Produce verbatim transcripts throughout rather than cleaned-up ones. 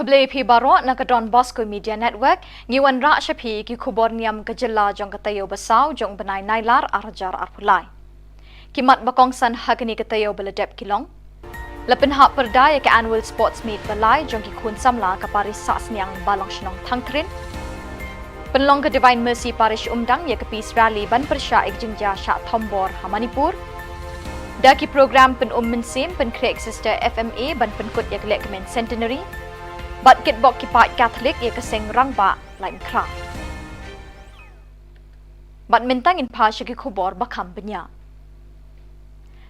Khublei phi baroh na ka Don Bosco Media Network, ngi wanrah sha phi ki khubor niam ka jylla jong ka taïew ba saw jong u bnai Nailar ar hajar arphew lai. Ki mat ba kongsan ha kane ka taïew ba la dep ki long: La pynhap pyrda ïa ka Annual Sports Meet ba lai jong ki khun samla ka Parish Sahsniang Balang Shnong Thangthrin. Pynlong ka Divine Mercy Parish Umdang ïa ka Peace Rally ban pyrshah ïa ka jingjia shah thombor ha Manipur. Da ki program pynum mynsiem pynkhreh Sister F M A ban pynkut ïa ka lehkmen Centenary. Bad kitbok ki paid Katholik ïa ka seng rangbah Laitumkhrah. Bad mynta ngin phai sha ki khubor ba kham bniah.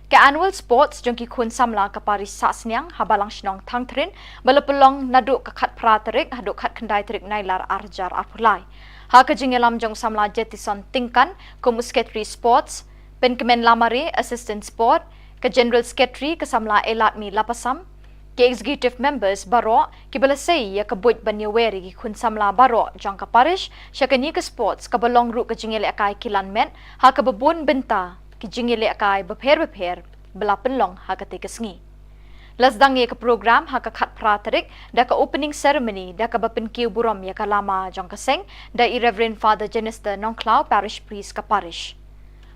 Ka Annual Sports jong ki khun samla ka Parish Sahsniang ha Balang Shnong Thangthrin ba la pynlong naduh ka khatphra tarik haduh khatkhyndai tarik Nailar ar hajar arphew lai. Ha ka jingïalam jong u samla Jetison Tyngkan kum u Secretary Sports, Pynkmen Lamare, Assistant Sport, ka General Secretary ka samla Eladmi Lapasam, ki Executive Members baroh kiba la sei ïa ka buit ban ïawer ïa ki khun samla baroh jong ka Parish sha kane ka Sports kaba long ruh ka jingïalehkai kilan met ha kaba bun bynta ki jingïalehkai bapher bapher ba la pynlong ha katei ka sngi. La sdang ïa ka program ha ka khatphra tarik da ka opening ceremony da kaba pynkiew burom ïa ka lama jong ka seng da i Reverend Father Jenister Nongkhlaw, Parish Priest ka Parish.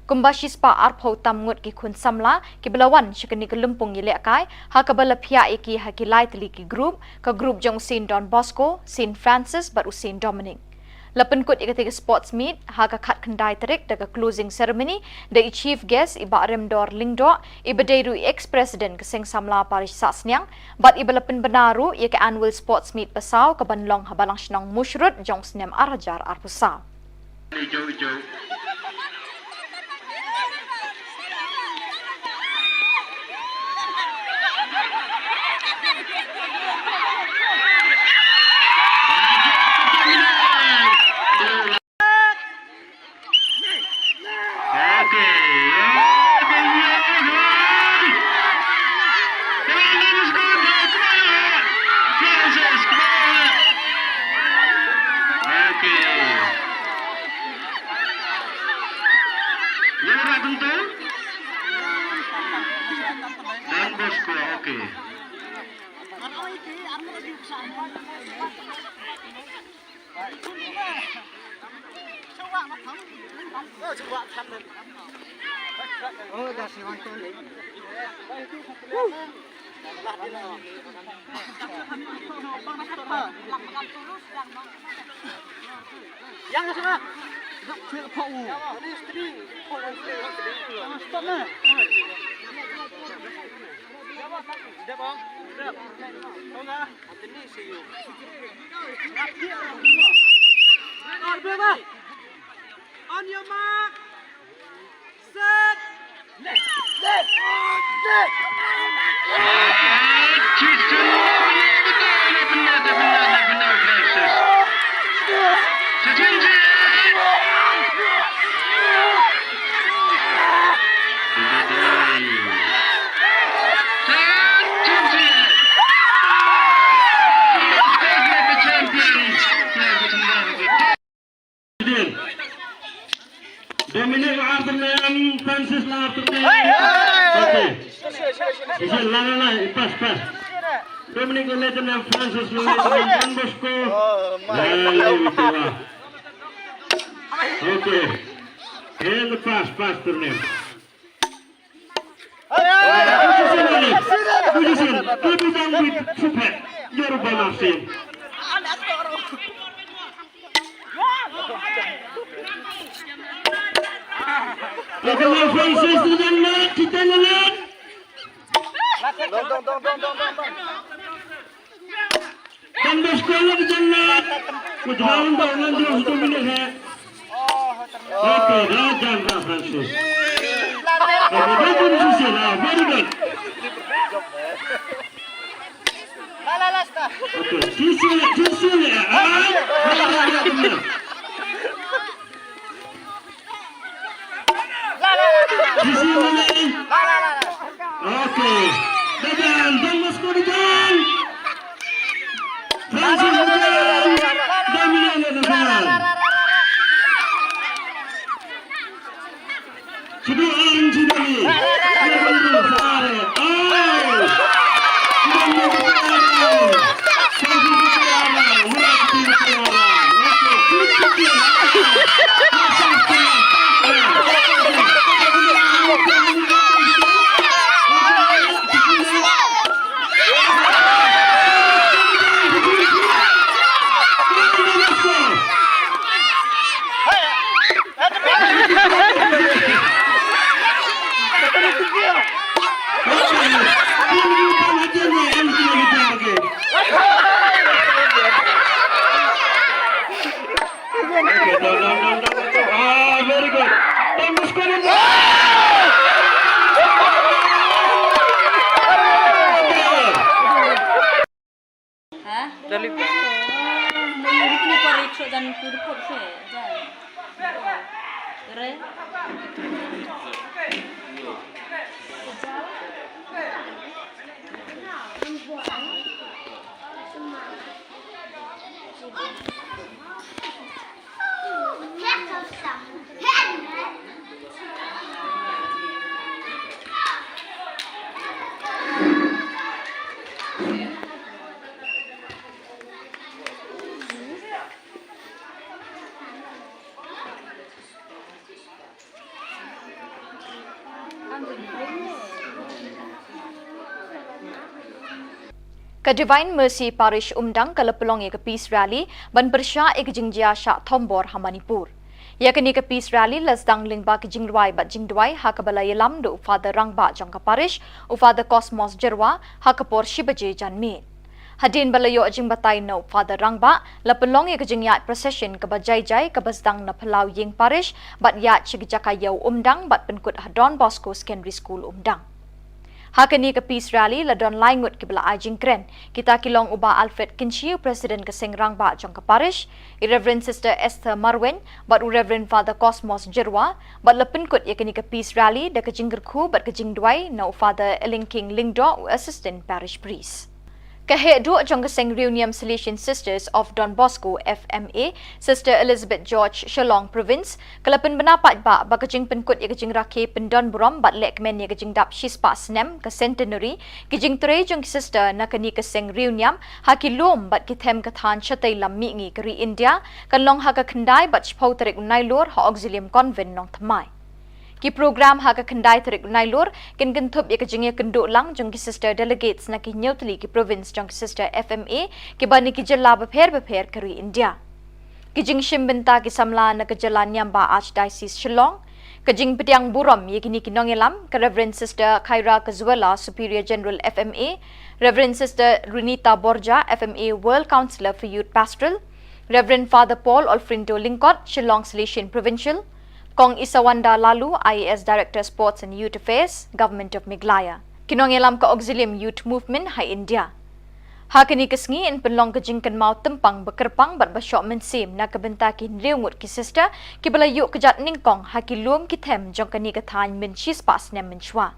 Kumba shispah arphew tam ngut ki khun samla kiba la wan sha kane ka lympung ïalehkai ha kaba la phiah ïa ki ha ki lai tylli ki group, ka group jong u Saint Don Bosco, Saint Francis bad u Saint Dominic. La pynkut ïa katei ka Sports Meet ha ka khatkhyndai tarik da ka closing ceremony da i Chief Guest i Bah Remdor Lyngdoh, iba dei ruh i ex-president ka Seng Samla Parish Sahsniang, bad iba la pynbna ruh ïa ka Annual Sports Meet ba saw kaban long ha Balang Shnong Mushrut jong u snem ar hajar arphew saw. Don Bosco, okay. Yang sana. Stop na. On your mark. Set. Left. Left. Left. Dominic Arthurman, Francis Arthurman. Okay. Isi la la la, pass, pass. Dominic Arthurman, Francis Arthurman, Don Bosco. Okay. And the pass, pass to them. Don Bosco la ka jannat. Ku jawab ba ngan jawab satu minit, ha. Okay, dah jan dah Francis. Okay, dah tu sisi lah, very good. Okay, sisi lah, sisi lah. Ah, dah, dah, dah, dah. Sisi mana? Okay. Dah jan, Don Bosco dah jan. Francis dah jan. Dominic dah jan. Sidi Aaron Sidani. Dia baru sehari. Oh. Dia baru sehari. Ka Divine Mercy Parish Umdang ka la pynlong ïa ka Peace Rally ban pyrshah ïa ka jingjia shah thombor ha Manipur. Ïa kane ka Peace Rally la sdang lyngba ka jingrwai bad jingduwai ha kaba la ïalam da u Father Rangbah jong ka Parish, u Father Cosmos Jyrwa, ha ka por shi baje janmiet. Hadien ba la ïoh jingbatai na u Father Rangbah, la pynlong ïa ka jingïaid procession kaba jai jai kaba sdang na phyllaw ïing parish bad ïaid sha ki jaka ïew Umdang bad pynkut ha Don Bosco Secondary School Umdang. Ha kane ka Peace Rally la don lai ngut kiba la ai jingkren, kita ki long u Bah Alfred Kynshi, u President ka Seng Rangbah jong ka Parish, i Reverend Sister Esther Marwein bad u Reverend Father Cosmos Jyrwa, bad la pynkut ïa kane ka Peace Rally da ka jingkyrkhu bad ka jingduwai na u Father Elingking Lyngdoh, u Assistant Parish Priest. Ka heh duh jong ka Seng Riewniam Salesian Sisters of Don Bosco, F M A, Sister Elizabeth George, Shillong Province, ka la pynbna paidbah ba ka jingpynkut ïa ka jingrakhe pyndonburom bad lehkmen ïa ka jingdap shispah snem ka centenary ki jingtrei jong ki sister na kane ka seng riewniam ha ki lum bad ki them ka thaiñ shatei lam mihngi ka ri India, kan long ha ka khyndai bad shiphew tarik u Nailur ha Auxilium Convent, Nongthymmai. Ki program ha ka khyndai tarik u Nailur kin kynthup ïa ka jingïakynduh lang jong ki sister delegates na ki hynñiew tylli ki province jong ki sister F M A kiba na ki jylla bapher bapher ka ri India. Ki jingshim bynta ki samla na ka jylla niam ba Archdiocese Shillong. Ka jingpdiang burom ïa kine ki nongïalam, ka Reverend Sister Khaira Kazuela, Superior General F M A, Reverend Sister Renita Borja, F M A World Councillor for Youth Pastoral, Reverend Father Paul Olfrindo Lyngkot, Shillong Salesian Provincial, Kong Isawanda Laloo, I A S Director Sports and Youth Affairs, Government of Meghalaya. Ki nongïalam ka Auxilium Youth Movement ha India. Ha kane ka sngi yn pynlong ka jingkynmaw tympang ba kyrpang bad ba shoh mynsiem na ka bynta ki hynriew ngut ki sister kiba la ïuh kjat nyngkong ha ki lum ki them jong kane ka thaiñ mynshipah snem mynshuwa.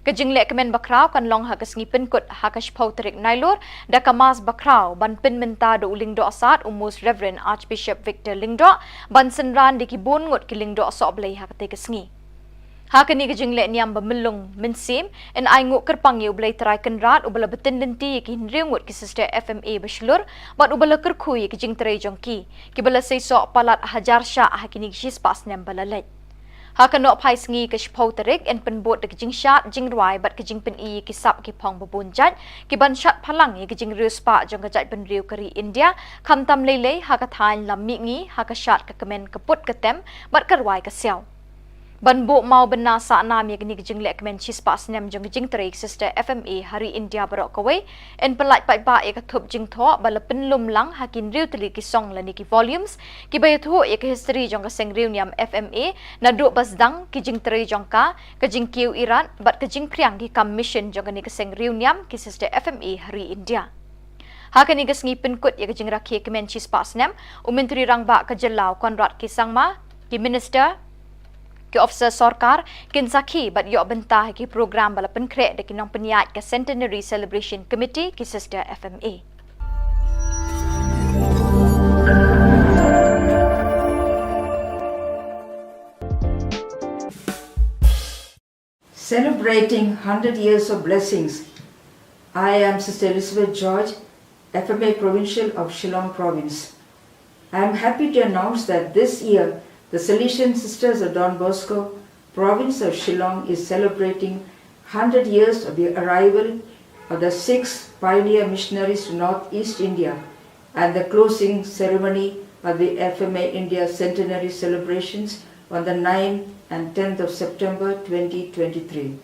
Ka jinglehkmen bakhraw kan long ha ka sngi pynkut ha ka shiphew tarik Nailur da ka Mass bakhraw ban pynmynta da u Lyngdoh Sad, u Most Reverend Archbishop Victor Lyngdoh, ban synran da ki bun ngut ki Lyngdoh Sohblei ha katei ka sngi. Ha kane ka jingleh niam ba myllung mynsiem, yn ainguh kyrpang ïa U Blei Trai Kynrad uba la btin lynti ïa ki hynriew ngut ki sister F M A ba shlur bad uba la kyrkhu ïa ki jingtrei jong ki, kiba la seisoh palat hajar shah ha kine ki shispah snem ba la leit. Ha ka nohphai sngi ka shiphew tarik yn pynbud da ka jingshad jingrwai bad ka jingpyni ïa ki sap ki phong ba bun jait kiban shad phalang ïa ka jingriewspah jong ka jaitbynriew ka ri India, khamtam leilei ha ka thaiñ lam mihngi, ha ka shad ka kmen, ka put ka tem bad ka rwai ka siaw. Ban buh maw bynna sahnam ïa kane ka jinglehkmen shispah snem jong ka jingtrei ki sister F M A ha ri India baroh kawei, yn pyllait paidbah ïa ka thup jingthoh ba la pynlum lang ha ki hynriew tylli ki song lane ki volumes kiba ïathuh ïa ka history jong ka seng riewniam F M A, naduh ba sdang ki jingtrei jong ka, ka jingkiew irat bad ka jingphriang ki kam mission jong kane ka seng riewniam ki sister F M A ha ri India. Ha kane ka sngi pynkut ïa ka jingrakhe kmen shispah snem, u Myntri Rangbah ka jylla u Conrad K Sangma, ki minister, ki officer sorkar kin sakhi bad ïoh bynta ha ki program ba la pynkhreh da ki nongpynïaid ka Centenary Celebration Committee ki sister F M A. Celebrating hundred years of blessings, I am Sister Elizabeth George, F M A Provincial of Shillong Province. I am happy to announce that this year the Salesian Sisters of Don Bosco, Province of Shillong, is celebrating hundred years of the arrival of the six pioneer missionaries to Northeast India and the closing ceremony of the F M A India centenary celebrations on the ninth and tenth of September twenty twenty-three.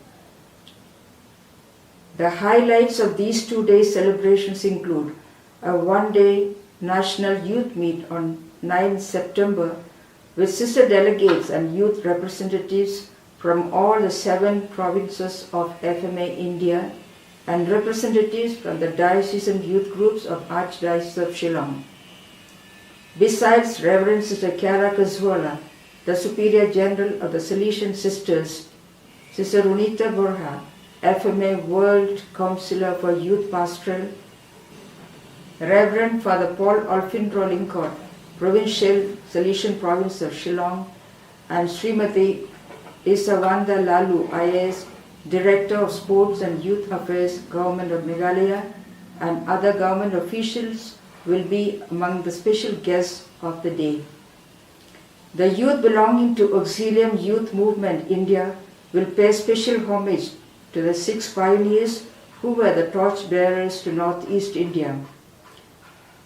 The highlights of these two-day celebrations include a one-day national youth meet on ninth September with sister delegates and youth representatives from all the seven provinces of F M A India and representatives from the diocesan youth groups of Archdiocese of Shillong. Besides Reverend Sister Kiara Kazwala, the Superior General of the Salesian Sisters, Sister Runita Borja, F M A World Counselor for Youth Pastoral, Reverend Father Paul Olfindro Lyngkot, Provincial Salesian Province of Shillong, and Srimati Isawanda Lalu, I A S, Director of Sports and Youth Affairs, Government of Meghalaya, and other government officials will be among the special guests of the day. The youth belonging to Auxilium Youth Movement India will pay special homage to the six pioneers who were the torch bearers to Northeast India.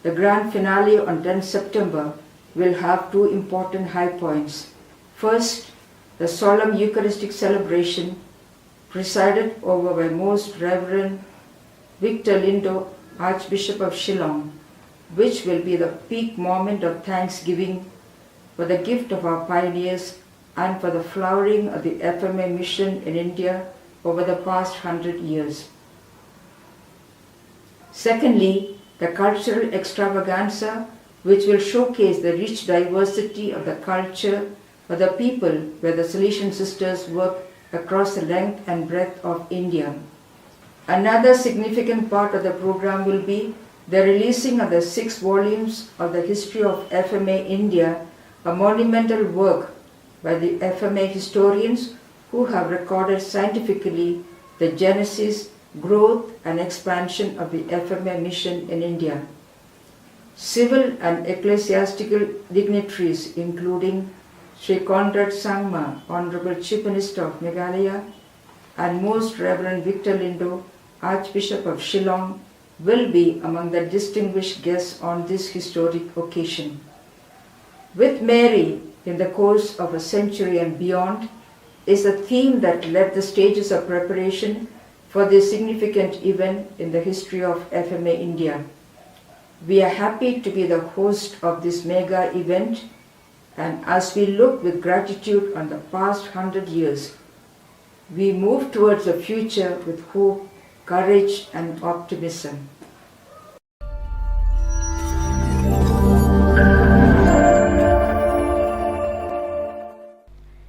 The grand finale on tenth September will have two important high points. First, the solemn Eucharistic celebration presided over by Most Reverend Victor Lindo, Archbishop of Shillong, which will be the peak moment of thanksgiving for the gift of our pioneers and for the flowering of the F M A mission in India over the past hundred years. Secondly, the cultural extravaganza, which will showcase the rich diversity of the culture of the people where the Salesian Sisters work across the length and breadth of India. Another significant part of the program will be the releasing of the six volumes of the History of F M A India, a monumental work by the F M A historians who have recorded scientifically the genesis, growth, and expansion of the F M A mission in India. Civil and ecclesiastical dignitaries, including Sri Conrad Sangma, Honorable Chief Minister of Meghalaya, and Most Reverend Victor Lindo, Archbishop of Shillong, will be among the distinguished guests on this historic occasion. With Mary in the course of a century and beyond is a theme that led the stages of preparation for this significant event in the history of F M A India. We are happy to be the host of this mega event, and as we look with gratitude on the past hundred years, we move towards a future with hope, courage, and optimism.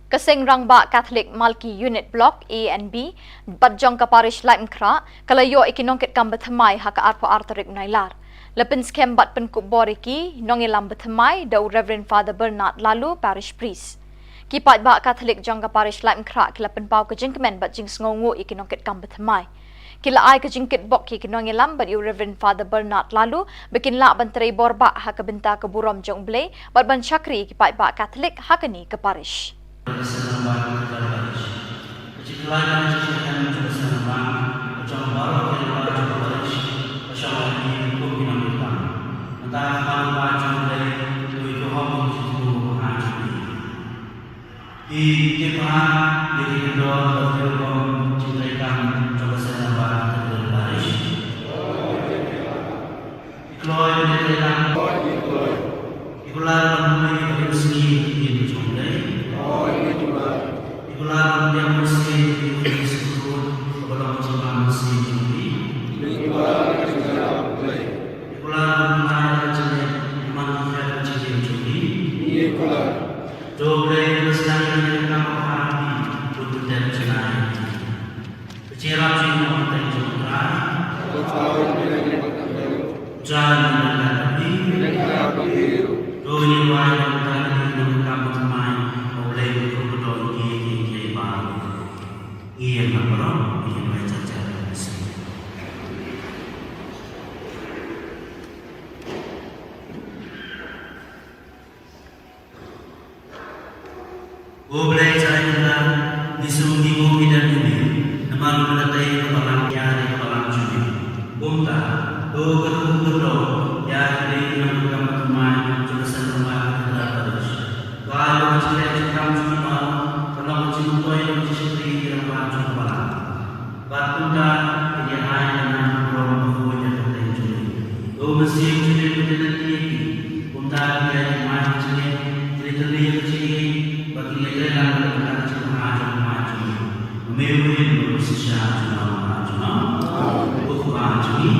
Ka Seng Rangbah Catholic Malki Unit Block A and B bad jong ka Parish Laitumkhrah ka la ïoh ïa ki nongkitkam bathymmai ha ka arphew ar tarik u Nailar. La pynskhem bad pynkup bor ïa ki nongïalam bathymmai da u Reverend Father Bernard Laloo, Parish Priest. Ki paidbah Catholic jong ka Parish Laitumkhrah ki la pynpaw ka jingkmen bad jingsngewnguh ïa ki nongkitkam bathymmai. Ki la ai ka jingkitbok ïa ki nongïalam bad ïa u Reverend Father Bernard Laloo ba kin lah ban trei bor bah ha ka bynta ka burom jong U Blei bad ban shakri ïa ki paidbah Catholic ha kane ka parish. Ki tip ba ïa ki kyndon bad ki rukom jingtrei kam jong ka Seng Rangbah Cathedral Parish. Ki kloi ba ïa trei kam. Ki kular ban pule ïa ki mynsiem ki ktien jong U Blei. Ki kular ban pdiang mynsiem ïa ki mynsiem sngewthuh kaba long jingpang mynsiem jong ki. Ki kular ban pynlait ïa ka jingngeit man ki khmat jingim jong ki. Ki kular. To Blei un sdang ïa ka kam ha phi, un pyndep jingïarap jong U Trai. Jan ïa ka kam ha phi. To ïa wai ïa ka kam ha phi, ïa ka kam ha phi. O Blei un kyrkhu ïa ki ïa ki ïa ki ba. Ïa ka baroh ïa ki ïa ki. O Blei Trai Kynrad, ngi sngewbha ngi dang ïa me, namar me la tei ïa ka balang ïa ka balang jong me. Kumta, to kyrkhu kyrdoh ïa ki dei ki nongkam thymmai jong ka Seng Rangbah Cathedral Parish. Ba ïa ka jingïaid jingkam jong ki baroh ka long ka jingmyntoi ka jingshakri ïa ka rangbah jong ka balang. Bad kumta, kin ïa ai ka nam ka burom ka khuid ïa ka kyrteng jong me. To mynsiem jong me un ïaid lynti ïa ki. Kumta, kin ïa ai ka jingmai ka jingngeit, kin ïa tyrli ïa ka jingïeit, bad kin ïa trei lang ïa ka jingma jong ka mai jong me. Me u rim bad u shisha junom junom. U Kpa jong ngi.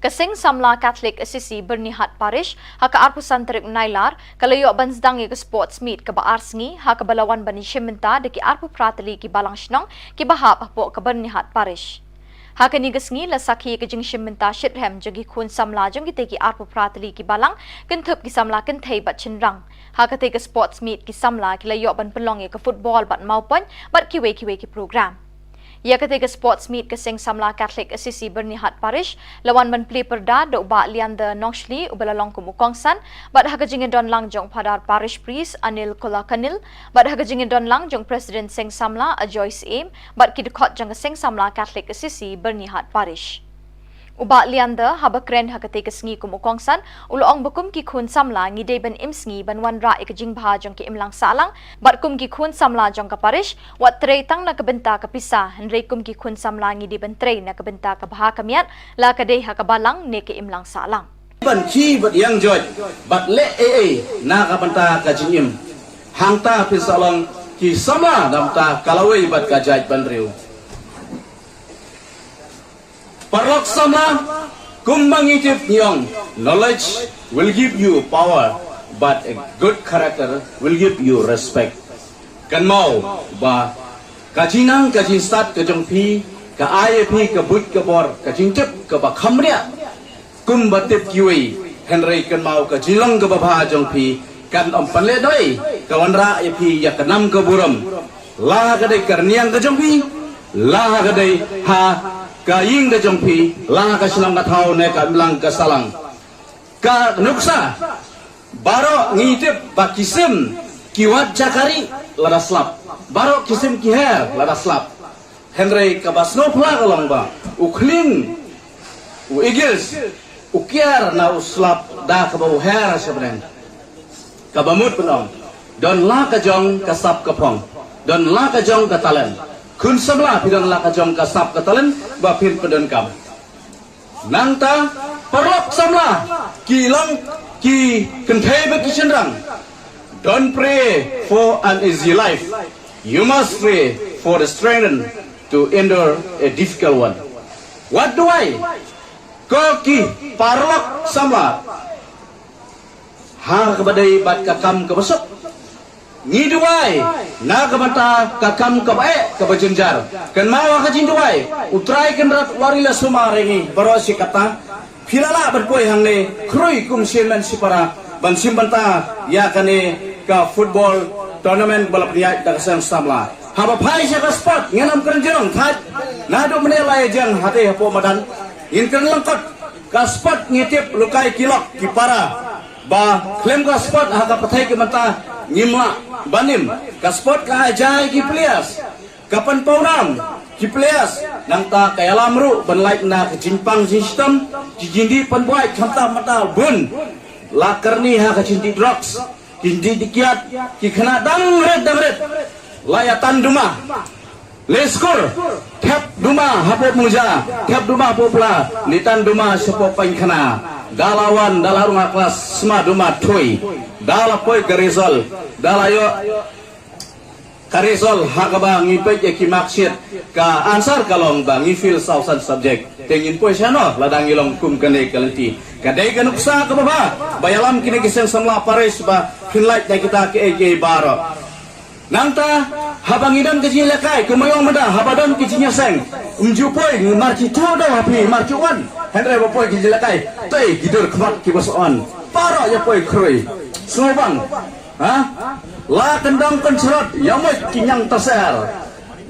Ka Seng Samla Catholic Assisi Byrnihat Parish, ha ka arphew san tarik Nailar, ka la ïoh ban sdang ïa ka sports meet kaba ar sngi, ha kaba la wan ban ïashim bynta da ki arphew phra tylli ki balang shnong kiba hap hapoh ka Byrnihat Parish. Ha kane ka sngi la sakhi ïa ka jingshim bynta shitrhem jong ki khun samla jong kitei ki arphew phra tylli ki balang, kynthup ki samla kynthei bad shynrang. Ha katei ka sports meet ki samla ki la ïoh ban pynlong ïa ka football bad mawpoiñ bad kiwei kiwei ki program. Ïa katei ka sports meet ka Seng Samla Catholic Assisi Byrnihat Parish la wan ban plie pyrda da u Bah Leander Nongshli uba la long kum u kongsan, bad ha ka jingïadon lang jong u Phadar Parish Priest Anil Kolakanil, bad ha ka jingïadon lang jong u President Seng Samla Ajoy Syiem, bad ki dkhot jong ka Seng Samla Catholic Assisi Byrnihat Parish. U Bah Leander, haba kren ha katei ka sngi kum u kongsan, u la ong ba kum ki khun samla ngi dei ban im sngi ban wanrah ïa ka jingbha jong ki imlang sahlang, bad kum ki khun samla jong ka parish, wat trei tang na ka bynta ka pisa, hynrei kum ki khun samla ngi dei ban trei na ka bynta ka bha ka miat, la ka dei ha ka balang ne ka imlang sahlang. Ban khie bad ïeng joit, bad leh ei ei na ka bynta ka jingim. Hangta phin sa long ki samla na ka bynta ka lawei bad ka jaitbynriew. Paralok samla, kumba ngi tip ngi ong, knowledge will give you power, but a good character will give you respect. Kynmaw ba ka jingnang ka jingstad ka jong phi ka ai ïa phi ka buit ka bor, ka jingtip kaba kham riah. Kumba tip kiwei, hynrei kynmaw ka jinglong kaba bha jong phi kan ym pynlehnohei, ka wanrah ïa phi ïa ka nam ka burom. La ka dei ka rynïeng ka jong phi, la ka dei ha ka ïing ka jong phi, la ka shnong ka thaw ne ka imlang ka sahlang. Ka nuksa, baroh ngi tip ba ki sim ki wad jaka ri lada slap. Baroh ki sim ki her lada slap. Hynrei kaba sngewphylla ka long ba u khlieng, u eagles, u kiar na u slap da kaba u her sha bneng. Kaba mut ban ong, don la ka jong ka sap ka phong, don la ka jong ka talent. Khun samla, phi don la ka jong ka sap ka talent ba phin pyndonkam. Nangta, paralok samla, ki long, ki kynthei bad ki shynrang. Don't pray for an easy life. You must pray for the strength to endure a difficult one. Wat duwai, ko ki paralok samla, ha kaba dei bad ka kam kaba suk. Ngi duwai na ka bynta ka kam kaba eh kaba jynjar. Kynmaw ha ka jingduwai, U Trai Kynrad u la ri la sumar ïa ngi baroh shi katta. Phi la lah ban poi hangne khrui kum shynmen shipara ban shim bynta ïa kane ka football tournament ba la pynïaid da ka seng samla. Haba phai sha ka sport, ngin ym kren jrong thait. Naduh mynne la ïa jrong hangtei hapoh madan, ngin kren lyngkot. Ka sport ngi tip, lehkai ki lok ki para. Ba khlem ka sport ha ka pyrthei ka mynta ngim lah ban im. Ka sport ka ai jai ki players, ka pynpaw nam ki players, nangta ka ïalam ruh ban lait na ka jingpang jingshitom, ki jingdih pynbuaid khamtam mynta bun. La kyrni ha ka jingdih drugs, ki jingdih kiad, ki khynnah dang rit dang rit. La ïa tan duma. Leh skur, thep duma hapoh Mungja, thep duma hapoh Pla, ne tan duma shapoh Paiñkhana. Da la wan, da la rung ha klas, sma duma thui. Da la poi ka result, da la ïoh ka result ha kaba ngi peit ïa ki marksheet, ka answer ka long ba ngi fail saw san subject. Te ngin poi shano lada ngi long kum kane ka lynti? Ka dei ka nuksa kaba bha ba ïalam kine ki seng samla parish ba phin lait da kita kiei kiei baroh. Nangta haba ngi don ka jingïalehkai, kumba ong mynta, haba don ka jingïaseng, ym ju poi, ngi mar ki tu da ha phi, mar ki wan. Hynrei ba poi ka jingïalehkai, tei ki dur khmat kiba sa on. Baroh ïa poi khrui. Sngewbang. Ha? La kyndong kynshlur, ïa mut ki ñiang taser.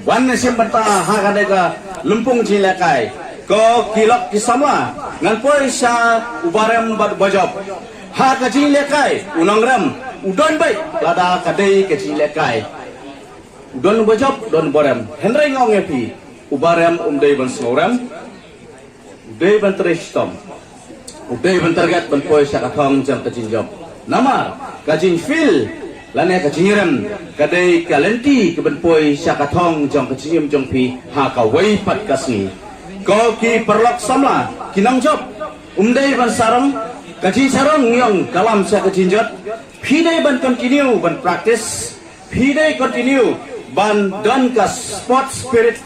Wan ne shim bynta ha kane ka lympung jingïalehkai. Ko ki lok ki samla, ngan poi sha u barem bad u bajop. Ha ka jingïalehkai, u nongrem u don beit lada ka dei ka jingïalehkai. U don u bajop, u don u barem. Hynrei nga ong ïa phi, u barem um dei ban sngewrem, u dei ban trei shitom, u dei ban target ban poi sha ka thong jong ka jingjop. Namar ka jingfail lane ka jingrem ka dei ka lynti ka ban poi sha ka thong jong ka jingim jong phi ha kawei pat ka sngi. Ko ki paralok samla, ki nongjop, um dei ban sarong, ka jingsarong ngi ong ka lam sha ka jingjot. Phi dei ban continue ban practice, phi dei continue ban don ka sport spirit,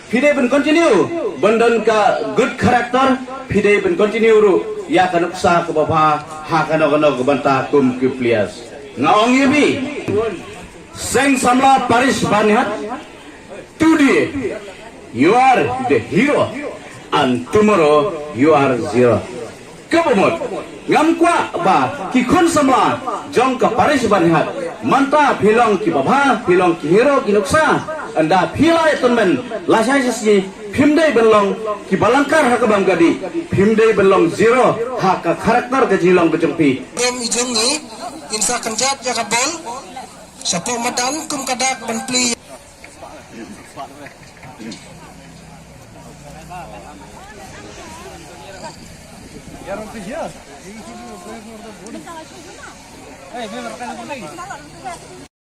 phi dei ban continue ban don ka good character, phi dei ban continue ruh ïa ka nuksa kaba bha ha kano kano ka bynta kum ki players. Nga ong ïa phi, seng samla parish Banihat, today you are the hero and tomorrow you are zero. Kaba mut, ngam kwah ba ki khun samla jong ka parish Banihat, mynta phi long kiba bha, phi long ki hero ki nuksa. Ynda phi la ïa tournament lashai shisngi, phim dei ban long kiba lyngkar ha ka bam ka dih, phim dei ban long zero ha ka character ka jinglong ka jong phi. Game i jong ngi, in sa kynjat ïa ka bol shapoh madan kum ka dak ban plie.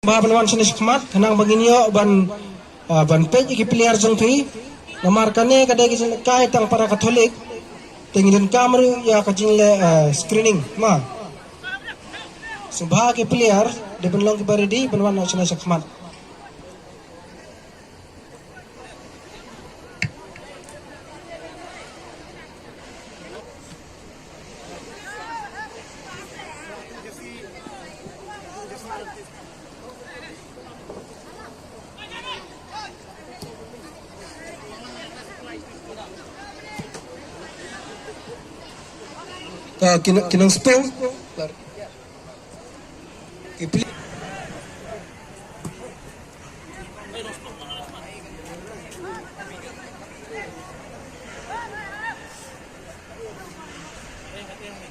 Ba ban wan shane shakhmat, khnang ba ngin ïoh ban, ah, ban peit ïa ki player jong phi. Namar kane ka dei ka jinglehkai tang para Katholik. Te ngi donkam ruh ïa ka jingleh, ah, screening ma. Sngewbha ki player dei ban long kiba ready ban wan shane shakhmat. Ka ki nong, ki nong Spung. Ki pli-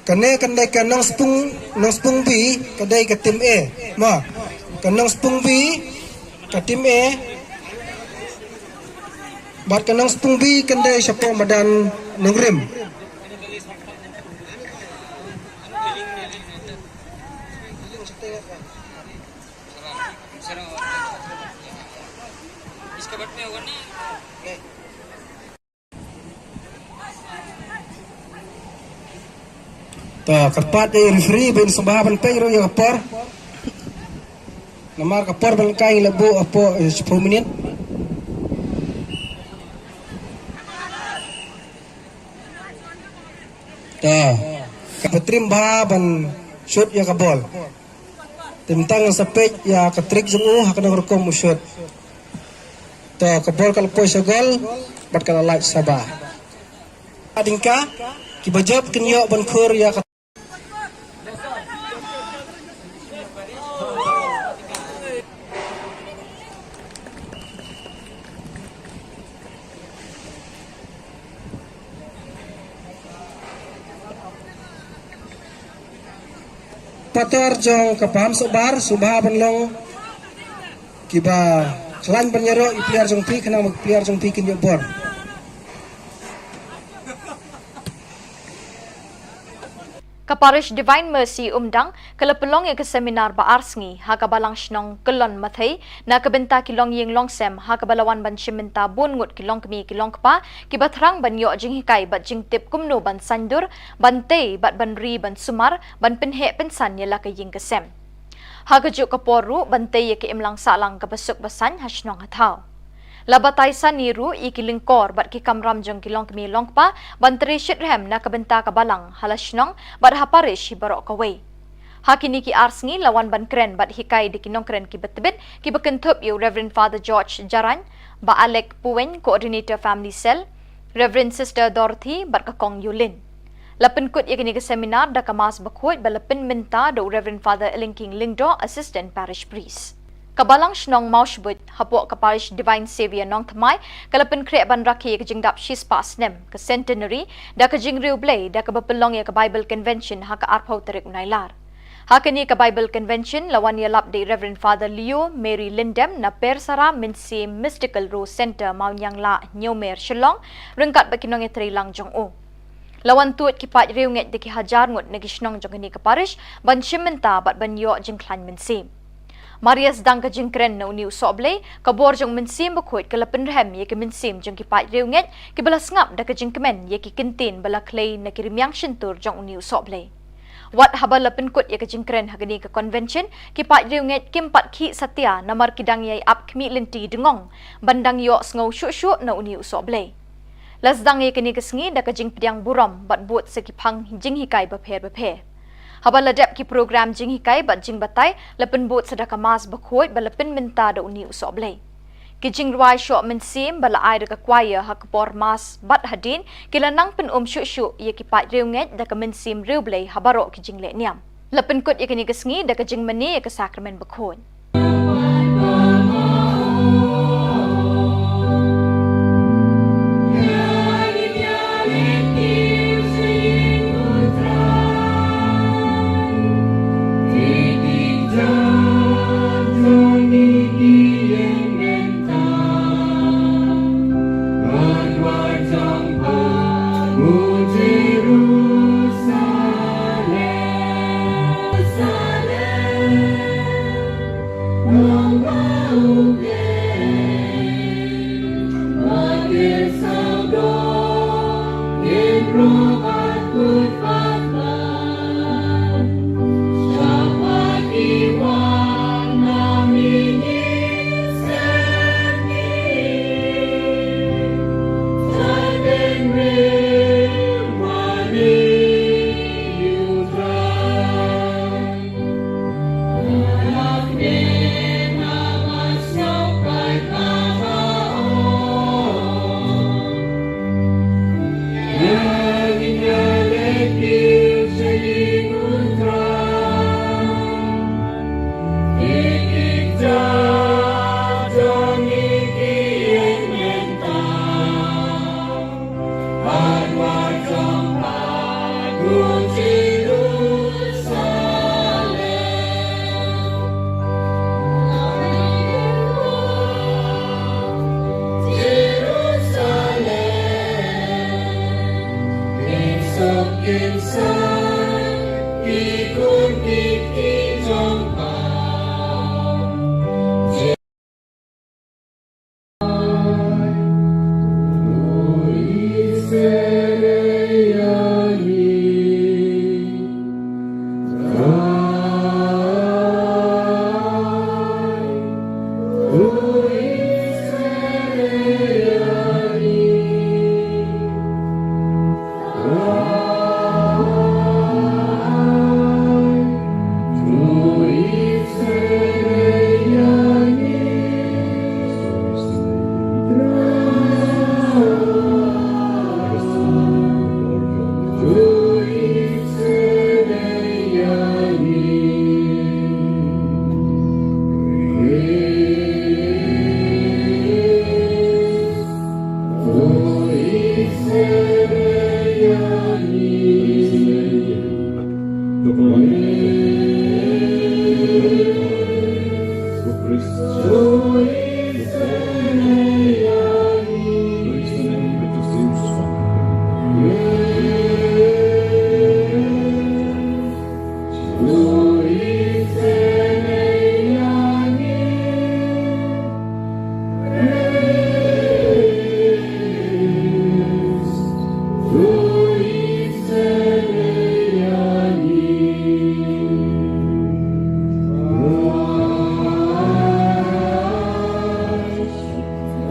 Kane kan dei ka Nongspung, Nongspung B, ka dei ka team A. Ma, ka Nongspung B, ka team A. Bad ka Nongspung B kan dei shapoh madan Nongrim. To, kyrpad ïa i referee ba in sngewbha ban peit ruh ïa ka por. Namar ka por ba lyngkai ngi la buh hapoh, eh, shiphew minit. To, kaba trim bha ban shoot ïa ka bol. Te mynta ngan sa peit ïa ka trick jong u ha kano ka rukom u shoot. To, ka bol ka la poi sha gol bad ka la lait sha ba. Adingka kiba jop kin ïoh ban khur ïa ka. Pator jong ka Paham Sohbar, sngewbha ban long kiba khlaiñ ban ïaroh ïa i player jong phi, khnang ba i player jong phi kin ïoh bor. Ka Parish Divine Mercy Umdang ka la pynlong ïa ka seminar ba ar sngi ha ka Balang Shnong Kyllon Mathei na ka bynta ki longïing longsem, ha kaba la wan ban shim bynta bun ngut ki longkmie ki longkpa kiba thrang ban ïoh jinghikai bad jingtip kumno ban saiñdur, ban tei bad ban ri ban sumar, ban pynheh pynsan ïa la ka ïing ka sem. Ha kajuh ka por ruh ban tei ïa ka imlang sahlang kaba suk ba saiñ ha shnong ha thaw. La batai sani ruh ïa ki lyngkor bad ki kamram jong ki longkmie longkpa ban trei shitrhem na ka bynta ka balang ha la shnong bad ha parish hi baroh kawei. Ha kine ki ar sngi la wan ban kren bad hikai da ki nongkren kiba tbit, kiba kynthup ïa u Reverend Father George Jarain, Bah Alec Puweng, Coordinator Family Cell, Reverend Sister Dorothy bad ka Kong Yulin. La pynkut ïa kane ka seminar da ka Mass bakhuid ba la pynmynta da u Reverend Father Elingking Lyngdoh, Assistant Parish Priest. Ka Balang Shnong Mawshbuit hapoh ka Parish Divine Saviour Nongthymmai ka la pynkhreh ban rakhe ïa ka jingdap shispah snem, ka centenary, da ka jingriewblei da kaba pynlong ïa ka Bible Convention ha ka arphew tarik u Nailar. Ha kane ka Bible Convention la wan ïalap da i Reverend Father Leo Mary Lyndem na Persara Mynsiem Mystical Rose Centre, Mawnianglah, Hynñiewmer, Shillong, ryngkat bad ki nongïatreilang jong u. La wan tuid ki paid riewngeit da ki hajar ngut na ki shnong jong kane ka parish ban shim bynta bad ban ïoh jingkhlaiñ mynsiem. Mar ïa sdang ka jingkren na une u sohblei, ka bor jong u Mynsiem Bakhuid ka la pynrhem ïa ki mynsiem jong ki paid riewngeit kiba la sngap da ka jingkmen ïa ki kyntien ba la khlei na ki rmiang shyntur jong une u sohblei. Wat haba la pynkut ïa ka jingkren ha kane ka convention, ki paid riewngeit kim pat khih satia namar ki dang ïai ap khmih lynti dngong ban dang ïohsngew shuh shuh na une u sohblei. La sdang ïa kane ka sngi da ka jingpdiang burom bad bud sa ki phang jinghikai bapher bapher. Haba la dep ki program jinghikai bad jingbatai, la pynbud sa da ka Mass bakhuid ba la pynmynta da une u sohblei. Ki jingrwai shoh mynsiem ba la ai da ka choir ha ka por Mass bad hadien ki la nang pyn-um shuh shuh ïa ki paid riewngeit da ka mynsiem riewblei ha baroh ki jingleh niam. La pynkut ïa kane ka sngi da ka jingmane ïa ka sakramen bakhuid.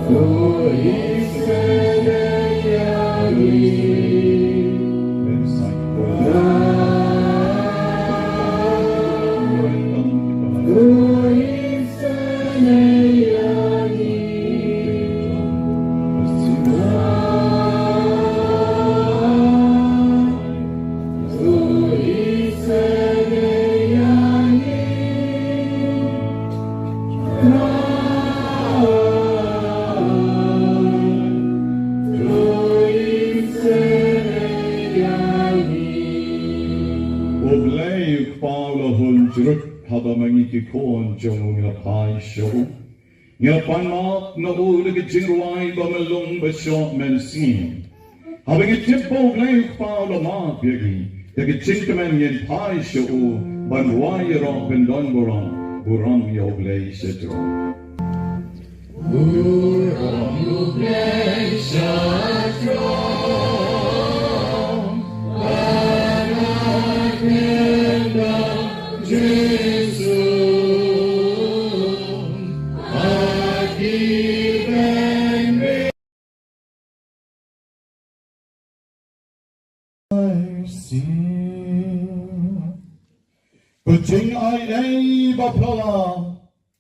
U Blei u Kpa u la hun jrut haba ma ngi ki khun jong u ngi la phai sha u. Ngi la pan map na u da ka jingrwai ba myllung ba shoh mynsiem. Haba ngi tip ba U Blei u Kpa u la map ïa ngi, da ka jingkmen ngin phai sha u ban rwai ïaroh ban don burom, burom ïa U Blei sha jrong. Burom ïa U Blei sha jrong, ba na kynda Jisu ha ki bynriew. Ka jingai ei ba phylla,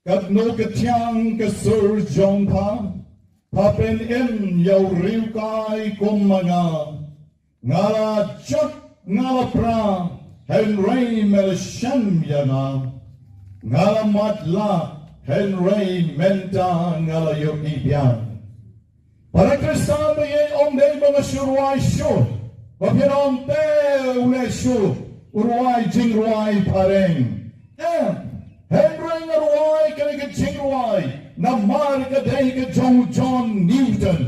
katno ka thiang ka sur jong pha, pha pynim ïa u riewkai kum ma nga. Nga la jot nga la pra, hynrei me la shem ïa nga. Nga la mad lad, hynrei mynta nga la ïohi biang. Para Khristan ba ïeit, ym dei ba nga shu rwai shuh, ba phin ong te u leh shuh u rwai jingrwai phareng. Em, hynrei nga rwai kane ka jingrwai namar ka dei ka jong u John Newton,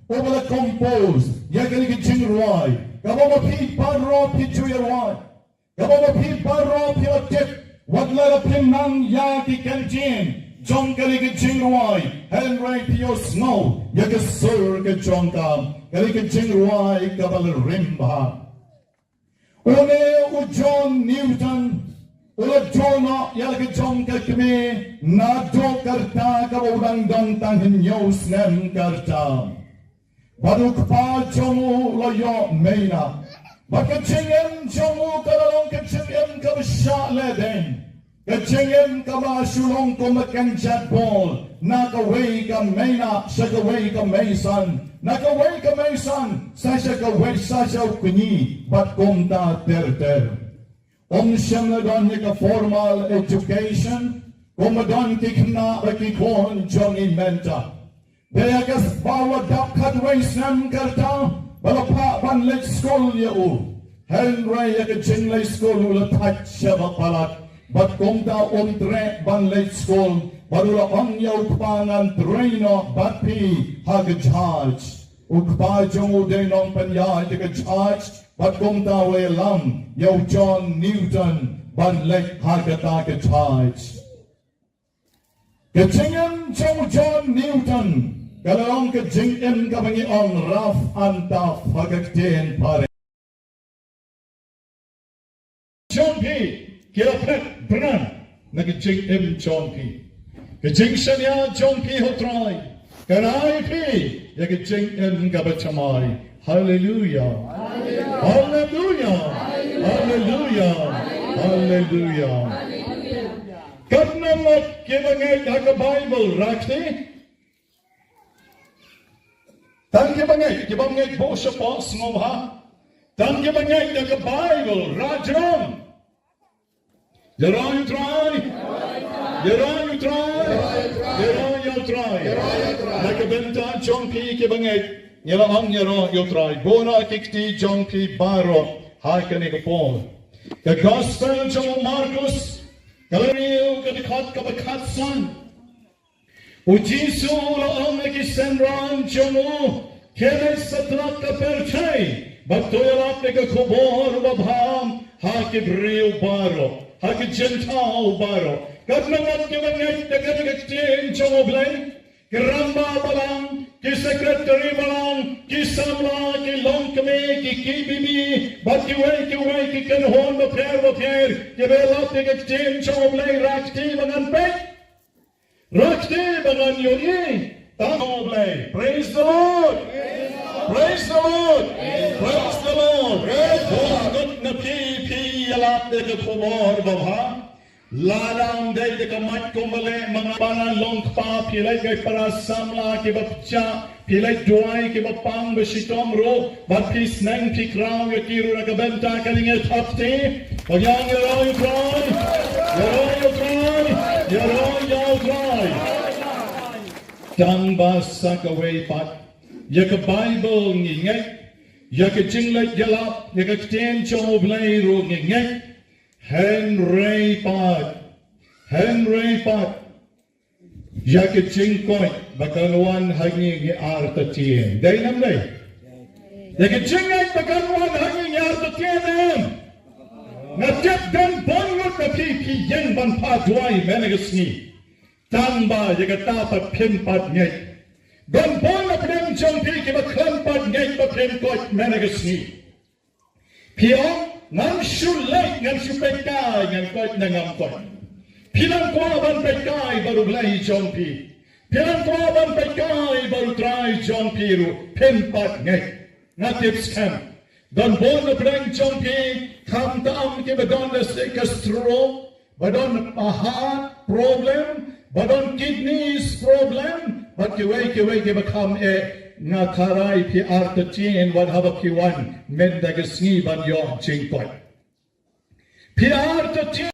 uba la compose ïa kane ka jingrwai kaba ma phi baroh phi ju ïa rwai. Kaba ma phi baroh phi la tip, wat la phim nang ïa ki kyntien jong kane ka jingrwai, hynrei phi ïohsngew ïa ka sur ka jong ka, kane ka jingrwai kaba la rim bha. Une u John Newton u la duh noh ïa la ka jong ka kmie naduh ka rta kaba u dang don tang hynñiew snem ka rta. Bad u kpa jong u la ïoh meinah. Bad ka jingim jong u ka la long ka jingim kaba shah lehdieng. Ka jingim kaba shu long kum ka kynjat bol, na kawei ka meinah sha kawei ka meisan, na kawei ka meisan sa sha kawei, sa sha u kñi, bad kumta ter ter. Ym shym la don ïa ka formal education kumba don ki khynnah bad ki khun jong ngi mynta. Dei ïa ka ba u la dap khatwei snem ka rta ba la phah ban leit skul ïa u. Hynrei ïa ka jingleit skul u la thait shaba palat. Bad kumta um treh ban leit skul, bad u la ong ïa u kpa, ngan trei noh bad phi ha ka judge. U kpa jong u dei nongpynïaid ïa ka judge, bad kumta u ïalam ïa u John Newton ban leit ha kata ka judge. Ka jingim jong u John Newton ka la long ka jingim kaba ngi ong rough and tough ha ka ktien phareng. Jong phi ki la phet bran na ka jingim jong phi. Ka jingshaniah jong phi ha u Trai ka rai phi ïa ka jingim kaba thymmai. Haleluya. Haleluya. Haleluya. Haleluya. Katno ngut kiba ngeit ha ka Baibl, rakti? Tang kiba ngeit, kiba ngeit bun shapoh sngewbha. Tang kiba ngeit da ka Baibl, rah jrong. Ïaroh ïa u Trai. Ïaroh ïa u Trai. Ïaroh ïa u Trai. Na ka bynta jong phi kiba ngeit, ngi la ong ïaroh ïa u Trai. Bun na ki kti jong phi baroh ha kane ka por. Ka Gospel jong u Markus, ka la riew ka dkhot kaba khatsan. U Jisu u la ong ïa ki synran jong u, khie leit satlak ka pyrthei bad to ïalap ïa ka khubor babha ha ki briew baroh, ha ki Jentaïl baroh. Katno ngut kiba ngeit da ka ktien jong U Blei? Ki rangbah balang, ki secretary balang, ki samla, ki longkmie, ki K B B, bad kiwei kiwei ki kynhun bapher bapher kiba ïalap ïa ka ktien jong U Blei, rakti ba ngan peit. Rakti ba ngan ïohi. Tang U Blei. Praise the Lord. Praise the Lord. Praise the Lord. Bun ngut na phi phi ïalap ïa ka khubor babha. Lada ym dei da ka miet kumba leh ma nga, para long kpa, phi leit gai para samla kiba pyrshah, phi leit duwai kiba pang ba shitom ruh, bad phi sneng phi kraw ïa ki ruh na ka bynta kane, ngin ïa thap kti. Ïa roi ïa U Trai, ïa roi ïa U Trai, ïa roi ïa U Trai. Tang ba sa kawei pat, ïa ka Baibl ngi ngeit, ïa ka jingleit ïalap, ïa ka ktien jong U Blei ruh ngi ngeit. Hynrei pat, hynrei pat, ïa ka jingkoit ba kan wan ha ngi, ngi artatien. Dei ne ym dei? Ïa ka jingngeit ba kan wan ha ngi, ngi artatien em? Nga tip don bun ngut na phi phi ïeng ban phah duwai mynne ka sngi. Tang ba ïa kata pat phim pat ngeit. Don bun na pdeng jong phi kiba khlem pat ngeit ba phim koit mynne ka sngi. Phi ong, ngam shu leit, ngam shu peit kai, ngan koit ne ngam koit. Phi nang kwah ban peit kai bad U Blei jong phi. Phi nang kwah ban peit kai bad U Trai jong phi ruh, phim pat ngeit. Nga tip skhem, don bun na pdeng jong phi, khamtam kiba don da ka stroke, ba don heart problem, ba don kidneys problem, bad kiwei kiwei kiba kham eh. Nga kyrpad phi artatien wat haba phi wan mynta ka sngi ban ïoh jingkoit. Phi artatien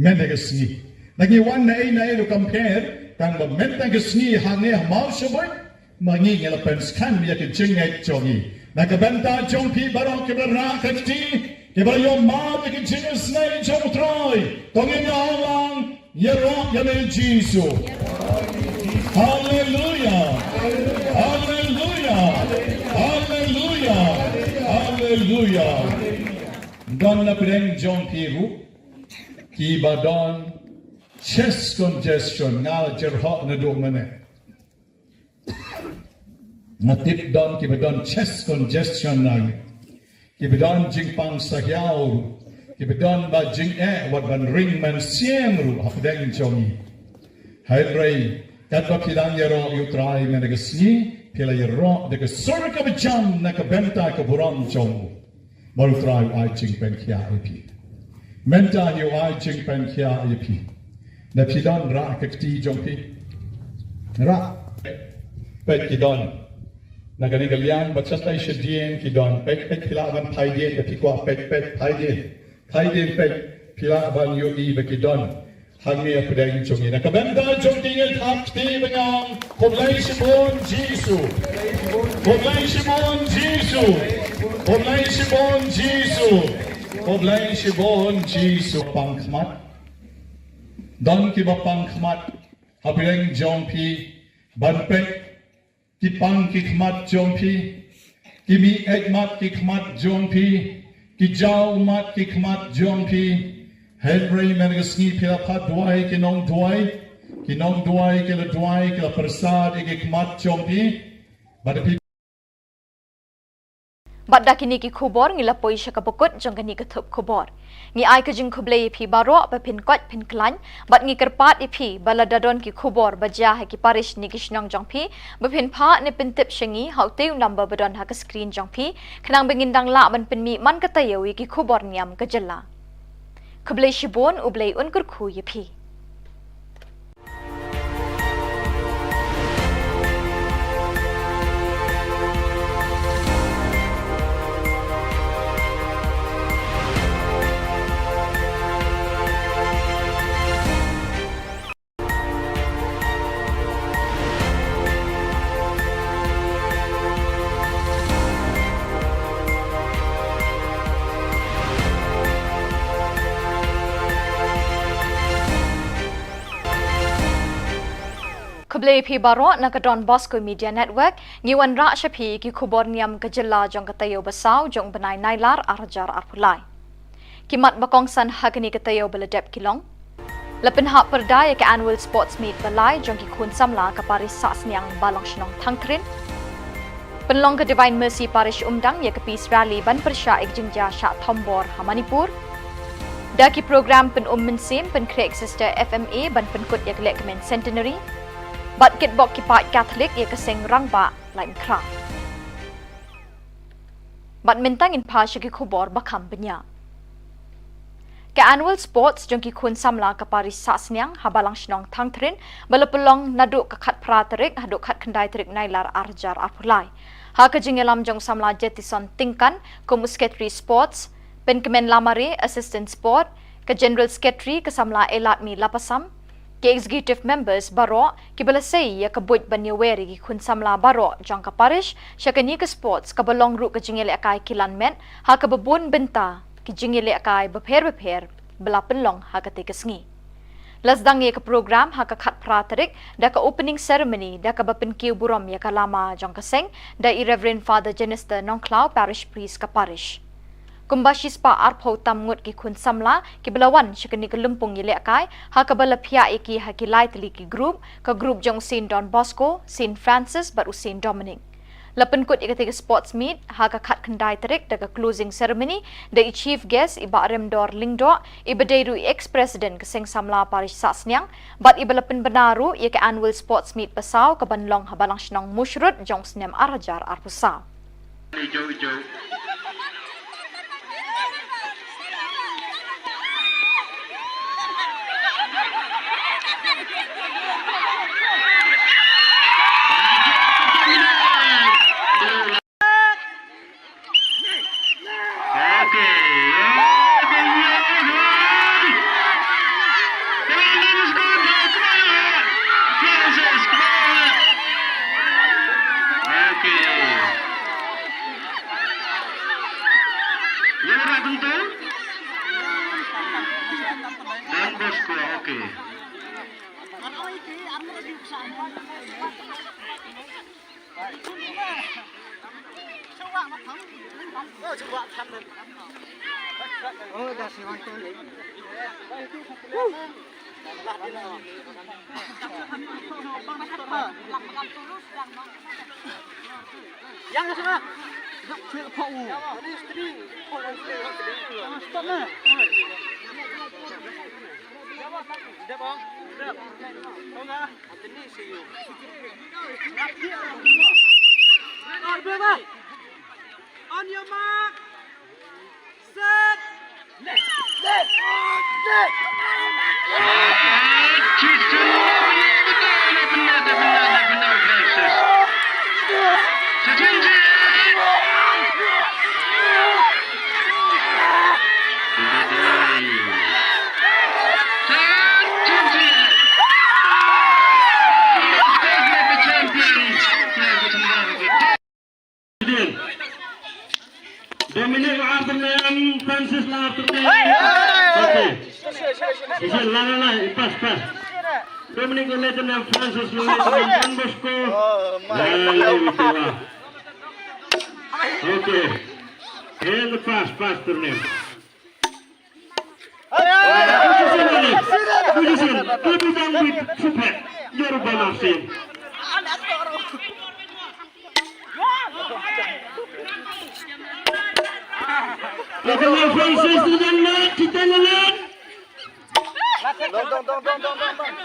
mynta ka sngi. Ngi wan na ei na ei ruh kam pher, tang ba mynta ka sngi hangne ha Mawshynrut, ma ngi ngi la pynskhem ïa ka jingngeit jong ngi. Na ka bynta jong phi baroh kiba rah ka kti, kiba ïoh mad ïa ka jingisynei jong U Trai, to ngin ïa ong lang, ïaroh ïa me Jisu. Haleluia. Haleluia. Haleluia. Haleluia. Don na pdeng jong phi ruh kiba don chest congestion, nga la jyrhoh naduh mynne. Nga tip don kiba don chest congestion na ngi. Kiba don jingpang sahiaw ruh. Kiba don ba jingeh wat ban ring mynsiem ruh hapdeng jong ngi. Hynrei katba phi dang ïaroh ïa U Trai mynta ka sngi, phi la ïaroh da ka sur kaba jam na ka bynta ka burom jong u. Ba U Trai u ai jingpynkhiah ïa phi. Mynta hi u ai jingpynkhiah ïa phi. Da phi don rah ka kti jong phi. Rah. Peit ki don. Na kane ka liang ba chatai shadien ki don. Peit, peit, phi lah ban phai dien, da phi kwah peit, peit, phai dien. Phai dien peit, phi lah ban ïohi ba ki don. Hangne hapdeng jong ngi. Na ka bynta jong ki ngin thap kti ban ong, khublei shibun Jisu. Khublei shibun Jisu. Khublei shibun Jisu. Khublei shibun Jisu. Pang khmat. Don kiba pang khmat hapdeng jong phi ban peit. Ki pang ki khmat jong phi, ki mih eit mat ki khmat jong phi, ki jaw mat ki khmat jong phi. Hynrei mynta ka sngi phi la phah duwai ki nongduwai, ki nongduwai ki la duwai, ki la pyrsad ïa ki khmat jong phi. Bad phi Bad da kine ki khubor ngi la poi sha kaba kut jong kane ka thup khubor. Ngi ai ka jingkhublei ïa phi baroh ba phin koit phin khlaiñ, bad ngi kyrpad ïa phi ba lada don ki khubor ba jia ha ki parish ne ki shnong jong phi, ba phin phah ne pyntip sha ngi ha utei u number ba don ha ka screen jong phi, khnang ba ngin dang lah ban pynmih man ka taïew ïa ki khubor niam ka jylla. Khublei shibun, U Blei un kyrkhu ïa phi. Khublei phi baroh na ka Don Bosco Media Network, ngi wanrah sha phi ki khubor niam ka jylla jong ka taïew ba saw jong u bnai Nailar ar hajar arphew lai. Ki mat ba kongsan ha kane ka taïew ba la dep ki long: La pynhap pyrda ïa ka Annual Sports Meet ba lai jong ki khun samla ka Parish Sahsniang Balong Shnong Thangthrin. Pynlong ka Divine Mercy Parish Umdang ïa ka Peace Rally ban pyrshah ïa ka jingjia shah thombor ha Manipur. Da ki program pynum mynsiem pynkhreh Sister F M A ban pynkut ïa ka lehkmen Centenary. Bad kitbok ki paid Katholik ïa ka seng rangbah Laitumkhrah. Bad mynta ngin phai sha ki khubor ba kham bniah. Ka annual sports jong ki khun samla ka parish Sahsniang ha Balang Shnong Thangthrin ba la pynlong naduh ka khatphra tarik haduh khatkhyndai tarik Nailar arhajar arphew lai. Ha ka jingïalam jong u samla Jetison Tyngkan kum u secretary sports, Pynkmen Lamare assistant sport, ka general secretary ka samla Eladmi Lapasam, ki executive members baroh kiba la sei ïa ka buit ban ïawer ïa ki khun samla baroh jong ka parish sha kane ka sports kaba long ruh ka jingïalehkai kilan met ha kaba bun bynta ki jingïalehkai bapher bapher ba la pynlong ha katei ka sngi. La sdang ïa ka program ha ka khatphra tarik da ka opening ceremony da kaba pynkiew burom ïa ka lama jong ka seng da i Reverend Father Jenister Nongkhlaw, parish priest ka parish. Kumba shispah arphew tam ngut ki khun samla kiba la wan sha kane ka lympung ïalehkai ha kaba la phiah ïa ki ha ki lai tylli ki group, ka group jong u Saint Don Bosco, Saint Francis bad u Saint Dominic. La pynkut ïa katei ka sports meet ha ka khatkhyndai tarik da ka closing ceremony da i chief guest i Bah Remdor Lyngdoh, iba dei ruh i ex president ka seng samla parish Sahsniang, bad iba la pynbna ruh ïa ka annual sports meet ba saw kaban long ha Balang Shnong Mushrut jong u snem arhajar arphew saw. Don Bosco, okay. Yang sana. Stop na. On your mark. Set. Left. Left. Left. Dominic Arthur Liam, Francis Arthur Liam. Okay. Isi la la la, pass, pass. Dominic Arthur Liam, Francis Arthur Liam, Don Bosco. La la la. Okay. And the pass, pass to them. Position, position. Keep it down with Supet. You're by Marcin. Take a left, Francis, to the left, to the left. Don't, don't, don't, don't, don't, don't, don't.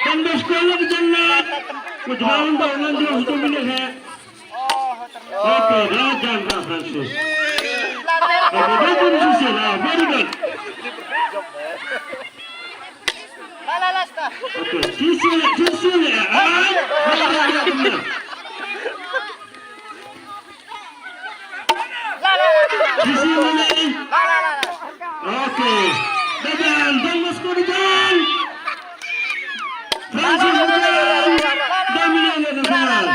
Don Bosco la ka jannat. Ku jrong ba ngan jrong satu minit ha. Okay, da jan da Francis. Okay, very good, Francis, ah, very good. Okay, Francis, Francis, ah. Jisi mana? Okay. Dadan, Don Bosco dadan. Francis dadan. Dominic dadan.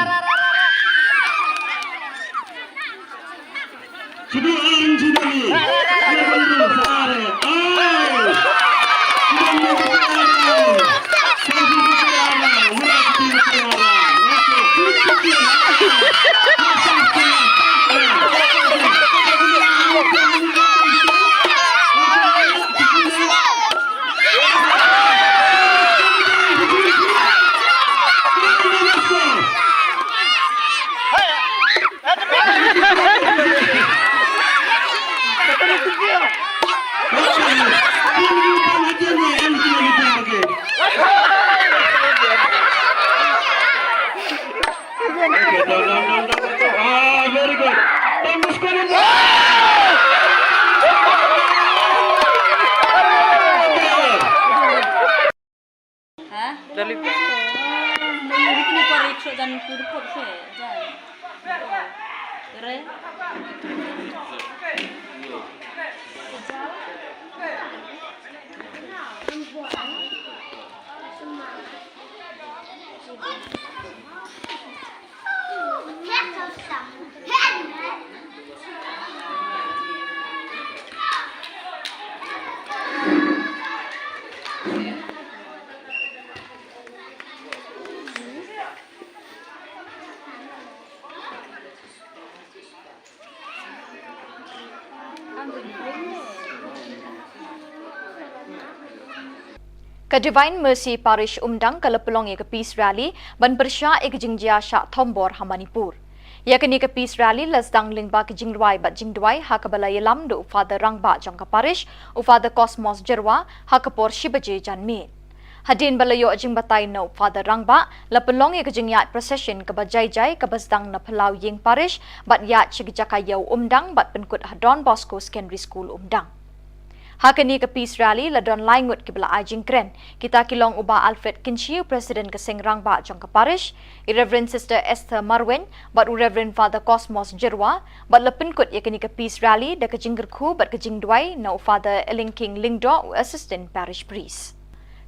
Sudu ang sudu ni. Sudu ang sudu ni. Oh. Sudu ang sudu ni. Francis dadan. Francis dadan. Okay. Ka Divine Mercy Parish Umdang ka la pynlong ïa ka Peace Rally ban pyrshah ïa ka jingjia shah thombor ha Manipur. Ïa kane ka Peace Rally la sdang lyngba ka jingrwai bad jingduwai ha kaba la ïalam da u Father Rangbah jong ka Parish, u Father Cosmos Jyrwa, ha ka por shi baje janmiet. Hadien ba la ïoh jingbatai na u Father Rangbah, la pynlong ïa ka jingïaid procession kaba jai jai kaba sdang na phyllaw ïing parish bad ïaid sha ki jaka ïew Umdang bad pynkut ha Don Bosco Secondary School Umdang. Ha kane ka Peace Rally la don lai ngut kiba la ai jingkren. Kita ki long u Bah Alfred Kynshi, u President ka Seng Rangbah jong ka Parish, i Reverend Sister Esther Marwein bad u Reverend Father Cosmos Jyrwa, bad la pynkut ïa kane ka Peace Rally da ka jingkyrkhu bad ka jingduwai na u Father Elingking Lyngdoh, u Assistant Parish Priest.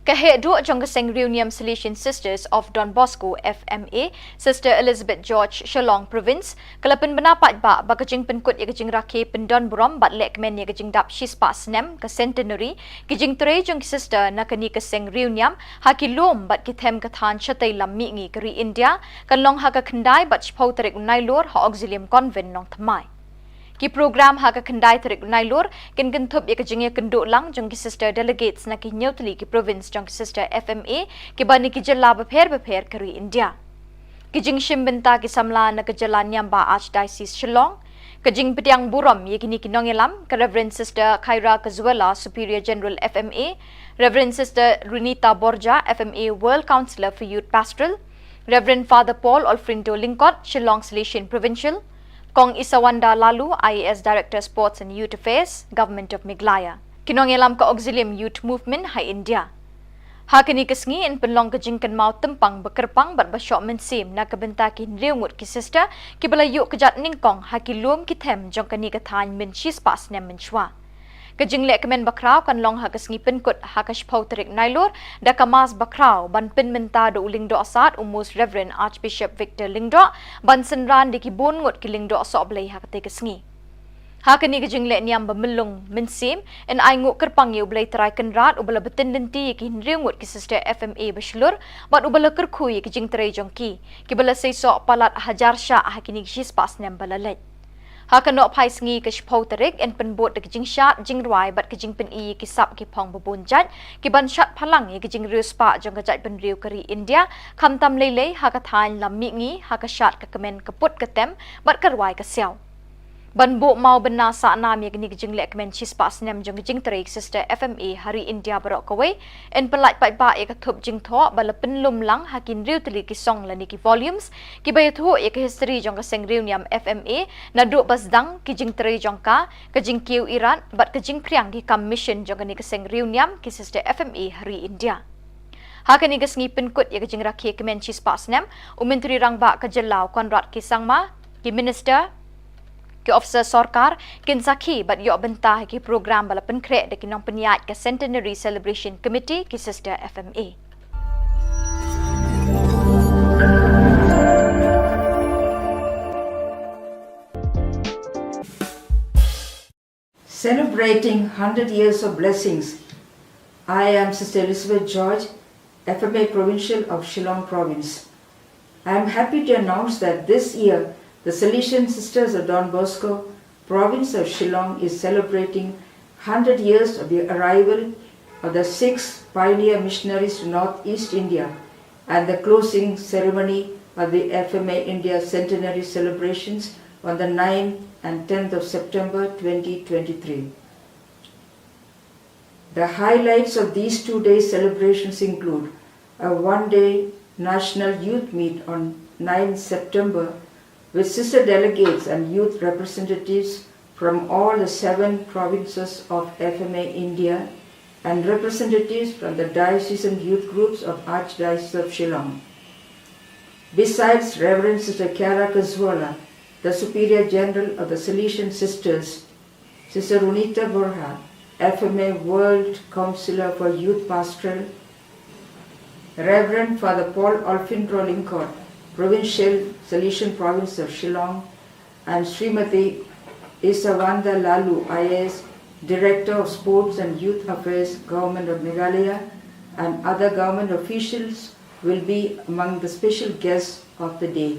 Ka heh duh jong ka Seng Riewniam Salesian Sisters of Don Bosco, F M A, Sister Elizabeth George, Shillong Province, ka la pynbna paidbah ba ka jingpynkut ïa ka jingrakhe pyndonburom bad lehkmen ïa ka jingdap shispah snem ka centenary ki jingtrei jong ki sister na kane ka seng riewniam ha ki lum bad ki them ka thaiñ shatei lam mihngi ka ri India kan long ha ka khyndai bad shiphew tarik u Nailur ha Auxilium Convent Nongthymmai. Ki program ha ka khyndai tarik u Nailur kin kynthup ïa ka jingïakynduh lang jong ki sister delegates na ki hynñiew tylli ki province jong ki sister F M A kiba na ki jylla bapher bapher ka ri India. Ki jingshim bynta ki samla na ka jylla niam ba Archdiocese Shillong. Ka jingpdiang burom ïa kine ki nongïalam, ka Reverend Sister Khaira Kazuela, Superior General F M A, Reverend Sister Runita Borja, F M A World Counselor for Youth Pastoral, Reverend Father Paul Olfrindo Lyngkot, Shillong Salesian Provincial, Kong Isawanda Laloo, I A S Director Sports and Youth Affairs, Government of Meghalaya. Ki nongïalam ka Auxilium Youth Movement ha India. Ha kane ka sngi yn pynlong ka jingkynmaw tympang ba kyrpang bad ba shoh mynsiem na ka bynta ki hynriew ngut ki sister kiba la ïuh kjat nyngkong ha ki lum ki them jong kane ka thaiñ mynshiphew snem mynshuwa. Ka jinglehkmen bakhraw kan long ha ka sngi pynkut ha ka shiphew tarik Nailur da ka Mass bakhraw ban pynmynta da u Lyngdoh Sad u Most Reverend Archbishop Victor Lyngdoh ban synran da ki bun ngut ki lyngdoh sohblei ha katei ka sngi. Ha kane ka jingleh niam ba myllung mynsiem, yn ainguh kyrpang ïa U Blei Trai Kynrad uba la btin lynti ïa ki hynriew ngut ki sister F M A ba shlur bad uba la kyrkhu ïa ki jingtrei jong ki kiba la seisoh palat hajar shah ha kine ki shispah snem ba la leit. Ha ka nohphai sngi ka shiphew tarik yn pynbud da ka jingshad jingrwai bad ka jingpyni ïa ki sap ki phong ba bun jait ki ban shad phalang ïa ka jingriewspah jong ka jaitbynriew ka ri India, khamtam leilei ha ka thaiñ lam mihngi ha ka shad ka kmen ka put ka tem bad ka rwai ka siaw. Ban buh maw bynna sah nam ïa kane ka jinglehkmen shispah snem jong ka jingtrei ka sister F M A ha ri India baroh kawei, yn pyllait paidbah ïa ka thup jingthoh ba la pynlum lang ha ki hynriew tylli ki song lane ki volumes kiba ïathuh ïa ka history jong ka seng riewniam F M A naduh ba sdang ki jingtrei jong ka, ka jingkiew irat bad ka jingphriang ki kam mission jong kane ka seng riewniam ki sister F M A ha ri India. Ha kane ka sngi pynkut ïa ka jingrakhe kmen shispah snem, u Myntri Rangbah ka jylla u Conrad K Sangma, ki minister, ki officer sorkar kin sakhi bad ïoh bynta ha ki program ba la pynkhreh da ki nongpynïaid ka Centenary Celebration Committee ki sister F M A. Celebrating hundred years of blessings, I am Sister Elizabeth George, F M A Provincial of Shillong Province. I am happy to announce that this year the Salesian Sisters of Don Bosco, Province of Shillong, is celebrating hundred years of the arrival of the six pioneer missionaries to Northeast India and the closing ceremony of the F M A India Centenary celebrations on the ninth and tenth of September twenty twenty-three. The highlights of these two-day celebrations include a one-day national youth meet on ninth September with sister delegates and youth representatives from all the seven provinces of F M A India and representatives from the diocesan youth groups of Archdiocese of Shillong. Besides Reverend Sister Kiara Kazuala, the Superior General of the Salesian Sisters, Sister Runita Borja, F M A World Counselor for Youth Pastoral, Reverend Father Paul Olfindro Lyngkhot, Provincial Salesian Province of Shillong, and Srimati Isawanda Lalu, I A S, Director of Sports and Youth Affairs, Government of Meghalaya, and other government officials will be among the special guests of the day.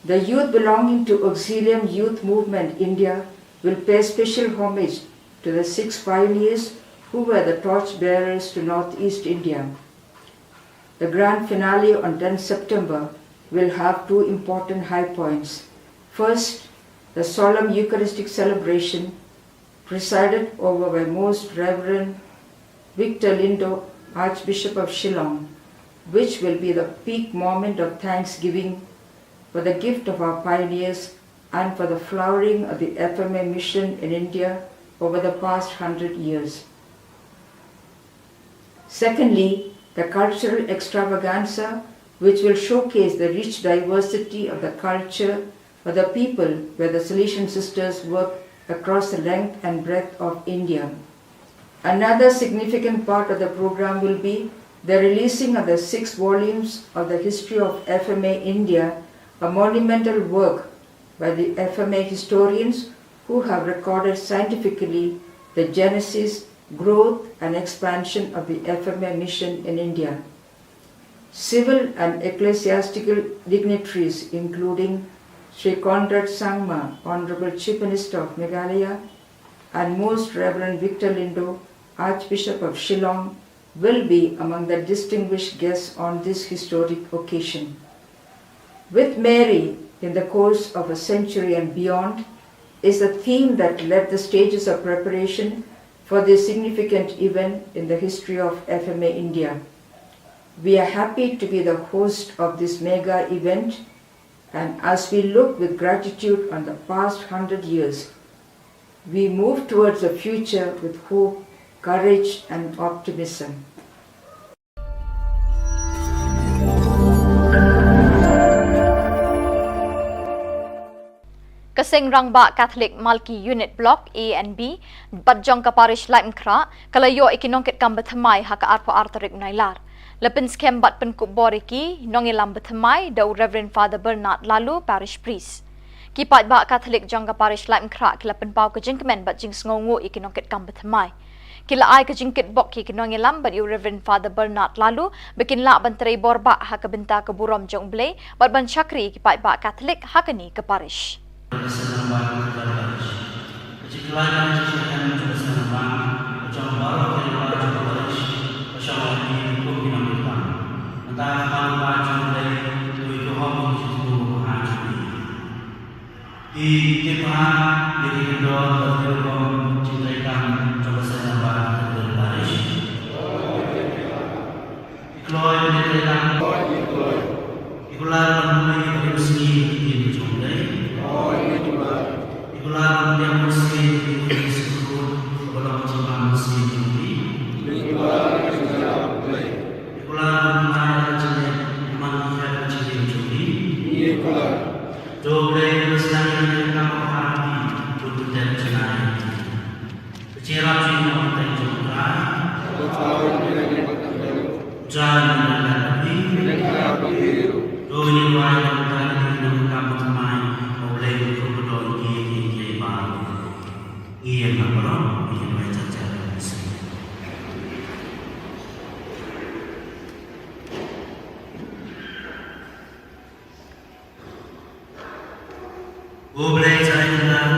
The youth belonging to Auxilium Youth Movement India will pay special homage to the six pioneers who were the torch bearers to Northeast India. The grand finale on tenth September will have two important high points. First, the solemn Eucharistic celebration presided over by Most Reverend Victor Lindo, Archbishop of Shillong, which will be the peak moment of thanksgiving for the gift of our pioneers and for the flowering of the F M A mission in India over the past hundred years. Secondly, the cultural extravaganza, which will showcase the rich diversity of the culture of the people where the Salesian sisters work across the length and breadth of India. Another significant part of the program will be the releasing of the six volumes of the History of F M A India, a monumental work by the F M A historians who have recorded scientifically the genesis, growth, and expansion of the F M A mission in India. Civil and ecclesiastical dignitaries, including Sri Conrad Sangma, Honorable Chief Minister of Meghalaya, and Most Reverend Victor Lindo, Archbishop of Shillong, will be among the distinguished guests on this historic occasion. With Mary in the course of a century and beyond is a theme that led the stages of preparation for this significant event in the history of F M A India. We are happy to be the host of this mega event, and as we look with gratitude on the past hundred years, we move towards the future with hope, courage, and optimism. Ka Seng Rangbah Catholic Malki Unit Block A and B bad jong ka Parish Laitumkhrah ka la ïoh ïa ki nongkitkam bathymmai ha ka arphew ar tarik u Nailar. La pynskhem bad pynkup bor ïa ki nongïalam bathymmai da u Reverend Father Bernard Lalu, Parish Priest. Ki paidbah Catholic jong ka Parish Laitumkhrah ki la pynpaw ka jingkmen bad jingsngewnguh ïa ki nongkitkam bathymmai. Ki la ai ka jingkitbok ïa ki nongïalam bad ïa u Reverend Father Bernard Lalu ba kin lah ban trei borbah ha ka bynta ka burom jong U Blei bad ban shakri ïa ki paidbah Catholic ha kane ka parish. Ki tip bha ïa ki kyndon bad ki rukom jingtrei kam jong ka Seng Rangbah Catholic Parish. Ki kloi jingtrei kam. Ki kular ban pule ïa ka sngi ka ktien ka jong U Blei. Ki kular ban pdiang mynsiem ïa ki khun ki skul kaba long ka jingbam mynsiem jong ki. Ki kular ban pynlait ïa ka jingngeit man ki khun ki jingim jong ki. To U Blei un sdang ïa ka kam ba ha ki bun bun dep janai. Ka jingïarap jong ngi na ka bynta jong U Trai. U Trai un ïarap ïa phi. To ngin duwai na ka bynta ki nongkam bathymmai, ba U Blei un kyrkhu ïa ki, ïa ki, ïa ki baroh. Ngin ïa baroh, ngin ïa duwai jar jar. Ko Blei Trai Kynrad,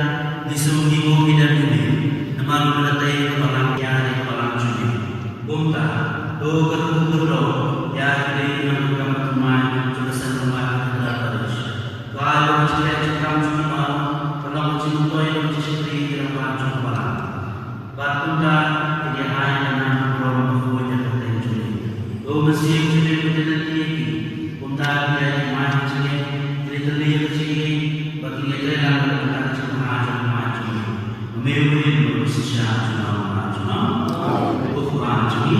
ngi sngew ngi buh ngi dem ïa me, namar me la tei ïa ka balang, ïa ka balang jong me. Kumta, to kyrkhu kyrdoh ïa ki dei ki nongkam bathymmai jong ka Seng Rangbah Cathedral Parish. To ai ba ka jingïaid jingkam jong ki baroh kan long ka jingmyntoi bad ka jingshakri ïa ki rangbah jong ka balang. Bad kumta, to ai ka nam ka burom ka khuid ïa ka kyrteng jong me. To mynsiem jong me pynlong ïa ki. Kumta, ki ïa ki mai ka jingim, ki la kylli ïa ka jingim, bad ki ïa trei lang ka bynta ka jingbha jong ka mai jong me. Namar me u ïa u shisha junom ha junom. Ko Kpa jong ngi.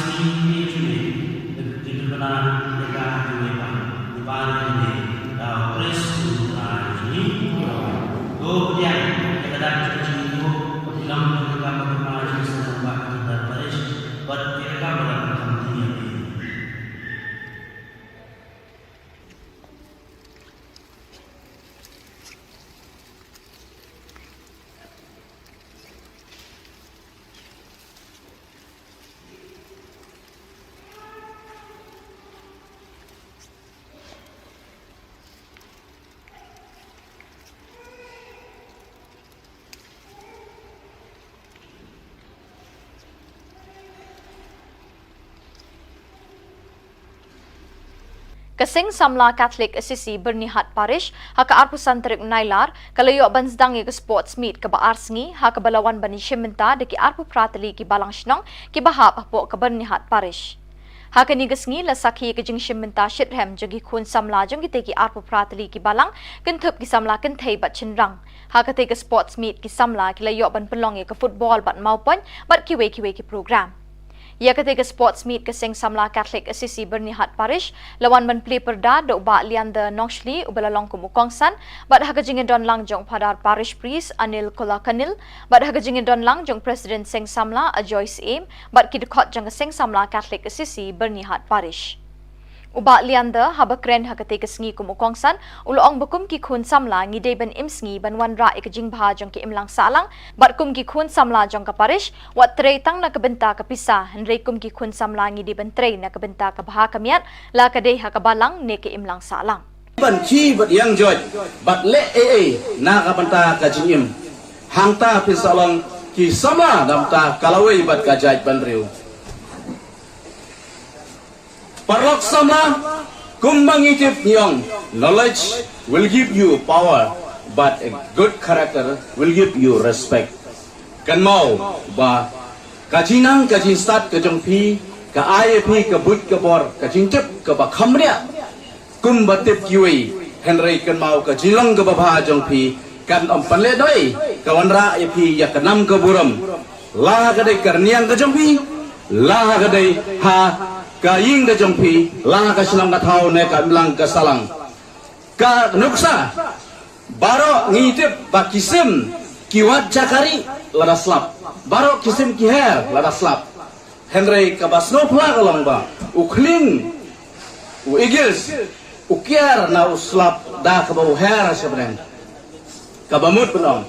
sngi ne jong ngi, te pynbna ïa ka ha kiwei pat. Ngi pan ïa kane da u Khrist u Trai jong ngi. To pdiang ïa ka dak jong ka jingïathuh, ka pynlong ïa ka kam ka jingma jong ka seng bad ka jingdar parish, bad ïa ka kam ka jingdar parish. Ka Seng Samla Catholic Assisi Byrnihat Parish, ha ka arphew san tarik Nailar, ka la ïoh ban sdang ïa ka sports meet kaba ar sngi, ha kaba la wan ban ïashim bynta da ki arphew phra tylli ki balang shnong, kiba hap hapoh ka Byrnihat Parish. Ha kane ka sngi la sakhi ïa ka jingshim bynta shitrhem jong ki khun samla jong kitei ki arphew phra tylli ki balang, kynthup ki samla kynthei bad shynrang. Ha katei ka sports meet ki samla ki la ïoh ban pynlong ïa ka football bad mawpoiñ, bad kiwei kiwei ki program. Ïa katei ka sports meet ka Seng Samla Catholic Assisi Byrnihat Parish, la wan ban plie pyrda da u Bah Leander Nongshli uba la long kum u kongsan, bad ha ka jingïadon lang jong u Phadar Parish Priest Anil Kolakanil, bad ha ka jingïadon lang jong u President Seng Samla Ajoy Syiem, bad ki dkhot jong ka Seng Samla Catholic Assisi Byrnihat Parish. U Bah Leander, haba kren ha katei ka sngi kum u kongsan, u la ong ba kum ki khun samla ngi dei ban im sngi ban wanrah ïa ka jingbha jong ka imlang sahlang, bad kum ki khun samla jong ka parish, wat trei tang na ka bynta ka pisa, hynrei kum ki khun samla ngi dei ban trei na ka bynta ka bha ka miat, la ka dei ha ka balang ne ka imlang sahlang. Ban khie bad ïeng joit, bad leh ei ei na ka bynta ka jingim. Hangta phin sa long ki samla na ka bynta ka lawei bad ka jaitbynriew. Paralok samla, kumba ngi tip ngi ong, knowledge will give you power, but a good character will give you respect. Kynmaw ba ka jingnang ka jingstad ka jong phi, ka ai ïa phi ka buit ka bor, ka jingtip kaba kham bniah. Kumba tip kiwei, hynrei kynmaw ka jinglong kaba bha jong phi, kan ym pynlehnohei, ka wanrah ïa phi ïa ka nam ka burom. La ka dei ka rynïeng ka jong phi, la ka dei ha ka ïing ka jong phi, la ka shnong ka thaw ne ka imlang ka sahlang. Ka nuksa, baroh ngi tip ba ki sim, ki wad jakari lada slap. Baroh ki sim ki her lada slap. Hynrei kaba sngewphylla ka long ba u khlieng, u eagles, u kiar na u slap da kaba u her sha bneng. Kaba mut ban ong,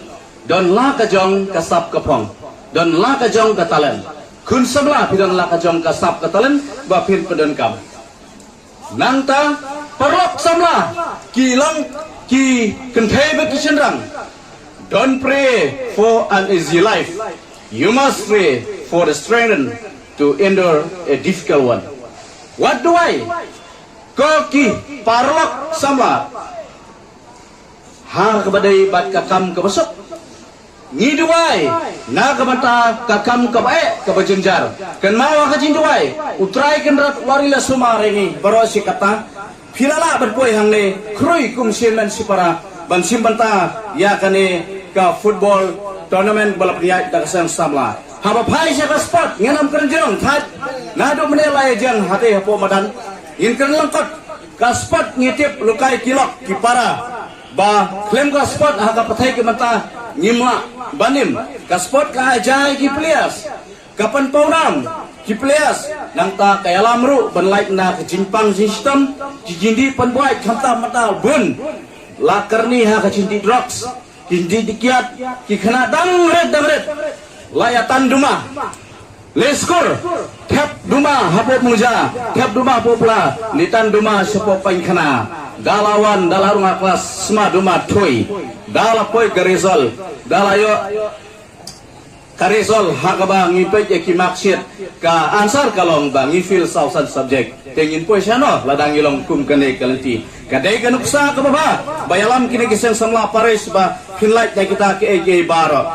don la ka jong ka sap ka phong, don la ka jong ka talent. Khun samla phi don la ka jong ka sap ka talent ba phin pyndonkam. Nangta, paralok samla, ki long, ki kynthei bad ki shynrang. Don't pray for an easy life. You must pray for the strength to endure a difficult one. What do I? Ko ki paralok samla. Ha kaba dei bad ka kam kaba suk. Ngi duwai na ka bynta ka kam kaba eh kaba jynjar. Kynmaw ha ka jingduwai, U Trai Kynrad u ri la sumar ïa ngi baroh shi katta. Phi la lah ban poi hangne khrui kum shin men shi para ban shim bynta ïa kane ka football tournament ba la pynïaid da ka seng samla. Haba phai sha ka sport ngin ym kren jrong thait. Naduh mynne la ïa jeng hate hapoh madan. Ngin kren lyngkot ka sport ngi tip lukai ki lok ki para. Ba khlem ka sport ha ka pyrthei ka mynta ngim lah ban im. Ka sport ka ai jai ki players, ka pynpaw nam ki players, nangta ka ïalam ruh ban lait na ka jingpang jingshitom, ki jingdih pynbuaid khamtam mynta bun. La kyrni ha ka jingdih drugs, ki jingdih kiad, ki khynnah dang rit dang rit. La ïa tan duma. Leskur, thep duma hapoh Mungja, thep duma hapoh Pla, ngi tan duma shapoh Paikhana. Da la wan, da la rung ha klas, sma duma thui. Da la poi ka result, da la ïoh ka result ha kaba ngi peit ïa ki marksheet, ka answer ka long ba ngi fail saw san subject. Te ngin poi shano lada ngi long kum kane ka lynti. Ka dei ka nuksa kaba bha ba ïalam kine ki seng samla parish ba phin lait na kita kiei kiei baroh.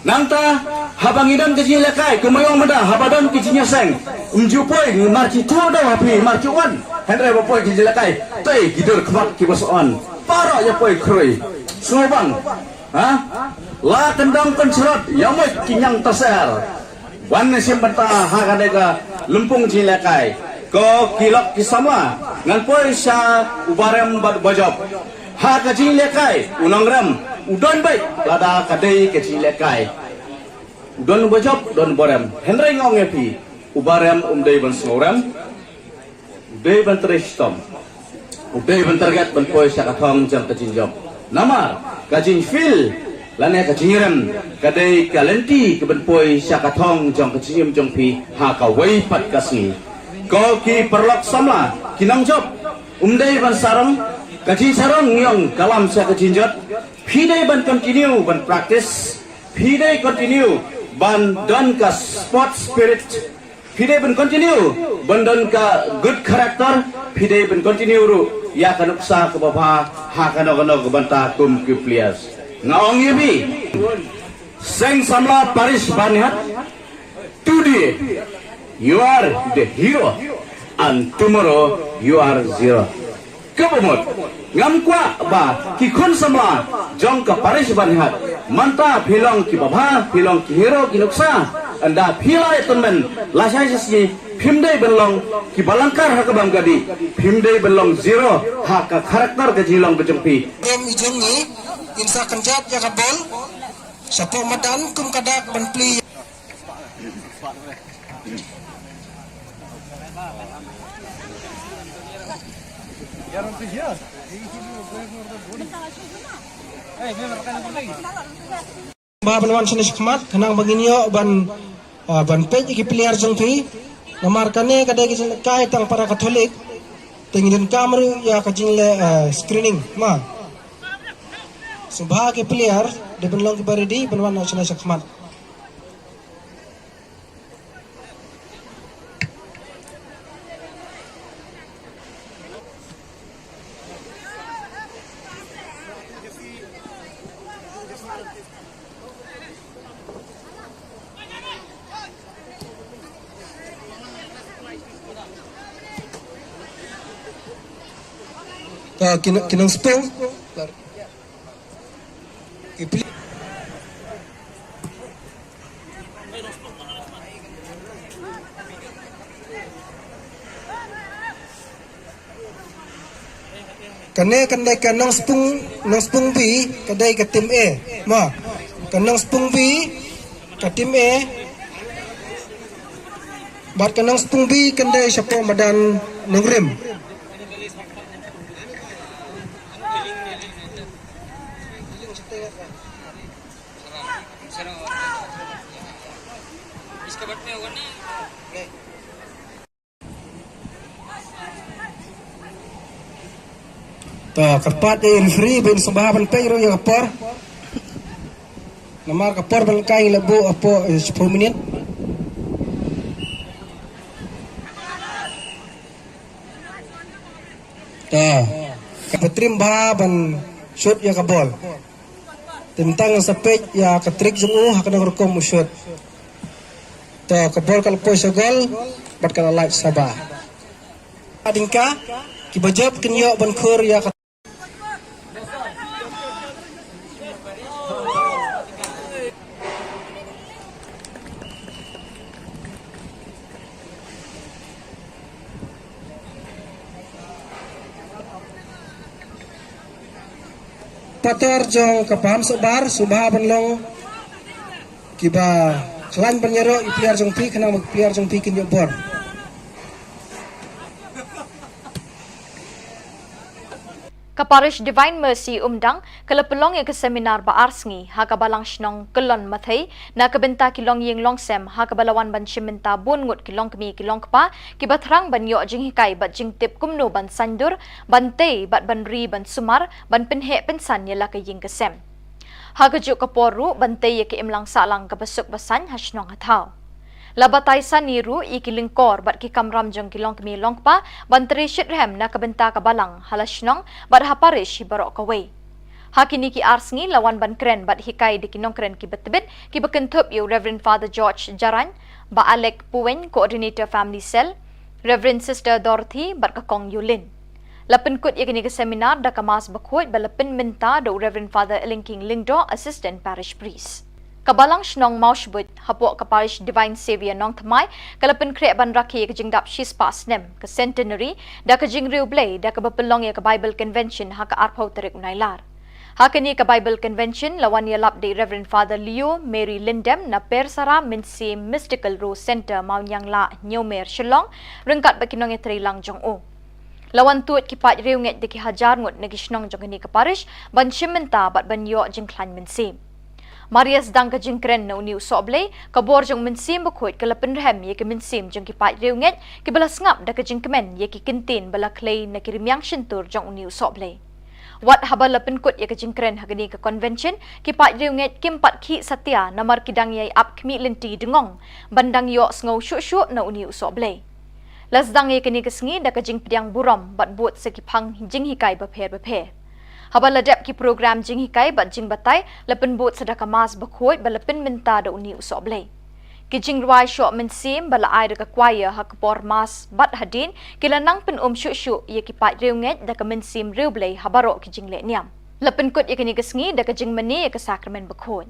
Nangta, Haba ngi don ka jingïalehkai, kumba ong mynta, haba don ka jingïaseng, ym ju poi, mar ki tu daw ha phi, mar ki wan. Hynrei ba poi ka jingïalehkai, tei ki dur khmat ki ba sa on. Para ïa poi khrui. Sngewbang. Ha? La kyndong kynshlot, ïa mut ki ñiang taser. Wan ne sim bynta ha kane ka lympung jingïalehkai. Ko ki lok ki samla, ngan poi sha u barem bad u bajop. Ha ka jingïalehkai, u nongrem, u don beit, lada ka dei ka jingïalehkai. U don u bajop, u don u barem. Hynrei nga ong ïa phi, u barem um dei ban sngewrem, u dei ban trei shitom, u dei ban target ban poi sha ka thong jong ka jingjop. Namar, ka jingfield, lane ka jingrem, ka dei ka lynti ka ban poi sha ka thong jong ka jingim jong phi, ha kawei pat ka sngi. Ko ki paralok samla, ki nongjop, um dei ban sarong, ka jingsarong ngi ong ka lam sha ka jingjot, phi dei ban continue ban practice, phi dei continue ban don ka sport spirit, phi dei ban continue ban don ka good character, phi dei ban continue ruh ïa ka nuksa kaba bha ha kano kano ka bynta kum ki players. Nga ong ïa phi, seng samla parish Banihat, today you are the hero and tomorrow you are zero. Kaba mut, ngam kwah ba ki khun samla jong ka parish Banihat, mynta phi long kiba bha, phi long ki hero ki nuksa, ynda phi la ïa tymmen lashai shisngi, phim dei ban long kiba lyngkar ha kaba ym ka dih, phim dei ban long zero ha ka character ka jinglong ka jong phi. Kum i jong ngi, ngin sa kynjat ïa ka bol shapoh madan kum ka dak ban plie. Ba ban wan shane shakhmat, khnang ba ngin ïoh ban, ah, ban peit ïa ki player jong phi. Namar kane ka dei ka jingïalehkai tang para Katholik. Te ngi donkam ruh ïa ka jingleh, ah, screening, ma. Sngewbha ki player, dei ban long kiba ready, ban wan shane shakhmat. Ka kin-, kinang spung. Ki pli-, kane kan dei ka Nongspung, Nongspung B, ka dei ka team A. Ma, ka Nongspung B, ka team A. Bad ka Nongspung B, kan dei shapoh madan Nongrim. To, kyrpad ïa i referee ban sngewbha ban peit ruh ïa ka por. Namar ka por ban kai la buh hapoh, eh, shiphew minit. To, ka patrim bha ban shoot ïa ka bol. Te mynta ngan sa peit ïa ka trick jong u ha kano ka rukom u shoot. To, ka bol ka la poi sha gol bad ka la lait sha ba. Hadien ka, kiba jop kin ïoh ban khur ïa ka Patar jong ka Paham Sohbar, sngewbha ban long kiba khlaiñ ban ïaroh ïa i player jong phi, khnang ba i player jong phi kin ïoh bor. Ka Parish Divine Mercy Umdang ka la pynlong ïa ka seminar ba ar sngi ha ka Balang Shnong Kyllon Mathei na ka bynta ki longïing longsem, ha kaba la wan ban shim bynta bun ngut ki longkmie ki longkpa kiba thrang ban ïoh jinghikai bad jingtip kumno ban saiñdur, ban tei bad ban ri ban sumar, ban pynheh pynsan ïa la ka ïing ka sem. Ha kajuh ka por ruh ban tei ïa ka imlang sahlang kaba suk ba saiñ ha shnong ha thaw. La batai sani ruh ïa ki lyngkor bad ki kamram jong ki longkmie longkpa ban trei shitrhem na ka bynta ka balang ha la shnong bad ha parish hi baroh kawei. Ha kine ki ar sngi la wan ban kren bad hikai da ki nongkren kiba tbit, kiba kynthup ïa u Reverend Father George Jarain, Bah Alec Puwein, Coordinator Family Cell, Reverend Sister Dorothy bad ka Kong Yulin. La pynkut ïa kane ka seminar da ka Mass Bakhuid ba la pynmynta da u Reverend Father Elingking Lyngdoh, Assistant Parish Priest. Ka Balang Shnong Mawshbuit hapoh ka Parish Divine Saviour Nongthymmai ka la pynkhreh ban rakhe ïa ka jingdap shispah snem, ka centenary, da ka jingriewblei da kaba pynlong ïa ka Bible Convention ha ka arphew tarik u Nailar. Ha kane ka Bible Convention la wan ïalap da i Reverend Father Leo Mary Lyndem na Persara Mynsiem Mystical Rose Centre, Mawnianglah, Hynñiewmer, Shillong, ryngkat bad ki nongïatreilang jong u. La wan tuid ki paid riewngeit da ki hajar ngut na ki shnong jong kane ka parish ban shim bynta bad ban ïoh jingkhlaiñ mynsiem. Mar ïa sdang ka jingkren na une u sohblei, ka bor jong u Mynsiem Bakhuid ka la pynrhem ïa ki mynsiem jong ki paid riewngeit kiba la sngap da ka jingkmen ïa ki kyntien ba la khlei na ki rmiang shyntur jong une u sohblei. Wat haba la pynkut ïa ka jingkren ha kane ka convention, ki paid riewngeit kim pat khih satia namar ki dang ïai ap khmih lynti dngong ban dang ïohsngew shuh shuh na une u sohblei. La sdang ïa kane ka sngi da ka jingpdiang burom bad bud sa ki phang jinghikai bapher bapher. Haba la dep ki program jinghikai bad jingbatai, la pynbud sa da ka Mass Bakhuid ba la pynmynta da une u sohblei. Ki jingrwai shoh mynsiem ba la ai da ka choir ha ka por Mass bad hadien ki la nang pyn-um shuh shuh ïa ki paid riewngeit da ka mynsiem riewblei ha baroh ki jingleh niam. La pynkut ïa kane ka sngi da ka jingmane ïa ka Sakramen Bakhuid.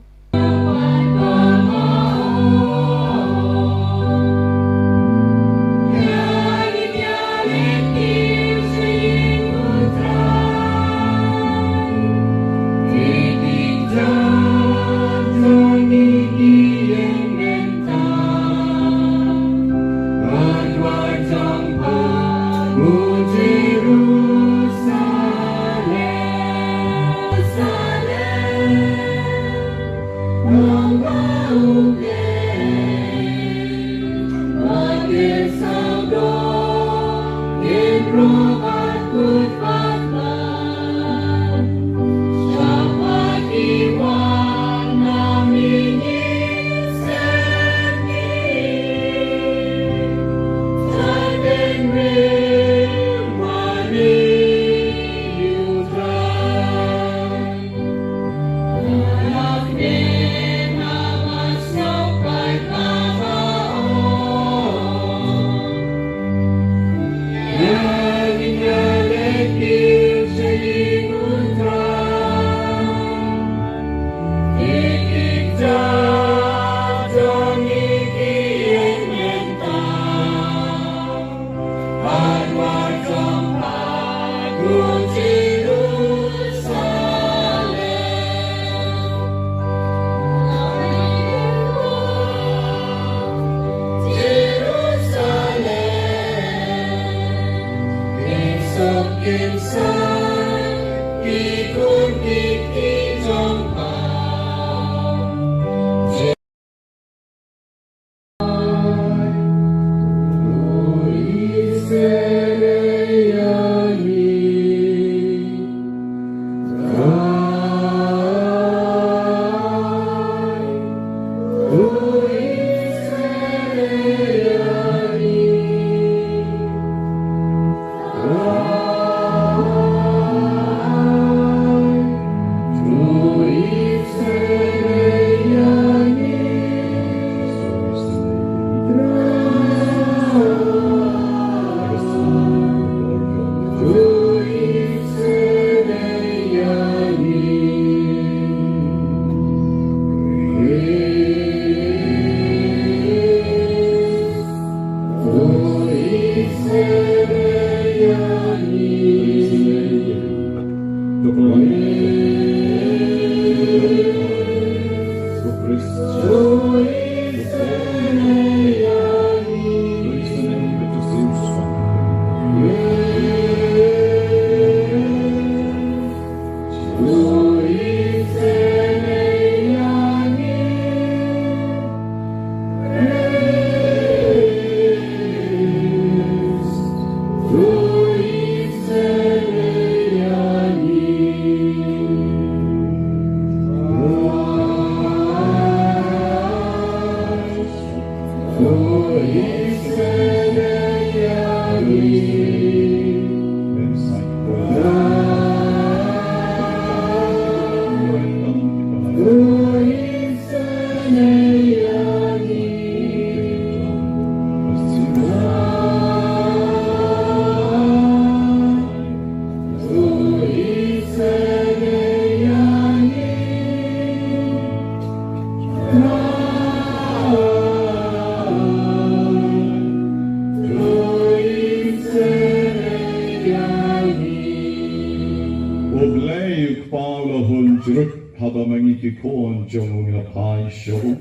U Blei u Kpa u la hun jrut haba ma ngi ki khun jong u ngi la phai sha u.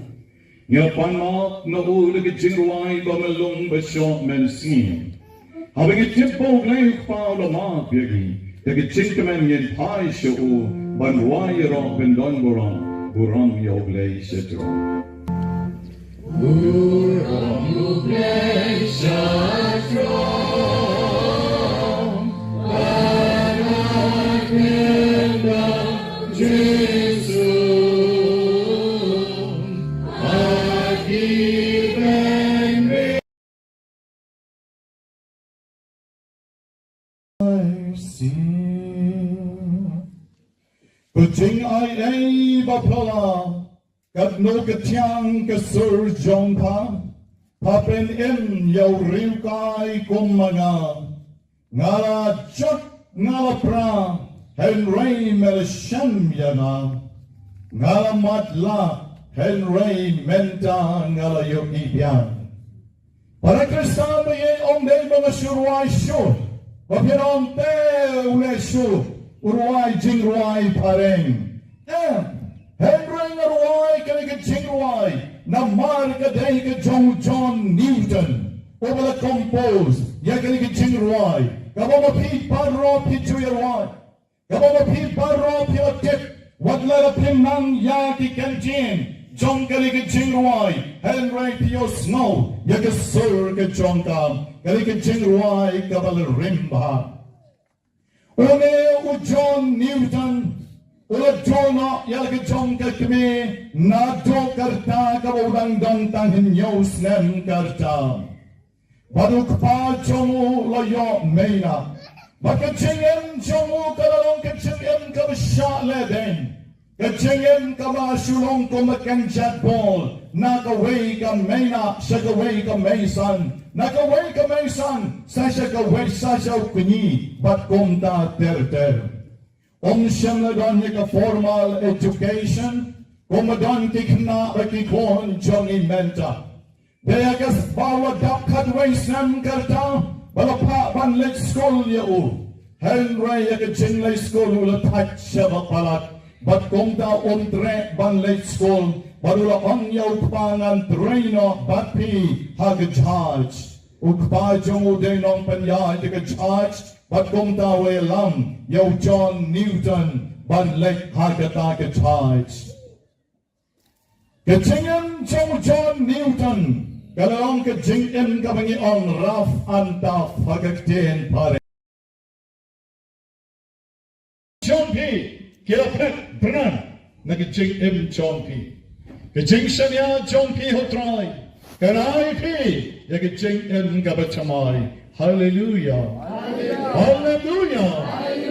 Ngi la pan map na u da ka jingrwai ba myllung ba shoh mynsiem. Haba ngi tip ba U Blei u Kpa u la map ïa ngi, da ka jingkmen ngin phai sha u ban rwai ïaroh kyndon burom, burom ïa U Blei sha jrong. Burom ïa U Blei sha jrong, ba na kyndon jingshun ha ki bynriew. Ka jingai ei ba phylla katno ka thiang ka sur jong pha, pha pynim ïa u riewkai kum ma nga. Nga la jot nga la pra, hynrei me la shem ïa nga. Nga la matlah, hynrei mynta nga la ïohi biang. Para Khristan ba ïeit, ym dei ba nga shu rwai shuh, ba phin ong te u leh shuh u rwai jingrwai phareng. Em, hynrei nga rwai kane ka jingrwai namar ka dei ka jong u John Newton uba la compose ïa kane ka jingrwai kaba ma phi baroh phi ju ïa rwai. Kaba ma phi baroh phi la tip, wat la phim nang ïa ki kyntien jong kane ka jingrwai, hynrei phi ïohsngew ïa ka sur ka jong ka, kane ka jingrwai kaba la rim bha. Une u John Newton u la duh noh ïa la ka jong ka kmie naduh ka rta kaba u dang don tang hynñiew snem ka rta. Bad u kpa jong u la ïoh mei nah. Bad ka jingim jong u ka la long ka jingim kaba shah lehbeiñ. Ka jingim kaba shu long kum ka kynjat bol, na kawei ka mei nah sha kawei ka mei san, na kawei ka mei san sa sha kawei, sa sha u kñi, bad kumta ter ter. Um shym la don ïa ka formal education kumba don ki khynnah bad ki khun jong ngi mynta. Te ïa ka ba u la dap khatwei snem ka rta ba la phah ban leit skul ïa u. Hynrei ïa ka jingleit skul u la thait shaba palat, bad kumta um treh ban leit skul, bad u la ong ïa u kpa, ngan trei noh bad phi ha ka jahaj. U kpa jong u dei nongpynïaid ïa ka jahaj, bad kumta u ïalam ïa u John Newton ban leit ha kata ka jahaj. Ka jingim jong u John Newton ka la long ka jingim kaba ngi ong rough and tough ha ka ktien phareng. Jong phi ki la phet bnai na ka jingim jong phi. Ka jingshaniah jong phi ha u Trai ka rai phi ïa ka jingim kaba thymmai. Haleluia. Haleluia.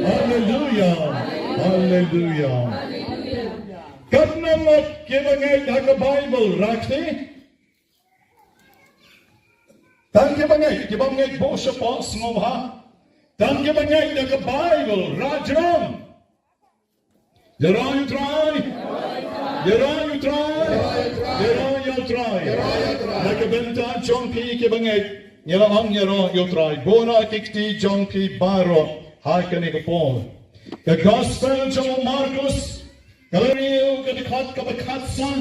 Haleluia. Haleluia. Katno ngut kiba ngeit ha ka Baibl, rah kti? Tang kiba ngeit, kiba ngeit bun shapoh sngewbha. Tang kiba ngeit ha ka Baibl, rah jrong. Ïaroh ïa u Trai. Ïaroh ïa u Trai. Ïaroh ïa u Trai. Na ka bynta jong phi kiba ngeit, ngi la ong ïaroh ïa u Trai. Bun na ki kti jong phi baroh ha kane ka por. Ka Gospel jong u Markus, ka la riew ka dkhot kaba khatsan.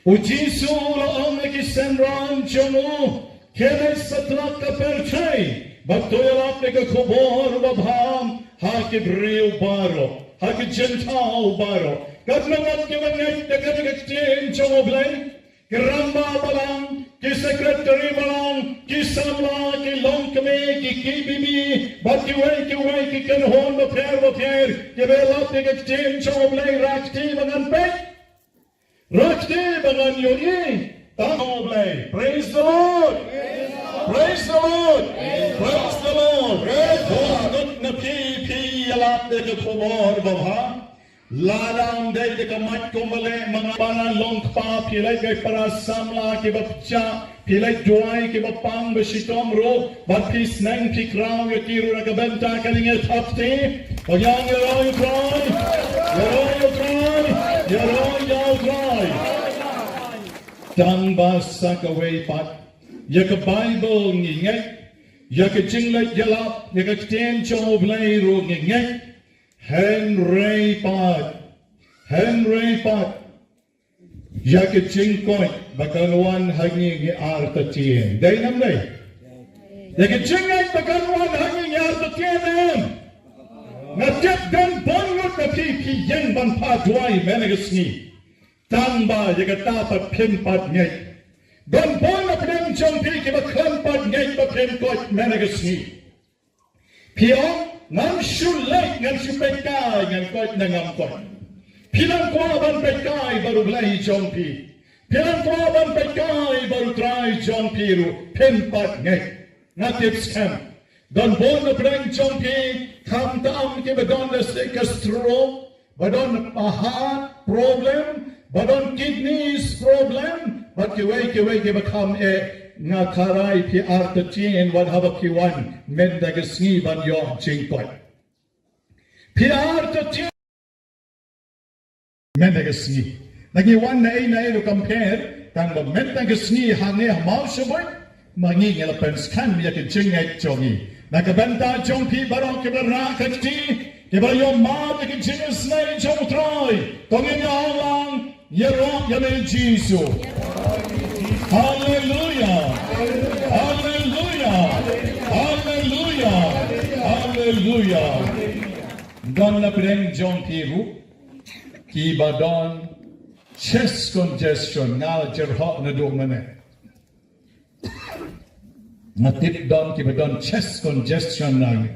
U Jisu u la ong ïa ki synran jong u, khie leit satlak ka pyrthei bad to ïalap ïa ka khubor babha ha ki briew baroh, ha ki jingthaw baroh. Katno ngut kiba ngeit ïa kane ka ktien jong U Blei? Ki rangbah balang, ki secretary balang, ki samla, ki longkmie, ki KBBB bad kiwei kiwei ki kynhun bapher bapher kiba ïalap ïa ka ktien jong U Blei, rah kti ba ngan peit. Rah kti ba ngan ïohi. Tang U Blei. Praise the Lord. Praise the Lord. Praise the Lord. Bun ngut na phi phi ïalap ïa ka khubor babha. Lada ym dei da ka mic kumba leh ma nga, ba ngan long kpa, phi leit gai para samla kiba pyrshah. Phi leit duwai kiba pang ba shitom ruh bad phi sneng phi kraw ïa ki ruh na ka bynta kane, ngi thap kti. Ïaroh ïa u Trai. Ïaroh ïa u Trai. Ïaroh ïa u Trai. Tang ba sa kawei pat, ïa ka Baibl ngi ngeit, ïa ka jingleit ïalap, ïa ka ktien jong U Blei ruh ngi ngeit. Hynrei pat, hynrei pat, ïa ka jingkoit ba kan wan ha ngi ngi artatien. Dei ne ym dei? Ïa ka jingngeit ba kan wan ha ngi ngi artatien em? Nga tip don bun ngut na phi phi ïeng ban phah duwai mynne ka sngi. Tang ba ïa kata pat phim pat ngeit. Don bun na pdeng jong phi kiba khlem pat ngeit ba phim koit mynne ka sngi. Phi ong, ngam shu leit, ngam shu peit kai, ngan koit ne ngam koit. Phi nang kwah ban peit kai bad U Blei jong phi. Phi nang kwah ban peit kai bad U Trai jong phi ruh, phim pat ngeit. Nga tip skhem. Don bun na pdeng jong phi, khamtam kiba don da ka stroke, ba don heart problem, ba don kidneys problem, bad kiwei kiwei kiba kham eh. Nga kyrpad phi artatien wat haba phi wan mynta ka sngi ban ïoh jingkoit. Phi artatien mynta ka sngi. Ngi wan na ei na ei ruh kam pher, tang ba mynta ka sngi hangne ha Mawshynrut, ma ngi ngi la pynskhem ïa ka jingngeit jong ngi. Na ka bynta jong phi baroh kiba rah ka kti, kiba ïoh mad ïa ka jingisynei jong U Trai, to ngin ïa ong lang, ïaroh ïa me Jisu. Haleluia. Haleluia. Haleluia. Haleluia. Don na pdeng jong phi ruh kiba don chest congestion, nga la jyrhoh naduh mynne. Nga tip don kiba don chest congestion na ngi.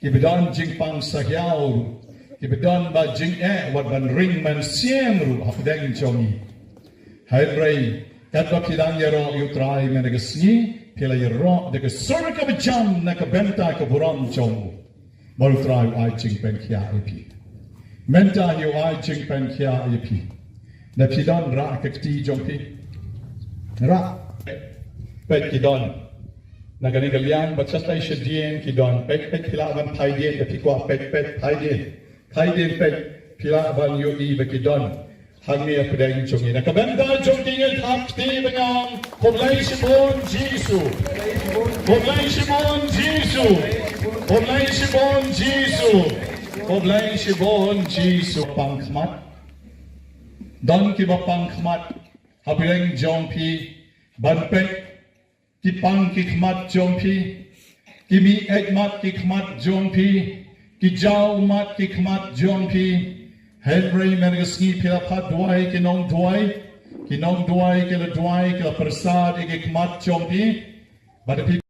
Kiba don jingpang sahiaw ruh. Kiba don ba jingeh wat ban ring mynsiem ruh ha pdeng jong ngi. Hynrei katba phi dang ïaroh ïa U Trai mynne ka sngi, phi la ïaroh da ka sur kaba jam na ka bynta ka burom jong u. Bad U Trai u ai jingpynkhiah ïa phi. Mynta hi u ai jingpynkhiah ïa phi. Na phi don rah ka kti jong phi. Rah. Peit ki don. Na kane ka liang bad shatei shadien ki don. Peit peit phi lah ban phai dien, da phi kwah peit peit phai dien. Phai dien peit phi lah ban ïohi ba ki don. Hangne ha pdeng jong ngi. Na ka bynta jong ki ngi thap kti ba ngi ong, khublei shibun Jisu. Khublei shibun Jisu. Khublei shibun Jisu. Khublei shibun Jisu. Pang khmat. Don kiba pang khmat ha pdeng jong phi ban peit. Ki pang ki khmat jong phi, ki mih eit mat ki khmat jong phi, ki jaw mat ki khmat jong phi. Hynrei mynne ka sngi phi la phah duwai ki nongduwai, ki nongduwai ki la duwai, ki la pyrsad ïa ki khmat jong phi. Bad phi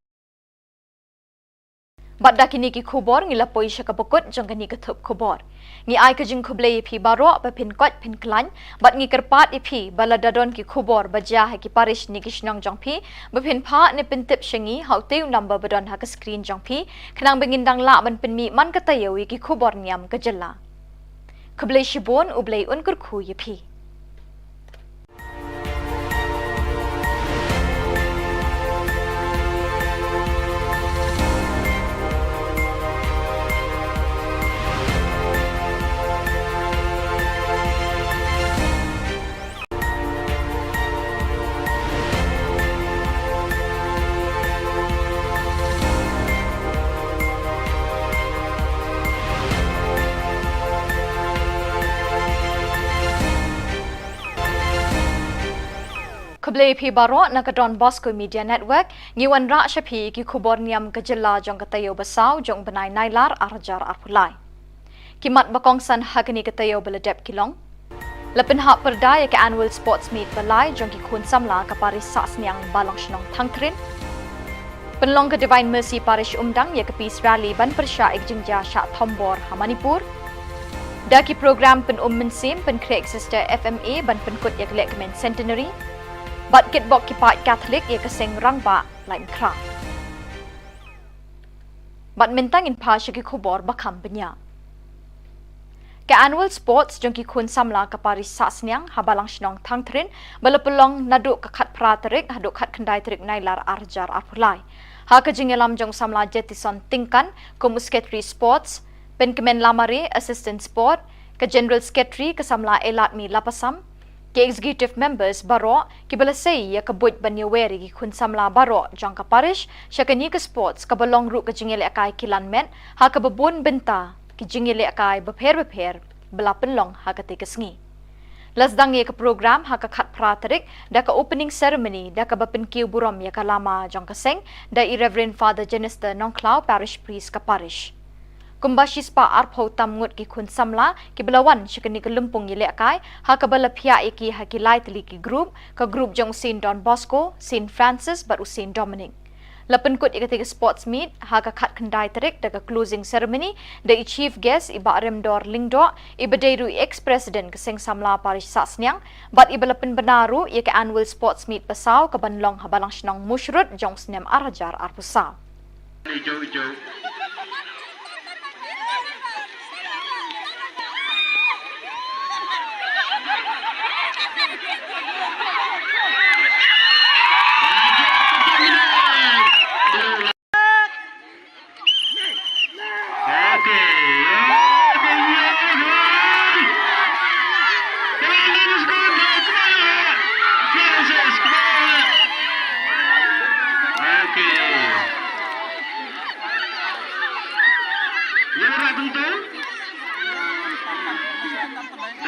Bad da kine ki khubor ngi la poi sha kaba kut jong kane ka thup khubor. Ngi ai ka jingkhublei ïa phi baroh ba phin koit phin khlaiñ, bad ngi kyrpad ïa phi ba lada don ki khubor ba jia ha ki parish ne ki shnong jong phi, ba phin phah ne pyntip sha ngi ha utei u number ba don ha ka screen jong phi, khnang ba ngin dang lah ban pynmih man ka taïew ïa ki khubor niam ka jylla. Khublei shibun, U Blei un kyrkhu ïa phi. Khublei phi baroh na ka Don Bosco Media Network, ngi wanrah sha phi ki khubor niam ka jylla jong ka taïew ba saw jong bnai Nailar arhajar arphew lai. Ki mat ba kongsan ha kane ka taïew ba la dep ki long: la pynhap pyrda ïa ka Annual Sports Meet ba lai jong ki khun samla ka parish Sahsniang Balang Shnong Thangthrin. Pynlong ka Divine Mercy Parish Umdang ïa ka Peace Rally ban pyrshah ïa ka jingjia shah thombor ha Manipur. Da ki program pynum mynsiem pynkhreh ka Sister F M A ban pynkut ïa ka lehkmen Centenary. Bad kitbok ki paid Katholik ïa ka seng rangbah Laitumkhrah. Bad mynta ngin phai sha ki khubor ba kham bniah. Ka Annual Sports jong ki khun samla ka parish Sahsniang ha Balang Shnong Thangthrin ba la pynlong naduh ka khatphra tarik haduh khatkhyndai tarik Nailar arhajar arphew lai. Ha ka jingïalam jong u samla Jetison Tyngkan kum u Secretary Sports, Pynkmen Lamare, Assistant Sport, ka General Secretary ka samla Eladmi Lapasam, ki executive members baroh kiba la sei ïa ka buit ban ïawer ïa ki khun samla baroh jong ka parish sha kane ka sports kaba long ruh ka jingïalehkai kilan met ha kaba bun bynta ki jingïalehkai bapher bapher ba la pynlong ha katei ka sngi. La sdang ïa ka program ha ka khatphra tarik da ka opening ceremony da kaba pynkiew burom ïa ka lama jong ka seng da i Reverend Father Jenister Nongkhlaw, Parish Priest ka Parish. Kumba shispah arphew tam ngut ki khun samla kiba la wan sha kane ka lympung ïalehkai ha kaba la phiah ïa ki ha ki lai tylli ki group, ka group jong u Saint Don Bosco, Saint Francis bad u Saint Dominic. La pynkut ïa katei ka sports meet ha ka khatkhyndai tarik da ka closing ceremony da i chief guest i Bah Remdor Lyngdoh, iba dei ruh i ex president ka Seng Samla Parish Sahsniang, bad iba la pynbna ruh ïa ka annual sports meet ba saw kaban long ha Balang Shnong Mushrut jong u snem ar hajar arphew saw.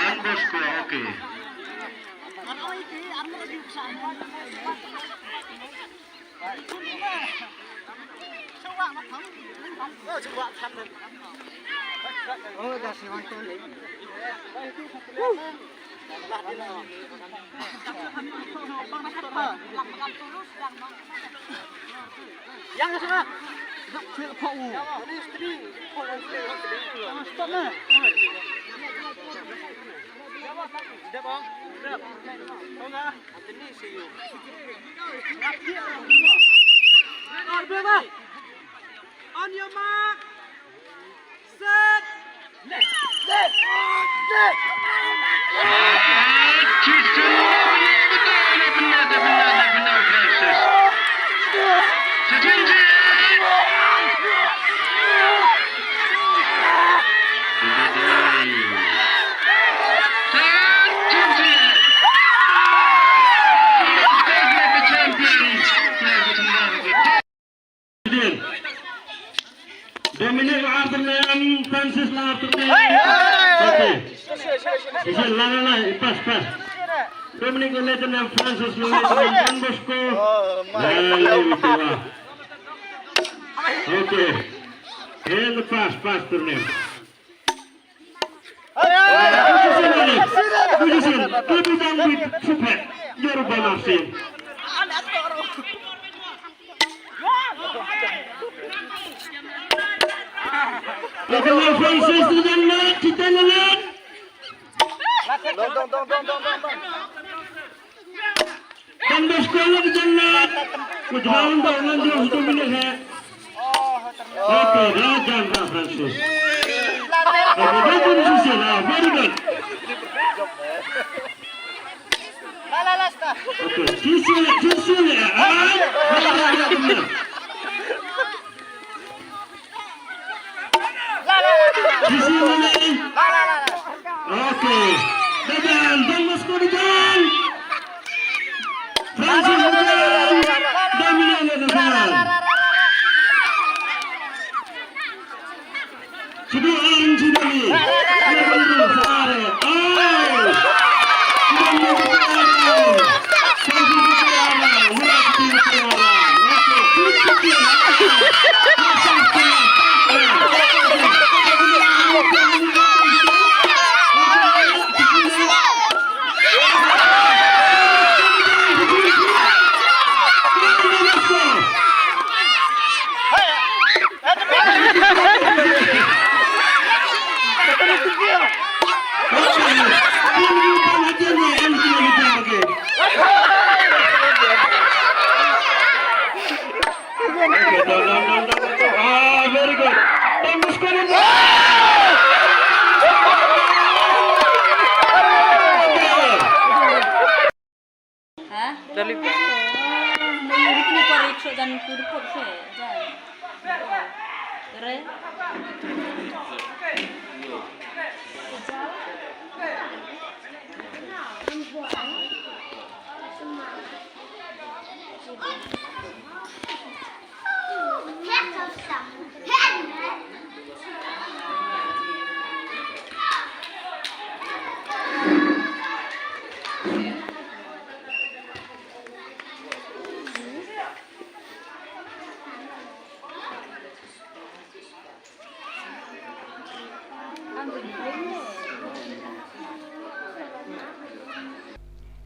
Don Bosco, okay. Yang sana. Stop na. On your mark. Set. Left. Left. Left. Dominic Arthur Lam, Francis Lam Arthur Lam. Okay. Isi la la la, pas pas. Dominic Arthur Lam, Francis Lam Arthur Lam, Don Bosco. La la la, itu lah. Okay. And pas pas turnem. Don Bosco lagi jalan. Ku jalan dah, nanti aku tu minit, eh. Okay, dah jalan dah, Francis. Okay, dah tu sisi lah, very good. Okay, sisi, sisi, eh. Ah, ah, ah, ah, ah. Sisi mana ni? Okay. Dah jalan, Don Bosco dah jalan. Francis dah jalan. Dominic dah jalan. Sidi orang sidi ni. Orang sidi. Oh.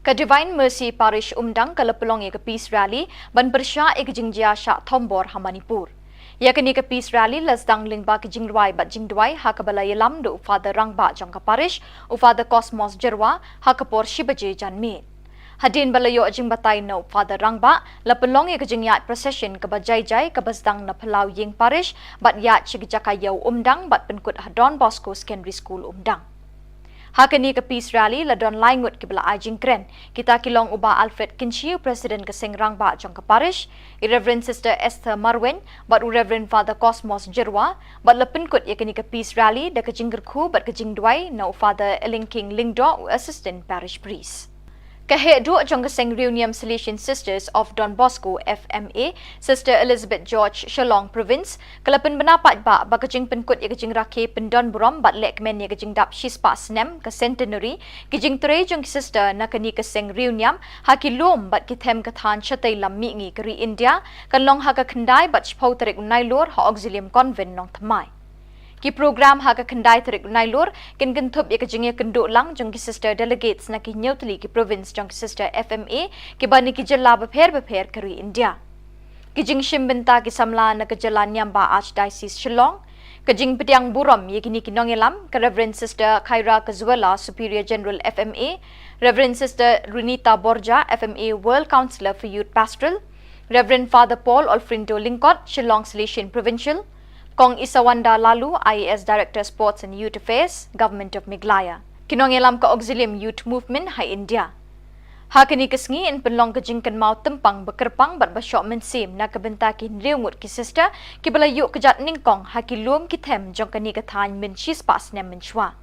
Ka Divine Mercy Parish Umdang ka la pynlong ïa ka Peace Rally ban pyrshah ïa ka jingjia shah thombor ha Manipur. Ïa kane ka Peace Rally la sdang lyngba ka jingrwai bad jingduwai ha kaba la ïalam da u Father Rangbah jong ka Parish, u Father Cosmos Jyrwa, ha ka por shi baje janmiet. Hadien ba la ïoh jingbatai na u Father Rangbah, la pynlong ïa ka jingïaid procession kaba jai jai kaba sdang na phyllaw ïing Parish bad ïaid sha ka jaka ïew Umdang bad pynkut ha Don Bosco Secondary School Umdang. Ha kane ka Peace Rally la don lai ngut kiba la ai jingkren. Kita ki long u Bah Alfred Kynshi, u President ka Seng Rangbah jong ka Parish, i Reverend Sister Esther Marwein bad u Reverend Father Cosmos Jyrwa, bad la pynkut ïa kane ka Peace Rally da ka jingkyrkhu bad ka jingduwai na u Father Elingking Lyngdoh, u Assistant Parish Priest. Ka heh duh jong ka Seng Riewniam Salesian Sisters of Don Bosco, F M A, Sister Elizabeth George, Shillong Province, ka la pynbna paidbah ba ka jingpynkut ïa ka jingrakhe pyndon burom bad lehkmen ïa ka jingdap shispah snem ka centenary ki jingtrei jong ki sister na kane ka seng riewniam ha ki lum bad ki them ka thaiñ shatei lam mihngi ka ri India, kan long ha ka khyndai bad shiphew tarik u Nailur ha Auxilium Convent, Nongthymmai. Ki program ha ka khyndai tarik u Nailur kin kynthup ïa ka jingïakynduh lang jong ki sister delegates na ki hynñiew tylli ki province jong ki sister F M A kiba na ki jylla bapher bapher ka ri India. Ki jingshim bynta ki samla na ka jylla niam ba Archdiocese Shillong. Ka jingpdiang burom ïa kine ki nongïalam, ka Reverend Sister Khaira Kazuela, Superior General F M A, Reverend Sister Runita Borja, F M A World Counselor for Youth Pastoral, Reverend Father Paul Olfrindo Lyngkot, Shillong Salesian Provincial, Kong Isawanda Lalu, I A S Director Sports and Youth Affairs, Government of Meghalaya. Ki nongïalam ka Auxilium Youth Movement ha India. Ha kane ka sngi yn pynlong ka jingkynmaw tympang ba kyrpang bad ba shoh mynsiem na ka bynta ki hynriew ngut ki sister kiba la ïuh kjat nyngkong ha ki lum ki them jong kane ka thaiñ mynshi spah snem mynshuwa.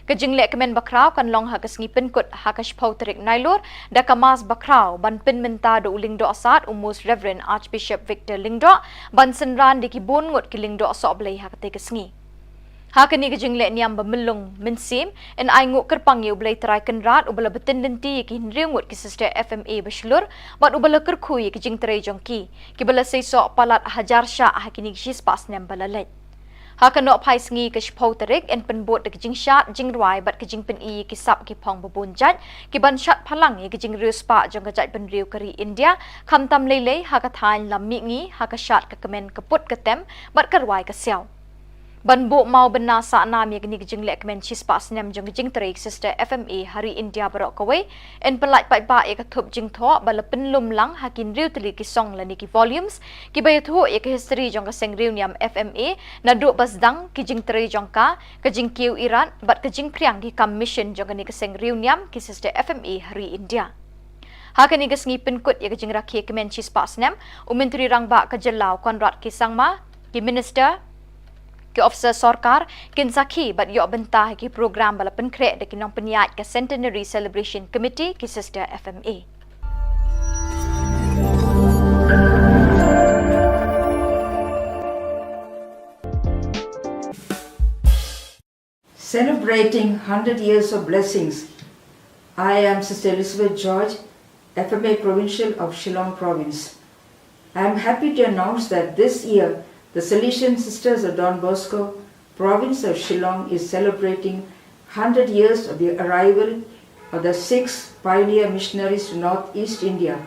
Ka jinglehkmen bakhraw kan long ha ka sngi pynkut ha ka shiphew tarik Nailur da ka Mass bakhraw ban pynmynta da u Lyngdoh Sad u Most Reverend Archbishop Victor Lyngdoh ban synran da ki bun ngut ki lyngdoh sohblei ha katei ka sngi. Ha kane ka jingleh niam ba myllung mynsiem, yn ainguh kyrpang ïa u Blei Trai Kynrad uba la btin lynti ïa ki hynriew ngut ki sister F M A ba shlur bad uba la kyrkhu ïa ki jingtrei jong ki, kiba la seisoh palat hajar shah ha kine ki shispah snem ba la leit. Ha ka nohphai sngi ka shiphew tarik yn pynbud da ka jingshad jingrwai bad ka jingpyni ïa ki sap ki phong ba bun jait kiban shad phalang ïa ka jingriewspah jong ka jaitbynriew ka ri India, khamtam leilei ha ka thaiñ lam mihngi, ha ka shad ka kmen, ka put ka tem bad ka rwai ka siaw. Ban buh mawbynna sahnam ïa kane ka jinglehkmen shispah snem jong ka jingtrei ki sister F M A ha ri India baroh kawei, yn pyllait paidbah ïa ka thup jingthoh ba la pynlum lang ha ki hynriew tylli ki song lane ki volumes kiba ïathuh ïa ka history jong ka seng riewniam F M A naduh ba sdang ki jingtrei jong ka, ka jingkiew irat bad ka jingphriang ki kam mission jong kane ka seng riewniam ki sister F M A ha ri India. Ha kane ka sngi pynkut ïa ka jingrakhe kmen shispah snem, u Myntri Rangbah ka jylla u Conrad K Sangma, ki minister, ki officer sorkar kin sakhi bad ïoh bynta ha ki program ba la pynkhreh da ki nongpynïaid ka Centenary Celebration Committee, ki sister F M A. Celebrating hundred years of blessings, I am Sister Elizabeth George, F M A Provincial of Shillong Province. I am happy to announce that this year the Salesian Sisters of Don Bosco, Province of Shillong, is celebrating hundred years of the arrival of the six pioneer missionaries to Northeast India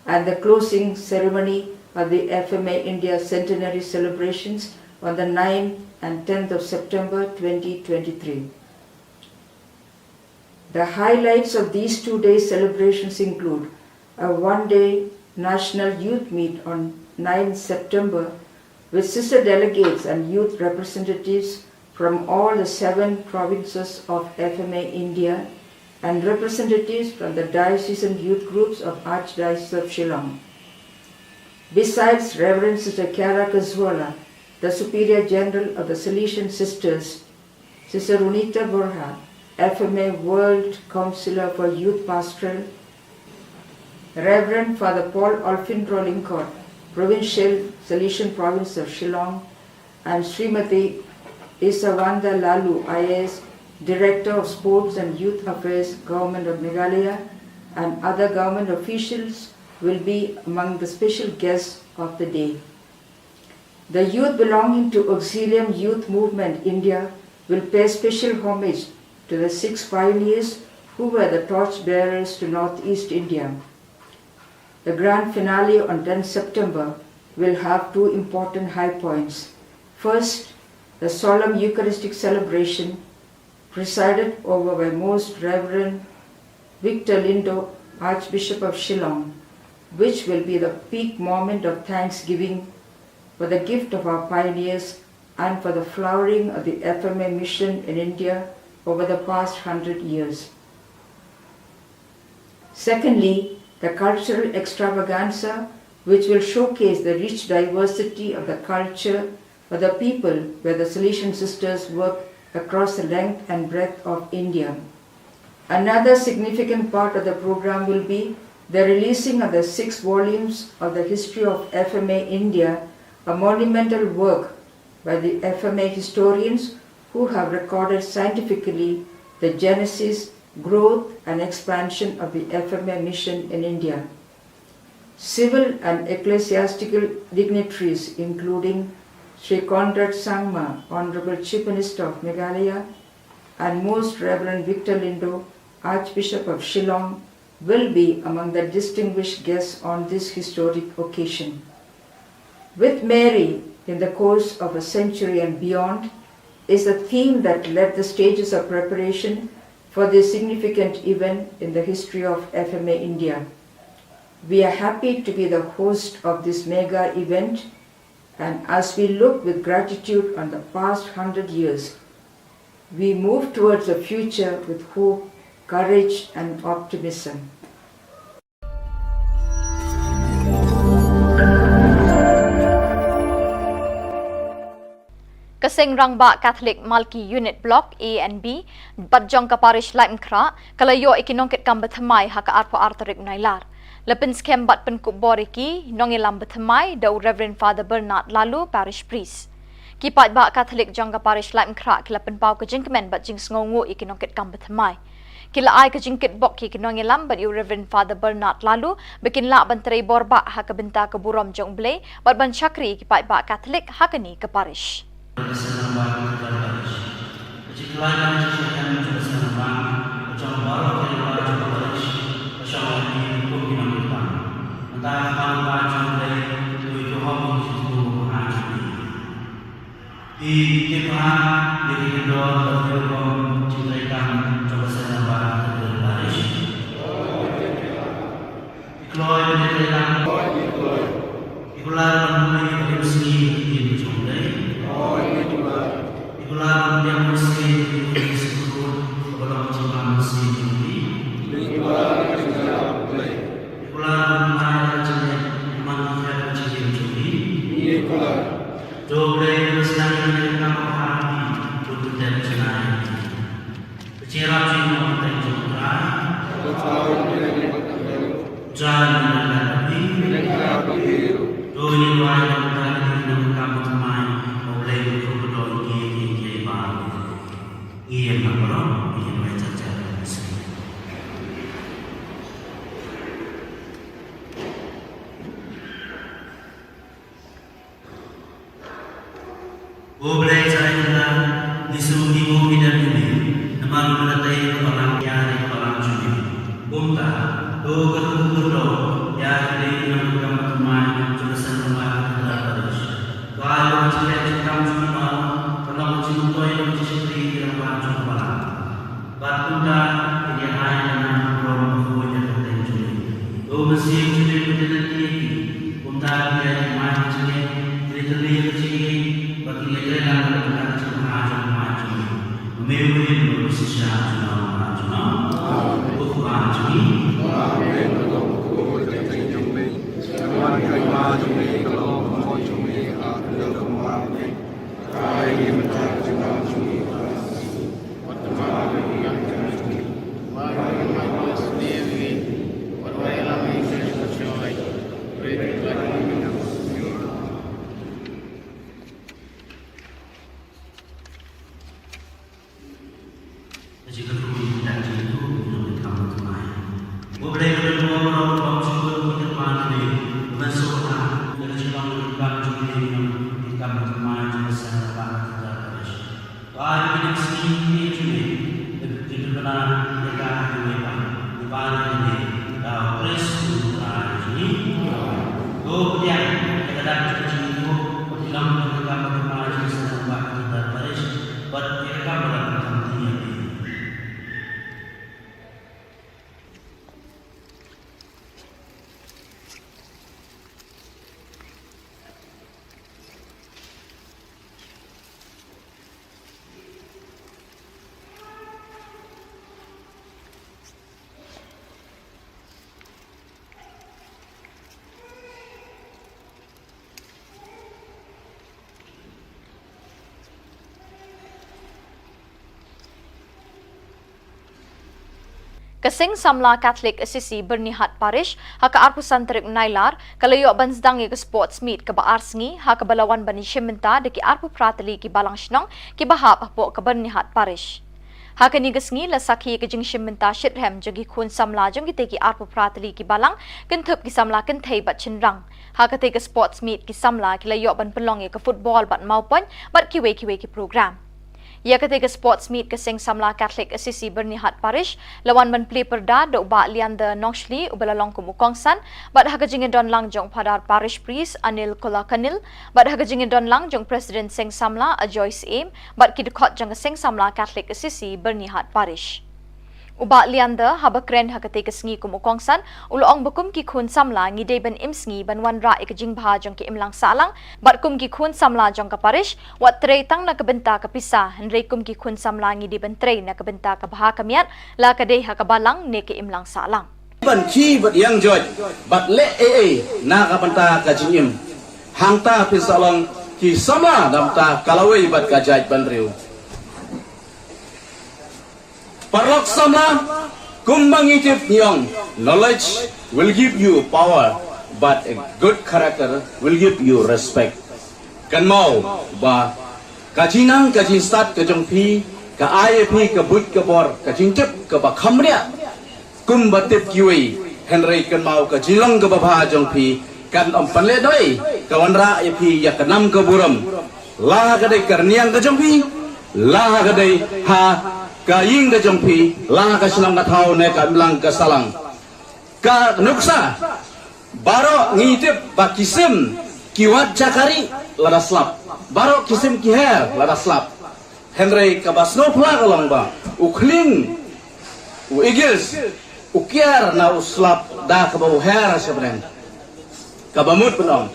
and the closing ceremony of the F M A India Centenary celebrations on the ninth and tenth of September twenty twenty-three. The highlights of these two-day celebrations include a one-day National Youth Meet on ninth September with sister delegates and youth representatives from all the seven provinces of F M A India and representatives from the diocesan youth groups of Archdiocese of Shillong. Besides Reverend Sister Kiara Kazuala, the Superior General of the Salesian Sisters, Sister Runita Borja, F M A World Counselor for Youth Pastoral, Reverend Father Paul Olfindro Lyngkot, Provincial Salesian Province of Shillong, and Srimati Isawanda Lalu, I A S, Director of Sports and Youth Affairs, Government of Meghalaya, and other government officials will be among the special guests of the day. The youth belonging to Auxilium Youth Movement India will pay special homage to the six pioneers who were the torch bearers to Northeast India. The grand finale on tenth September will have two important high points. First, the solemn Eucharistic celebration presided over by Most Reverend Victor Lindo, Archbishop of Shillong, which will be the peak moment of thanksgiving for the gift of our pioneers and for the flowering of the F M A mission in India over the past hundred years. Secondly, the cultural extravaganza, which will showcase the rich diversity of the culture of the people where the Salesian sisters work across the length and breadth of India. Another significant part of the program will be the releasing of the six volumes of the History of F M A India, a monumental work by the F M A historians who have recorded scientifically the genesis, growth, and expansion of the F M A mission in India. Civil and ecclesiastical dignitaries, including Sri Conrad Sangma, Honorable Chief Minister of Meghalaya, and Most Reverend Victor Lindo, Archbishop of Shillong, will be among the distinguished guests on this historic occasion. With Mary in the course of a century and beyond is a theme that led the stages of preparation for this significant event in the history of F M A India. We are happy to be the host of this mega event, and as we look with gratitude on the past hundred years, we move towards a future with hope, courage, and optimism. Ka Seng Rangbah Katholik Malki Unit Block A and B bad jong ka Parish Laitumkhrah ka la ïoh ïa ki nongkitkam bathymmai ha ka arphew ar tarik u Nailar. La pynskhem bad pynkup bor ïa ki nongïalam bathymmai da u Reverend Father Bernard Laloo, Parish Priest. Ki paidbah Katholik jong ka Parish Laitumkhrah ki la pynpaw ka jingkmen bad jingsngewnguh ïa ki nongkitkam bathymmai. Ki la ai ka jingkitbok ïa ki nongïalam bad ïa u Reverend Father Bernard Laloo ba kin lah ban trei bor bah ha ka bynta ka burom jong U Blei bad ban shakri ïa ki paidbah Katholik ha kane ka parish. Ki tip ha ïa ki kyndon bad ki rukom jingtrei kam jong ka seng rangbah ka Katholik Parish. Ki kloi ban ïatrei lang. Ki kular ban pule ïa ka ktien jong U Blei. Ki kular ban pdiang mynsiem ïa ka ktien jong U Blei. Ki kular ban pdiang mynsiem jong U Blei. Ki kular ban pdiang mynsiem jong U Blei. Ki kular ban pdiang mynsiem jong U Blei. Ki kular ban pdiang mynsiem jong U Blei. Ki kular. To Blei u sdang ïa ka kam ha phi, to tu tem chynai. Ka jingïarap jong u Trai. Trai mynta ka phi. To ngin duwai ïa ka kam thymmai, U Blei u kyrkhu ïa ngi ïa ki ba. Ïa ma baroh, ïa ma chak chak. O Blei Trai Kynrad, ngi sngew ngi ngop ngi dem ïa me, namar me la tei ïa ka balang, ïa ka balang jong me. Kumta, to kyrkhu kyrdoh ïa ka dei ka kam thymmai jong ka seng rangbah ka Kynrad Parish. To ai ba ka jingeh jingkam jong me, ka long ka jingmyntoi, ka jingshakri ïa ka rangbah jong ka balang. Bad kumta, kin ïa ai ka nam ka burom ka khuid ïa ka kyrteng jong me. To mynsiem jong me pynjlan ïa ki. Kumta, kin ïa thymmai ka jingngeit, kin ïa tyrli ïa ka jingngeit, bad kin ïa trei lang ka bynta ka jingbha jong ka Kmie jong me. Ba me u rim bad u shisha junom junom. U Kpa jong ngi. Ba ki dang sngi ki jong ngi, ki dang bna ki ka ki wei ba, ki ba ki dang da Khrist u Trai jong ngi. Ko pdiang, ki da dak jong ngi ko, ki long ki ka ba ki ma jong ngi sa ba ki da parish, bad ki ka ba ki kam ti ya ki. Ka Seng Samla Catholic Assisi Byrnihat Parish, ha ka arphew san tarik Nailar, ka la ïoh ban sdang ïa ka sports meet kaba ar sngi, ha kaba la wan ban ïashim bynta da ki arphew phra tylli ki balang shnong, kiba hap hapoh ka Byrnihat Parish. Ha kane ka sngi la sakhi ïa ka jingshim bynta shitrhem jong ki khun samla jong kitei ki arphew phra tylli ki balang, kynthup ki samla kynthei bad shynrang. Ha katei ka sports meet ki samla ki la ïoh ban pynlong ïa ka football bad mawpoiñ, bad kiwei kiwei ki program. Ïa katei ka sports meet ka Seng Samla Catholic Assisi Byrnihat Parish, la wan ban plie pyrda da u Bah Leander Nongshli uba la long kum u kongsan, bad ha ka jingïadon lang jong u Phadar Parish Priest Anil Kolakanil, bad ha ka jingïadon lang jong u President Seng Samla Ajoy Syiem, bad ki dkhot jong ka Seng Samla Catholic Assisi Byrnihat Parish. U Bah Leander, haba kren ha katei ka sngi kum u kongsan, u la ong ba kum ki khun samla ngi dei ban im sngi ban wanrah ïa ka jingbha jong ka imlang sahlang, bad kum ki khun samla jong ka parish, wat trei tang na ka bynta ka pisa, hynrei kum ki khun samla ngi dei ban trei na ka bynta ka bha ka miat, la ka dei ha ka balang ne ka imlang sahlang. Ban khie bad ïeng joit, bad leh ei ei na ka bynta ka jingim. Hangta phin sa long ki samla na ka bynta ka lawei bad ka jaitbynriew. Paralok samla, kumba ngi tip ngi ong, knowledge will give you power, but a good character will give you respect. Kynmaw ba ka jingnang ka jingstad ka jong phi ka ai ïa phi ka buit ka bor, ka jingtip kaba kham bniah. Kumba tip kiwei, hynrei kynmaw ka jinglong kaba bha jong phi kan ym pynlehnoh ei, ka wanrah ïa phi ïa ka nam ka burom. La ka dei ka rynïeng ka jong phi, la ka dei ha ka ïing ka jong phi, la ka shnong ka thaw ne ka imlang ka sahlang. Ka nuksa, baroh ngi tip ba ki sim ki wad jaka ri lada slap. Baroh ki sim ki her lada slap. Hynrei kaba sngewphylla ka long ba u khlieng, u eagles, u kiar na u slap da kaba u her sha bneng. Kaba mut ban ong,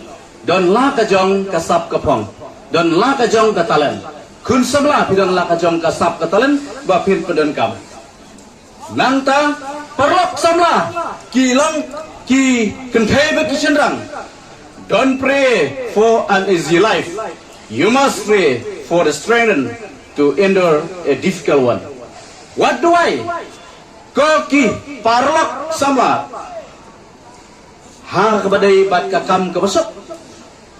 don la ka jong ka sap ka phong, don la ka jong ka talent. Khun samla, phi don la ka jong ka sap ka talent ba phin pyndonkam. Nangta, paralok samla, ki long ki kynthei bad ki shynrang. Don't pray for an easy life. You must pray for the strength to endure a difficult one. What do I? Ko ki paralok samla, ha kaba dei bad ka kam kaba suk,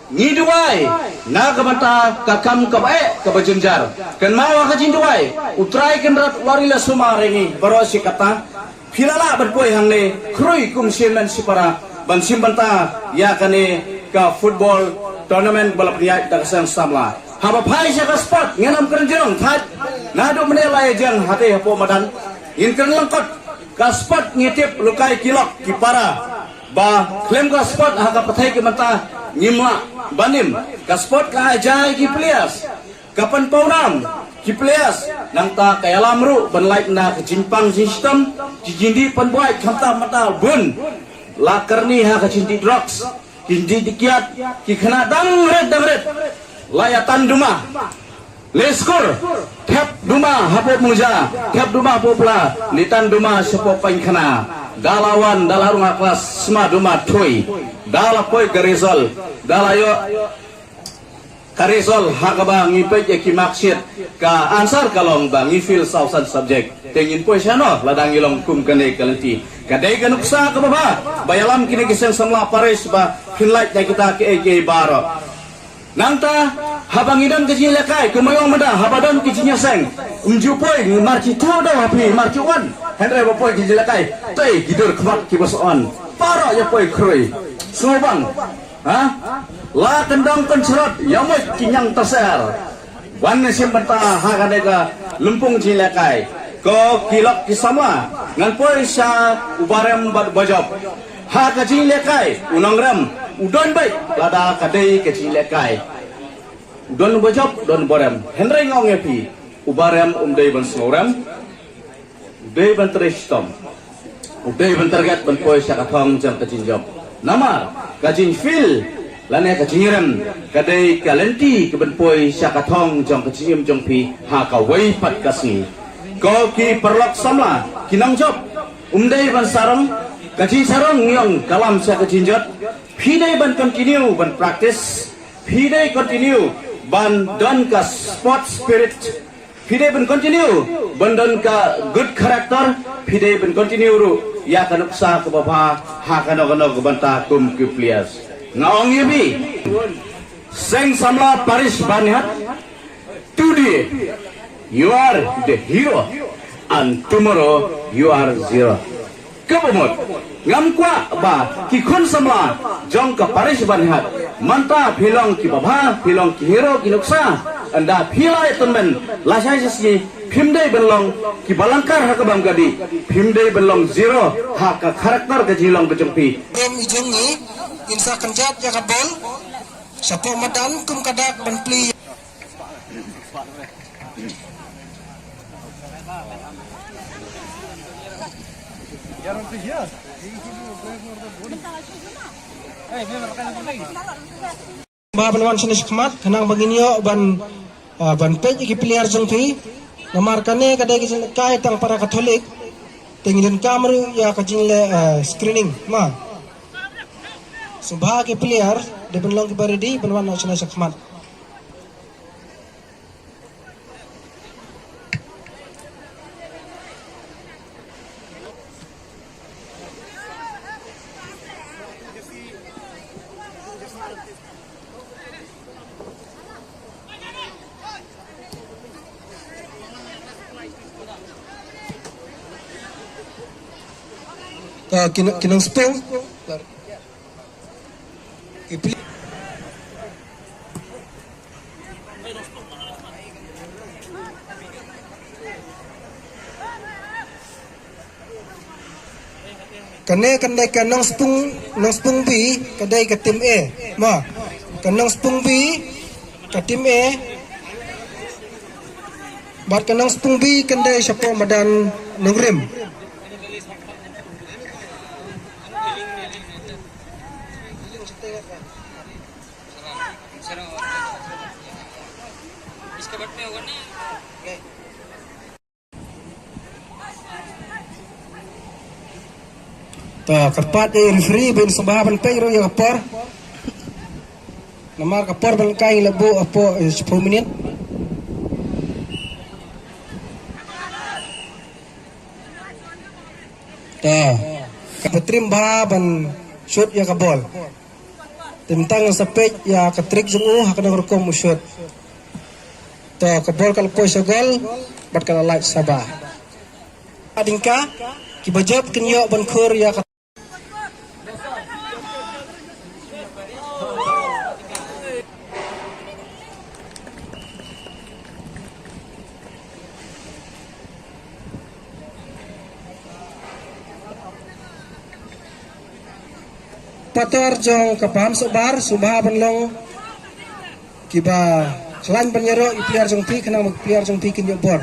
ngi duwai na ka bynta ka kam kaba eh kaba jynjar. Kynmaw ha ka jingduwai, U Trai Kynrad u la ri la sumar ïa ngi baroh shi katta. Phi la lah ban poi hangne khrui kum shi hynmen shi para ban shim bynta ïa kane ka football tournament ba la pynïaid da ka seng samla. Haba phai sha ka sport, ngin ym kren jrong thait. Naduh mynne la ïa jeng hate hapoh madan, ngin kren lyngkot. Ka sport ngi tip, lukai ki lok ki para ba khlem ka sport ha ka pyrthei ka mynta ngim lah ban im. Ka sport ka ai jai ki players, ka pynpaw nam ki players, nangta ka ïalam ruh ban lait na ka jingpang jingshitom, ki jingdih pynbuaid khamtam mynta bun. La kyrni ha ka jingdih drugs, ki jingdih kiad, ki khynnah dang rit dang rit. La ïa tan duma. Le skur, thep duma hapoh Mungja, thep duma hapoh Pla, ne tan duma shapoh Paikhana. Da la wan, da la rung ha klas, sma duma thui. Da la poi ka result, da la ïoh ka result ha kaba ngi peit ïa ki marksheet, ka answer ka long ba ngi fail saw san subject. Te ngin poi shano lada ngi long kum kane ka lynti? Ka dei ka nuksa kaba bha ba ïalam kine ki seng samla parish ba phin lait na kita kiei kiei baroh. Nangta haba ngi don ka jingïalehkai, kumba ong mynta, haba don ka jingïaseng, ym ju poi, ngi mar ki tuh da ha phi, mar ki wan. Hynrei ba poi ka jingïalehkai, tei ki dur khmat kiba sa wan. Baroh ïa poi khrui. Sngewbang. Ha? La kyndong kynshrot, ïa mut ki ñiang taser. Wan na shim bynta ha kane ka lympung jingïalehkai. Ko ki lok ki samla, ngan poi sha u barem bad u bajop. Ha ka jingïalehkai u nongrem u don beit lada ka dei ka jingïalehkai. U don u bajop, u don u barem. Hynrei nga ong ïa phi, u barem um dei ban sngewrem. Dei ban trei shitom. Dei ban target ban poi sha ka thong jong ka jingjop. Namar ka jingfield lane ka jingrem ka dei ka lynti ka ban poi sha ka thong jong ka jingim jong phi ha kawei pat ka sngi. Ko ki paralok samla ki nongjop, um dei ban sarong, ka jingsarong ngi ong ka lam sha ka jingjot. Phi dei ban continue ban practice. Phi dei continue ban don ka sport spirit. Phi dei ban continue ban don ka good character. Phi dei ban continue ruh ïa ka nuksa kaba bha ha kano kano ka bynta kum ki players. Nga ong ïa phi, seng samla parish Baniat, today you are the hero and tomorrow you are zero. Kaba mut, ngam kwah ba ki khun samla jong ka parish Baniat, mynta phi long kiba bha, phi long ki hero ki nuksa. Ynda phi la ïa tymmen lashai shisngi, phim dei ban long kiba lyngkar ha kaba ym ka dei, phim dei ban long zero ha ka character ka jinglong ka jong phi. Em i jong ngi, in sa kynjat ïa ka bol shapoh madan kum ka dak ban plie. Ba ban wan shane shakhmat khnang ba ngin ïoh ban, ah, ban peit ïa ki player jong phi. Namar kane ka dei ka jingkai tang para Katholik. Te ngi donkam ruh ïa ka jingleh, ah, screening ma. Sngewbha ki player dei ban long kiba ready ban wan shane shakhmat. Ka ki nong, ki nongspung. Ki pli- Kane, kane ka nongspung, nongspung B, ka dei ka team A. Ma, ka nongspung B, ka team A. Bad ka nongspung B, ka dei shapoh madan nongrim. Ta kyrpad ïa i referee ban sngewbha ban peit ruh ïa ka por. Namar ka por ban kai la buh hapoh, eh, shiphew minit. Ta ka patrim bha ban shoot ïa ka bol. Te mynta ngan sa peit ïa ka trick jong u ha ka nongrukom u shoot. Ta ka bol ka la poi sha gol bad ka la lait sha ba. Adingka kiba jop kin ïoh ban khur ïa ka. Patar jong ka Paham Sohbar, sngewbha ban long kiba khlaiñ ban ïaroh ïa ki player jong phi, khnang ba ki player jong phi kin ïoh bor.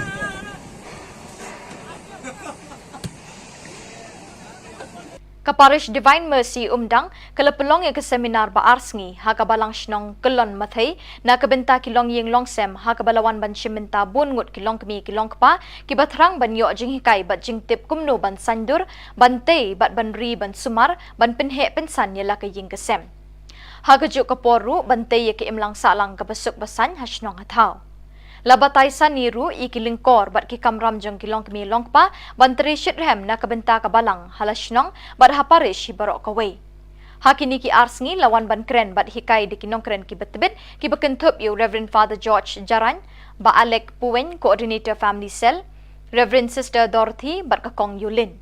Ka Parish Divine Mercy Umdang ka la pynlong ïa ka seminar ba ar sngi ha ka Balang Shnong Kyllon Mathei na ka bynta ki longïing longsem, ha kaba la wan ban shim bynta bun ngut ki longkmie ki longkpa kiba thrang ban ïoh jinghikai bad jingtip kumno ban saiñdur, ban tei bad ban ri ban sumar, ban pynheh pynsan ïa la ka ïing ka sem. Ha kajuh ka por ruh ban tei ïa ka imlang sahlang kaba suk ba saiñ ha shnong ha thaw. La batai sani ruh ïa ki lyngkor bad ki kamram jong ki longkmie longkpa ban trei shitrhem na ka bynta ka balang ha la shnong bad ha parish hi baroh kawei. Ha kine ki ar sngi la wan ban kren bad hikai da ki nongkren kiba tbit kiba kynthup ïa u Reverend Father George Jarain, Bah Alec Puwein, Coordinator Family Cell, Reverend Sister Dorothy bad ka Kong Yulin.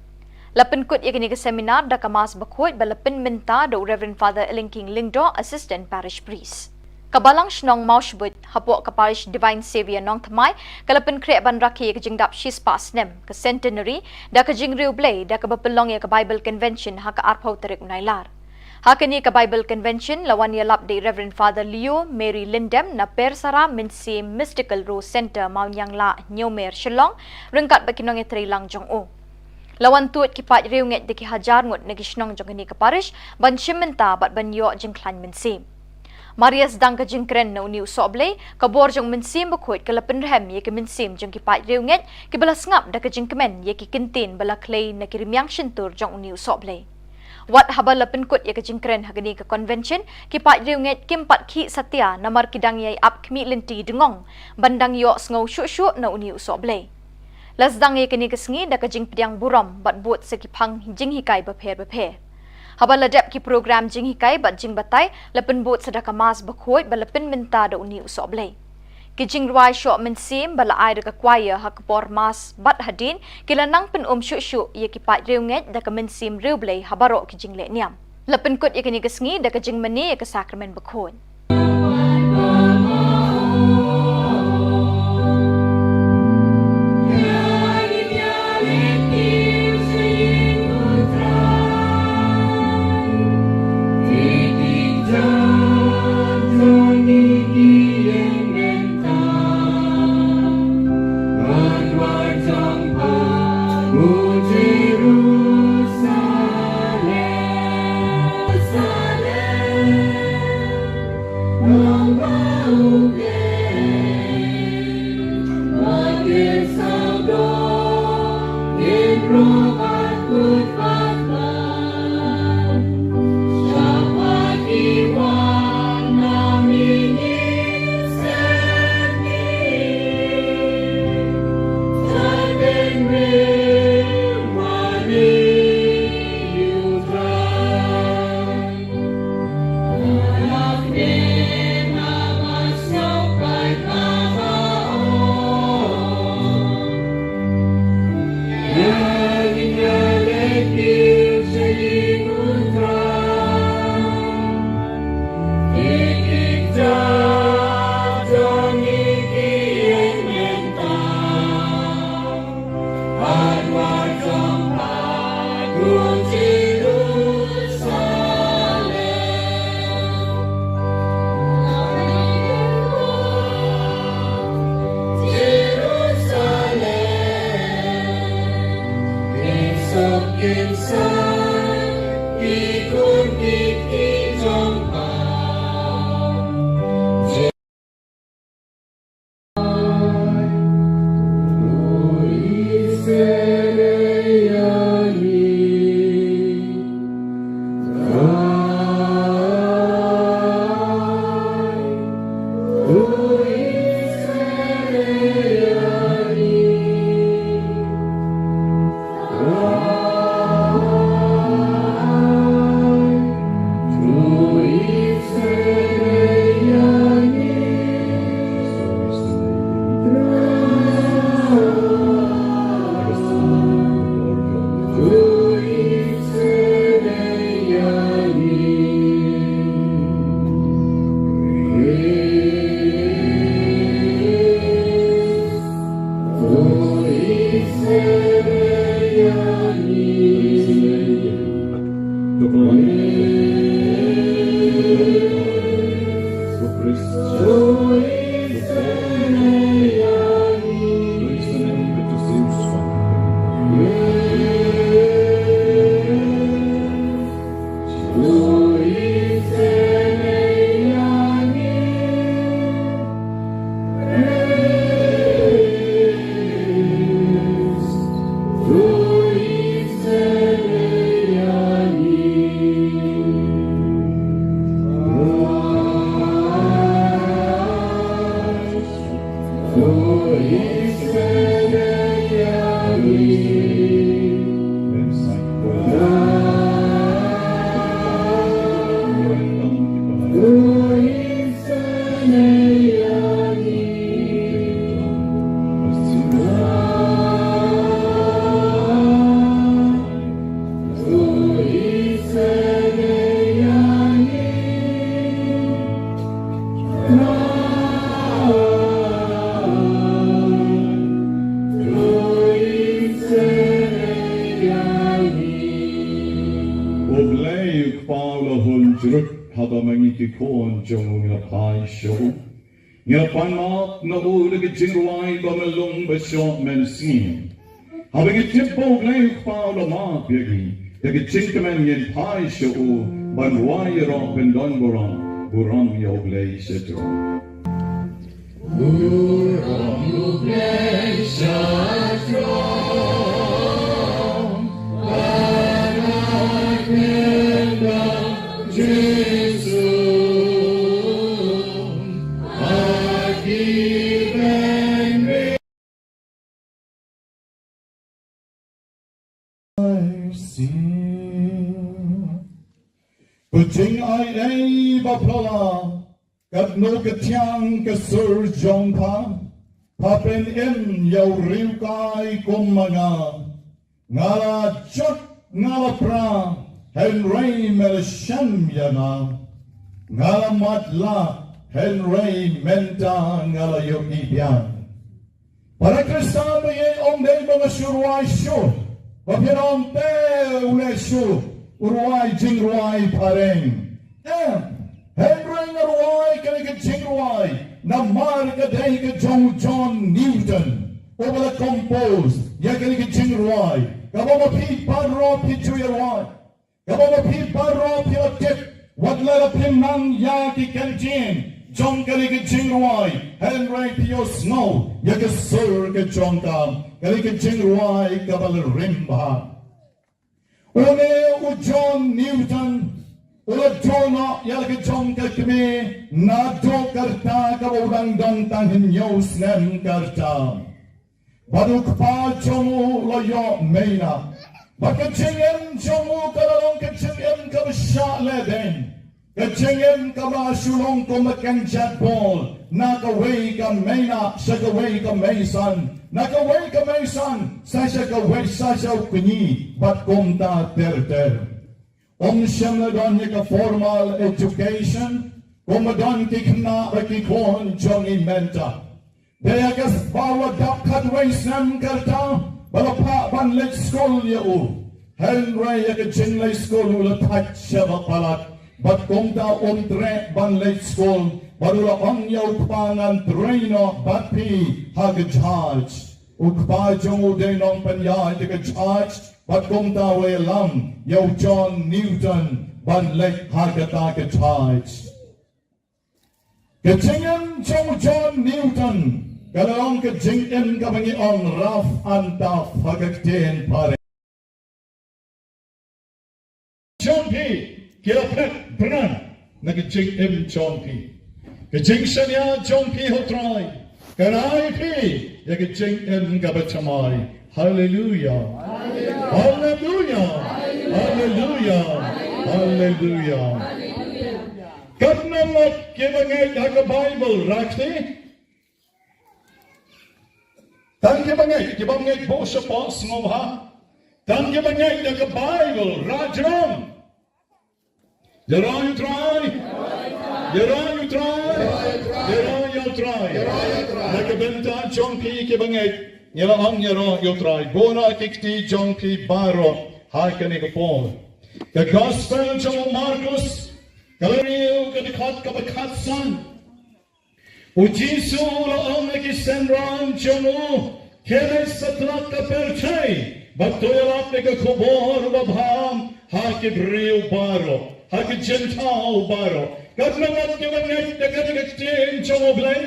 La pynkut ïa kane ka seminar da ka Mass Bakhuid ba la pynmynta da u Reverend Father Elingking Lyngdoh, Assistant Parish Priest. Ka Balang Shnong Mawshbuit, hapoh ka Parish Divine Saviour Nongthymmai, ka la pynkhreh ban rakhe ïa ka jingdap shispah snem, ka Centenary, da ka jingriewblei, da kaba pynlong ïa ka Bible Convention ha ka arphew tarik u Nailar. Ha kane ka Bible Convention, la wan ïalap da i Reverend Father Leo Mary Lyndem na Persara Mynsiem Mystical Rose Centre, Mawnianglah, Hynñiewmer, Shillong, ryngkat bad ki nongïatreilang jong u. La wan tuid ki paid riewngeit da ki hajar ngut na ki shnong jong kane ka parish, ban shim bynta bad ban ïoh jingkhlaiñ mynsiem. Mar ïa sdang ka jingkren na une u sohblei, ka bor jong u Mynsiem Bakhuid ka la pynrhem ïa ki mynsiem jong ki paid riewngeit, kiba la sngap da ka jingkmen ïa ki kyntien ba la khlei na ki rmiang shyntur jong une u sohblei. Wat haba la pynkut ïa ka jingkren ha kane ka convention, ki paid riewngeit kim pat khih satia namar ki dang ïai ap khmih lynti dngong, ban dang ïohsngew shuh shuh na une u sohblei. La sdang ïa kane ka sngi da ka jingpdiang burom bad bud sa ki phang jinghikai bapher bapher. Haba la dep ki program jinghikai bad jingbatai, la pynbud sa da ka Mass Bakhuid ba la pynmynta da une u sohblei. Ki jingrwai shoh mynsiem ba la ai da ka choir ha ka por Mass bad hadien, ki la nang pyn-um shuh shuh ïa ki paid riewngeit da ka mynsiem riewblei ha baroh ki jingleh niam. La pynkut ïa kane ka sngi da ka jingmane ïa ka Sakramen Bakhuid. Ruh haba ma ngi ki khun jong u ngi la phai sha u, ngi la pan map na u da ka jingrwai ba myllung ba shoh mynsiem. Haba ngi tip ba U Blei U Kpa u la map ïa ngi, da ka jingkmen ngin phai sha u ban rwai ïaroh ban don burom, burom ïa U Blei sha jrong. Burom ïa U Blei sha jrong, ba na kynda Jisu ha ki bynriew. Ka jingai ei ba phylla, katno ka thiang ka sur jong pha, pha pynim ïa u riewkai kum ma nga. Nga la jot nga la pra, hynrei me la shem ïa nga. Nga la matlah, hynrei mynta nga la ïohi biang. Para Khristan ba ïeit, ym dei ba nga shu rwai shuh, ba phin ong te u leh shuh u rwai jingrwai phareng. Em, hynrei nga rwai kane ka jingrwai namar ka dei ka jong u John Newton, uba la compose ïa kane ka jingrwai kaba ma phi baroh phi ju ïa rwai. Kaba ma phi baroh phi la tip, wat la phim nang ïa ki kyntien jong kane ka jingrwai, hynrei phi ïohsngew ïa ka sur ka jong ka, kane ka jingrwai kaba la rim bha. Une u John Newton u la duh noh ïa la ka jong ka kmie naduh ka rta kaba u dang don tang hynñiew snem ka rta. Bad u kpa jong u la ïoh mei na. Bad ka jingim jong u ka la long ka jingim kaba shah lehbeiñ. Ka jingim kaba shu long kum ka kynjat bol, na kawei ka mei na sha kawei ka mei san, na kawei ka mei san sa sha kawei, sa sha u kñi, bad kumta ter ter. Um shym la don ïa ka formal education kumba don ki khynnah bad ki khun jong ngi mynta. Dei ïa ka ba u la dap khatwei snem ka rta ba la phah ban leit skul ïa u. Hynrei ïa ka jingleit skul u la thait shibun palat, bad kumta um treh ban leit skul, bad u la ong ïa u kpa, ngan trei noh bad phi ha ka judge. U kpa jong u dei nongpynïaid ïa ka judge, bad kumta u la ïalam ïa u John Newton ban leit ha kata ka judge. Ka jingim jong u John Newton ka la long ka jingim kaba ngi ong rough and tough ha ka ktien phareng. Jong phi ki la phet bneng na ka jingim jong phi. Ka jingshaniah jong phi ha u Trai ka rai phi ïa ka jingim kaba thymmai. Haleluia. Haleluia. Haleluia. Haleluia. Katno ngut kiba ngeit ha ka Baibl, rakti? Tang kiba ngeit, kiba ngeit bun shapoh sngewbha. Tang kiba ngeit ha ka Baibl, rah jrong. Ïaroh ïa u Trai. Ïaroh ïa u Trai. Ïaroh ïa u Trai. Na ka bynta jong phi kiba ngeit, ngi la ong ïaroh ïa u Trai. Bun na ki kti jong phi baroh ha kane ka por. Ka Gospel jong u Markus, ka la riew ka dkhot kaba khatsan. U Jisu u la ong ïa ki synran jong u, khie leit satlak ka pyrthei bad to ïalap ïa ka khubor babha ha ki briew baroh, ha ki jingthaw baroh. Katno ngut kiba ngeit ïa kane ka ktien jong U Blei?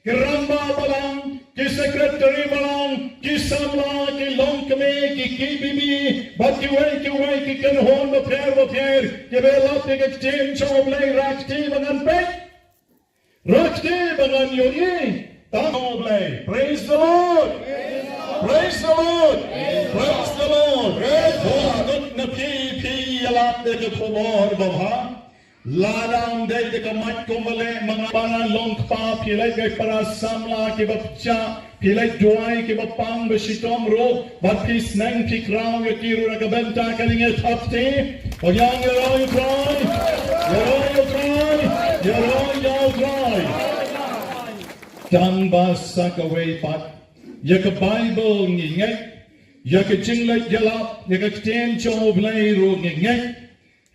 Ki rangbah balang, ki secretary balang, ki samla, ki longkmie, ki KBB bad kiwei kiwei ki kynhun bapher bapher kiba ïalap ïa ka ktien jong U Blei, rakti ba ngan peit. Rakti ba ngan ïohi. Tang U Blei. Praise the Lord. Praise the Lord. Praise the Lord. Bun ngut na phi phi ïalap ïa ka khubor babha. Lada ym dei da ka miet kumba leh ma nga, para longkpa, phi leit gai para samla kiba pyrshah, phi leit duwai kiba pang ba shitom ruh, bad phi sneng phi khraw ïa ki ruh na ka bynta kane, ngi thap kti. Ïaroh ïa u Trai, ïaroh ïa u Trai, ïaroh ïa u Trai. Tang ba sa kawei pat, ïa ka Baibl ngi ngeit, ïa ka jingleit ïalap, ïa ka ktien jong U Blei ruh ngi ngeit.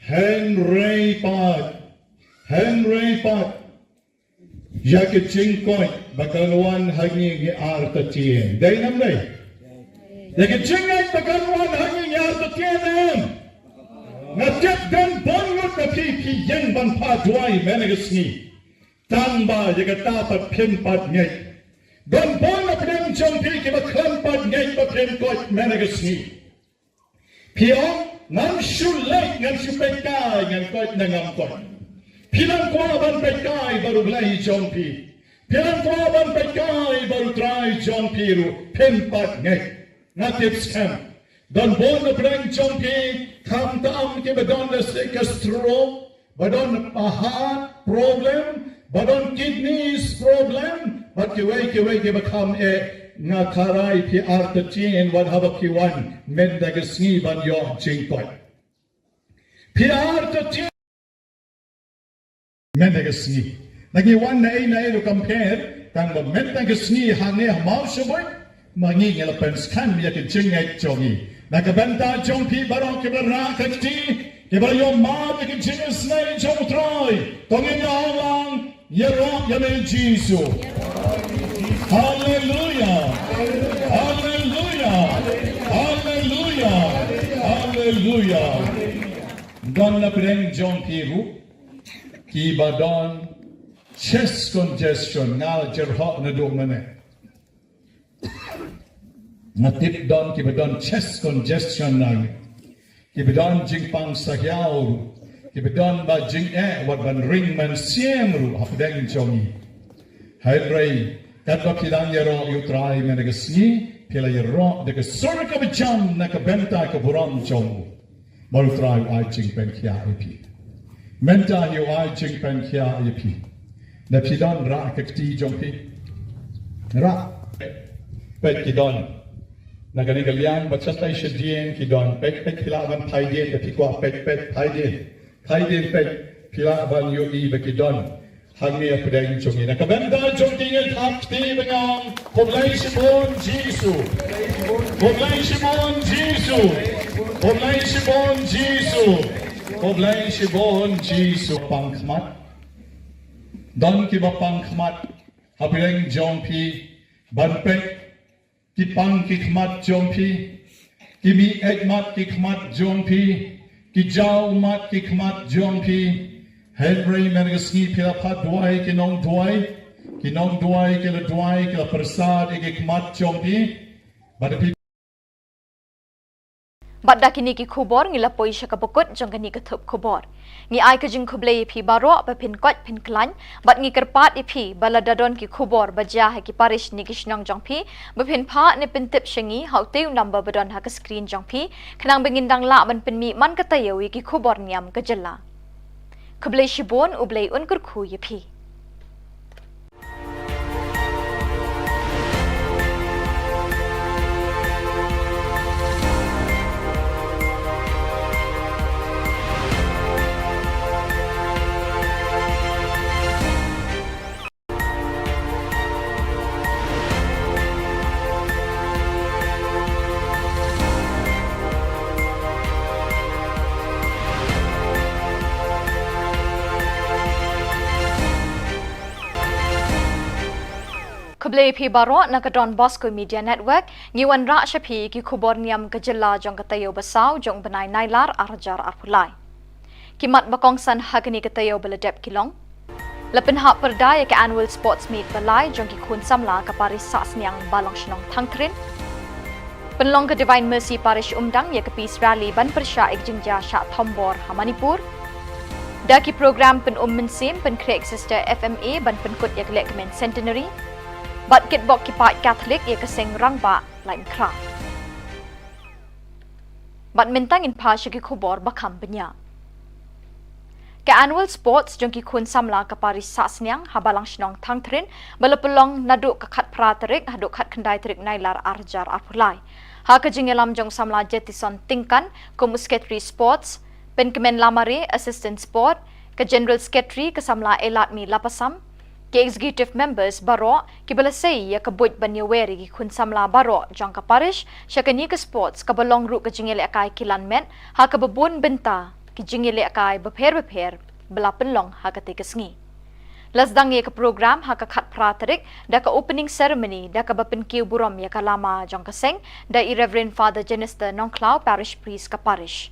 Hynrei pat, hynrei pat, ïa ka jingkoit ba kan wan ha ngi ngi artatien. Dei ne ym dei? Ïa ka jingngeit ba kan wan ha ngi ngi artatien em? Nga tip don bun ngut na phi phi ïeng ban phah duwai mynne ka sngi. Tang ba ïa kata pat phim pat ngeit. Don bun na pdeng jong phi kiba khlem pat ngeit ba phim koit mynne ka sngi. Phi ong, ngam shu leit, ngam shu peit kai, ngan koit ne ngam koit. Phi nang kwah ban peit kai bad U Blei jong phi. Phi nang kwah ban peit kai bad U Trai jong phi ruh, phim pat ngeit. Nga tip skhem. Don bun na pdeng jong phi, khamtam kiba don da ka stroke, ba don heart problem, ba don kidneys problem, bad kiwei kiwei kiba kham eh. Nga kyrpad phi artatien wat haba phi wan mynta ka sngi ban ïoh jingkoit. Phi artatien mynta ka sngi. Ngi wan na ei na ei ruh kam pher, tang ba mynta ka sngi hangne ha Mawshynrut, ma ngi ngi la pynskhem ïa ka jingngeit jong ngi. Na ka bynta jong phi baroh kiba rah ka kti, kiba ïohmad ïa ka jingisynei jong U Trai. To ngin ïa ong lang, ïaroh ïa me Jisu. Haleluia. Haleluia. Haleluia. Haleluia. Don na pdeng jong phi ruh kiba don chest congestion, nga la jyrhoh naduh mynne. Nga tip don kiba don chest congestion na ngi. Kiba don jingpang sahiaw ruh. Kiba don ba jingeh wat ban ring mynsiem ruh hapdeng jong ngi. Hynrei katba phi dang ïaroh ïa U Trai mynne ka sngi, phi la ïaroh da ka sur kaba jam na ka bynta ka burom jong u. Bad U Trai u ai jingpynkhiah ïa phi. Mynta hi u ai jingpynkhiah ïa phi. Da phi don rah ka kti jong phi. Rah. Peit ki don. Na kane ka liang bad shatai shadien ki don. Peit peit phi lah ban phai dien, da phi kwah peit peit phai dien. Phai dien peit phi lah ban ïohi ba ki don. Hangne hapdeng jong ngi. Na ka bynta jong ngi ngin ap kti ba ngi ong, khublei shibun Jisu. Khublei shibun Jisu. Khublei shibun Jisu. Khublei shibun Jisu. Pang khmat. Don kiba pang khmat hapdeng jong phi ban peit. Ki pang ki khmat jong phi. Ki mih eit mat ki khmat jong phi. Ki jaw mat ki khmat jong phi. Hynrei mynne ka sngi phi la phah duwai ki nongduwai. Ki nongduwai ki la duwai ki la pyrsad ïa ki khmat jong phi. Bad phi Bad da kine ki khubor ngi la poi sha kaba kut jong kane ka thup khubor. Ngi ai ka jingkhublei ïa phi baroh ba phin koit phin khlaiñ, bad ngi kyrpad ïa phi ba lada don ki khubor ba jia ha ki parish ne ki shnong jong phi, ba phin phah ne pyntip sha ngi ha utei u number ba don ha ka screen jong phi, khnang ba ngin dang lah ban pynmih man ka taïew ïa ki khubor niam ka jylla. Khublei shibun, U Blei un kyrkhu ïa phi. Khublei phi baroh na ka Don Bosco Media Network, ngi wanrah sha phi ki khubor niam ka jylla jong ka taïew ba saw jong u bnai Nailar ar hajar arphew lai. Ki mat ba kongsan ha kane ka taïew ba la dep ki long: La pynhap pyrda ïa ka Annual Sports Meet ba lai jong ki khun samla ka parish Sahsniang Balang Shnong Thangthrin. Pynlong ka Divine Mercy Parish Umdang ïa ka Peace Rally ban pyrshah ïa ka jingjia shah thombor ha Manipur. Da ki program pynum mynsiem pynkhreh ka Sister F M A ban pynkut ïa ka lehkmen Centenary. Bad kitbok ki paid Katholik ïa ka seng rangbah Laitumkhrah. Bad mynta ngin phah sha ki khubor ba kham bniah. Ka Annual Sports jong ki khun samla ka parish Sahsniang ha Balang Shnong Thangthrin ba la pynlong naduh ka khatphra tarik haduh khatkhyndai tarik Nailar ar hajar arphew lai. Ha ka jingïalam jong u samla Jetison Tyngkan kum u Secretary Sports, Pynkmen Lamare, Assistant Sport, ka General Secretary ka samla Eladmi Lapasam, ki executive members baroh kiba la sei ïa ka buit ban ïawer ïa ki khun samla baroh jong ka parish sha kane ka sports kaba long ruh ka jingïalehkai kilan met ha kaba bun bynta ki jingïalehkai bapher bapher ba la pynlong ha katei ka sngi. La sdang ïa ka program ha ka khatphra tarik da ka opening ceremony da kaba pynkiew burom ïa ka lama jong ka seng da i Reverend Father Jenister Nongkhlaw, Parish Priest ka Parish.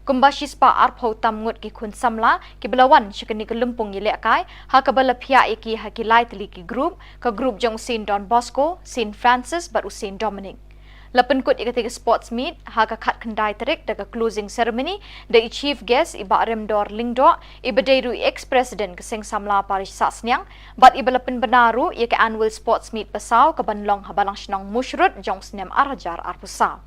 Kumba shispah arphew tam ngut ki khun samla kiba la wan sha kane ka lympung ïalehkai ha kaba la phiah ïa ki ha ki lai tylli ki group, ka group jong u Saint Don Bosco, Saint Francis bad u Saint Dominic. La pynkut ïa katei ka sports meet ha ka khatkhyndai tarik da ka closing ceremony da i chief guest i Bah Remdor Lyngdoh, iba dei ruh i ex-president ka Seng Samla Parish Sahsniang, bad iba la pynbna ruh ïa ka annual sports meet ba saw kaban long ha Balangshnong Mushrut jong u snem ar hajar arphew saw.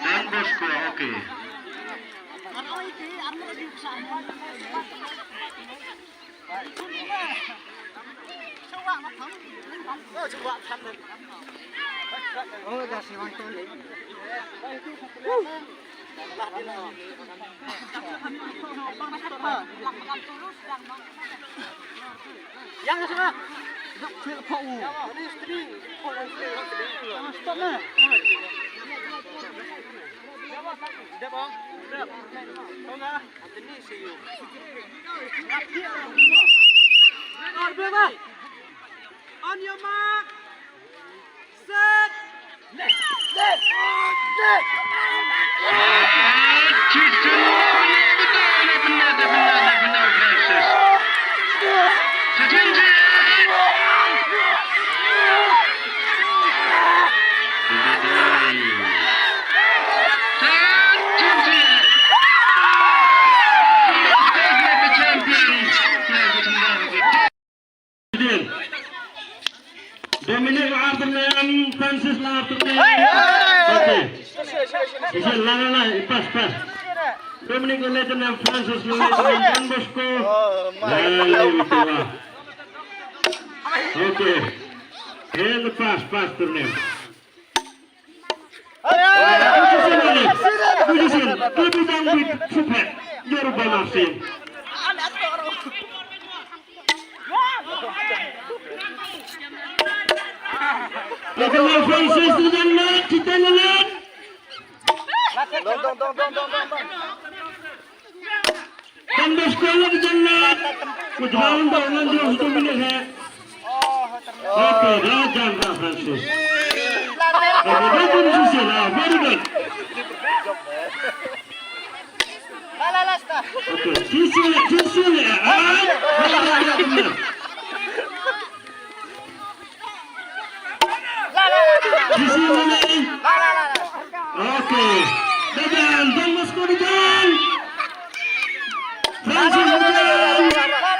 Don Bosco, okay. Yang sana. Stop na. On your mark. Set. Left. Left. Left. Dominic la artylliang, Francis la artylliang. Okay. Shisien la la la, pass, pass. Dominic la artylliang, Francis la artylliang, Don Bosco. La la la. Okay. And the pass, pass to them. Position, position. Keep it down with Supet. You're a ball of sin. Don Bosco la ka jannat. Ku jrong ba ngan jrong satu minit he. Okay, da jan da Francis. Okay, da jrong sisi la, very good. Okay, sisi, sisi, ah, ah, ah, ah. Sisi mana? Okay. Dadan, Don Bosco dadan. Francis dadan.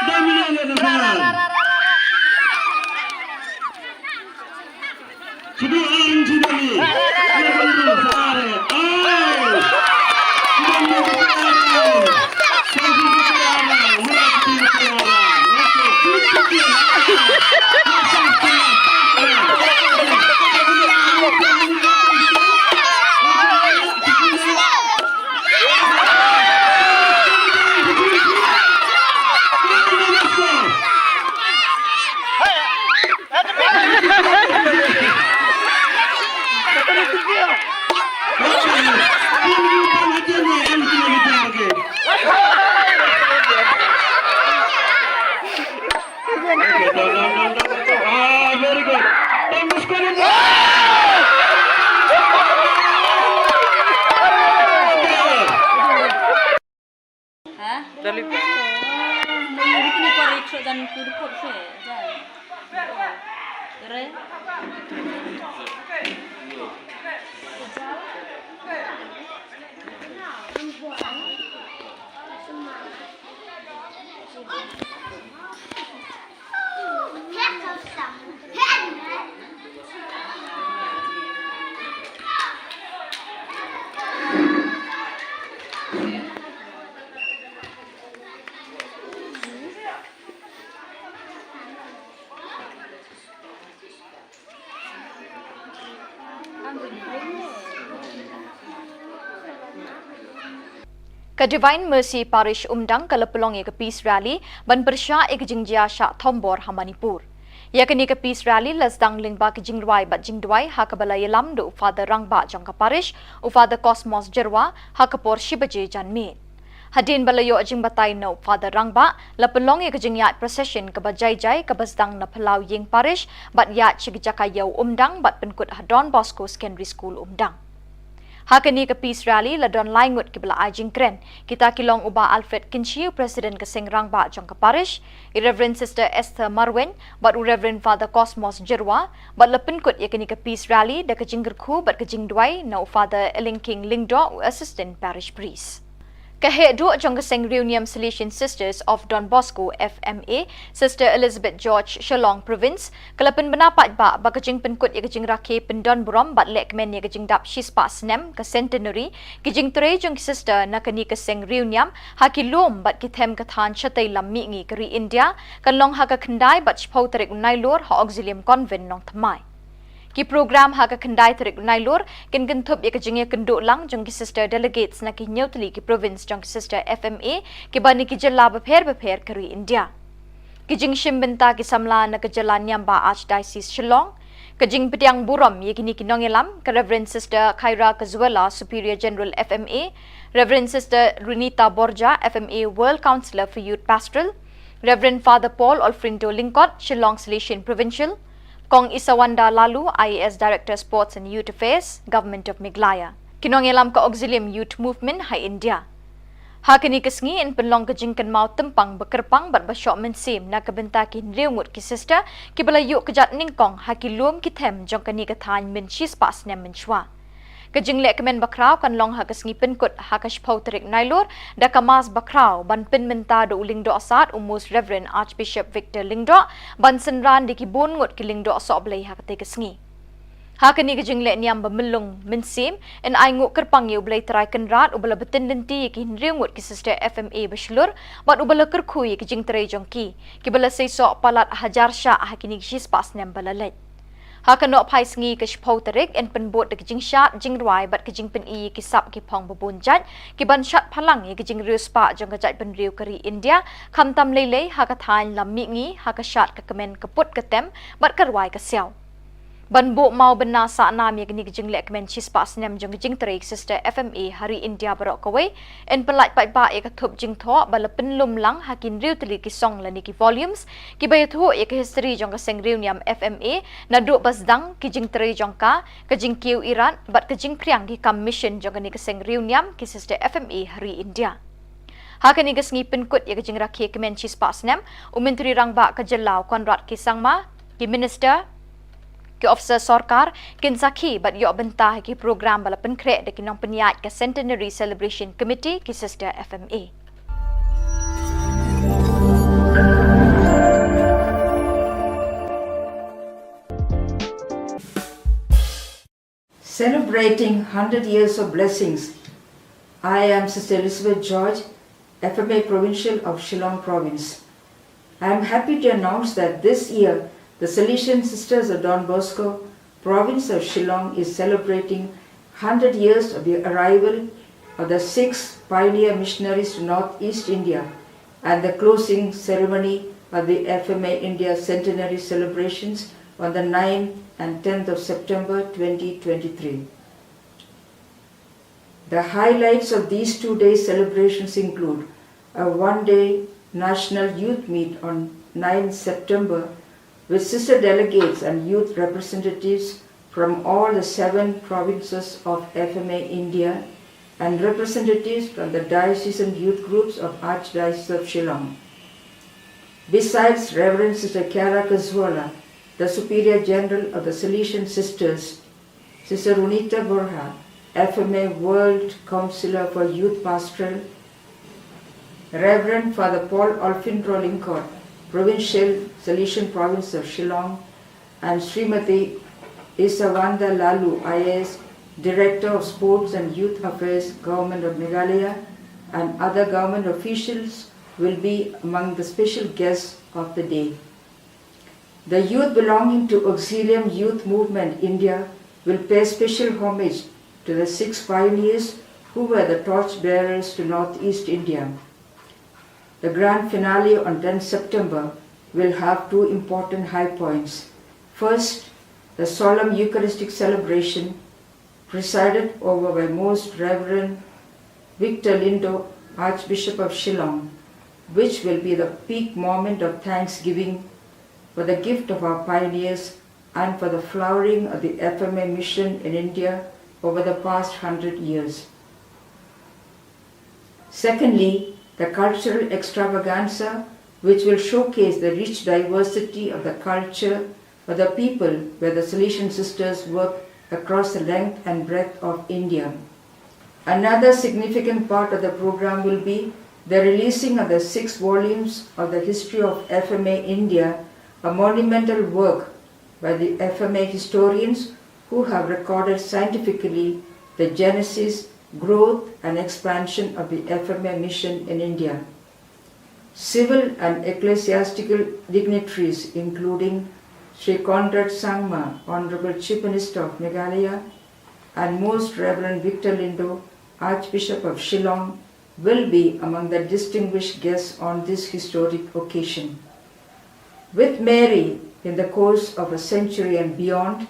Dominic dadan. Sidi ang sidi. Sidi ang sidi. Ah, very good. Tembus ko rin. Ha? Dali. Nang ini kini ko riksa dan kurkut se. Jan. Kere. Ka Divine Mercy Parish Umdang ka la pynlong ïa ka Peace Rally ban pyrshah ïa ka jingjia shah thombor ha Manipur. Ïa kane ka Peace Rally la sdang lyngba ka jingrwai bad jingduwai ha kaba la ïalam da u Father Rangbah jong ka Parish, u Father Cosmos Jyrwa, ha ka por shi baje janmiet. Hadien ba la ïoh jingbatai na u Father Rangbah, la pynlong ïa ka jingïaid procession kaba jai jai kaba sdang na phyllaw ïing Parish bad ïaid sha ka jaka ïew Umdang bad pynkut ha Don Bosco Secondary School Umdang. Ha kane ka Peace Rally la don lai ngut kiba la ai jingkren. Kita ki long u Bah Alfred Kynshi, u President ka Seng Rangbah jong ka Parish, i Reverend Sister Esther Marwein bad u Reverend Father Cosmos Jyrwa, bad la pynkut ïa kane ka Peace Rally da ka jingkyrkhu bad ka jingduwai na u Father Elingking Lyngdoh, u Assistant Parish Priest. Ka heh duh jong ka Seng Riewniam Salesian Sisters of Don Bosco, F M A, Sister Elizabeth George, Shillong Province, ka la pynbna paidbah ba ka jingpynkut ïa ka jingrakhe pyndon burom bad lehkmen ïa ka jingdap shispah snem, ka centenary, ki jingtrei jong ki sister na kane ka seng riewniam ha ki lum bad ki them ka thaiñ shatei lam mihngi ka ri India, kan long ha ka khyndai bad shiphew tarik u Nailur ha Auxilium Convent, Nongthymmai. Ki program ha ka khyndai tarik u Nailur kin kynthup ïa ka jingïakynduh lang jong ki sister delegates na ki hynñiew tylli ki province jong ki sister F M A kiba na ki jylla bapher bapher ka ri India. Ki jingshim bynta ki samla na ka jylla niam ba Archdiocese Shillong. Ka jingpdiang burom ïa kine ki nongïalam, ka Reverend Sister Khaira Kazuela, Superior General F M A, Reverend Sister Runita Borja, F M A World Counselor for Youth Pastoral, Reverend Father Paul Olfrindo Lyngkot, Shillong Salesian Provincial, Kong Isawanda Lalu, I A S Director Sports and Youth Affairs, Government of Meghalaya. Ki nongïalam ka Auxilium Youth Movement ha India. Ha kane ka sngi yn pynlong ka jingkynmaw tympang ba kyrpang bad ba shoh mynsiem na ka bynta ki hynriew ngut ki sister kiba la ïuh kjat nyngkong ha ki lum ki them jong kane ka thaiñ mynshi spah snem mynshuwa. Ka jinglehkmen bakhraw kan long ha ka sngi pynkut ha ka shiphew tarik Nailur da ka Mass bakhraw ban pynmynta da u Lyngdoh Sad u Most Reverend Archbishop Victor Lyngdoh ban synran da ki bun ngut ki lyngdoh sohblei ha katei ka sngi. Ha kane ka jingleh niam ba myllung mynsiem, yn ainguh kyrpang ïa u Blei Trai Kynrad uba la btin lynti ïa ki hynriew ngut ki sister F M A ba shlur bad uba la kyrkhu ïa ki jingtrei jong ki, kiba la seisoh palat hajar shah ha kine ki shispah snem ba la leit. Ha ka nohphai sngi ka shiphew tarik yn pynbud da ka jingshad jingrwai bad ka jingpyni ïa ki sap ki phong ba bun jait kiban shad phalang ïa ka jingriewspah jong ka jaitbynriew ka ri India, khamtam lei lei ha ka thaiñ lam mihngi, ha ka shad ka kmen ka put ka tem bad ka rwai ka siaw. Ban buh maw bynna sah nam ïa kane ka jinglehkmen shispah snem jong ka jingtrei ka sister F M A ha ri India baroh kawei, yn pynlait paidbah ïa ka thup jingthoh ba la pynlum lang ha ki hynriew tylli ki song lane ki volumes kiba ïathuh ïa ka history jong ka seng riewniam F M A naduh ba sdang ki jingtrei jong ka, ka jingkiew irat bad ka jingpdiang ki kam mission jong kane ka seng riewniam ki sister F M A ha ri India. Ha kane ka sngi pynkut ïa ka jingrakhe kmen shispah snem, u Myntri Rangbah ka jylla u Conrad K Sangma, ki minister, ki officer sorkar kin sakhi bad ïoh bynta ha ki program ba la pynkhreh da ki nongpynïaid ka Centenary Celebration Committee, ki sister F M A. Celebrating hundred years of blessings, I am Sister Elizabeth George, F M A Provincial of Shillong Province. I am happy to announce that this year, the Salesian Sisters of Don Bosco, Province of Shillong, is celebrating hundred years of the arrival of the six pioneer missionaries to Northeast India and the closing ceremony of the F M A India Centenary Celebrations on the ninth and tenth of September twenty twenty-three. The highlights of these two-day celebrations include a one-day National Youth Meet on ninth September with sister delegates and youth representatives from all the seven provinces of F M A India and representatives from the diocesan youth groups of Archdiocese of Shillong. Besides Reverend Sister Kiara Kazuala, the Superior General of the Salesian Sisters, Sister Runita Borja, F M A World Counselor for Youth Pastoral, Reverend Father Paul Olfindro Lyngkot, Provincial Salesian Province of Shillong, and Srimati Isawanda Lalu, I A S, Director of Sports and Youth Affairs, Government of Meghalaya, and other government officials will be among the special guests of the day. The youth belonging to Auxilium Youth Movement India will pay special homage to the six pioneers who were the torch bearers to Northeast India. The grand finale on tenth September will have two important high points. First, the solemn Eucharistic celebration presided over by Most Reverend Victor Lindo, Archbishop of Shillong, which will be the peak moment of thanksgiving for the gift of our pioneers and for the flowering of the F M A mission in India over the past hundred years. Secondly, the cultural extravaganza, which will showcase the rich diversity of the culture of the people where the Salesian sisters work across the length and breadth of India. Another significant part of the program will be the releasing of the six volumes of the History of F M A India, a monumental work by the F M A historians who have recorded scientifically the genesis, growth, and expansion of the F M A mission in India. Civil and ecclesiastical dignitaries, including Sri Conrad Sangma, Honorable Chief Minister of Meghalaya, and Most Reverend Victor Lindo, Archbishop of Shillong, will be among the distinguished guests on this historic occasion. With Mary in the course of a century and beyond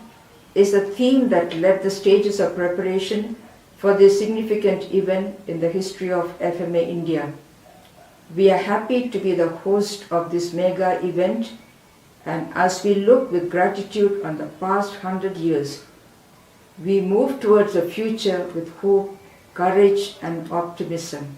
is a theme that led the stages of preparation for this significant event in the history of F M A India. We are happy to be the host of this mega event, and as we look with gratitude on the past hundred years, we move towards a future with hope, courage, and optimism.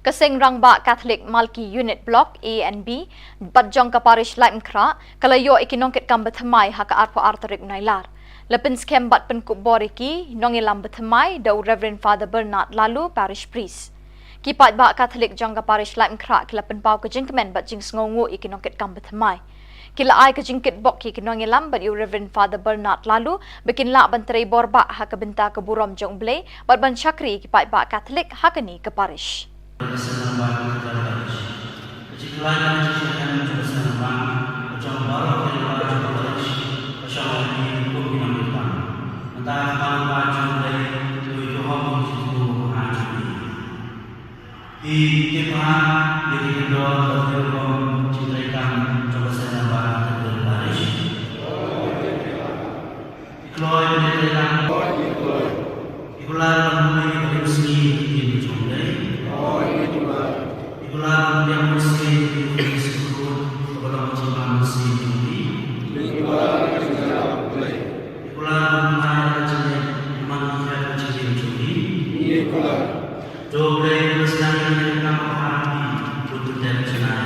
Ka Seng Rangbah Catholic Malki Unit Block A and B bad jong ka Parish Laitumkhrah ka la ïoh ïa ki nongkitkam bathymmai ha ka arphew ar tarik u Nailar. La pynskhem bad pynkup bor ïa ki nongïalam bathymmai da u Reverend Father Bernard Laloo, Parish Priest. Ki paidbah Catholic jong ka Parish Laitumkhrah ki la pynpaw ka jingkmen bad jingsngewnguh ïa ki nongkitkam bathymmai. Ki la ai ka jingkitbok ïa ki nongïalam bad ïa u Reverend Father Bernard Laloo ba kin lah ban trei bor bah ha ka bynta ka burom jong U Blei bad ban shakri ïa ki paidbah Catholic ha kane ka parish. Ki tip bha ïa ki kyndon bad ki rukom jingtrei kam jong ka Seng Rangbah Cathedral Parish. Ki kloi bad ki trei kam. Ki kular ban pule ïa ka ktien jong U Blei. Ki kular ban pdiang mynsiem ïa ka ktien jong U Blei. Ki kular ban pule ïa ka ktien jong U Blei. Ki kular ban pule ïa ka ktien jong U Blei. Ki kular. To Blei, to sdang ïa ka kam ha phi, to pyntrei jngai.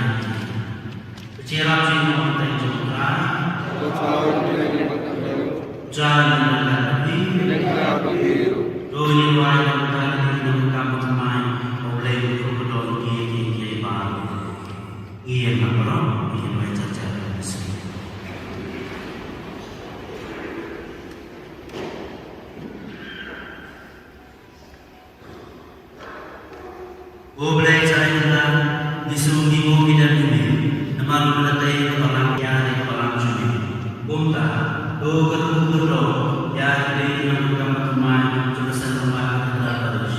Pynjah ïa phi ha ka kyrteng jong U Trai. Jan ïa ka kam ha phi. To ïa wai ïa ka kam ha phi, to ïa kam ha phi. O Blei, to pyntrei ïa ki, ïa ki ba. Ïa ka rom, ïa ka rom. O Blei Trai Kynrad, ngi sngew ngi buh ngi dem ïa me, namar me la tei ïa ka balang, ïa ka balang jong me. Kumta, to kyrkhu kyrdoh ïa ki dei ki nongkam thymmai jong ka Seng Rangbah Cathedral Parish.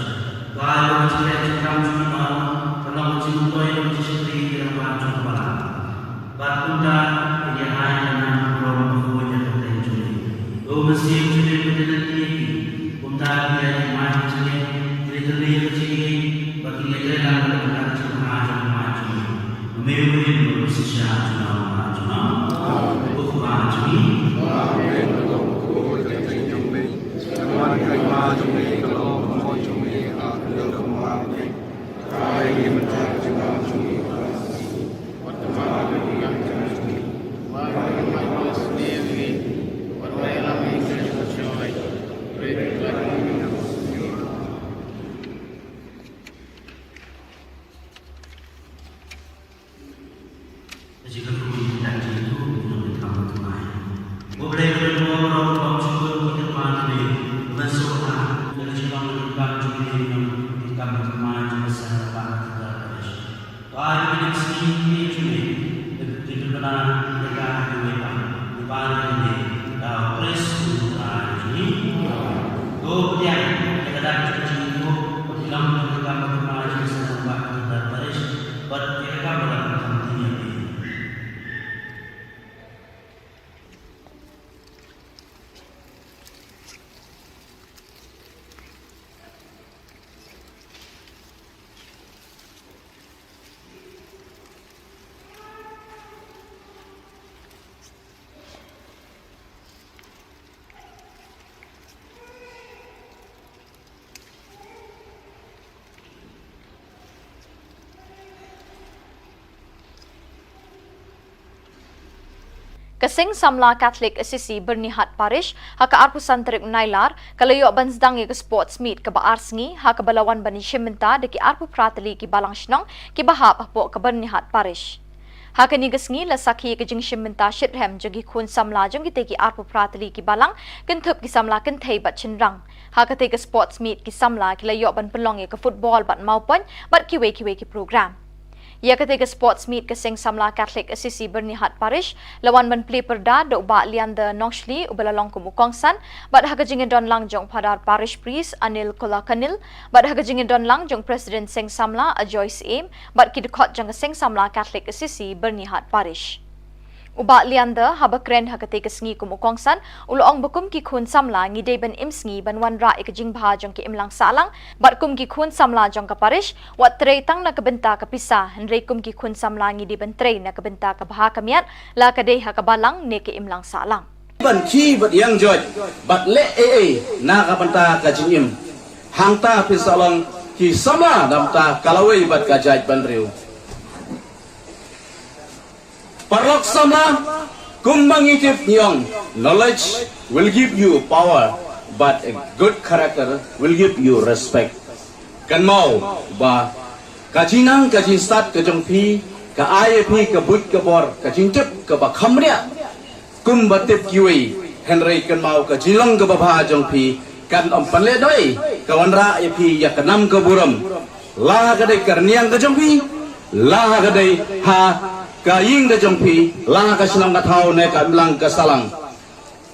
To ai ba ka jingkyrkhu jong me ka long ka jingmyntoi, ka jingshakri ïa ka rangbah jong ka balang. Bad kumta, kin ïa ai ka nam ka burom bakhuid ïa ka kyrteng jong me. To mynsiem jong me pynlong ïa ki. Kumta, kin ïa jingmai jong me, kin ïa tyrli ïa ka jingim, bad kin ïa trei lang ïa ka jingim ha jong me jong me. Ba me u rim bad u shisha junom ha junom. Amen. Ko Kpa jong me. Amen. Ka long ka kyrteng jong me. Ka long ka hima jong me, ka long ka mon jong me ha ka khyndew kumba ha bneng. Ka Seng Samla Catholic Assisi Byrnihat Parish ha ka arphew san tarik Nailar ka la ïoh ban sdang ïa ka sports meet kaba ar sngi ha kaba la wan ban ïashim bynta da ki arphew phra tylli ki balang shnong kiba hap hapoh ka Byrnihat Parish. Ha kane ka sngi la sakhi ïa ka jingshim bynta shitrhem jong ki khun samla jong kitei ki arphew phra tylli ki balang, kynthup ki samla kynthei bad shynrang. Ha katei ka sports meet ki samla ki la ïoh ban pynlong ïa ka football bad mawpoiñ bad kiwei kiwei ki program. Ïa katei ka sports meet ka Seng Samla Catholic Assisi Byrnihat Parish la wan ban plie pyrda da u Bah Leander Nongshli uba la long kum u kongsan, bad ha ka jingïadon lang jong u Phadar Parish Priest Anil Kolakanil, bad ha ka jingïadon lang jong u President Seng Samla Ajoy Syiem bad ki dkhot jong ka Seng Samla Catholic Assisi Byrnihat Parish. U Bah Leander, haba kren ha katei ka sngi kum u kongsan, u la ong ba kum ki khun samla ngi dei ban im sngi ban wanrah ïa ka jingbha jong ki imlang sahlang, bad kum ki khun samla jong ka parish, wat trei tang na ka bynta ka pisa, hynrei kum ki khun samla ngi dei ban trei na ka bynta ka bha ka miat, la ka dei ha ka balang ne ka imlang sahlang. Ban khie bad ïeng joit bad leh ei ei na ka bynta ka jingim. Hangta phin sa long ki samla na bynta ka lawei bad ka jaitbynriew. Paralok samla, kumba ngi tip ngi ong, knowledge will give you power, but a good character will give you respect. Kynmaw ba ka jingnang ka jingstad ka jong phi ka ai ïa phi ka buit ka bor, ka jingtip kaba kham bniah. Kumba tip kiwei, hynrei kynmaw ka jinglong kaba bha jong phi kan ym pynlehdoh ei, ka wanrah ïa phi ïa ka nam ka burom. La ha ka dei ka rynïeng ka jong phi, la ha ka dei ha ka ïing ka jong phi, la ha ka shnong ka thaw ne ka imlang ka sahlang.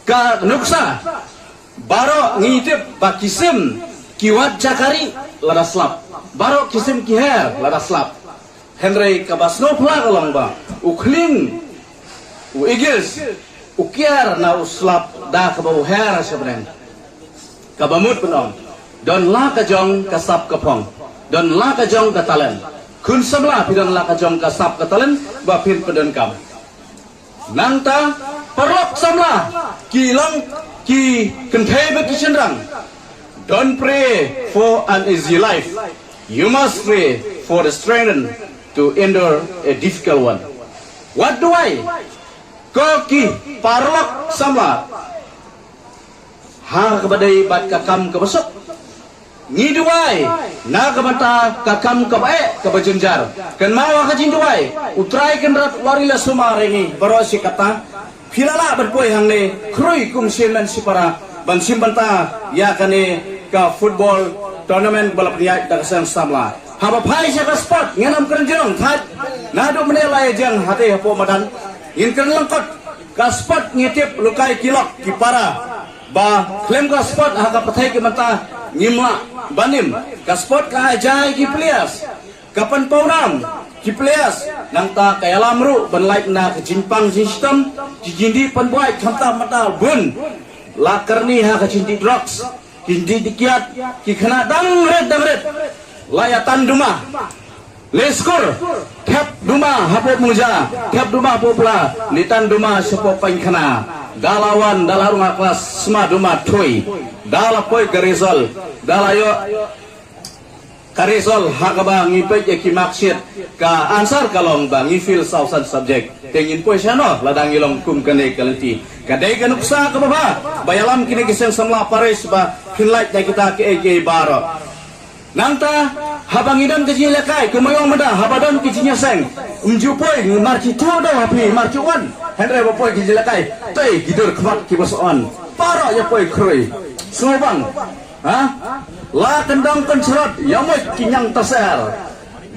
Ka nuksa, baroh ngi tip ba ki sim ki wad jakari lada slap. Baroh ki sim ki her lada slap. Hynrei kaba sngewphylla ka long ba u khlieng, u eagles, u kiar na u slap da kaba u her sha bneng. Kaba mut ban ong, don la ka jong ka sap ka phong, don la ka jong ka talent. Khun samla, phi don la ka jong ka sap ka talent ba phin pyndonkam. Nangta, paralok samla, ki long, ki kynthei bad ki shynrang. Don't pray for an easy life. You must pray for the strength to endure a difficult one. Wat duwai, ko ki paralok samla, ha kaba dei bad ka kam kaba suk. Ngi duwai na ka bynta ka kam kaba eh, kaba jynjar. Kynmaw ha ka jingduwai, U Trai Kynrad u la ri la sumar ïa ngi baroh shi katta. Phi la lah ban poi hangne khrui kum shi hynmen shi para ban shim bynta ïa kane ka football tournament ba la pynïaid da ka seng samla. Haba phai sha ka sport, ngin ym kren jrong thait. Naduh mynne la ïa jeng hatei hapoh madan, ngin kren lyngkot. Ka sport ngi tip, lehkai ki lok ki para, ba khlem ka sport ha ka pyrthei ka bynta ngim lah ban im. Ka sport ka ai jai ki players, ka pynpaw nam ki players, nangta ka ïalam ruh ban lait na ka jingpang jingshitom, ki jingdih pynbuaid khamtam mynta bun. La kyrni ha ka jingdih drugs, ki jingdih kiad, ki khynnah dang rit dang rit. La ïa tan duma. Leh skur, thep duma hapoh Mungja, thep duma hapoh Pla, leh tan duma shapoh Paiñkhana. Da la wan, da la rung ha klas, sma duma thui. Da la poi ka result, da la ïoh ka result ha kaba ngi peit ïa ki marksheet, ka answer ka long ba ngi fail saw san subject. Te ngin poi shano lada ngi long kum kane ka lynti? Ka dei ka nuksa kaba bha ba ïalam kine ki seng samla parish ba phin lait na kita kiei kiei baroh. Nangta haba ngi don ka jingïalehkai, kumba ong mynta, haba don ka jingïaseng, ym ju poi, ngi mar ki tuh daw ha phi, mar ki wan. Hynrei ba poi ka jingïalehkai, tei ki dur khmat kiba sa wan. Baroh ïa poi khrui. Sngewbang. Ha? La kyndong kynsyrot, ïa mut ki ñiang taser.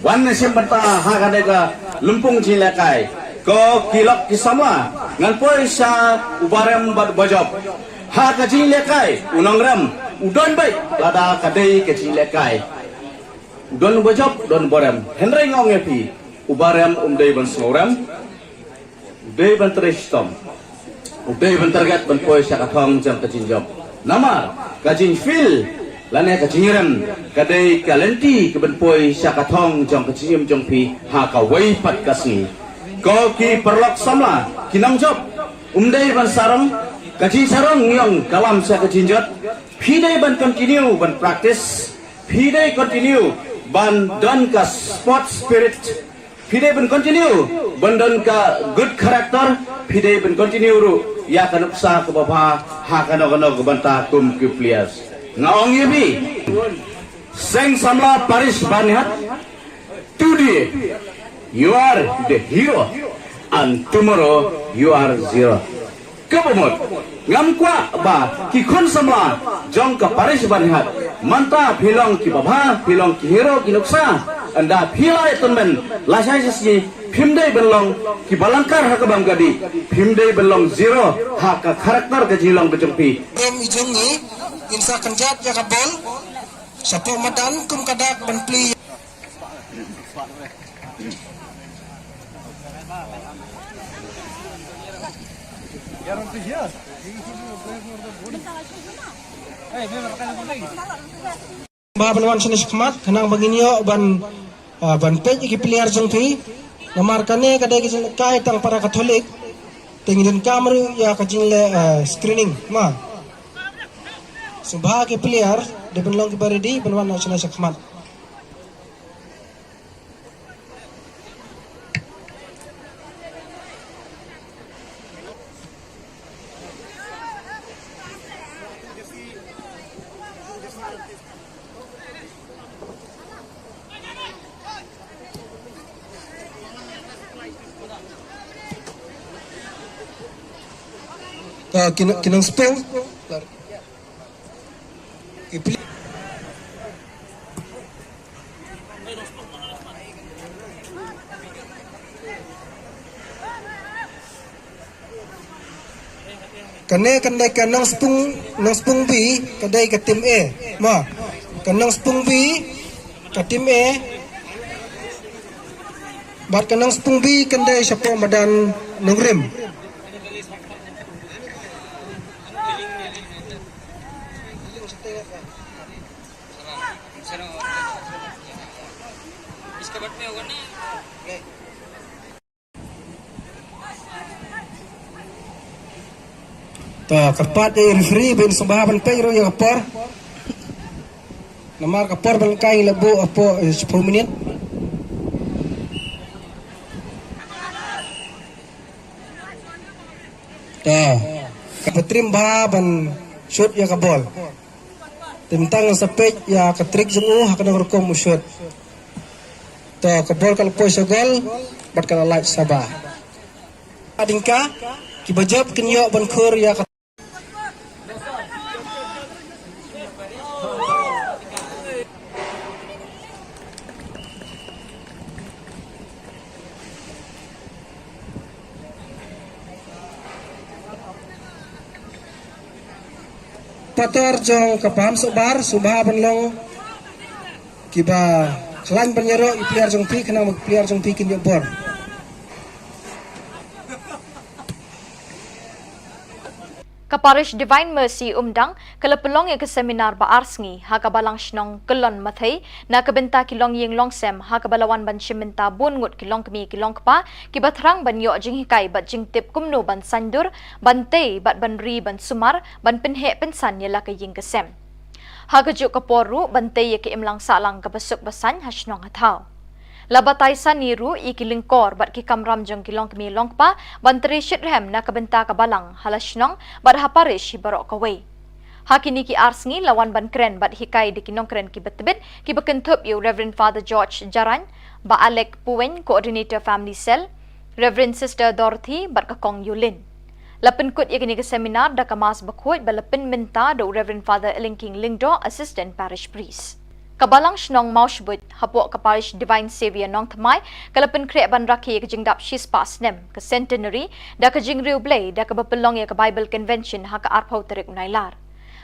Wan shim bynta ha kane ka lympung jingïalehkai. Ko ki lok ki samla, ngan poi sha u barem bad u bajop. Ha ka jingïalehkai, u nongrem u don beit lada ka dei ka jingïalehkai. U don u bajop, u don u barem. Hynrei nga ong ïa phi, u barem um dei ban sngewrem. U dei ban trei shitom. U dei ban target ban poi sha ka thong jong ka jingjop. Namar ka jingfail lane ka jingrem ka dei ka lynti ka ban poi sha ka thong jong ka jingim jong phi ha kawei pat ka sngi. Ko ki paralok samla, ki nongjop, um dei ban sarong, ka jingsarong ngi ong ka lam sha ka jingjot. Phi dei ban continue ban practice, phi dei continue ban don ka sport spirit. Phi dei ban continue ban don ka good character, phi dei ban continue ruh ïa ka nuksa kaba bha ha kano kano ka bynta kum ki players. Nga ong ïa phi, Seng Samla Parish Banihat, today you are the hero and tomorrow you are zero. Kaba mut, ngam kwah ba ki khun samla jong ka Parish Banihat, mynta phi long kiba bha, phi long ki hero ki nuksa, ynda phi la ïa tournament lashai shisngi, phim dei ban long kiba langkar ha kaba ym ka dih, phim dei ban long zero ha ka character ka jinglong ka jong phi. Em i jong ngi, in sa kynjat ïa ka bol, shapoh madan kum ka dak ban plie. Ba ban wan shane shakhmat, khnang ba ngin ïoh ban, ah, ban peit ïa ki player jong phi. Namar kane ka dei ka jingkai tang para Katholik. Te ngi donkam ruh ïa ka jingleh, ah, screening, ma. Sngewbha ki player, dei ban long kiba ready, ban wan shane shakhmat. Ah, ki nong, ki nongspung. Ki pli- Kane, kane ka Nongspung, Nongspung B, ka dei ka team A. Ma, ka Nongspung B, ka team A. Bad ka Nongspung B, ka dei shapoh madan Nongrim. Ta, kyrpad ïa i referee ban sngewbha ban peit ruh ïa ka por. Namar ka por ba lyngkai la buh hapoh, eh, shiphew minit. Ta, kaba trim bha ban shoot ïa ka bol. Te mynta ngan sa peit ïa ka trick jong u ha kano ka rukom u shoot. To, ka bol ka la poi sha gol bad ka la lait sha bar. Hadien ka, kiba jop kin ïoh ban khur ïa ka Patar jong ka Pamsohbar, sngewbha ban long kiba khlaiñ ban ïaroh ïa ki player jong phi, khnang ba ki player jong phi kin ïoh bor. Ka Parish Divine Mercy Umdang ka la pynlong ïa ka seminar ba ar sngi ha ka Balang Shnong Kyllon Mathei na ka bynta ki longïing longsem, ha kaba la wan ban shim bynta bun ngut ki longkmie ki longkpa kiba thrang ban ïoh jinghikai bad jingtip kumno ban saiñdur, ban tei bad ban ri ban sumar, ban pynheh pynsan ïa la ka ïing ka sem. Ha kajuh ka por ruh ban tei ïa ka imlang sahlang kaba suk ba saiñ ha shnong ha thaw. La batai sani ruh ïa ki lyngkor bad ki kamram jong ki longkmie longkpa ban trei shitrhem na ka bynta ka balang ha la shnong bad ha parish hi baroh kawei. Ha kine ki ar sngi la wan ban kren bad hikai da ki nongkren kiba tbit kiba kynthup ïa u Reverend Father George Jarain, Bah Alec Puweng, Coordinator Family Cell, Reverend Sister Dorothy bad ka Kong Yulin. La pynkut ïa kane ka seminar da ka Mass bakhuid ba la pynmynta da u Reverend Father Elingking Lyngdoh, Assistant Parish Priest. Ka Balang Shnong Mawshbuit hapoh ka Parish Divine Saviour Nongthymmai ka la pynkhreh ban rakhe ïa ka jingdap shispah snem, ka centenary, da ka jingriewblei da kaba pynlong ïa ka Bible Convention ha ka arphew tarik u Nailar.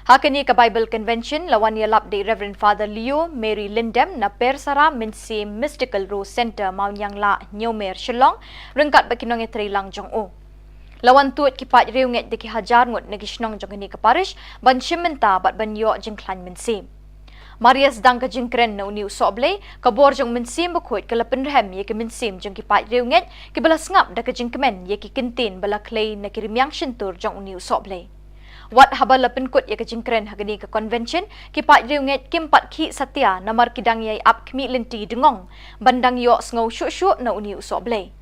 Ha kane ka Bible Convention la wan ïalap da i Reverend Father Leo Mary Lyndem na Persara Mynsiem Mystical Rose Centre, Mawnianglah, Hynñiewmer, Shillong, ryngkat bad ki nongïatreilang jong u. La wan tuid ki paid riewngeit da ki hajar ngut na ki shnong jong kane ka parish ban shim bynta bad ban ïoh jingkhlaiñ mynsiem. Mar ïa sdang ka jingkren na une u sohblei, ka bor jong u Mynsiem Bakhuid ka la pynrhem ïa ki mynsiem jong ki paid riewngeit kiba la sngap da ka jingkmen ïa ki kyntien ba la khlei na ki rmiang shyntur jong une u sohblei. Wat haba la pynkut ïa ka jingkren ha kane ka convention, ki paid riewngeit kim pat khih satia namar ki dang ïai ap khmih lynti dngong ban dang ïohsngew shuh shuh na une u sohblei.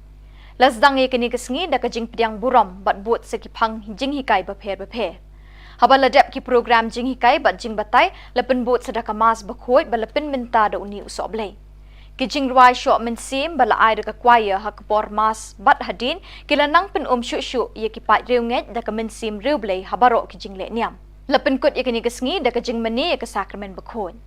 La sdang ïa kane ka sngi da ka jingpdiang burom bad bud sa ki phang jinghikai bapher bapher. Haba la dep ki program jinghikai bad jingbatai, la pynbud sa da ka Mass bakhuid ba la pynmynta da une u sohblei. Ki jingrwai shoh mynsiem ba la ai da ka choir ha ka por Mass bad hadien, ki la nang pyn-um shuh shuh ïa ki paid riewngeit da ka mynsiem riewblei ha baroh ki jingleh niam. La pynkut ïa kane ka sngi da ka jingmane ïa ka Sakramen Bakhuid.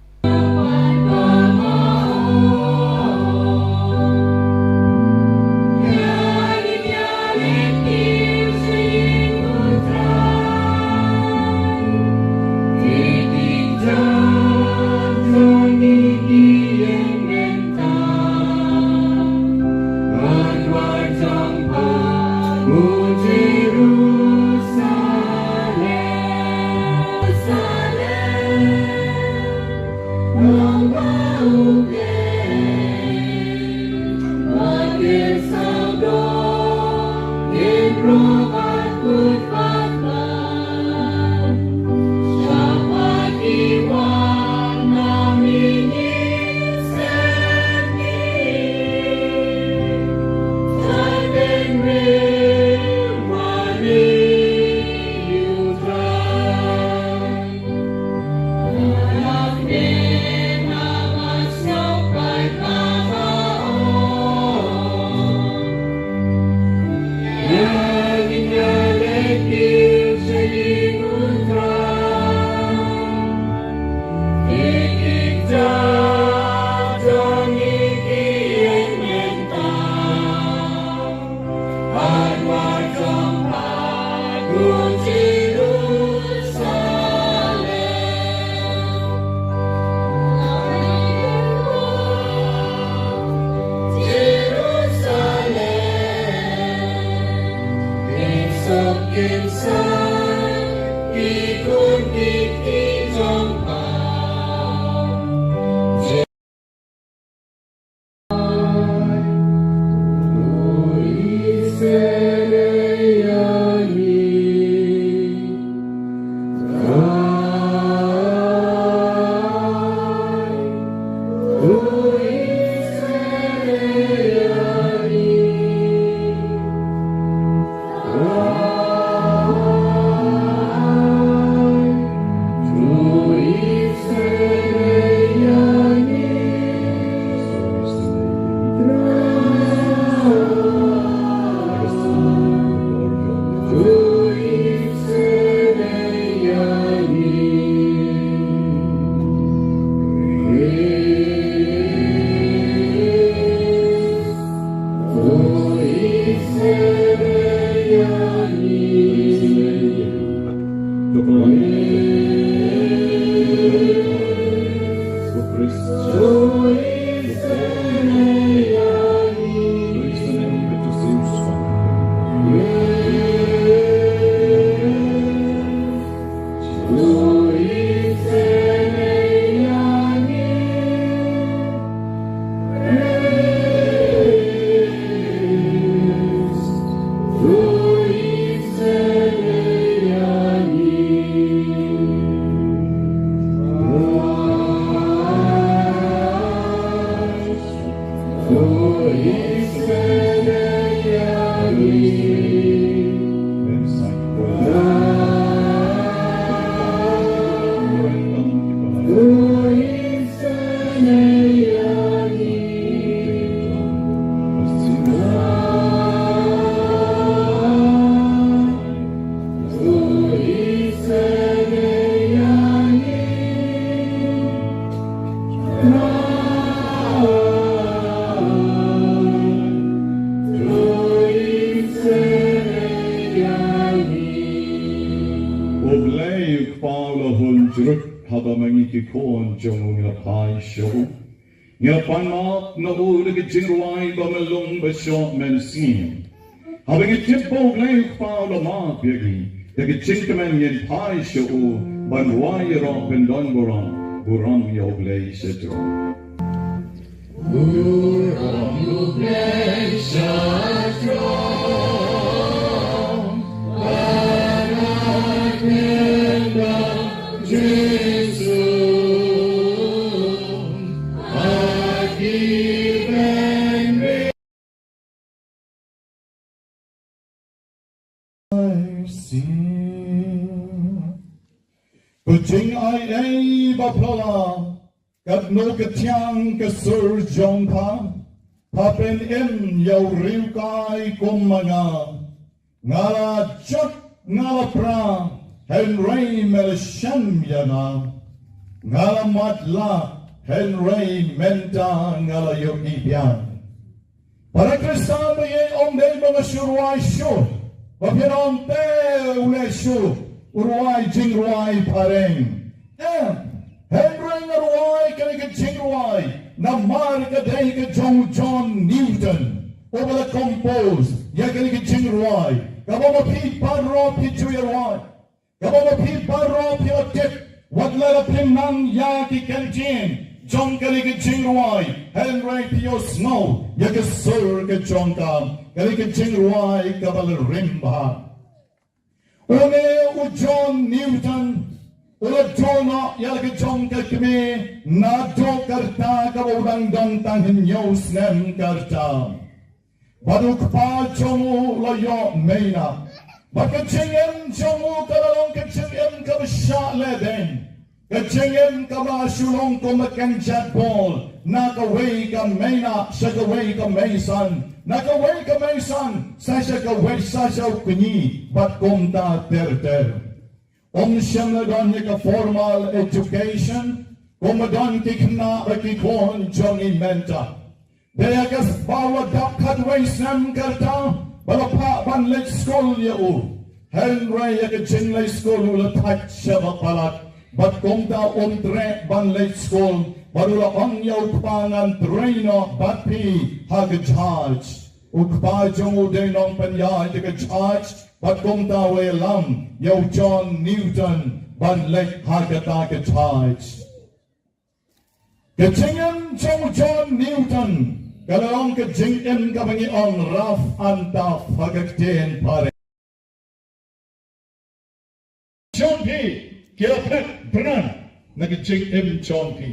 U Blei u Kpa u la hun jrut, haba ma ngi ki khun jong u ngi la phai sha u. Ngi la pan map na u da ki jingrwai ba myllung ba shoh mynsiem. Haba ngi tip ba u Blei u Kpa u la map ïa ngi, da ki jingkmen ngin phai sha u ban rwai ïaroh ban don burom, burom ïa u Blei shajrong. Burom ïa u Blei shajrong. Even me. I see. Ko jingaiei ba phylla, katno ka thiang ka sur jong pha, pha pynim ïa u riewkai kum ma nga. Nga la jot nga la pra, hynrei me la shem ïa nga. Nga la matlah, hynrei mynta nga la ïohi biang. Para Khristan ba ïeit, ym dei ba nga shu rwai shuh, ba phin ong te u leh shuh u rwai jingrwai phareng. Em, hynrei nga rwai kane ka jingrwai namar ka dei ka jong u John Newton, uba la compose ïa kane ka jingrwai, kaba ma phi baroh phi ju ïa rwai. Kaba ma phi baroh phi la tip, wat la phi nang ïa ki kyntien jong kane ka jingrwai, hynrei phi ïohsngew ïa ka sur ka jong ka, kane ka jingrwai kaba la rim bha. Une u John Newton u la duh noh ïa la ka jong ka kmie naduh ka rta kaba u dang don tang hynñiew snem ka rta. Bad u kpa jong u la ïoh mei nah. Bad ka jingim jong u ka la long ka jingim kaba shah leh ding. Ka jingim kaba shu long kum ka kynjat ball na kawei ka mei nah sha kawei ka mei san, na kawei ka mei san sa sha kawei, sa sha u kñi, bad kumta ter ter. Um shym la don ïa ka formal education kumba don ki khynnah bad ki khun jong ngi mynta. Dei ïa kaba u la dap khatwei snem ka rta ba la phah ban leit skul ïa u. Hynrei ïa ka jingleit skul u la thait shaba palat, bad kumta um treh ban leit skul, bad u la ong ïa u kpa, ngan trei noh bad phi ha ka judge. U kpa jong u dei nongpynïaid ïa ka judge, bad kumta u ïalam ïa u John Newton ban leit ha kata ka judge. Ka jingim jong u John Newton ka la long ka jingim kaba ngi ong rough and tough ha ka ktien phareng. Jong phi ki la phet bran na ka jingim jong phi.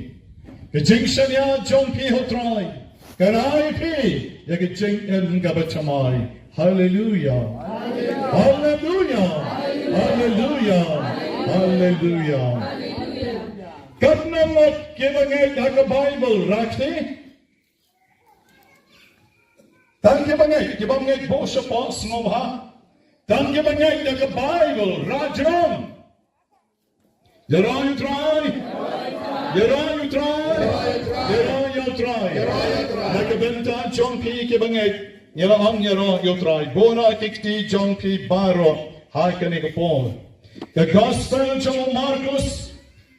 Ka jingshaniah jong phi ha u Trai ka rai phi ïa ka jingim kaba thymmai. Haleluia. Haleluia. Haleluia. Haleluia. Katno ngut kiba ngeit ha ka Baibl, rakti? Tang kiba ngeit, kiba ngeit buh shapoh sngewbha. Tang kiba ngeit da ka Baibl, rah jrong. Ïaroh ïa u Trai. Ïaroh ïa u Trai. Ïaroh ïa u Trai. Da ka bynta jong phi kiba ngeit, ngi la ong ïaroh ïa u Trai. Buh noh ki kti jong phi baroh ha kane ka por. Ka Gospel jong u Markus,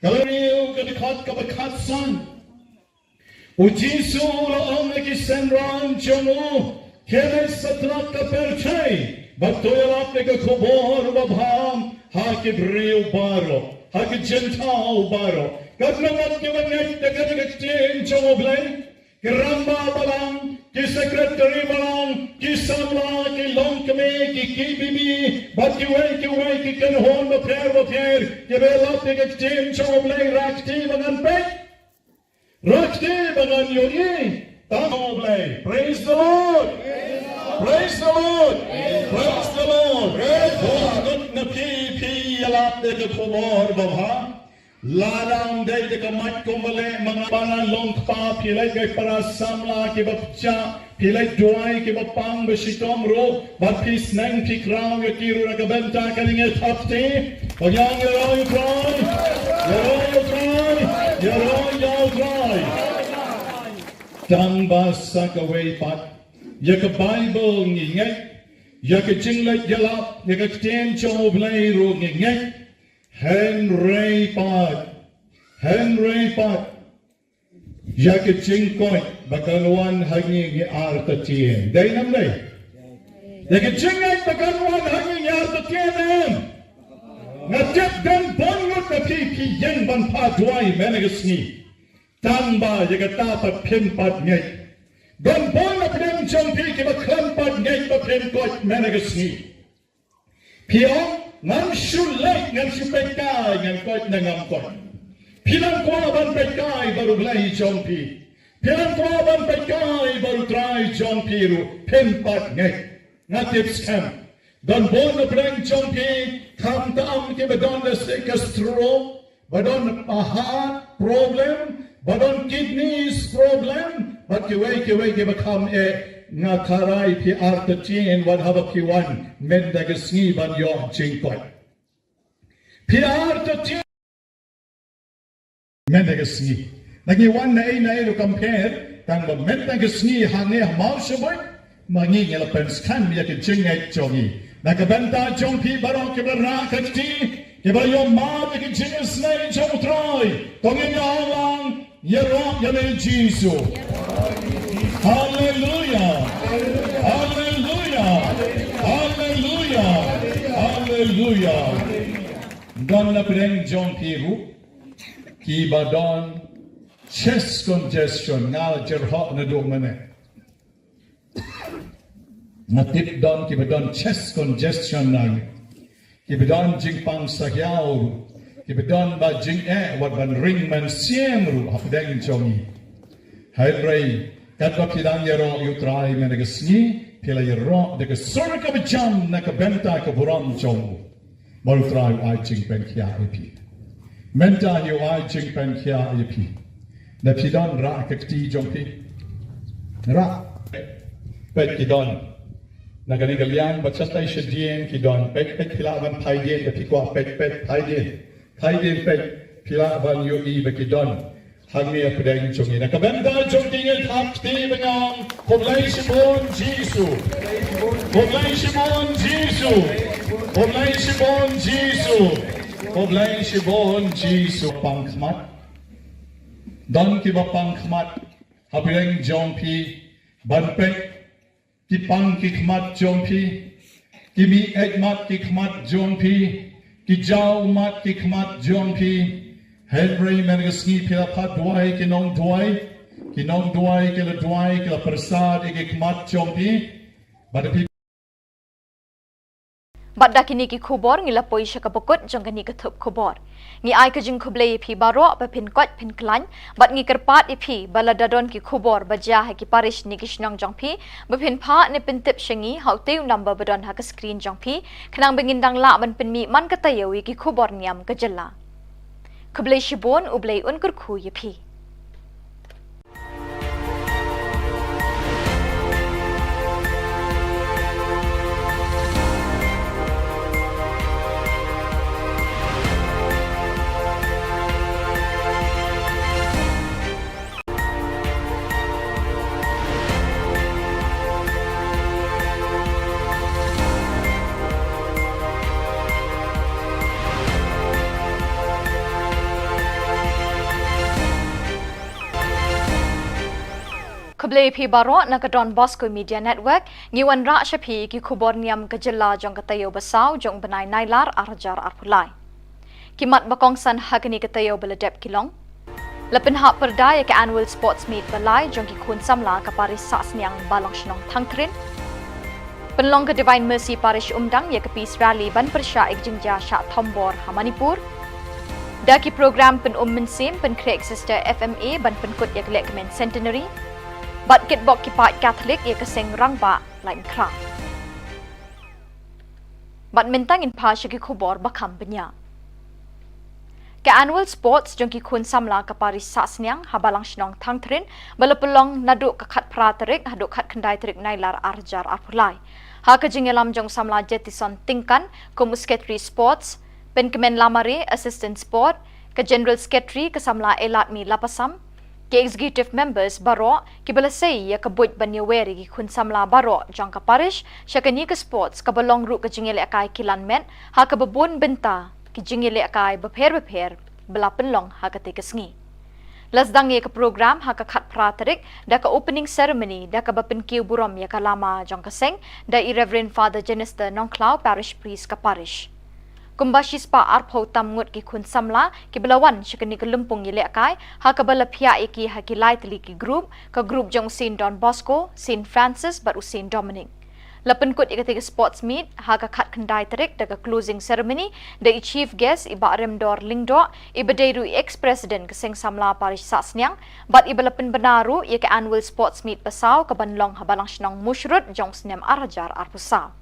ka la riew ka dkhot kaba khatsan. U Jisu u la ong ïa ki synran jong u, khie leit satlak ka pyrthei bad to ïalap ïa ka khubor babha ha ki briew baroh, ha ki jingthaw baroh. Katno ngut kiba ngeit da ka ktien jong U Blei? Ki rangbah balang, ki secretary balang, ki samla, ki longkmie, ki KBB bad kiwei kiwei ki kynhun bapher bapher kiba ïalap ïa ka ktien jong U Blei, rah kti ba ngan peit. Rah kti ba ngan ïohi. Tang U Blei. Praise the Lord. Praise the Lord. Praise the Lord. Bun ngut na phi phi ïalap ïa ka khubor babha. Lada ym dei da ka mic kumba leh ma nga, ba ngan long kpa, phi leit gai para samla kiba pyrshah. Phi leit duwai kiba pang ba shitom ruh, bad phi sneng phi khraw ïa ki ruh na ka bynta kane, ngi thap kti. Ïaroh ïa u Trai, ïaroh ïa u Trai, ïaroh ïa u Trai. Tang ba sa kawei pat, ïa ka Baibl ngi ngeit, ïa ka jingleit ïalap, ïa ka ktien jong U Blei ruh ngi ngeit. Hynrei pat, hynrei pat, ïa ka jingkoit ba kan wan ha ngi, ngi artatien. Dei ne ym dei? Ïa ka jingngeit ba kan wan ha ngi, ngi artatien, em? Nga tip don bun ngut na phi phi ïeng ban phah duwai mynne ka sngi. Tang ba ïa kata pat phim pat ngeit. Don bun na pdeng jong phi kiba khlem pat ngeit ba phin koit mynne ka sngi. Phi ong, ngan shu leit, ngan shu peitkai, ngan koit ne ngam koit. Phi nang kwah ban peitkai bad U Blei jong phi. Phi lah ban pyrkhat ba u trai jong phi ruh phin pat ngeit. Nga tip skhem don bun na pdeng jong phi, khamtam kiba don da stroke, ba don heart problem, ba don kidneys problem, bad kiwei kiwei kiba kham eh. Nga kyrpad phi artatien wat haba phi wan mynta ka sngi ban ïoh jingkoit. Phi artatien mynta ka sngi. Ngi wan na ei na ei ruh kam pher, tang ba mynta ka sngi hangne ha Mawshynrut, ma ngi ngi la pynskhem ïa ka jingngeit jong ngi. Na ka bynta jong phi baroh kiba rah ka kti, kiba ïoh mad ïa ka jingisynei jong u Trai, to ngin ïa ong lang, ïaroh ïa me Jisu. Haleluia. Haleluia. Haleluia. Haleluia. Don na pdeng jong phi ruh kiba don chest congestion, nga la jyrhoh naduh mynne. Nga tip don kiba don chest congestion na ngi. Kiba don jingpang sahiaw ruh. Kiba don ba jingeh wat ban ring mynsiem ruh hapdeng jong ngi. Hynrei katba phi dang ïaroh ïa u Trai mynta ka sngi, phi la ïaroh da ka sur kaba jam na ka bynta ka burom jong u. Ba u Trai u ai jingpynkhiah ïa phi. Mynta hi u ai jingpynkhiah ïa phi. Da phi don rah ka kti jong phi. Rah. Peit ki don. Na kane ka liang ba chatai shadien ki don. Peit peit phi lah ban phai dien, da phi kwah peit peit phai dien. Phai dien peit phi lah ban ïohi ba ki don. Hangne hapdeng jong ngi. Na ka bynta jong ki ngin thap kti ban ong, khublei shibun Jisu. Khublei shibun Jisu. Khublei shibun Jisu. Khublei shibun Jisu. Pang khmat. Don kiba pang khmat hapdeng jong phi ban peit. Ki pang ki khmat jong phi, ki mih eit mat ki khmat jong phi, ki jaw mat ki khmat jong phi. Hynrei mynta ka sngi phi la phah duwai, ki nongduwai, ki nongduwai ki la duwai, ki la pyrsad ïa ki khmat jong phi. Bad phi Bad da kine ki khubor ngi la poi sha kaba kut jong kane ka thup khubor. Ngi ai ka jingkhublei ïa phi baroh ba phin koit phin khlaiñ, bad ngi kyrpad ïa phi ba lada don ki khubor ba jia ha ki parish ne ki shnong jong phi, ba phin phah ne pyntip sha ngi ha utei u number ba don ha ka screen jong phi, khnang ba ngin dang lah ban pynmih man ka taïew ïa ki khubor niam ka jylla. Khublei shibun, U Blei un kyrkhu ïa phi. Khublei phi baroh na ka Don Bosco Media Network, ngi wanrah sha phi ki khubor niam ka jylla jong ka taïew ba saw jong u bnai Nailar ar hajar arphew lai. Ki mat ba kongsan ha kane ka taïew ba la dep ki long: La pynhap pyrda ïa ka Annual Sports Meet ba lai jong ki khun samla ka parish Sahsniang Balong Shnong Thangthrin. Pynlong ka Divine Mercy Parish Umdang ïa ka Peace Rally ban pyrshah ïa ka jingjia shah thombor ha Manipur. Da ki program pynum mynsiem pynkhreh Exeter F M A ban pynkut ïa ka lehkmen Centenary. Bad kitbok ki paid Katholik ïa ka seng rangbah Laitumkhrah. Bad mynta ngin phai sha ki khubor ba kham bniah. Ka Annual Sports jong ki khun samla ka parish Sahsniang ha Balang Shnong Thangthrin ba la pynlong naduh ka khatphra tarik haduh khatkhyndai tarik Nailar ar hajar arphew lai. Ha ka jingïalam jong samla Jetison Tyngkan kum u Secretary Sports, Pynkmen Lamare, Assistant Sport, ka General Secretary ka samla Eladmi Lapasam, ki Executive Members baroh kiba la sei ïa ka buit ban ïawer ïa ki khun samla baroh jong ka parish sha kane ka sports, kaba long ruh ka jingïalehkai kilan met ha kaba bun bynta ki jingïalehkai bapher bapher ba la pynlong ha katei ka sngi. La sdang ïa ka program ha ka khatphra tarik da ka opening ceremony da kaba pynkiew burom ïa ka lama jong ka seng da i Reverend Father Jennister Nongkhlaw, Parish Priest ka parish. Kumba shispah arphew tam ngut ki khun samla kiba la wan sha kane ka lympung ïalehkai ha kaba la phiah ïa ki ha ki lai tylli ki group, ka group jong u Saint Don Bosco, Saint Francis bad u Saint Dominic. La pynkut ïa katei ka sports meet ha ka khatkhyndai tarik da ka closing ceremony da i chief guest i Bah Remdor Lyngdoh, iba dei ruh i ex-president ka Seng Samla Parish Sahsniang, bad iba la pynbna ruh ïa ka annual sports meet ba saw kaban long ha Balang Shnong Mushrut jong u snem ar hajar arphew saw.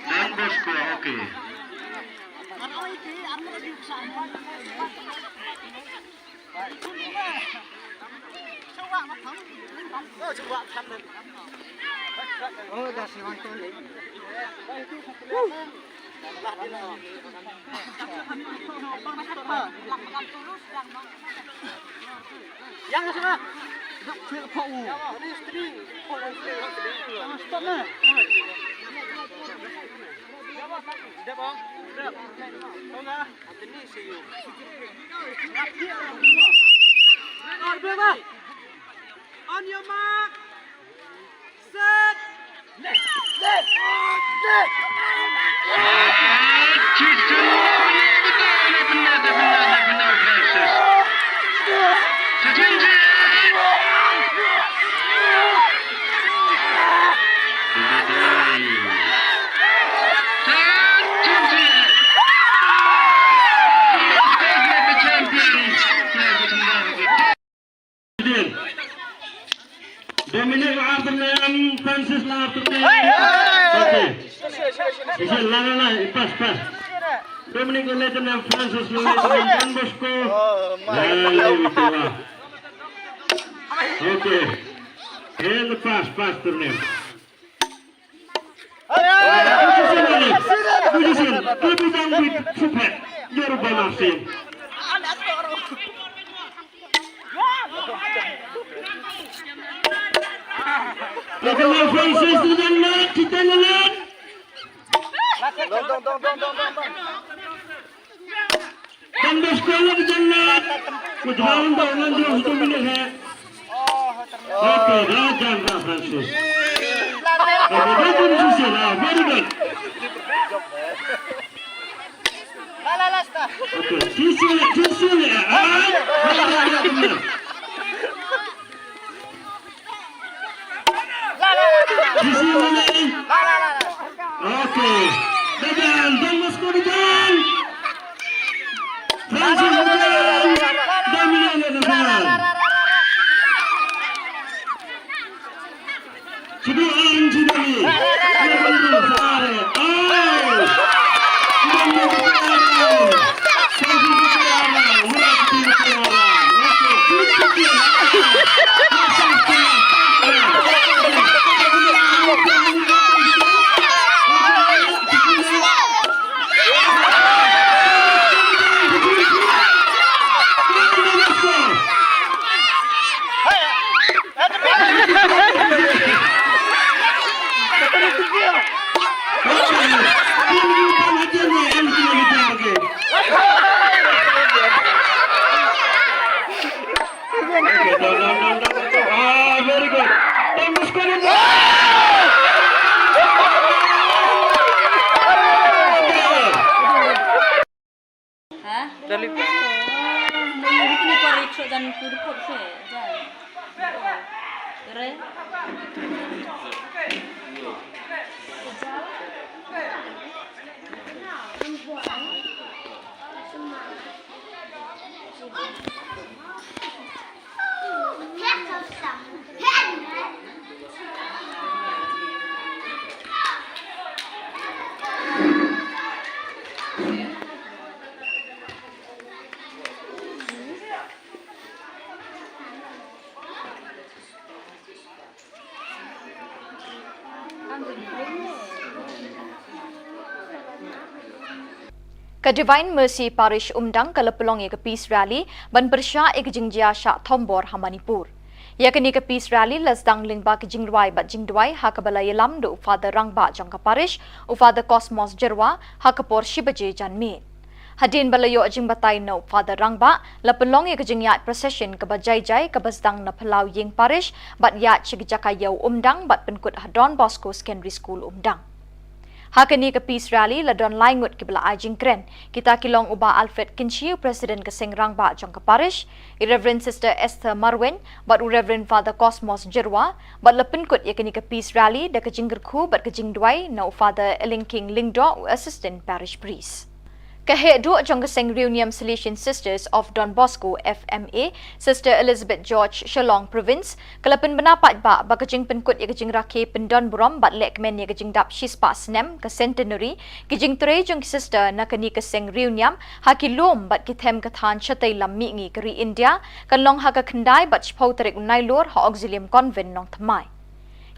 Don Bosco, okay. Yang sana. Duk fil ko u. Stop na. Dep, oh. Dep. Kau na. On your mark. Set. Left. Left. Left. Dominic Arthur Francis Arthur. Okay. Isi la la la, pass, pass. Dominic Arthur Francis Arthur Don Bosco. Okay. And the pass, pass to them. Don Bosco la ka jannat. Ku jrong ba ngan jrong satu minit ha. Okay, da jan da Francis. Okay, da jrong sisi la, very good. Okay, sisi la, sisi la, ah. Sisi mana? Okay. Dajan, Don Bosco dajan. Francis dajan. Dominic dajan. Sidi orang sidi. Sidi orang sidi. Oh. Sidi orang sidi. Ah, very good. Tembus ko rin. Ha? Dali. Ini pari so dan kurkuk se, jan. Re? Ka Divine Mercy Parish Umdang ka la pynlong ïa ka Peace Rally ban pyrshah ïa ka jingjia shah thombor ha Manipur. Ïa kane ka Peace Rally la sdang lyngba ka jingrwai bad jingduwai ha kaba la ïalam da u Father Rangbah jong ka Parish, u Father Cosmos Jyrwa, ha ka por shi baje janmiet. Hadien ba la ïoh jingbatai na u Father Rangbah, la pynlong ïa ka jingïaid procession kaba jai jai kaba sdang na Phyllaw Ïing Parish bad ïaid sha ki jaka ïew Umdang bad pynkut ha Don Bosco Secondary School Umdang. Ha kane ka Peace Rally la don lai ngut kiba la ai jingkren. Kita ki long u Bah Alfred Kynshi, u President ka Seng Rangbah jong ka Parish, i Reverend Sister Esther Marwein bad u Reverend Father Cosmos Jyrwa, bad la pynkut ïa kane ka Peace Rally da ka jingkyrkhu bad ka jingduwai na u Father Elingking Lyngdoh, u Assistant Parish Priest. Ka heh duh jong ka Seng Riewniam Salesian Sisters of Don Bosco, F M A, Sister Elizabeth George, Shillong Province, ka la pynbna paidbah ba ka jingpynkut ïa ka jingrakhe pyndonburom bad lehkmen ïa ka jingdap shispah snem ka centenary ki jingtrei jong ki sister na kane ka Seng Riewniam ha ki lum bad ki them ka thaiñ shatei lam mihngi ka ri India, kan long ha ka khyndai bad shiphew tarik u Nailur ha Auxilium Convent, Nongthymmai.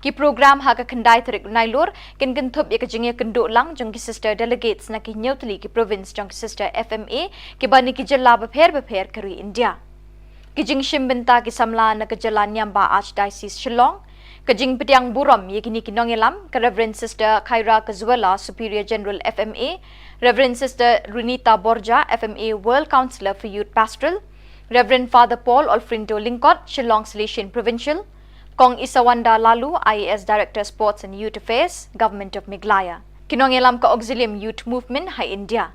Ki program ha ka khyndai tarik u Nailur kin kynthup ïa ka jingïakynduh lang jong ki sister delegates na ki hynñiew tylli ki province jong ki sister F M A kiba na ki jylla bapher bapher ka ri India. Ki jingshim bynta ki samla na ka jylla niam bah Archdiocese Shillong. Ka jingpdiang burom ïa kine ki nongïalam, ka Reverend Sister Khaira Kazuela, Superior General F M A, Reverend Sister Runita Borja, F M A World Counsellor for Youth Pastoral, Reverend Father Paul Olfrindo Lyngkot, Shillong Salesian Provincial, Kong Isawanda Laloo, I A S Director Sports and Youth Affairs, Government of Meghalaya. Ki nongïalam ka Auxilium Youth Movement ha India.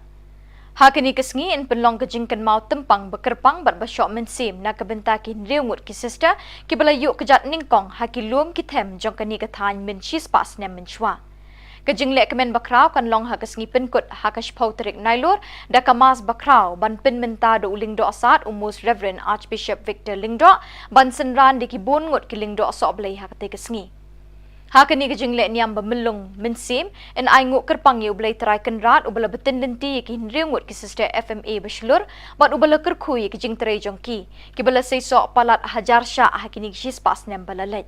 Ha kane ka sngi yn pynlong ka jingkynmaw tympang ba kyrpang bad ba shoh mynsiem na ka bynta ki hynriew ngut ki sister kiba la ïuh kjat nyngkong ha ki lum ki them jong kane ka thaiñ mynshispah snem mynshuwa. Ka jinglehkmen bakhraw kan long ha ka sngi pynkut ha ka shiphew tarik Nailur da ka Mass bakhraw ban pynmynta da u Lyngdoh Sad, u Most Reverend Archbishop Victor Lyngdoh, ban synran da ki bun ngut ki Lyngdoh Sohblei ha katei ka sngi. Ha kane ka jinglehniam ba myllung mynsiem, yn ainguh kyrpang ïa U Blei Trai Kynrad uba la btin lynti ïa ki hynriew ngut ki sister F M A ba shlur bad uba la kyrkhu ïa ki jingtrei jong ki, kiba la seisoh palat hajar shah ha kine ki shispah snem ba la leit.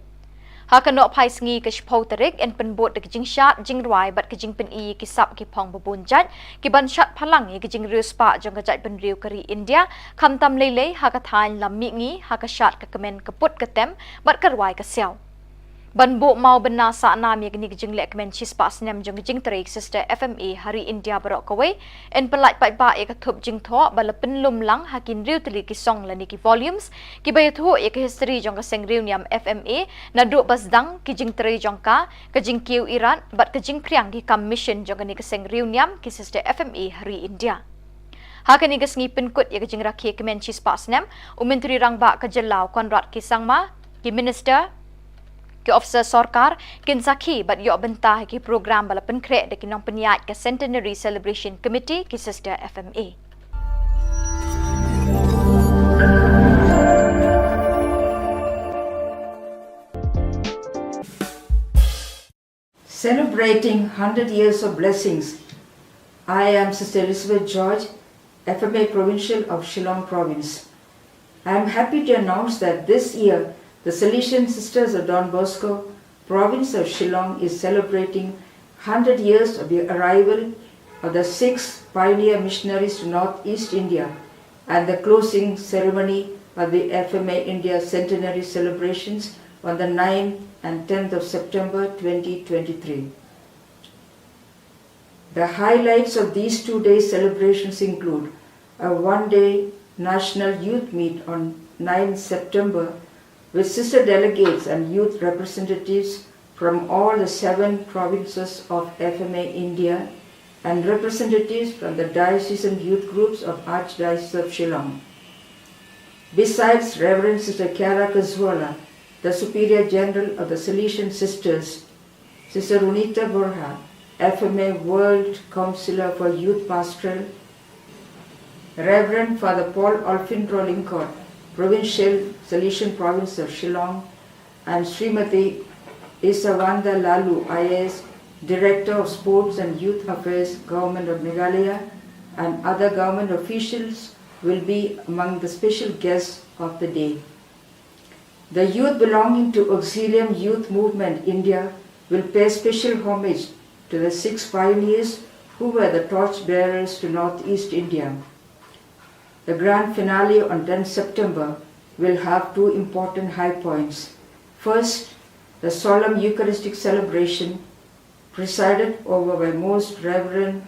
Ha ka nohphai sngi ka shiphew tarik yn pynbud da ka jingshad jingrwai bad ka jingpyni ïa ki sap ki phong ba bun jait, ki ban shad phalang ïa ka jingriewspah jong ka jaitbynriew ka ri India, khamtam leilei ha ka thaiñ lam mihngi, ha ka shad ka kmen ka put ka tem bad ka rwai ka siaw. Ban buh maw bynna sahnam ïa kane ka jinglehkmen shispah snem jong ka jingtrei ki sister F M A ha ri India baroh kawei, yn pyllait paidbah ïa ka thup jingthoh ba la pynlum lang ha ki hynriew tylli ki song lane ki volumes kiba ïathuh ïa ka history jong ka Seng Riewniam F M A, naduh ba sdang ki jingtrei jong ka, ka jingkiew irat bad ka jingphriang ki kam mission jong kane ka Seng Riewniam ki sister F M A ha ri India. Ha kane ka sngi pynkut ïa ka jingrakhe kmen shispah snem, u Myntri Rangbah ka jylla u Conrad K Sangma, ki minister, ki officer sorkar kin sakhi bad ïoh bynta ha ki program ba la pynkhreh da ki nongpynïaid ka Centenary Celebration Committee ki sister F M A. Celebrating hundred years of blessings, I am Sister Elizabeth George, F M A Provincial of Shillong Province. I am happy to announce that this year the Salesian Sisters of Don Bosco, Province of Shillong, is celebrating hundred years of the arrival of the six pioneer missionaries to Northeast India and the closing ceremony of the F M A India Centenary celebrations on the ninth and tenth of September twenty twenty-three. The highlights of these two-day celebrations include a one-day National Youth Meet on ninth September with sister delegates and youth representatives from all the seven provinces of F M A India and representatives from the diocesan youth groups of Archdiocese of Shillong. Besides Reverend Sister Kiara Kazuala, the Superior General of the Salesian Sisters, Sister Runita Borja, F M A World Counselor for Youth Pastoral, Reverend Father Paul Olfindro Lyngkot, Provincial Salesian Province of Shillong, and Srimati Isawanda Laloo, I A S, Director of Sports and Youth Affairs, Government of Meghalaya, and other government officials will be among the special guests of the day. The youth belonging to Auxilium Youth Movement India will pay special homage to the six pioneers who were the torch bearers to Northeast India. The grand finale on tenth September will have two important high points. First, the solemn Eucharistic celebration presided over by Most Reverend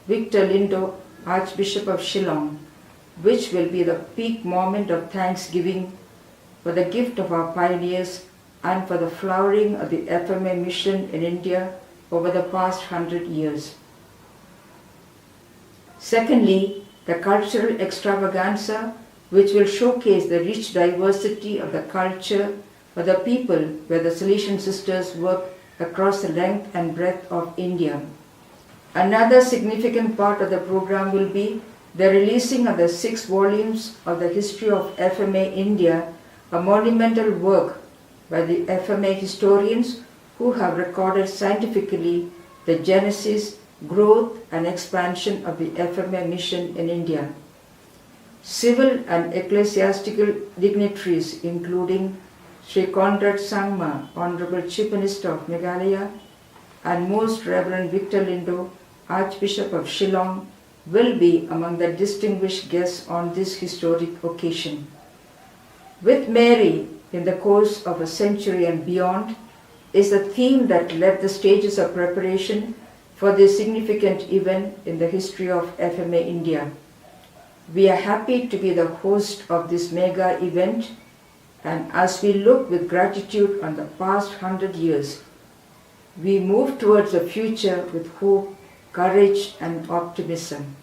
Victor Lindo, Archbishop of Shillong, which will be the peak moment of thanksgiving for the gift of our pioneers and for the flowering of the F M A mission in India over the past hundred years. Secondly, the cultural extravaganza, which will showcase the rich diversity of the culture of the people where the Salesian sisters work across the length and breadth of India. Another significant part of the program will be the releasing of the six volumes of the History of F M A India, a monumental work by the F M A historians who have recorded scientifically the genesis, growth, and expansion of the F M A mission in India. Civil and ecclesiastical dignitaries, including Sri Conrad Sangma, Honorable Chief Minister of Meghalaya, and Most Reverend Victor Lindo, Archbishop of Shillong, will be among the distinguished guests on this historic occasion. With Mary in the course of a century and beyond is a theme that led the stages of preparation for this significant event in the history of F M A India. We are happy to be the host of this mega event, and as we look with gratitude on the past hundred years, we move towards a future with hope, courage, and optimism.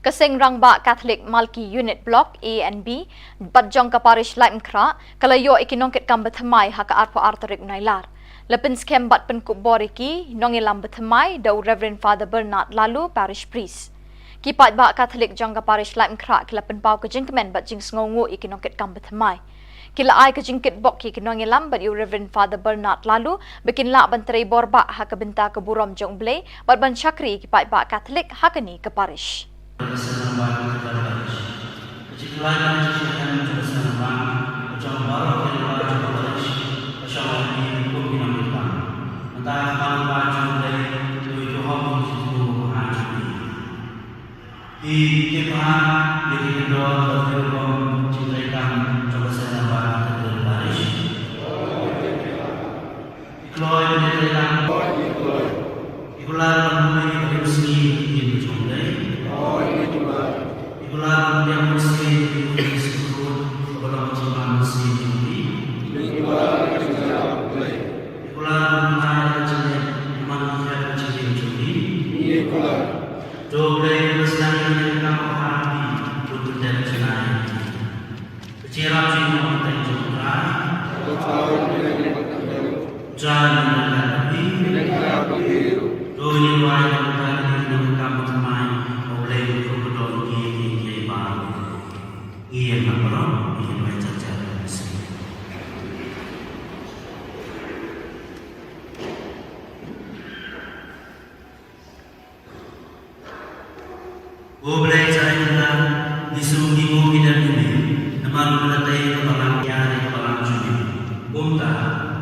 Ka Seng Rangbah Katholik Malki Unit Block A and B bad jong ka Parish Laitumkhrah ka la ïoh ïa ki nongkitkam bathymmai ha ka arphew ar tarik Nailar. La pynskhem bad pynkup bor ïa ki nongïalam bathymmai da u Reverend Father Bernard Laloo, Parish Priest. Ki paidbah Katholik jong ka Parish Laitumkhrah ki la pynpaw ka jingkmen bad jingsngewnguh ïa ki nongkitkam bathymmai. Ki la ai ka jingkitbok ïa ki nongïalam bad ïa u Reverend Father Bernard Laloo ba kin lah ban trei bor bah ha ka bynta ka burom jong U Blei bad ban shakri ïa ki paidbah Katholik ha kane ka parish. Ki tip bha ïa ki kyndon bad ki rukom jingtrei kam jong ka Seng Rangbah Katholik Parish. Ki kloi ki jingtrei kam. Ki kular ban pule ïa ki mynsiem ki ktien jong U Blei. Ki kular ban pdiang mynsiem ïa ki mynsiem sngewthuh kaba long ka jingman mynsiem jong ki. Ki kular ban pdiang mynsiem ïa ki mynsiem jong ki. Ki kular. To Blei, to sdang ïa ki kam ha phi, to pyndep jngai. Ka jingïarap jong U Trai. To Trai, to Trai, to Trai, to ïa wai ïa ka kam thymmai, U Blei u kyrkhu ïa ki ïa ki ïa baroh. Ïa na baroh, ïa na baroh. Ko Blei jai jai, ngi sngewthuh ngi dang ïa me, namar me la tei ïa ka balang, ïa ka balang jong me. Kumta,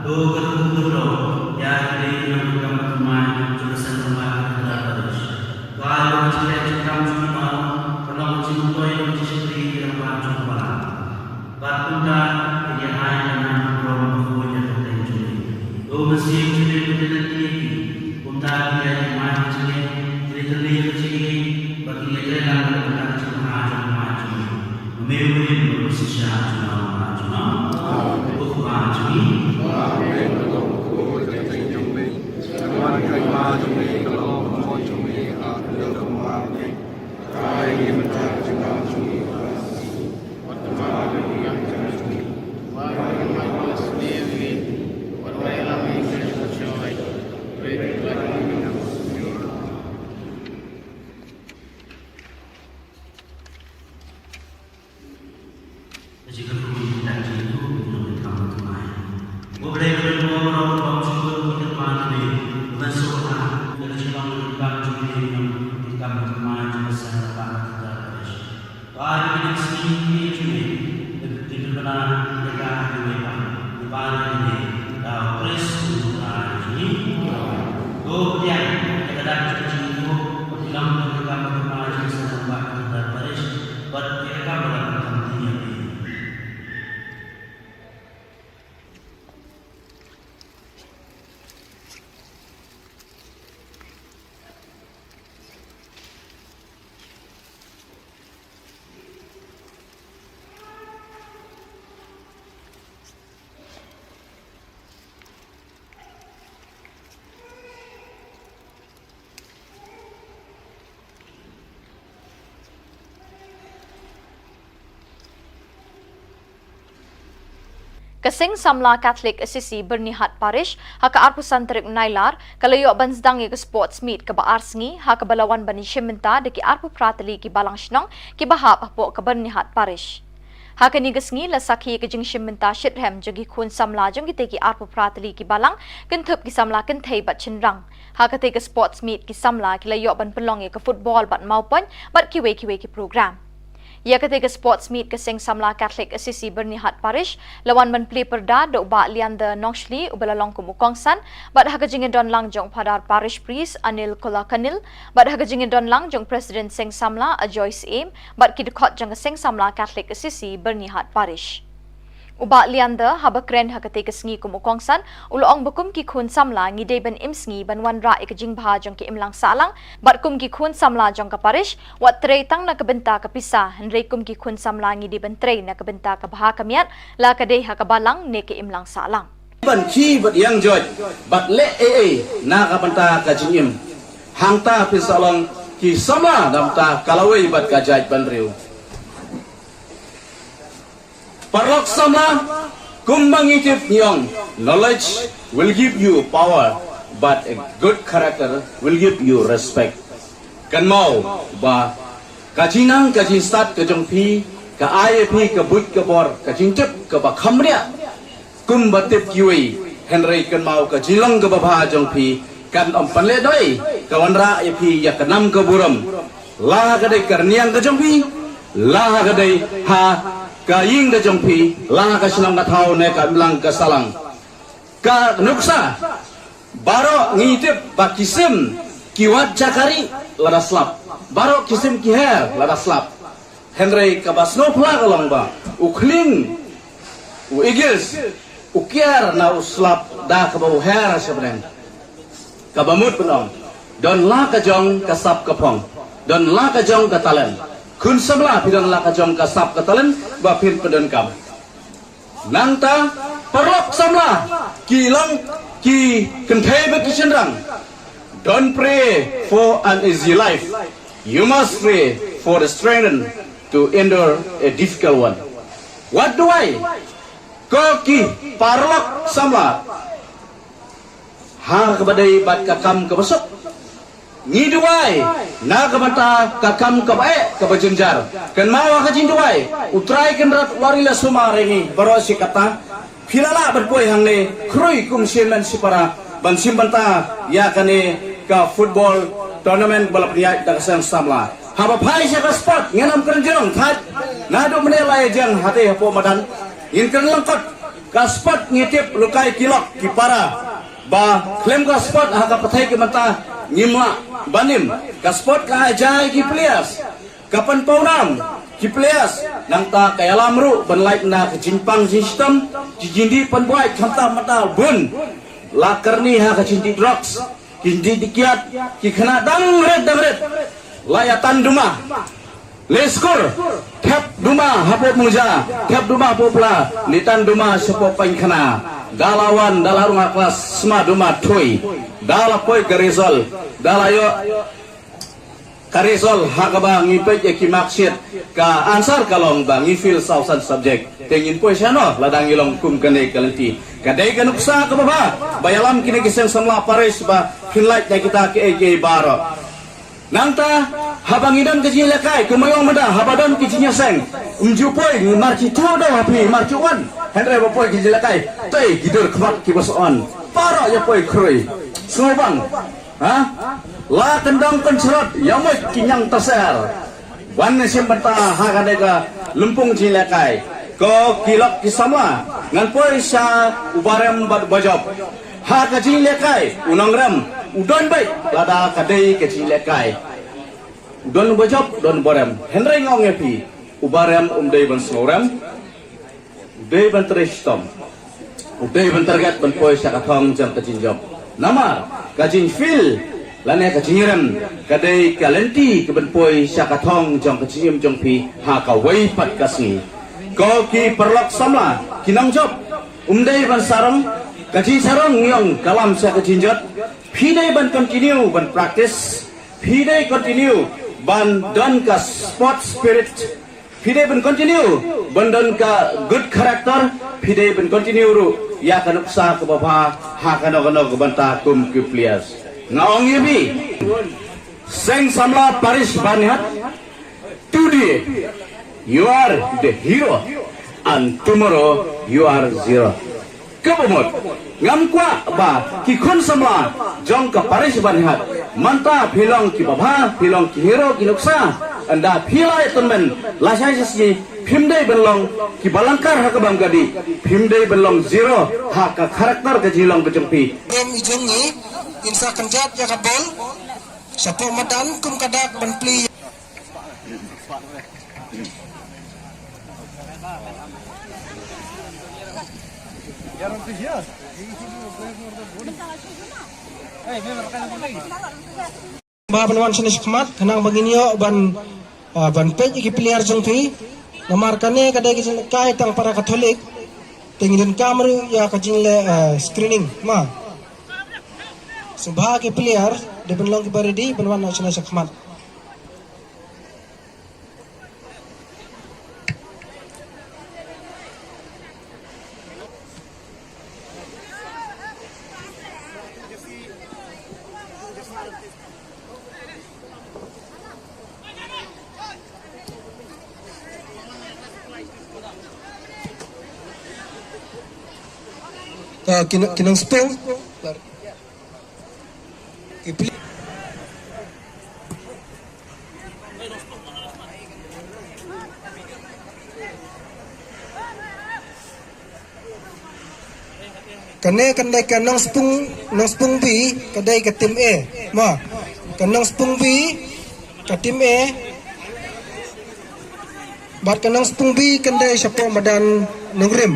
to kyrkhu kyrdoh ïa ki dei ki nongkam thymmai jong ka Seng Rangbah Katholik Parish. Ba ïa ka jingïaid jingkam jong ki baroh ka long ka jingmyntoi ka jingshakri ïa ka rangbah jong ka balang. Bad kumta kin ïa ai ka nam ka burom ka khuid ïa ka kyrteng jong me. To mynsiem jong me pynlong ïa ki. Kumta kin ïa ai ka jingmai ka jingngeit, kin ïa kyrmen ïa ka jingngeit, bad kin ïa trei lang ka bynta ka jingbha jong ka mai jong me. Me u rim bad u shisha jong ka mai jong me. U kpa jong me. Ka jingkyrkhu ïa ki dak jingkyrkhu ki nongkam thymmai. Ko Blei ka don bor baroh kaba sngewthuh ki kyrpad jong me. Ban sngewthuh ïa ka jinglong ka jingkam jong me ki nongkam thymmai jong ka Seng Rangbah Katholik Parish. To ai ba ki nang sngew ïa ka jingkyrkhu jong me. Ki kyrpad ïa ka jong me. Ka Seng Samla Catholic Assisi Byrnihat Parish, ha ka arphew san tarik Nailar, ka la ïoh ban sdang ïa ka sports meet kaba ar sngi, ha kaba la wan ban ïashim bynta da ki arphew phra tylli ki balang shnong, kiba hap hapoh ka Byrnihat Parish. Ha kane ka sngi la sakhi ïa ka jingshim bynta shitrhem jong ki khun samla jong kitei ki arphew phra tylli ki balang, kynthup ki samla kynthei bad shynrang. Ha katei ka sports meet ki samla ki la ïoh ban pynlong ïa ka football bad mawpoiñ, bad kiwei kiwei ki program. Ïa katei ka sports meet ka Seng Samla Catholic Assisi Byrnihat Parish, la wan ban plie pyrda da u Bah Leander Nongshli uba la long kum u kongsan, bad ha ka jingïadon lang jong u Phadar Parish Priest Anil Kolakanil, bad ha ka jingïadon lang jong u President Seng Samla Ajoy Syiem, bad ki dkhot jong ka Seng Samla Catholic Assisi Byrnihat Parish. U Bah Leander, haba kren ha katei ka sngi kum u kongsan, u la ong ba kum ki khun samla ngi dei ban im sngi ban wanrah ïa ka jingbha jong ki imlang sahlang, bad kum ki khun samla jong ka parish, wat trei tang na ka bynta ka pisa, hynrei kum ki khun samla ngi dei ban trei na ka bynta ka bha ka miat, la ka dei ha ka balang ne ka imlang sahlang. Ban khie bad ïeng joit, bad leh ei ei na ka bynta ka jingim. Hangta phin sa long ki samla na bynta ka lawei bad ka jaitbynriew. Paralok samla, kumba ngi tip ngi ong, knowledge will give you power, but a good character will give you respect. Kynmaw ba ka jingnang ka jingstad ka jong phi ka ai ïa phi ka buit ka bor, ka jingtip kaba kham bniah. Kumba tip kiwei, hynrei kynmaw ka jinglong kaba bha jong phi kan ym pynlehnoh ei, ka wanrah ïa phi ïa ka nam ka burom. La ha ka dei ka rynïeng ka jong phi, la ha ka dei ha ka ïing ka jong phi, la ha ka shnong ka thaw ne ka imlang ka sahlang. Ka nuksa, baroh ngi tip ba ki sim ki wad jaka ri lada slap. Baroh ki sim ki her lada slap. Hynrei kaba sngewphylla ka long ba u khlieng, u eagles, u kiar na u slap da kaba u her sha bneng. Kaba mut ban ong, don la ka jong ka sap ka phong, don la ka jong ka talent. Khun samla, phi don la ka jong ka sap ka talent ba phin pyndonkam. Nangta, paralok samla, ki long, ki kynthei bad ki shynrang, don't pray for an easy life. You must pray for the strength to endure a difficult one. Wat duwai, ko ki paralok samla, ha kaba dei bad ka kam kaba suk. Ngi duwai na ka bynta ka kam kaba eh, kaba jynjar. Kynmaw ha ka jingduwai, U Trai Kynrad u la ri la sumar ïa ngi baroh shi katta. Phi la lah ban poi hangne khrui kum shi hynmen shi para ban shim bynta ïa kane ka football tournament ba la pynïaid da ka seng samla. Haba phai sha ka sport, ngin ym kren jrong thait. Naduh mynne la ïa jeng hatei hapoh madan, ngin kren lyngkot. Ka sport ngi tip, lehkai ki lok ki para, ba khlem ka sport ha ka pyrthei ka bynta ngim lah ban im. Ka sport ka ai jai ki players, ka pynpaw nam ki players, nangta ka ïalam ruh ban lait na ka jingpang jingshitom, ki jingdih pynbuaid khamtam mynta bun. La kyrni ha ka jingdih drugs, ki jingdih kiad, ki khynnah dang rit dang rit. La ïa tan duma. Leh skur, thep duma hapoh Mungja, thep duma hapoh Pla, leh tan duma shapoh Paiñkhana. Da la wan, da la rung ha klas, sma duma thui. Da la poi ka result, da la ïoh ka result ha kaba ngi peit ïa ki marksheet, ka answer ka long ba ngi fail saw san subject. Te ngin poi shano lada ngi long kum kane ka lynti? Ka dei ka nuksa kaba bha ba ïalam kine ki seng samla parish ba phin lait na kita kiei kiei baroh. Nangta, haba ngi don ka jingïalehkai, kumba ong mynta, haba don ka jingïaseng, ym ju poi, ngi mar ki tu daw ha phi, mar ki wan. Hynrei ba poi ka jingïalehkai, tei ki dur khmat kiba shu on. Baroh ïa poi khrui. Sngewbang. Ha? La kyndong kynshlot, ïa mut ki ñiang taser. Wan ne shim bynta ha kane ka lympung jingïalehkai. Ko ki lok ki samla, ngan poi sha u barem bad u bajop. Ha ka jingïalehkai, u nongrem u don beit lada ka dei ka jingïalehkai. U don u bajop, u don u barem. Hynrei nga ong ïa phi, u barem um dei ban sngewrem, u dei ban trei shitom, u dei ban target ban poi sha ka thong jong ka jingjop. Namar ka jingfail lane ka jingrem ka dei ka lynti ka ban poi sha ka thong jong ka jingim jong phi ha kawei pat ka sngi. Ko ki paralok samla, ki nongjop, um dei ban sarong, ka jingsarong ngi ong ka lam sha ka jingjot. Phi dei ban continue ban practice, phi dei continue ban don ka sport spirit, Phi dei ban continue ban don ka good character, phi dei ban continue ruh ïa ka nuksa kaba bha ha kano kano ka bynta kum ki players. Nga ong ïa phi, Seng Samla Parish Banihat, today you are the hero and tomorrow you are zero. Kaba mut, ngam kwah ba ki khun samla jong ka Parish Banihat, mynta phi long kiba bha, phi long ki hero ki nuksa, ynda phi la ïa tournament lashai shisngi, phim dei ban long kiba langkar ha ka bam ka dih, phim dei ban long zero ha ka character ka jinglong ka jong phi. Em i jong ngi, in sa kynjat ïa ka bol, shapoh madan kum ka dak ban plie. Ba ban wan shane shakhmat, khnang ba ngin ïoh ban, ah, ban peit ïa ki player jong phi. Namar kane ka dei ka jinglehkai tang para Katholik. Te ngi donkam ruh ïa ka jingleh, ah, screening, ma. Sngewbha ki player, dei ban long kiba ready, ban wan shane shakhmat. Ka ki nong, ki nongspung. Ki pli- Kane kan dei ka Nongspung, Nongspung B, ka dei ka team A. Mo, ka Nongspung B, ka team A. Bad ka Nongspung B kan dei shapoh madan Nongrim.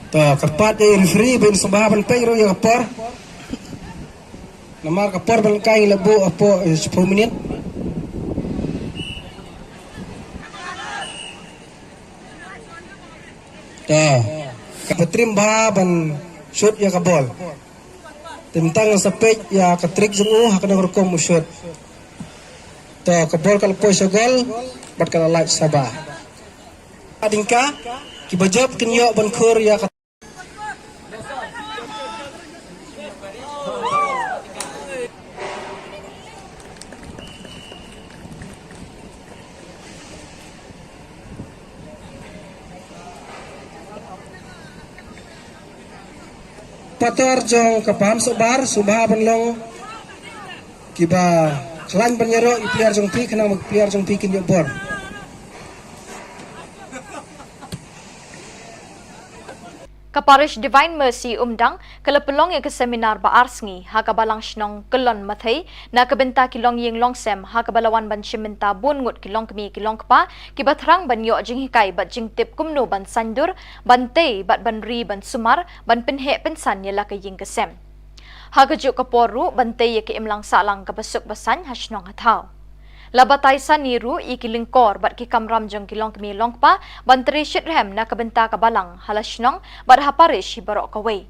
To, kyrpad ïa i referee ban sngewbha ban peit ruh ïa ka por. Namar ka por ba lyngkai ngi la buh hapoh, eh, shiphew minit. To, kaba trim bha ban shoot ïa ka bol. Te mynta ngan sa peit ïa ka trick jong u ha kano ka rukom u shoot. To, ka bol ka la poi sha gol bad ka la lait sha ba. Hadien ka, kiba jop kin ïoh ban khur ïa ka Patar jong ka Pamsohbar, sngewbha ban long kiba khlaiñ ban ïaroh ïa i player jong phi, khnang ba i player jong phi kin ïoh bor. Ka Parish Divine Mercy Umdang ka la pynlong ïa ka seminar ba ar sngi ha ka Balang Shnong Kyllon Mathei na ka bynta ki longïing longsem, ha kaba la wan ban shim bynta bun ngut ki longkmie ki longkpa kiba thrang ban ïoh jinghikai bad jingtip kumno ban saiñdur, ban tei bad ban ri ban sumar, ban pynheh pynsan ïa la ka ïing ka sem. Ha kajuh ka por ruh ban tei ïa ka imlang sahlang kaba suk ba saiñ ha shnong ha thaw. La batai sani ruh ïa ki lyngkor bad ki kamram jong ki longkmie longkpa ban trei shitrhem na ka bynta ka balang ha la shnong bad ha parish hi baroh kawei.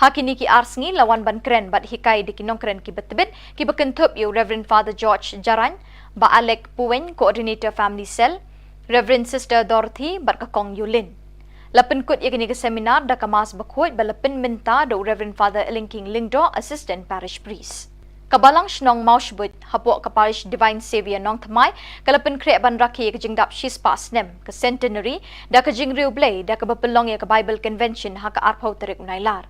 Ha kine ki ar sngi la wan ban kren bad hikai da ki nongkren kiba tbit kiba kynthup ïa u Reverend Father George Jarain, Bah Alec Puwein, Coordinator Family Cell, Reverend Sister Dorothy bad ka Kong Yulin. La pynkut ïa kane ka seminar da ka Mass bakhuid ba la pynmynta da u Reverend Father Elingking Lyngdoh, Assistant Parish Priest. Ka Balang Shnong Mawshbuit hapoh ka Parish Divine Saviour Nongthymmai ka la pynkhreh ban rakhe ïa ka jingdap shispah snem, ka centenary, da ka jingriewblei da kaba pynlong ïa ka Bible Convention ha ka arphew tarik u Nailar.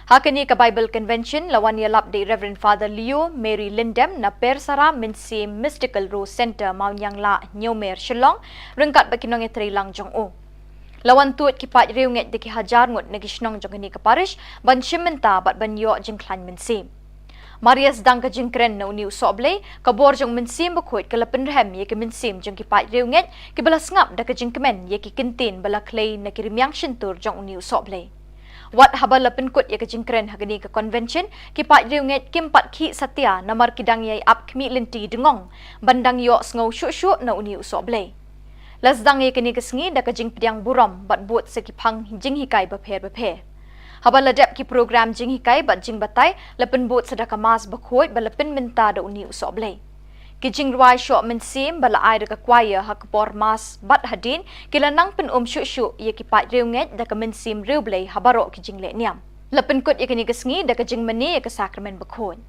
Ha kane ka Bible Convention la wan ïalap da i Reverend Father Leo Mary Lyndem na Persara Mynsiem Mystical Rose Centre, Mawnianglah, Hynñiewmer, Shillong, ryngkat bad ki nongïatreilang jong u. La wan tuid ki paid riewngeit da ki hajar ngut na ki shnong jong kane ka parish ban shim bynta bad ban ïoh jingkhlaiñ mynsiem. Mar ïa sdang ka jingkren na une u sohblei, ka bor jong u Mynsiem Bakhuid ka la pynrhem ïa ki mynsiem jong ki paid riewngeit kiba la sngap da ka jingkmen ïa ki kyntien ba la khlei na ki rmiang shyntur jong une u sohblei. Wat haba la pynkut ïa ka jingkren ha kane ka convention, ki paid riewngeit kim pat khih satia namar ki dang ïai ap khmih lynti dngong ban dang ïohsngew shuh shuh na une u sohblei. La sdang ïa kane ka sngi da ka jingpdiang burom bad bud sa ki phang jinghikai bapher bapher. Haba la dep ki program jinghikai bad jingbatai, la pynbud sa da ka Mass bakhuid ba la pynmynta da une u sohblei. Ki jingrwai shoh mynsiem ba la ai da ka choir ha ka por Mass bad hadien, ki la nang pyn-um shuh shuh ïa ki paid riewngeit da ka mynsiem riewblei ha baroh ki jingleh niam. La pynkut ïa kane ka sngi da ka jingmane ïa ka Sakramen Bakhuid.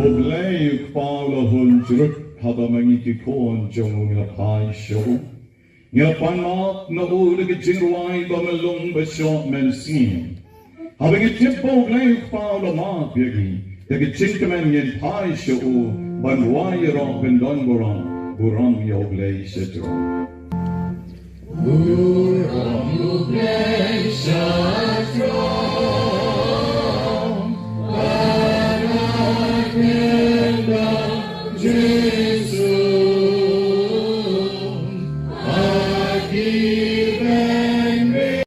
U Blei u Kpa u la hun jrut, haba ma ngi ki khun jong u ngi la phai sha u. Ngi la pan map na u da ka jingrwai ba mlung ba shoh mynsiem. Haba ngi tip ba u Blei u Kpa u la map ïa ngi, da ka jingkmen ngin phai sha u ban rwai ïaroh ban don burom, burom ïa u Blei shatrom. Burom ïa u Blei shatrom. Jesu, ha ki bynta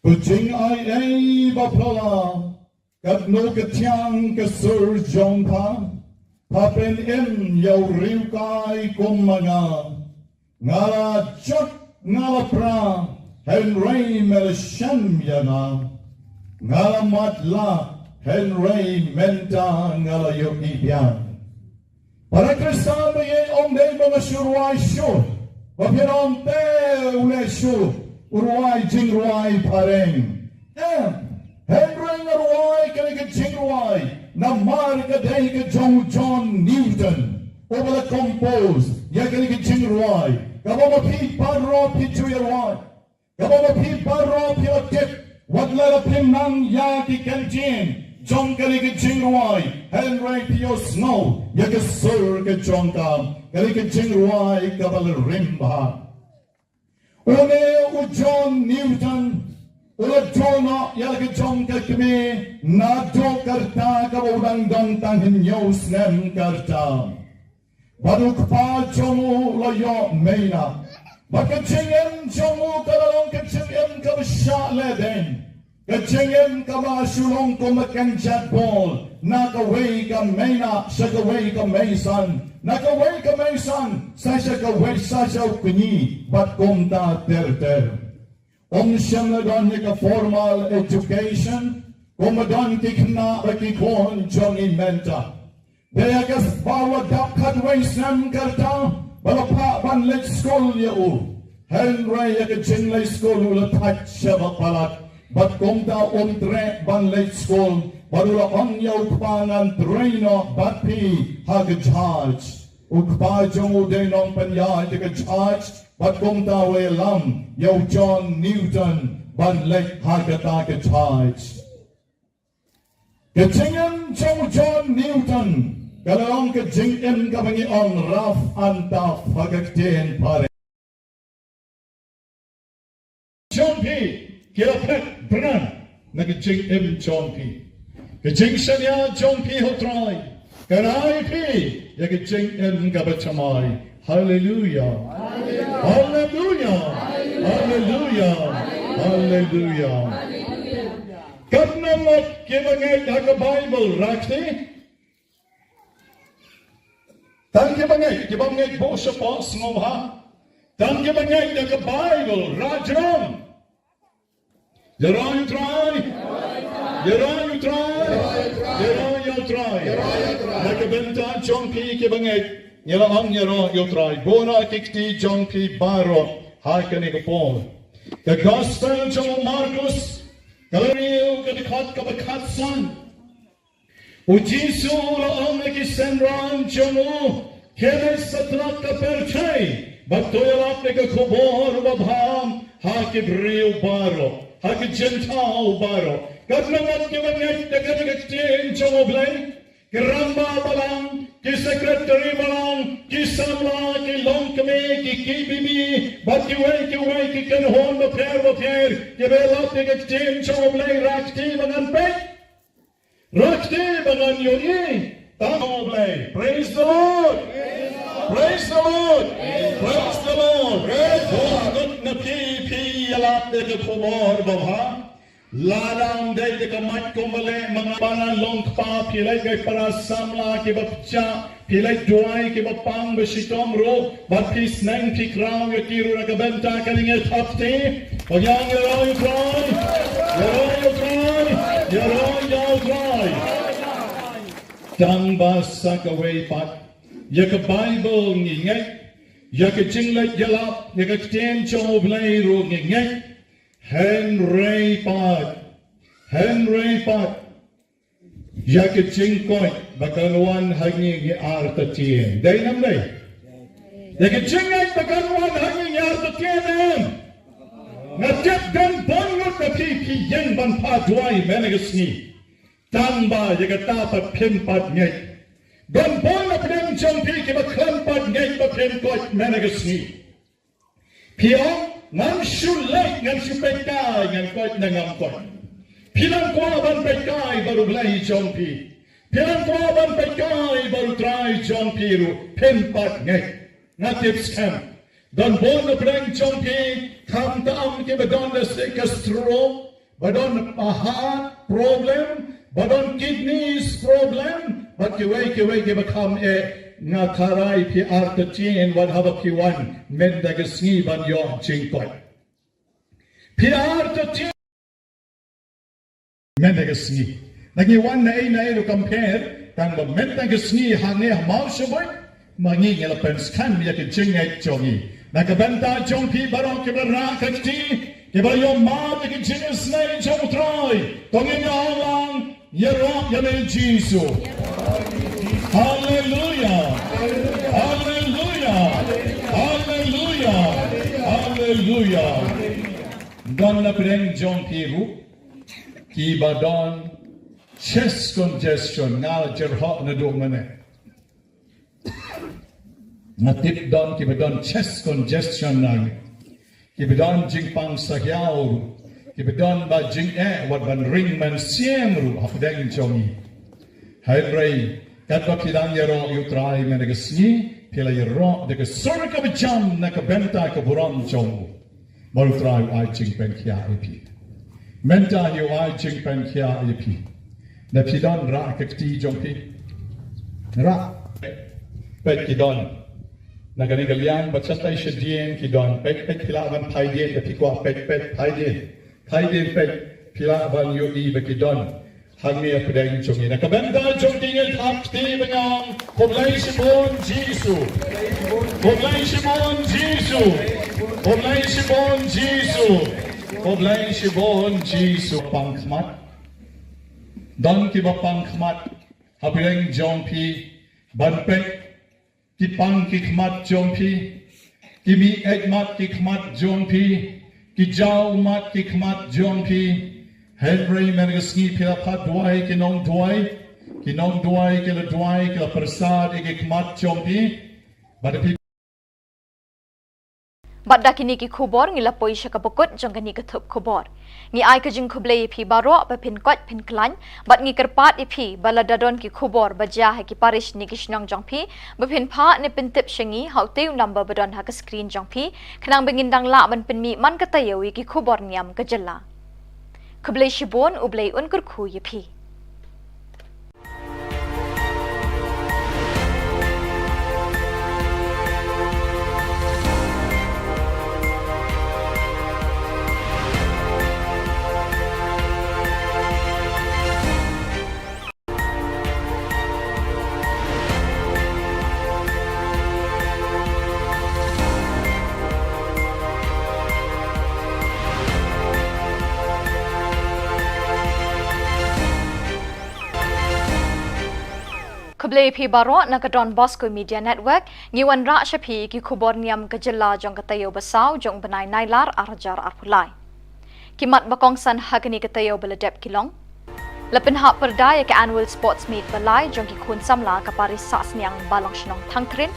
Ka jingai ei ba phylla, katno ka thiang ka sur jong pha, pha pynim ïa u riewkai kum ma nga. Nga la jot nga la pra, hynrei me la shem ïa nga. Nga la matlah, hynrei mynta nga la ïohi biang. Para Khristan ba ïeit, ym dei ba nga shu rwai shuh, ba phin ong te u leh shuh u rwai jingrwai phareng. Em, hynrei nga rwai kane ka jingrwai namar ka dei ka jong u John Newton uba la compose ïa kane ka jingrwai kaba ma phi baroh phi ju ïa rwai. Kaba ma phi baroh phi la tip, wat la phim nang ïa ki kyntien jong kane ka jingrwai, hynrei phi ïohsngew ïa ka sur ka jong ka, kane ka jingrwai kaba la rim bha. Une u John Newton u la duh noh ïa la ka jong ka kmie naduh ka rta kaba u dang don tang hynñiew snem ka rta. Bad u kpa jong u la ïoh mei nah. Bad ka jingim jong u ka la long ka jingim kaba shah lehdein. Ka jingim kaba shu long kum ka kynjat bol, na kawei ka mei nah sha kawei ka mei san, na kawei ka mei san sa sha kawei, sa sha u kñi, bad kumta ter ter. Um shym la don ïa ka formal education kumba don ki khynnah bad ki khun jong ngi mynta. Dei ïa kaba u la dap khatwei snem ka rta ba la phah ban leit skul ïa u. Hynrei ïa ka jingleit skul u la thait shibun palat, bad kumta um treh ban leit skul, bad u la ong ïa u kpa, ngan trei noh bad phi ha ka judge. U kpa jong u dei nongpynïaid ïa ka judge, bad kumta u ïalam ïa u John Newton ban leit ha kata ka judge. Ka jingim jong u John Newton ka la long ka jingim kaba ngi ong rough and tough ha ka ktien phareng. Jong phi ki la phet bneng na ka jingim jong phi. Ka jingshaniah jong phi ha u Trai ka rai phi ïa ka jingim kaba thymmai. Haleluya. Haleluya. Haleluya. Haleluya. Katno ngut kiba ngeit ha ka Baibl, rakti? Tang kiba ngeit, kiba ngeit bun shapoh sngewbha. Tang kiba ngeit da ka Baibl, rah jrong. Ïaroh ïa u Trai. Ïaroh ïa u Trai. Ïaroh ïa u Trai. Na ka bynta jong phi kiba ngeit, ngi la ong ïaroh ïa u Trai. Bun na ki kti jong phi baroh ha kane ka por. Ka Gospel jong u Markus, ka la riew ka dkhot kaba khatsan. U Jisu u la ong ïa ki synran jong u, khie leit satlak ka pyrthei bad to ïalap ïa ka khubor babha ha ki briew baroh, ha ki jingthaw baroh. Katno ngut kiba ngeit da kata ka ktien jong U Blei? Ki rangbah balang, ki secretary balang, ki samla, ki longkmie, ki K B B bad kiwei kiwei ki kynhun bapher bapher kiba ïalap ïa ka ktien jong U Blei, rah kti ba ngan peit. Rah kti ba ngan ïohi. Tang U Blei. Praise the Lord. Praise the Lord. Praise the Lord. Bun ngut na phi phi ïalap ïa ka khubor babha. Lada ym dei da ka mic kumba leh ma nga, ba ngan long kpa, phi leit gai para samla kiba pyrshah, phi leit duwai kiba pang ba shitom ruh, bad phi sneng phi kraw ïa ki ruh na ka bynta kane, ngi thap kti. Ïaroh ïa u Trai, ïaroh ïa u Trai, ïaroh ïa u Trai. Tang ba sa kawei pat, ïa ka Baibl ngi ngeit, ïa ka jingleit ïalap, ïa ka ktien jong U Blei ruh ngi ngeit. Hynrei pat, hynrei pat, ïa ka jingkoit ba kan wan ha ngi ngi artatien. Dei ne ym dei? Ïa ka jingngeit ba kan wan ha ngi ngi artatien, em? Nga tip don bun ngut na phi phi ïeng ban phah duwai mynne ka sngi. Tang ba ïa kata pat phim pat ngeit. Don bun na pdeng jong phi kiba khlem pat ngeit ba phim koit mynne ka sngi. Phi ong, Ngan shu leit, ngan shu peitkai, ngan koit ne ngam koit. Phi nang kwah ban peitkai bad U Blei jong phi. Phi nang kwah ban peitkai bad U Trai jong phi ruh, phin pat ngeit. Nga tip skhem, don bun na pdeng jong phi, khamtam kiba don da ka stroke, ba don heart problem, ba don kidneys problem, bad kiwei kiwei kiba kham eh. Nga kyrpad ïa phi artatien, wat haba phi wan, mynta ka sngi ban ïoh jingkoit. Phi artatien. Mynta ka sngi. Ngi wan na ei na ei ruh kam pher, tang ba mynta ka sngi hangne ha Mawshynrut, ma ngi ngi la pynskhem ïa ka jingngeit jong ngi. Na ka bynta jong phi baroh kiba rah ka kti, kiba ïoh mad ïa ka jingisynei jong U Trai, to ngin ïa ong lang, ïaroh ïa me Jisu. Haleluia. Haleluia. Haleluia. Haleluia. Don na pdeng jong phi ruh kiba don chest congestion, nga la jyrhoh naduh mynne. Nga tip don kiba don chest congestion na ngi. Kiba don jingpang sahiaw, kiba don ba jingeh wat ban ring mynsiem ruh hapdeng jong ngi. Hynrei katba phi dang ïaroh ïa U Trai mynta ka sngi, phi la ïaroh da ka sur kaba jam na ka bynta ka burom jong u. Bad U Trai u ai jingpynkhiah ïa phi. Mynta hi u ai jingpynkhiah ïa phi. Da phi don rah ka kti jong phi. Rah. Peit ki don. Na kane ka liang bad shatai shadien ki don. Peit, peit, phi lah ban phai dien, da phi kwah peit, peit, phai dien. Phai dien peit, phi lah ban ïohi ba ki don. Hangne hapdeng jong ngi. Na ka bynta jong ki ngin thap kti bad nga ong, khublei shibun Jisu. Khublei shibun Jisu. Khublei shibun Jisu. Khublei shibun Jisu. Pang khmat. Don kiba pang khmat hapdeng jong phi ban peit. Ki pang ki khmat jong phi, ki mih eit mat ki khmat jong phi, ki jaw mat ki khmat jong phi. Hynrei mynta ka sngi phi la phah duwai ki nongduwai, ki nongduwai ki la duwai, ki la pyrsad ïa ki khmat jong phi. Bad phi Bad da kine ki khubor ngi la poi sha kaba kut jong kane ka thup khubor. Ngi ai ka jingkhublei ïa phi baroh ba phin koit phin khlaiñ, bad ngi kyrpad ïa phi ba lada don ki khubor ba jia ha ki parish ne ki shnong jong phi, ba phin phah ne pyntip sha ngi ha utei u number ba don ha ka screen jong phi, khnang ba ngin dang lah ban pynmih man ka taïew ïa ki khubor niam ka jylla. Khublei shibun, U Blei un kyrkhu ïa phi. Khublei phi baroh na ka Don Bosco Media Network, ngi wanrah sha phi ki khubor niam ka jylla jong ka taïew ba saw jong u bnai Nailar ar hajar arphew lai. Ki mat ba kongsan ha kane ka taïew ba la dep ki long: La pynhap pyrda ïa ka Annual Sports Meet ba lai jong ki khun samla ka parish Sahsniang Balang Shnong Thangthrin.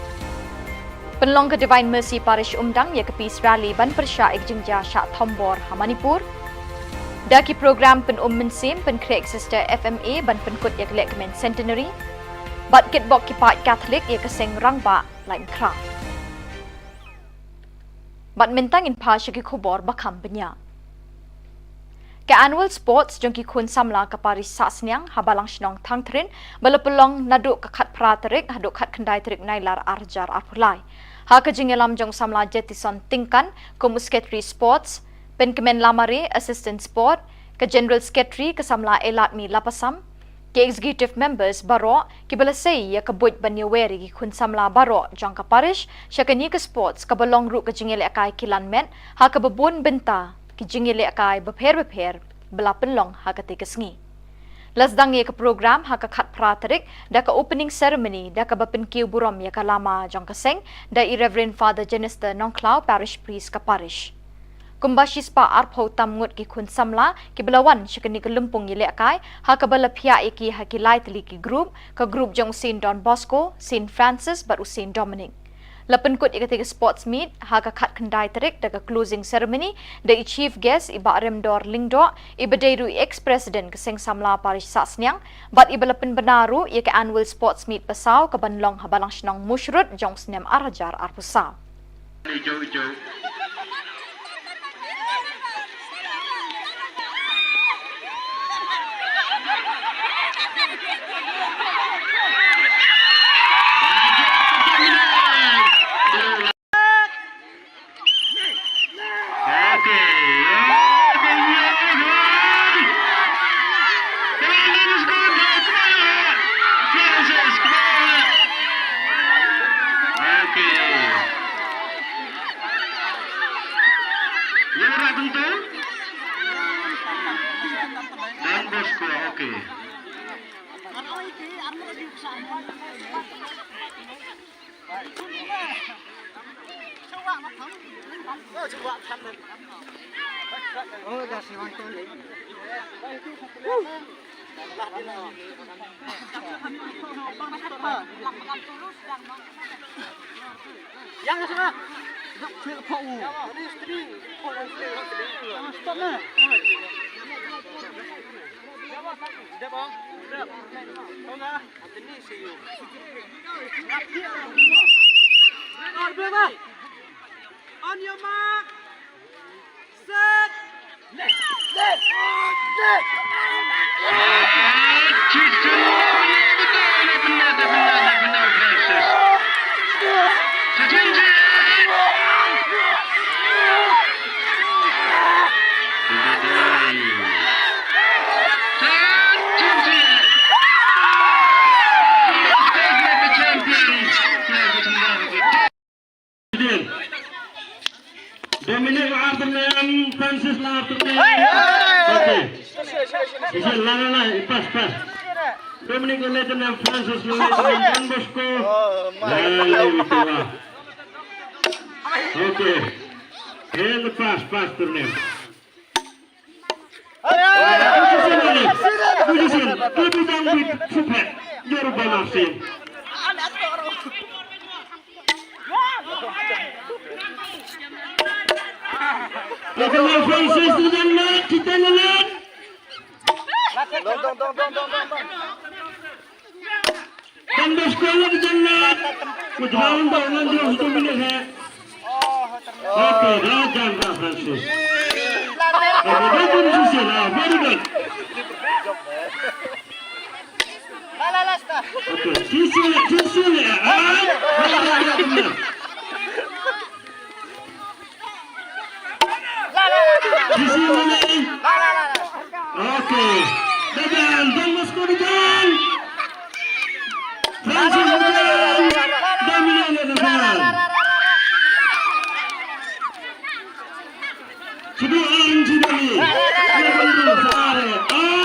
Pynlong ka Divine Mercy Parish Umdang ïa ka Peace Rally ban pyrshah ïa ka jingjia shah thombor ha Manipur. Da ki program pynum mynsiem pynkhreh Sister F M A ban pynkut ïa ka lehkmen Centenary. Bad kitbok ki paid Katholik ïa ka seng rangbah Laitumkhrah. Bad mynta ngin phai sha ki khubor ba kham bniah. Ka Annual Sports jong ki khun samla ka parish Sahsniang ha Balang Shnong Thangthrin ba la pynlong naduh ka khatphra tarik haduh khatkhyndai tarik Nailar ar hajar arphew lai. Ha ka jingïalam jong u samla Jetison Tyngkan kum u Secretary Sports, Pynkmen Lamare, Assistant Sport, ka General Secretary ka samla Eladmi Lapasam, ki executive members baroh kiba la sei ïa ka buit ban ïawer ïa ki khun samla baroh jong ka parish sha kane ka sports kaba long ruh ka jingïalehkai kilan met ha kaba bun bynta ki jingïalehkai bapher bapher ba la pynlong ha katei ka sngi. La sdang ïa ka program ha ka khatphra tarik da ka opening ceremony da kaba pynkiew burom ïa ka lama jong ka seng da i Reverend Father Jenister Nongkhlaw, Parish Priest ka parish. Kumba shispah arphew tam ngut ki khun samla kiba la wan sha kane ka lympung ïalehkai ha kaba la phiah ïa ki ha ki lai tylli ki group, ka group jong u Saint Don Bosco, Saint Francis bad u Saint Dominic. La pynkut ïa katei ka sports meet ha ka khatkhyndai tarik da ka closing ceremony da i chief guest i Bah Remdor Lyngdoh, iba dei ruh i ex president ka Seng Samla Parish Sahsniang, bad iba la pynbna ruh ïa ka annual sports meet ba saw kaban long ha Balang Shnong Mushrut jong u snem ar hajar arphew saw. On your mark. Set. Left. Left. Left. Dominic Arthurman, Francis Arthurman. Okay. Isi la la la, pas pas. Dominic Arthurman, Francis Arthurman, Don Bosco. La la la. Okay. And pas pas turnem. Don Bosco la ka jannat. Ku jwan ba ngan jong satu minit ha. Okay, da jan da Francis. Okay, da jam sisi la, very good. Okay, sisi, sisi la. Ah, very good. Sisi mana? Okay. Dadan, Don Bosco dadan. Francis dadan. Dominic dadan. Sidi ang sidi. Sidi ang sidi. Oh.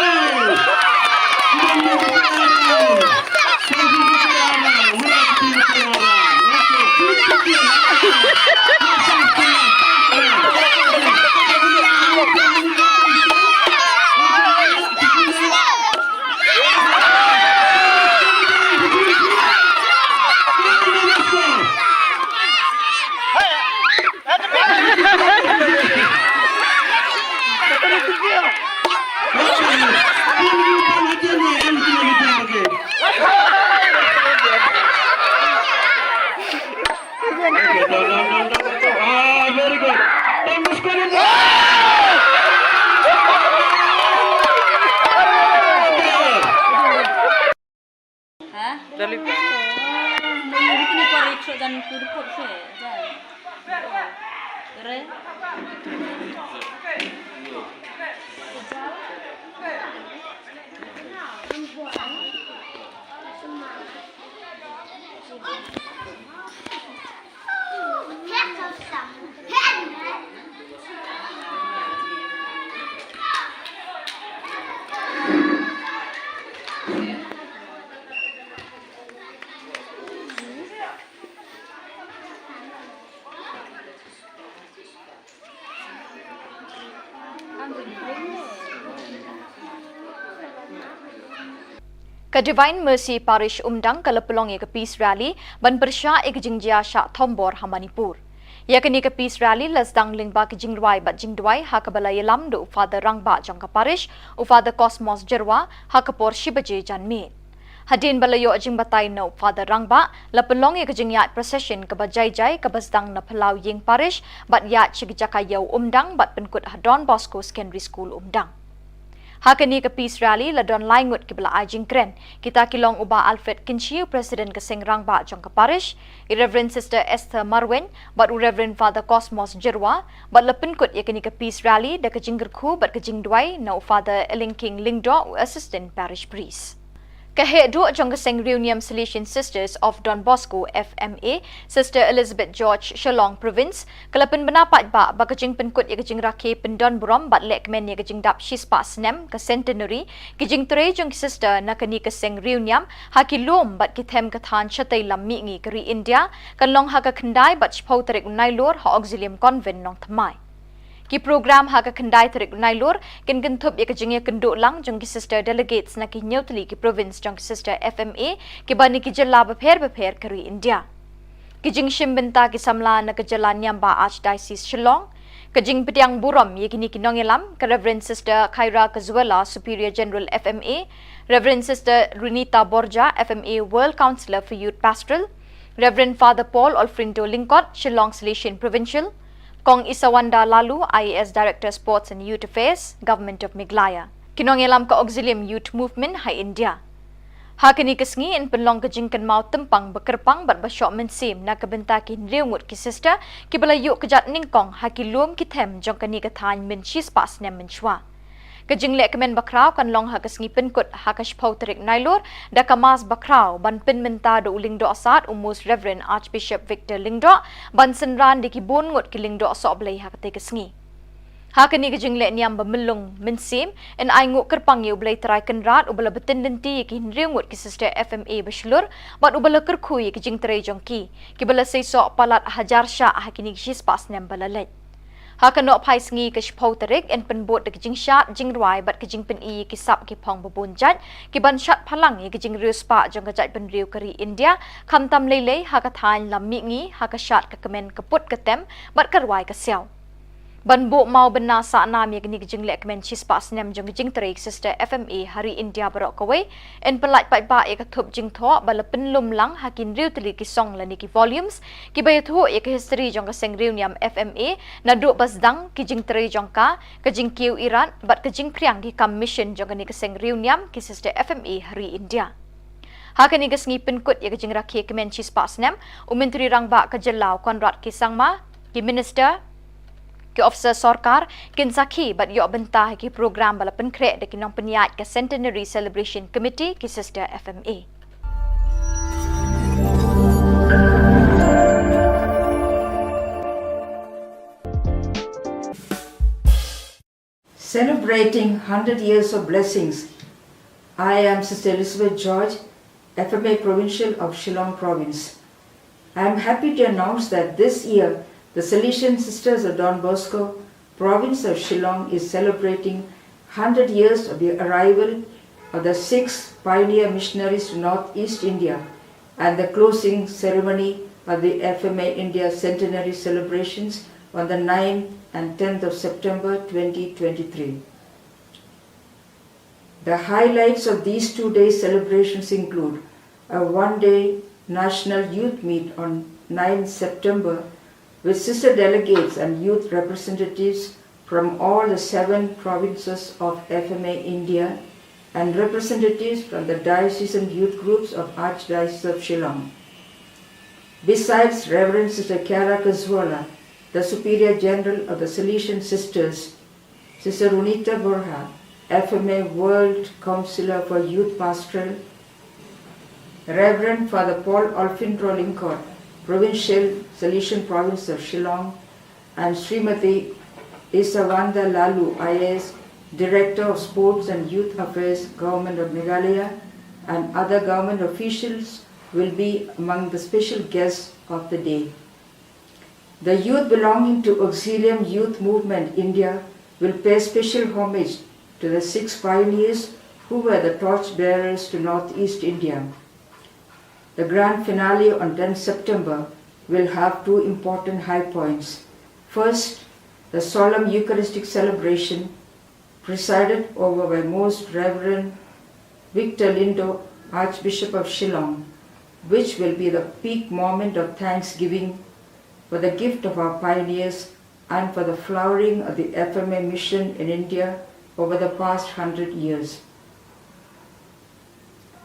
Ka Divine Mercy Parish Umdang ka la pynlong ïa ka Peace Rally ban pyrshah ïa ka jingjia shah thombor ha Manipur. Ïa kane ka Peace Rally la sdang lyngba ka jingrwai bad jingduwai ha kaba la ïalam da u Father Rangbah jong ka Parish, u Father Cosmos Jyrwa, ha ka por shi baje janmiet. Hadien ba la ïoh jingbatai na u Father Rangbah, la pynlong ïa ka jingïaid procession kaba jai jai kaba sdang na Phyllaw Ïing Parish bad ïaid sha ka jaka ïew Umdang bad pynkut ha Don Bosco Secondary School Umdang. Ha kane ka Peace Rally la don lai ngut kiba la ai jingkren. Kita ki long u Bah Alfred Kynshi, u President ka Seng Rangbah jong ka Parish, i Reverend Sister Esther Marwein bad u Reverend Father Cosmos Jyrwa, bad la pynkut ïa kane ka Peace Rally da ka jingkyrkhu bad ka jingduwai na u Father Elingking Lyngdoh, u Assistant Parish Priest. Ka heh duh jong ka Seng Riewniam Salesian Sisters of Don Bosco, F M A, Sister Elizabeth George, Shillong Province, ka la pynbna paidbah ba ka jingpynkut ïa ka jingrakhe pyndonburom bad lehkmen ïa ka jingdap shispah snem ka Centenary ki jingtrei jong ki sister na kane ka Seng Riewniam ha ki lum bad ki them ka thaiñ shatei lam mihngi ka ri India, kan long ha ka khyndai bad shiphew tarik u Nailur ha Auxilium Convent, Nongthymmai. Ki program ha ka khyndai tarik u Nailur kin kynthup ïa ka jingïakynduh lang jong ki sister delegates na ki hynñiew tylli ki province jong ki sister F M A kiba na ki jylla bapher bapher ka ri India. Ki jingshim bynta ki samla na ka jylla niam ba Archdiocese Shillong. Ka jingpdiang burom ïa kine ki nongïalam, ka Reverend Sister Khaira Kazuela, Superior General F M A, Reverend Sister Runita Borja, F M A World Councillor for Youth Pastoral, Reverend Father Paul Olfrindo Lyngkot, Shillong Salesian Provincial, Kong Isawanda Laloo, I A S Director Sports and Youth Affairs, Government of Meghalaya. Ki nongïalam ka Auxilium Youth Movement ha India. Ha kane ka sngi yn pynlong ka jingkynmaw tympang ba kyrpang bad ba shoh mynsiem na ka bynta ki hynriew ngut ki sister kiba la ïuh kjat nyngkong ha ki lum ki them jong kane ka thaiñ mynshipah snem mynshuwa. Ka jinglehkmen bakhraw kan long ha ka sngi pynkut ha ka shiphew tarik Nailur da ka Mass bakhraw ban pynmynta da u Lyngdoh Sad, u Most Reverend Archbishop Victor Lyngdoh, ban synran da ki bun ngut ki lyngdoh sohblei ha katei ka sngi. Ha kane ka jinglehniam ba myllung mynsiem, yn ainguh kyrpang ïa u Blei Trai Kynrad uba la btin lynti ïa ki hynriew ngut ki sister F M A ba shlur bad uba la kyrkhu ïa ki jingtrei jong ki, kiba la seisoh palat hajar shah ha kine ki shispah snem ba la leit. Ha ka nohphai sngi ka shiphew tarik yn pynbud da ka jingshad jingrwai bad ka jingpyni ïa ki sap ki phong ba bun jait, ki ban shad phalang ïa ka jingriewspah jong ka jaitbynriew ka ri India, khamtam leilei ha ka thaiñ lam mihngi, ha ka shad ka kmen ka put ka tem bad ka rwai ka siaw. Ban buh mawbynna sahnam ïa kane ka jinglehkmen shispah snem jong ka jingtrei ka sister F M A ha ri India baroh kawei, yn pyllait paidbah ïa ka thup jingthoh ba la pynlum lang ha ki hynriew tylli ki song lane ki volumes kiba ïathuh ïa ka history jong ka Seng Riewniam F M A, naduh ba sdang ki jingtrei jong ka, ka jingkiew irat bad ka jingphriang ki kam mission jong kane ka Seng Riewniam ki sister F M A ha ri India. Ha kane ka sngi pynkut ïa ka jingrakhe kmen shispah snem, u Myntri Rangbah ka jylla u Conrad K Sangma, ki minister, ki officer sorkar kin sakhi bad ïoh bynta ha ki program ba la pynkhreh da ki nongpynïaid ka Centenary Celebration Committee ki sister F M A. Celebrating hundred years of blessings, I am Sister Elizabeth George, F M A Provincial of Shillong Province. I am happy to announce that this year the Salesian Sisters of Don Bosco, Province of Shillong, is celebrating hundred years of the arrival of the six pioneer missionaries to Northeast India and the closing ceremony of the F M A India Centenary celebrations on the ninth and tenth of September twenty twenty-three. The highlights of these two-day celebrations include a one-day National Youth Meet on ninth September with sister delegates and youth representatives from all the seven provinces of F M A India and representatives from the diocesan youth groups of Archdiocese of Shillong. Besides Reverend Sister Kiara Kazuala, the Superior General of the Salesian Sisters, Sister Runita Borja, F M A World Councillor for Youth Pastoral, Reverend Father Paul Olfindro Lyngkot, Provincial, Salesian Province of Shillong, and Srimati Isawanda Laloo, I A S, Director of Sports and Youth Affairs, Government of Meghalaya, and other government officials will be among the special guests of the day. The youth belonging to Auxilium Youth Movement India will pay special homage to the six pioneers who were the torch bearers to Northeast India. The grand finale on tenth September will have two important high points. First, the solemn Eucharistic celebration presided over by Most Reverend Victor Lindo, Archbishop of Shillong, which will be the peak moment of thanksgiving for the gift of our pioneers and for the flowering of the F M A mission in India over the past hundred years.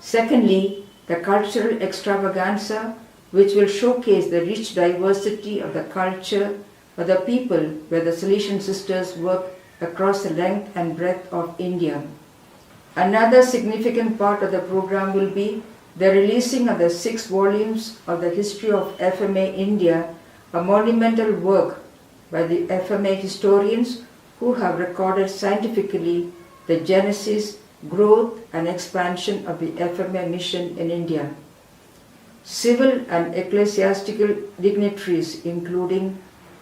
Secondly, the cultural extravaganza, which will showcase the rich diversity of the culture of the people where the Salesian sisters work across the length and breadth of India. Another significant part of the program will be the releasing of the six volumes of the History of F M A India, a monumental work by the F M A historians who have recorded scientifically the genesis, growth, and expansion of the F M A mission in India. Civil and ecclesiastical dignitaries, including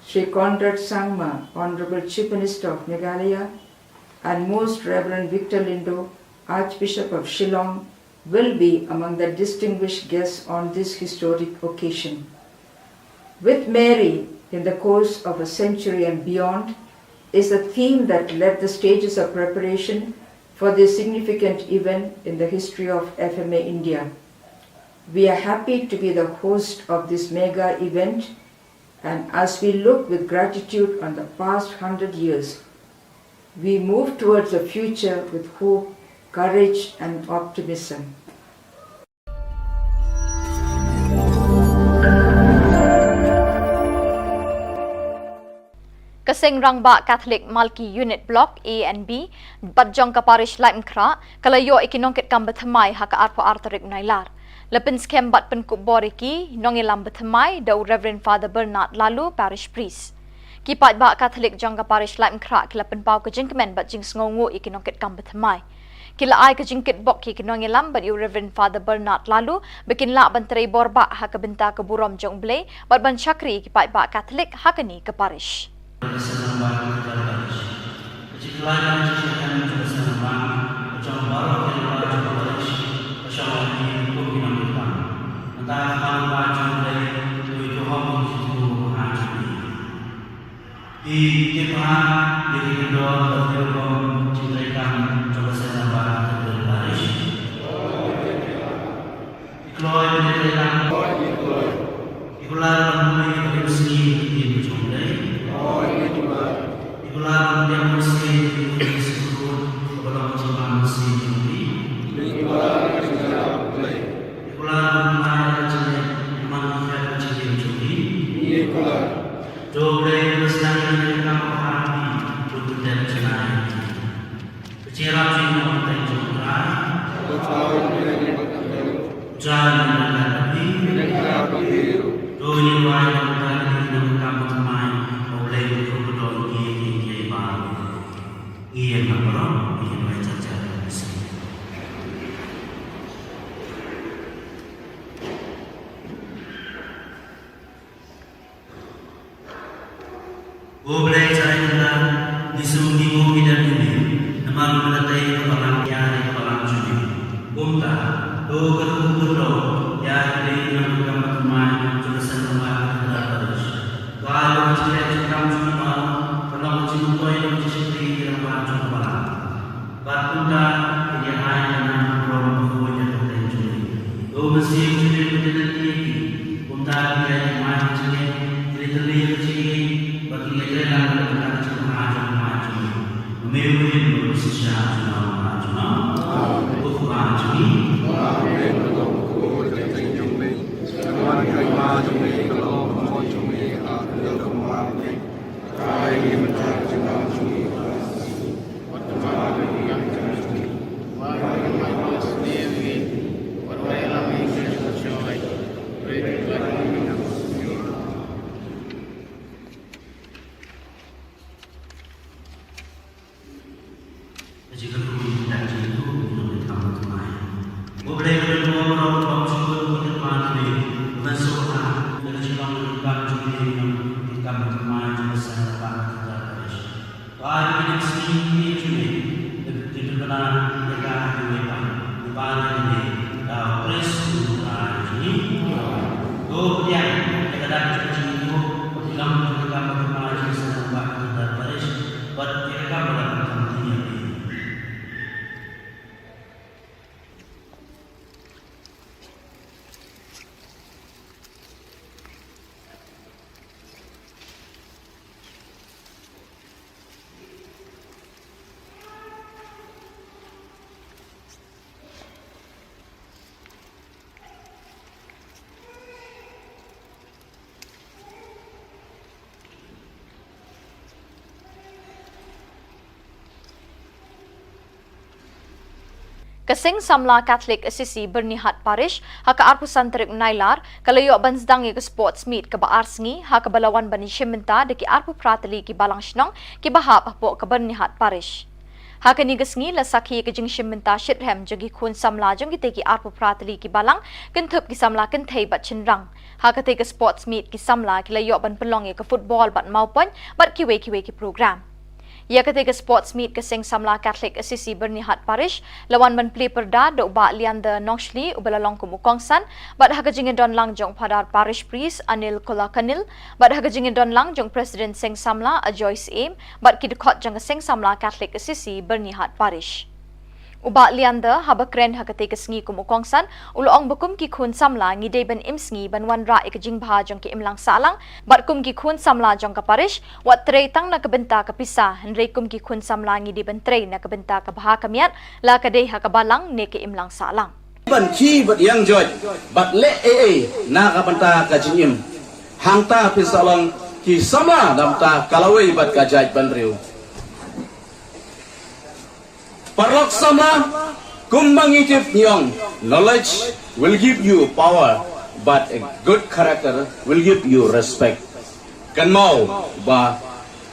Sri Conrad Sangma, Honorable Chief Minister of Meghalaya, and Most Reverend Victor Lindo, Archbishop of Shillong, will be among the distinguished guests on this historic occasion. With Mary in the course of a century and beyond is a theme that led the stages of preparation for this significant event in the history of F M A India. We are happy to be the host of this mega event, and as we look with gratitude on the past hundred years, we move towards a future with hope, courage, and optimism. Ka Seng Rangbah Catholic Malki Unit Block A and B bad jong ka Parish Laitumkhrah ka la ïoh ïa ki nongkitkam bathymmai ha ka arphew ar tarik u Nailar. La pynskhem bad pynkup bor ïa ki nongïalam bathymmai da u Reverend Father Bernard Laloo, Parish Priest. Ki paidbah Katholik jong ka Parish Laitumkhrah ki la pynpaw ka jingkmen bad jingsngewnguh ïa ki nongkitkam bathymmai. Ki la ai ka jingkitbok ïa ki nongïalam bad ïa u Reverend Father Bernard Laloo ba kin lah ban trei bor bah ha ka bynta ka burom jong U Blei bad ban shakri ïa ki paidbah Katholik ha kane ka parish. Ki tip ha ïa ki kyndon bad ki rukom jingtrei kam jong ka seng rangbah ka Catholic Parish. Ki kloi ba ki trei kam. Ki kular ban pule ïa ka mynsiem ka ktien ka jong U Blei. Ki kular ban pdiang mynsiem ïa ka mynsiem kaba long ka jingbam mynsiem jong ki. Ki kular ban pdiang ka jingngeit man ka jingim jong ki. To Blei ba sdang ïa ka kam ha phi, to pyndep janai. Ka jingïarap jong U Trai. Trai mynta ka phi. To ïa wai mynta ka phi na ka kam thymmai. U Blei u to pynlong ïa ki ïa ba. Ïa na baroh ïa wai cha cha. O Blei Trai Kynrad, ngi sngewnguh ngi dem ïa me, namar me la tei ïa ka balang ïa ka balang jong me. Kumta, to kyrkhu kyrdoh ïa ka dei ka kam ka thymmai jong ka seng rangbah ka Kynrad Parish. Ka ai ba ka jingïaid jingkam jong me baroh ka long ka jingmyntoi bad ka jingshakri ïa ka rangbah jong ka balang. Bad kumta kin ïa ai ka nam ka burom bakhuid ïa ka kyrteng jong me. To mynsiem jong me ba tynat ïa ki. Kumta kin ïa ai ka jingngeit, kin ïa tyrli ïa ka jingngeit, bad kin ïa trei lang ka bynta ka jingbha jong ka kmie jong me. Ba me u rim bad u shisha jong ka kmie jong me. Ko Kpa jong ngi. Ka jingkyrkhu ïa ki nongkitkam bathymmai. Ko Blei ka don bor baroh, ka bym shuh ka thymmai, ka mynsiem ha ka jinglong ka kam jong ki nongkitkam bathymmai jong ka seng rangbah ka Kynrad Parish. Ba ïa ki nongsiej ki jong me, ki pynbna ïa ka ha ki Ka Seng Samla Catholic Assisi Byrnihat Parish, ha ka arphew san tarik Nailar, ka la ïoh ban sdang ïa ka sports meet kaba ar sngi, ha kaba la wan ban ïashim bynta da ki arphew phra tylli ki balang shnong, kiba hap hapoh ka Byrnihat Parish. Ha kane ka sngi la sakhi ïa ka jingshim bynta shitrhem jong ki khun samla jong kitei ki arphew phra tylli ki balang, kynthup ki samla kynthei bad shynrang. Ha katei ka sports meet ki samla ki la ïoh ban pynlong ïa ka football bad mawpoiñ, bad kiwei kiwei ki program. Ïa katei ka sports meet ka Seng Samla Catholic Assisi Byrnihat Parish, la wan ban plie pyrda da u Bah Leander Nongshli uba la long kum u kongsan, bad ha ka jingïadon lang jong u Phadar Parish Priest Anil Kolakanil, bad ha ka jingïadon lang jong u President Seng Samla Ajoy Syiem, bad ki dkhot jong ka Seng Samla Catholic Assisi Byrnihat Parish. U Bah Leander, haba kren ha katei ka sngi kum u kongsan, u la ong ba kum ki khun samla ngi dei ban im sngi ban wanrah ïa ka jingbha jong ki imlang sahlang, bad kum ki khun samla jong ka parish, wat trei tang na ka bynta ka pisa, hynrei kum ki khun samla ngi dei ban trei na ka bynta ka bha ka miat, la ka dei ha ka balang ne ka imlang sahlang. Ban khie bad ïeng joit, bad leh ei ei na ka bynta ka jingim. Hangta phin sa long ki samla na ka bynta ka lawei bad ka jaitbynriew. Paralok samla, kumba ngi tip ngi ong, knowledge will give you power, but a good character will give you respect. Kynmaw ba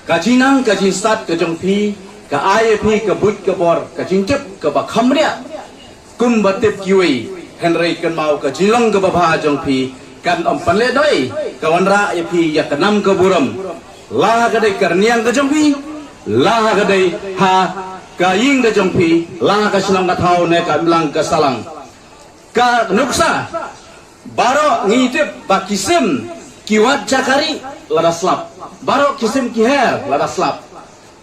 ka jingnang ka jingstad ka jong phi ka ai ïa phi ka buit ka bor, ka jingtip kaba kham bniah. Kumba tip kiwei, hynrei kynmaw ka jinglong kaba bha jong phi kan ym pynlehnoh ei, ka wanrah ïa phi ïa ka nam ka burom. La ha ka dei ka rynïeng ka jong phi, la ha ka dei ha ka ïing ka jong phi, la ha ka shnong ka thaw ne ka imlang ka sahlang. Ka nuksa, baroh ngi tip ba ki sim ki wad jaka ri lada slap. Baroh ki sim ki her lada slap.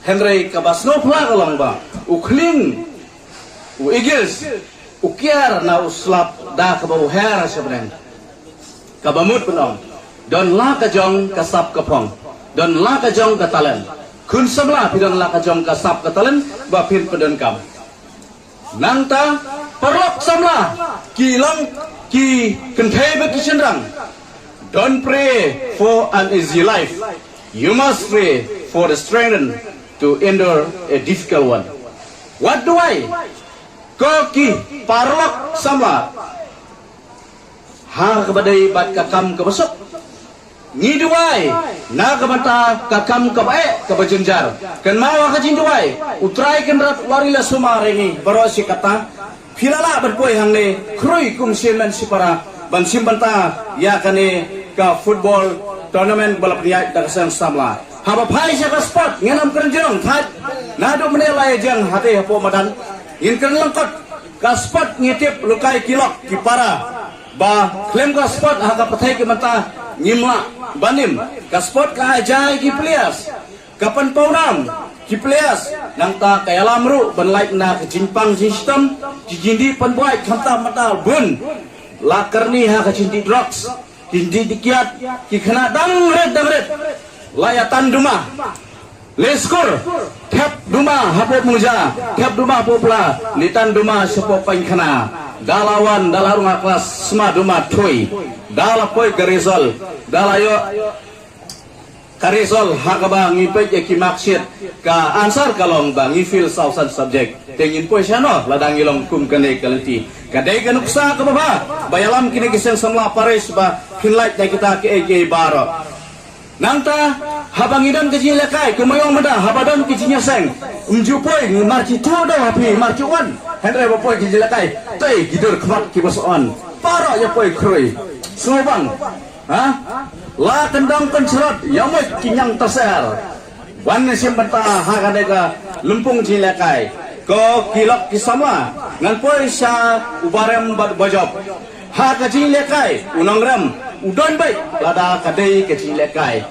Hynrei kaba sngewphylla ka long ba u khlieng, u eagles, u kiar na u slap da kaba u her sha bneng. Kaba mut ban ong, don la ka jong ka sap ka phong, don la ka jong ka talent. Khun samla, phi don la ka jong ka sap ka talent ba phin pyndonkam. Nangta, paralok samla, ki long ki kynthei bad ki shynrang, don't pray for an easy life. You must pray for the strength to endure a difficult one. What do I? Ko ki paralok samla, ha kaba dei bad ka kam kaba suk, ngi duwai na ka bynta ka kam kaba eh kaba jynjar. Kynmaw ha ka jingduwai, U Trai Kynrad u la ri la sumar ïa ngi baroh shi katta. Phi la lah ban poi hangne khrui kum shi hynmen shi para ban shim bynta ïa kane ka football tournament ba la pynïaid da ka seng samla. Haba phai sha ka sport, ngin ym kren jrong thait. Naduh mynne la ïa jeng hatei hapoh madan, ngin kren lyngkot. Ka sport ngi tip, lehkai ki lok ki para, ba khlem ka sport ha ka pyrthei ka mynta ngim lah ban im. Ka sport ka ai jai ki players, ka pynpaw nam ki players, nangta ka ïalam ruh ban lait na ka jingpang jingshitom, ki jingdih pynbuaid khamtam mynta bun. La kyrni ha ka jingdih drugs, ki jingdih kiad, ki khynnah dang rit dang rit la ïa tan duma. Leh skur, thep duma hapoh Muja, thep duma hapoh Pla, leh tan duma shapoh Paiñkhana. Da la wan, da la rung ha klas, sma duma thui. Da la poi ka result, da la ïoh ka result ha kaba ngi peit ïa ki marksheet, ka answer ka long ba ngi fail saw san subject. Te ngin poi shano lada ngi long kum kane ka lynti? Ka dei ka nuksa kaba bha ba ïalam kine ki seng samla parish ba phin lait na kita kiei kiei baroh. Nangta, haba ngi don ka jinglehkai, kumba ong mynta, haba don ka jingïaseng, ym ju poi, ngi mar ki tu da ha phi, mar ki wan. Hynrei ba poi ka jinglehkai, tei ki dur khmat kiba sa wan. Baroh ïa poi khrui. Sngewbang. Ha? La kyndong kynshrot, ïa mut ki ñiang taser. Wan shim bynta ha kane ka lympung jinglehkai. Ko ki lok ki samla, ngan poi sha u barem bad u bajop. Ha ka jinglehkai, u nongrem u don beit lada ka dei ka jinglehkai.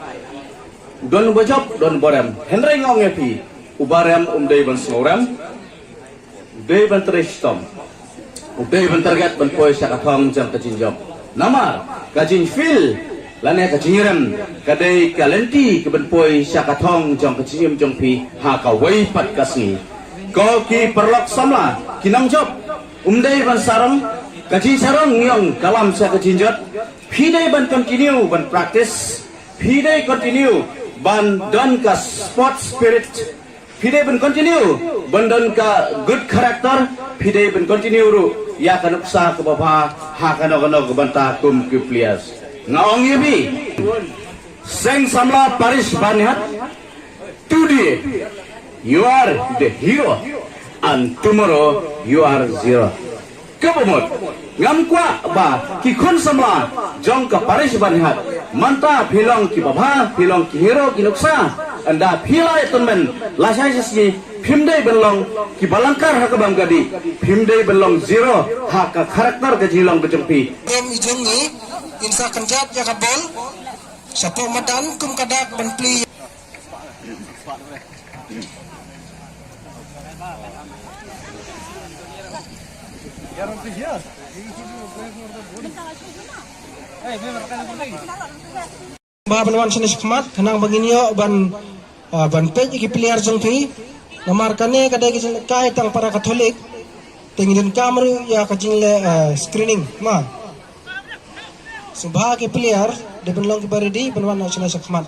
U don u bajop, u don u barem. Hynrei nga ong ïa phi, u barem um dei ban sngewrem, u dei ban trei shitom, u dei ban target ban poi sha ka thong jong ka jingjop. Namar ka jingfail lane ka jingrem ka dei ka lynti kaban poi sha ka thong jong ka jingim jong phi ha kawei pat ka sngi. Ko ki paralok samla, ki nongjop, um dei ban sarong, ka jingsarong ngi ong ka lam sha ka jingjot. Phi dei ban continue ban practice, phi dei continue ban don ka sport spirit. Phi dei ban continue ban don ka good character, phi dei ban continue ruh ïa ka nuksa kaba bha ha kano kano ka bynta kum ki players. Nga ong ïa phi, Seng Samla Parish Banihat, today you are the hero and tomorrow you are zero. Kaba mut, ngam kwah ba ki khun samla jong ka parish Banihat, mynta phi long kiba bha, phi long ki hero ki nuksa. Ynda phi la ïa tymmen lashai shisngi, phim dei ban long kiba langkar ha ka bam ka dih, phim dei ban long zero ha ka character ka jinglong ka jong phi. Em i jong ngi, in sa kynjat ïa ka bol, shapoh madan kum ka dak ban plie. Ba ban wan shane shakhmat, khnang ba ngin ïoh ban, ah, ban peit ïa ki player jong phi. Namar kane ka dei ka jingkai tang para Katholik. Te ngi donkam ruh ïa ka jingleh, ah, screening ma. Sngewbha ki player dei ban long kiba ready ban wan shane shakhmat.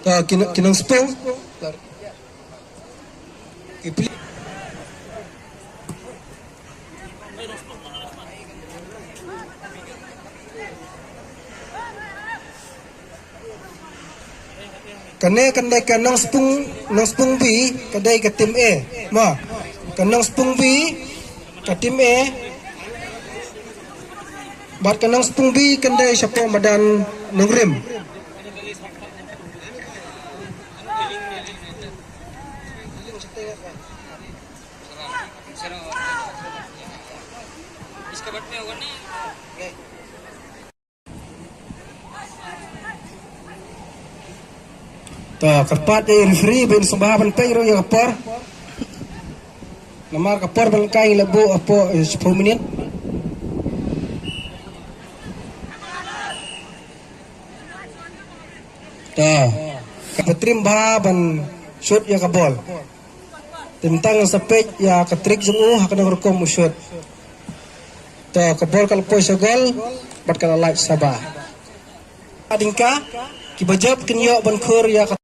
Ka ki nong, ki nongspung. Ki pli- Kane kan dei ka nongspung, nongspung B, ka dei ka team A. Ma, ka nongspung B, ka team A. Bad ka nongspung B kan dei shapoh madan Nongrim. Ta kyrpad ïa i referee ban sngewbha ban peit ruh ïa ka por. Namar ka por ban kai la buh hapoh, eh, shiphew minit. Ta ka patrim bha ban shoot ïa ka bol. Te mynta ngan sa peit ïa ka trick jong u ha kano ka rukom u shoot. To ka bol ka la poi sha gol bad ka la lait sha ba. Hadien ka kiba jop kin ïoh ban khur ïa ka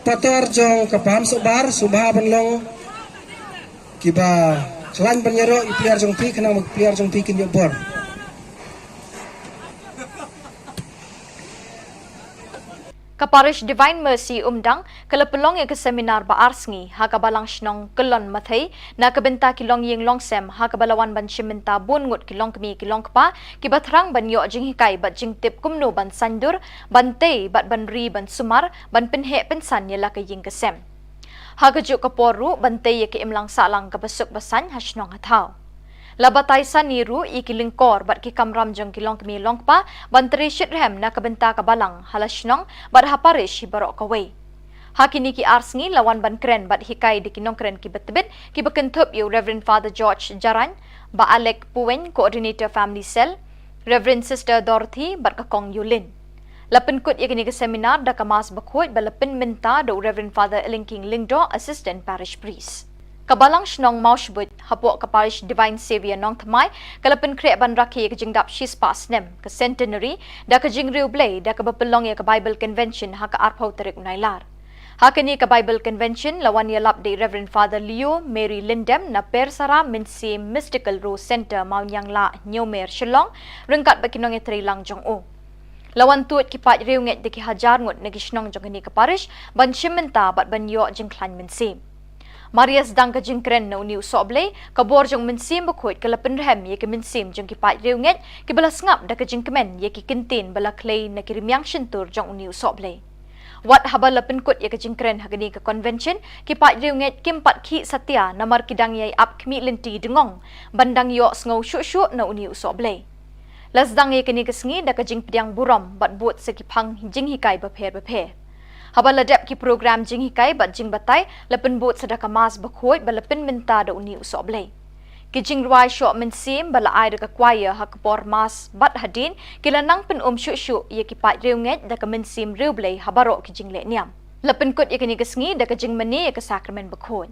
Patar jong ka Paham Sohbar, sngewbha ban long kiba khlaiñ ban ïaroh ïa i player jong phi, khnang ba i player jong phi kin ïoh bor. Ka Parish Divine Mercy Umdang ka la pynlong ïa ka seminar ba ar sngi ha ka Balang Shnong Kyllon Mathei na ka bynta ki longïing longsem, ha kaba la wan ban shim bynta bun ngut ki longkmie ki longkpa kiba thrang ban ïoh jinghikai bad jingtip kumno ban saiñdur, ban tei bad ban ri ban sumar, ban pynheh pynsan ïa la ka ïing ka sem. Ha kajuh ka por ruh ban tei ïa ka imlang sahlang kaba suk ba saiñ ha shnong ha thaw. La batai sani ruh ïa ki lyngkor bad ki kamram jong ki longkmie longkpa ban trei shitrhem na ka bynta ka balang ha la shnong bad ha parish hi baroh kawei. Ha kine ki ar sngi la wan ban kren bad hikai da ki nongkren kiba tbit kiba kynthup ïa u Reverend Father George Jarain, Bah Alec Puwein, Coordinator Family Cell, Reverend Sister Dorothy bad ka Kong Yulin. La pynkut ïa kane ka seminar da ka Mass Bakhuid ba la pynmynta da u Reverend Father Elingking Lyngdoh, Assistant Parish Priest. Ka Balang Shnong Mawshbuit hapoh ka Parish Divine Saviour Nongthymmai ka la pynkhreh ban rakhe ïa ka jingdap shispah snem, ka centenary, da ka jingriewblei da kaba pynlong ïa ka Bible Convention ha ka arphew tarik u Nailar. Ha kane ka Bible Convention la wan ïalap da i Reverend Father Leo Mary Lyndem na Persara Mynsiem Mystical Rose Centre, Mawnianglah, Hynñiewmer, Shillong, ryngkat bad ki nongïatreilang jong u. La wan tuid ki paid riewngeit da ki hajar ngut na ki shnong jong kane ka parish ban shim bynta bad ban ïoh jingkhlaiñ mynsiem. Mar ïa sdang ka jingkren na une u sohblei, ka bor jong u Mynsiem Bakhuid ka la pynrhem ïa ki mynsiem jong ki paid riewngeit kiba la sngap da ka jingkmen ïa ki kyntien ba la khlei na ki rmiang shyntur jong une u sohblei. Wat haba la pynkut ïa ka jingkren ha kane ka convention, ki paid riewngeit kim pat khih satia namar ki dang ïai ap khmih lynti dngong ban dang ïohsngew shuh shuh na une u sohblei. La sdang ïa kane ka sngi da ka jingpdiang burom bad bud sa ki phang jinghikai bapher bapher. Haba la dep ki program jinghikai bad jingbatai, la pynbud sa da ka Mass bakhuid ba la pynmynta da une u sohblei. Ki jingrwai shoh mynsiem ba la ai da ka choir ha ka por Mass bad hadien, ki la nang pyn-um shuh shuh ïa ki paid riewngeit da ka mynsiem riewblei ha baroh ki jingleh niam. La pynkut ïa kane ka sngi da ka jingmane ïa ka Sakramen Bakhuid.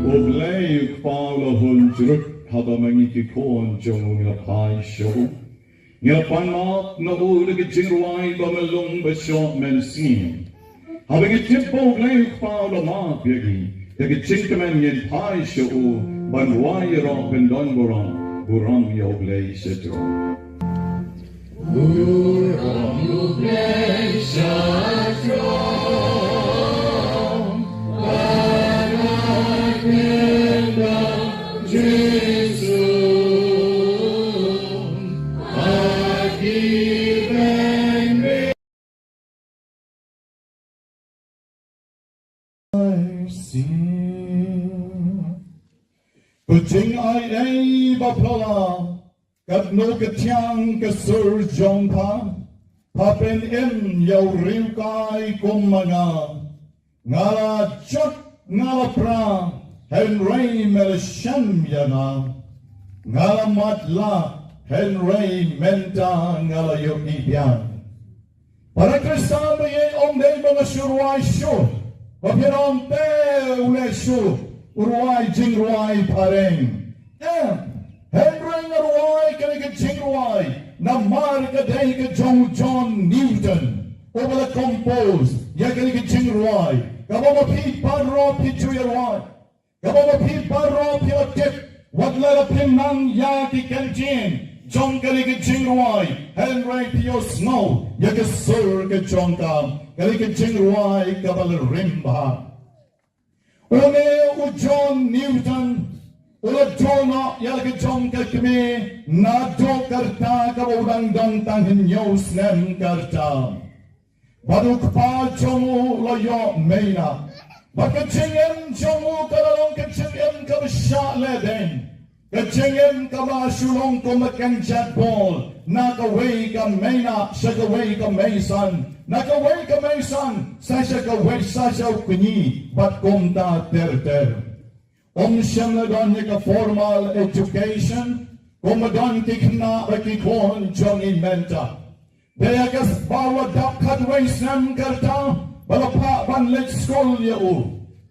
U Blei u Kpa u la hun jrut, haba ma ngi ki khun jong u ngi la phai sha u. Ngi la pan map na u da ki jingrwai ba myllung ba shoh mynsiem. Haba ngi tip ba u Blei u Kpa u la map ïa ngi, da ki jingkmen ngin phai sha u ban rwai ïaroh kyndon burom, burom ïa u Blei sha jrong. Burom ïa u Blei sha jrong. Sing. Ka jingai ei ba phylla, katno ka thiang ka sur jong pha, pha pynim ïa u riewkai kum ma nga. Nga la jot nga la pra, hynrei me la shem ïa nga. Nga la mad lah, hynrei mynta nga la ïohi biang. Para Khristan ba ïeit, ym dei ba nga shu rwai shuh. Ba phin ong te u leh shuh u rwai jingrwai phareng. Em, hynrei nga rwai kane ka jingrwai namar ka dei ka jong u John Newton uba la compose ïa kane ka jingrwai. Kaba ma phi baroh phi ju ïa rwai. Kaba ma phi baroh phi la tip, wat la phi nang ïa ki kyntien jong kane ka jingrwai, hynrei phi ïohsngew ïa ka sur ka jong ka, kane ka jingrwai kaba la rim bha. Une u John Newton u la duh noh ïa la ka jong ka kmie naduh ka rta kaba u dang don tang hynñiew snem ka rta. Bad u kpa jong u la ïoh mei na. Bad ka jingim jong u ka la long ka jingim kaba shah leh dien. Ka jingim kaba shu long kum ka kynjat bol, na kawei ka mei na sha kawei ka mei san, na kawei ka mei san sa sha kawei, sa sha u kñi, bad kumta ter ter. Ym shym la don ïa ka formal education kumba don ki khynnah bad ki khun jong ngi mynta. Dei ïa ka ba u la dap khatwei snem ka rta ba la phah ban leit skul ïa u.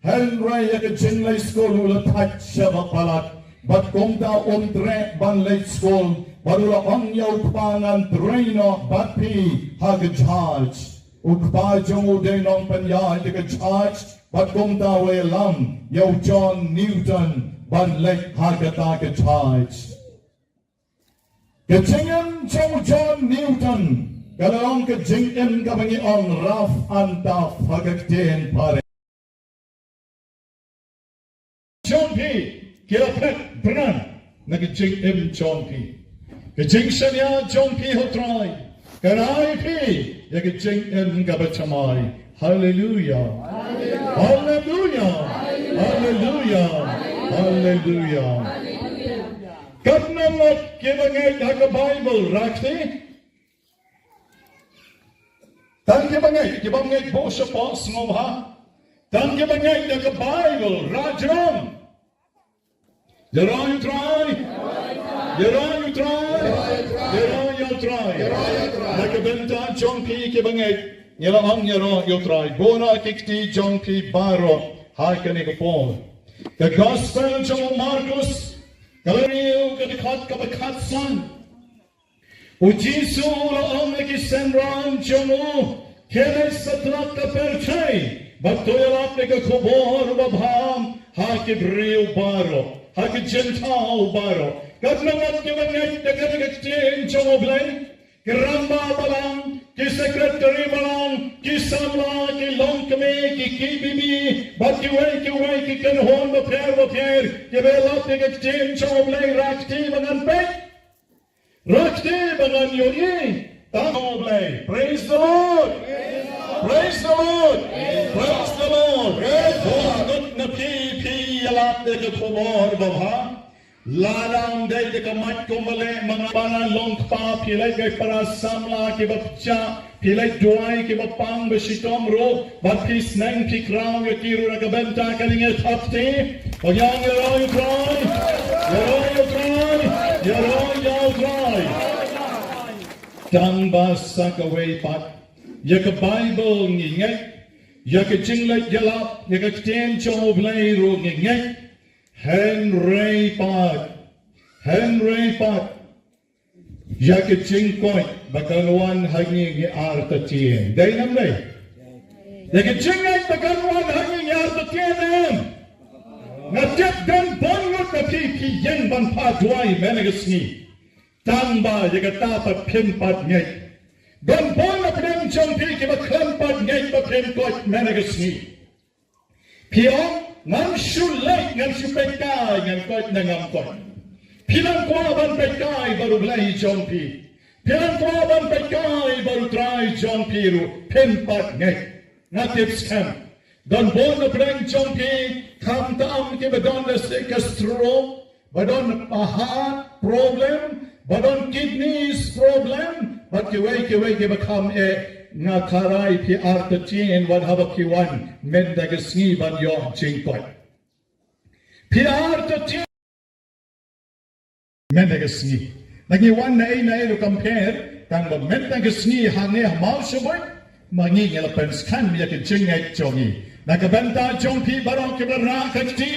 Hynrei ïa ka jingleit skul u la thait shaba palat, bad kumta um treh ban leit skul, bad u la ong ïa u kpa, ngan trei noh bad phi ha ka judge. U kpa jong u dei nongpynïaid ïa ka judge, bad kumta u ïalam ïa u John Newton ban leit ha kata ka judge. Ka jingim jong u John Newton ka la long ka jingim kaba ngi ong rough and tough ha ka ktien phareng. Jong phi ki la phet bnai na ka jingim jong phi. Ka jingshaniah jong phi ha u Trai ka rai phi ïa ka jingim kaba thymmai. Haleluia. Haleluia. Haleluia. Haleluia. Katno ngut kiba ngeit ha ka Baibl, rakti? Tang kiba ngeit, kiba ngeit bun shapoh sngewbha. Tang kiba ngeit ha ka Baibl, rajrong. Ïaroh ïa u Trai. Ïaroh ïa u Trai. Ïaroh ïa u Trai. Na ka bynta jong phi kiba ngeit, ngi la ong ïaroh ïa u Trai. Bun na ki kti jong phi baroh ha kane ka por. Ka Gospel jong u Markus, ka lynnong ka dkhot kaba khatsan. U Jisu u la ong ïa ki synran jong u, khie leit satlak ka pyrthei bad to ïalap ïa ka khubor babha ha ki briew baroh, ha ki jingthaw baroh. Katno ngut kiba ngeit ïa kane ka ktien jong U Blei? Ki rangbah balang, ki secretary balang, ki samla, ki longkmie, ki KBB bad kiwei kiwei ki kynhun bapher bapher kiba ïalap ïa ka ktien jong U Blei, rakti ba ngan peit. Rakti ba ngan ïohi. Tang U Blei. Praise the Lord. Praise the Lord. Praise the Lord. Bun ngut na phi phi ïalap ïa ka khubor babha. Lada ym dei da ka miet kumba leh ma nga, para longkpa, phi leit gai para samla kiba pyrshah, phi leit duwai kiba pang ba shitom ruh, bad phi sneng phi khraw ïa ki ruh na ka bynta kane, ngi thap kti. Ïaroh ïa u Trai, ïaroh ïa u Trai, ïaroh ïa u Trai. Tang ba sa kawei pat, ïa ka Baibl ngi ngeit, ïa ka jingleit ïalap, ïa ka ktien jong U Blei ruh ngi ngeit. Hynrei pat, hynrei pat, ïa ka jingkoit ba kan wan ha ngi ngi artatien. Dei ne ym dei? Ïa ka jingngeit ba kan wan ha ngi ngi artatien, em? Nga tip don bun ngut na phi phi ïeng ban phah duwai mynne ka sngi. Tang ba ïa kata pat phim pat ngeit. Don bun na pdeng jong phi kiba khlem pat ngeit ba phim koit mynne ka sngi. Phi ong, ngam shu leit, ngam shu peit kai, ngan koit ne ngam koit. Phi nang kwah ban peit kai bad U Blei jong phi. Phi nang kwah ban peit kai bad U Trai jong phi ruh, phim pat ngeit. Nga tip skhem Don bun na pdeng jong phi, khamtam kiba don da stroke, ba don heart problem, ba don kidneys problem, bad kiwei kiwei kiba kham eh, nga kyrpad phi artatien wat haba phi wan mynta ka sngi ban ïoh jingkoit. Phi artatien mynta ka sngi. Ngi wan na ei na ei ruh kam pher, tang ba mynta ka sngi hangne ha Mawshynrut, ma ngi ngi la pynskhem ïa ka jingngeit jong ngi. Na ka bynta jong phi baroh kiba rah ka kti,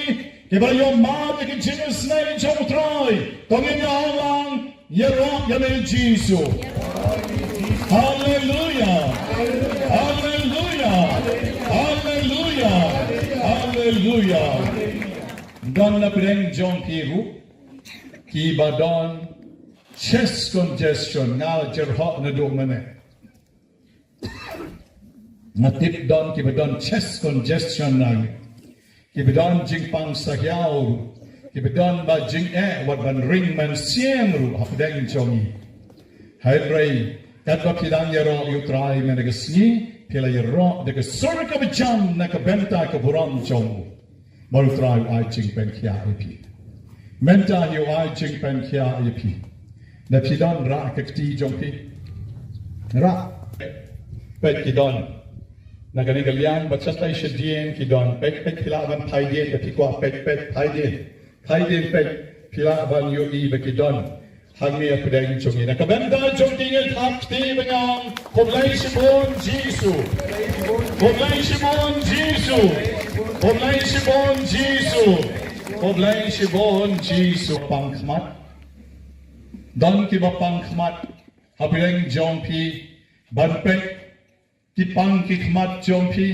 kiba ïoh map ïa ka jingisynei jong U Trai, to ngin ïa ong lang, ïaroh ïa me Jisu. Haleluia. Haleluia. Haleluia. Haleluia. Don na pdeng jong phi ruh kiba don chest congestion, nga jyrhoh naduh mynne. Nga tip don kiba don chest congestion na ngi. Kiba don jingpang sahiaw ruh. Kiba don ba jingeh wat ban ring mynsiem ruh hapdeng jong ngi. Hynrei katba phi dang ïaroh ïa U Trai mynta ka sngi, phi la ïaroh da ka sur kaba jam na ka bynta ka burom jong u. Ba U Trai u ai jingpynkhiah ïa phi. Mynta hi u ai jingpynkhiah ïa phi. Da phi don rah ka kti jong phi. Rah. Peit ki don. Na kane ka liang bad shatai shadien ki don. Peit peit phi lah ban phai dien, da phi kwah peit peit phai dien. Phai dien peit phi lah ban ïohi ba ki don. Hangne hapdeng jong ngi. Na ka bynta jong ki, ngin thap kti ban ong, khublei shibun Jisu. Khublei shibun Jisu. Khublei shibun Jisu. Khublei shibun Jisu. Pang khmat. Don kiba pang khmat hapdeng jong phi ban peit. Ki pang ki khmat jong phi,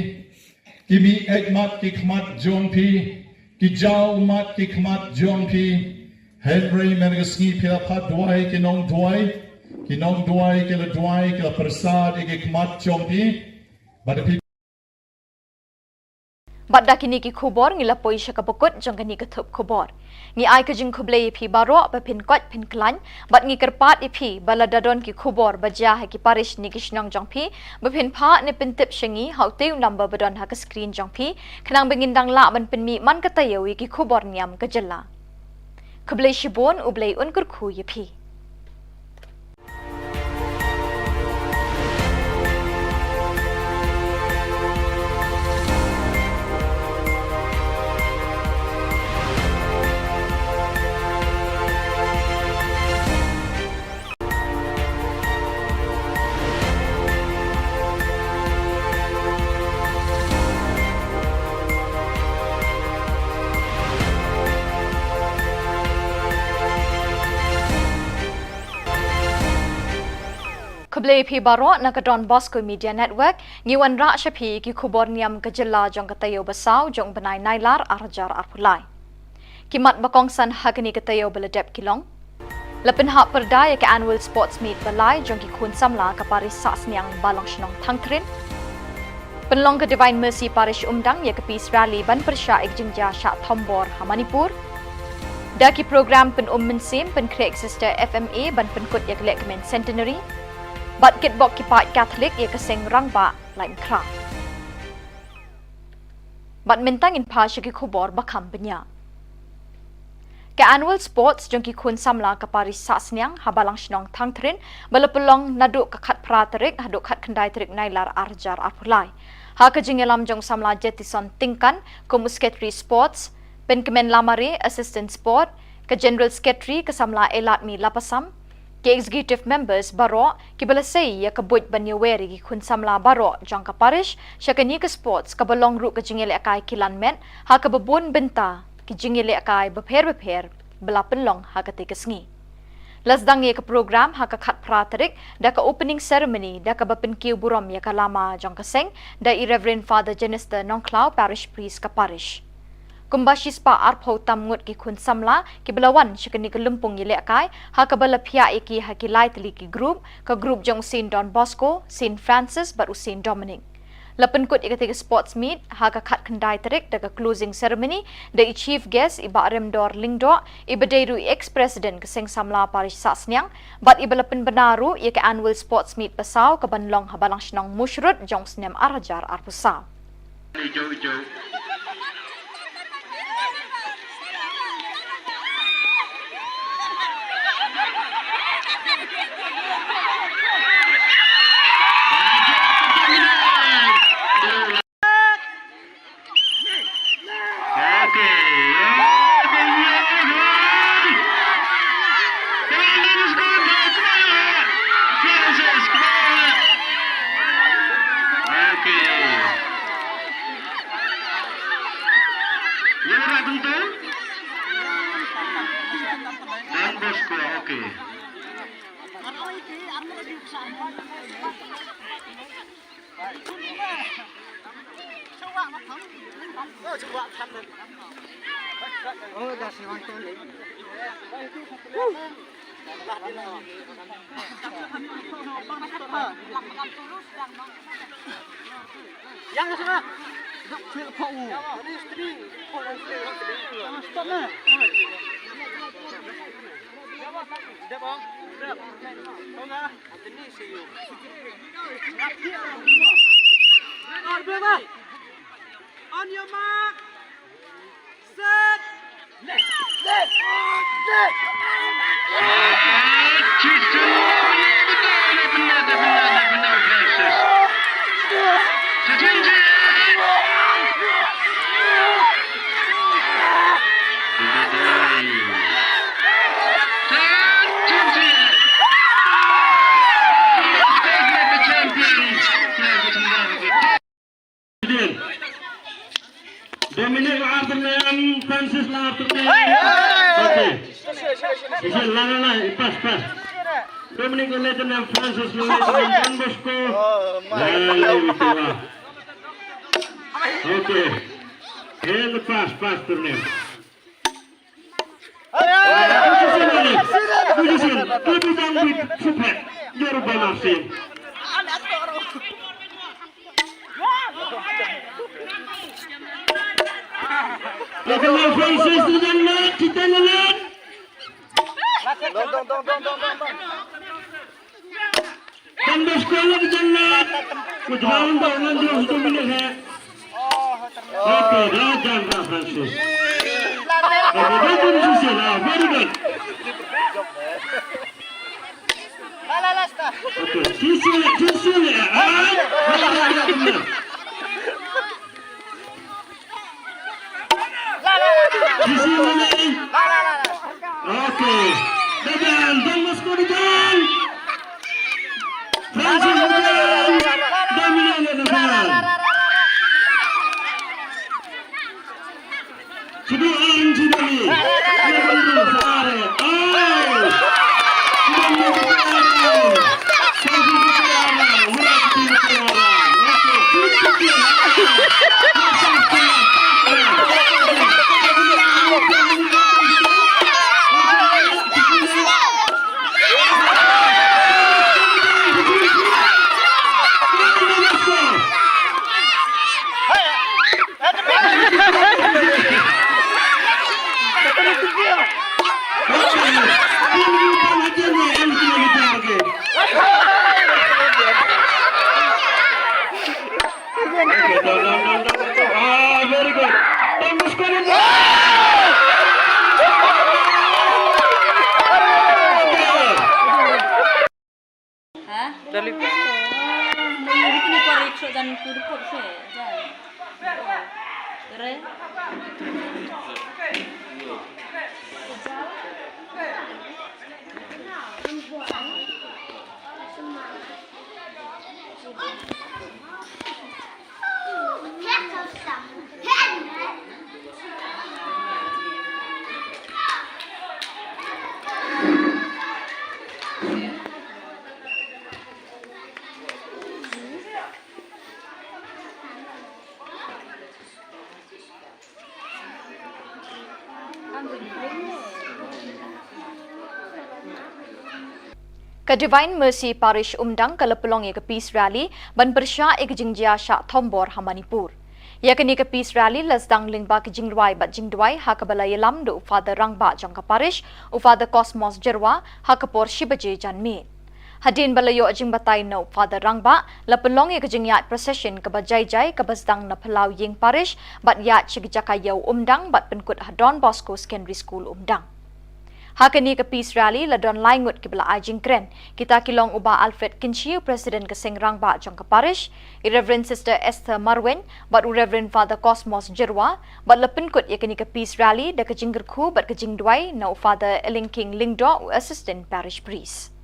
ki mih eit mat ki khmat jong phi, ki jaw mat ki khmat jong phi. Hynrei mynta ka sngi phi la phah duwai ki nongduwai, ki nongduwai ki la duwai, ki la pyrsad ïa ki khmat jong phi. Bad phi Bad da kine ki khubor ngi la poi sha kaba kut jong kane ka thup khubor. Ngi ai ka jingkhublei ïa phi baroh ba phin koit phin khlaiñ, bad ngi kyrpad ïa phi ba lada don ki khubor ba jia ha ki parish ne ki shnong jong phi, ba phin phah ne pyntip sha ngi ha utei u number ba don ha ka screen jong phi, khnang ba ngin dang lah ban pynmih man ka taïew ïa ki khubor niam ka jylla. Khublei shibun, U Blei un kyrkhu ïa phi. Khublei phi baroh na ka Don Bosco Media Network, ngi wanrah sha phi ki khubor niam ka jylla jong ka taïew ba saw jong u bnai Nailar ar hajar arphew lai. Ki mat ba kongsan ha kane ka taïew ba la dep ki long: la pynhap pyrda ïa ka Annual Sports Meet ba lai jong ki khun samla ka parish Sahsniang Balang Shnong Thangthrin. Pynlong ka Divine Mercy Parish Umdang ïa ka Peace Rally ban pyrshah ïa ka jingjia shah thombor ha Manipur. Da ki program pynum mynsiem pynkhreh ka Sister F M A ban pynkut ïa ka lehkmen Centenary. Bad kitbok ki paid Katholik ïa ka seng rangbah Laitumkhrah. Bad mynta ngin phai sha ki khubor ba kham bniah. Ka Annual Sports jong ki khun samla ka parish Sahsniang ha Balang Shnong Thangthrin ba la pynlong naduh ka khatphra tarik haduh khatkhyndai tarik Nailar ar hajar arphew lai. Ha ka jingïalam jong u samla Jetison Tyngkan kum u Secretary Sports, Pynkmen Lamare, Assistant Sport, ka General Secretary ka samla Eladmi Lapasam, ki Executive Members baroh kiba la sei ïa ka buit ban ïawer ïa ki khun samla baroh jong ka parish sha kane ka sports, kaba long ruh ka jingïalehkai kilan met ha kaba bun bynta ki jingïalehkai bapher bapher ba la pynlong ha katei ka sngi. La sdang ïa ka program ha ka khatphra tarik da ka opening ceremony da kaba pynkiew burom ïa ka lama jong ka seng da i Reverend Father Jenister Nongkhlaw, Parish Priest ka parish. Kumba shispah arphew tam ngut ki khun samla kiba la wan sha kane ka lympung ïalehkai ha kaba la phiah ïa ki ha ki lai tylli ki group, ka group jong u Saint Don Bosco, Saint Francis bad u Saint Dominic. La pynkut ïa katei ka sports meet ha ka khatkhyndai tarik da ka closing ceremony da i chief guest i Bah Remdor Lyngdoh, iba dei ruh i ex president ka seng samla parish Sahsniang, bad iba la pynbna ruh ïa ka annual sports meet ba saw kaban long ha Balang Shnong Mawshynrut jong u snem ar hajar arphew saw. Ijo, ijo. Don Bosco, okay. Yang sana. Nak feel kau. Stop na. Stop. On your mark. Set. Left. Left. Left. Dominic Arthur Nayam, Francis Arthur Nayam. Okay. Isi la la la, pass, pass. Dominic Arthur Nayam, Francis Arthur Nayam, Don Bosco. La la la. Okay. And the pass, pass to Nayam. Don Bosco la ka jannat. Ku jrong ba ngan jrong sdang minit he. Okay, da jan ba Francis. Okay, da jan Francis la, very good. Okay, sisi, sisi, ah. Sisi mana? Okay. Dadan, Don Bosco dadan. Francis dadan. Dominic dadan. Sibuk ang sibuk ni. Sibuk ang sibuk ni. Ah, very good. Don Bosco. Ha? Dali. Nang rukni parik so jan kur kur se jan. Re. Ka Divine Mercy Parish Umdang ka la pynlong ïa ka Peace Rally ban pyrshah ïa ka jingjia shah thombor ha Manipur. Ïa kane ka Peace Rally la sdang lyngba ka jingrwai bad jingduwai ha kaba la ïalam da u Father Rangbah jong ka Parish, u Father Cosmos Jyrwa, ha ka por shi baje janmiet. Hadien ba la ïoh jingbatai na u Father Rangbah, la pynlong ïa ka jingïaid procession kaba jai jai kaba sdang na phyllaw ïing parish, bad ïaid sha ki jaka ïew Umdang bad pynkut ha Don Bosco Secondary School Umdang. Ha kane ka peace rally la don lai ngut kiba la ai jingkren, kita ki long u Bah Alfred Kynshi, u President ka Seng Rangbah jong ka parish, i Reverend Sister Esther Marwein bad u Reverend Father Cosmos Jyrwa, bad la pynkut ïa kane ka peace rally da ka jingkyrkhu bad ka jingduwai na u Father Elingking Lyngdoh, u Assistant Parish Priest.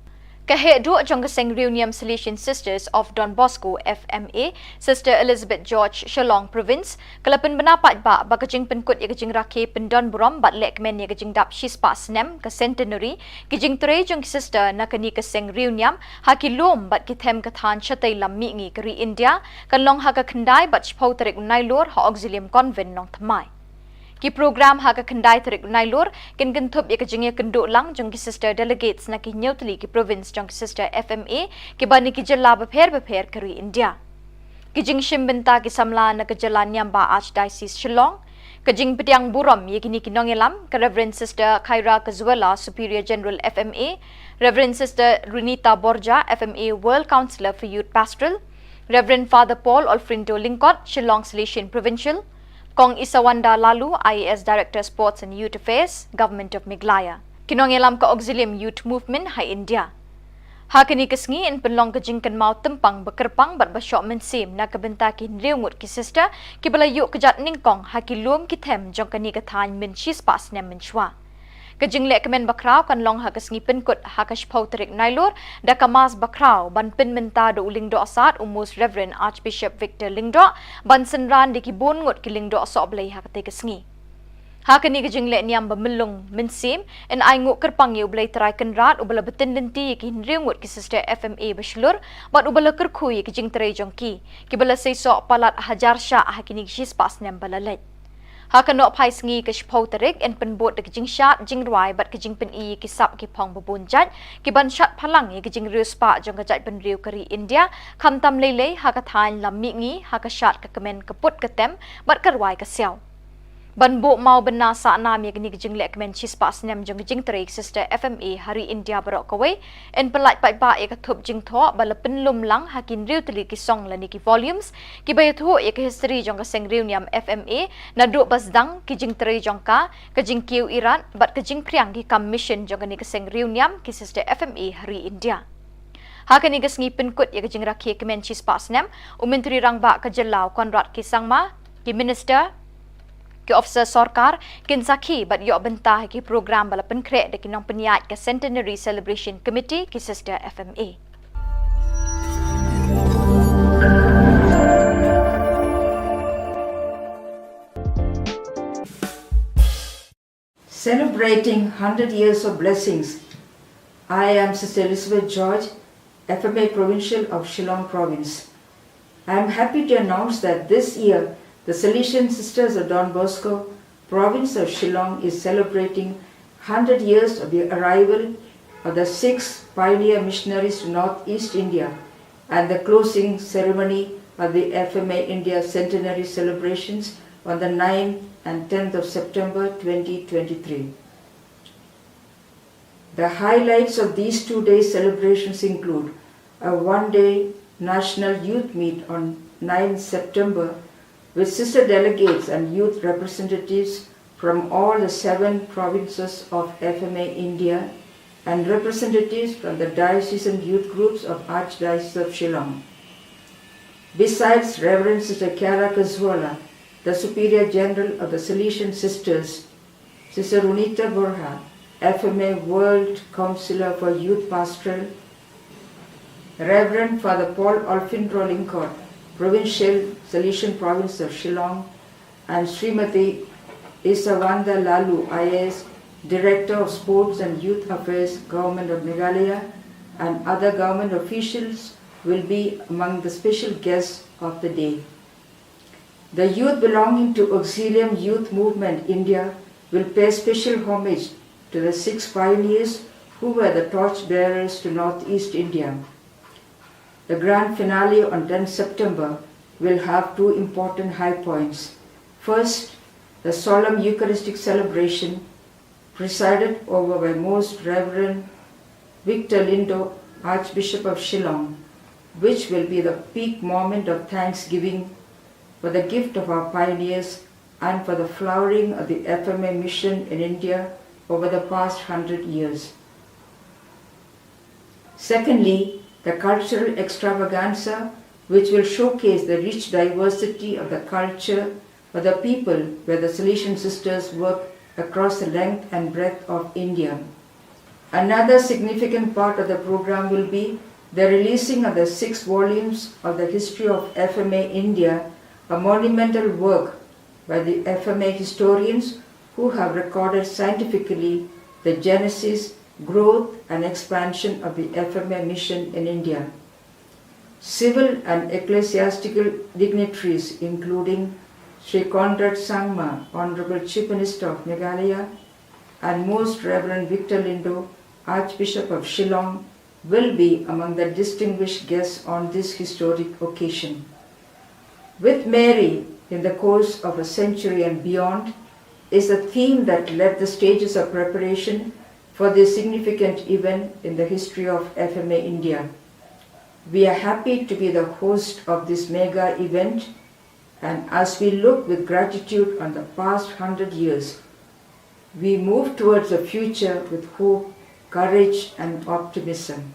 Ka heh duh jong ka Seng Riewniam Salesian Sisters of Don Bosco, F M A, Sister Elizabeth George, Shillong Province, ka la pynbna paidbah ba ka jingpynkut ïa ka jingrakhe pyndonburom bad lehkmen ïa ka jingdap shispah snem ka centenary ki jingtrei jong ki sister na kane ka seng riewniam ha ki lum bad ki them ka thaiñ shatei lam mihngi ka ri India, kan long ha ka khyndai bad shiphew tarik u Nailur ha Auxilium Convent, Nongthymmai. Ki program ha ka khyndai tarik u Nailur kin kynthup ïa ka jingïakynduh lang jong ki sister delegates na ki hynñiew tylli ki province jong ki sister F M A kiba na ki jylla bapher bapher ka ri India. Ki jingshim bynta ki samla na ka jylla niam ba Archdiocese Shillong. Ka jingpdiang burom ïa kine ki nongïalam, ka Reverend Sister Khaira Kazuela, Superior General F M A, Reverend Sister Runita Borja, F M A World Councillor for Youth Pastoral, Reverend Father Paul Olfrindo Lyngkot, Shillong Salesian Provincial, Kong Isawanda Laloo, I A S Director Sports and Youth Affairs, Government of Meghalaya. Ki nongïalam ka Auxilium Youth Movement ha India. Ha kane ka sngi yn pynlong ka jingkynmaw tympang ba kyrpang bad ba shoh mynsiem na ka bynta ki hynriew ngut ki sister kiba la ïuh kjat nyngkong ha ki lum ki them jong kane ka thaiñ mynshipah snem mynshuwa. Ka jinglehkmen bakhraw kan long ha ka sngi pynkut ha ka shiphew tarik Nailur da ka Mass bakhraw ban pynmynta da u Lyngdoh Sad u Most Reverend Archbishop Victor Lyngdoh ban synran da ki bun ngut ki lyngdoh sohblei ha katei ka sngi. Ha kane ka jingleh niam ba myllung mynsiem, yn ai nguh kyrpang ïa u Blei Trai Kynrad uba la btin lynti ïa ki hynriew ngut ki sister F M A ba shlur bad uba la kyrkhu ïa ki jingtrei jong ki, kiba la seisoh palat hajar shah ha kine ki shispah snem ba la leit. Ha ka nohphai sngi ka shiphew tarik yn pynbud da ka jingshad jingrwai bad ka jingpyni ïa ki sap ki phong ba bun jait, kiban shad phalang ïa ka jingriewspah jong ka jaitbynriew ka ri India, khamtam leilei ha ka thaiñ lam mihngi, ha ka shad ka kmen ka put ka tem bad ka rwai ka siaw. Ban buh maw bynna sah nam ïa kane ka jinglehkmen shispah snem jong ka jingtrei ki sister F M A ha ri India baroh kawei, yn pyllait paidbah ïa ka thup jingthoh ba la pynlum lang ha ki hynriew tylli ki song lane ki volumes kiba ïathuh ïa ka history jong ka seng riewniam F M A naduh ba sdang ki jingtrei jong ka, ka jingkiew irat bad ka jingphriang ki kam mission jong kane ka seng riewniam ki sister F M A ha ri India. Ha kane ka sngi pynkut ïa ka jingrakhe kmen shispah snem, u Myntri Rangbah ka jylla u Conrad K Sangma, ki minister, ki officer sorkar kin sakhi bad ïoh bynta ha ki program ba la pynkhreh da ki nongpynïaid ka Centenary Celebration Committee ki sister F M A. Celebrating hundred years of blessings, I am Sister Elizabeth George, F M A Provincial of Shillong Province. I am happy to announce that this year, the Salesian Sisters of Don Bosco, Province of Shillong, is celebrating hundred years of the arrival of the six pioneer missionaries to Northeast India and the closing ceremony of the F M A India Centenary celebrations on the ninth and tenth of September twenty twenty-three. The highlights of these two-day celebrations include a one-day National Youth Meet on ninth September with sister delegates and youth representatives from all the seven provinces of F M A India and representatives from the diocesan youth groups of Archdiocese of Shillong. Besides Reverend Sister Kiara Kazuala, the Superior General of the Salesian Sisters, Sister Runita Borja, F M A World Councillor for Youth Pastoral, Reverend Father Paul Olfindro Lyngkot, Provincial Salesian Province of Shillong, and Srimati Isawanda Laloo, I A S, Director of Sports and Youth Affairs, Government of Meghalaya, and other government officials will be among the special guests of the day. The youth belonging to Auxilium Youth Movement India will pay special homage to the six pioneers who were the torch bearers to Northeast India. The grand finale on tenth September will have two important high points. First, the solemn Eucharistic celebration presided over by Most Reverend Victor Lyngdoh, Archbishop of Shillong, which will be the peak moment of thanksgiving for the gift of our pioneers and for the flowering of the F M A mission in India over the past hundred years. Secondly, the cultural extravaganza, which will showcase the rich diversity of the culture of the people where the Salesian sisters work across the length and breadth of India. Another significant part of the program will be the releasing of the six volumes of the History of F M A India, a monumental work by the F M A historians who have recorded scientifically the genesis, growth, and expansion of the F M A mission in India. Civil and ecclesiastical dignitaries, including Sri Conrad Sangma, Honorable Chief Minister of Meghalaya, and Most Reverend Victor Lyngdoh, Archbishop of Shillong, will be among the distinguished guests on this historic occasion. With Mary in the course of a century and beyond is a theme that led the stages of preparation for this significant event in the history of F M A India. We are happy to be the host of this mega event, and as we look with gratitude on the past hundred years, we move towards a future with hope, courage, and optimism.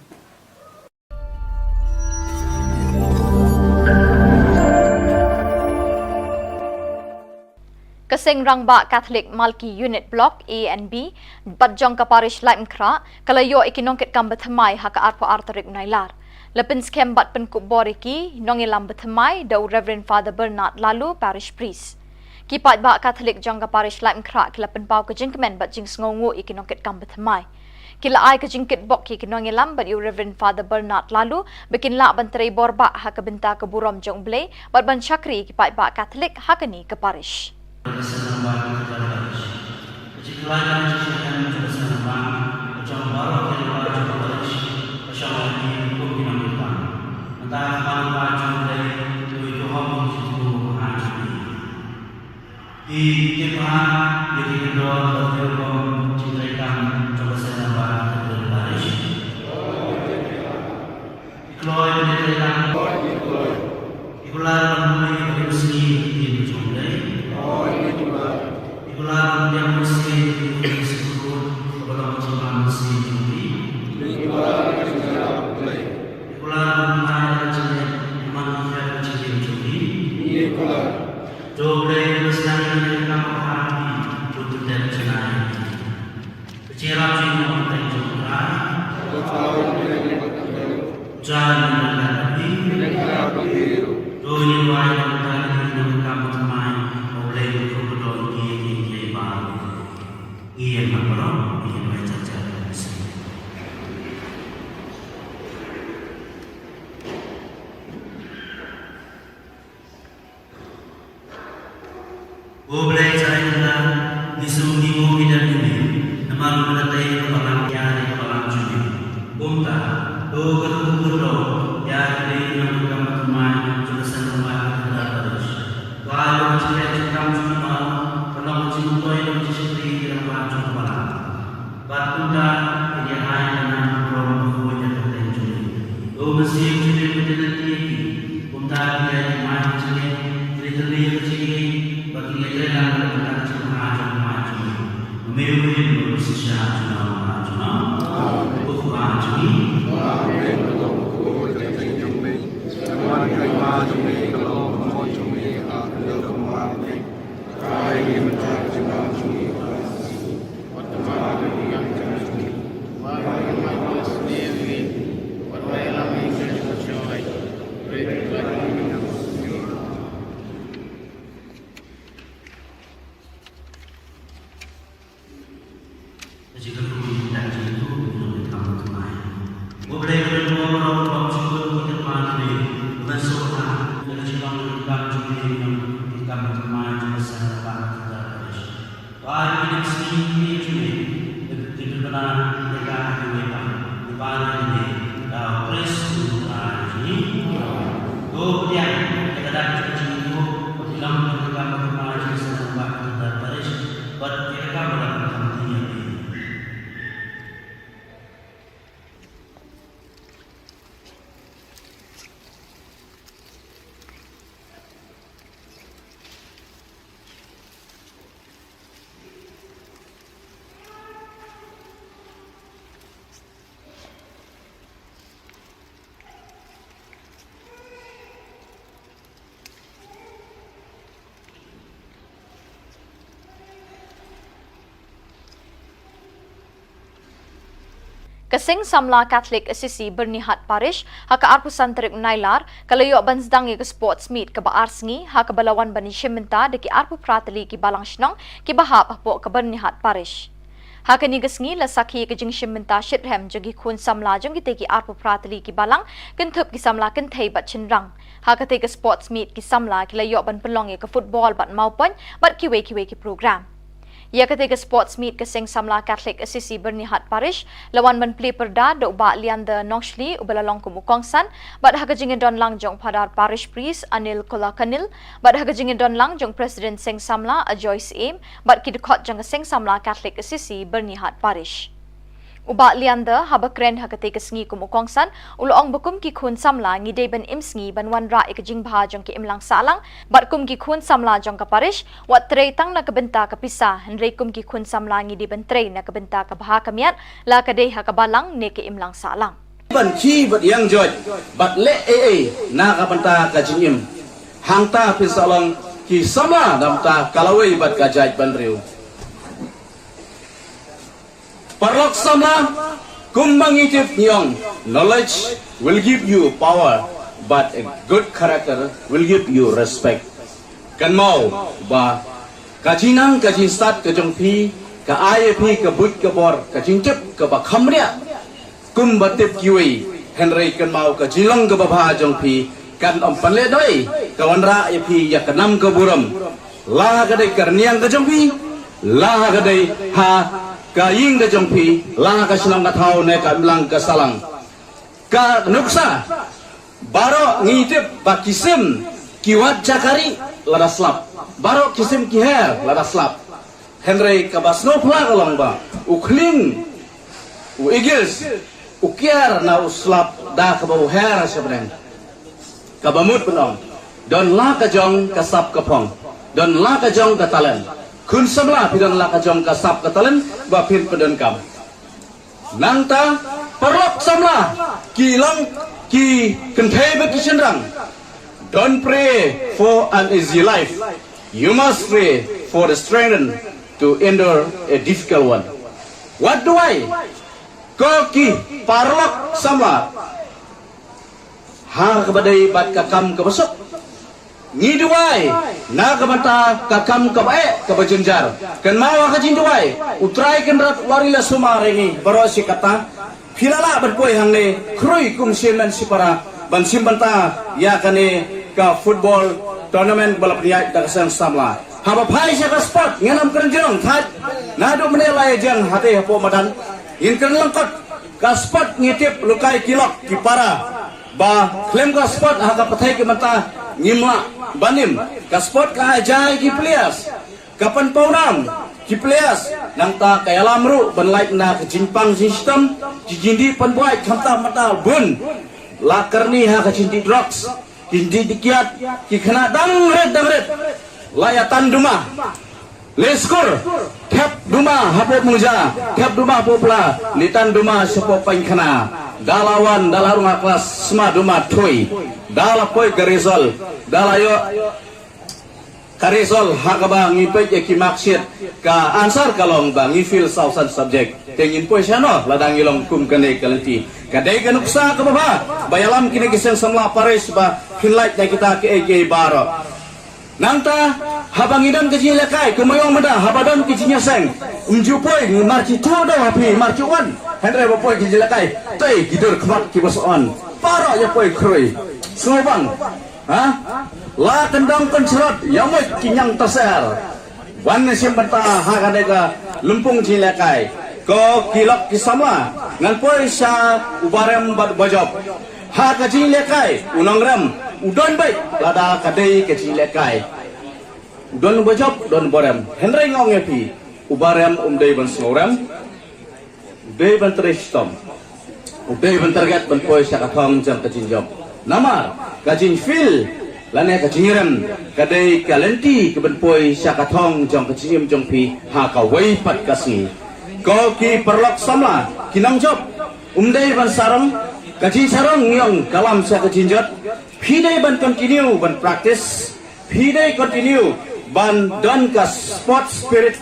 Ka Seng Rangbah Catholic Malki Unit Block A and B bad jong ka Parish Laitumkhrah ka la ïoh ïa ki nongkitkam bathymmai ha ka arphew ar tarik u Nailar. La pynskhem bad pynkup bor ïa ki nongïalam bathymmai da u Reverend Father Bernard Lalu, Parish Priest. Ki paidbah Catholic jong ka Parish Laitumkhrah ki la pynpaw ka jingkmen bad jingsngewnguh ïa ki nongkitkam bathymmai. Ki la ai ka jingkitbok ïa ki nongïalam bad ïa u Reverend Father Bernard Lalu ba kin lah ban trei bor bah ha ka bynta ka burom jong U Blei bad ban shakri ïa ki paidbah Catholic ha kane ka parish. Ki tip bha ïa ki kyndon bad ki rukom jingtrei kam jong ka Seng Rangbah Catholic Parish. Ki kloi ban ïatrei kam. Ki kular ban pule ïa ka ktien jong U Blei. Ki kular ban pdiang mynsiem ïa ka Jisu Khrist kaba long ka jingpynmynsaw jong ki. Ki kular ban pynmai ïa ka jingngeit man ki jingim jong ki. Ki kular. To U Blei un sdang ïa ka kam ha phi, bad to dep janai. Ka jingïarap jong ngi ha ka kyrteng jong U Trai. Trai, to ngin duwai na ka bynta kine ki nongkam thymmai, U Blei un kyrkhu ïa ki, ïa ki ba. Ïa ma baroh, ïa ma cha cha. Ko Blei Trai Kynrad, ngi sngewnguh ïa ka dei namar ka dei ka balang ïa ka balang jong ngi. Kumta, to ka tu ka do ïa ka dei namar ka kam ka mai jong ka Seng Rangbah ka dei ka dei. Ka ai ka jingkam jong ngi ba ka long ka jingtoi ka jingshakri ïa ka jong ka balang. Bad kumta, ki dei ai ka nam burom ka khuid ïa ka kyrteng jong ngi. To mynsiem jong ngi ka dei lynti ïa ki. Kumta ki dei ki mai jong ngi, ki dei tyrli ïa ka jong ngi, bad ki dei tyrli lang ka kyrteng jong ngi, jong ngi, jong ngi. Mem rin ba shisha jong ngi, jong ngi. Ko Kpa jong ngi. Ba ïa kine ki sngi ki jong ngi, ki, ki, ki bna ïa ka kiwei pat, ki ba ïa kine, da u Khrist u Trai jong ngi. To pdiang ïa ka dak jong ka jingïaroh, bad ïalam ïa ka kam ka thymmai jong ka Seng Rangbah ka Parish, bad ïa ka kam ka dak ka kam ki ïa ki. Ka Seng Samla Catholic Assisi Byrnihat Parish, ha ka arphew san tarik Nailar, ka la ïoh ban sdang ïa ka sports meet kaba ar sngi, ha kaba la wan ban ïashim bynta da ki arphew phra tylli ki balang shnong, kiba hap hapoh ka Byrnihat Parish. Ha kane ka sngi la sakhi ïa ka jingshim bynta shitrhem jong ki khun samla jong kitei ki arphew phra tylli ki balang, kynthup ki samla kynthei bad shynrang. Ha katei ka sports meet ki samla ki la ïoh ban pynlong ïa ka football bad mawpoiñ, bad kiwei kiwei ki program. Ïa katei ka sports meet ka Seng Samla Catholic Assisi Byrnihat Parish, la wan ban plie pyrda da u Bah Leander Nongshli uba la long kum u kongsan, bad ha ka jingïadon lang jong u Phadar Parish Priest Anil Kolakanil, bad ha ka jingïadon lang jong u President Seng Samla Ajoy Syiem, bad ki dkhot jong ka Seng Samla Catholic Assisi Byrnihat Parish. U Bah Leander, haba kren ha katei ka sngi kum u kongsan, u la ong ba kum ki khun samla ngi dei ban im sngi ban wanrah ïa ka jingbha jong ki imlang sahlang, bad kum ki khun samla jong ka parish, wat trei tang na ka bynta ka pisa, hynrei kum ki khun samla ngi dei ban trei na ka bynta ka bha ka miat, la ka dei ha ka balang ne ka imlang sahlang. Ban khie bad ïeng joit, bad leh ei ei na ka bynta ka jingim. Hangta phin sa long ki samla na ka bynta ka lawei bad ka jaitbynriew. Paralok samla, kumba ngi tip ngi ong, knowledge will give you power, but a good character will give you respect. Kynmaw ba ka jingnang ka jingstad ka jong phi ka ai ïa phi ka buit ka bor, ka jingtip kaba kham riah. Kumba tip kiwei, hynrei kynmaw ka jinglong kaba bha jong phi kan ym pynlehnoh ei, ka wanrah ïa phi ïa ka nam ka burom. La ha ka dei ka rynïeng ka jong phi, la ha ka dei ha ka ïing ka jong phi, la ha ka shnong ka thaw ne ka imlang ka sahlang. Ka nuksa, baroh ngi tip ba ki sim ki wad jaka rieh lada slap. Baroh ki sim ki her lada slap. Hynrei kaba sngewphylla ka long ba u khlieng, u eagles, u kiar na u slap da kaba u her sha bneng. Kaba mut ban ong, don la ka jong ka sap ka phong, don la ka jong ka talent. Khun samla, phi don la ka jong ka sap ka talent ba phin pyndonkam. Nangta, paralok samla, ki long ki kynthei bad ki shynrang. Don't pray for an easy life. You must pray for the strength to endure a difficult one. What do I? Ko ki paralok samla, ha kaba dei bad ka kam kaba suk, ngi duwai na ka bynta ka kam kaba eh kaba jynjar. Kynmaw ha ka jingduwai, U Trai Kynrad u la ri la sumar ïa ngi baroh shi katta. Phi la lah ban poi hangne khrui kum shi hynmen shi para ban shim bynta ïa kane ka football tournament ba la pynïaid da ka seng samla. Haba phai sha ka sport, ngin ym kren jong thait. Naduh mynne la ïa jong hatei hapoh madan, ngin kren lyngkot. Ka sport ngi tip, lehkai ki lok ki para, ba khlem ka sport ha ka pyrthei ka mynta ngim lah ban im. Ka sport ka ai jai ki players, ka pynpaw nam ki players, nangta ka ïalam ruh ban lait na ka jingpang jingshitom, ki jingdih pynbuaid khamtam mynta bun. La kyrni ha ka jingdih drugs, ki jingdih kiad, ki khynnah dang rit dang rit. La ïa tan duma. Leh skur, thep duma hapoh Mungja, thep duma hapoh Pla, leit tan duma shapoh Paiñkhana. Da la wan, da la rung ha klas, sma duma thui. Da la poi ka result, da la ïoh ka result ha kaba ngi peit ïa ki marksheet, ka answer ka long ba ngi fail saw san subject. Te ngin poi shano lada ngi long kum kane ka lynti? Ka dei ka nuksa kaba bha ba ïalam kine ki seng samla parish ba phin lait na kita kiei kiei baroh. Nangta, haba ngi don ka jingïalehkai, kumba ong mynta, haba don ka jingïaseng, ym ju poi, ngi mar ki tuh da ha phi, mar ki wan. Hynrei ba poi ka jingïalehkai, tei ki dur khmat kiba sa wan. Baroh ïa poi khrui. Sngewbang. Ha? La kyndong kynsyrot, ïa mut ki ñiang taser. Wan shim bynta ha kane ka lympung jingïalehkai. Ko ki lok ki samla, ngan poi sha u barem bad u bajop. Ha ka jingïalehkai, u nongrem u don beit lada ka dei ka jingïalehkai. U don u bajop, u don u barem. Hynrei nga ong ïa phi, u barem um dei ban sngewrem, u dei ban trei shitom, u dei ban target ban poi sha ka thong jong ka jingjop. Namar ka jingfail lane ka jingrem ka dei ka lynti kaban poi sha ka thong jong ka jingim jong phi ha kawei pat ka sngi. Ko ki paralok samla, ki nongjop, um dei ban sarong, ka jingsarong ngi ong ka lam sha ka jingjot. Phi dei ban continue ban practice, phi dei continue ban don ka sport spirit.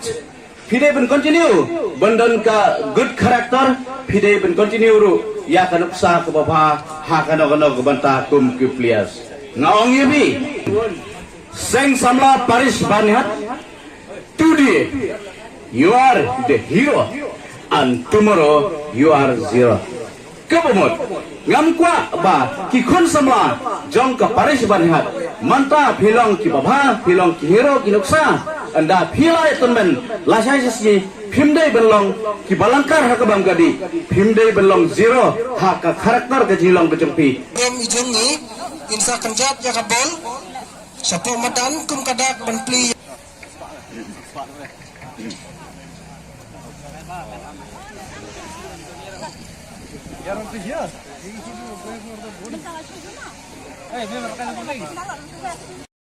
Phi dei ban continue ban don ka good character, phi dei ban continue ruh ïa ka nuksa kaba bha ha kano kano ka bynta kum ki players. Nga ong ïa phi, Seng Samla Parish Banihat, today you are the hero and tomorrow you are zero. Kaba mut, ngam kwah ba ki khun samla jong ka Parish Banihat, mynta phi long kiba bha, phi long ki hero ki nuksa. Ynda phi la ïa tymmen lashai shisngi, phim dei ban long kiba lyngkar ha kaba ym ka dih, phim dei ban long zero ha ka character ka jinglong ka jong phi. Ngam i jong ngi, in sa kynjat ïa ka bol, shapoh madan kum ka dak ban plie.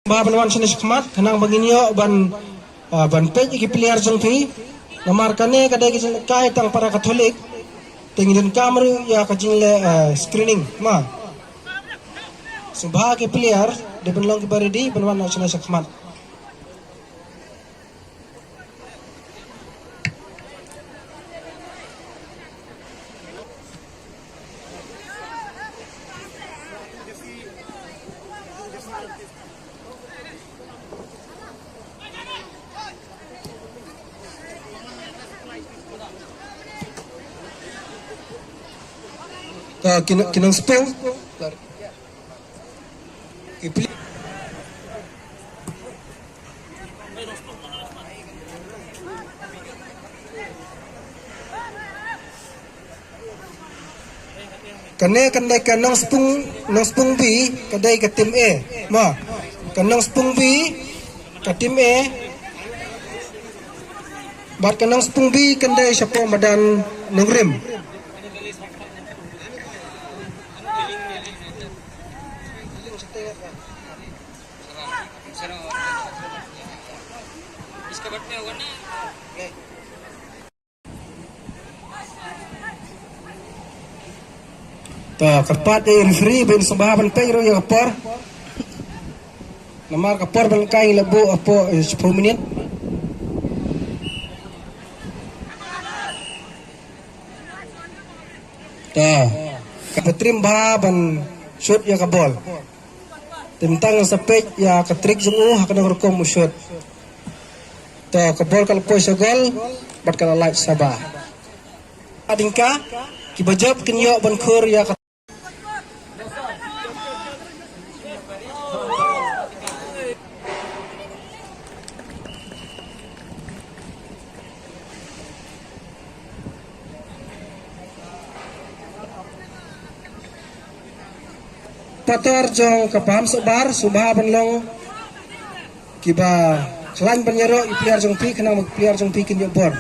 Ba ban wan shane shakhmat, khnang ba ngin ïoh ban, ah, ban peit ïa ki player jong phi. Namar kane ka dei ka jingkai tang para Katholik. Te ngi donkam ruh ïa ka jingleh, ah, screening, ma. Sngewbha ki player, dei ban long kiba ready, ban wan shane shakhmat. Ka ki nong, ki nongspung. Ki pli- Kane, kane ka Nongspung, Nongspung B, ka dei ka team A. Ma, ka Nongspung B, ka team A. Bad ka Nongspung B, ka dei shapoh madan Nongrim. Ta kyrpad ïa i referee ban sngewbha ban peit ruh ïa ka por. Namar ka por ban kai la buh hapoh, eh, shiphew minit. Ta ka patrim bha ban shoot ïa ka bol. Te mynta ngan sa peit ïa ka trick jong u ha kano ka rukom u shoot. To ka bol ka la poi sha gol bad ka la lait sha ba. Hadien ka kiba jop kin ïoh ban khur ïa ka patar jong ka Paham Sohbar, sngewbha ban long kiba khlaiñ ban ïaroh ïa ki player jong phi, khnang ba ki player jong phi kin ïoh bor.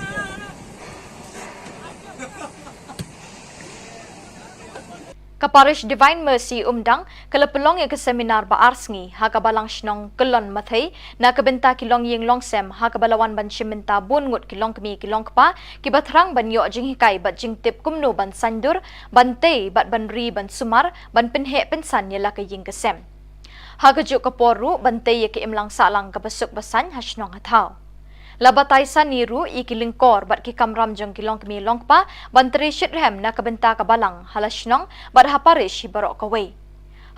Ka Parish Divine Mercy Umdang ka la pynlong ïa ka seminar ba ar sngi ha ka Balang Shnong Kyllon Mathei na ka bynta ki longïing longsem, ha kaba la wan ban shim bynta bun ngut ki longkmie ki longkpa kiba thrang ban ïoh jinghikai bad jingtip kumno ban saiñdur, ban tei bad ban ri ban sumar, ban pynheh pynsan ïa la ka ïing ka sem. Ha kajuh ka por ruh ban tei ïa ka imlang sahlang kaba suk ba saiñ ha shnong ha thaw. La batai sani ruh ïa ki lyngkor bad ki kamram jong ki longkmie longkpa ban trei shitrhem na ka bynta ka balang ha la shnong bad ha parish hi baroh kawei.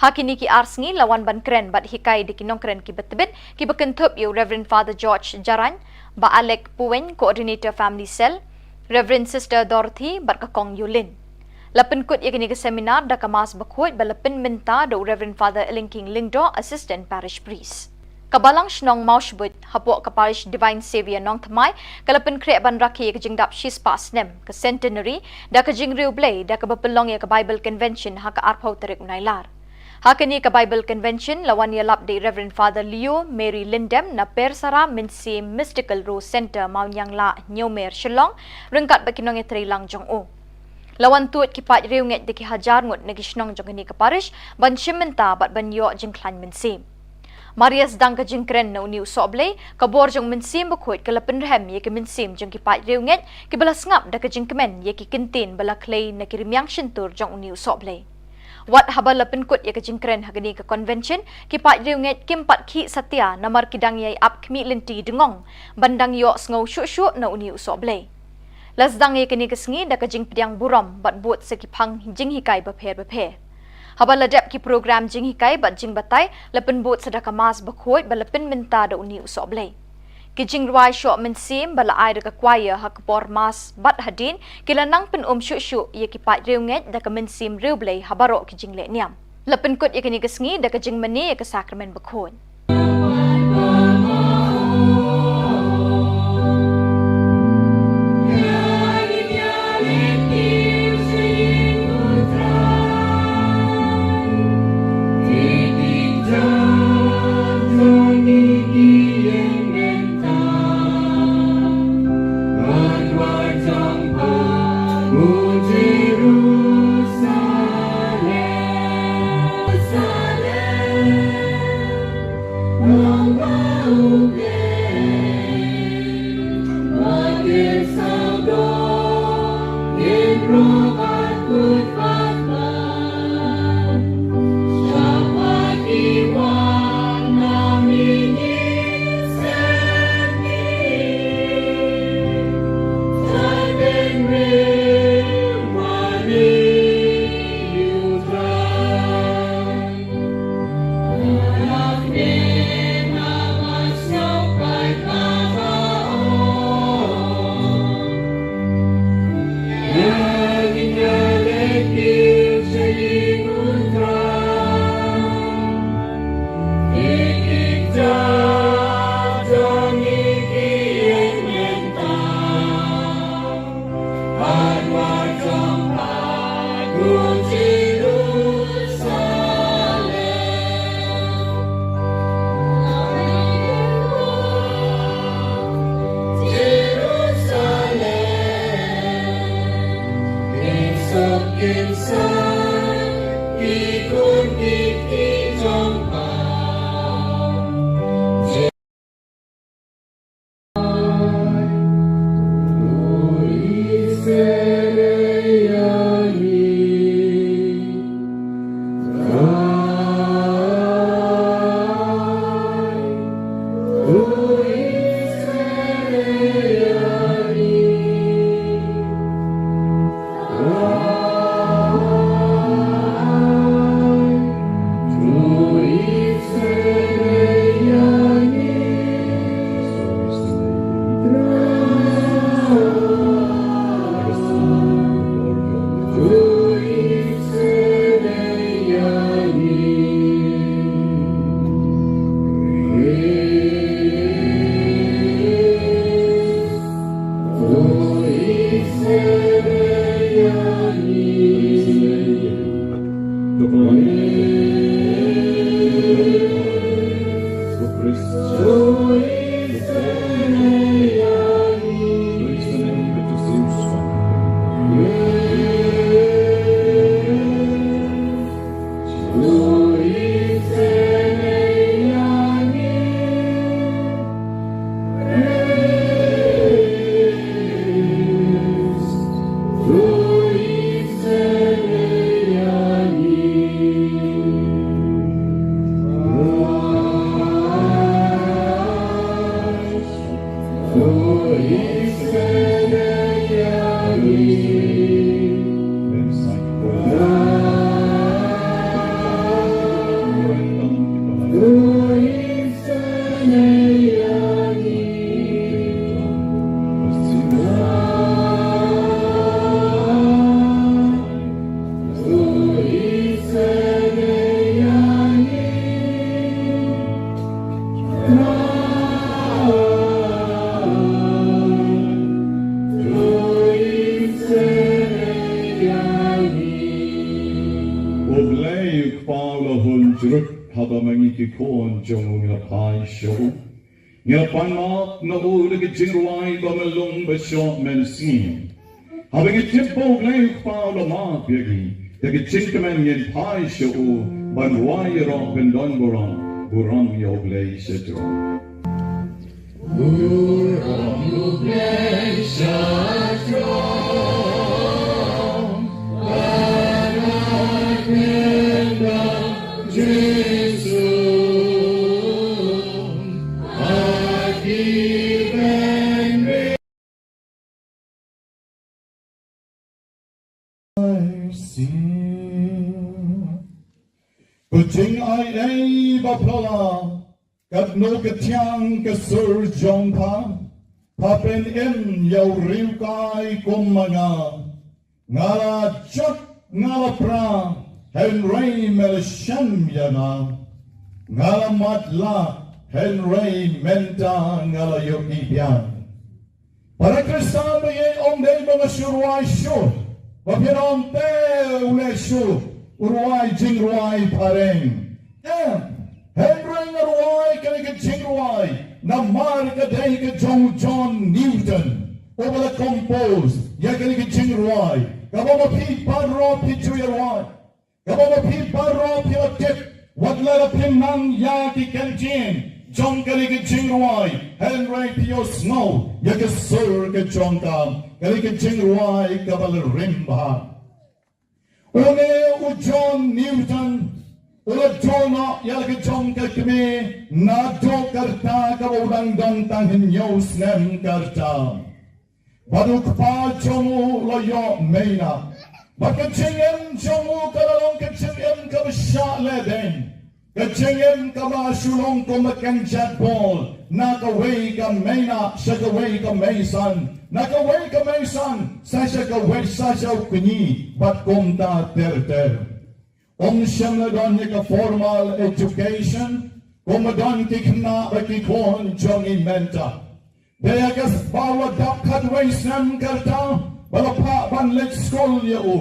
Ha kine ki ar sngi la wan ban kren bad hikai da ki nongkren kiba tbit kiba kynthup ïa u Reverend Father George Jarain, Bah Alec Puwein, Coordinator Family Cell, Reverend Sister Dorothy bad ka Kong Yulin. La pynkut ïa kane ka seminar da ka Mass bakhuid ba la pynmynta da u Reverend Father Elingking Lyngdoh, Assistant Parish Priest. Ka Balang Shnong Mawshbuit hapoh ka Parish Divine Saviour Nongthymmai ka la pynkhreh ban rakhe ïa ka jingdap shispah snem, ka centenary, da ka jingriewblei da kaba pynlong ïa ka Bible Convention ha ka arphew tarik u Nailar. Ha kane ka Bible Convention la wan ïalap da i Reverend Father Leo Mary Lyndem na Persara Mynsiem Mystical Rose Centre, Mawnianglah, Hynñiewmer, Shillong, ryngkat bad ki nongïatreilang jong u. La wan tuid ki paid riewngeit da ki hajar ngut na ki shnong jong kane ka parish ban shim bynta bad ban ïoh jingkhlaiñ mynsiem. Mar ïa sdang ka jingkren na une u sohblei, ka bor jong u Mynsiem Bakhuid ka la pynrhem ïa ki mynsiem jong ki paid riewngeit kiba la sngap da ka jingkmen ïa ki kyntien ba la khlei na ki rmiang shyntur jong une u sohblei. Wat haba la pynkut ïa ka jingkren ha kane ka convention, ki paid riewngeit kim pat khih satia namar ki dang ïai ap khmih lynti dngong ban dang ïohsngew shuh shuh na une u sohblei. La sdang ïa kane ka sngi da ka jingpdiang burom bad bud sa ki phang jinghikai bapher bapher. Haba la dep ki program jinghikai bad jingbatai, la pynbud sa da ka Mass bakhuid ba la pynmynta da une u sohblei. Ki jingrwai shoh mynsiem ba la ai da ka choir ha ka por Mass bad hadien, ki la nang pyn-um shuh shuh ïa ki paid riewngeit da ka mynsiem riewblei ha baroh ki jingleh niam. La pynkut ïa kane ka sngi da ka jingmane ïa ka Sakramen Bakhuid. U Blei u Kpa u la hun jrut, haba ma ngi ki khun jong u ngi la phai sha u. Ngi la pan map na u da ka jingrwai ba myllung ba shoh mynsiem. Haba ngi tip ba U Blei u Kpa u la map ïa ngi, da ka jingkmen ngin phai sha u ban rwai ïaroh ban don burom, burom ïa U Blei shajrong. Burom ïa U Blei shajrong. Sing. Ko jingai ei ba plola, katno ka thiang ka sur jong pha, pha pynim ïa u riewkai kum ma nga. Nga la jot nga la pra, hynrei me la shem ïa nga. Nga la matlah, hynrei mynta nga la ïohi biang. Para Khristan ba ïeit, ym dei ba nga shu rwai shuh. Ba phin ong te u leh shuh u rwai jingrwai phareng. Em, hynrei nga rwai kane ka jingrwai namar ka dei ka jong u John Newton uba la compose ïa kane ka jingrwai. Kaba ma phi baroh phi ju ïa rwai. Kaba ma phi baroh phi la tip, wat la phi nang ïa ki kyntien jong kane ka jingrwai, hynrei phi ïohsngew ïa ka sur ka jong ka, kane ka jingrwai kaba la rim bha. Une u John Newton u la duh noh ïa la ka jong ka kmie naduh ka rta kaba u dang don tang hynñiew snem ka rta. Bad u kpa jong u la ïoh mei nah. Bad ka jingim jong u ka la long ka jingim kaba shah lehbeiñ. Ka jingim kaba shu long kum ka kynjat bol, na kawei ka mei nah sha kawei ka mei san, na kawei ka mei san sa sha kawei, sa sha u kñi, bad kumta ter ter. Um shym la don ïa ka formal education kumba don ki khynnah bad ki khun jong ngi mynta. Dei ïa ka sbau la dap khatwei snem ka rta ba la phah ban leit skul ïa u.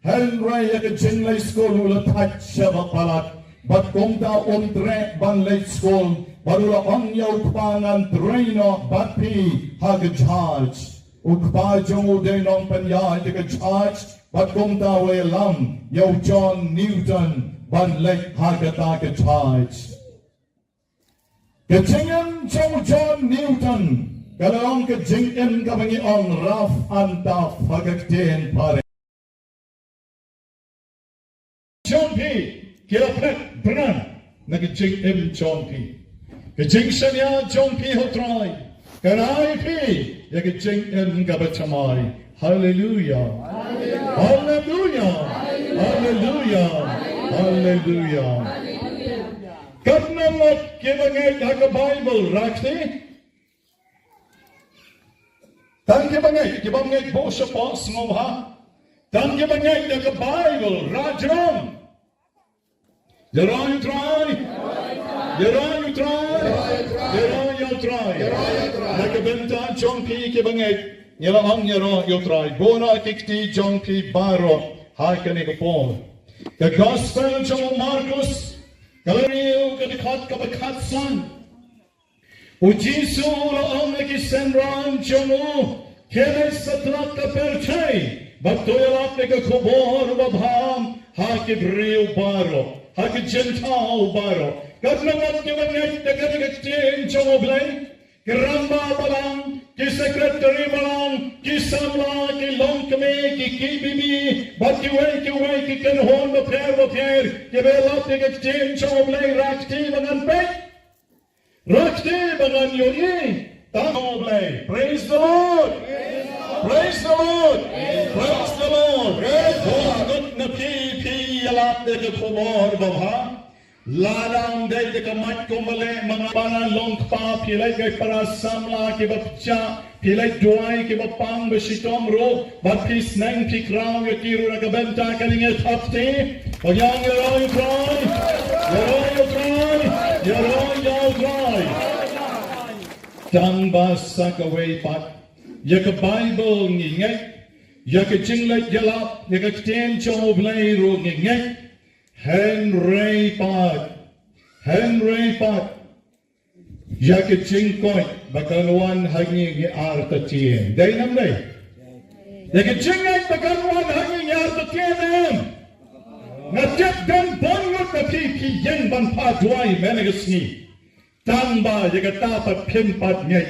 Hynrei ïa ka jingleit skul u la thait shibak palat. Bad kumta um treh ban leit skul, bad u la ong ïa u kpa, ngan trei noh bad phi ha ka judge. U kpa jong u dei nongpynïaid ïa ka judge, bad kumta u la ïalam ïa u John Newton ban leit ha kata ka judge. Ka jingim jong u John Newton ka la long ka jingim kaba ngi ong rough and tough ha ka ktien phareng. Jong phi ki la phet bran na ka jingim jong phi. Ka jingshaniah jong phi ha u Trai ka rai phi ïa ka jingim kaba thymmai. Haleluya. Haleluya. Haleluya. Haleluya. Katno ngut kiba ngeit ha ka Baibl, rakti? Tang kiba ngeit, kiba ngeit bun shapoh sngewbha. Tang kiba ngeit ha ka Baibl, rajrong. Ïaroh ïa u Trai. Ïaroh ïa u Trai. Ïaroh ïa u Trai. Na ka bynta jong phi kiba ngeit, ngi la ong ïaroh ïa u Trai. Buh noh ki kti jong phi baroh ha kane ka por. Ka Gospel jong u Markus, ka lynnong ka dkhot kaba khatsan. U Jisu u la ong ïa ki synran jong u, khie leit satlak ka pyrthei bad to ïalap ïa ka khubor babha ha ki briew baroh, ha ki jingthaw baroh. Katno ngut kiba ngeit ïa kane ka ktien jong U Blei? Ki rangbah balang, ki sekretari balang, ki samla, ki longkmie, ki KBB bad kiwei kiwei ki kynhun bapher bapher kiba ïalap ïa ka ktien jong U Blei, rakti ba ngan peit. Rakti ba ngan ïohi. Tang U Blei. Praise the Lord. Praise the Lord. Praise the Lord. Bun ngut na phi phi ïalap ïa ka khubor babha. Lada ym dei da ka miet kumba leh ma nga, para longkpa, phi leit gai para samla kiba pyrshah, phi leit duwai kiba pang ba shitom ruh, bad phi sneng phi khraw ïa ki ruh na ka bynta kane, ngi thap kti. Ïaroh ïa u Trai, ïaroh ïa u Trai, ïaroh ïa u Trai. Tang ba sa kawei pat, ïa ka Baibl ngi ngeit, ïa ka jingleit ïalap, ïa ka ktien jong U Blei ruh ngi ngeit. Hynrei pat, hynrei pat, ïa ka jingkoit ba kan wan ha ngi ngi artatien. Dei ne ym dei? Ïa ka jingngeit ba kan wan ha ngi ngi artatien, em? Nga tip don bun ngut na phi phi ïeng ban phah duwai mynne ka sngi. Tang ba ïa kata pat phim pat ngeit.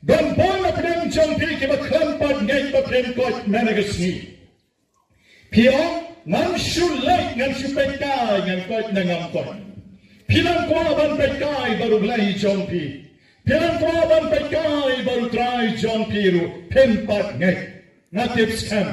Don bun na pdeng jong phi kiba khlem pat ngeit ba phim koit mynne ka sngi. Phi ong, ngam shu leit, ngam shu peit kai, ngan koit ne ngam koit. Phi nang kwah ban peit kai bad U Blei jong phi. Phi nang kwah ban peit kai bad U Trai jong phi ruh, phim pat ngeit. Nga tip skhem.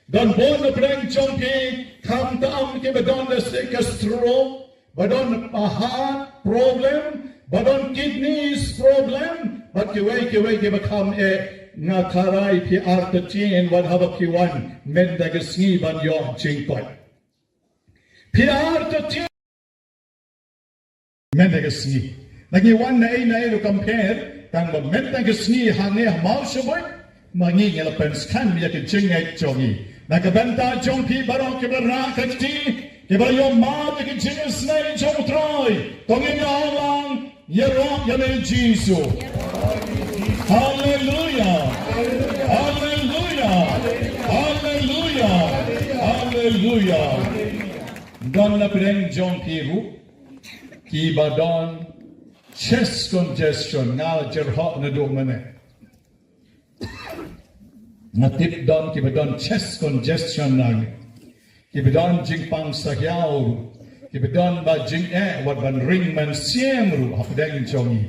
Don bun na pdeng jong phi, khamtam kiba don da stroke, ba don heart problem, ba don kidneys problem, bad kiwei kiwei kiba kham eh, nga kyrpad phi artatien wat haba phi wan mynta ka sngi ban ïoh jingkoit. Phi artatien mynta ka sngi. Ngi wan na ei na ei ruh kam pher, tang ba mynta ka sngi hangne ha Mawshynrut, ma ngi ngi la pynskhem ïa ka jingngeit jong ngi. Na ka bynta jong phi baroh kiba rah ka kti, kiba ïoh map ïa ka jingisynei jong U Trai, to ngin ïa ong lang, ïaroh ïa me Jisu. Haleluia. Haleluia. Haleluia. Haleluia. Don na pdeng jong phi ruh kiba don chest congestion, nga jyrhoh naduh mynne. Nga tip don kiba don chest congestion na ngi. Kiba don jingpang sahiaw ruh. Kiba don ba jingeh wat ban ring mynsiem ruh ha pdeng jong ngi.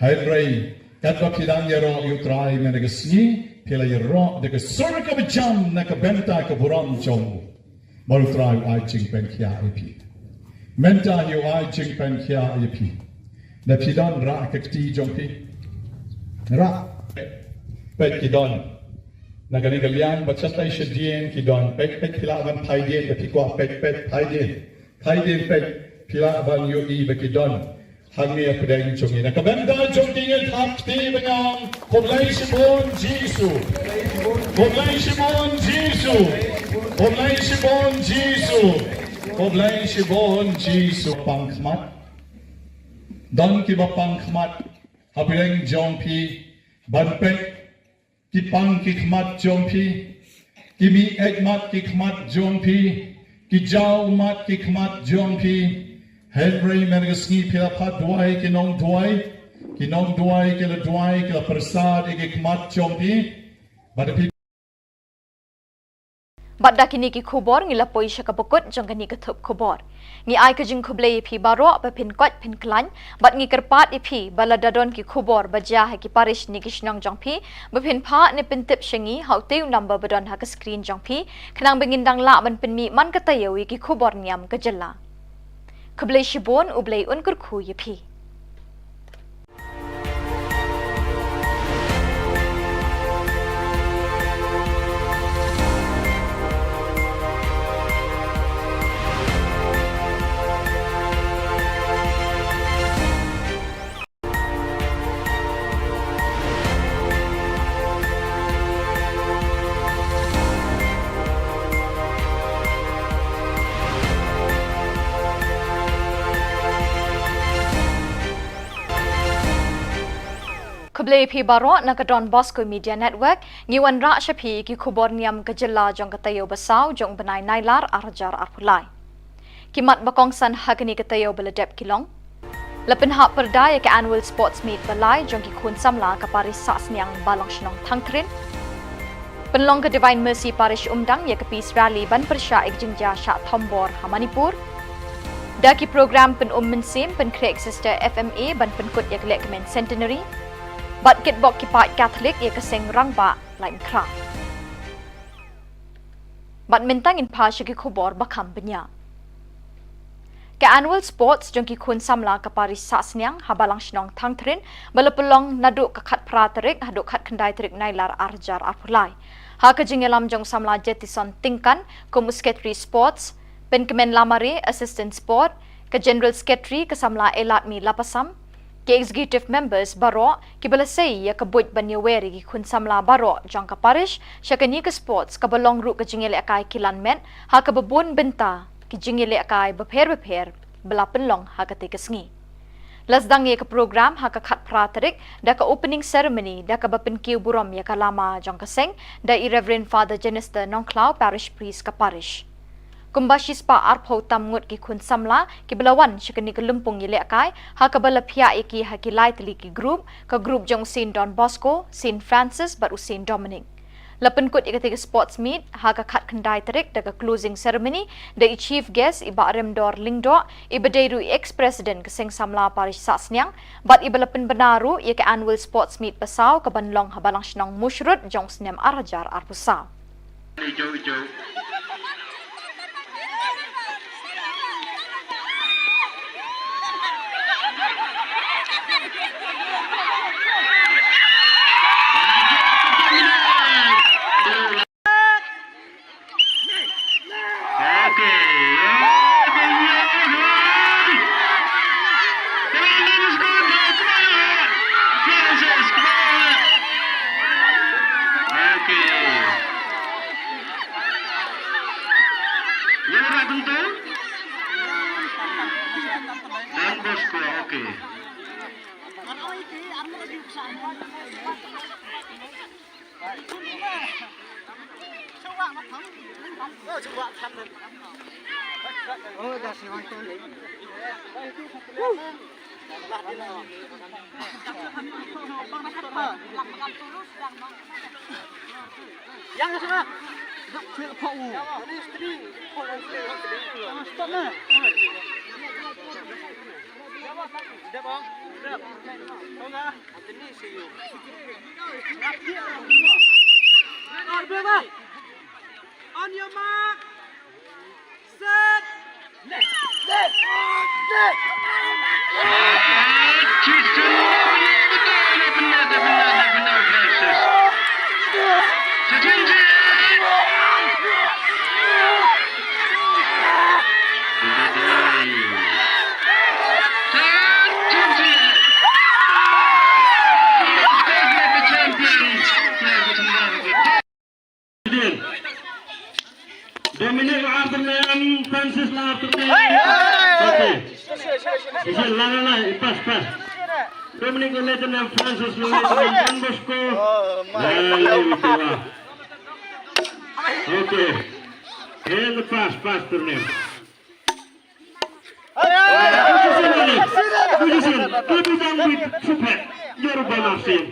Hynrei katba phi dang ïaroh ïa U Trai mynta ka sngi, phi la ïaroh da ka sur kaba jam na ka bynta ka burom jong u. Bad U Trai u ai jingpynkhiah ïa phi. Mynta u ai jingpynkhiah ïa phi. Da phi don rah ka kti jong phi. Rah. Peit ki don. Na kane ka liang bad shatai shadien ki don. Peit, peit, phi lah ban phai dien, da phi kwah peit, peit, phai dien. Phai dien peit, phi lah ban ïohi ba ki don. Hangne ha pdeng jong ngi. Na ka bynta jong ki, ngin thap kti ban ong, khublei shibun Jisu. Khublei shibun Jisu. Khublei shibun Jisu. Khublei shibun Jisu. Pang khmat. Don kiba pang khmat ha pdeng jong phi ban peit. Ki pang ki khmat jong phi, ki mih eit mat ki khmat jong phi, ki jaw mat ki khmat jong phi. Hynrei mynta ka sngi phi la phah duwai ki nongduwai, ki nongduwai ki la duwai, ki la pyrsad ïa ki khmat jong phi. Bad phi Bad da kine ki khubor ngi la poi sha kaba kut jong kane ka thup khubor. Ngi ai ka jingkhublei ïa phi baroh ba phin koit phin khlaiñ, bad ngi kyrpad ïa phi ba lada don ki khubor ba jia ha ki parish ne ki shnong jong phi, ba phin phah ne pyntip sha ngi ha utei u number ba don ha ka screen jong phi, khnang ba ngin dang lah ban pynmih man ka taïew ïa ki khubor niam ka jylla. Khublei shibun, U Blei un kyrkhu ïa phi. Khublei phi baroh na ka Don Bosco Media Network, ngi wanrah sha phi ki khubor niam ka jylla jong ka taïew ba saw jong u bnai Nailar arhajar arphew lai. Ki mat ba kongsan ha kane ka taïew ba la dep ki long: la pynhap pyrda ïa ka Annual Sports Meet ba lai jong ki khun samla ka parish Sahsniang Balang Shnong Thangthrin. Pynlong ka Divine Mercy Parish Umdang ïa ka Peace Rally ban pyrshah ïa ka jingjia shah thombor ha Manipur. Da ki program pynum mynsiem pynkhreh ka Sister F M A ban pynkut ïa ka lehkmen Centenary. Bad kitbok ki paid Katholik ïa ka seng rangbah Laitumkhrah. Bad mynta ngin phai sha ki khubor ba kham bniah. Ka Annual Sports jong ki khun samla ka parish Sahsniang ha Balang Shnong Thangthrin ba la pynlong naduh ka khatphra tarik haduh khatkhyndai tarik Nailar arhajar arphew lai. Ha ka jingïalam jong u samla Jetison Tyngkan kum u Secretary Sports, Pynkmen Lamare, Assistant Sport, ka General Secretary ka samla Eladmi Lapasam, ki Executive Members baroh kiba la sei ïa ka buit ban ïawer ïa ki khun samla baroh jong ka parish sha kane ka sports kaba long ruh ka jingïalehkai kilan met ha kaba bun bynta ki jingïalehkai bapher bapher ba la pynlong ha katei ka sngi. La sdang ïa ka program ha ka khatphra tarik da ka opening ceremony da kaba pynkiew burom ïa ka lama jong ka seng da i Reverend Father Jenister Nongkhlaw, Parish Priest ka parish. Kumba shispah arphew tam ngut ki khun samla kiba la wan sha kane ka lympung ïalehkai ha kaba la phiah ïa ki ha ki lai tylli ki group, ka group jong u Saint Don Bosco, Saint Francis bad u Saint Dominic. La pynkut ïa katei ka sports meet ha ka khatkhyndai tarik da ka closing ceremony da i chief guest i Bah Remdor Lyngdoh, iba dei ruh i ex-president ka seng samla parish Sahsniang, bad iba la pynbna ruh ïa ka annual sports meet ba saw kaban long ha Balang Shnong Mawshynrut jong u snem arhajar arphew saw. Ijo, ijo. Okay. Okay. Ïa ba kumta? Don Bosco, okay. Yang sana. Dak fil pau. Stop na. Dep, Bang. Dep. Kau enggak? On your mark. Set. Left. Left. Left. Dominic la artylliang, Francis la artylliang. Okay. Isi la la la, pass, pass. Dominic la artylliang, Francis la artylliang, Don Bosco. La la la. Okay. And the pass, pass to them. Position, position. Keep it down with Supet. You're a ball of sin.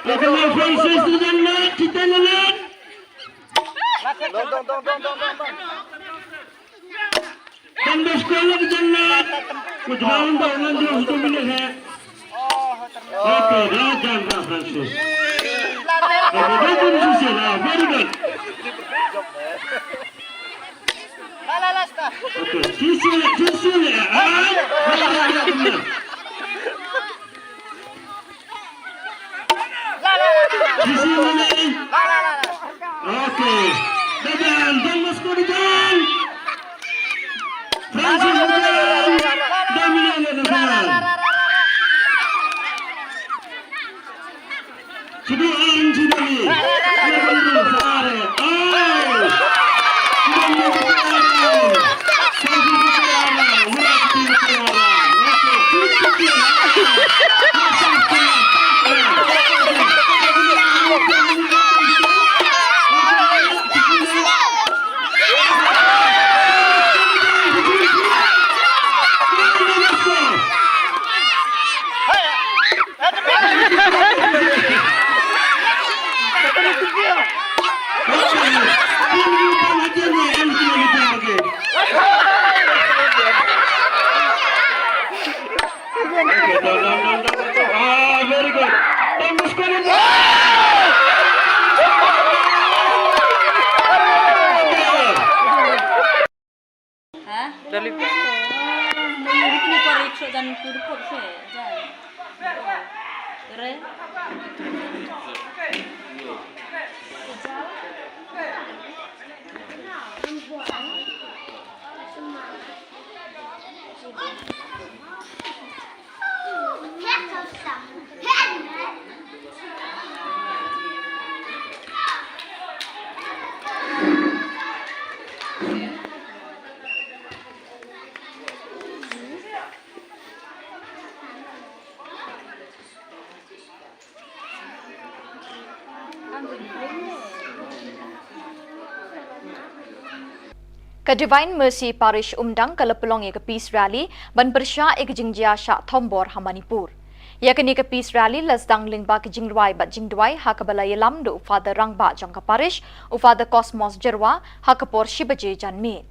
Look at my Francis, to the left, to the left. Don't, don't, don't, don't, don't, don't. Don Bosco la ka jannat. Ku jwan da ngan jong satu minit ha. Okay, da jan da Francis. Okay, da jun sisi la, very good. Okay, sisi, sisi, ah, ah, ah, ah, ah. Sisi mana ni? Okay. Dadan, Don Bosco dadan. Francis dadan. Dominic dadan. Sidi ang sidi. Sidi ang sidi. Oh. Ah, very good. Don Bosco. Ha? Dali. Ni ni parik so dan turpot se. Kere. Ka Divine Mercy Parish Umdang ka la pynlong ïa ka Peace Rally ban pyrshah ïa ka jingjia shah thombor ha Manipur. Ïa kane ka Peace Rally la sdang lyngba ka jingrwai bad jingduwai ha kaba la ïalam da u Father Rangbah jong ka Parish, u Father Cosmos Jyrwa, ha ka por shi baje janmiet.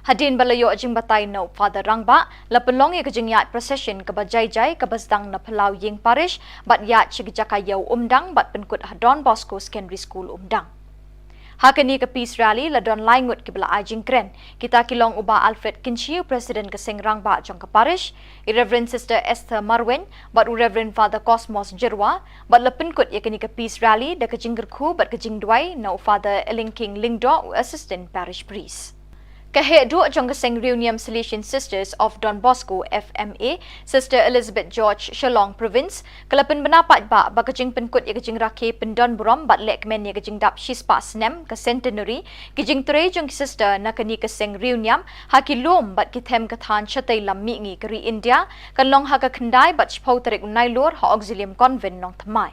Hadien ba la ïoh jingbatai na u Father Rangbah, la pynlong ïa ka jingïaid procession kaba jai jai kaba sdang na phyllaw ïing parish, bad ïaid sha ki jaka ïew Umdang bad pynkut ha Don Bosco Secondary School Umdang. Ha kane ka peace rally la don lai ngut kiba la ai jingkren, kita ki long u Bah Alfred Kynshi, u President ka Seng Rangbah jong ka parish, i Reverend Sister Esther Marwein, bad u Reverend Father Cosmos Jyrwa, bad la pynkut ïa kane ka peace rally da ka jingkyrkhu bad ka jingduwai na u Father Elingking Lyngdoh, u Assistant Parish Priest. Ka heh duh jong ka Seng Riewniam Salesian Sisters of Don Bosco, F M A, Sister Elizabeth George, Shillong Province, ka la pynbna paidbah ba ka jingpynkut ïa ka jingrakhe pyndonburom bad lehkmen ïa ka jingdap shispah snem, ka centenary, ki jingtrei jong ki sister na kane ka seng riewniam ha ki lum bad ki them ka thaiñ shatei lam mihngi ka ri India, kan long ha ka khyndai bad shiphew tarik u Nailur ha Auxilium Convent, Nongthymmai.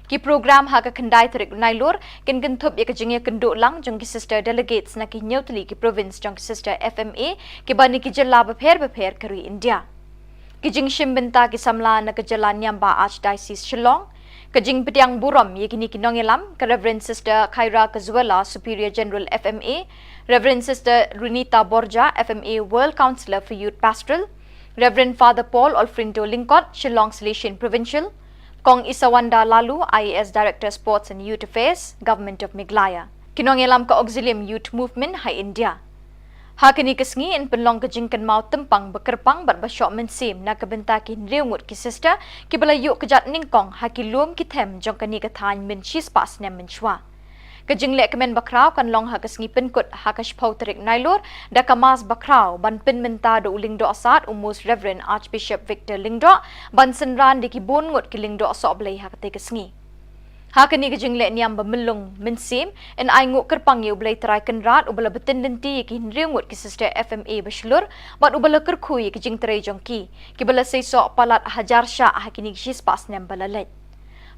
Ki program ha ka khyndai tarik u Nailur kin kynthup ïa ka jingïakynduh lang jong ki sister delegates na ki hynñiew tylli ki province jong ki sister F M A kiba na ki jylla bapher bapher ka ri India. Ki jingshim bynta ki samla na ka jylla niam ba Archdiocese Shillong. Ka jingpdiang burom ïa kine ki nongïalam, ka Reverend Sister Khaira Kazuela, Superior General F M A, Reverend Sister Runita Borja, F M A World Counselor for Youth Pastoral, Reverend Father Paul Olfrindo Lyngkot, Shillong Salesian Provincial, Kong Isawanda Laloo, I A S Director Sports and Youth Affairs, Government of Meghalaya. Ki nongïalam ka Auxilium Youth Movement ha India. Ha kane ka sngi yn pynlong ka jingkynmaw tympang ba kyrpang bad ba shoh mynsiem na ka bynta ki hynriew ngut ki sister kiba la ïuh kjat nyngkong ha ki lum ki them jong kane ka thaiñ mynshipah snem mynshuwa. Ka jinglehkmen bakhraw kan long ha ka sngi pynkut ha ka shiphew tarik Nailur da ka Mass bakhraw ban pynmynta da u Lyngdoh Sad u Most Reverend Archbishop Victor Lyngdoh ban synran da ki bun ngut ki lyngdoh sohblei ha katei ka sngi. Ha kane ka jingleh niam ba myllung mynsiem, yn ai nguh kyrpang ïa u Blei Trai Kynrad uba la btin lynti ïa ki hynriew ngut ki sister F M A ba shlur, bad uba la kyrkhu ïa ki jingtrei jong ki, kiba la seisoh palat hajar shah ha kine ki shispah snem ba la leit.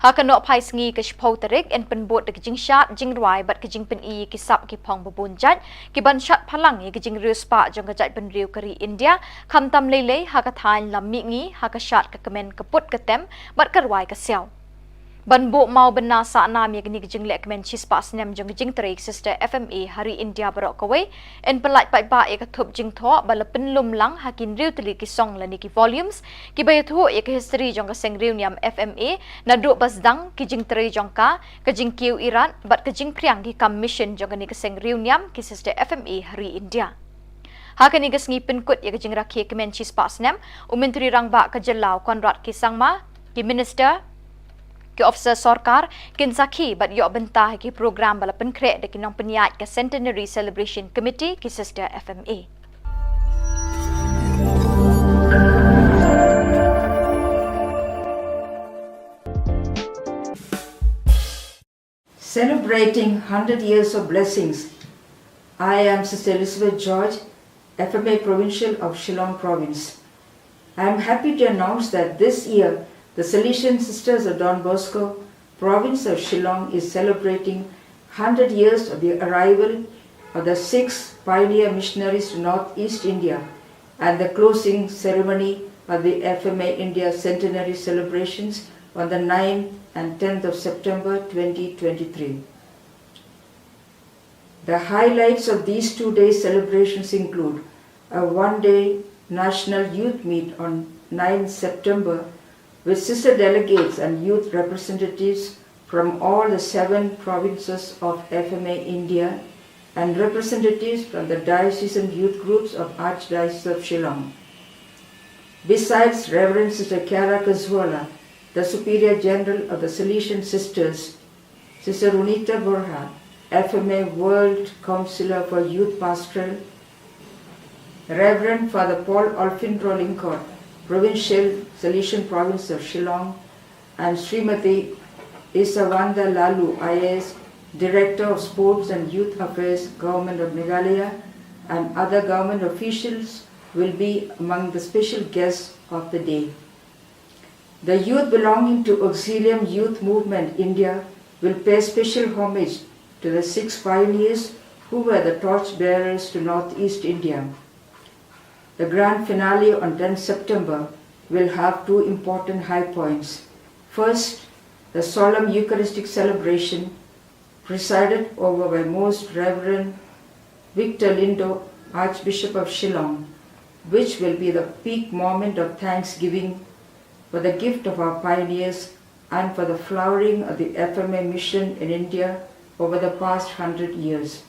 Ha ka nohphai sngi ka shiphew tarik yn pynbud da ka jingshad jingrwai bad ka jingpyni ïa ki sap ki phong ba bun jait, kiban shad phalang ïa ka jingriewspah jong ka jaitbynriew ka ri India, khamtam lei lei ha ka thaiñ lam mihngi ha ka shad ka kmen ka put ka tem bad ka rwai ka siaw. Ban buh mawbynna sahnam ïa kane ka jinglehkmen shispah snem jong ka jingtrei ki sister F M A ha ri India baroh kawei, yn pynlait paidbah ïa ka thup jingthoh ba la pynlum lang ha ki hynriew tylli ki song lane ki volumes kiba ïathuh ïa ka history jong ka seng riewniam F M A naduh ba sdang ki jingtrei jong ka, ka jingkiew irat bad ka jingphriang ki kam mission jong kane ka seng riewniam ki sister F M A ha ri India. Ha kane ka sngi pynkut ïa ka jingrakhe kmen shispah snem, u Myntri Rangbah ka jylla u Conrad K Sangma, ki minister, ki officer sorkar kin sakhi bad ïoh bynta ha ki program ba la pynkhreh da ki nongpynïaid ka Centenary Celebration Committee, ki sister F M A. Celebrating hundred years of blessings, I am Sister Elizabeth George, F M A Provincial of Shillong Province. I am happy to announce that this year, the Salesian Sisters of Don Bosco, Province of Shillong, is celebrating hundred years of the arrival of the six pioneer missionaries to Northeast India and the closing ceremony of the F M A India centenary celebrations on the ninth and tenth of September twenty twenty-three. The highlights of these two-day celebrations include a one-day national youth meet on ninth September with sister delegates and youth representatives from all the seven provinces of F M A India and representatives from the diocesan youth groups of Archdiocese of Shillong. Besides Reverend Sister Kiara Kazuala, the Superior General of the Salesian Sisters, Sister Runita Borja, F M A World Counselor for Youth Pastoral, Reverend Father Paul Olfindro Lyngkot, Provincial Salesian Province of Shillong, and Srimati Isawanda Laloo, I A S, Director of Sports and Youth Affairs, Government of Meghalaya, and other government officials will be among the special guests of the day. The youth belonging to Auxilium Youth Movement India will pay special homage to the six pioneers who were the torch bearers to Northeast India. The grand finale on tenth September will have two important high points. First, the solemn Eucharistic celebration presided over by Most Reverend Victor Lyngdoh, Archbishop of Shillong, which will be the peak moment of thanksgiving for the gift of our pioneers and for the flowering of the F M A mission in India over the past hundred years.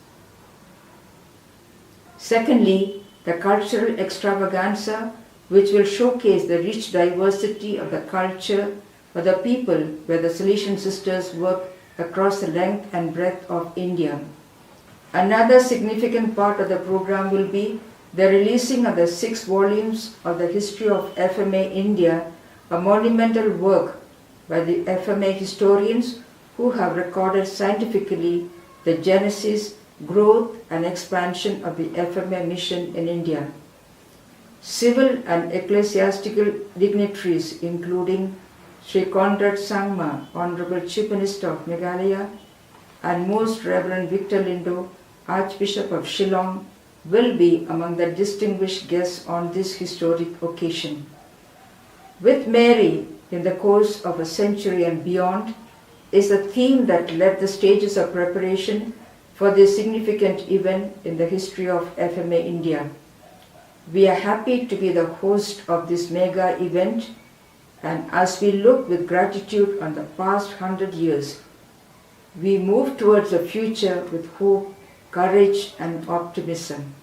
Secondly, the cultural extravaganza, which will showcase the rich diversity of the culture of the people where the Salesian sisters work across the length and breadth of India. Another significant part of the program will be the releasing of the six volumes of the History of F M A India, a monumental work by the F M A historians who have recorded scientifically the genesis, growth, and expansion of the F M A mission in India. Civil and ecclesiastical dignitaries, including Sri Conrad Sangma, Honorable Chief Minister of Meghalaya, and Most Reverend Victor Lyngdoh, Archbishop of Shillong, will be among the distinguished guests on this historic occasion. With Mary in the course of a century and beyond is a theme that led the stages of preparation for this significant event in the history of F M A India. We are happy to be the host of this mega event, and as we look with gratitude on the past hundred years, we move towards a future with hope, courage, and optimism.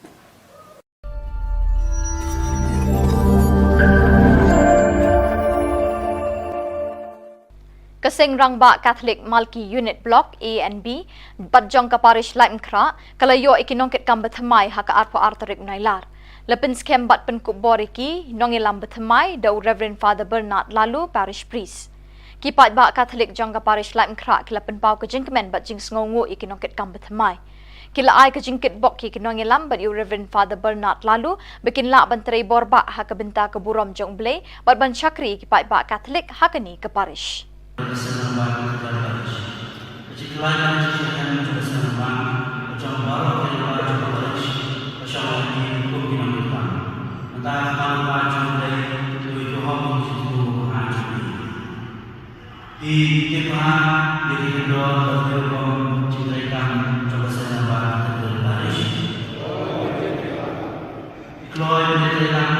Ka Seng Rangbah Catholic Malki Unit Block A and B bad jong ka Parish Laitumkhrah ka la ïoh ïa ki nongkitkam bathymmai ha ka arphew ar tarik u Nailar. La pynskhem bad pynkup bor ïa ki nongïalam bathymmai da u Reverend Father Bernard Laloo, Parish Priest. Ki paidbah Catholic jong ka Parish Laitumkhrah ki la pynpaw ka jingkmen bad jingsngewnguh ïa ki nongkitkam bathymmai. Ki la ai ka jingkitbok ïa ki nongïalam bad ïa u Reverend Father Bernard Laloo ba kin lah ban trei bor bah ha ka bynta ka burom jong U Blei bad ban shakri ïa ki paidbah Catholic ha kane ka parish. Ki tip bha ïa ki kyndon bad ki rukom jingtrei kam jong ka Seng Rangbah Cathedral Parish. Ki kloi ba ki trei kam.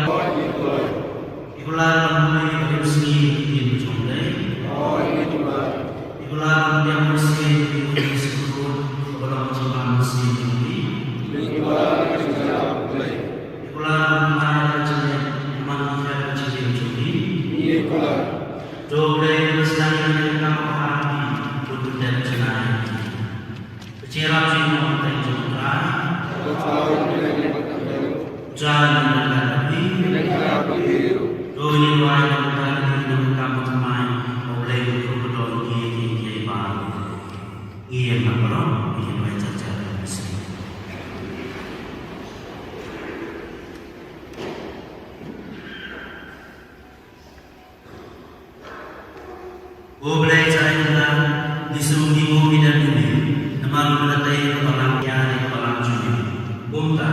Ki kular ban pule ïa ka ktien jong U Blei. Ki kular ban pdiang mynsiem ïa ki khun ki skul kaba long ka jingbam mynsiem jong ki. Ki kular ban pynlait ka jingim jong ki. Ki kular. To Blei un sdang ïa kane ka kam ha phi, bad un dep janai. Ka jingïarap jong ngi ha ka kyrteng jong U Trai. U Trai un ïaid lem bad phi. To ngin duwai ïa ka bynta kine ki nongkam thymmai, ba U Blei un kyrkhu ïa ki, ïa ki, ïa ki baroh. Ngin ïa baroh, ngin ïa duwai jar jar. Ko Blei Trai Kynrad, ngi sngewnguh ïa ka jingim, namar ba ka dei ka balang ïa ka balang jong ngi. Kumta,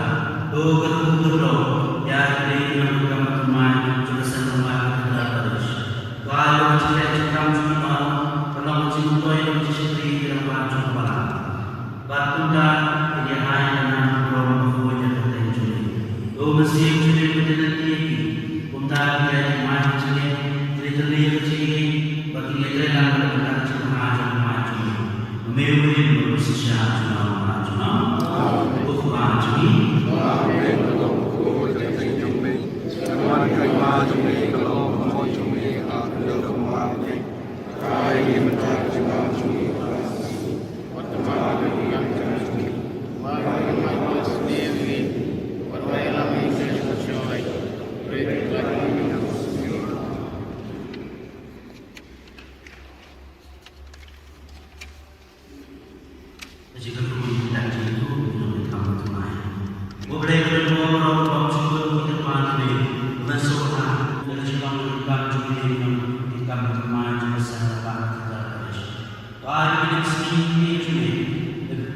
to kyrkhu kyrdoh ïa kine ki nongkam thymmai jong ka Seng Rangbah Cathedral Parish. To ai ba ka jingkyrkhu jong ngi baroh kan long ka jingmyntoi, ka jingshakri ïa ka rangbah jong ka balang. Bad kumta, kin ïa ai ka nam ka burom ka khuid ïa ka kyrteng jong ngi. To mynsiem jong ngi ba ïeit lynti ïa ki. Kumta, kin ïa ai ka jingmai ka jingngeit, kin ïa thylli ïa ka jingngeit, bad kin ïa trei lang ka bynta ka jingbha jong ka Maw jong ngi. Ba me u ïeit bad u shisha junom junom. Ko Kpa jong ngi. Ka jingkyrkhu ïa ki nongkam thymmai. Ko Blei ka don bor baroh, ba ym sngewthuh ïa ki kyrpad jong ngi, ba men sngewbha ïa ka jinglong donkam jong ngi, ngi nongkam thymmai jong ka Seng Rangbah Cathedral Parish. Ba ïa kine ki sngi ki jong ngi,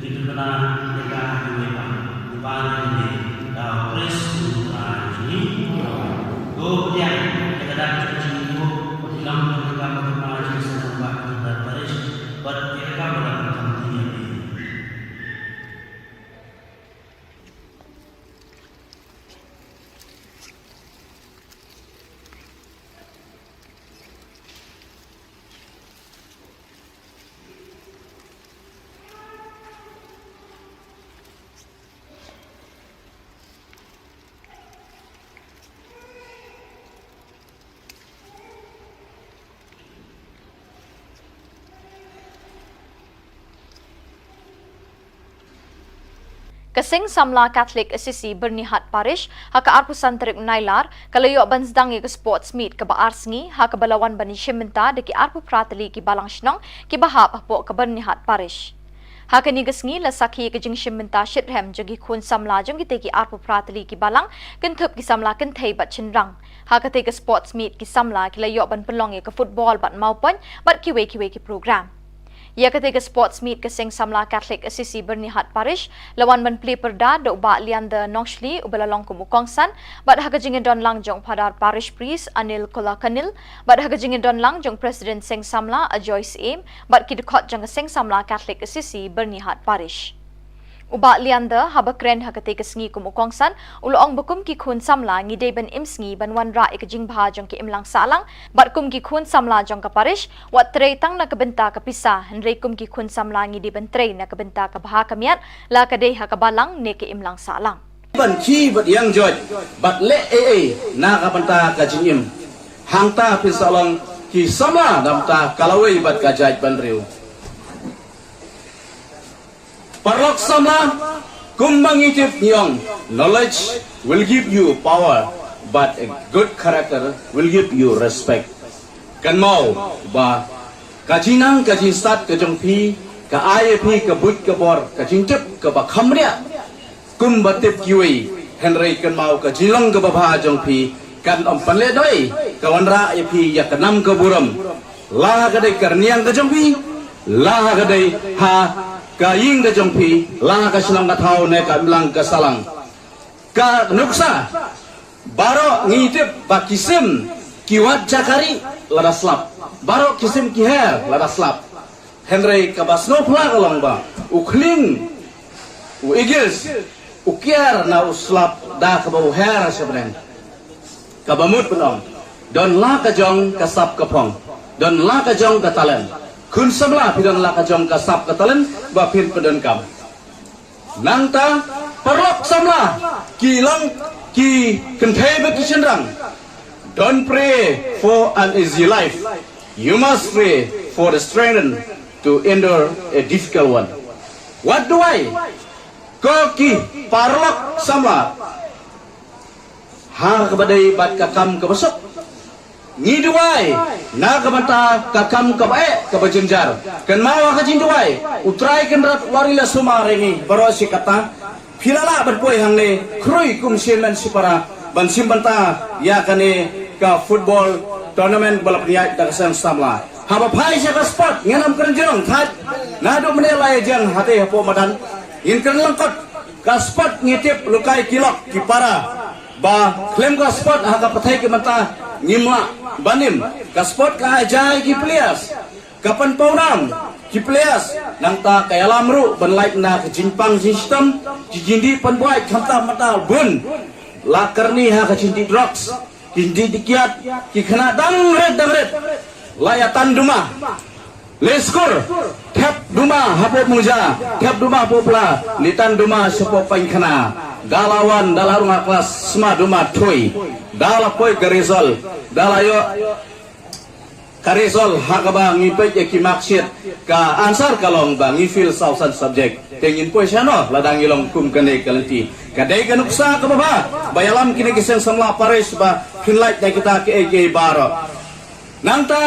ngi dukna ïa ka ha kiwei pat, ngi pan ïa kine da u Khrist u Trai jong ngi. To pdiang ïa ka dak jong ka jingïaroh, ba ki long ki nongkam thymmai jong ka Seng Rangbah Cathedral Parish, bad ïa ka kam ba la pynthame ïa phi. Ka Seng Samla Catholic Assisi Byrnihat Parish ha ka arphew san tarik Nailar ka la ïoh ban sdang ïa ka sports meet kaba ar sngi ha kaba la wan ban ïashim bynta da ki arphew phra tylli ki balang shnong kiba hap hapoh ka Byrnihat Parish. Ha kane ka sngi la sakhi ïa ka jingshim bynta shitrhem jong ki khun samla jong kitei ki arphew phra tylli ki balang, kynthup ki samla kynthei bad shynrang. Ha katei ka sports meet ki samla ki la ïoh ban pynlong ïa ka football bad mawpoiñ bad kiwei kiwei ki program. Ïa katei ka sports meet ka Seng Samla Catholic Assisi Byrnihat Parish la wan ban plie pyrda da u Bah Leander Nongshli uba la long kum u kongsan, bad ha ka jingïadon lang jong Phadar Parish Priest Anil Kolakanil, bad ha ka jingïadon lang jong President Seng Samla Ajoy Syiem bad ki dkhot jong ka Seng Samla Catholic Assisi Byrnihat Parish. U Bah Leander, haba kren ha katei ka sngi kum u kongsan, u la ong ba kum ki khun samla ngi dei ban im sngi ban wanrah ïa ka jingbha jong ki imlang sahlang, bad kum ki khun samla jong ka parish, wat trei tang na ka bynta ka pisa, hynrei kum ki khun samla ngi dei ban trei na ka bynta ka bha ka miat, la ka dei ha ka balang ne ka imlang sahlang. Ban khie bad ïeng joit bad leh ei ei na ka bynta ka jingim. Hangta phin sa long ki samla na bynta ka lawei bad ka jaitbynriew. Paralok samla, kumba ngi tip ngi ong, knowledge will give you power, but a good character will give you respect. Kynmaw ba ka jingnang ka jingstad ka jong phi ka ai ïa phi ka buit ka bor, ka jingtip kaba kham riah. Kumba tip kiwei, hynrei kynmaw ka jinglong kaba bha jong phi kan ym pynleh doi, ka wanrah ïa phi ïa ka nam ka burom. La ha ka dei ka rynïeng ka jong phi, la ha ka dei ha ka ïing ka jong phi, la ha ka shnong ka thaw ne ka imlang ka sahlang. Ka nuksa, baroh ngi tip ba ki sim ki wad jakari lada slap. Baroh ki sim ki her lada slap. Hynrei kaba sngewphylla ka long ba u khlieng, u eagles, u kiar na u slap da kaba u her sha bneng. Kaba mut ban ong, don la ka jong ka sap ka phong, don la ka jong ka talent. Khun samla, phi don la ka jong ka sap ka talent ba phin pyndonkam. Nangta, paralok samla, ki long, ki kynthei bad ki shynrang, don't pray for an easy life. You must pray for the strength to endure a difficult one. Wat duwai, ko ki paralok samla, ha kaba dei bad ka kam kaba suk. Ngi duwai na ka bynta ka kam kaba eh, kaba jynjar. Kynmaw ha ka jingduwai, U Trai Kynrad u la sumar ïa ngi baroh shi katta. Phi la lah ban poi hangne khrui kum shi hynmen shi para ban shim bynta ïa kane ka football tournament ba la pynïaid da ka seng samla. Haba phai sha ka sport, ngin ym kren jrong thait. Naduh mynne la ïa jeng hatei hapoh madan, ngin kren lyngkot. Ka sport ngi tip, lehkai ki lok ki para, ba khlem ka sport ha ka pyrthei ka bynta ngim lah ban im. Ka sport ka ai jai ki players, ka pynpaw nam ki players, nangta ka ïalam ruh ban lait na ka jingpang jingshitom, ki jingdih pynbuaid khamtam mynta bun. La kyrni ha ka jingdih drugs, ki jingdih kiad, ki khynnah dang rit dang rit. La ïa tan duma. Leh skur, thep duma hapoh Mungja, thep duma hapoh Pla, leit tan duma shapoh Paiñkhana. Da la wan, da la rung ha klas, sma duma thui. Da la poi ka result, da la ïoh ka result ha kaba ngi peit ïa ki marksheet, ka answer ka long ba ngi fail saw san subject. Te ngin poi shano lada ngi long kum kane ka lynti? Ka dei ka nuksa kaba bha ba ïalam kine ki seng samla parish ba phin lait na kita kiei kiei baroh. Nangta,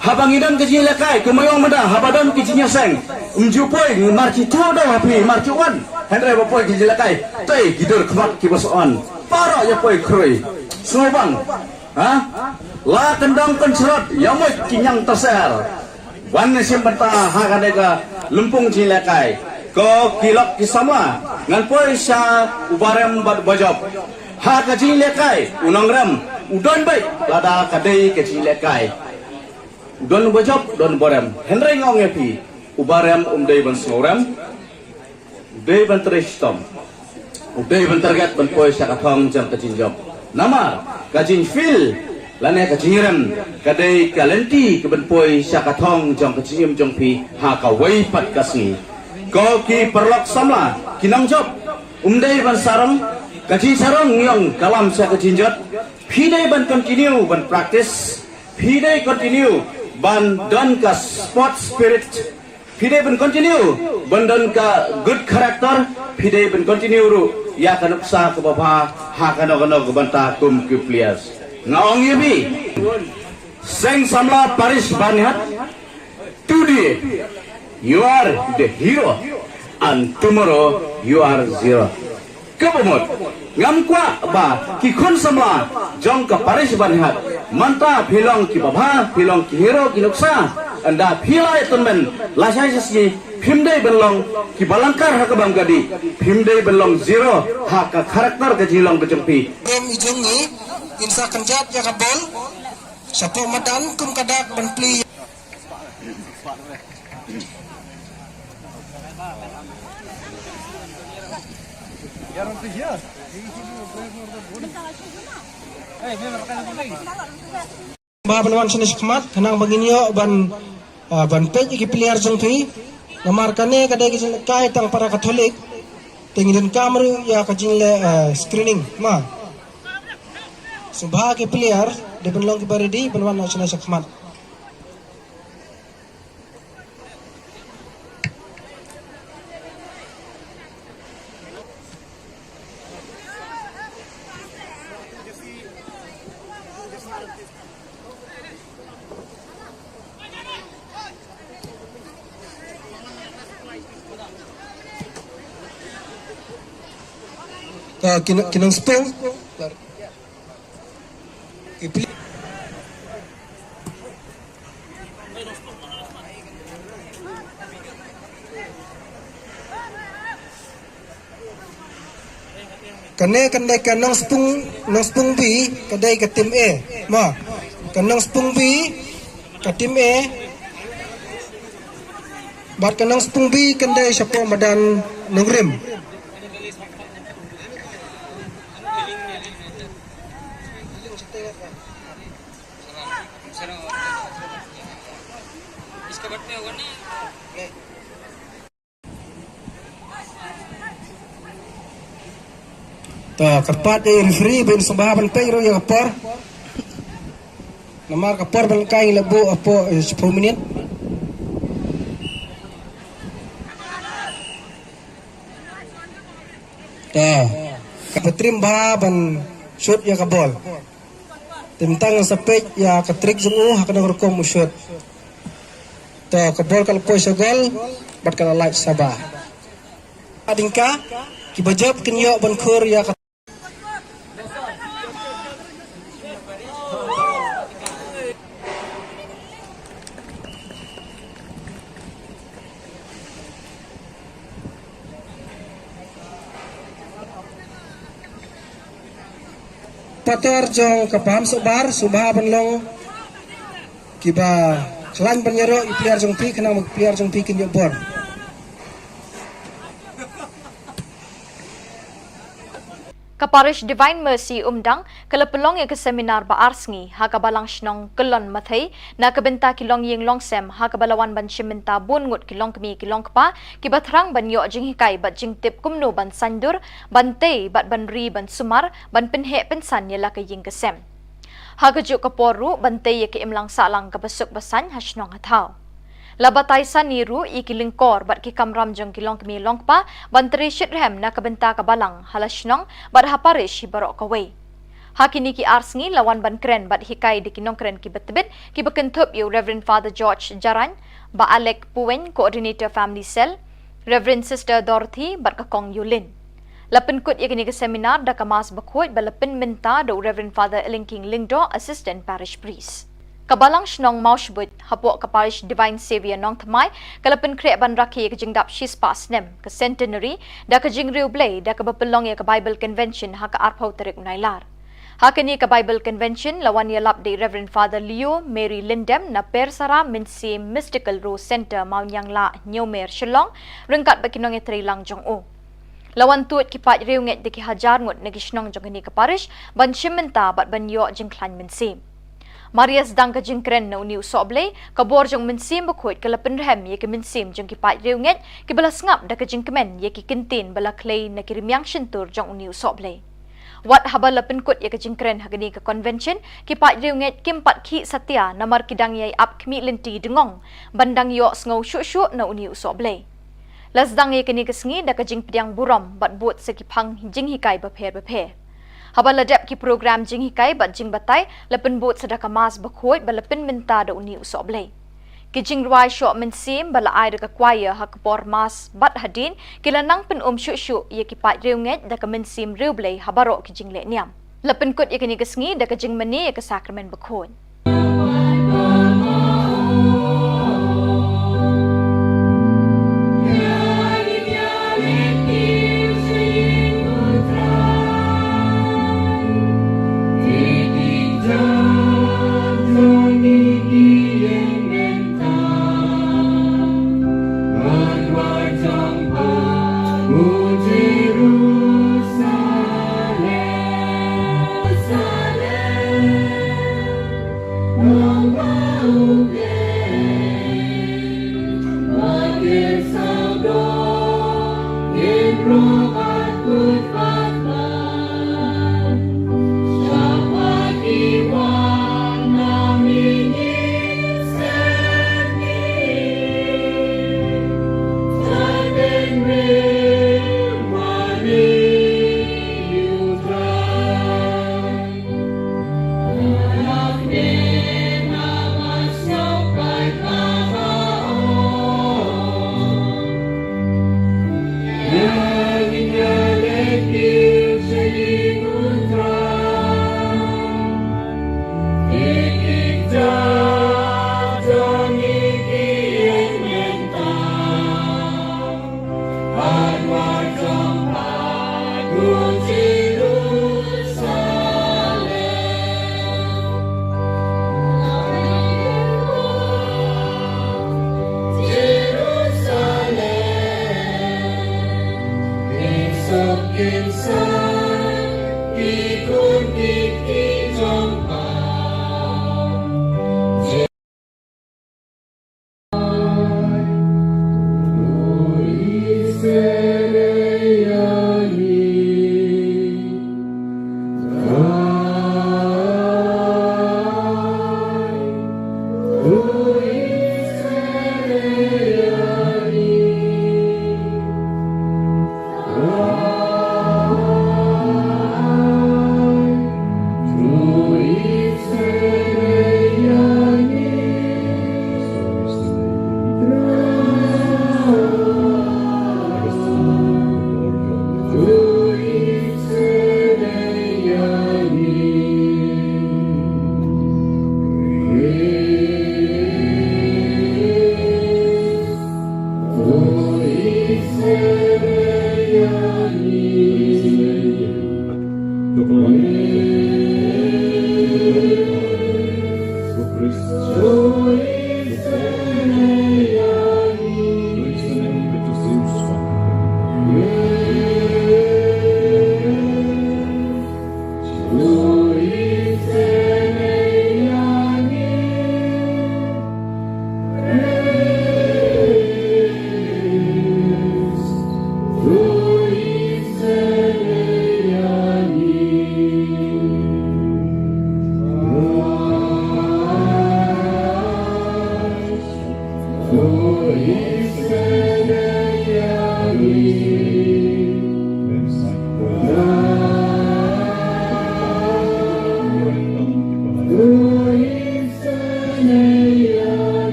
haba ngi don ka jingïalehkai, kumba ong mynta, haba don ka jingïaseng, ym ju poi, ngi mar ki tu daw ha phi, mar ki wan. Hynrei ba poi ka jingïalehkai, tei ki dur khmat kiba sa wan. Baroh ïa poi khrui. Sngewbang. Ha? La kyndong kynsyrot, ïa mut ki ñiang taser. Wan shim bynta ha kane ka lympung jingïalehkai. Ko ki lok ki samla, ngan poi sha u barem bad bajop. Ha ka jingïalehkai, u nongrem u don beit lada ka dei ka jingïalehkai. U don u bajop, u don u barem. Hynrei nga ong ïa phi, u barem um dei ban sngewrem, u dei ban trei shitom, u dei ban target ban poi sha ka thong jong ka jingjop. Namar ka jingfail lane ka jingrem ka dei ka lynti ka ban poi sha ka thong jong ka jingim jong phi ha kawei pat ka sngi. Ko ki paralok samla, ki nongjop, um dei ban sarong, ka jingsarong ngi ong ka lam sha ka jingjot. Phi dei ban continue ban practice, phi dei continue ban don ka sport spirit. Phi dei ban continue ban don ka good character, phi dei ban continue ruh ïa ka nuksa kaba bha ha kano kano ka bynta kum ki players. Nga ong ïa phi, Seng Samla Parish Baniat, today you are the hero and tomorrow you are zero. Kaba mut, ngam kwah ba ki khun samla jong ka Parish Baniat, mynta phi long kiba bha, phi long ki hero ki nuksa, ynda phi la ïa tymmen lashai shisngi, phim dei ban long kiba lyngkar ha kaba ym ka dih, phim dei ban long zero ha ka character ka jinglong ka jong phi. Em i jong ngi, in sa kynjat ïa ka bol, shapoh madan kum ka dak ban plie. Ba ban wan shane shakhmat, khnang ba ngin ïoh ban, ah, ban peit ïa ki player jong phi. Namar kane ka dei ka jingkai tang para Katholik. Te ngi donkam ruh ïa ka jingleh, ah, screening ma. Sngewbha ki player dei ban long kiba ready ban wan shane shakhmat. Ka ki nong, ki nongspung. Ki pli- Kane, kane ka nongspung, nongspung B, ka dei ka team A. Ma, ka nongspung B, ka team A. Bad ka nongspung B, ka dei shapoh madan Nongrim. To, kyrpad ïa i referee ban sngewbha ban peit ruh ïa ka por. Namar ka por ban kai la buh hapoh, eh, shiphew minit. To, kaba trim bha ban shoot ïa ka bol. Te mynta ngan sa peit ïa ka trick jong u ha kano ka rukom u shoot. To, ka bol ka la poi sha gol bad ka la lait sha ba. Hadien ka, kiba jop kin ïoh ban khur ïa ka Patar jong ka Paham Sohbar, sngewbha ban long kiba khlaiñ ban ïaroh ïa i player jong phi, khnang ba i player jong phi kin ïoh bor. Ka Parish Divine Mercy Umdang ka la pynlong ïa ka seminar ba ar sngi ha ka Balang Shnong Kyllon Mathei na ka bynta ki longïing longsem, ha kaba la wan ban shim bynta bun ngut ki longkmie ki longkpa kiba thrang ban ïoh jinghikai bad jingtip kumno ban saiñdur, ban tei bad ban ri ban sumar, ban pynheh pynsan ïa la ka ïing ka sem. Ha kajuh ka por ruh ban tei ïa ka imlang sahlang kaba suk ba saiñ ha shnong ha thaw. La batai sani ruh ïa ki lyngkor bad ki kamram jong ki longkmie longkpa ban trei shitrhem na ka bynta ka balang ha la shnong bad ha parish hi baroh kawei. Ha kine ki ar sngi la wan ban kren bad hikai da ki nongkren kiba tbit kiba kynthup ïa u Reverend Father George Jarain, Bah Alec Puwein, Coordinator Family Cell, Reverend Sister Dorothy bad ka Kong Yulin. La pynkut ïa kane ka seminar da ka Mass bakhuid ba la pynmynta da u Reverend Father Elingking Lyngdoh, Assistant Parish Priest. Ka Balang Shnong Mawshbuit hapoh ka Parish Divine Saviour Nongthymmai ka la pynkhreh ban rakhe ïa ka jingdap shispah snem, ka centenary, da ka jingriewblei da kaba pynlong ïa ka Bible Convention ha ka arphew tarik u Nailar. Ha kane ka Bible Convention la wan ïalap da i Reverend Father Leo Mary Lyndem na Persara Mynsiem Mystical Rose Centre, Mawnianglah, Hynñiewmer, Shillong, ryngkat bad ki nongïatreilang jong u. La wan tuid ki paid riewngeit da ki hajar ngut na ki shnong jong kane ka parish ban shim bynta bad ban ïoh jingkhlaiñ mynsiem. Mar ïa sdang ka jingkren na une u sohblei, ka bor jong u Mynsiem Bakhuid ka la pynrhem ïa ki mynsiem jong ki paid riewngeit kiba la sngap da ka jingkmen ïa ki kyntien ba la khlei na ki rmiang shyntur jong une u sohblei. Wat haba la pynkut ïa ka jingkren ha kane ka convention, ki paid riewngeit kim pat khih satia namar ki dang ïai ap khmih lynti dngong ban dang ïohsngew shuh shuh na une u sohblei. La sdang ïa kane ka sngi da ka jingpdiang burom bad bud sa ki phang jinghikai bapher bapher. Haba la dep ki program jinghikai bad jingbatai, la pynbud sa da ka Mass bakhuid ba la pynmynta da une u sohblei. Ki jingrwai shoh mynsiem ba la ai da ka choir ha ka por Mass bad hadien, ki la nang pyn-um shuh shuh ïa ki paid riewngeit da ka mynsiem riewblei ha baroh ki jingleh niam. La pynkut ïa kane ka sngi da ka jingmane ïa ka Sakramen Bakhuid.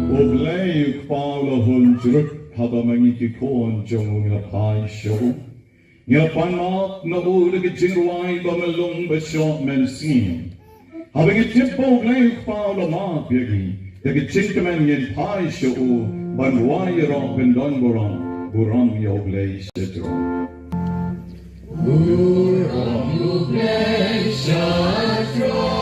U Blei u Kpa u la hun jrut, haba ma ngi ki khun jong u ngi la phai sha u. Ngi la pan map na u da ka jingrwai ba myllung ba shoh mynsiem. Haba ngi tip ba u Blei u Kpa u la map ïa ngi, da ka jingkmen ngin phai sha u ban rwai ïaroh ban don burom, burom ïa u Blei shatrom. Burom ïa u Blei shatrom.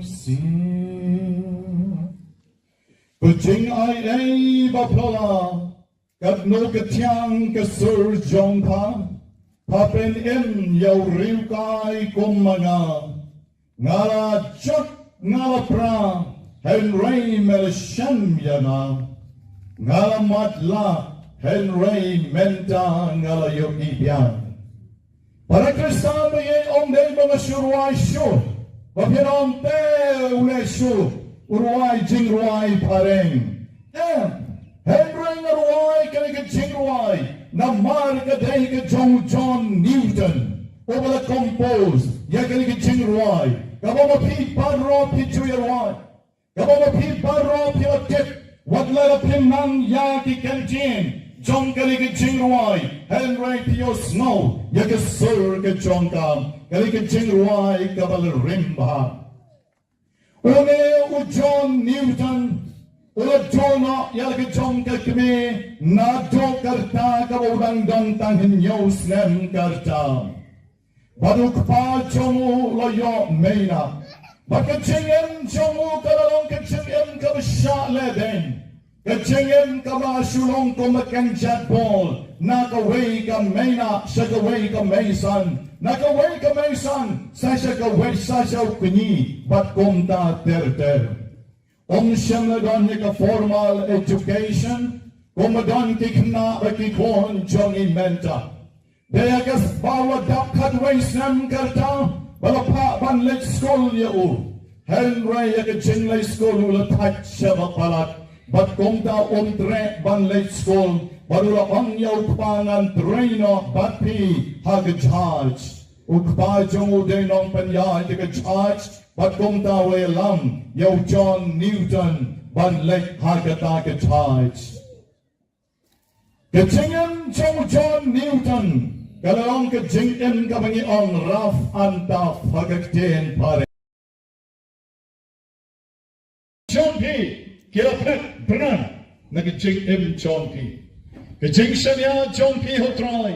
Sing. Ko jingaiei ba phylla, katno ka thiang ka sur jong pha, pha pynim ïa u riewkai kum ma nga. Nga la jot, nga la pra, hynrei me la shem ïa nga. Nga la matlah, hynrei mynta nga la ïohi biang. Para Khristan ba ïeit, ym dei ba nga shu rwai shuh. Ba phin ong te u leh shuh u rwai jingrwai phareng. Em, hynrei nga rwai kane ka jingrwai namar ka dei ka jong u John Newton uba la compose ïa kane ka jingrwai. Kaba ma phi baroh phi ju ïa rwai. Kaba ma phi baroh phi la tip, wat la phi nang ïa ki kyntien jong kane ka jingrwai, hynrei phi ïohsngew ïa ka sur ka jong ka, kane ka jingrwai kaba la rim bha. Une u John Newton u la duh noh ïa la ka jong ka kmie naduh ka rta kaba u dang don tang hynñiew snem ka rta. Bad u kpa jong u la ïoh mei na. Bad ka jingim jong u ka la long ka jingim kaba shah lehbeiñ. Ka jingim kaba shu long kum ka kynjat bol, na kawei ka mei na sha kawei ka mei san, na kawei ka mei san sa sha kawei, sa sha u kñi, bad kumta ter ter. Um shym la don ïa ka formal education kumba don ki khynnah bad ki khun jong ngi mynta. Dei ïa ka sbau la dap khatwei snem ka rta ba la phah ban leit skul ïa u. Hynrei ïa ka jingleit skul u la thait shaba palat. Bad kumta um treh ban leit skul. Bad u la ong ïa u kpa, ngan trei noh bad phi ha ka judge. U kpa jong u dei nongpynïaid ïa ka judge. Bad kumta u la ïalam ïa u John Newton ban leit ha kata ka judge. Ka jingim jong u John Newton ka la long ka jingim kaba ngi ong rough and tough ha ka ktien phareng. Jong phi ki la phet bran na ka jingim jong phi. Ka jingshaniah jong phi ha u Trai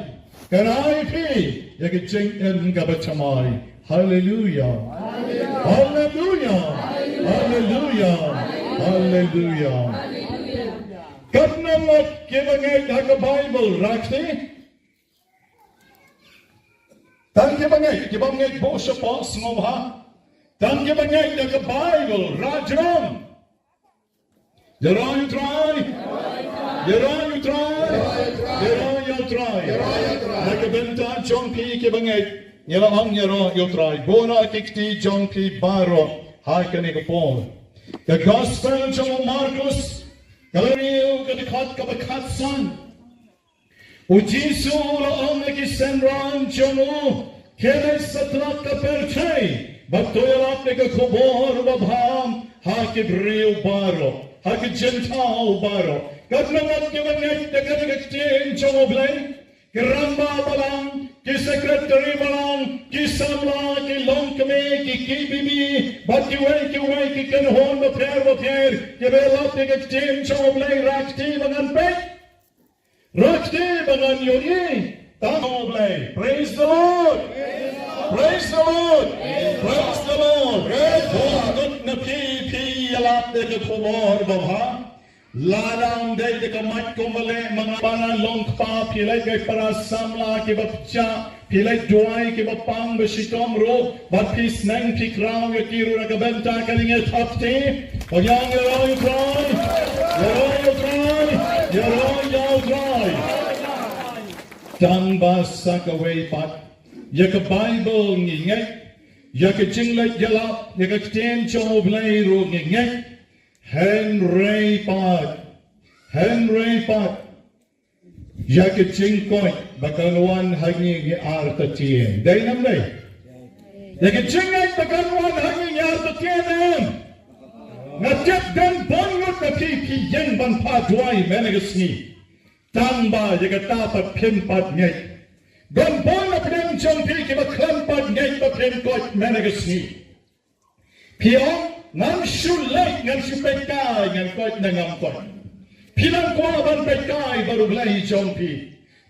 ka rai phi ïa ka jingim kaba thymmai. Haleluya. Haleluya. Haleluya. Haleluya. Katno ngut kiba ngeit ha ka Baibl, rakti? Tang kiba ngeit, kiba ngeit bun shapoh sngewbha. Tang kiba ngeit ha ka Baibl, rah jrong. Ïaroh ïa u Trai. Ïaroh ïa u Trai. Ïaroh ïa u Trai. Na ka bynta jong phi kiba ngeit, ngi la ong ïaroh ïa u Trai. Bun na ki kti jong phi baroh ha kane ka por. Ka Gospel jong u Markus, ka la riew, ka dkhot kaba khatsan. U Jisu u la ong ïa ki synran jong u, khie leit satlak ka pyrthei bad to ïalap ïa ka khubor babha ha ki briew baroh, ha ki jingthaw baroh. Katno ngut kiba ngeit ïa kane ka ktien jong U Blei? Ki rangbah balang, ki sekretari balang, ki samla, ki longkmie, ki KBB bad kiwei kiwei ki kynhun bapher bapher kiba ïalap ïa ka ktien jong U Blei, rakti ba ngan peit. Rakti ba ngan ïohi. Tang U Blei. Praise the Lord. Praise the Lord. Praise the Lord. Bun ngut na phi phi ïalap ïa ka khubor babha. Lada ym dei da ka miet kumba leh ma nga, ba nga long kpa, phi leit gai para samla kiba pyrshah, phi leit duwai kiba pang ba shitom ruh, bad phi sneng phi khraw ïa ki ruh na ka bynta kane, ngi thap kti. Ïaroh ïa u Trai, ïaroh ïa u Trai, ïaroh ïa u Trai. Tang ba sa kawei pat, ïa ka Baibl ngi ngeit, ïa ka jingleit ïalap, ïa ka ktien jong U Blei ruh ngi ngeit. Hynrei pat, hynrei pat, ïa ka jingkoit ba kan wan ha ngi ngi artatien. Dei ne ym dei? Ïa ka jingngeit ba kan wan ha ngi ngi artatien, em? Nga tip don bun ngut na phi phi ïeng ban phah duwai mynne ka sngi. Tang ba ïa kata pat phim pat ngeit. Don bun na pdeng jong phi kiba khlem pat ngeit ba phim koit mynne ka sngi. Phi ong, ngam shu leit, ngam shu peit kai, ngan koit ne ngam koit. Phi nang kwah ban peit kai bad U Blei jong phi.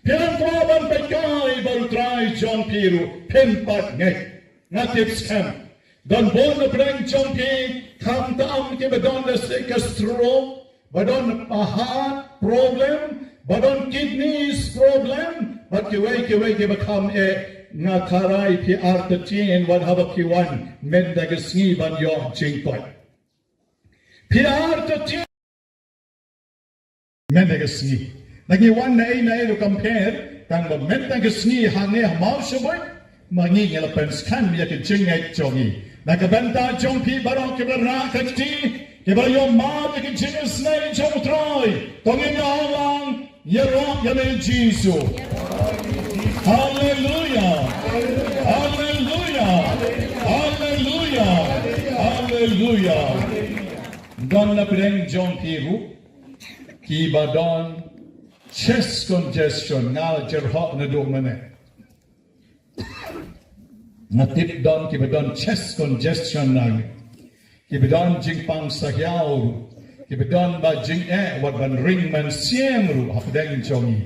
Phi nang kwah ban peit kai bad U Trai jong phi ruh, phim pat ngeit. Nga tip skhem. Don bun na pdeng jong phi, khamtam kiba don da stroke, ba don heart problem, ba don kidneys problem, bad kiwei kiwei kiba kham eh, nga kyrpad phi artatien wat haba phi wan mynta ka sngi ban ïoh jingkoit. Phi artatien mynta ka sngi. Ngi wan na ei na ei ruh kam pher, tang ba mynta ka sngi hangne ha Mawshynrut, ma ngi ngi la pynskhem ïa ka jingngeit jong ngi. Na ka bynta jong phi baroh kiba rah ka kti, kiba ïoh map ïa ka jingisynei jong U Trai, to ngin ïa ong lang, ïaroh ïa me Jisu. Haleluia. Haleluia. Haleluia. Haleluia. Don na pdeng jong phi ruh kiba don chest congestion, nga jyrhoh naduh mynne. Nga tip don kiba don chest congestion na ngi. Kiba don jingpang sahiaw ruh. Kiba don ba jingeh wat ban ring mynsiem ruh hapdeng jong ngi.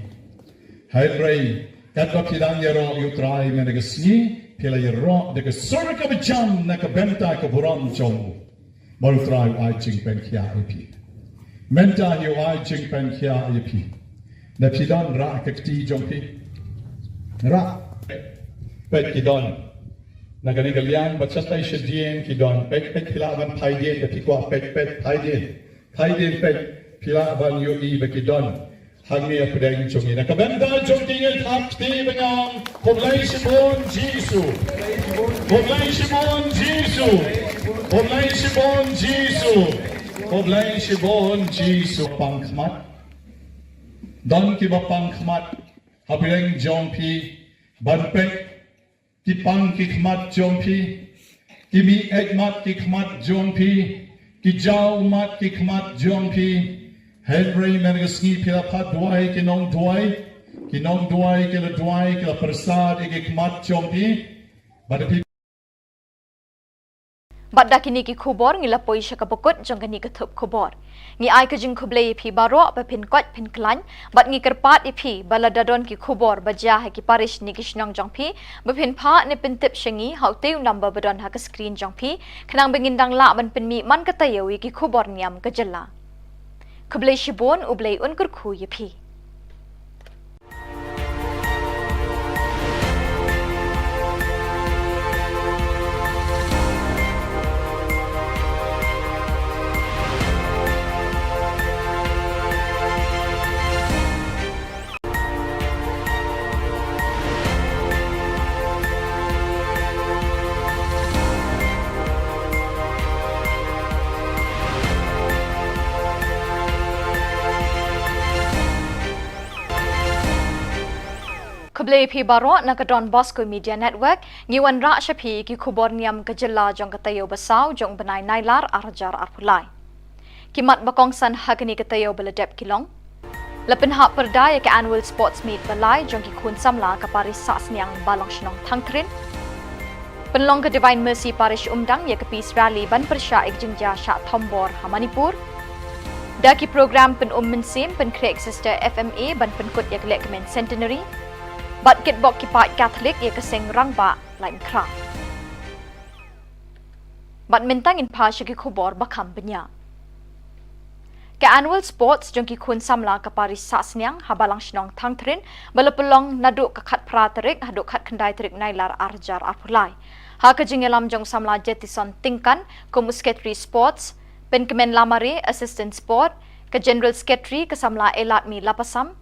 Hynrei katba phi dang ïaroh ïa U Trai mynta ka sngi, phi la ïaroh da ka sur kaba jam na ka bynta ka burom jong u. Ba U Trai u ai jingpynkhiah ïa phi. Mynta hi u ai jingpynkhiah ïa phi. Da phi don rah ka kti jong phi. Rah. Peit ki don. Na kane ka liang bad shatai shadien ki don. Peit peit phi lah ban phai dien da phi kwah peit peit phai dien. Phai dien peit phi lah ban ïohi ba ki don. Hangne hapdeng jong ngi. Na ka bynta jong ki ngi thap kti ban ong, khublei shibun Jisu. Khublei shibun Jisu. Khublei shibun Jisu. Khublei shibun Jisu. Pang khmat. Don kiba pang khmat hapdeng jong phi ban peit. Ki pang ki khmat jong phi, ki mih eit mat ki khmat jong phi, ki jaw mat ki khmat jong phi. Hynrei mynta ka sngi phi la phah duwai ki nongduwai, ki nongduwai ki la duwai ki la pyrsad ïa ki khmat jong phi. Bad phi Bad da kine ki khubor ngi la poi sha kaba kut jong kane ka thup khubor. Ngi ai ka jingkhublei ïa phi baroh ba phin koit phin khlaiñ, bad ngi kyrpad ïa phi ba lada don ki khubor ba jia ha ki parish ne ki shnong jong phi, ba phin phah ne pyntip sha ngi ha utei u number ba don ha ka screen jong phi, khnang ba ngin dang lah ban pynmih man ka taïew ïa ki khubor niam ka jylla. Khublei shibun, U Blei un kyrkhu ïa phi. Khublei phi baroh na ka Don Bosco Media Network, ngi wanrah sha phi ki khubor niam ka jylla jong ka taïew ba saw jong u bnai Nailar ar hajar arphew lai. Ki mat ba kongsan ha kane ka taïew ba la dep ki long: la pynhap pyrda ïa ka Annual Sports Meet ba lai jong ki khun samla ka parish Sahsniang Balang Shnong Thangthrin. Pynlong ka Divine Mercy Parish Umdang ïa ka Peace Rally ban pyrshah ïa ka jingjia shah thombor ha Manipur. Da ki program pynum mynsiem pynkhreh ka Sister F M A ban pynkut ïa ka lehkmen Centenary. Bad kitbok ki paid Katholik ïa ka seng rangbah Laitumkhrah. Bad mynta ngin phai sha ki khubor ba kham bniah. Ka Annual Sports jong ki khun samla ka parish Sahsniang ha Balang Shnong Thangthrin ba la pynlong naduh ka khatphra tarik haduh khatkhyndai tarik Nailar ar hajar arphew lai. Ha ka jingïalam jong u samla Jetison Tyngkan kum u Secretary Sports, Pynkmen Lamare, Assistant Sport, ka General Secretary ka samla Eladmi Lapasam,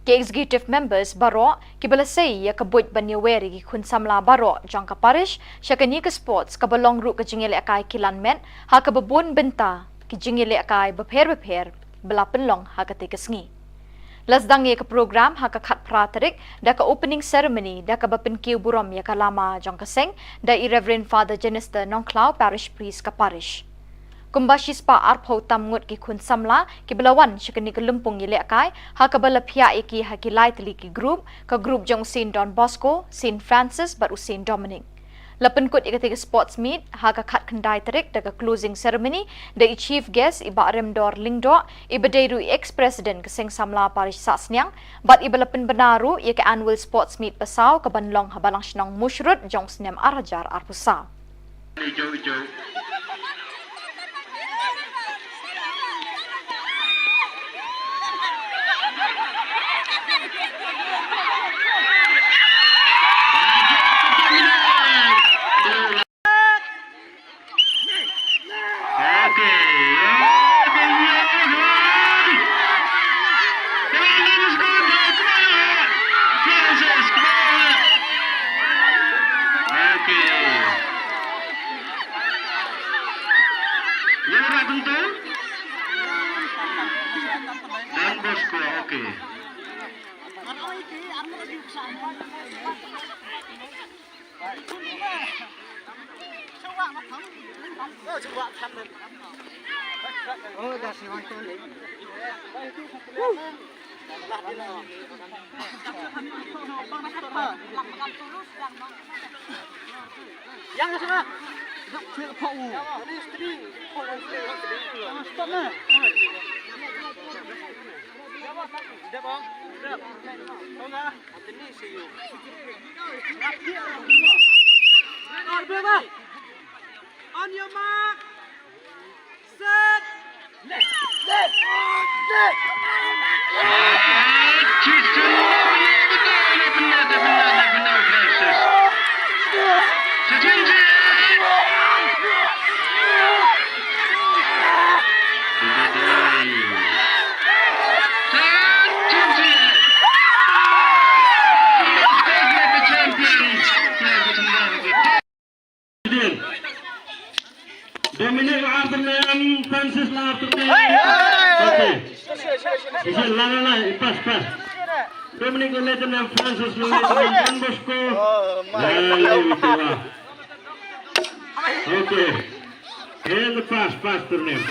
ki executive members baroh kiba la sei ïa ka buit ban ïawer ïa ki khun samla baroh jong ka parish sha kane ka sports kaba long ruh ka jingïalehkai kilan met ha kaba bun bynta ki jingïalehkai bapher bapher ba la pynlong ha katei ka sngi. La sdang ïa ka program ha ka khatphra tarik da ka opening ceremony da kaba pynkiew burom ïa ka lama jong ka seng da i Reverend Father Jenister Nongkhlaw, Parish Priest ka parish. Kumba shispah arphew tam ngut ki khun samla kiba la wan sha kane ka lympung ïalehkai ha kaba la phiah ïa ki ha ki lai tylli ki group, ka group jong u Saint Don Bosco, Saint Francis bad u Saint Dominic. La pynkut ïa katei ka sports meet ha ka khatkhyndai tarik da ka closing ceremony da i chief guest i Bah Remdor Lyngdoh, iba dei ruh i ex president ka seng samla parish Sahsniang, bad iba la pynbna ruh ïa ka annual sports meet ba saw kaban long ha Balang Shnong Mawshynrut jong u snem ar hajar arphew saw. Ijo, ijo. Don Bosco, okay. Yang sana. Stop na. On your mark. Set. Left. Left. Left. Dominic Arthur Francis Arthur. Okay. Sisi la la la, pass, pass. Dominic Arthur Francis Arthur Don Bosco. Okay. And the pass, pass to them.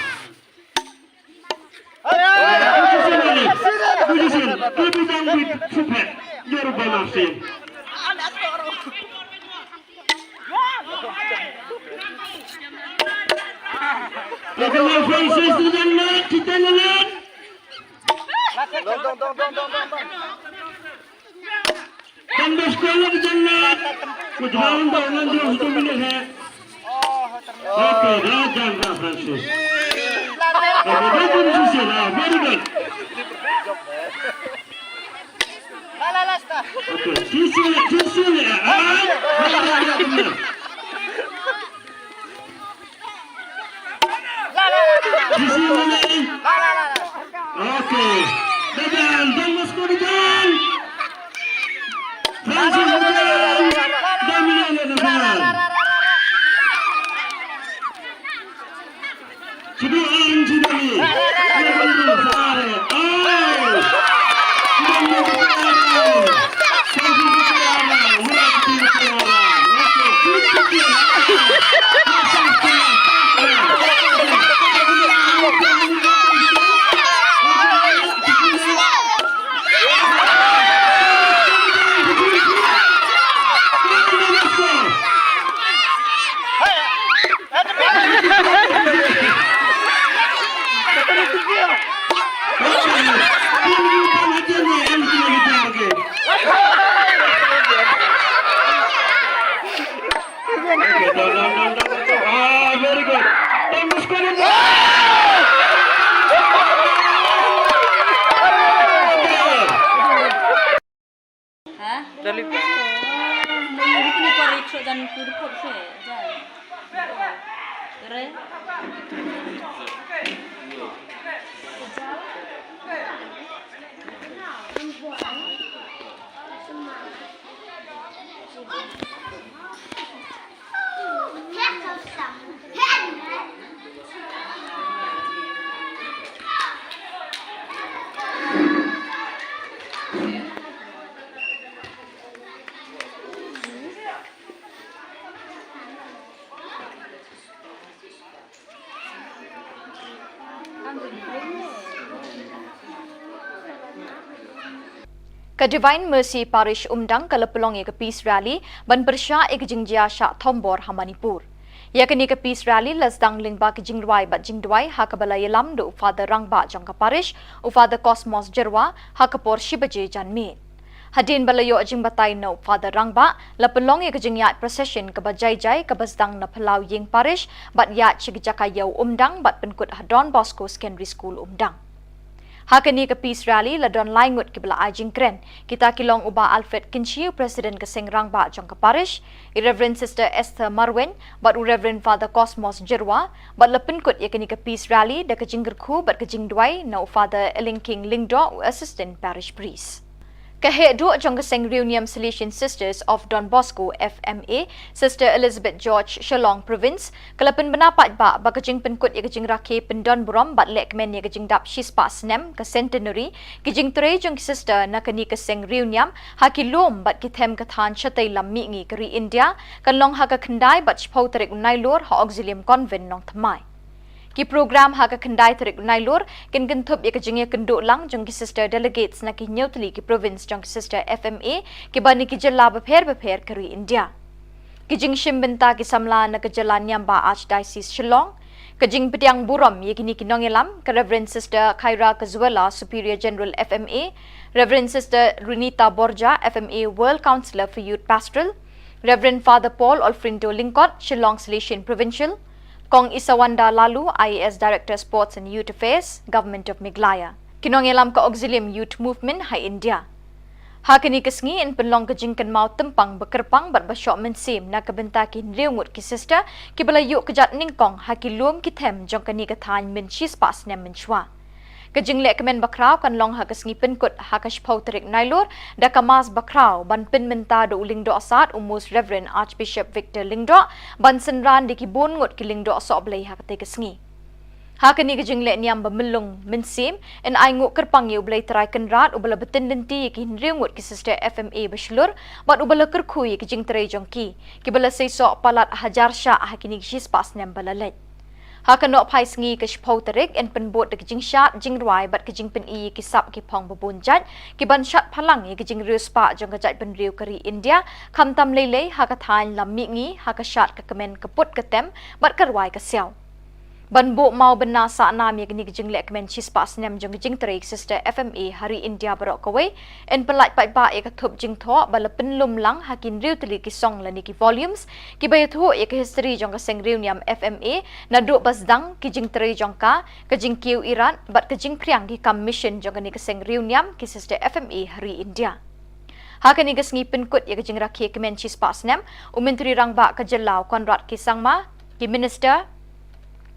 Don Bosco la ka jannat. Ku jam da ngan jam satu minit hai. Okay, da jam da Francis. Okay, da jam Francis, ah, very good. Okay, Francis, Francis, ah. Sisi mana? Okay. Dadan, Don Bosco dadan. Francis dadan. Dominic dadan. Sidi Aaron Sidani. Sare. Oh. Ah, very good. Don Bosco. Ha? Dali. Ni ni ko rik so jan kur kur se jan. Re. Ka Divine Mercy Parish Umdang ka la pynlong ïa ka Peace Rally ban pyrshah ïa ka jingjia shah thombor ha Manipur. Ïa kane ka Peace Rally la sdang lyngba ka jingrwai bad jingduwai ha kaba la ïalam da u Father Rangbah jong ka Parish, u Father Cosmos Jyrwa, ha ka por shi baje janmiet. Hadien ba la ïoh jingbatai na u Father Rangbah, la pynlong ïa ka jingïaid procession kaba jai jai kaba sdang na phyllaw ïing parish, bad ïaid sha ki jaka ïew umdang bad pynkut ha Don Bosco Secondary School Umdang. Ha kane ka peace rally la don lai ngut kiba la ai jingkren, kita ki long u Bah Alfred Kynshi, President ka Seng Rangbah jong ka parish, i Reverend Sister Esther Marwein bad u Reverend Father Cosmos Jyrwa, bad la pynkut ïa kane ka peace rally da ka jingkyrkhu bad ka jingduwai na u Father Elingking Lyngdoh, u Assistant Parish Priest. Ka heh duh jong ka Seng Riewniam Salesian Sisters of Don Bosco, F M A, Sister Elizabeth George, Shillong Province, ka la pynbna paidbah ba ka jingpynkut ïa ka jingrakhe pyndonburom bad lehkmen ïa ka jingdap shispah snem ka centenary ki jingtrei jong ki sister na kane ka seng riewniam ha ki lum bad ki them ka thaiñ shatei lam mihngi ka ri India, kan long ha ka khyndai bad shiphew tarik u Nailur ha Auxilium Convent, Nongthymmai. Ki program ha ka khyndai tarik u Nailur kin kynthup ïa ka jingïakynduh lang jong ki sister delegates na ki hynñiew tylli ki province jong ki sister F M A kiba na ki jylla bapher bapher ka ri India. Ki jingshim bynta ki samla na ka jylla niam ba Archdiocese Shillong. Ka jingpdiang burom ïa kine ki nongïalam, ka Reverend Sister Khaira Kazuela, Superior General F M A, Reverend Sister Runita Borja, F M A World Councillor for Youth Pastoral, Reverend Father Paul Olfrindo Lyngkot, Shillong Salesian Provincial, Kong Isawanda Laloo, I A S Director Sports and Youth Affairs, Government of Meghalaya. Ki nongïalam ka Auxilium Youth Movement ha India. Ha kane ka sngi yn pynlong ka jingkynmaw tympang ba kyrpang bad ba shoh mynsiem na ka bynta ki hynriew ngut ki sister kiba la ïuh kjat nyngkong ha ki lum ki them jong kane ka thaiñ mynshipah snem mynshuwa. Ka jinglehkmen bakhraw kan long ha ka sngi pynkut ha ka shiphew tarik Nailur da ka Mass bakhraw ban pynmynta da u Lyngdoh Sad u Most Reverend Archbishop Victor Lyngdoh ban synran da ki bun ngut ki lyngdoh sohblei ha katei ka sngi. Ha kane ka jingleh niam ba myllung mynsiem, yn ai nguh kyrpang ïa u Blei Trai Kynrad uba la btin lynti ïa ki hynriew ngut ki sister F M A ba shlur bad uba la kyrkhu ïa ki jingtrei jong ki kiba la seisoh palat hajar shah ha kine ki shispah snem ba la leit. Ha ka nohphai sngi ka shiphew tarik yn pynbud da ka jingshad jingrwai bad ka jingpyni ïa ki sap ki phong ba bun jait ki ban shad phalang ïa ka jingriewspah jong ka jaitbynriew ka ri India, khamtam leilei ha ka thaiñ lam mihngi, ha ka shad ka kmen ka put ka tem bad ka rwai ka siaw. Ban buh mawbynna sahnam ïa kane ka jinglehkmen shispah snem jong ka jingtrei ki sister F M A ha ri India baroh kawei, yn pyllait paidbah ïa ka thup jingthoh ba la pynlum lang ha ki hynriew tylli ki song lane ki volumes kiba ïathuh ïa ka history jong ka seng riewniam F M A naduh ba sdang ki jingtrei jong ka, ka jingkiew irat bad ka jingphriang ki kam mission jong kane ka seng riewniam ki sister F M A ha ri India. Ha kane ka sngi pynkut ïa ka jingrakhe kmen shispah snem, u Myntri Rangbah ka jylla u Conrad K Sangma, ki minister,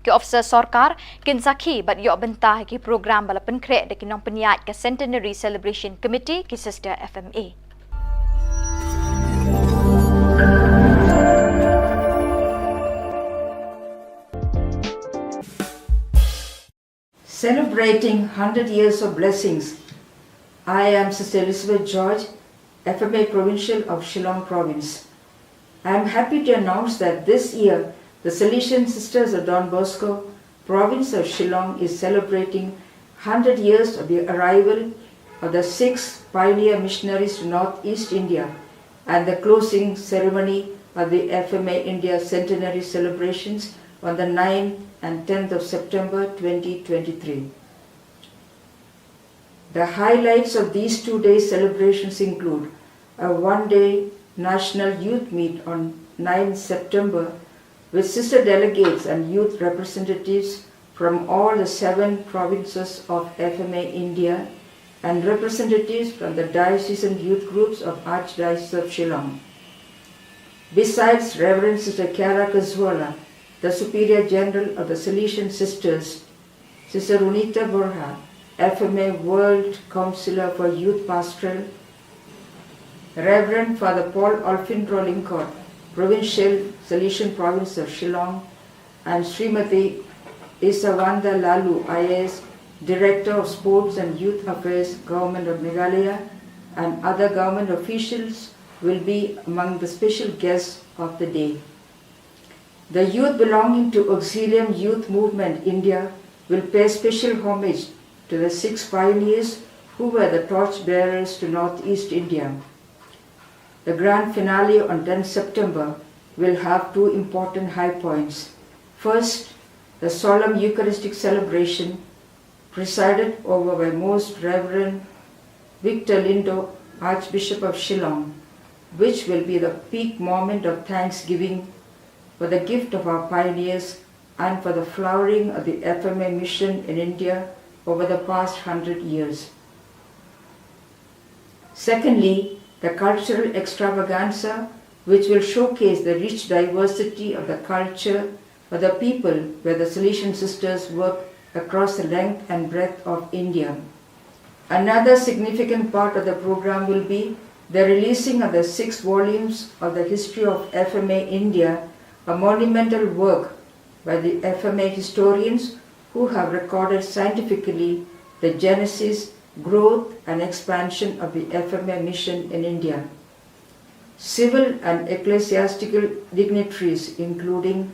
ki officer sorkar kin sakhi bad ïoh bynta ha ki program ba la pynkhreh da ki nongpynïaid ka Centenary Celebration Committee ki sister F M A. Celebrating hundred years of blessings, I am Sister Elizabeth George, F M A Provincial of Shillong Province. I am happy to announce that this year the Salesian Sisters of Don Bosco, Province of Shillong, is celebrating hundred years of the arrival of the six pioneer missionaries to Northeast India and the closing ceremony of the F M A India Centenary celebrations on the ninth and tenth of September twenty twenty-three. The highlights of these two-day celebrations include a one-day National Youth Meet on ninth September with sister delegates and youth representatives from all the seven provinces of F M A India and representatives from the diocesan youth groups of Archdiocese of Shillong. Besides Reverend Sister Kiara Kazuala, the Superior General of the Salesian Sisters, Sister Runita Borja, F M A World Councillor for Youth Pastoral, Reverend Father Paul Olfindro Lyngkot, Provincial Salesian Province of Shillong, and Srimati Isawanda Laloo, I A S, Director of Sports and Youth Affairs, Government of Meghalaya, and other government officials will be among the special guests of the day. The youth belonging to Auxilium Youth Movement India will pay special homage to the six pioneers who were the torch bearers to Northeast India. The grand finale on tenth September will have two important high points. First, the solemn Eucharistic celebration presided over by Most Reverend Victor Lyngdoh, Archbishop of Shillong, which will be the peak moment of thanksgiving for the gift of our pioneers and for the flowering of the F M A mission in India over the past hundred years. Secondly, the cultural extravaganza, which will showcase the rich diversity of the culture of the people where the Salesian sisters work across the length and breadth of India. Another significant part of the program will be the releasing of the six volumes of the History of F M A India, a monumental work by the F M A historians who have recorded scientifically the genesis, growth, and expansion of the F M A mission in India. Civil and ecclesiastical dignitaries, including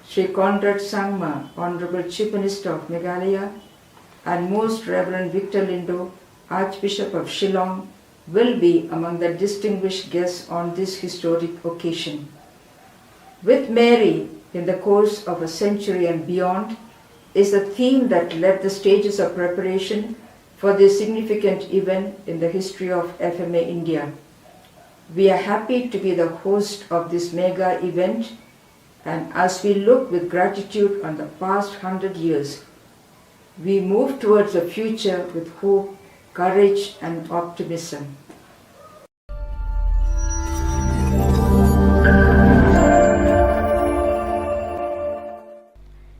Sri Conrad Sangma, Honorable Chief Minister of Meghalaya, and Most Reverend Victor Lyngdoh, Archbishop of Shillong, will be among the distinguished guests on this historic occasion. With Mary in the course of a century and beyond is a theme that led the stages of preparation for this significant event in the history of F M A India. We are happy to be the host of this mega event, and as we look with gratitude on the past hundred years, we move towards a future with hope, courage, and optimism.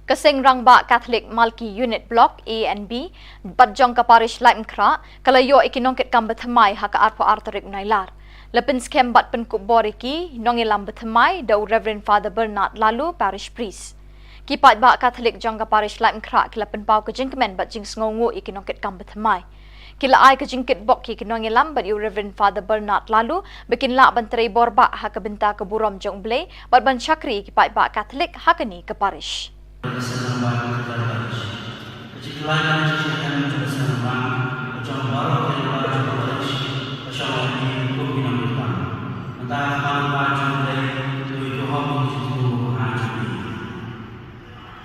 Ka Seng Rangbah Catholic Malki Unit Block A and B bad jong ka Parish Laitumkhrah ka la ïoh ïa ki nongkitkam bathymmai ha ka arphew ar tarik u Nailar. La pynskhem bad pynkup bor ïa ki nongïalam bathymmai da u Reverend Father Bernard Lalu, Parish Priest. Ki paidbah Catholic jong ka Parish Laitumkhrah ki la pynpaw ka jingkmen bad jingsngewnguh ïa ki nongkitkam bathymmai. Ki la ai ka jingkitbok ïa ki nongïalam bad ïa u Reverend Father Bernard Lalu ba kin lah ban trei bor bah ha ka bynta ka burom jong U Blei bad ban shakri ïa ki paidbah Catholic ha kane ka parish.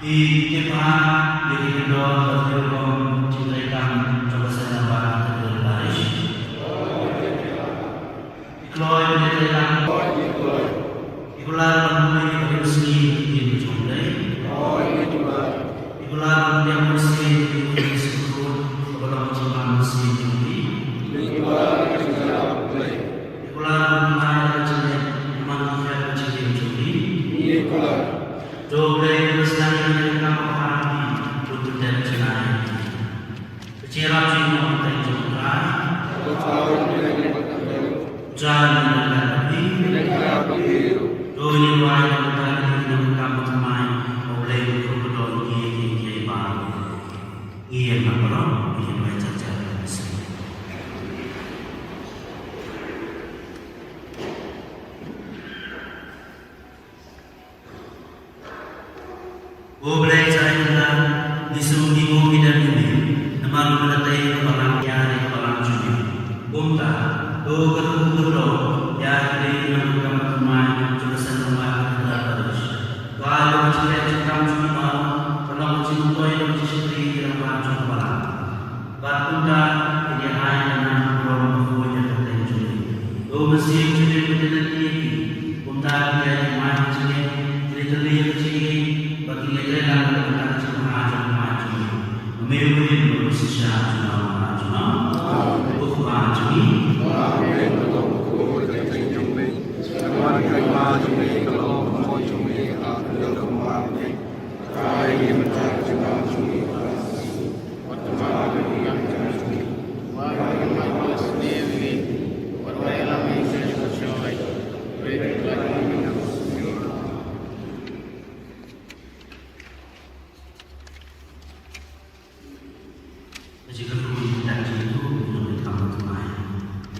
Ki tip bha ïa ki kyndon bad ki rukom jingtrei kam jong ka Seng Rangbah Cathedral Parish. Ki kloi ban ïatrei kam. Ki kular ban pule ïa ka ktien sngi ïa ka ktien jong U Blei. Ki kular ban pdiang mynsiem ïa ka ktien sngewthuh kaba long ka jingbam mynsiem jong ki. Ki kular ban pynlait ka jingngeit namar ki khet ka jingim jong ki. Ki kular. To U Blei un pynskhem ïa ka kam ba ha ki, un pyndep jingïaid. Ka jingïarap jong ngi ha ka kyrteng jong U Trai. U Trai un ïaid lem bad phi. To ngin duwai na ka bynta kine ki nongkam thymmai, ba U Blei un kyrkhu ïa ki, ïa ki, ïa ki ba. Ngi ïa ka baroh, ngi ïa duwai jar jar. Ko Blei Trai Kynrad, ngi sngewnguh ngi dem ïa me, namar me la tei ïa ka balang, ïa ka balang jong me. Kumta, to kyrkhu kyrdoh ïa kine ki nongkam thymmai jong ka Seng Rangbah Cathedral Parish. To ai ba ka jingkren jingkam jong ki baroh ka long ka jingmyntoi bad ka jingshakri ïa ka rangbah jong ka balang. Bad kumta, kin ïa ai ka nam ka burom ka khuid ïa ka kyrteng jong me. To u Mynsiem jong me un ïaid lynti ïa ki. Kumta, kin ïa ai ka mai ka jingngeit, kin ïa kylli ïa ka jingngeit, bad kin ïa trei lang ka bynta ka jingbha jong ka mai jong me. Ba me u rim bad u shisha junom ha junom. Ko Kpa jong ngi. Ka jingkyrkhu ïa ki ïa ki nongkam thymmai.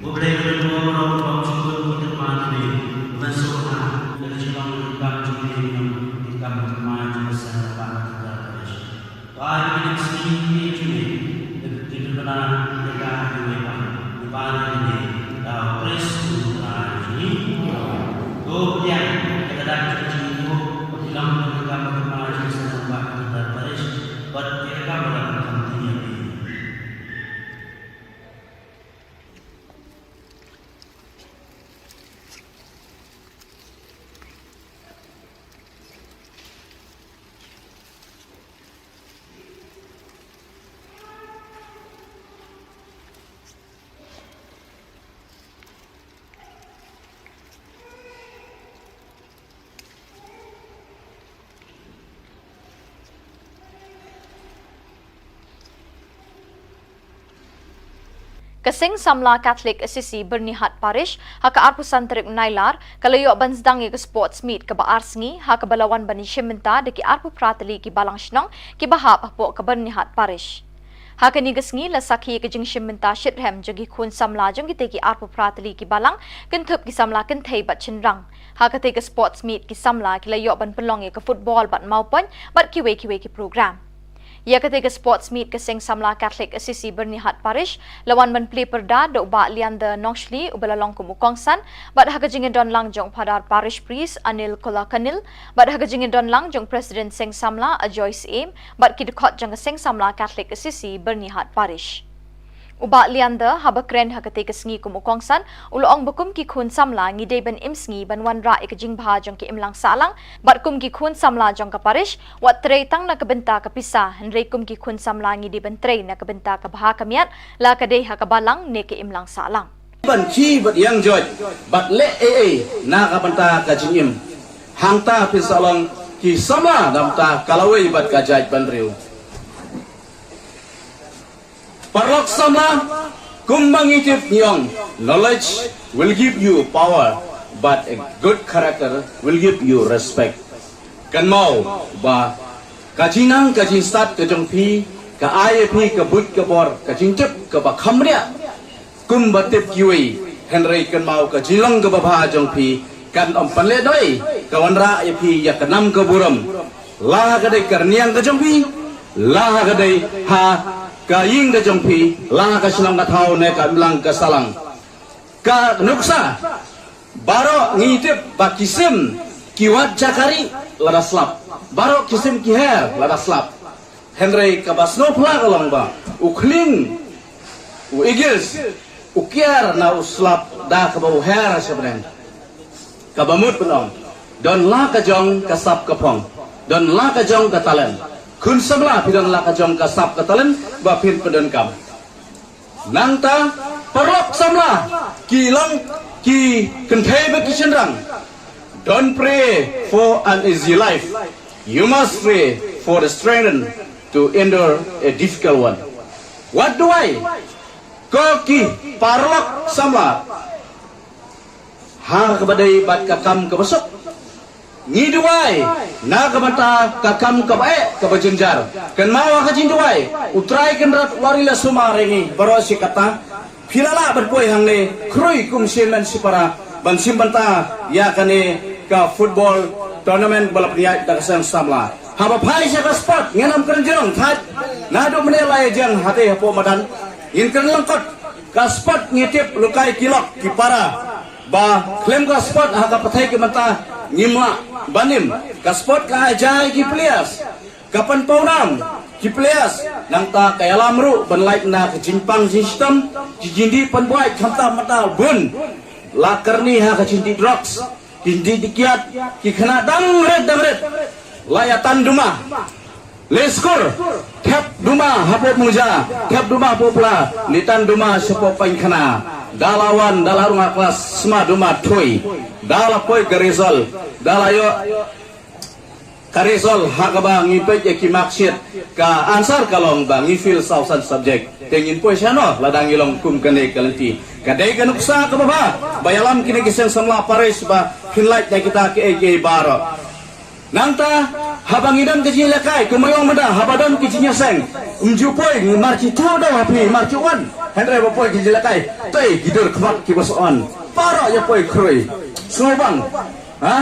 Ko Blei, ka don bor baroh kaba ym ju kut ki tyrwa ki briew. Ban sngewbha ïa ka jinglong donkam jong ki ïa ki nongkam thymmai jong ka Seng Rangbah Cathedral Parish. Ba ïa kine ki sngi ki jong ngi, kin pynbna ïa ka ha kiwei pat. Ngi pan ïa kine da u Khrist u Trai jong ngi. To pdiang ïa ka dak jong ka jingïaroh, ba ki long ki nongkam thymmai jong ka Seng Rangbah Cathedral Parish. Bad ïa ka kam ba la pynthame ïa phi. Ka Seng Samla Catholic Assisi Byrnihat Parish, ha ka arphew san tarik Nailar, ka la ïoh ban sdang ïa ka sports meet kaba ar sngi, ha kaba la wan ban ïashim bynta da ki arphew phra tylli ki balang shnong, kiba hap hapoh ka Byrnihat Parish. Ha kane ka sngi la sakhi ïa ka jingshim bynta shitrhem jong ki khun samla jong kitei ki arphew phra tylli ki balang, kynthup ki samla kynthei bad shynrang. Ha katei ka sports meet ki samla ki la ïoh ban pynlong ïa ka football bad mawpoiñ, bad kiwei kiwei ki program. Ïa katei ka sports meet ka Seng Samla Catholic Assisi Byrnihat Parish, la wan ban plie pyrda da u Bah Leander Nongshli uba la long kum u kongsan, bad ha ka jingïadon lang jong u Phadar Parish Priest Anil Kolakanil, bad ha ka jingïadon lang jong u President Seng Samla Ajoy Syiem, bad ki dkhot jong ka Seng Samla Catholic Assisi Byrnihat Parish. U Bah Leander, haba kren ha katei ka sngi kum u kongsan, u la ong ba kum ki khun samla ngi dei ban im sngi ban wanrah ïa ka jingbha jong ki imlang sahlang, bad kum ki khun samla jong ka parish, wat trei tang na ka bynta ka pisa, hynrei kum ki khun samla ngi dei ban trei na ka bynta ka bha ka miat, la ka dei ha ka balang ne ka imlang sahlang. Ban khie bad ïeng joit, bad leh ei ei na ka bynta ka jingim. Hangta phin sa long ki samla na ka bynta ka lawei bad ka jaitbynriew. Paralok samla, kumba ngi tip ngi ong, knowledge will give you power, but a good character will give you respect. Kynmaw ba ka jingnang ka jingstad ka jong phi, ka ai ïa phi ka buit ka bor, ka jingtip kaba kham bniah. Kumba tip kiwei, hynrei kynmaw ka jinglong kaba bha jong phi, kan ym pynlehnoh ei, ka wanrah ïa phi ïa ka nam ka burom. La ha ka dei ka rynïeng ka jong phi, la ha ka dei ha ka ïing ka jong phi, la ha ka shnong ka thaw ne ka imlang ka sahlang. Ka nuksa, baroh ngi tip ba ki sim ki wad jaka rieh lada slap. Baroh ki sim ki her lada slap. Hynrei kaba sngewphylla ka long ba u khlieng, u eagles, u kiar na u slap da kaba u her sha bneng. Kaba mut ban ong, don la ka jong ka sap ka phong, don la ka jong ka talent. Khun samla, phi don la ka jong ka sap ka talent ba phin pyndonkam. Nangta, paralok samla, ki long ki kynthei bad ki shynrang. Don't pray for an easy life. You must pray for the strength to endure a difficult one. What do I? Ko ki paralok samla, ha kaba dei bad ka kam kaba suk, ngi duwai na ka bynta ka kam kaba eh kaba jynjar. Kynmaw ha ka jingduwai, U Trai Kynrad u ri la sumar ïa ngi baroh shi katta. Phi la lah ban poi hangne khrui kum shynmen shipara ban shim bynta ïa kane ka football tournament ba la pynïaid da ka seng samla. Haba phai sha ka sport, ngin ym kren jrong thait. Naduh mynne la ïa jeng hate hapoh madan, ngin kren lyngkot. Ka sport ngi tip, lehkai ki lok ki para, ba khlem ka sport ha ka pyrthei ki mynta ngim lah ban im. Ka sport ka ai jai ki players, ka pynpaw nam ki players, nangta ka ïalam ruh ban lait na ka jingpang jingshitom, ki jingdih pynbuaid khamtam mynta bun. La kyrni ha ka jingdih drugs, ki jingdih kiad, ki khynnah dang rit dang rit. La ïa tan duma. Leh skur, thep duma hapoh Mungja, thep duma hapoh Pla, leit tan duma shapoh Paiñkhana. Da la wan, da la rung ha klas, sma duma thui. Da la poi ka result, da la ïoh ka result ha kaba ngi peit ïa ki marksheet, ka answer ka long ba ngi fail saw san subject. Te ngin poi shano lada ngi long kum kane ka lynti? Ka dei ka nuksa kaba bha ba ïalam kine ki seng samla parish ba phin lait na kita kiei kiei baroh. Nangta, haba ngi don ka jingïalehkai, kumba ong mynta, haba don ka jingïaseng, ym ju poi, ngi mar shi thaw daw ha phi, mar shi wan. Hynrei ba poi ka jingïalehkai, tei ki dur khmat kiba sa wan. Baroh ïa poi khrui. Sngewbang. Ha?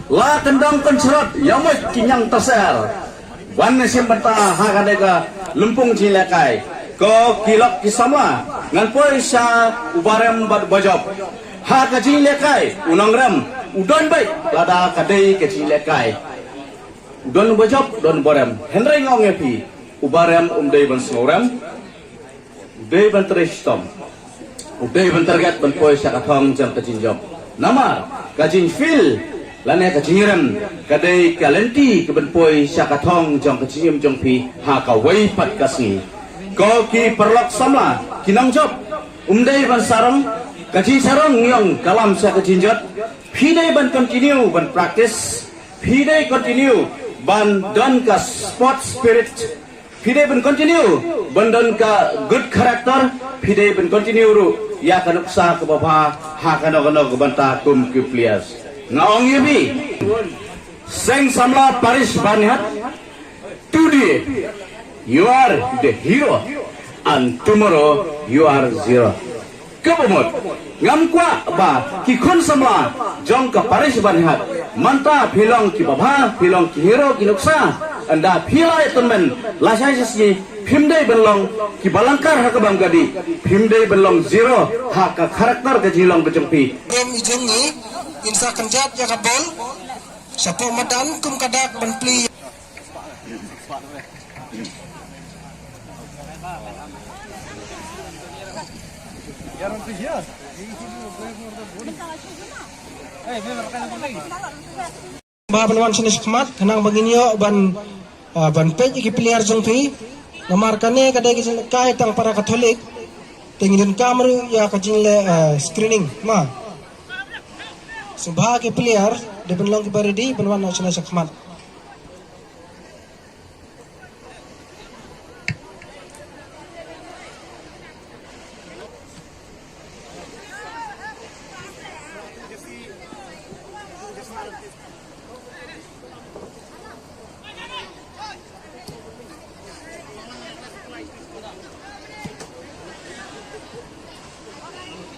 La kyndong kynsyrot, ïa mut ki ñiang taser. Wan shim bynta ha kane ka lympung jingïalehkai. Ko ki lok ki samla, ngan poi sha u barem bad u bajop. Ha ka jingïalehkai, u nongrem u don beit lada ka dei ka jingïalehkai. U don u bajop, u don u barem. Hynrei nga ong ïa phi, u barem um dei ban sngewrem, u dei ban trei shitom, u dei ban target ban poi sha ka thong jong ka jingjop. Namar ka jingfail lane ka jingrem ka dei ka lynti kaban poi sha ka thong jong ka jingim jong phi ha kawei pat ka sngi. Ko ki paralok samla, ki nongjop, um dei ban sarong, ka jingsarong ngi ong ka lam sha ka jingjot. Phi dei ban continue ban practice, phi dei continue ban don ka sport spirit. Phi dei ban continue ban don ka good character, phi dei ban continue ruh ïa ka nuksa kaba bha ha kano kano ka bynta kum ki players. Nga ong ïa phi, Seng Samla Parish Banihat, today you are the hero and tomorrow you are zero. Kaba mut, ngam kwah ba ki khun samla jong ka Parish Banihat, mynta phi long kiba bha, phi long ki hero ki nuksa. Ynda phi la ïa tymmen lashai shisngi, phim dei ban long kiba lyngkar ha kaba ym ka dih, phim dei ban long zero ha ka character ka jinglong ka jong phi. Dom i jong ngi, in sa kynjat ïa ka bol, shapoh madan kum ka dak ban plie. Ba ban wan shane shakhmat, khnang ba ngin ïoh ban, ah, ban peit ïa ki player jong phi. Namar kane ka dei ka jingkai tang para Katholik, te ngin donkam ruh ïa ka jingleh, ah, screening, ma. Sngewbha ki player, dei ban long kiba ready, ban wan shane shakhmat.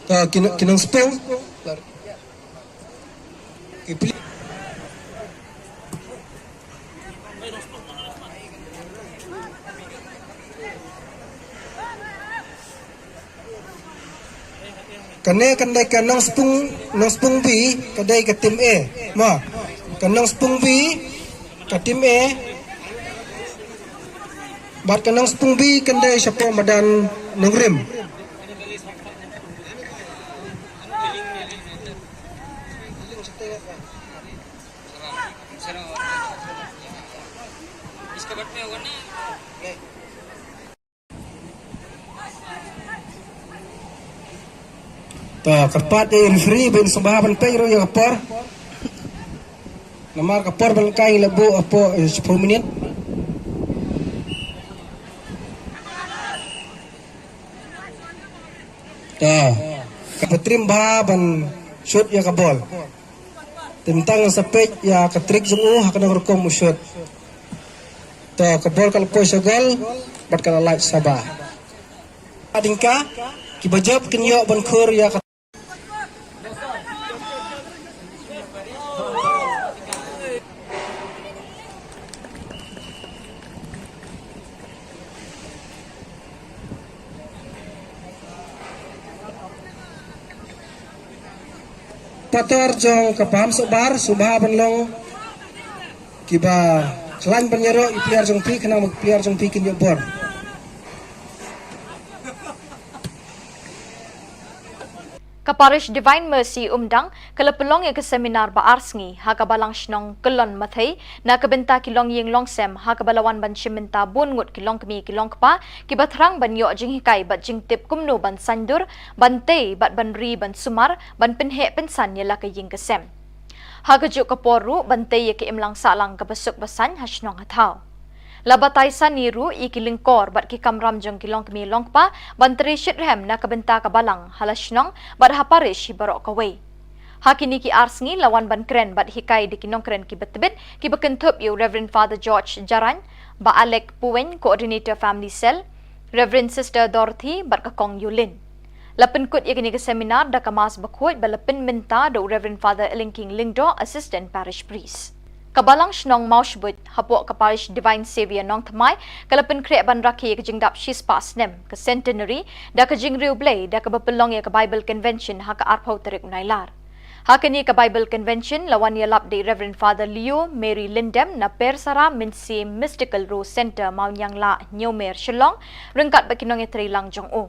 Ka ki nong, ki nongspung. Ki pli- Kane kan dei ka Nongspung, Nongspung B, ka dei ka team A. Mo, ka Nongspung B, ka team A. Bad ka Nongspung B kan dei shapoh madan Nongrim. To, kyrpad ïa i referee ban sngewbha ban peit ruh ïa ka por. Namar ka por ban kai la buh hapoh, eh, shiphew minit. To, ka patrim bha ban shoot ïa ka bol. Te mynta ngan sa peit ïa ka trick jong u ha kano ka rukom u shoot. To, ka bol ka la poi sha gol bad ka la lait sha ba. Adingka kiba jop kin ïoh ban khur ïa ka Pator jong ka Paham Sohbar, sngewbha ban long kiba khlaiñ ban ïaroh ïa ki player jong phi, khnang ba ki player jong phi kin ïoh bor. Ka Parish Divine Mercy Umdang ka la pynlong ïa ka seminar ba ar sngi ha ka Balang Shnong Kyllon Mathei na ka bynta ki longïing longsem, ha kaba la wan ban shim bynta bun ngut ki longkmie ki longkpa kiba thrang ban ïoh jinghikai bad jingtip kumno ban saiñdur, ban tei bad ban ri ban sumar, ban pynheh pynsan ïa la ka ïing ka sem. Ha kajuh ka por ruh ban tei ïa ka imlang sahlang kaba suk ba saiñ ha shnong ha thaw. La batai sani ruh ïa ki lyngkor bad ki kamram jong ki longkmie longkpa ban trei shitrhem na ka bynta ka balang ha la shnong bad ha parish hi baroh kawei. Ha kine ki ar sngi la wan ban kren bad hikai da ki nongkren kiba tbit kiba kynthup ïa u Reverend Father George Jarain, Bah Alec Puwein, Coordinator Family Cell, Reverend Sister Dorothy bad ka Kong Yulin. La pynkut ïa kane ka seminar da ka Mass bakhuid ba la pynmynta da u Reverend Father Elingking Lyngdoh, Assistant Parish Priest. Ka Balang Shnong Mawshbuit hapoh ka Parish Divine Saviour Nongthymmai ka la pynkhreh ban rakhe ïa ka jingdap shispah snem, ka centenary, da ka jingriewblei da kaba pynlong ïa ka Bible Convention ha ka arphew tarik u Nailar. Ha kane ka Bible Convention la wan ïalap da i Reverend Father Leo Mary Lyndem na Persara Mynsiem Mystical Rose Centre, Mawnianglah, Hynñiewmer, Shillong, ryngkat bad ki nongïatreilang jong u.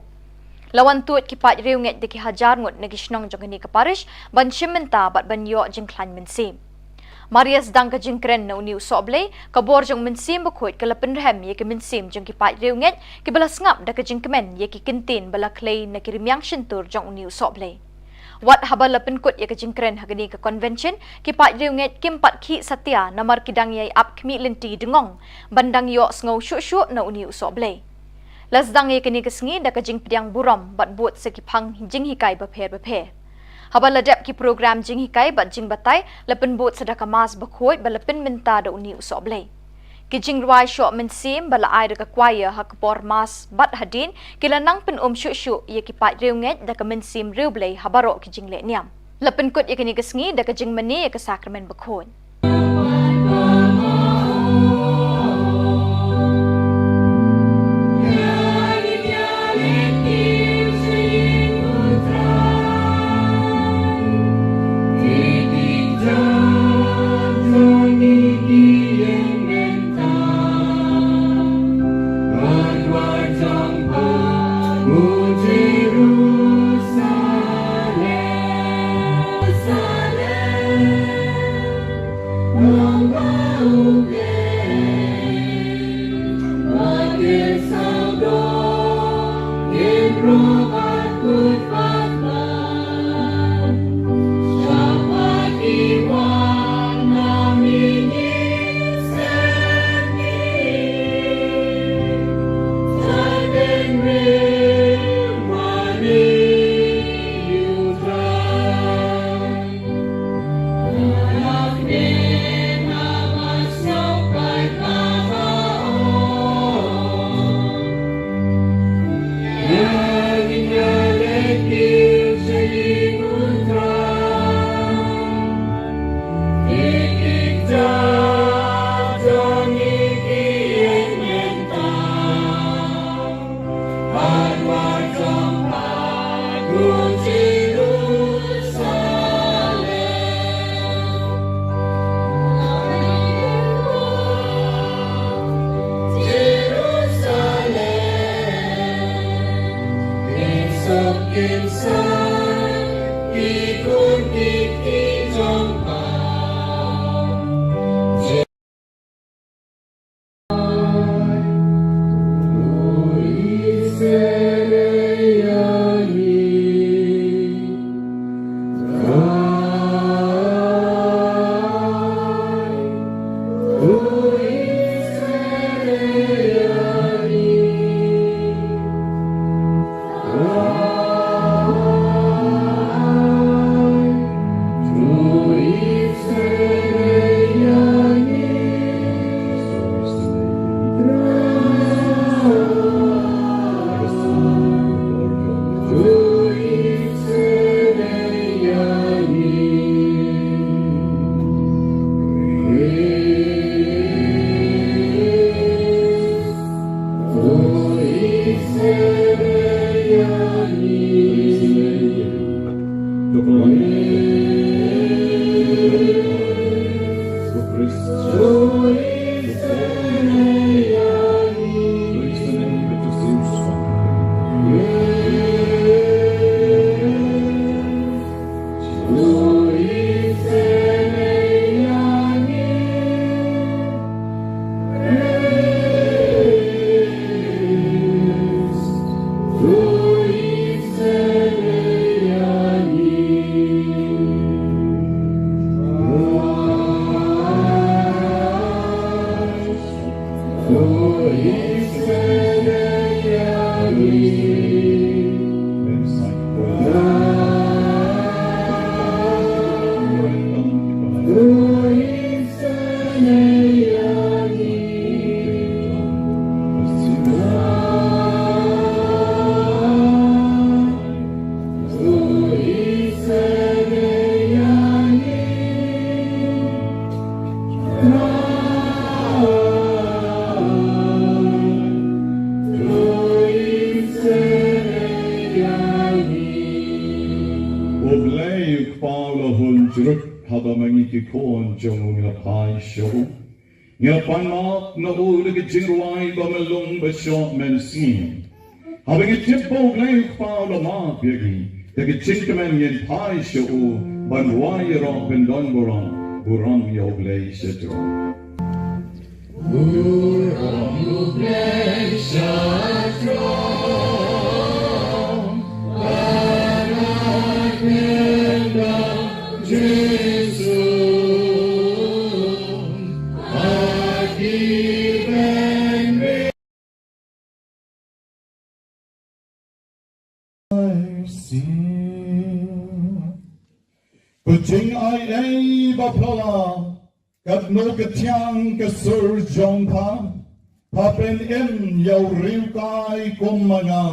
La wan tuid ki paid riewngeit da ki hajar ngut na ki shnong jong kane ka parish ban shim bynta bad ban ïoh jingkhlaiñ mynsiem. Mar ïa sdang ka jingkren na une u sohblei, ka bor jong u Mynsiem Bakhuid ka la pynrhem ïa ki mynsiem jong ki paid riewngeit kiba la sngap da ka jingkmen ïa ki kyntien ba la khlei na ki rmiang shyntur jong une u sohblei. Wat haba la pynkut ïa ka jingkren ha kane ka convention, ki paid riewngeit kim pat khih satia namar ki dang ïai ap khmih lynti dngong ban dang ïohsngew shuh shuh na une u sohblei. La sdang ïa kane ka sngi da ka jingpdiang burom bad bud sa ki phang jinghikai bapher bapher. Haba la dep ki program jinghikai bad jingbatai, la pynbud sa da ka Mass bakhuid ba la pynmynta da une u sohblei. Ki jingrwai shoh mynsiem ba la ai da ka choir ha ka por Mass bad hadien, ki la nang pyn-um shuh shuh ïa ki paid riewngeit da ka mynsiem riewblei ha baroh ki jingleh niam. La pynkut ïa kane ka sngi da ka jingmane ïa ka Sakramen Bakhuid. U Blei u Kpa u la hun jrut, haba ma ngi ki khun jong u ngi la phai sha u. Ngi la pan map na u da ka jingrwai ba myllung ba shoh mynsiem. Haba ngi tip ba U Blei u Kpa u la map ïa ngi, da ka jingkmen ngin phai sha u ban rwai ïaroh kyndon burom, burom ïa U Blei shatrong. Burom ïa U Blei shatrong. Ka jingai ei ba phylla, katno ka thiang ka sur jong pha, pha pynim ïa u riewkai kum ma nga.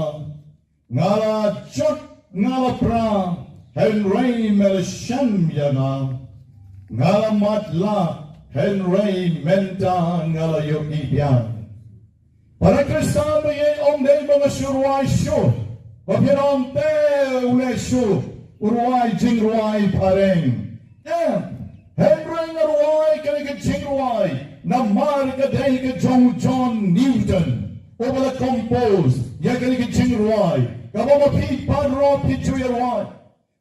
Nga la jot nga la pra, hynrei me la shem ïa nga. Nga la matlah, hynrei mynta nga la ïohi biang. Para Khristan ba ïeit, ym dei ba nga shu rwai shuh, ba phi ong te u leh shuh u rwai jingrwai phareng. Em, hynrei nga rwai kane ka jingrwai namar ka dei ka jong John Newton, uba la compose ïa kane ka jingrwai kaba ma phi baroh phi ju ïa rwai.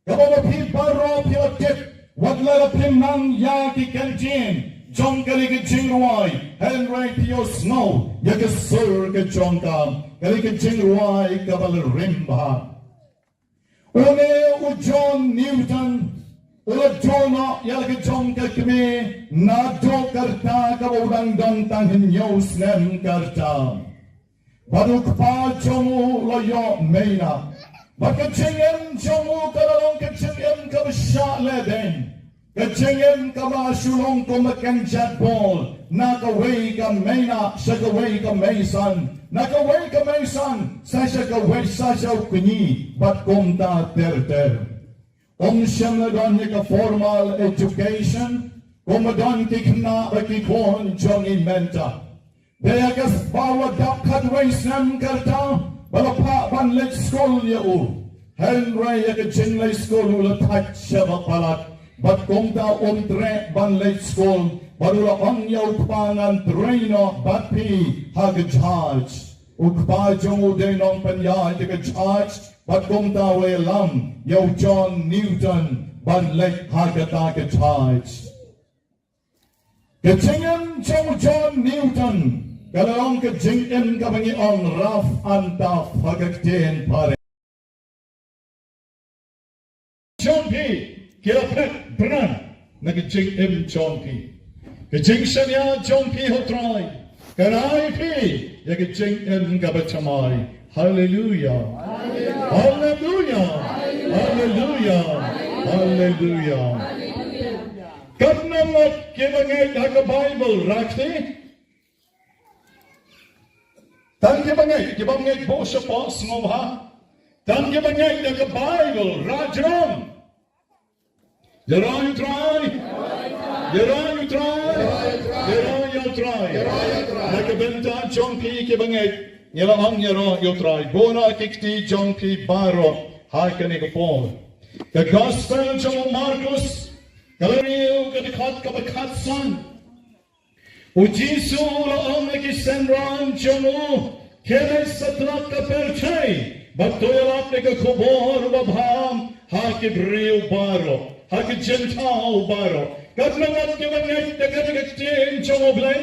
Kaba ma phi baroh phi la tip, wat la phim nang ïa ki kyntien jong kane ka jingrwai, hynrei phi ïohsngew ïa ka sur ka jong ka, kane ka jingrwai kaba la rim bha. Une u John Newton u la duh noh ïa la ka jong ka kmie naduh ka rta kaba u dang don tang hynñiew snem ka rta. Bad u kpa jong u u la ïoh mei noh. Bad ka jingim jong u ka la long ka jingim kaba shah lehbeiñ. Ka jingim kaba shu long kum ka kynjat bol, na kawei ka mei noh sha kawei ka mei san, na kawei ka mei san sa sha kawei, sa sha u kñi, bad kumta ter ter. Ym shym la don ïa ka formal education kumba don ki khynnah bad ki khun jong ngi mynta. Dei ïa ka sbau la dap khatwei snem ka rta ba la phah ban leit skul ïa u. Hynrei ïa ka jingleit skul u la thait sha ba palat, bad kumta um treh ban leit skul, bad u la ong ïa u kpa, ngan trei noh bad phi ha ka judge. U kpa jong u dei nongpynïaid ïa ka judge, bad kumta u la ïalam ïa u John Newton ban leit ha kata ka judge. Ka jingim jong u John Newton ka la long ka jingim kaba ngi ong rough and tough ha ka ktien phareng. Jong phi ki la phet bran na ka jingim jong phi. Ka jingshaniah jong phi ha u Trai ka rai phi ïa ka jingim kaba thymmai. Haleluia. Haleluia. Haleluia. Haleluia. Katno ngut kiba ngeit ha ka Baibl, rakti? Tang kiba ngeit, kiba ngeit bun shapoh sngewbha. Tang kiba ngeit ha ka Baibl, rah jrong. Ïaroh ïa u Trai. Ïaroh ïa u Trai. Ïaroh ïa u Trai. Na ka bynta jong phi kiba ngeit, ngi la ong ïaroh ïa u Trai. Bun na ki kti jong phi baroh ha kane ka por. Ka Gospel jong u Markus, ka la riew ka dkhot kaba khatsan. U Jisu u la ong ïa ki synran jong u, khie leit satlak ka pyrthei bad to ïalap ïa ka khubor babha ha ki briew baroh, ha ki jingthaw baroh. Katno ngut kiba ngeit da kane ka ktien jong U Blei?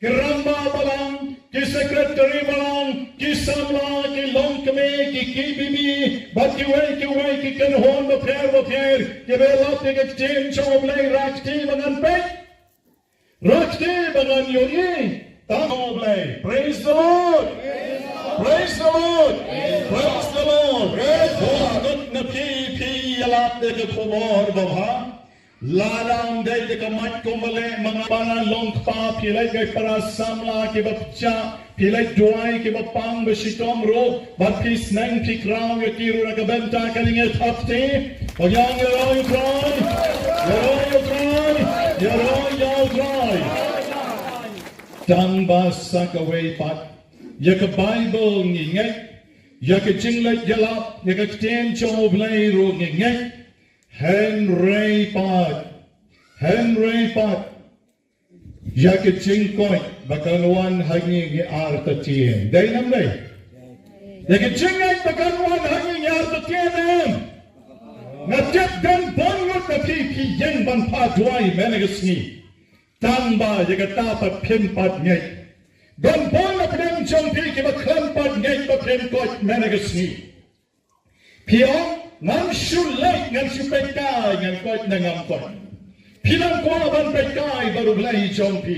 Ki rangbah balang, ki secretary balang, ki samla, ki longkmie, ki K B B bad kiwei kiwei ki kynhun bapher bapher kiba ïalap ïa ka ktien jong U Blei, rah kti ba ngan peit. Rah kti ba ngan ïohi. Tang U Blei. Praise the Lord. Praise the Lord. Praise the Lord. Bun ngut na phi phi ïalap ïa ka khubor babha. Lada ym dei da ka mic kumba leh ma nga, para long kpa, phi leit gai para samla kiba pyrshah, phi leit duwai kiba pang ba shitom ruh, bad phi sneng phi kraw ïa ki ruh na ka bynta kane, ngi thap kti. Ïaroh ïa u Trai, ïaroh ïa u Trai, ïaroh ïa u Trai. Tang ba sa kawei pat, ïa ka Baibl ngi ngeit, ïa ka jingleit ïalap, ïa ka ktien jong U Blei ruh ngi ngeit. Hynrei pat, hynrei pat, ïa ka jingkoit ba kan wan ha ngi, ngi artatien. Dei ne ym dei? Ïa ka jingngeit ba kan wan ha ngi, ngi artatien ne em? Nga tip don bun ngut na phi phi ïeng ban phah duwai mynne ka sngi. Tang ba ïa kata pat phim pat ngeit. Don bun na pdeng jong phi kiba khlem pat ngeit ba phim koit mynne ka sngi. Phi ong, Ngam shu leit, ngam shu peit kai, ngan koit ne ngam koit. Phi dang kwah ban peit kai bad U Blei jong phi.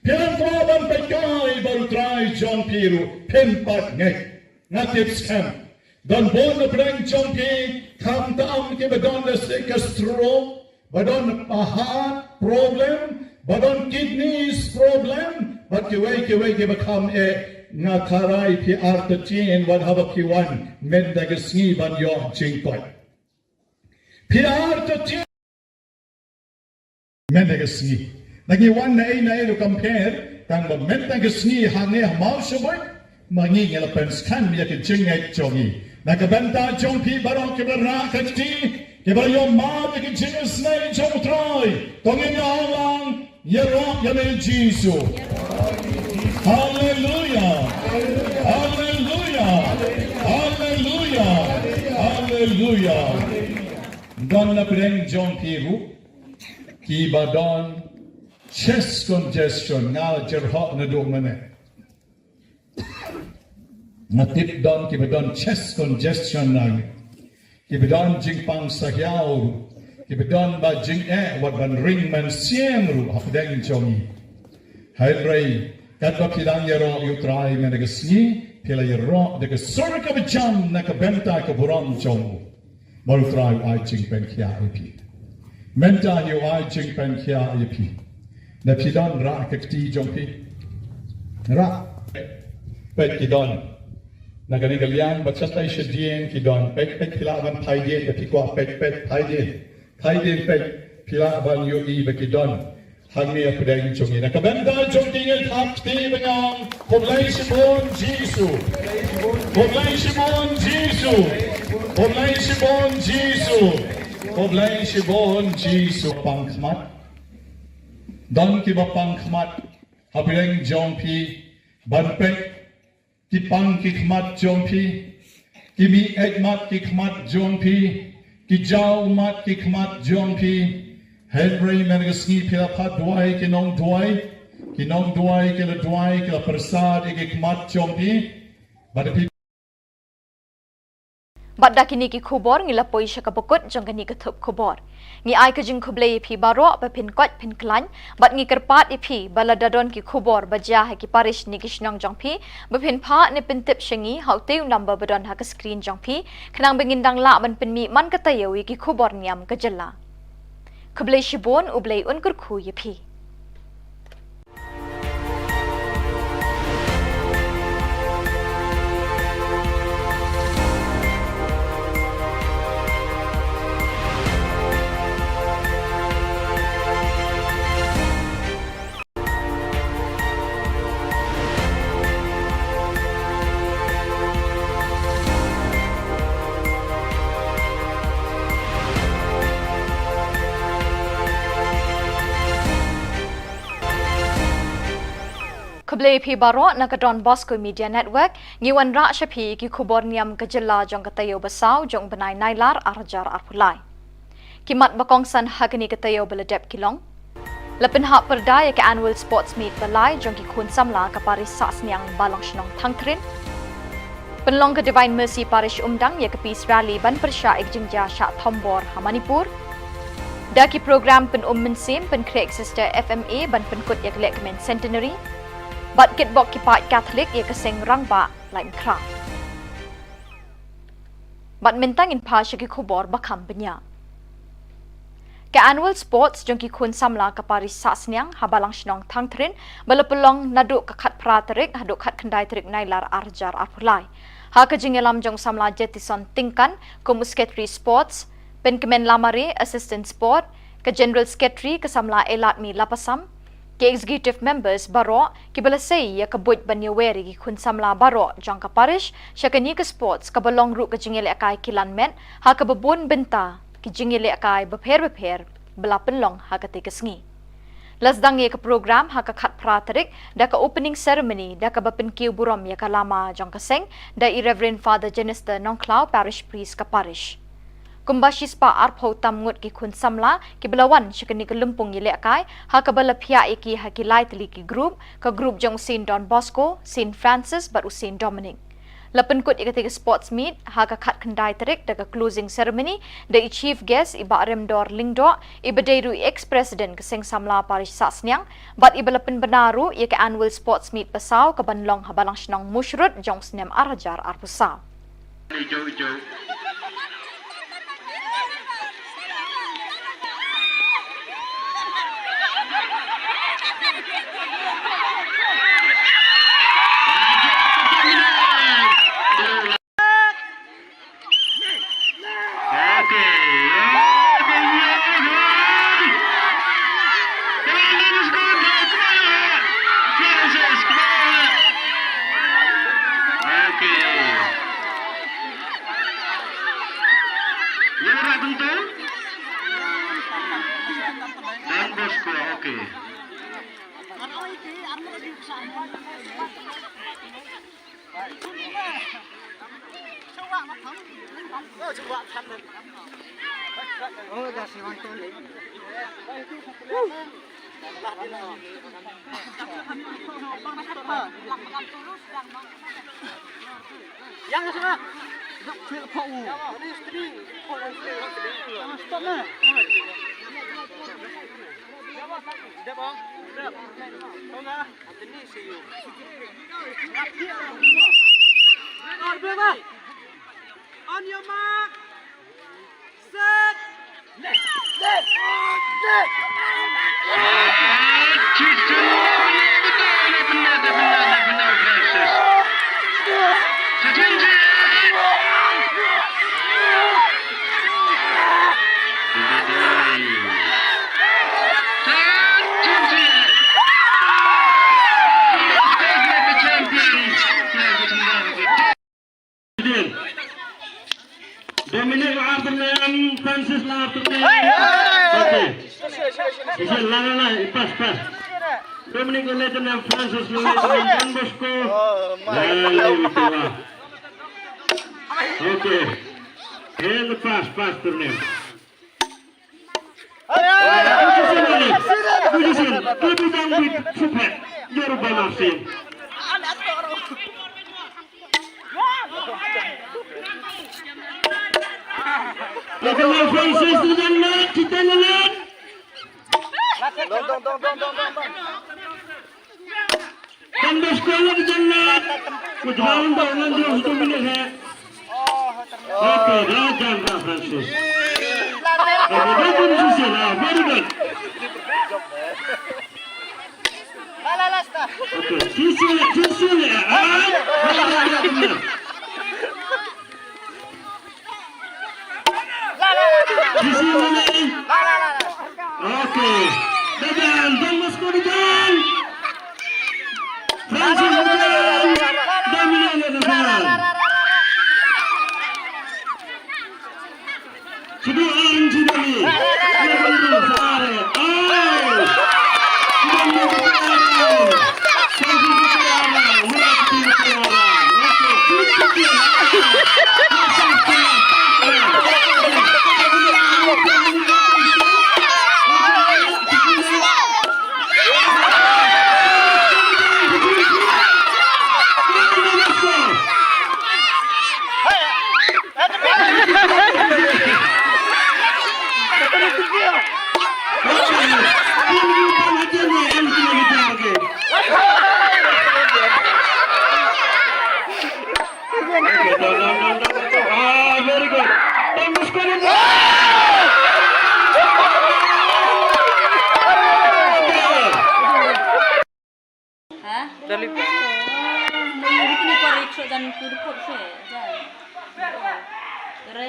Phi dang kwah ban peit kai bad U Trai jong phi ruh, phim pat ngeit. Nga tip skhem, don bun na pdeng jong phi, khamtam kiba don da ka stroke, ba don heart problem, ba don kidneys problem, bad kiwei kiwei kiba kham eh. Nga kyrpad ïa phi artatien, wat haba phi wan, mynta ka sngi ban ïoh jingkoit. Phi artatien. Mynta ka sngi. Ngi wan na ei na ei ruh kam pher, tang ba mynta ka sngi hangne ha Mawshynrut, ma ngi ngi la pynskhem ïa ka jingngeit jong ngi. Na ka bynta jong phi baroh kiba rah ka kti, kiba ïoh map ïa ka jingisynei jong U Trai, to ngin ïa lang, ïaroh ïa me Jisu. Haleluia. Haleluia. Haleluia. Haleluia. Don na pdeng jong phi ruh kiba don chest congestion, nga la jyrhoh naduh mynne. Nga tip don kiba don chest congestion na ngi. Kiba don jingpang sahiaw, kiba don ba jingeh wat ban ring mynsiem ruh hapdeng jong ngi. Hynrei katba phi dang ïaroh ïa U Trai mynta ka sngi, phi la ïaroh da ka sur kaba jam na ka bynta ka burom jong u. Bad U Trai u ai jingpynkhiah ïa phi. Mynta hi u ai jingpynkhiah ïa phi. Da phi don rah ka kti jong phi. Rah. Peit ki don. Na kane ka liang bad shatai shadien ki don. Peit, peit, phi lah ban phai dien, da phi kwah peit, peit, phai dien. Phai dien peit, phi lah ban ïohi ba ki don. Hangne hapdeng jong ngi. Na ka bynta jong ki ngin thap kti ban ong, khublei shibun Jisu. Khublei shibun Jisu. Khublei shibun Jisu. Khublei shibun Jisu. Pang khmat. Don kiba pang khmat hapdeng jong phi ban peit. Ki pang ki khmat jong phi, ki mih eit mat ki khmat jong phi, ki jaw mat ki khmat jong phi. Hynrei mynta ka sngi phi la phah duwai, ki nongduwai, ki nongduwai ki la duwai, ki la pyrsad ïa ki khmat jong phi. Bad phi Bad da kine ki khubor ngi la poi sha kaba kut jong kane ka thup khubor. Ngi ai ka jingkhublei ïa phi baroh ba phin koit phin khlaiñ, bad ngi kyrpad ïa phi ba lada don ki khubor ba jia ha ki parish ne ki shnong jong phi ba phin phah ne pyntip sha ngi ha utei u number ba don ha ka screen jong phi, khnang ba ngin dang lah ban pynmih man ka taïew ïa ki khubor niam ka jylla. Khublei shibun, U Blei un kyrkhu ïa phi. Khublei phi baroh na ka Don Bosco Media Network, ngi wanrah sha phi ki khubor niam ka jylla jong ka taïew ba saw jong u bnai Nailar ar hajar arphew lai. Ki mat ba kongsan ha kane ka taïew ba la dep ki long: La pynhap pyrda ïa ka Annual Sports Meet ba lai jong ki khun samla ka parish Sahsniang Balang Shnong Thangthrin. Pynlong ka Divine Mercy Parish Umdang ïa ka Peace Rally ban pyrshah ïa ka jingjia shah thombor ha Manipur. Da ki program pynum mynsiem pynkhreh Exeter F M A ban pynkut ïa ka lehkmen Centenary. Bad kitbok ki paid Katholik ïa ka seng rangbah Laitumkhrah. Bad mynta ngin phai sha ki khubor ba kham bniah. Ka Annual Sports jong ki khun samla ka parish Sahsniang ha Balang Shnong Thangthrin ba la pynlong naduh ka khatphra tarik haduh khatkhyndai tarik Nailar ar hajar arphew lai. Ha ka jingïalam jong u samla Jetison Tyngkan kum u Secretary Sports, Pynkmen Lamare, Assistant Sport, ka General Secretary ka samla Eladmi Lapasam, ki executive members baroh kiba la sei ïa ka buit ban ïawer ïa ki khun samla baroh jong ka parish sha kane ka sports kaba long ruh ka jingïalehkai kilan met ha kaba bun bynta ki jingïalehkai bapher bapher ba la pynlong ha katei ka sngi. La sdang ïa ka program ha ka khatphra tarik da ka opening ceremony da kaba pynkiew burom ïa ka lama jong ka seng da i Reverend Father Jenister Nongkhlaw, Parish Priest ka parish. Kumba shispah arphew tam ngut ki khun samla kiba la wan sha kane ka lympung ïalehkai ha kaba la phiah ïa ki ha ki lai tylli ki group, ka group jong u Saint Don Bosco, Saint Francis bad u Saint Dominic. La pynkut ïa katei ka sports meet ha ka khatkhyndai tarik da ka closing ceremony da i chief guest i Bah Remdor Lyngdoh, iba dei ruh i ex president ka Seng Samla Parish Sahsniang, bad iba la pynbna ruh ïa ka annual sports meet pasaw kaban long ha Balang Shnong Mushrut jong u snem ar hajar arphew saw. On your mark. Set. Left. Left. Left. Dominic Arthur Francis Arthur. Okay. Isi la la la, pass, pass. Dominic Arthur Francis Arthur Don Bosco. Okay. And pass, pass to them. Don Bosco la ki jannat. Ku jwan da nan jong satu minit hai. Okay, da jan da Francis. Okay, da Francis ya, very good. Okay, sisi, sisi ya. Ah, sisi mana? Okay. Dadan, Don Bosco dadan. Francis dadan. Dominic dadan. Shudu ang shudu ni. Shudu ang shudu ni. Ai. Shudu ang shudu ni. Ah, very good. Tembus kuning. Ha? Dali. Nang rukni parik so dan kurkuk se. Dan. Re.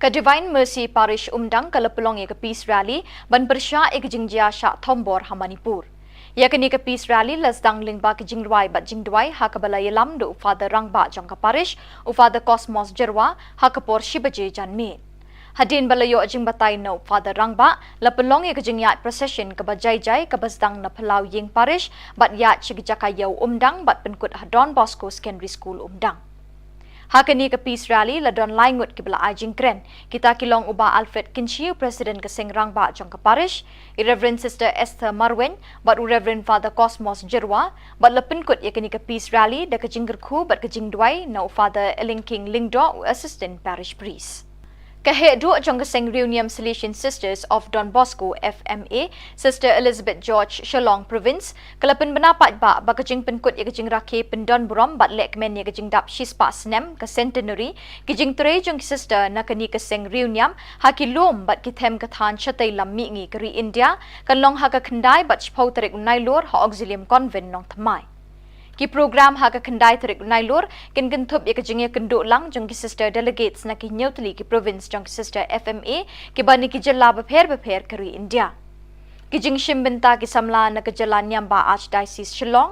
Ka Divine Mercy Parish Umdang ka la pynlong ïa ka Peace Rally ban pyrshah ïa ka jingjia shah thombor ha Manipur. Ïa kane ka Peace Rally la sdang lyngba ka jingrwai bad jingduwai ha kaba la ïalam da u Father Rangbah jong ka Parish, u Father Cosmos Jyrwa, ha ka por shi baje janmiet. Hadien ba la ïoh jingbatai na u Father Rangbah, la pynlong ïa ka jingïaid procession kaba jai jai kaba sdang na phyllaw ïing Parish bad ïaid sha ka jaka ïew Umdang bad pynkut ha Don Bosco Secondary School Umdang. Ha kane ka Peace Rally la don lai ngut kiba la ai jingkren, kita ki long u Bah Alfred Kynshi, u President ka Seng Rangbah jong ka Parish, i Reverend Sister Esther Marwein bad u Reverend Father Cosmos Jyrwa, bad la pynkut ïa kane ka Peace Rally da ka jingkyrkhu bad ka jingduwai na u Father Elingking Lyngdoh, u Assistant Parish Priest. Ka heh duh jong ka Seng Riewniam Salesian Sisters of Don Bosco, F M A, Sister Elizabeth George, Shillong Province, ka la pynbna paidbah ba ka jingpynkut ïa ka jingrakhe pyndonburom bad lehkmen ïa ka jingdap shispah snem ka Centenary ki jingtrei jong ki sister na kane ka Seng Riewniam ha ki lum bad ki them ka thaiñ shatei lam mihngi ka ri India, kan long ha ka khyndai bad shiphew tarik u Nailur ha Auxilium Convent, Nongthymmai. Ki program ha ka khyndai tarik u Nailur kin kynthup ïa ka jingïakynduh lang jong ki sister delegates na ki hynñiew tylli ki province jong ki sister F M A kiba na ki jylla bapher bapher ka ri India. Ki jingshim bynta ki samla na ka jylla niam ba Archdiocese Shillong.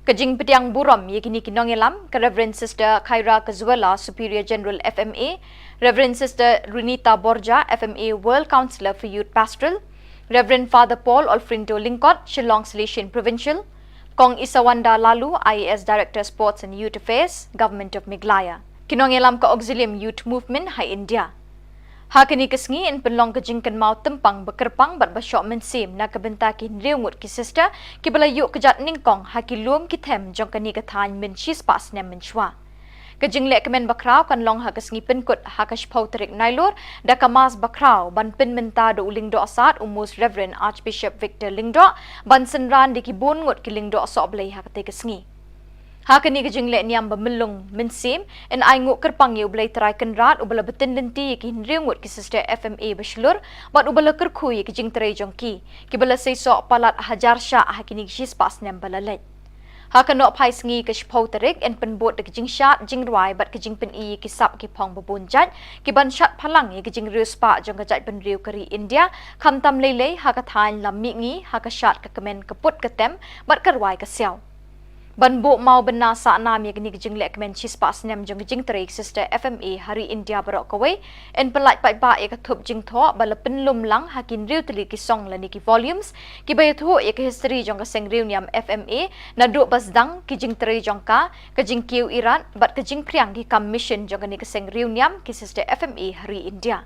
Ka jingpdiang burom ïa kine ki nongïalam, ka Reverend Sister Khaira Kazuela, Superior General F M A, Reverend Sister Runita Borja, F M A World Councillor for Youth Pastoral, Reverend Father Paul Olfrindo Lyngkot, Shillong Salesian Provincial, Kong Isawanda Laloo, I A S Director Sports and Youth Affairs, Government of Meghalaya. Ki nongïalam ka Auxilium Youth Movement ha India. Ha kane ka sngi yn pynlong ka jingkynmaw tympang ba kyrpang bad ba shoh mynsiem na ka bynta ki hynriew ngut ki sister kiba la ïuh kjat nyngkong ha ki lum ki them jong kane ka thaiñ mynshipah snem mynshuwa. Ka jinglehkmen bakhraw kan long ha ka sngi pynkut ha ka shiphew tarik Nailur da ka Mass bakhraw ban pynmynta da u Lyngdoh Sad, u Most Reverend Archbishop Victor Lyngdoh, ban synran da ki bun ngut ki lyngdoh sohblei ha katei ka sngi. Ha kane ka jingleh niam ba myllung mynsiem, yn ai nguh kyrpang ïa u Blei Trai Kynrad uba la btin lynti ïa ki hynriew ngut ki sister F M A ba shlur bad uba la kyrkhu ïa ki jingtrei jong ki, kiba la seisoh palat hajar shah ha kine ki shispah snem ba la leit. Ha ka nohphai sngi ka shiphew tarik yn pynbud da ka jingshad jingrwai bad ka jingpyni ïa ki sap ki phong ba bun jait, ki ban shad phalang ïa ka jingriewspah jong ka jaitbynriew ka ri India, khamtam leilei ha ka thaiñ lam mihngi, ha ka shad ka kmen ka put ka tem bad ka rwai ka siaw. Ban buh maw bynna sahnam ïa kane ka jinglehkmen shispah snem jong ka jingtrei ki sister F M A ha ri India baroh kawei, yn pyllait paidbah ïa ka thup jingthoh ba la pynlum lang ha ki hynriew tylli ki song lane ki volumes kiba ïathuh ïa ka history jong ka Seng Riewniam F M A, naduh ba sdang ki jingtrei jong ka, ka jingkiew irat bad ka jingphriang ki kam mission jong kane ka Seng Riewniam ki sister F M A ha ri India.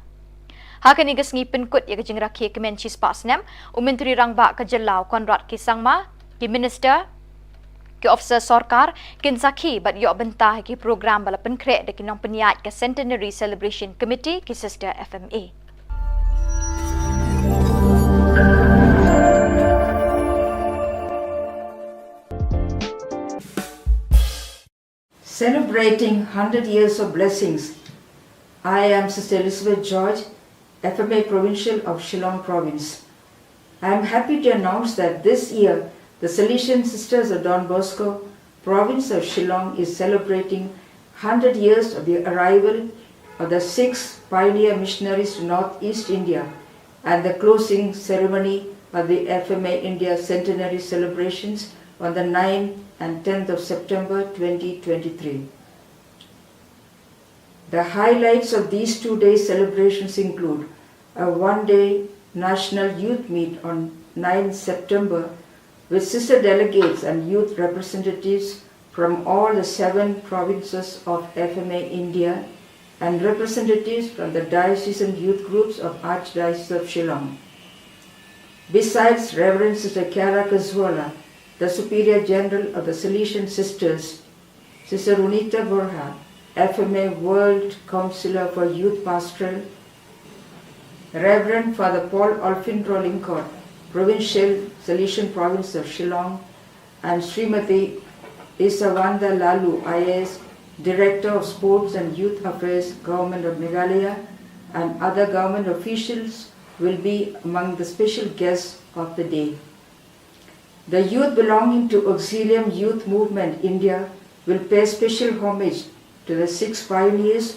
Ha kane ka sngi pynkut ïa ka jingrakhe kmen shispah snem, u Myntri Rangbah ka jylla u Conrad K Sangma, ki minister, ki officer sorkar kin sakhi bad ïoh bynta ha ki program ba la pynkhreh da ki nongpynïaid ka Centenary Celebration Committee ki sister F M A. Celebrating hundred years of blessings, I am Sister Elizabeth George, F M A Provincial of Shillong Province. I am happy to announce that this year the Salesian Sisters of Don Bosco, Province of Shillong, is celebrating hundred years of the arrival of the six pioneer missionaries to Northeast India and the closing ceremony of the F M A India Centenary celebrations on the ninth and tenth of September twenty twenty-three. The highlights of these two-day celebrations include a one-day National Youth Meet on ninth September with sister delegates and youth representatives from all the seven provinces of F M A India and representatives from the diocesan youth groups of Archdiocese of Shillong. Besides Reverend Sister Kiara Kazuala, the Superior General of the Salesian Sisters, Sister Runita Borja, F M A World Counselor for Youth Pastoral, Reverend Father Paul Olfindro Lyngkot, Provincial Salesian Province of Shillong, and Srimati Isawanda Laloo, I A S, Director of Sports and Youth Affairs, Government of Meghalaya, and other government officials will be among the special guests of the day. The youth belonging to Auxilium Youth Movement India will pay special homage to the six pioneers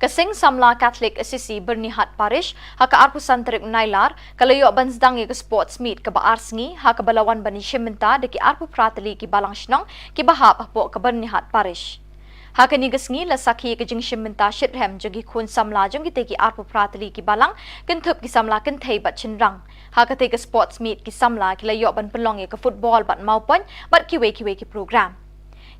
Ka Seng Samla Catholic Assisi Byrnihat Parish, ha ka arphew san tarik Nailar, ka la ïoh ban sdang ïa ka sports meet kaba ar sngi, ha kaba la wan ban ïashim bynta da ki arphew phra tylli ki balang shnong, kiba hap hapoh ka Byrnihat Parish. Ha kane ka sngi la sakhi ïa ka jingshim bynta shitrhem jong ki khun samla jong kitei ki arphew phra tylli ki balang, kynthup ki samla kynthei bad shynrang. Ha katei ka sports meet ki samla ki la ïoh ban pynlong ïa ka football bad mawpoiñ, bad kiwei kiwei ki program.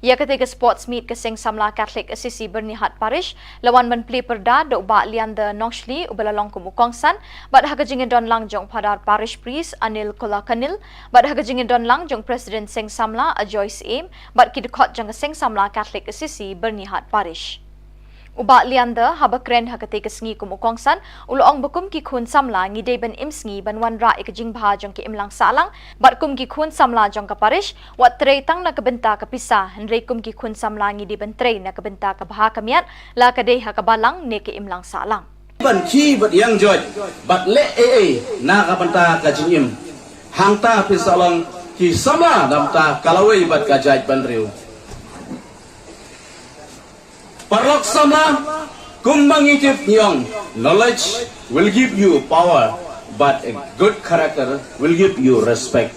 Ïa katei ka sports meet ka Seng Samla Catholic Assisi Byrnihat Parish, la wan ban plie pyrda da u Bah Leander Nongshli uba la long kum u kongsan, bad ha ka jingïadon lang jong Phadar Parish Priest Anil Kolakanil, bad ha ka jingïadon lang jong President Seng Samla Ajoy Syiem, bad ki dkhot jong ka Seng Samla Catholic Assisi Byrnihat Parish. U Bah Leander, haba kren ha katei ka sngi kum u kongsan, u la ong ba kum ki khun samla ngi dei ban im sngi ban wanrah ïa ka jingbha jong ki imlang sahlang, bad kum ki khun samla jong ka parish, wat trei tang na ka bynta ka pisa, hynrei kum ki khun samla ngi dei ban trei na ka bynta ka bha ka miat, la ka dei ha ka balang ne ka imlang sahlang. Ban khie bad ïeng joit, bad leh ei ei na ka bynta ka jingim. Hangta phin sa long ki samla na ka bynta ka lawei bad ka jaitbynriew. Paralok samla, kumba ngi tip ngi ong, knowledge will give you power, but a good character will give you respect.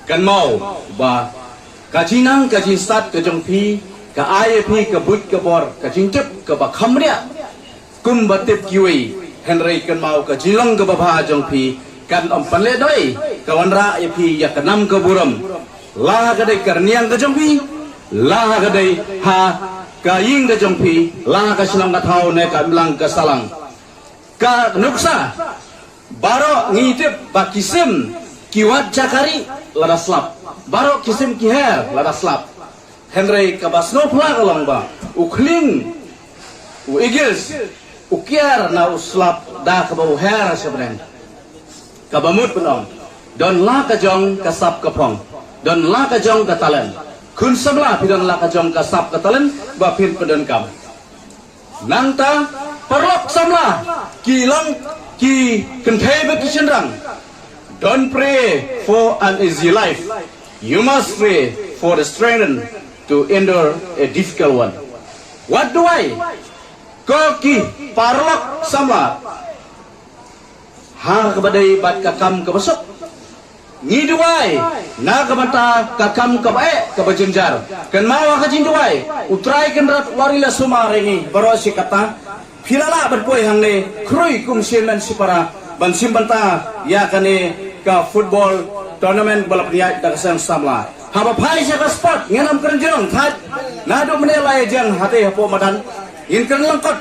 Kynmaw ba ka jingnang ka jingstad ka jong phi ka ai ïa phi ka buit ka bor, ka jingtip kaba kham riah. Kumba tip kiwei, hynrei kynmaw ka jinglong kaba bha jong phi kan ym pynlehnoh ei, ka wanrah ïa phi ïa ka nam ka burom. La ha ka dei ka rynïeng ka jong phi, la ha ka dei ha ka ïing ka jong phi, la ha ka shnong ka thaw ne ka imlang ka sahlang. Ka nuksa, baroh ngi tip ba ki sim ki wad jaka rieh lada slap. Baroh ki sim ki her lada slap. Hynrei kaba sngewphylla ka long ba u khlieng, u eagles, u kiar na u slap da kaba u her sha bneng. Kaba mut ban ong, don la ka jong ka sap ka phong, don la ka jong ka talent. Khun samla, phi don la ka jong ka sap ka talent ba phin pyndonkam. Nangta, paralok samla, ki long ki kynthei bad ki shynrang. Don't pray for an easy life. You must pray for the strength to endure a difficult one. What do I? Ko ki paralok samla, ha kaba dei bad ka kam kaba suk, ngi duwai na ka bynta ka kam kaba eh kaba jynjar. Kynmaw ha ka jingduwai, U Trai Kynrad u la ri la sumar ïa ngi baroh shi katta. Phi la lah ban poi hangne khrui kum shi hynmen shi para ban shim bynta ïa kane ka football tournament ba la pynïaid da ka seng samla. Haba phai sha ka sport, ngin ym kren jingong thait. Naduh mynne la ïa jeng hatei hapoh madan, ngin kren lyngkot.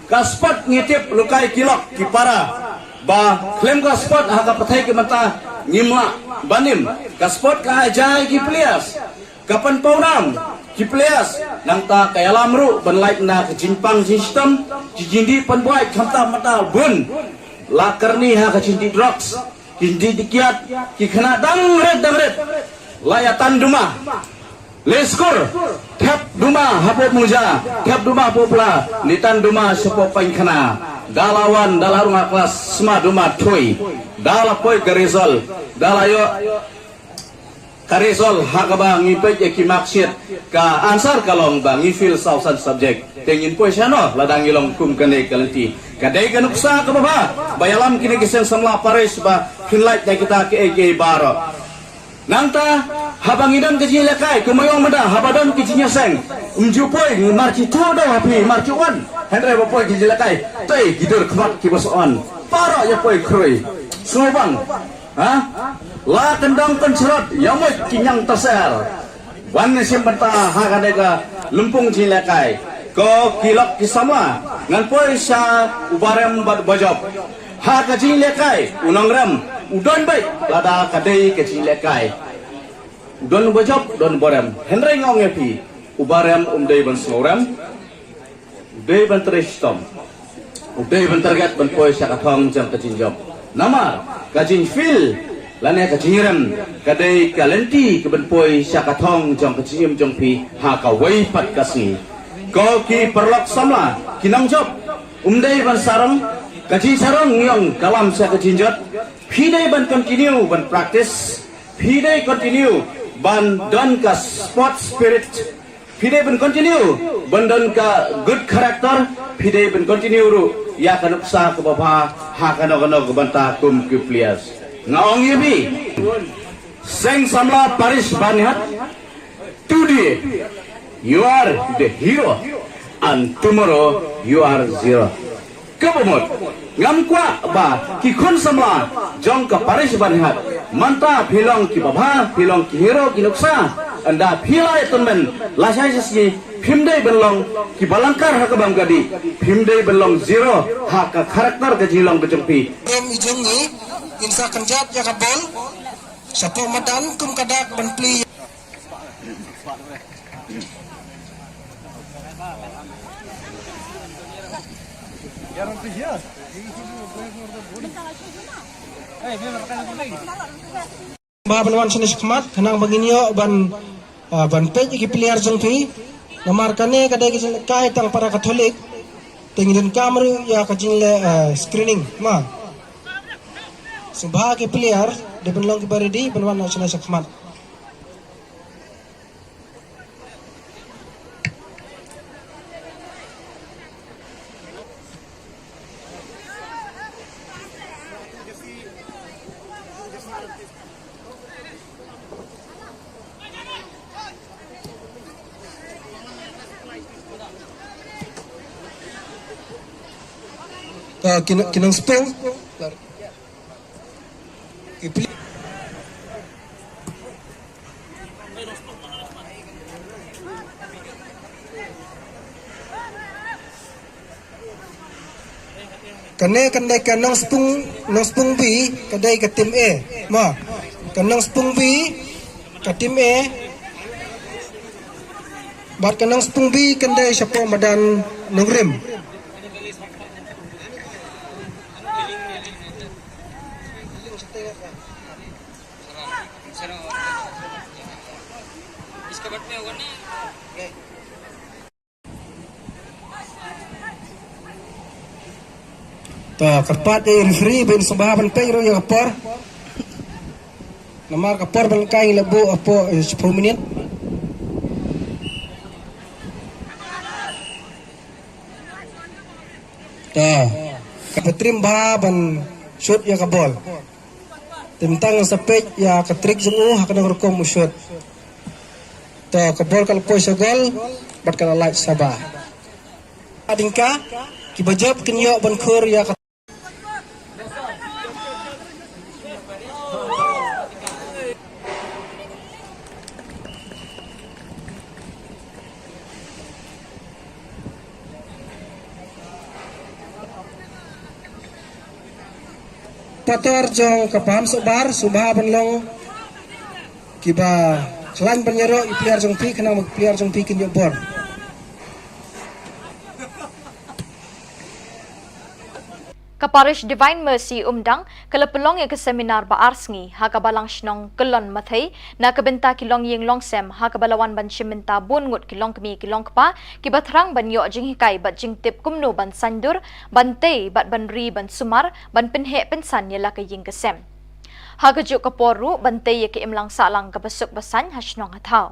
Ka sport ngi tip, lukai ki lok ki para, ba khlem ka sport ha ka pyrthei ka mynta ngim lah ban im. Ka sport ka ai jai ki players, ka pynpaw nam ki players, nangta ka ïalam ruh ban lait na ka jingpang jingshitom, ki jingdih pynbuaid khamtam mynta bun. La kyrni ha ka jingdih drugs, ki jingdih kiad, ki khynnah dang rit dang rit. La ïa tan duma. Leh skur, thep duma hapoh Mungja, thep duma hapoh Pla, leh tan duma shapoh Paiñkhana. Da la wan, da la rung ha klas, sma duma thui. Da la poi ka result, da la ïoh ka result ha kaba ngi peit ïa ki marksheet, ka answer ka long ba ngi fail saw san subject. Te ngin poi shano lada ngi long kum kane ka lynti? Ka dei ka nuksa kaba bha ba ïalam kine ki seng samla parish ba phin lait na kita kiei kiei baroh. Nangta, haba ngi don ka jingïalehkai, kumba ong mynta, haba don ka jingïaseng, ym ju poi, ngi mar ki tuh dei ha phi, mar ki wan. Hynrei ba poi ka jingïalehkai, tei ki dur khmat kiba sa wan. Baroh ïa poi khrui. Sngewbang. Ha? La kyndong kynshrot, ïa mut ki ñiang taser. Wan ngi shim bynta ha kane ka lympung jingïalehkai. Ko ki lok ki samla, ngan poi sha u barem bad u bajop. Ha ka jingïalehkai, u nongrem u don beit lada ka dei ka jingïalehkai. U don u bajop, u don u barem. Hynrei nga ong ïa phi, u barem um dei ban sngewrem, u dei ban trei shitom, u dei ban target ban poi sha ka thong jong ka jingjop. Namar ka jingfail lane ka jingrem ka dei ka lynti kaban poi sha ka thong jong ka jingim jong phi ha kawei pat ka sngi. Ko ki paralok samla, ki nongjop, um dei ban sarong, ka jingsarong ngi ong ka lam sha ka jingjot. Phi dei ban continue ban practice, phi dei continue ban don ka sport spirit. Phi dei ban continue ban don ka good character, phi dei ban continue ruh ïa ka nuksa kaba bha ha kano kano ka bynta kum ki players. Nga ong ïa phi, Seng Samla Parish Banihat, today you are the hero and tomorrow you are zero. Kaba mut, ngam kwah ba ki khun samla jong ka Parish Banihat, mynta phi long kiba bha, phi long ki hero ki nuksa. Ynda phi la ïa tymmen lashai shisngi, phim dei ban long kiba lyngkar ha kaba ym ka dih, phim dei ban long zero ha ka character ka jinglong ka jong phi. Em i jong ngi, in sa kynjat ïa ka bol, shapoh madan kum ka dak ban plie. Ba ban wan shane shakhmat, khnang ba ngin ïoh ban, ah, ban peit ïa ki player jong phi. Namar kane ka dei ka jingkai tang para Katholik. Te ngi donkam ruh ïa ka jingleh, ah, screening ma. Sngewbha ki player dei ban long kiba ready ban wan shane shakhmat. Ah, ki nong, ki nongspung. Ki pli- Kane, kane ka Nongspung, Nongspung B, ka dei ka team A. Ma, ka Nongspung B, ka team A. Bad ka Nongspung B, ka dei shapoh madan Nongrim. To, kyrpad ïa i referee ban sngewbha ban peit ruh ïa ka por. Namar ka por ban kai la buh hapoh, eh, shiphew minit. To, ka patrim bha ban shoot ïa ka bol. Te mynta ngan sa peit ïa ka trick jong u ha ka dang rukom u shoot. To, ka bol ka la poi sha gol bad ka la lait sha ba. Adingka kiba jop kin ïoh ban khur ïa ka Pator jong ka Paham Sohbar, sngewbha ban long kiba khlaiñ ban ïaroh ïa i player jong phi, khnang ba i player jong phi kin ïoh bor. Ka Parish Divine Mercy Umdang ka la pynlong ïa ka seminar ba ar sngi ha ka Balang Shnong Kyllon Mathei na ka bynta ki longïing longsem, ha kaba la wan ban shim bynta bun ngut ki longkmie ki longkpa kiba thrang ban ïoh jinghikai bad jingtip kumno ban saiñdur, ban tei bad ban ri ban sumar, ban pynheh pynsan ïa la ka ïing ka sem. Ha kajuh ka por ruh ban tei ïa ka imlang sahlang kaba suk ba saiñ ha shnong ha thaw.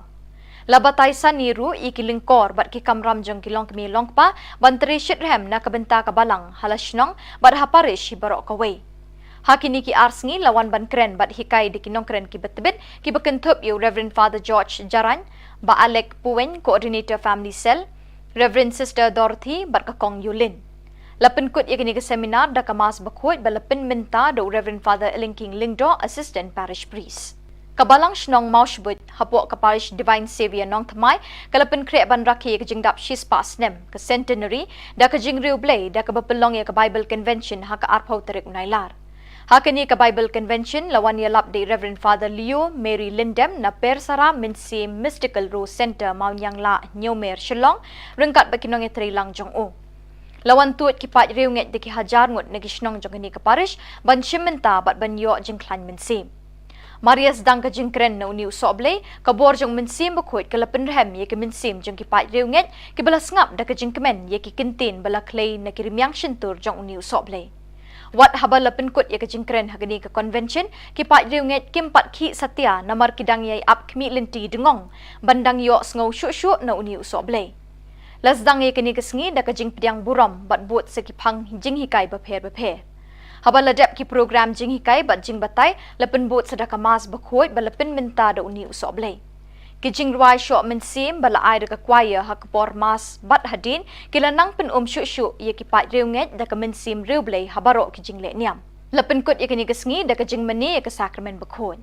La batai sani ruh ïa ki lyngkor bad ki kamram jong ki longkmie longkpa ban trei shitrhem na ka bynta ka balang ha la shnong bad ha parish hi baroh kawei. Ha kine ki ar sngi la wan ban kren bad hikai da ki nongkren kiba tbit kiba kynthup ïa u Reverend Father George Jarain, Bah Alec Puwein, Coordinator Family Cell, Reverend Sister Dorothy bad ka Kong Yulin. La pynkut ïa kane ka seminar da ka Mass bakhuid ba la pynmynta da u Reverend Father Elingking Lyngdoh, Assistant Parish Priest. Ka Balang Shnong Mawshbuit hapoh ka Parish Divine Saviour Nongthymmai ka la pynkhreh ban rakhe ïa ka jingdap shispah snem, ka centenary, da ka jingriewblei da kaba pynlong ïa ka Bible Convention ha ka arphew tarik u Nailar. Ha kane ka Bible Convention la wan ïalap da i Reverend Father Leo Mary Lyndem na Persara Mynsiem Mystical Rose Centre, Mawnianglah, Hynñiewmer, Shillong, ryngkat bad ki nongïatreilang jong u. La wan tuid ki paid riewngeit da ki hajar ngut na ki shnong jong kane ka parish ban shim bynta bad ban ïoh jingkhlaiñ mynsiem. Mar ïa sdang ka jingkren na une u sohblei, ka bor jong u Mynsiem Bakhuid ka la pynrhem ïa ki mynsiem jong ki paid riewngeit kiba la sngap da ka jingkmen ïa ki kyntien ba la khlei na ki rmiang shyntur jong une u sohblei. Wat haba la pynkut ïa ka jingkren ha kane ka convention, ki paid riewngeit kim pat khih satia namar ki dang ïai ap khmih lynti dngong ban dang ïohsngew shuh shuh na une u sohblei. La sdang ïa kane ka sngi da ka jingpdiang burom bad bud sa ki phang jinghikai bapher bapher. Haba la dep ki program jinghikai bad jingbatai, la pynbud sa da ka Mass bakhuid ba la pynmynta da une u sohblei. Ki jingrwai shoh mynsiem ba la ai da ka choir ha ka por Mass bad hadien, ki la nang pyn-um shuh shuh ïa ki paid riewngeit da ka mynsiem riewblei ha baroh ki jingleh niam. La pynkut ïa kane ka sngi da ka jingmane ïa ka Sakramen Bakhuid.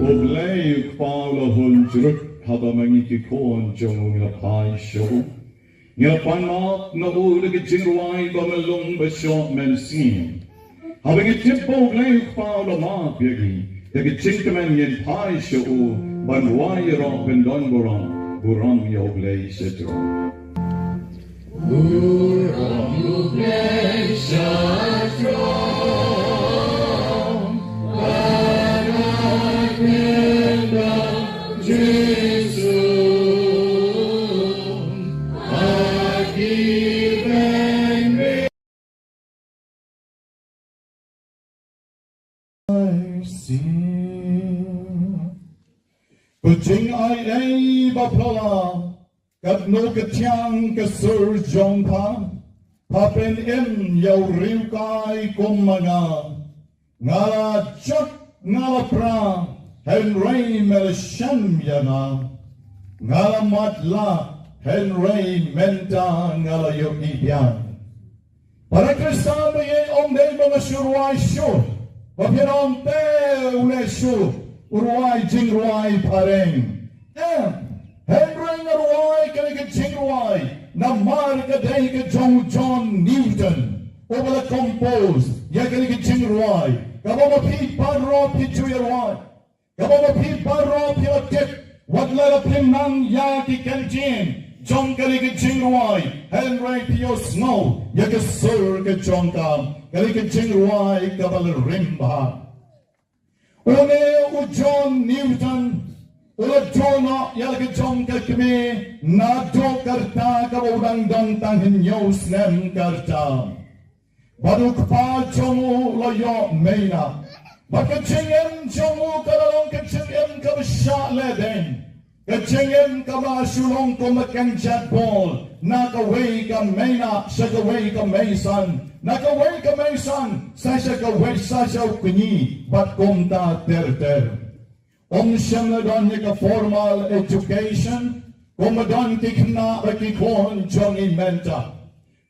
U Blei u Kpa u la hun jrut, haba ma ngi ki khun jong u ngi la phai sha u. Ngi la pan map na u da ki jingrwai ba myllung ba shoh mynsiem. Haba ngi tip ba u Blei u Kpa u la map ïa ngi, da ki jingkmen ngin phai sha u ban rwai ïaroh ban don burom, burom ïa u Blei shatrom. Burom ïa u Blei shatrom. Ko jingai ei ba phylla, katno ka thiang ka sur jong pha. Pha pynim ïa u riewkai kum ma nga. Nga la jot nga la pra, hynrei me la shem ïa nga. Nga la matlah, hynrei mynta nga la ïohi biang. Para Khristan ba ïeit, ym dei ba nga shu rwai shuh. Ba phin ong te u leh shuh u rwai jingrwai phareng. Em, hynrei nga rwai kane ka jingrwai namar ka dei ka jong John Newton, uba la compose ïa kane ka jingrwai. Kaba ma phi baroh phi ju ïa rwai. Kaba ma phi baroh phi la tip, wat la phim nang ïa ki kyntien jong kane ka jingrwai, hynrei phi ïohsngew ïa ka sur ka jong ka. Kane ka jingrwai kaba la rim bha. Une u John Newton u la duh noh ïa la ka jong ka kmie naduh ka rta kaba u dang don tang hynñiew snem ka rta. Bad u kpa jong u la ïoh mei nah. Bad ka jingim jong u ka la long ka jingim kaba shah leh dien. Ka jingim kaba shu long kum ka kynjat bol, na kawei ka mei nah sha kawei ka mei san, na kawei ka mei san sa sha kawei, sa sha u kñi, bad kumta ter ter. Um shym la don ïa ka formal education kumba don ki khynnah bad ki khun jong ngi mynta.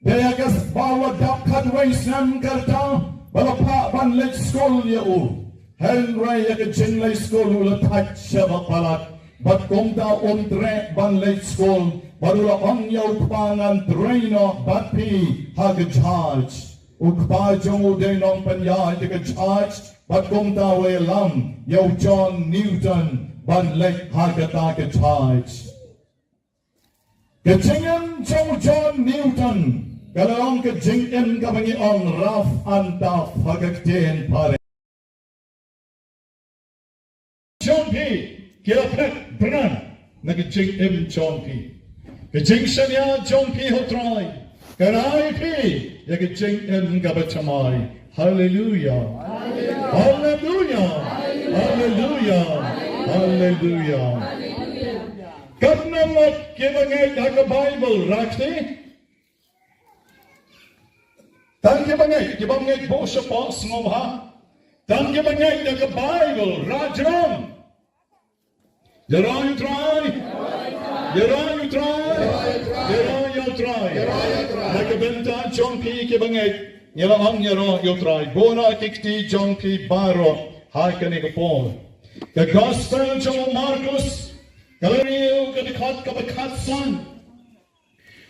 Dei ïa ka sbau ba dap khatwei snem ka rta ba la phah ban leit skul ïa u. Hynrei ïa ka jingleit skul u la thait sha ba palat. Bad kumta um treh ban leit skul, bad u la ong ïa u kpa, ngan trei noh bad phi ha ka judge. U kpa jong u dei nongpynïaid ïa ka judge, bad kumta u la ïalam ïa u John Newton ban leit ha kata ka judge. Ka jingim jong u John Newton ka la long ka jingim kaba ngi ong rough and tough ha ka ktien phareng. Jong phi ki la phet bran na ka jingim jong phi. Ka jingshaniah jong phi ha u Trai ka rai phi ïa ka jingim kaba thymmai. Haleluia. Haleluia. Haleluia. Haleluia. Katno ngut kiba ngeit ha ka Baibl, rakti? Tang kiba ngeit, kiba ngeit bun shapoh sngewbha. Tang kiba ngeit ha ka Baibl, rah jrong. Ïaroh ïa u Trai. Ïaroh ïa u Trai. Ïaroh ïa u Trai. Ha ka bynta jong phi kiba ngeit, ngi la ong ïaroh ïa u Trai. Bun na ki kti jong phi baroh ha kane ka por. Ka Gospel jong u Markos, ka lynnong ka dkhot kaba khatsan.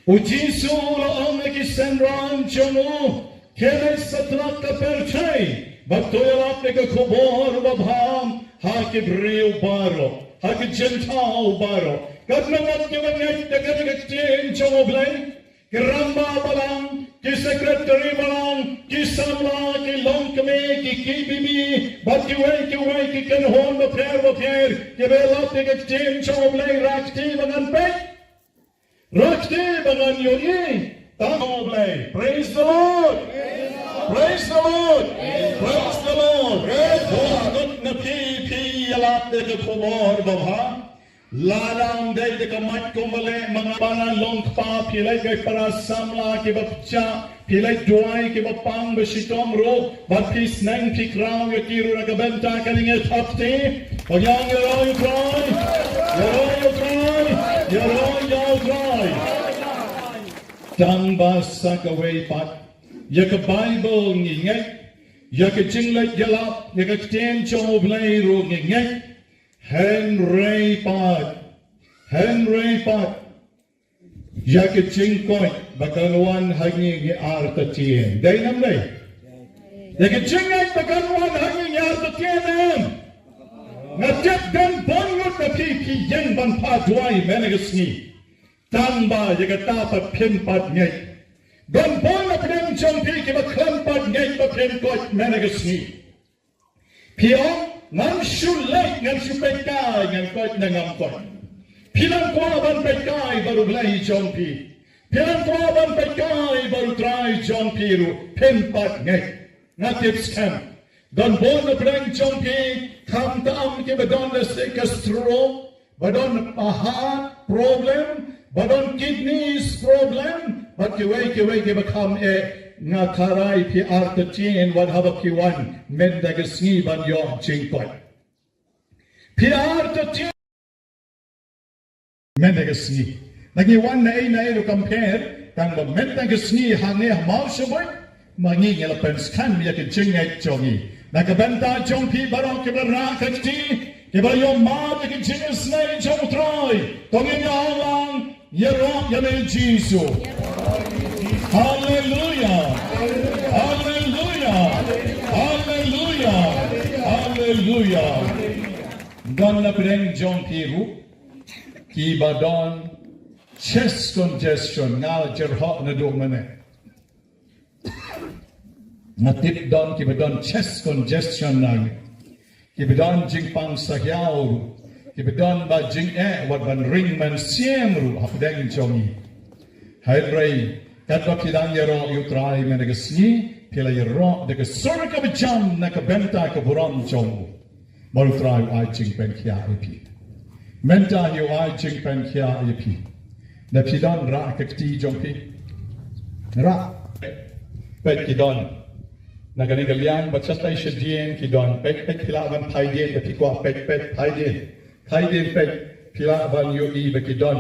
U Jisu u la ong ïa ki synran jong u, khie leit satlak ka pyrthei bad to ïalap ïa ka khubor babha ha ki briew baroh, ha ki jingthaw baroh. Katno ngut kiba ngeit ïa kane ka ktien jong U Blei? Ki rangbah balang, ki sekretari balang, ki samla, ki longkmie, ki K B B, bad kiwei kiwei ki kynhun bapher bapher kiba ïalap ïa ka ktien jong U Blei, rakti ba ngan peit. Rakti ba ngan ïohi. Tang U Blei. Praise the Lord. Praise the Lord. Praise the Lord. Bun ngut na phi phi ïalap ïa ka khubor babha. Lada ym dei da ka miet kumba leh ma nga, ba nga long kpa, phi leit gai para samla kiba pyrshah, phi leit duwai kiba pang ba shitom ruh, bad phi sneng phi khraw ïa ki ruh na ka bynta kane, ngi thap kti. Ïaroh ïa u Trai, ïaroh ïa u Trai, ïaroh ïa u Trai. Tang ba sa kawei pat, ïa ka Baibl ngi ngeit, ïa ka jingleit ïalap, ïa ka ktien jong U Blei ruh ngi ngeit. Hynrei pat, hynrei pat, ïa ka jingkoit ba kan wan ha ngi, ngi artatien. Dei ne ym dei? Ïa ka jingngeit ba kan wan ha ngi, ngi artatien ne em? Nga tip don bun ngut na phi phi ïeng ban phah duwai mynne ka sngi. Tang ba ïa kata pat phim pat ngeit. Don bun na pdeng jong phi kiba khlem pat ngeit ba phim koit mynne ka sngi. Phi ong, ngam shu leit, ngam shu peit kai, ngan koit ne ngam koit. Phi nang kwah ban peit kai bad U Blei jong phi. Phi nang kwah ban peit kai bad U Trai jong phi ruh, phim pat ngeit. Nga tip skhem. Don bun na pdeng jong phi, khamtam kiba don da stroke, ba don heart problem, ba don kidneys problem, bad kiwei kiwei kiba kham eh, nga kyrpad phi artatien wat haba phi wan mynta ka sngi ban ïoh jingkoit. Phi artatien mynta ka sngi. Ngi wan na ei na ei ruh kam pher, tang ba mynta ka sngi hangne ha Mawshynrut, ma ngi ngi la pynskhem ïa ka jingngeit jong ngi. Na ka bynta jong phi baroh kiba rah ka kti, kiba ïoh mad ïa ka jingisynei jong U Trai, to ngin ïa ong lang, ïaroh ïa me Jisu. Haleluia. Haleluia. Haleluia. Haleluia. Don na pdeng jong phi ruh kiba don chest congestion, nga jyrhoh naduh mynne. Nga tip don kiba don chest congestion na ngi. Kiba don jingpang sahiaw ruh. Kiba don ba jingeh wat ban ring mynsiem ruh ha pdeng jong ngi. Hynrei katba phi dang ïaroh ïa U Trai mynta ka sngi, phi la ïaroh da ka sur kaba jam na ka bynta ka burom jong u. Ba U Trai u ai jingpynkhiah ïa phi. Mynta hi u ai jingpynkhiah ïa phi. Da phi don rah ka kti jong phi. Rah. Peit ki don. Na kane ka liang bad shatai shadien ki don. Peit peit phi lah ban phai dien, da phi kwah peit peit phai dien. Phai dien peit phi lah ban ïohi ba ki don.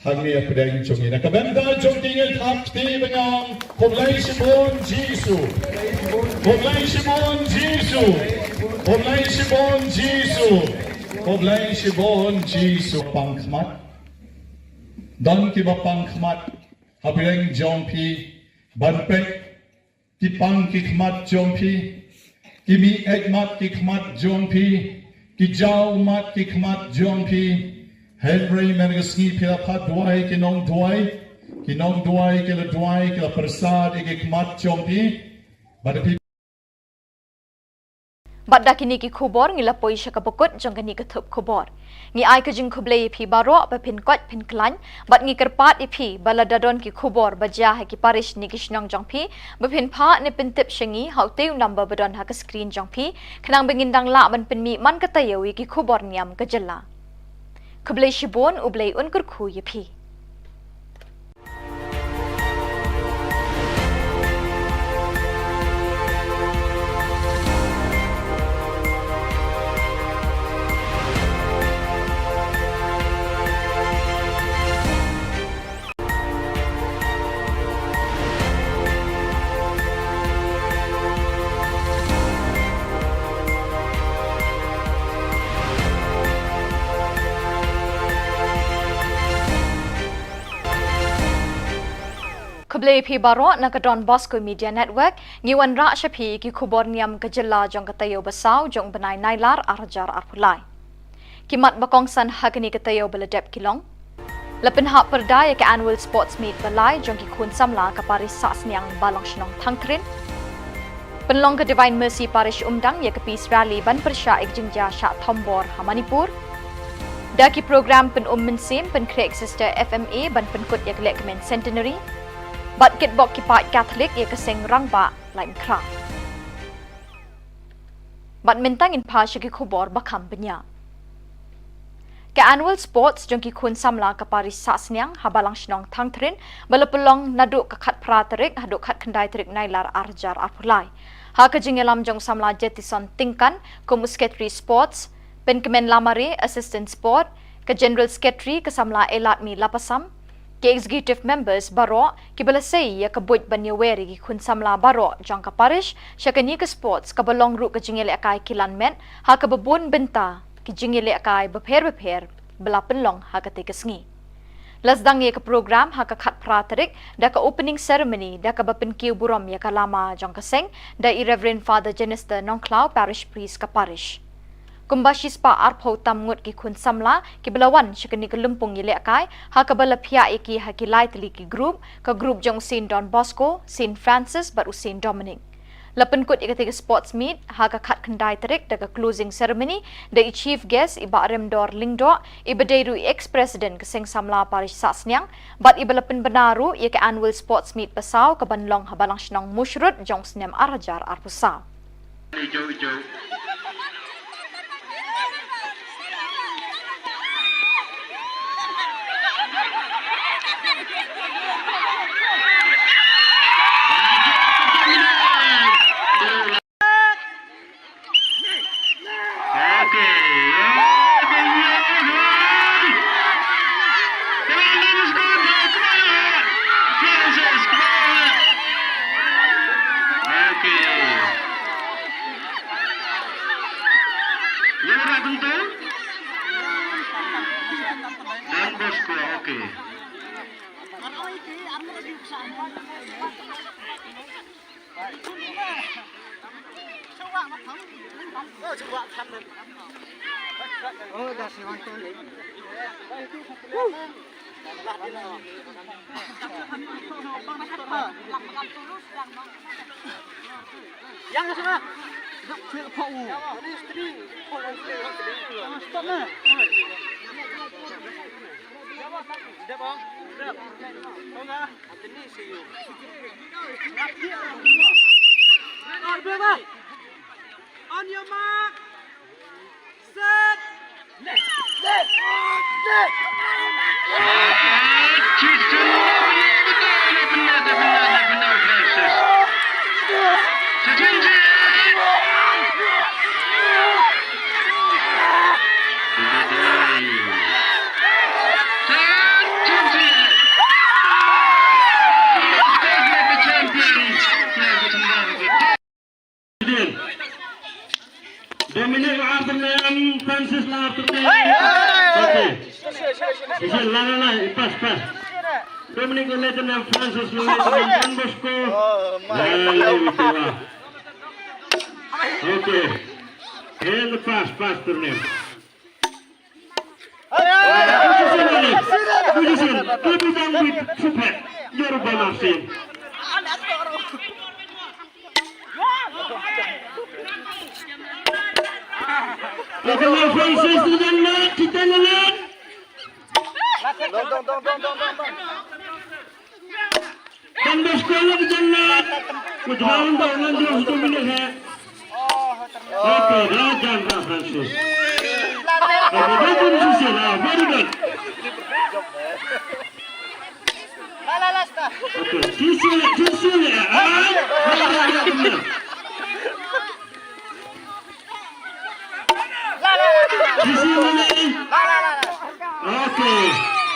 Hangne ha pdeng jong ngi. Na ka bynta jong ki, ngin thap kti ban ong, khublei shibun Jisu. Khublei shibun Jisu. Khublei shibun Jisu. Khublei shibun Jisu. Pang khmat. Don kiba pang khmat ha pdeng jong phi ban peit. Ki pang ki khmat jong phi, ki mih eit mat ki khmat jong phi, ki jaw mat ki khmat jong phi. Hynrei mynta ka sngi phi la phah duwai ki nongduwai, ki nongduwai ki la duwai, ki la pyrsad ïa ki khmat jong phi. Bad phi Bad da kine ki khubor ngi la poi sha kaba kut jong kane ka thup khubor. Ngi ai ka jingkhublei ïa phi baroh ba phin koit phin khlaiñ, bad ngi kyrpad ïa phi ba lada don ki khubor ba jia ha ki parish ne ki shnong jong phi, ba phin phah ne pyntip sha ngi ha utei u number ba don ha ka screen jong phi, khnang ba ngin dang lah ban pynmih man ka taïew ïa ki khubor niam ka jylla. Khublei shibun, U Blei un kyrkhu ïa phi. Khublei phi baroh na ka Don Bosco Media Network, ngi wanrah sha phi ki khubor niam ka jylla jong ka taïew ba saw jong u bnai Nailar ar hajar arphew lai. Ki mat ba kongsan ha kane ka taïew ba la dep ki long: la pynhap pyrda ïa ka Annual Sports Meet ba lai jong ki khun samla ka parish Sahsniang Balang Shnong Thangthrin. Pynlong ka Divine Mercy Parish Umdang ïa ka Peace Rally ban pyrshah ïa ka jingjia shah thombor ha Manipur. Da ki program pynum mynsiem pynkhreh ka Sister F M A ban pynkut ïa ka lehkmen Centenary. Bad kitbok ki paid Katholik ïa ka seng rangbah Laitumkhrah. Bad mynta ngin phah sha ki khubor ba kham bniah. Ka Annual Sports jong ki khun samla ka parish Sahsniang ha Balang Shnong Thangthrin ba la pynlong naduh ka khatphra tarik haduh khatkhyndai tarik Nailar ar hajar arphew lai. Ha ka jingïalam jong u samla Jetison Tyngkan kum u Secretary Sports, Pynkmen Lamare, Assistant Sport, ka General Secretary ka samla Eladmi Lapasam, ki executive members baroh kiba la sei ïa ka buit ban ïawer ïa ki khun samla baroh jong ka parish sha kane ka sports kaba long ruh ka jingïalehkai kilan met ha kaba bun bynta ki jingïalehkai bapher bapher ba la pynlong ha katei ka sngi. La sdang ïa ka program ha ka khatphra tarik da ka opening ceremony da kaba pynkiew burom ïa ka lama jong ka seng da i Reverend Father Jenister Nongkhlaw, Parish Priest ka parish. Kumba shispah arphew tam ngut ki khun samla kiba la wan sha kane ka lympung ïalehkai ha kaba la phiah ïa ki ha ki lai tylli ki group, ka group jong u Saint Don Bosco, Saint Francis bad u Saint Dominic. La pynkut ïa katei ka sports meet ha ka khatkhyndai tarik da ka closing ceremony da i chief guest i Bah Remdor Lyngdoh, iba dei ruh i ex president ka seng samla parish Sahsniang, bad iba la pynbna ruh ïa ka annual sports meet ba saw kaban long ha Balang Shnong Mawshynrut jong u snem ar hajar arphew saw. Jauh, jauh. Don Bosco, okay. Yang sana. Stop na. On your mark. Set. Dominic Arthur Francis Arthur. Okay. Isi la la la, pass, pass. Dominic Arthur Francis Arthur Don Bosco. La la la. Okay. And the pass, pass to them. Don Bosco la ka jannat. Ku jam da ngan jam satu minit ha. Okay, da jam da Francis. Okay, da jam sisi la, very good. Okay, sisi la, sisi la. Ah, very good. Sisi la. Okay.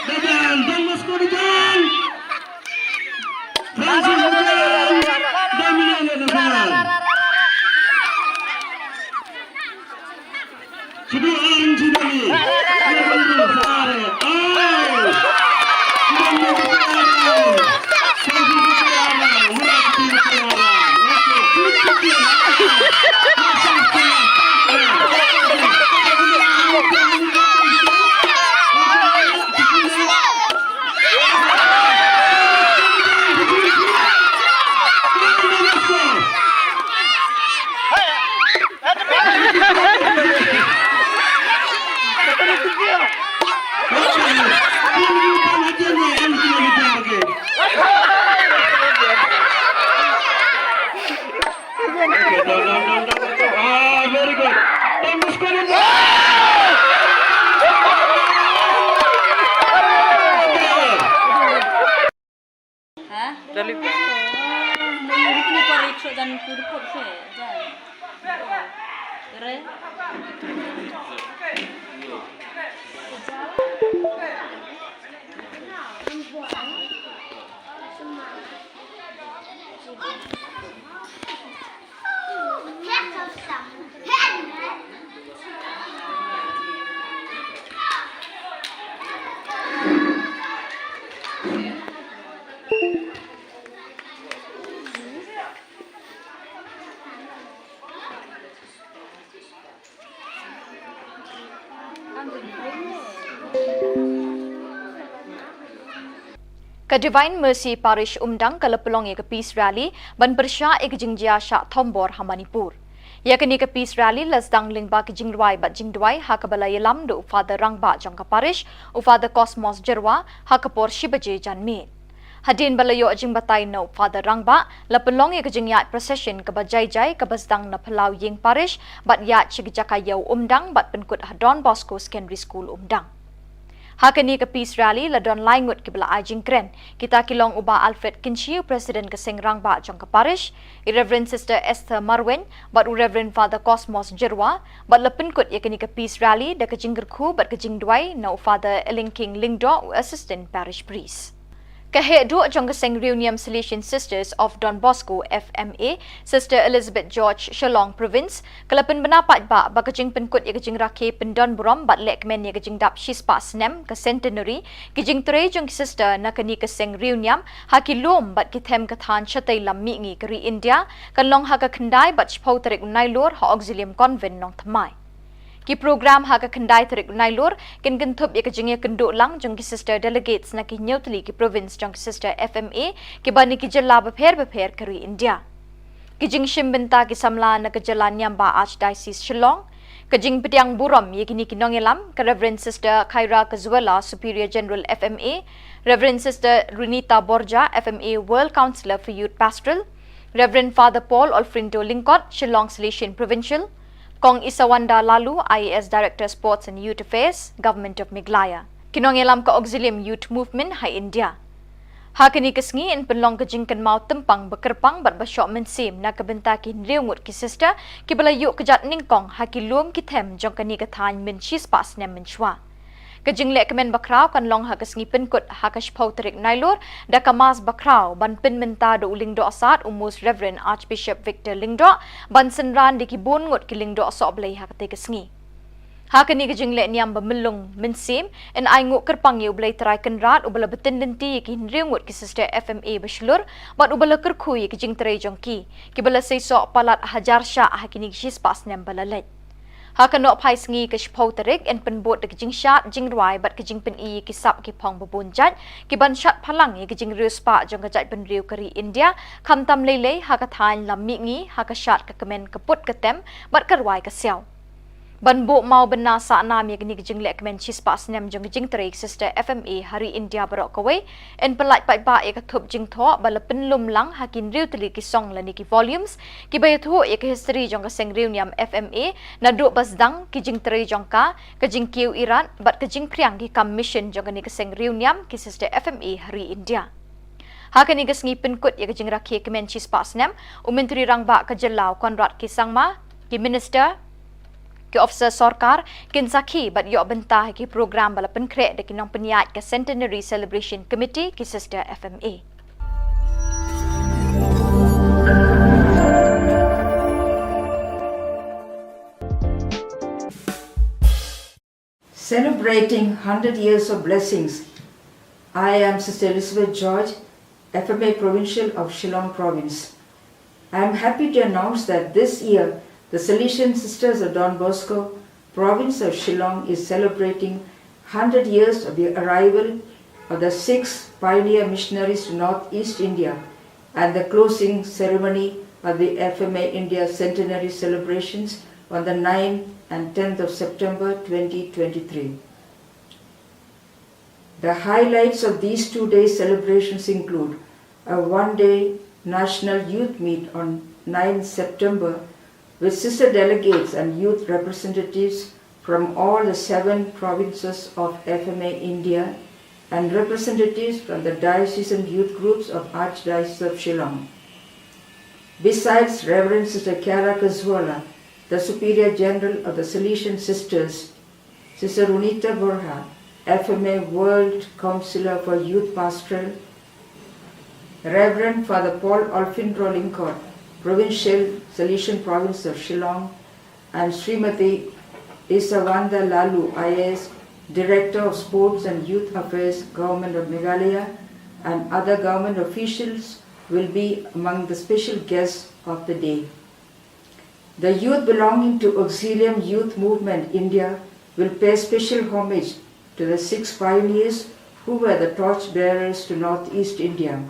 Dadan, Don Bosco dadan. Francis dadan. Dominic dadan. Sidi Aaron Sidani. Sidi Aaron. Ai. Dominic dadan. Ah, very good. Don Bosco. Ha? Dali. Ni ni ko rik so jan ku ko se jan. Re. Ka Divine Mercy Parish Umdang ka la pynlong ïa ka Peace Rally ban pyrshah ïa ka jingjia shah thombor ha Manipur. Ïa kane ka Peace Rally la sdang lyngba ka jingrwai bad jingduwai ha kaba la ïalam da u Father Rangbah jong ka Parish, u Father Cosmos Jyrwa, ha ka por shi baje janmiet. Hadien ba la ïoh jingbatai na u Father Rangbah, la pynlong ïa ka jingïaid procession kaba jai jai kaba sdang na phyllaw ïing parish, bad ïaid sha ki jaka ïew Umdang bad pynkut ha Don Bosco Secondary School Umdang. Ha kane ka peace rally la don lai ngut kiba la ai jingkren, kita ki long u Bah Alfred Kynshi, President ka Seng Rangbah jong ka parish, i Reverend Sister Esther Marwein bad u Reverend Father Cosmos Jyrwa, bad la pynkut ïa kane ka peace rally da ka jingkyrkhu bad ka jingduwai na u Father Elingking Lyngdoh, u Assistant Parish Priest. Ka heh duh jong ka Seng Riewniam Salesian Sisters of Don Bosco, F M A, Sister Elizabeth George, Shillong Province, ka la pynbna paidbah ba ka jingpynkut ïa ka jingrakhe pyndonburom bad lehkmen ïa ka jingdap shispah snem ka centenary ki jingtrei jong ki sister na kane ka seng riewniam ha ki lum bad ki them ka thaiñ shatei lam mihngi ka ri India, kan long ha ka khyndai bad shiphew tarik u Nailur ha Auxilium Convent, Nongthymmai. Ki program ha ka khyndai tarik u Nailur kin kynthup ïa ka jingïakynduh lang jong ki sister delegates na ki hynñiew tylli ki province jong ki sister F M A kiba na ki jylla bapher bapher ka ri India. Ki jingshim bynta ki samla na ka jylla niam ba Archdiocese Shillong. Ka jingpdiang burom ïa kine ki nongïalam, ka Reverend Sister Khaira Kazuela, Superior General F M A, Reverend Sister Runita Borja, F M A World Councillor for Youth Pastoral, Reverend Father Paul Olfrindo Lyngkot, Shillong Salesian Provincial, Kong Isawanda Laloo, I A S Director Sports and Youth Affairs, Government of Meghalaya. Ki nongïalam ka Auxilium Youth Movement ha India. Ha kane ka sngi yn pynlong ka jingkynmaw tympang ba kyrpang bad ba shoh mynsiem na ka bynta ki hynriew ngut ki sister kiba la ïuh kjat nyngkong ha ki lum ki them jong kane ka thaiñ mynshipah snem mynshuwa. Ka jinglehkmen bakhraw kan long ha ka sngi pynkut ha ka shiphew tarik Nailur da ka Mass bakhraw ban pynmynta da u Lyngdoh Sad u Most Reverend Archbishop Victor Lyngdoh ban synran da ki bun ngut ki lyngdoh sohblei ha katei ka sngi. Ha kane ka jingleh niam ba myllung mynsiem, yn ainguh kyrpang ïa u Blei Trai Kynrad uba la btin lynti ïa ki hynriew ngut ki sister F M A ba shlur bad uba la kyrkhu ïa ki jingtrei jong ki kiba la seisoh palat hajar shah ha kine ki shispah snem ba la leit. Ha ka nohphai sngi ka shiphew tarik yn pynbud da ka jingshad jingrwai bad ka jingpyni ïa ki sap ki phong ba bun jait ki ban shad phalang ïa ka jingriewspah jong ka jaitbynriew ka ri India, khamtam leilei ha ka thaiñ lam mihngi ha ka shad ka kmen ka put ka tem bad ka rwai ka siaw. Ban buh mawbynna sahnam ïa kane ka jinglehkmen shispah snem jong ka jingtrei ki sister F M A ha ri India baroh kawei, yn pyllait paidbah ïa ka thup jingthoh ba la pynlum lang ha ki hynriew tylli ki song lane ki volumes kiba ïathuh ïa ka history jong ka seng riewniam F M A naduh ba sdang ki jingtrei jong ka, ka jingkiew irat bad ka jingphriang ki kam mission jong kane ka seng riewniam ki sister F M A ha ri India. Ha kane ka sngi pynkut ïa ka jingrakhe kmen shispah snem, u Myntri Rangbah ka jylla u Conrad K Sangma, ki minister, ki officer sorkar kin sakhi bad ïoh bynta ha ki program ba la pynkhreh da ki nongpynïaid ka Centenary Celebration Committee ki sister F M A. Celebrating hundred years of blessings, I am Sister Elizabeth George, F M A Provincial of Shillong Province. I am happy to announce that this year, the Salesian Sisters of Don Bosco, Province of Shillong, is celebrating hundred years of the arrival of the six pioneer missionaries to Northeast India and the closing ceremony of the F M A India Centenary celebrations on the ninth and tenth of September twenty twenty-three. The highlights of these two-day celebrations include a one-day National Youth Meet on ninth September with sister delegates and youth representatives from all the seven provinces of F M A India and representatives from the diocesan youth groups of Archdiocese of Shillong. Besides Reverend Sister Kiara Kazuala, the Superior General of the Salesian Sisters, Sister Runita Borja, F M A World Councillor for Youth Pastoral, Reverend Father Paul Olfindro Lyngkot, Provincial Salesian Province of Shillong, and Srimati Isawanda Laloo, I A S, Director of Sports and Youth Affairs, Government of Meghalaya, and other government officials will be among the special guests of the day. The youth belonging to Auxilium Youth Movement India will pay special homage to the six pioneers who were the torch bearers to Northeast India.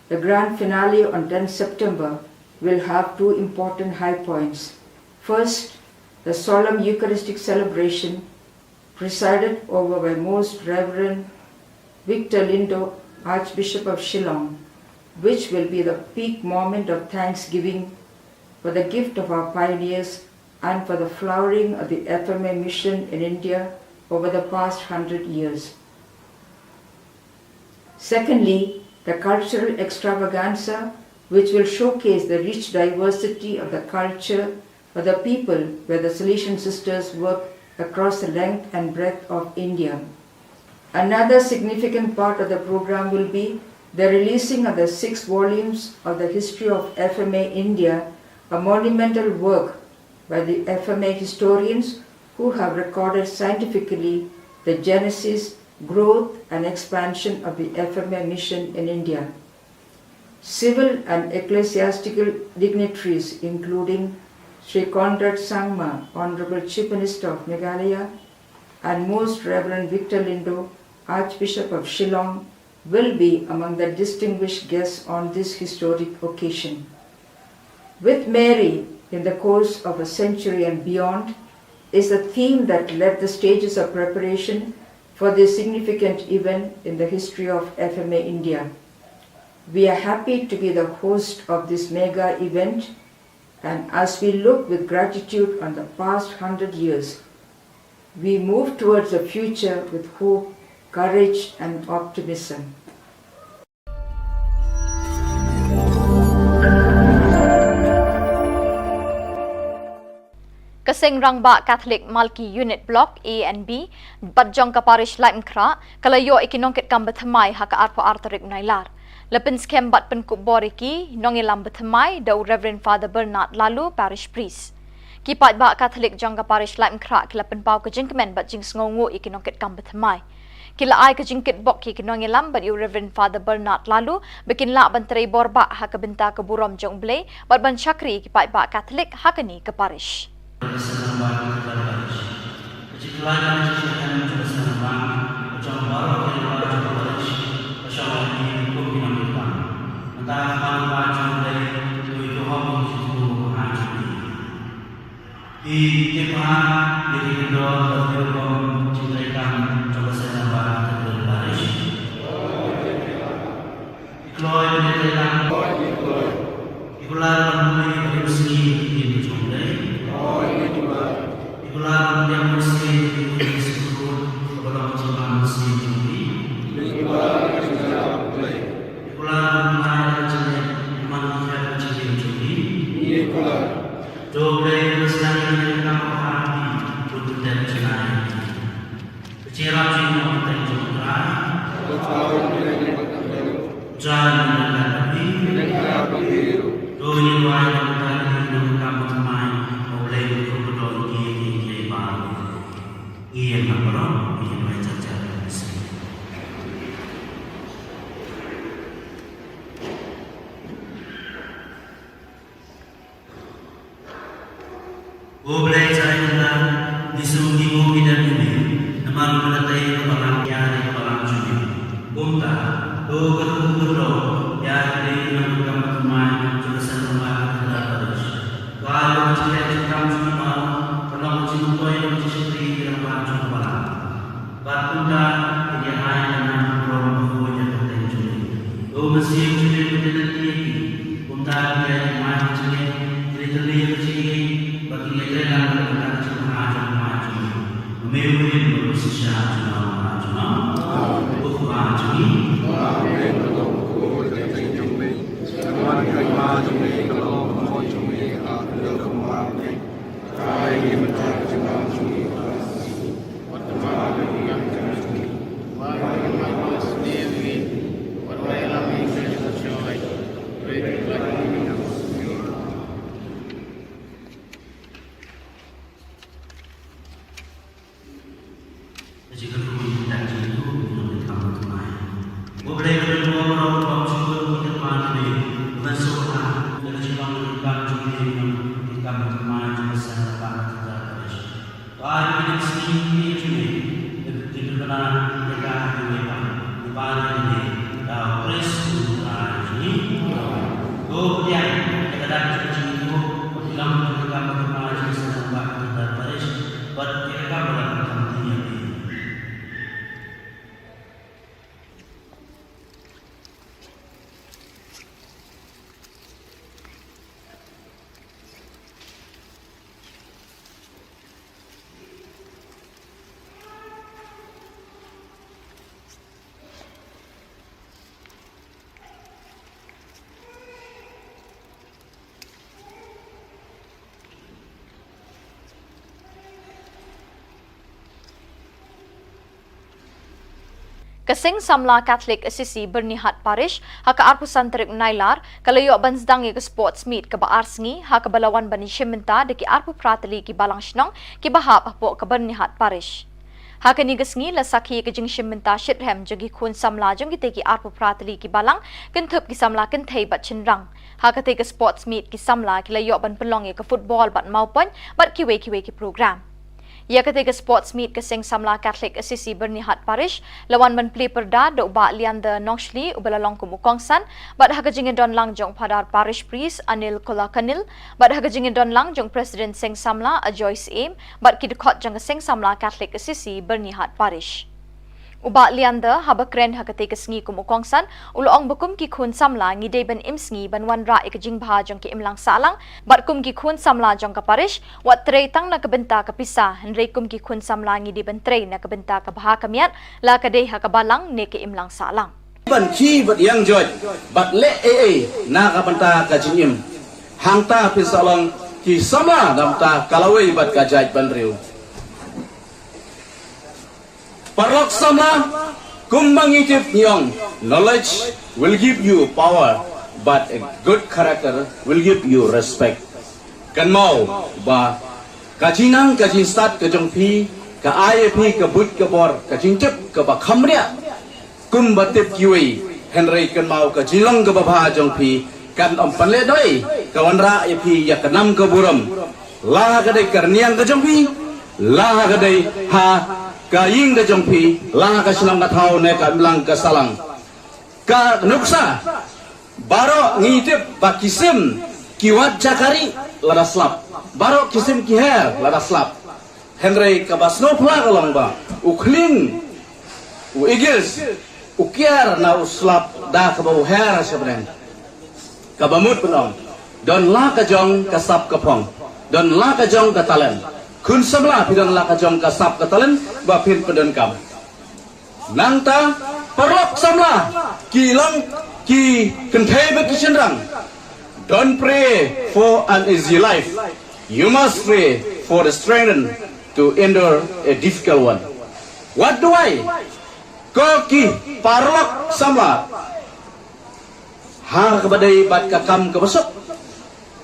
The grand finale on tenth September will have two important high points. First, the solemn Eucharistic celebration presided over by Most Reverend Victor Lyngdoh, Archbishop of Shillong, which will be the peak moment of thanksgiving for the gift of our pioneers and for the flowering of the F M A mission in India over the past hundred years. Secondly, the cultural extravaganza, which will showcase the rich diversity of the culture of the people where the Salesian sisters work across the length and breadth of India. Another significant part of the program will be the releasing of the six volumes of the History of F M A India, a monumental work by the F M A historians who have recorded scientifically the genesis, growth, and expansion of the F M A mission in India. Civil and ecclesiastical dignitaries, including Sri Conrad Sangma, Honorable Chief Minister of Meghalaya, and Most Reverend Victor Lyngdoh, Archbishop of Shillong, will be among the distinguished guests on this historic occasion. With Mary in the course of a century and beyond is a theme that led the stages of preparation for this significant event in the history of F M A India. We are happy to be the host of this mega event, and as we look with gratitude on the past hundred years, we move towards a future with hope, courage, and optimism. Ka Seng Rangbah Catholic Malki Unit Block A and B bad jong ka Parish Laitumkhrah ka la ïoh ïa ki nongkitkam bathymmai ha ka arphew ar tarik u Nailar. La pynskhem bad pynkup bor ïa ki nongïalam bathymmai da u Reverend Father Bernard Lalu, Parish Priest. Ki paidbah Catholic jong ka Parish Laitumkhrah ki la pynpaw ka jingkmen bad jingsngewnguh ïa ki nongkitkam bathymmai. Ki la ai ka jingkitbok ïa ki nongïalam bad ïa u Reverend Father Bernard Lalu ba kin lah ban trei borbah ha ka bynta ka burom jong U Blei bad ban shakri ïa ki paidbah Catholic ha kane ka parish. Ki tip bha ïa ki kyndon bad ki rukom jingtrei kam jong ka Seng Rangbah Catholic Parish. Ki kloi ban ïatrei kam. Ki kular ban pule ïa ka mynsngi ïa ka ktien ka jong U Blei. Ki kular ban pdiang mynsiem ïa ka ktien ka jong U Blei kaba long ka jingbam mynsiem jong ki. Ki kular ban pynlait ka jingeh man ki khep ka jingim jong ki. Ki kular. To U Blei un pynskhem ïa ka kam ba ha ki bun bun dep jngai. Ka jingïarap jong ngi ha ka kyrteng jong U Trai. U Trai un ïaroh bad phi. To ngin duwai na ka bynta ki nongkam thymmai, ba U Blei un kyrkhu ïa ki, ïa ki ba. Ïa nga baroh ngin duwai jat jat. Ko Blei Trai Kynrad, ngi sngewnguh ïa ka dei jong me, namar ba me la tei ïa ka balang, ïa ka balang jong me. Kumta, to kyrkhu kyrdoh ïa ka dei jong me, ka kam ka thymmai jong ka Seng Rangbah Catholic Parish. To ai ba ka jingeh jingkam jong me baroh kan long ka jingmyntoi bad ka jingshakri ïa ka rangbah jong ka balang. Bad kumta, kin ïa ai ka nam ka burom ka khuid ïa ka kyrteng jong me. To u Mynsiem jong me un ïaid lynti ïa ki. Kumta, kin ïa ai ka jingïeit, kin ïa tyrli ïa ka jingïeit, bad kin ïa trei lang ka bynta ka jingbha jong ka Kmie jong me. Ba me u rim bad u shisha junom junom. U Kpa jong ngi. Ka Seng Samla Catholic Assisi Byrnihat Parish, ha ka arphew san tarik Nailar, ka la ïoh ban sdang ïa ka sports meet kaba ar sngi, ha kaba la wan ban ïashim bynta da ki arphew phra tylli ki balang shnong, kiba hap hapoh ka Byrnihat Parish. Ha kane ka sngi la sakhi ïa ka jingshim bynta shitrhem jong ki khun samla jong kitei ki arphew phra tylli ki balang, kynthup ki samla kynthei bad shynrang. Ha katei ka sports meet ki samla ki la ïoh ban pynlong ïa ka football bad mawpoiñ, bad kiwei kiwei ki program. Ïa katei ka sports meet ka Seng Samla Catholic Assisi Byrnihat Parish, la wan ban plie pyrda da u Bah Leander Nongshli uba la long kum u kongsan, bad ha ka jingïadon lang jong u Phadar Parish Priest Anil Kolakanil, bad ha ka jingïadon lang jong u President Seng Samla Ajoy Syiem, bad ki dkhot jong ka Seng Samla Catholic Assisi Byrnihat Parish. U Bah Leander, haba kren ha katei ka sngi kum u kongsan, u la ong ba kum ki khun samla ngi dei ban im sngi ban wanrah ïa ka jingbha jong ki imlang sahlang, bad kum ki khun samla jong ka parish, wat trei tang na ka bynta ka pisa, hynrei kum ki khun samla ngi dei ban trei na ka bynta ka bha ka miat, la ka dei ha ka balang ne ka imlang sahlang. Ban khie bad ïeng joit, bad leh ei ei na ka bynta ka jingim. Hangta phin sa long ki samla na ka bynta ka lawei bad ka jaitbynriew. Paralok samla, kumba ngi tip ngi ong, knowledge will give you power, but a good character will give you respect. Kynmaw ba ka jingnang ka jingstad ka jong phi ka ai ïa phi ka buit ka bor, ka jingtip kaba kham bniah. Kumba tip kiwei, hynrei kynmaw ka jinglong kaba bha jong phi kan ym pynlehnoh ei, ka wanrah ïa phi ïa ka nam ka burom. La ha ka dei ka rynïeng ka jong phi, la ha ka dei ha ka ïing ka jong phi, la ha ka shnong ka thaw ne ka imlang ka sahlang. Ka nuksa, baroh ngi tip ba ki sim ki wad jaka rieh lada slap. Baroh ki sim ki her lada slap. Hynrei kaba sngewphylla ka long ba u khlieng, u eagles, u kiar na u slap da kaba u her sha bneng. Kaba mut ban ong, don la ka jong ka sap ka phong, don la ka jong ka talent. Khun samla, phi don la ka jong ka sap ka talent ba phin pyndonkam. Nangta, paralok samla, ki long, ki kynthei bad ki shynrang. Don't pray for an easy life. You must pray for the strength to endure a difficult one. What do I? Ko ki paralok samla, ha kaba dei bad ka kam kaba suk,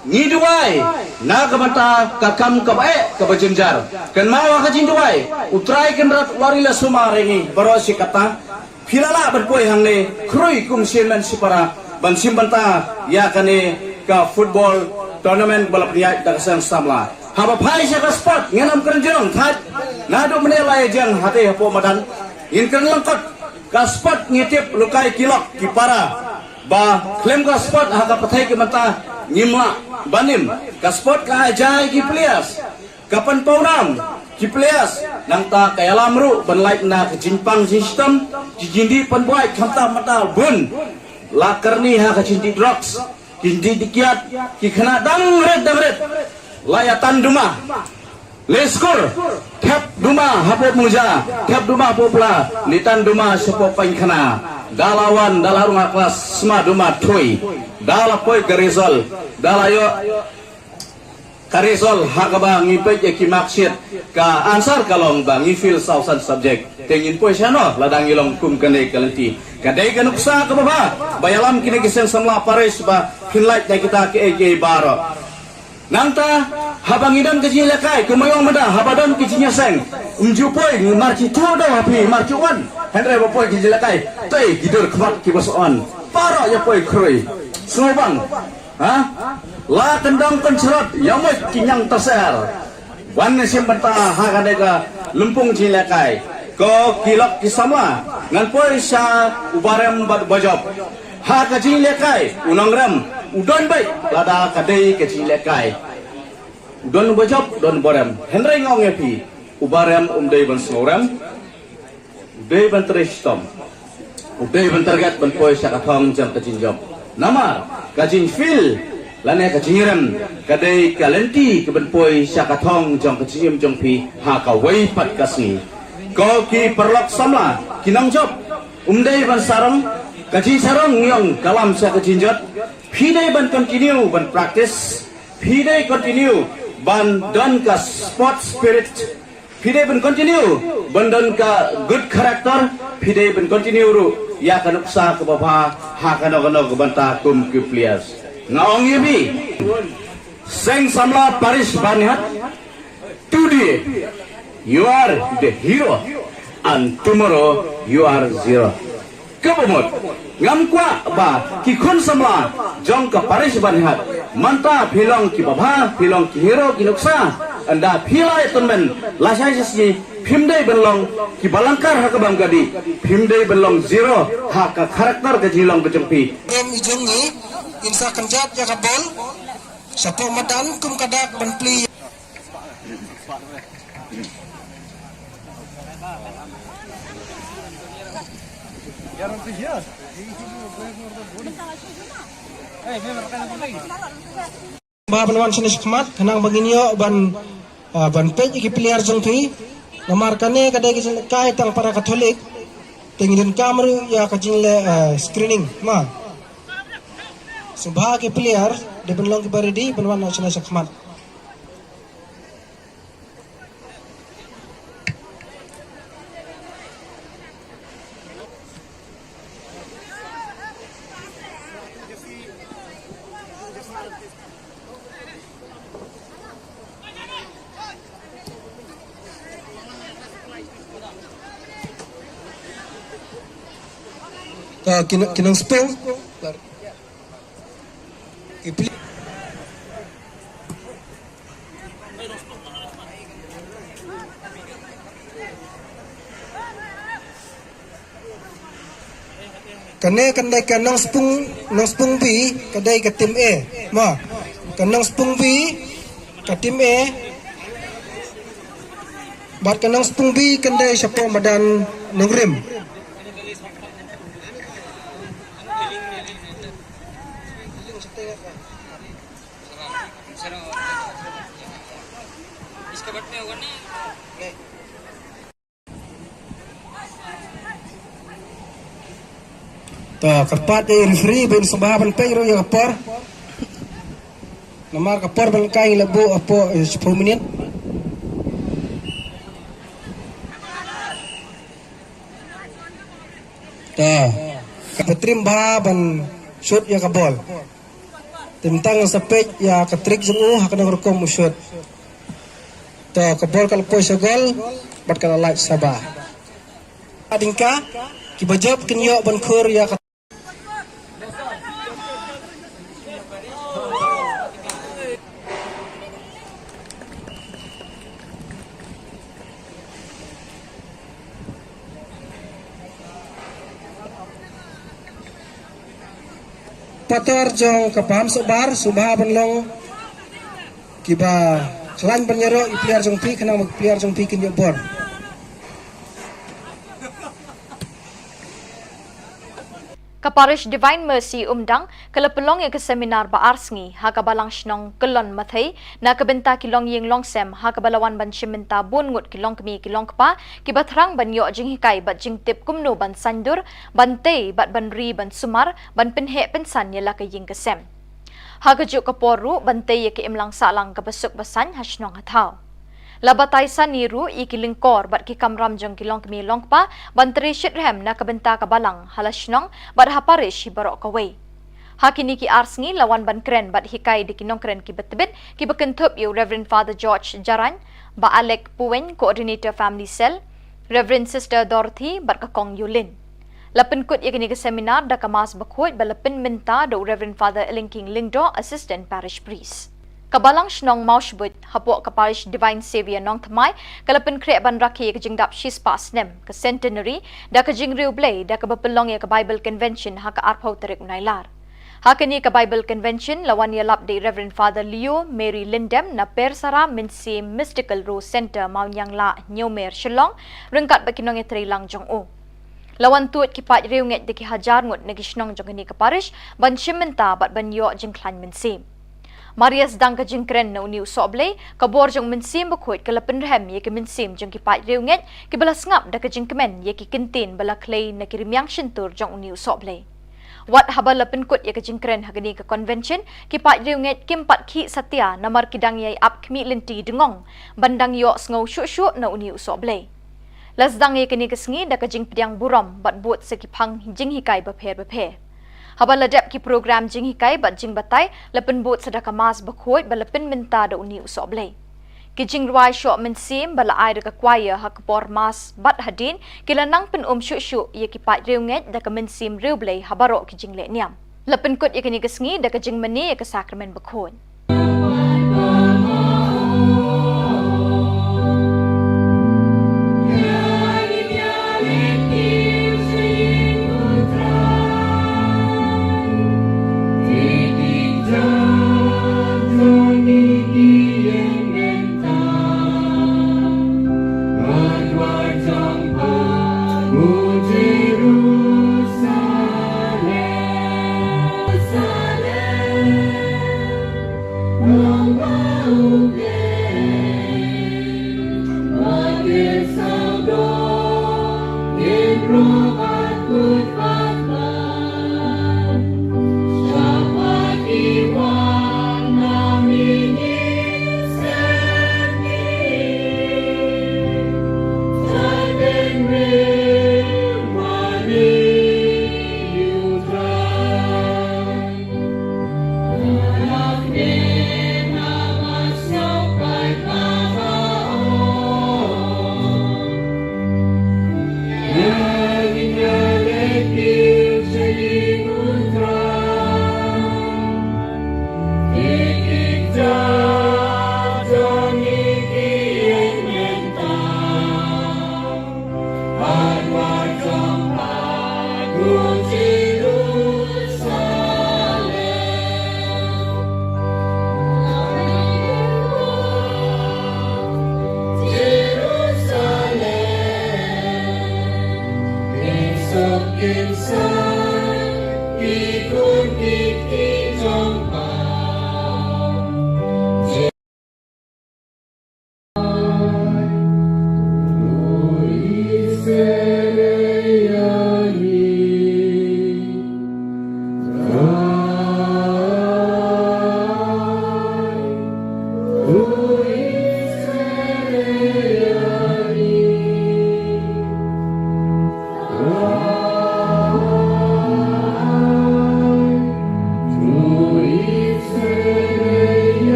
ngi duwai na ka bynta ka kam kaba eh kaba jynjar. Kynmaw ha ka jingduwai, U Trai Kynrad u ri la sumar ïa ngi baroh shi katta. Phi la lah ban poi hangne khrui kum shynmen shipara ban shim bynta ïa kane ka football tournament ba la pynïaid da ka seng samla. Haba phai sha ka sport, ngin ym kren jingthait. Naduh mynne la ïa jeng hate hapoh madan, ngin kren lyngkot. Ka sport ngi tip, lehkai ki lok ki para, ba khlem ka sport ha ka pyrthei ki mynta ngim lah ban im. Ka sport ka ai jai ki players, ka pynpaw nam ki players, nangta ka ïalam ruh ban lait na ka jingpang jingshitom, ki jingdih pynbuaid khamtam mynta bun. La kyrni ha ka jingdih drugs, ki jingdih kiad, ki khynnah dang rit dang rit. La ïa tan duma. Leh skur, thep duma hapoh Mungja, thep duma hapoh Pla, leit tan duma shapoh Paiñkhana. Da la wan, da la rung ha klas, sma duma thui. Da la poi ka result, da la ïoh ka result ha kaba ngi peit ïa ki marksheet, ka answer ka long ba ngi fail saw san subject. Te ngin poi shano lada ngi long kum kane ka lynti? Ka dei ka nuksa kaba bha ba ïalam kine ki seng samla parish ba phin lait na kita kiei kiei baroh. Nangta, haba ngi don ka jingïalehkai, kumba ong mynta, haba don ka jingïaseng, ym ju poi, ngi mar ki tu daw ha phi, mar ki wan. Hynrei ba poi ka jingïalehkai, tei ki dur khmat kiba sa wan. Baroh ïa poi khrui. Sngewbang. Ha? La kyndong kynshlot, ïa mut ki ñiang taser. Wan shim bynta ha kane ka lympung jingïalehkai. Ko ki lok ki samla, ngan poi sha u barem bad u bajop. Ha ka jingïalehkai, u nongrem u don beit lada ka dei ka jingïalehkai. U don u bajop, u don u barem. Hynrei nga ong ïa phi, u barem um dei ban sngewrem, u dei ban trei shitom, u dei ban target ban poi sha ka thong jong ka jingjop. Namar ka jingfail lane ka jingrem ka dei ka lynti kaban poi sha ka thong jong ka jingim jong phi ha kawei pat ka sngi. Ko ki paralok samla, ki nongjop, um dei ban sarong, ka jingsarong ngi ong ka lam sha ka jingjot. Phi dei ban continue ban practice, phi dei continue ban don ka sport spirit. Phi dei ban continue ban don ka good character, phi dei ban continue ruh ïa ka nuksa kaba bha ha kano kano ka bynta kum ki players. Nga ong ïa phi, Seng Samla Parish Banihat, today you are the hero and tomorrow you are zero. Kaba mut, ngam kwah ba ki khun samla jong ka Parish Banihat, mynta phi long kiba bha, phi long ki hero ki nuksa. Ynda phi la ïa tymmen lashai shisngi, phim dei ban long kiba lyngkar ha kaba ym ka dih, phim dei ban long zero ha ka character ka jinglong ka jong phi. Em i jong ngi, in sa kynjat ïa ka bol, shapoh madan kum ka dak ban plie. Ba ban wan shane shakhmat, khnang ba ngin ïoh ban, ah, ban peit ïa ki player jong phi. Namar kane ka dei ka jingkai tang para Katholik, te ngin donkam ruh ïa ka jingleh, ah, screening, ma. Sngewbha ki player, dei ban long kiba ready, ban wan shane shakhmat. Ka ki nong, ki nongspung. Kane kan dei ka Nongspung, Nongspung B, ka dei ka team A. Ma, ka Nongspung B, ka team A. Bad ka Nongspung B kan dei shapoh madan Nongrim. To, kyrpad ïa i referee ban sngewbha ban peit ruh ïa ka por. Namar ka por ban kai la buh hapoh, eh, shiphew minit. To, ka patrim bha ban shoot ïa ka bol. Te mynta ngan sa peit ïa ka trick jong u ha kano ka rukom u shoot. To, ka bol ka la poi sha gol bad ka la lait sha ba. Hadien ka, kiba jop kin ïoh ban khur ïa ka Pator jong ka Paham Sohbar, sngewbha ban long kiba khlaiñ ban ïaroh ïa ki player jong phi, khnang ba ki player jong phi kin ïoh bor. Ka Parish Divine Mercy Umdang ka la pynlong ïa ka seminar ba ar sngi ha ka Balang Shnong Kyllon Mathei na ka bynta ki longïing longsem, ha kaba la wan ban shim bynta bun ngut ki longkmie ki longkpa kiba thrang ban ïoh jinghikai bad jingtip kumno ban saiñdur, ban tei bad ban ri ban sumar, ban pynheh pynsan ïa la ka ïing ka sem. Ha kajuh ka por ruh ban tei ïa ka imlang sahlang kaba suk ba saiñ ha shnong ha thaw. La batai sani ruh ïa ki lyngkor bad ki kamram jong ki longkmie longkpa ban trei shitrhem na ka bynta ka balang ha la shnong bad ha parish hi baroh kawei. Ha kine ki ar sngi la wan ban kren bad hikai da ki nongkren kiba tbit kiba kynthup ïa u Reverend Father George Jarain, Bah Alec Puwein, Coordinator Family Cell, Reverend Sister Dorothy bad ka Kong Yulin. La pynkut ïa kane ka seminar da ka Mass bakhuid ba la pynmynta da u Reverend Father Elingking Lyngdoh, Assistant Parish Priest. Ka Balang Shnong Mawshbuit hapoh ka Parish Divine Saviour Nongthymmai ka la pynkhreh ban rakhe ïa ka jingdap shispah snem, ka centenary, da ka jingriewblei da kaba pynlong ïa ka Bible Convention ha ka arphew tarik u Nailar. Ha kane ka Bible Convention la wan ïalap da i Reverend Father Leo Mary Lyndem na Persara Mynsiem Mystical Rose Centre, Mawnianglah, Hynñiewmer, Shillong, ryngkat bad ki nongïatreilang jong u. La wan tuid ki paid riewngeit da ki hajar ngut na ki shnong jong kane ka parish ban shim bynta bad ban ïoh jingkhlaiñ mynsiem. Mar ïa sdang ka jingkren na une u sohblei, ka bor jong u Mynsiem Bakhuid ka la pynrhem ïa ki mynsiem jong ki paid riewngeit kiba la sngap da ka jingkmen ïa ki kyntien ba la khlei na ki rmiang shyntur jong une u sohblei. Wat haba la pynkut ïa ka jingkren ha kane ka convention, ki paid riewngeit kim pat khih satia namar ki dang ïai ap khmih lynti dngong ban dang ïohsngew shuh shuh na une u sohblei. La sdang ïa kane ka sngi da ka jingpdiang burom bad bud sa ki phang jinghikai bapher bapher. Haba la dep ki program jinghikai bad jingbatai, la pynbud sa da ka Mass bakhuid ba la pynmynta da une u sohblei. Ki jingrwai shoh mynsiem ba la ai da ka choir ha ka por Mass bad hadien, ki la nang pyn-um shuh shuh ïa ki paid riewngeit da ka mynsiem riewblei ha baroh ki jingleh niam. La pynkut ïa kane ka sngi da ka jingmane ïa ka Sakramen Bakhuid.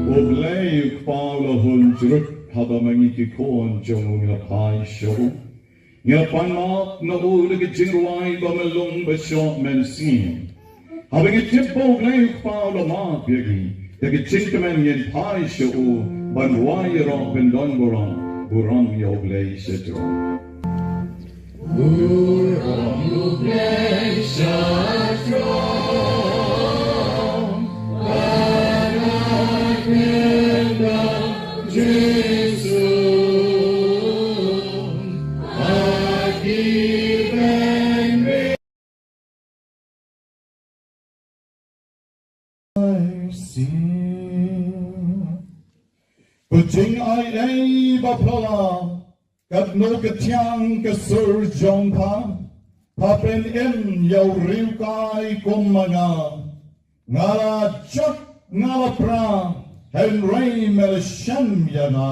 U Blei u Kpa u la hun jrut, haba ma ngi ki khun jong u ngi la phai sha u. Ngi la pan map na u da ka jingrwai ba myllung ba shoh mynsiem. Haba ngi tip ba U Blei u Kpa u la map ïa ngi, da ka jingkmen ngin phai sha u ban rwai ïaroh ban don burom, burom ïa U Blei shatrong. Burom ïa U Blei shatrong. Even me. I see. Ka jingai ei ba phylla, katno ka thiang ka sur jong pha, pha pynim ïa u riewkai kum ma nga. Nga la jot, nga la pra, hynrei me la shem ïa nga.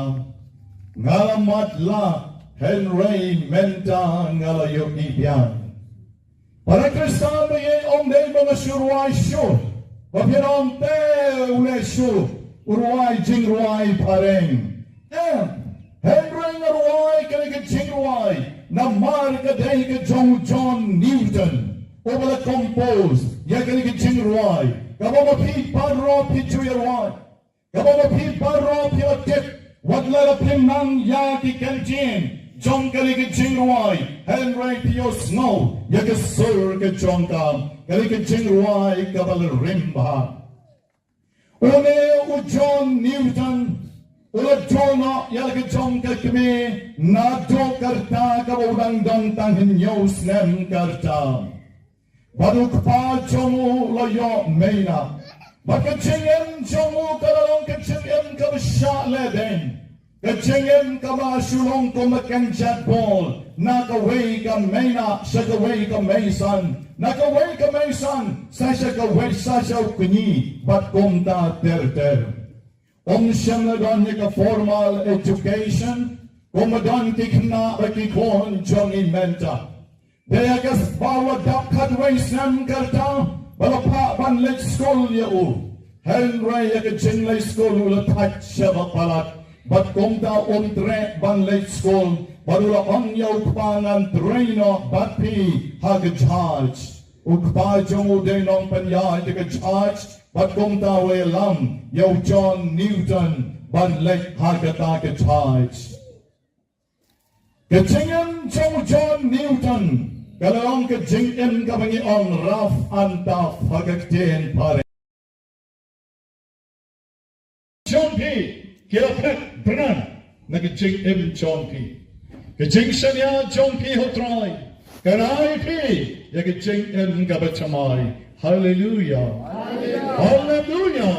Nga la matlah, hynrei mynta nga la ïohi biang. Para Khristan ba ïeit, ym dei ba nga shu rwai shuh, ba phin ong te u leh shuh u rwai jingrwai phareng. Em, hynrei nga rwai kane ka jingrwai namar ka dei ka jong John Newton, uba la compose ïa kane ka jingrwai, kaba ma phi baroh phi ju ïa rwai. Kaba ma phi baroh phi la tip, wat la phi nang ïa ki kyntien jong kane ka jingrwai, hynrei phi ïohsngew ïa ka sur ka jong ka, kane ka jingrwai kaba la rim bha. Une u John Newton u la duh noh ïa la ka jong ka kmie naduh ka rta kaba u dang don tang hynñiew snem ka rta. Bad u kpa jong u la ïoh mei nah. Bad ka jingim jong u ka la long ka jingim kaba shah lehbeiñ. Ka jingim kaba shu long kum ka kynjat bol na kawei ka mei nah sha kawei ka mei san, na kawei ka mei san sa sha kawei, sa sha u kñi, bad kumta ter ter. Um shym la don ïa ka formal education kumba don ki khynnah bad ki khun jong ngi mynta. Dei ïa ka snem ba u la dap khatwei snem ka rta ba la phah ban leit skul ïa u. Hynrei ïa ka jingleit skul u la thait shibun palat, bad kumta um treh ban leit skul, bad u la ong ïa u kpa, ngan trei noh bad phi ha ka judge. U kpa jong u dei nongpynïaid ka judge, bad kumta u ïalam ïa u John Newton ban leit ha kata ka judge. Ka jingim jong u John Newton ka la long ka jingim kaba ngi ong rough and tough ha ka ktien phareng. Jong phi ki la phet bran na ka jingim jong phi. Ka jingshaniah jong phi ha u Trai ka rai phi ïa ka jingim kaba thymmai. Haleluia. Haleluia.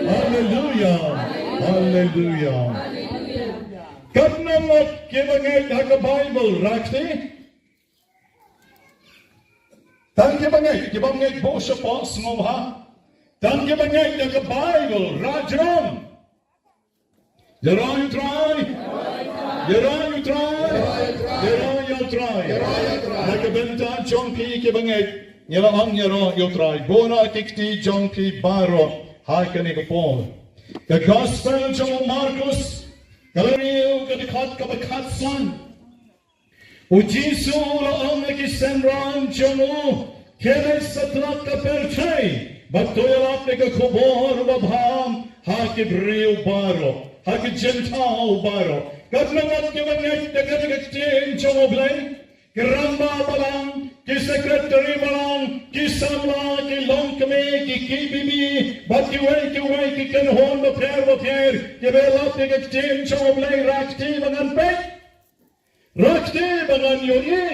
Haleluia. Haleluia. Katno ngut kiba ngeit ha ka Baibl, rah kti? Tang kiba ngeit, kiba ngeit buh shapoh sngewbha. Tang kiba ngeit ha ka Baibl, rah jrong. Ïaroh ïa u Trai. Ïaroh ïa u Trai. Ïaroh ïa u Trai. Na ka bynta jong phi kiba ngeit, ngi la ong ïaroh ïa u Trai. Buh noh ki kti jong phi baroh ha kane ka por. Ka Gospel jong u Markus, ka lynnong hynriew, ka dkhot kaba khatsan. U Jisu u la ong ïa ki synran jong u, khie leit satlak ka pyrthei bad to ïalap ïa ka khubor babha ha ki briew baroh, ha ki jingthaw baroh. Katno ngut kiba ngeit ïa kane ka ktien jong U Blei? Ki rangbah balang, ki secretary balang, ki samla, ki longkmie, ki KBB, bad kiwei kiwei ki kynhun bapher bapher kiba ïalap ïa ka ktien jong U Blei, rah kti ba ngan peit. Rah kti ba ngan ïohi.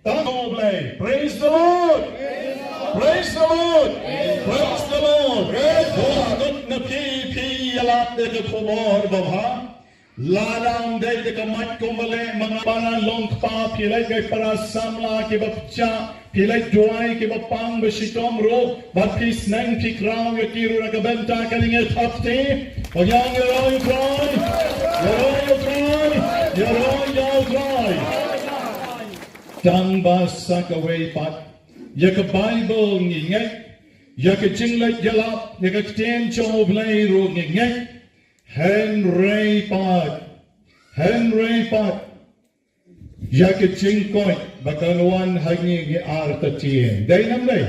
Tang U Blei. Praise the Lord. Praise the Lord. Praise the Lord. Bun ngut na phi phi ïalap ïa ka khubor babha. Lada ym dei da ka mic kumba leh ma nga, para long kpa, phi leit gai para samla kiba pyrshah, phi leit duwai kiba pang ba shitom ruh, bad phi sneng phi khraw ïa ki ruh na ka bynta kane, ngi thap kti. Ïaroh ïa u Trai. Ïaroh ïa u Trai. Ïaroh ïa u Trai. Tang ba sa kawei pat, ïa ka Baibl ngi ngeit, ïa ka jingleit ïalap, ïa ka ktien jong U Blei ruh ngi ngeit. Hynrei pat, hynrei pat, ïa ka jingkoit ba kan wan ha ngi ngi artatien. Dei ne ym dei?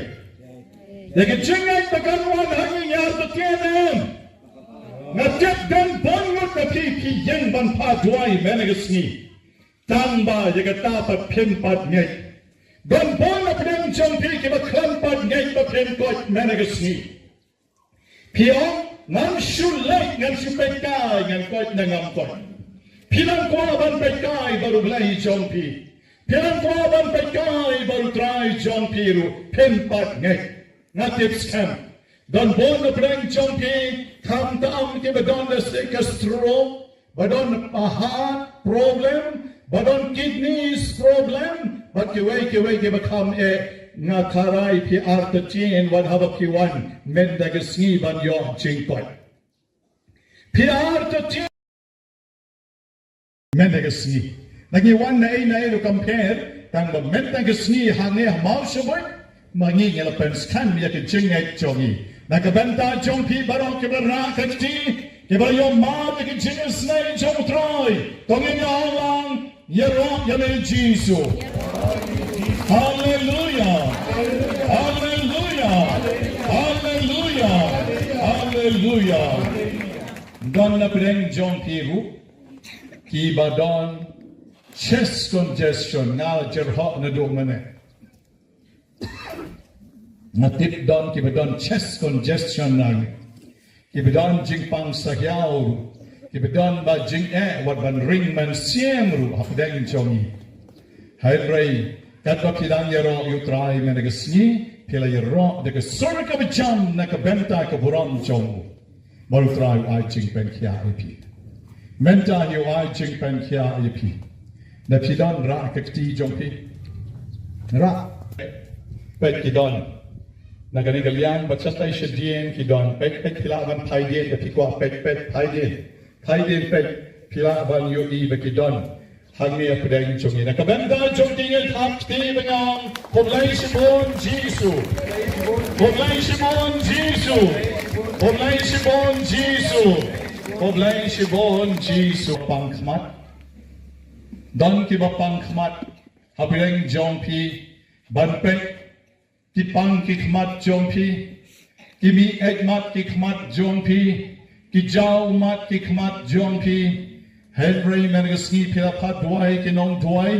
Ïa ka jingngeit ba kan wan ha ngi ngi artatien, em? Nga tip don bun ngut na phi phi ïeng ban phah duwai mynne ka sngi. Tang ba ïa kata pat phim pat ngeit. Don bun na pdeng jong phi kiba khlem pat ngeit ba phim koit mynne ka sngi. Phi ong, ngan shu leit, ngan shu peit kai, ngan koit ne ngam koit. Phi nang kwah ban peit kai bad U Blei jong phi. Phi lah kwah ban peit kai ba u Trai jong phi ruh phim pat ngeit. Nga tip skhem don bun na pdeng jong phi, khamtam kiba don da stroke, ba don heart problem, ba don kidneys problem, bad kiwei kiwei kiba kham eh. Nga kyrpad phi artatien wat haba phi wan mynta ka sngi ban ïoh jingkoit. Phi artatien mynta ka sngi. Ngi wan na ei na ei ruh kam pher, tang ba mynta ka sngi hangne ha Mawshynrut, ma ngi ngi la pynskhem ïa ka jingngeit jong ngi. Na ka bynta jong phi baroh kiba rah ka kti, kiba ïoh map ïa ka jingisynei jong u Trai, to ngin ïa ong lang, ïaroh ïa me Jisu. Haleluia. Haleluia. Haleluia. Haleluia. Don na pdeng jong phi ruh kiba don chest congestion, nga jyrhoh naduh mynne. Nga tip don kiba don chest congestion na ngi. Kiba don jingpang sahiaw ruh. Kiba don ba jingeh wat ban ring mynsiem ruh ha pdeng jong ngi. Hynrei katba phi dang ïaroh ïa u Trai mynta ka sngi, phi la ïaroh da ka sur kaba jam na ka bynta ka burom jong u. Ba u Trai u ai jingpynkhiah ïa phi. Mynta hi u ai jingpynkhiah ïa phi. Da phi don rah ka kti jong phi. Rah. Peit ki don. Na kane ka liang bad shatai shadien ki don. Peit peit phi lah ban phai dien, da phi kwah peit peit phai dien. Phai dien peit phi lah ban ïohi ba ki don. Hangne ha pdeng jong ngi na ka bynta jong ki ngin thap kti ban ong, khublei shibun Jisu. Khublei shibun Jisu. Khublei shibun Jisu. Khublei shibun Jisu. Pang khmat. Don kiba pang khmat ha pdeng jong phi ban peit. Ki pang ki khmat jong phi, ki mih eit mat ki khmat jong phi, ki jaw mat ki khmat jong phi. Hynrei mynta ka sngi phi la phah duwai, ki nongduwai,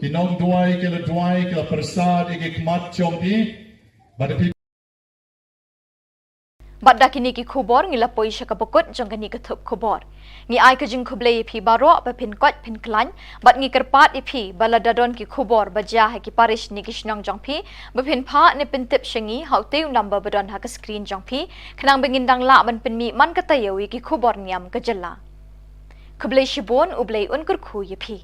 ki nongduwai ki la duwai, ki la pyrsad ïa ki khmat jong phi. Bad phi Bad da kine ki khubor ngi la poi sha kaba kut jong kane ka thup khubor. Ngi ai ka jingkhublei ïa phi baroh ba phin koit phin khlaiñ, bad ngi kyrpad ïa phi ba lada don ki khubor ba jia ha ki parish ne ki shnong jong phi, ba phin phah ne pyntip sha ngi ha utei u number ba don ha ka screen jong phi, khnang ba ngin dang lah ban pynmih man ka taïew ïa ki khubor niam ka jylla. Khublei shibun, U Blei un kyrkhu ïa phi.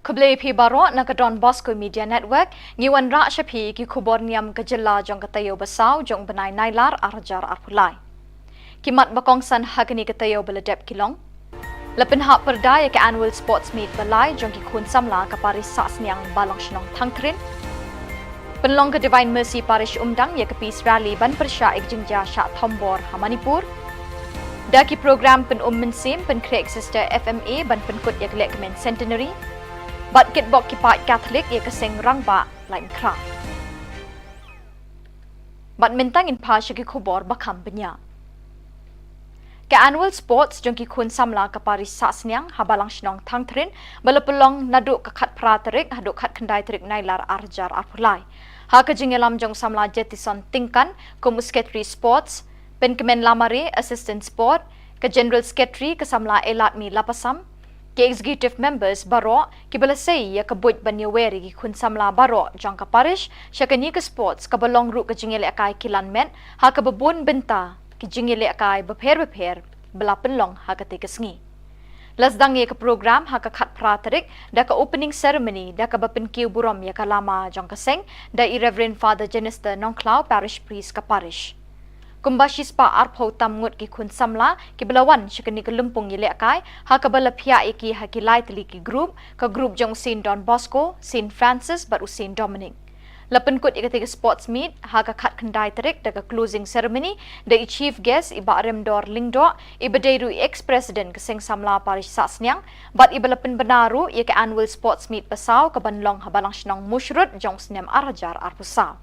Khublei phi baroh na ka Don Bosco Media Network, ngi wanrah sha phi ki khubor niam ka jylla jong ka taïew ba saw jong u bnai Nailar arhajar arphew lai. Ki mat ba kongsan ha kane ka taïew ba la dep ki long: La pynhap pyrda ïa ka Annual Sports Meet ba lai jong ki khun samla ka parish Sahsniang Balang Shnong Thangthrin. Pynlong ka Divine Mercy Parish Umdang ïa ka Peace Rally ban pyrshah ïa ka jingjia shah thombor ha Manipur. Da ki program pynum mynsiem pynkhreh ka Sister F M A ban pynkut ïa ka lehkmen Centenary. Bad kitbok ki paid Katholik ïa ka seng rangbah Laitumkhrah. Bad mynta ngin phai sha ki khubor ba kham bniah. Ka Annual Sports jong ki khun samla ka parish Sahsniang ha Balang Shnong Thangthrin ba la pynlong naduh ka khatphra tarik haduh khatkhyndai tarik Nailar arhajar arphew lai. Ha ka jingïalam jong u samla Jetison Tyngkan kum u Secretary Sports, Pynkmen Lamare, Assistant Sport, ka General Secretary ka samla Eladmi Lapasam, ki Executive Members baroh kiba la sei ïa ka buit ban ïawer ïa ki khun samla baroh jong ka parish sha kane ka sports, kaba long ruh ka jingïalehkai kilan met ha kaba bun bynta ki jingïalehkai bapher bapher ba la pynlong ha katei ka sngi. La sdang ïa ka program ha ka khatphra tarik da ka opening ceremony da kaba pynkiew burom ïa ka lama jong ka seng da i Reverend Father Jenister Nongkhlaw, Parish Priest ka parish. Kumba shispah arphew tam ngut ki khun samla kiba la wan sha kane ka lympung ïalehkai ha kaba la phiah ïa ki ha ki lai tylli ki group, ka group jong u Saint Don Bosco, Saint Francis bad u Saint Dominic. La pynkut ïa katei ka sports meet ha ka khatkhyndai tarik da ka closing ceremony da i chief guest i Bah Remdor Lyngdoh, iba dei ruh i ex president ka Seng Samla Parish Sahsniang, bad iba la pynbna ruh ïa ka annual sports meet ba saw kaban long ha Balang Shnong Mushrut jong u snem ar hajar arphew saw.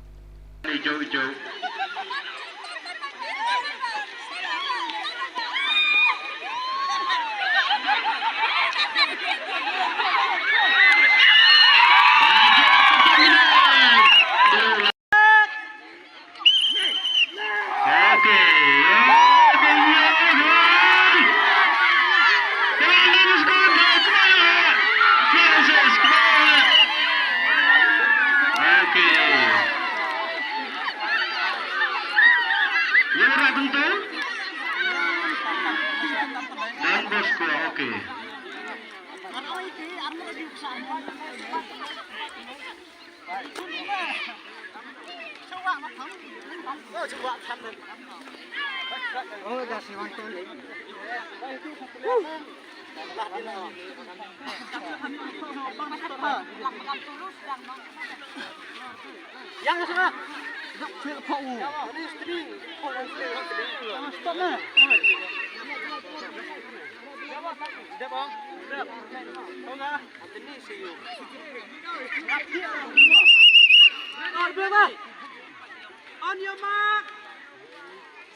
On your mark.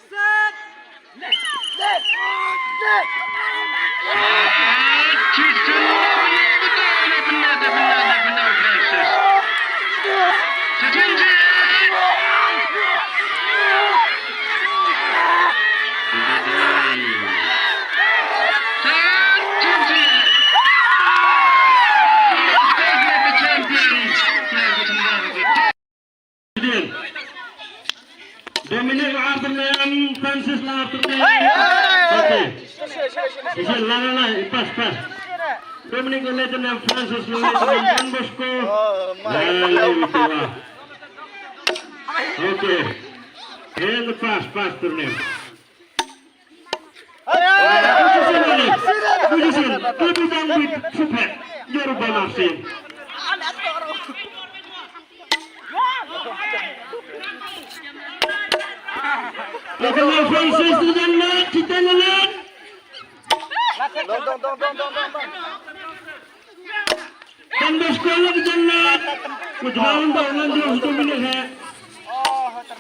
Set. Left. Left. Left. Dominic Arthur Francis Arthur. Okay. Isi la la la, pass, pass. Dominic Arthur Francis Arthur Don Bosco. Okay. And the pass, pass to them. Don Bosco la ka jannat. Ku jam da ngan jam satu minit, eh.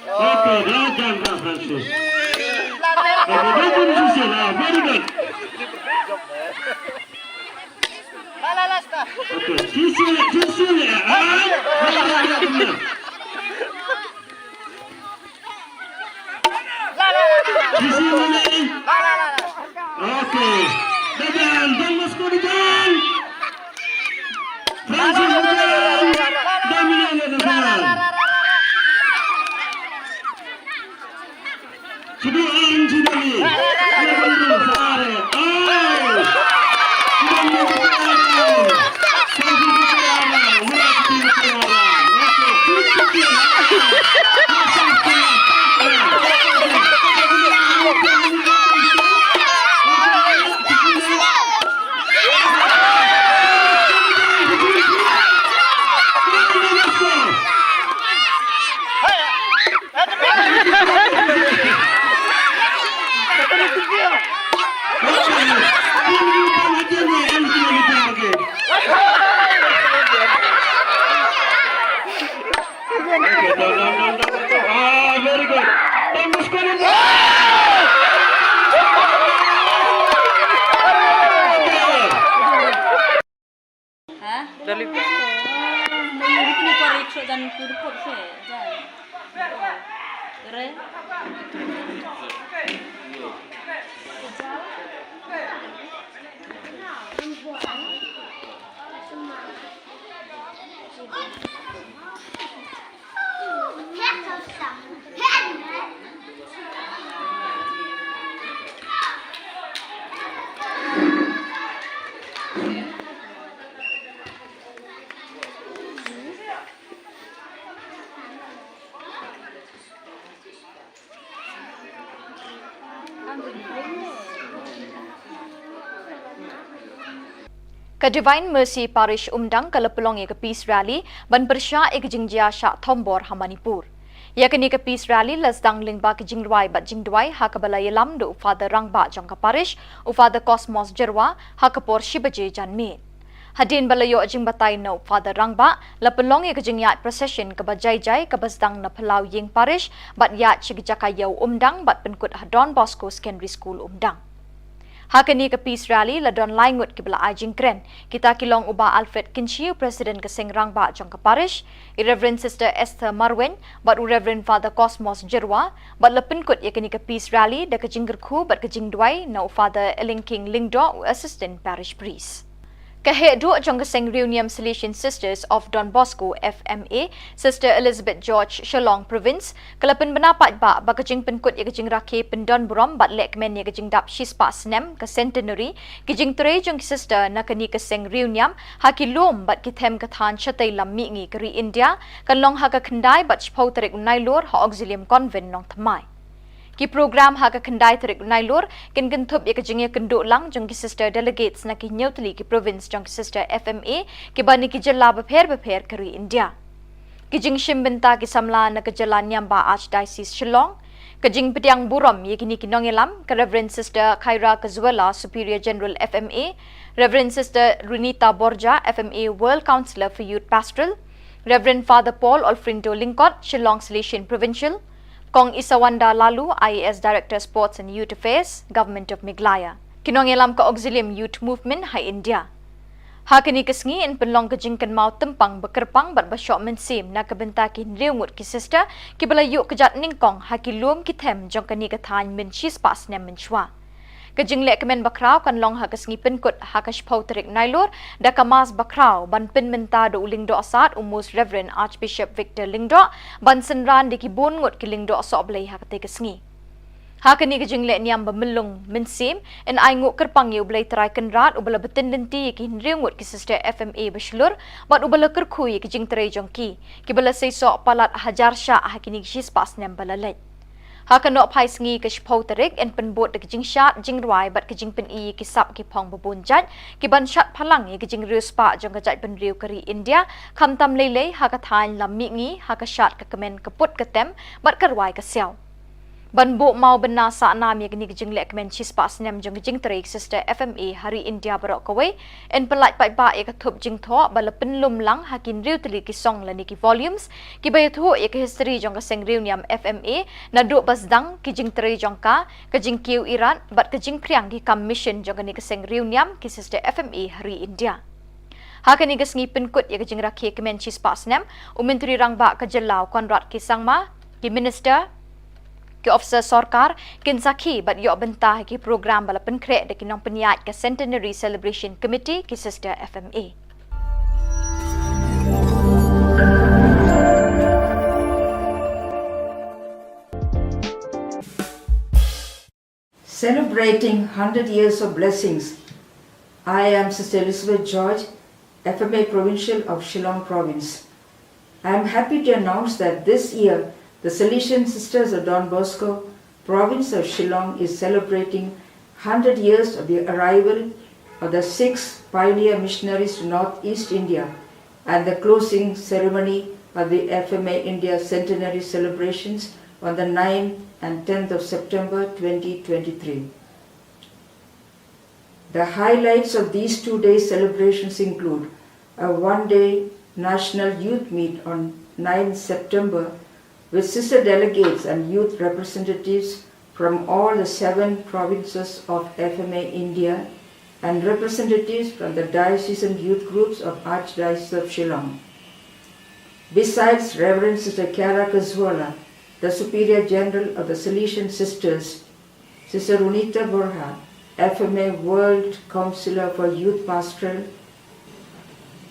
Okay, dah jam dah, Francis. Okay, dah jam sisi lah. Very good. Okay, sisi, sisi, ah. Sisi mana? Okay. Dadan, Don Bosco dadan. Francis dadan. Dominic dadan. Sudu ang sudu ni. Sudu ang sudu. Ay. Ah, very good. Tembus ko rin. Ha? Dali pa. Ni ko ri ko jan ko ko se jan. Re. Divine Mercy Parish Umdang ka la pynlong ïa ka Peace Rally ban pyrshah ïa ka jingjia shah thombor ha Manipur. Ïa kane ka Peace Rally la sdang lyngba ka jingrwai bad jingduwai ha kaba la ïalam da u Father Rangbah jong ka Parish, u Father Cosmos Jyrwa, ha ka por shi baje janmiet. Hadien ba la ïoh jingbatai na u Father Rangbah, la pynlong ïa ka jingïaid procession kaba jai jai kaba sdang na Phyllaw Ïing Parish bad ïaid sha ka jaka ïew Umdang bad pynkut ha Don Bosco Secondary School Umdang. Ha kane ka Peace Rally la don lai ngut kiba la ai jingkren. Kita ki long u Bah Alfred Kynshi, u President ka Seng Rangbah jong ka Parish, i Reverend Sister Esther Marwein bad u Reverend Father Cosmos Jyrwa, bad la pynkut ïa kane ka Peace Rally da ka jingkyrkhu bad ka jingduwai na u Father Elingking Lyngdoh, u Assistant Parish Priest. Ka heh duh jong ka Seng Riewniam Salesian Sisters of Don Bosco, F M A, Sister Elizabeth George, Shillong Province, ka la pynbna paidbah ba ka jingpynkut ïa ka jingrakhe pyndonburom bad lehkmen ïa ka jingdap shispah snem ka centenary ki jingtrei jong ki sister na kane ka seng riewniam ha ki lum bad ki them ka thaiñ shatei lam mihngi ka ri India, kan long ha ka khyndai bad shiphew tarik u Nailur ha Auxilium Convent, Nongthymmai. Ki program ha ka khyndai tarik u Nailur kin kynthup ïa ka jingïakynduh lang jong ki sister delegates na ki hynñiew tylli ki province jong ki sister F M A kiba na ki jylla bapher bapher ka ri India. Ki jingshim bynta ki samla na ka jylla niam ba Archdiocese Shillong. Ka jingpdiang burom ïa kine ki nongïalam, ka Reverend Sister Khaira Kazuela, Superior General F M A, Reverend Sister Runita Borja, F M A World Councillor for Youth Pastoral, Reverend Father Paul Olfrindo Lyngkot, Shillong Salesian Provincial, Kong Isawanda Laloo, I A S Director Sports and Youth Affairs, Government of Meghalaya. Ki nongïalam ka Auxilium Youth Movement ha India. Ha kane ka sngi yn pynlong ka jingkynmaw tympang ba kyrpang bad ba shoh mynsiem na ka bynta ki hynriew ngut ki sister kiba la ïuh kjat nyngkong ha ki lum ki them jong kane ka thaiñ mynshipah snem mynshuwa. Ka jinglehkmen bakhraw kan long ha ka sngi pynkut ha ka shiphew tarik Nailur da ka Mass bakhraw ban pynmynta da u Lyngdoh Sad, u Most Reverend Archbishop Victor Lyngdoh, ban synran da ki bun ngut ki Lyngdoh sohblei ha katei ka sngi. Ha kane ka jinglehniam ba myllung mynsiem, yn ainguh kyrpang ïa u Blei Trai Kynrad uba la btin lynti ïa ki hynriew ngut ki sister F M A ba shlur bad uba la kyrkhu ïa ki jingtrei jong ki, kiba la seisoh palat hajar shah ha kine ki shispah snem ba la leit. Ha ka nohphai sngi ka shiphew tarik yn pynbud da ka jingshad jingrwai bad ka jingpyni ïa ki sap ki phong ba bun jait, ki ban shad phalang ïa ka jingriewspah jong ka jaitbynriew ka ri India, khamtam lei lei ha ka thaiñ lam mihngi, ha ka shad ka kmen ka put ka tem bad ka rwai ka siaw. Ban buh mawbynna sahnam ïa kane ka jinglehkmen shispah snem jong ka jingtrei ki sister F M A ha ri India baroh kawei, yn pyllait paidbah ïa ka thup jingthoh ba la pynlum lang ha ki hynriew tylli ki song lane ki volumes kiba ïathuh ïa ka history jong ka seng riewniam F M A, naduh ba sdang ki jingtrei jong ka, ka jingkiew irat bad ka jingphriang ki kam mission jong kane ka seng riewniam ki sister F M A ha ri India. Ha kane ka sngi pynkut ïa ka jingrakhe kmen shispah snem, u Myntri Rangbah ka jylla u Conrad K Sangma, ki minister, ki officer sorkar kin sakhi bad ïoh bynta ha ki program ba la pynkhreh da ki nongpynïaid ka Centenary Celebration Committee, ki sister F M A. Celebrating hundred years of blessings, I am Sister Elizabeth George, F M A Provincial of Shillong Province. I am happy to announce that this year the Salesian Sisters of Don Bosco, Province of Shillong, is celebrating hundred years of the arrival of the six pioneer missionaries to Northeast India and the closing ceremony of the F M A India Centenary celebrations on the ninth and tenth of September twenty twenty-three. The highlights of these two-day celebrations include a one-day National Youth Meet on ninth September with sister delegates and youth representatives from all the seven provinces of F M A India and representatives from the diocesan youth groups of Archdiocese of Shillong. Besides Reverend Sister Kiara Kazuala, the Superior General of the Salesian Sisters, Sister Runita Borja, F M A World Councillor for Youth Pastoral,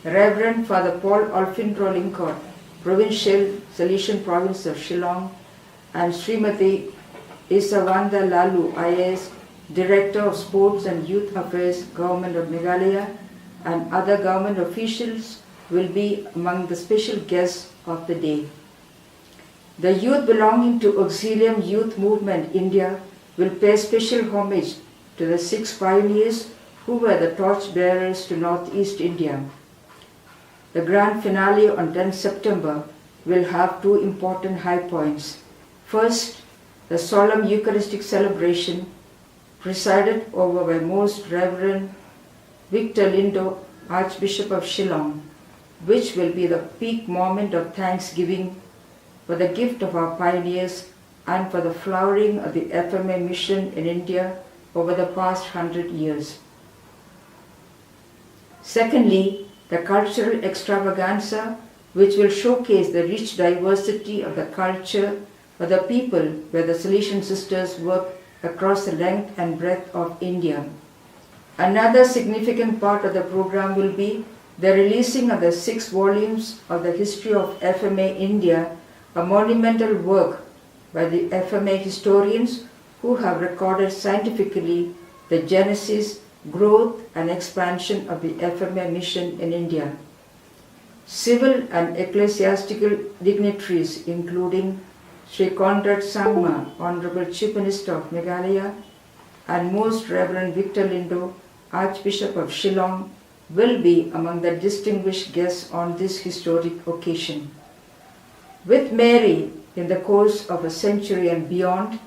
Reverend Father Paul Olfindro Lyngkot, Provincial, Salesian Province of Shillong, and Srimati Isawanda Laloo, I A S, Director of Sports and Youth Affairs, Government of Meghalaya, and other government officials will be among the special guests of the day. The youth belonging to Auxilium Youth Movement India will pay special homage to the six pioneers who were the torch bearers to Northeast India. The grand finale on tenth September will have two important high points. First, the solemn Eucharistic celebration presided over by Most Reverend Victor Lindo, Archbishop of Shillong, which will be the peak moment of thanksgiving for the gift of our pioneers and for the flowering of the F M A mission in India over the past hundred years. Secondly, the cultural extravaganza, which will showcase the rich diversity of the culture of the people where the Salesian sisters work across the length and breadth of India. Another significant part of the program will be the releasing of the six volumes of the History of F M A India, a monumental work by the F M A historians who have recorded scientifically the genesis, growth, and expansion of the F M A mission in India. Civil and ecclesiastical dignitaries, including Sri Conrad Sangma, Honorable Chief Minister of Meghalaya, and Most Reverend Victor Lindo, Archbishop of Shillong, will be among the distinguished guests on this historic occasion. With Mary in the course of a century and beyond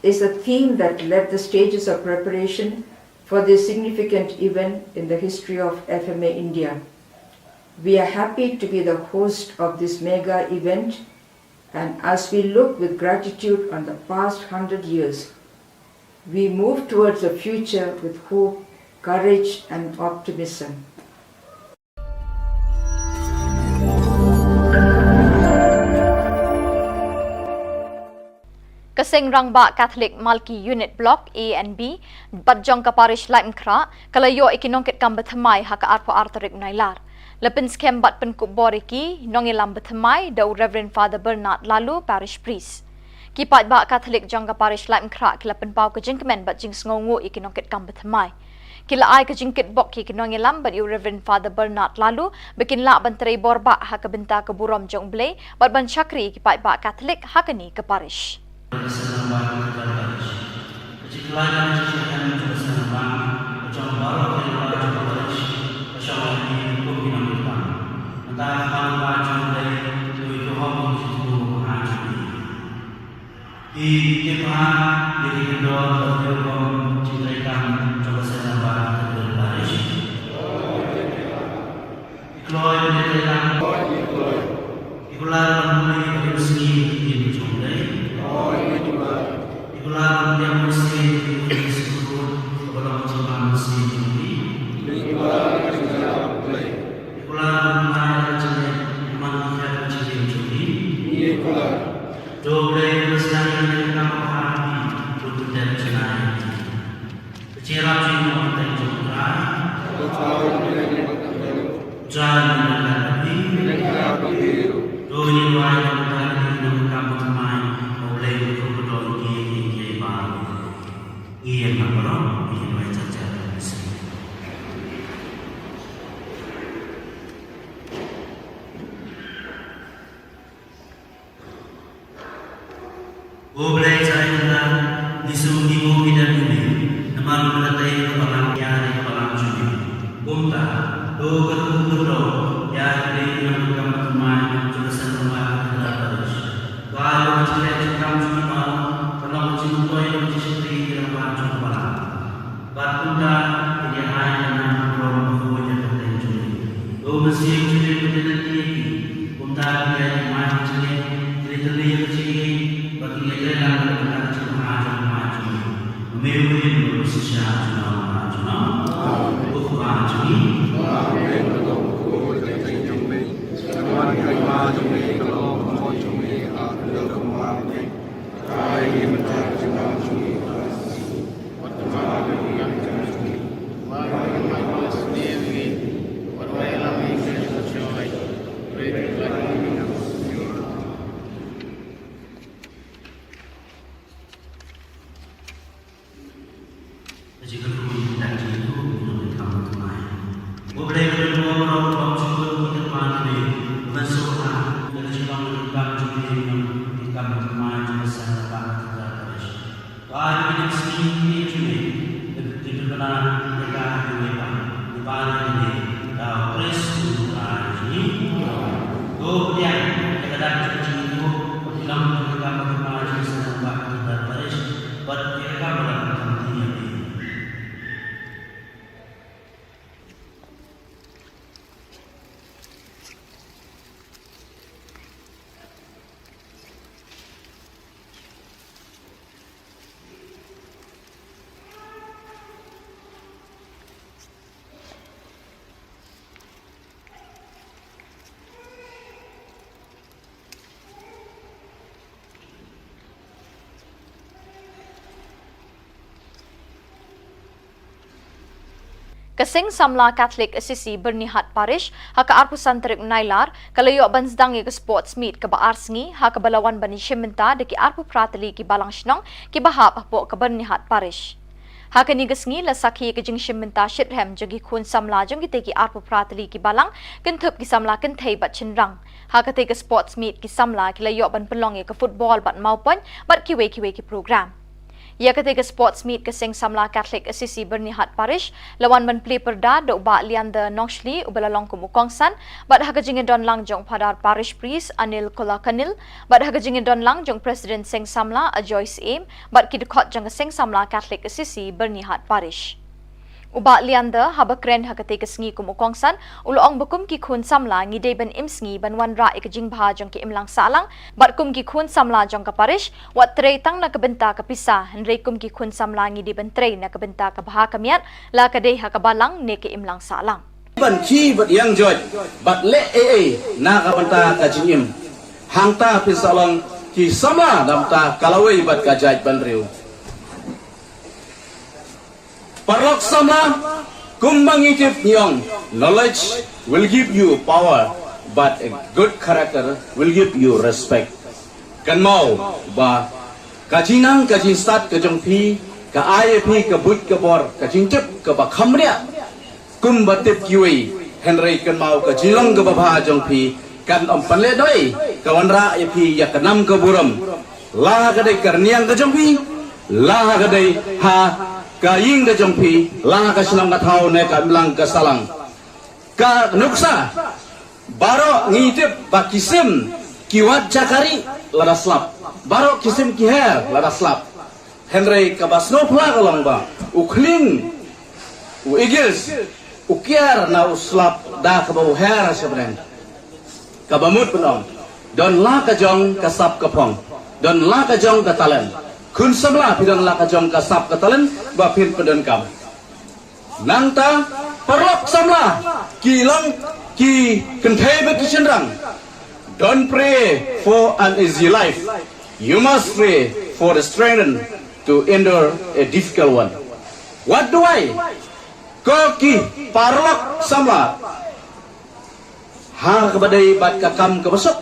is a theme that led the stages of preparation for this significant event in the history of F M A India. We are happy to be the host of this mega event, and as we look with gratitude on the past hundred years, we move towards a future with hope, courage, and optimism. Ka Seng Rangbah Catholic Malki Unit Block A and B bad jong ka Parish Laitumkhrah ka la ïoh ïa ki nongkitkam bathymmai ha ka arphew ar tarik Nailar. La pynskhem bad pynkup bor ïa ki nongïalam bathymmai da u Reverend Father Bernard Laloo, Parish Priest. Ki paidbah Catholic jong ka Parish Laitumkhrah ki la pynpaw ka jingkmen bad jingsngewnguh ïa ki nongkitkam bathymmai. Ki la ai ka jingkitbok ïa ki nongïalam bad ïa u Reverend Father Bernard Laloo ba kin lah ban trei bor bah ha ka bynta ka burom jong U Blei bad ban shakri ïa ki paidbah Catholic ha kane ka parish. Ki kit bha ïa ki kyndon bad ki rukom jingtrei kam jong ka Seng Rangbah Catholic Parish. Ki kloi jingtrei kam. Ki kular ban pule ïa ka mynsiem jong U Blei. Ki kular ban pule ïa ka mynsiem jong U Blei. Ki kular ban pule ïa ka jingim jong U Blei. Ki kular. To Blei u sdang ïa kane ka kam ha phi, bad u dep jngai. Ka jingïarap jong ngi ha ka kyrteng jong U Trai. U Trai u ïarap ïa phi. To ngin duwai ïa kane ka kam bathymmai, U Blei un kyrkhu ïa ngi, ïa ngi baroh. Ngin ïa pynlong, ngin ïa duwai jar jar. Ko Blei jong ngi, ngi sngew ngi buh ngi dep ïa me, namar me la tei ïa ka balang, ïa ka balang jong me. Kumta, to kyrkhu kyrdoh ïa ki nongkit kam bathymmai jong ka Seng Rangbah Catholic Parish. Kwah ïa ka jingkit jingkam jong ngi baroh kan long ka jingmyntoi bad ka jingshakri ïa ka rangbah jong ka balang. Bad kumta kin ïa ai ka nam ka burom ka khuid ha ka kyrteng jong me. To u Mynsiem jong me un ïaid lynti ïa ki. Kumta kin ïa ai ka jingmai ka jingngeit, kin ïa tyrli ïa ka jingngeit, bad kin ïa trei lang ka bynta ka jingbha jong ka Kmie jong me. Ba me u rim bad u shisha junom junom. Ko Kpa jong ngi. Ka Seng Samla Catholic Assisi Byrnihat Parish ha ka arphew san tarik Nailar ka la ïoh ban sdang ïa ka sports meet kaba ar sngi ha kaba la wan ban ïashim bynta da ki arphew phra tylli ki balang shnong kiba hap hapoh ka Byrnihat Parish. Ha kane ka sngi la sakhi ïa ka jingshim bynta shitrhem jong ki khun samla jong kitei ki arphew phra tylli ki balang, kynthup ki samla kynthei bad shynrang. Ha katei ka sports meet ki samla ki la ïoh ban pynlong ïa ka football bad mawpoiñ bad kiwei kiwei ki program. Ïa katei ka sports meet ka Seng Samla Catholic Assisi Byrnihat Parish la wan ban plie pyrda da u Bah Leander Nongshli uba la long kum u kongsan, bad ha ka jingïadon lang jong Phadar Parish Priest Anil Kolakanil, bad ha ka jingïadon lang jong President Seng Samla Ajoy Syiem bad ki dkhot jong ka Seng Samla Catholic Assisi Byrnihat Parish. U Bah Leander haba kren ha katei ka sngi kum u kongsan, u la ong ba kum ki khun samla ngi dei ban im sngi ban wanrah ïa ka jingbha jong ki imlang sahlang, bad kum ki khun samla jong ka parish, wat trei tang na ka bynta ka pisa, hynrei kum ki khun samla ngi dei ban trei na ka bynta ka bha ka miat, la ka dei ha ka balang ne ka imlang sahlang. Ban khie bad ïeng joit bad leh ei ei na ka bynta ka jingim. Hangta phin sa long ki samla na ka bynta ka lawei bad ka jaitbynriew. Paralok samla, kumba ngi tip ngi ong, knowledge will give you power, but a good character will give you respect. Kynmaw ba ka jingnang ka jingstad ka jong phi ka ai ïa phi ka buit ka bor, ka jingtip kaba kham bniah. Kumba tip kiwei, hynrei kynmaw ka jinglong kaba bha jong phi kan ym pynlehnohei, ka wanrah ïa phi ïa ka nam ka burom. La ha ka dei ka rynïeng ka jong phi, la ha ka dei ha ka ïing ka jong phi, la ha ka shnong ka thaw ne ka imlang ka sahlang. Ka nuksa, baroh ngi tip ba ki sim ki wad jakari lada slap. Baroh ki sim ki her lada slap. Hynrei kaba sngewphylla ka long ba u khlieng, u eagles, u kiar na u slap da kaba u her sha bneng. Kaba mut ban ong, don la ka jong ka sap ka phong, don la ka jong ka talent. Khun samla, phi don la ka jong ka sap ka talent ba phin pyndonkam. Nangta, paralok samla, ki long ki kynthei bad ki shynrang, don't pray for an easy life. You must pray for the strength to endure a difficult one. Wat duwai ko ki paralok samla ha kaba dei bad ka kam kaba suk.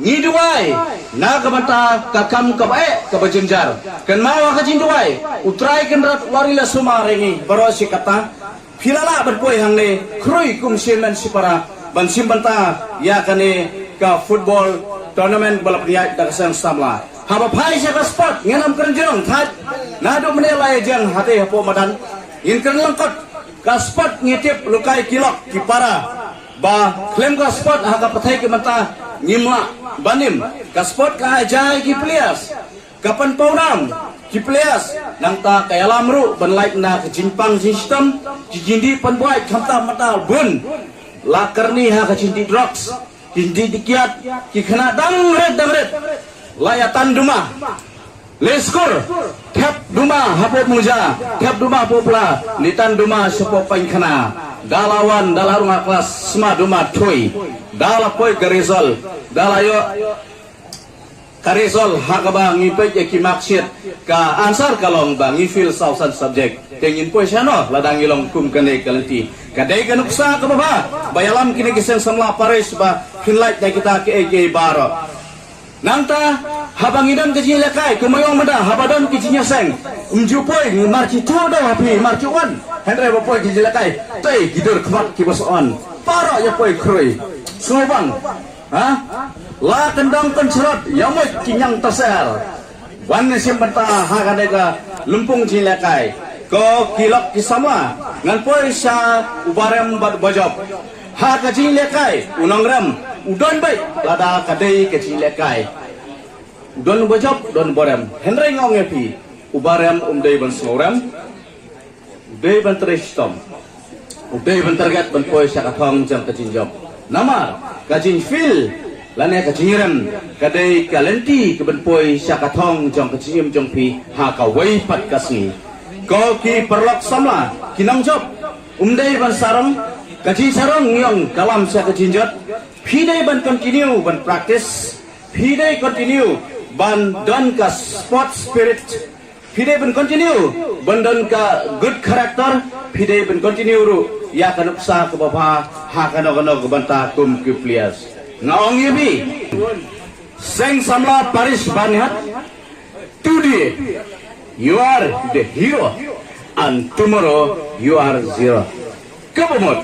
Ngi duwai na ka bynta ka kam kaba eh, kaba jynjar. Kynmaw ha ka jingduwai, U Trai Kynrad u ri la sumar ïa ngi baroh shi katta. Phi la lah ban poi hangne khrui kum shi hynmen shi para ban shim bynta ïa kane ka football tournament ba la pynïaid da ka seng samla. Haba phai sha ka sport, ngin ym kren jrong thait. Naduh mynne la ïa jeng hate hapoh madan, ngin kren lyngkot. Ka sport ngi tip, lehkai ki lok ki para, ba khlem ka sport ha ka pyrthei ka bynta ngim lah ban im. Ka sport ka ai jai ki players, ka pynpaw nam ki players, nangta ka ïalam ruh ban lait na ka jingpang jingshitom, ki jingdih pynbuaid khamtam mynta bun. La kyrni ha ka jingdih drugs, ki jingdih kiad, ki khynnah dang rit dang rit. La ïa tan duma. Le skur, thep duma hapoh Mungja, thep duma hapoh Pla, li tan duma shapoh Paikhana. Da la wan, da la rung ha klas, sma duma thui. Da la poi ka result, da la ïoh ka result ha kaba ngi peit ïa ki marksheet, ka answer ka long ba ngi fail saw san subject. Te ngin poi shano lada ngi long kum kane ka lynti? Ka dei ka nuksa kaba bha ba ïalam kine ki seng samla parish ba phin lait da kita kiei kiei baroh. Nangta haba ngi don ka jingïalehkai, kumba ong mynta, haba don ka jingïaseng, ym ju poi, ngi mar ki tu daw ha phi, mar ki wan. Hynrei ba poi ki jingïalehkai, tei ki dur khmat kiba sa wan. Baroh ïa poi khrui. Sngewbang. Ha? La kyndong kynsyrot, ïa mut ki ñiang taser. Wan ne shim bynta ha kane ka lympung jingïalehkai. Ko ki lok ki samla, ngan poi sha u barem bad u bajop. Ha ka jingïalehkai, u nongrem u don beit lada ka dei ka jingïalehkai. U don u bajop, u don u barem. Hynrei nga ong ïa phi, u barem um dei ban sngewrem, u dei ban trei shitom, u dei ban target ban poi sha ka thong jong ka jingjop. Namar ka jingfail lane ka jingrem ka dei ka lynti ka ban poi sha ka thong jong ka jingim jong phi ha kawei pat ka sngi. Ko ki paralok samla, ki nongjop, um dei ban sarong, ka jingsarong ngi ong ka lam sha ka jingjot. Phi dei ban continue ban practice, phi dei continue ban don ka sport spirit. Phi dei ban continue ban don ka good character, phi dei ban continue ruh ïa ka nuksa kaba bha ha kano kano ka bynta kum ki players. Nga ong ïa phi, Seng Samla Parish Baniat, today you are the hero and tomorrow you are zero. Kaba mut,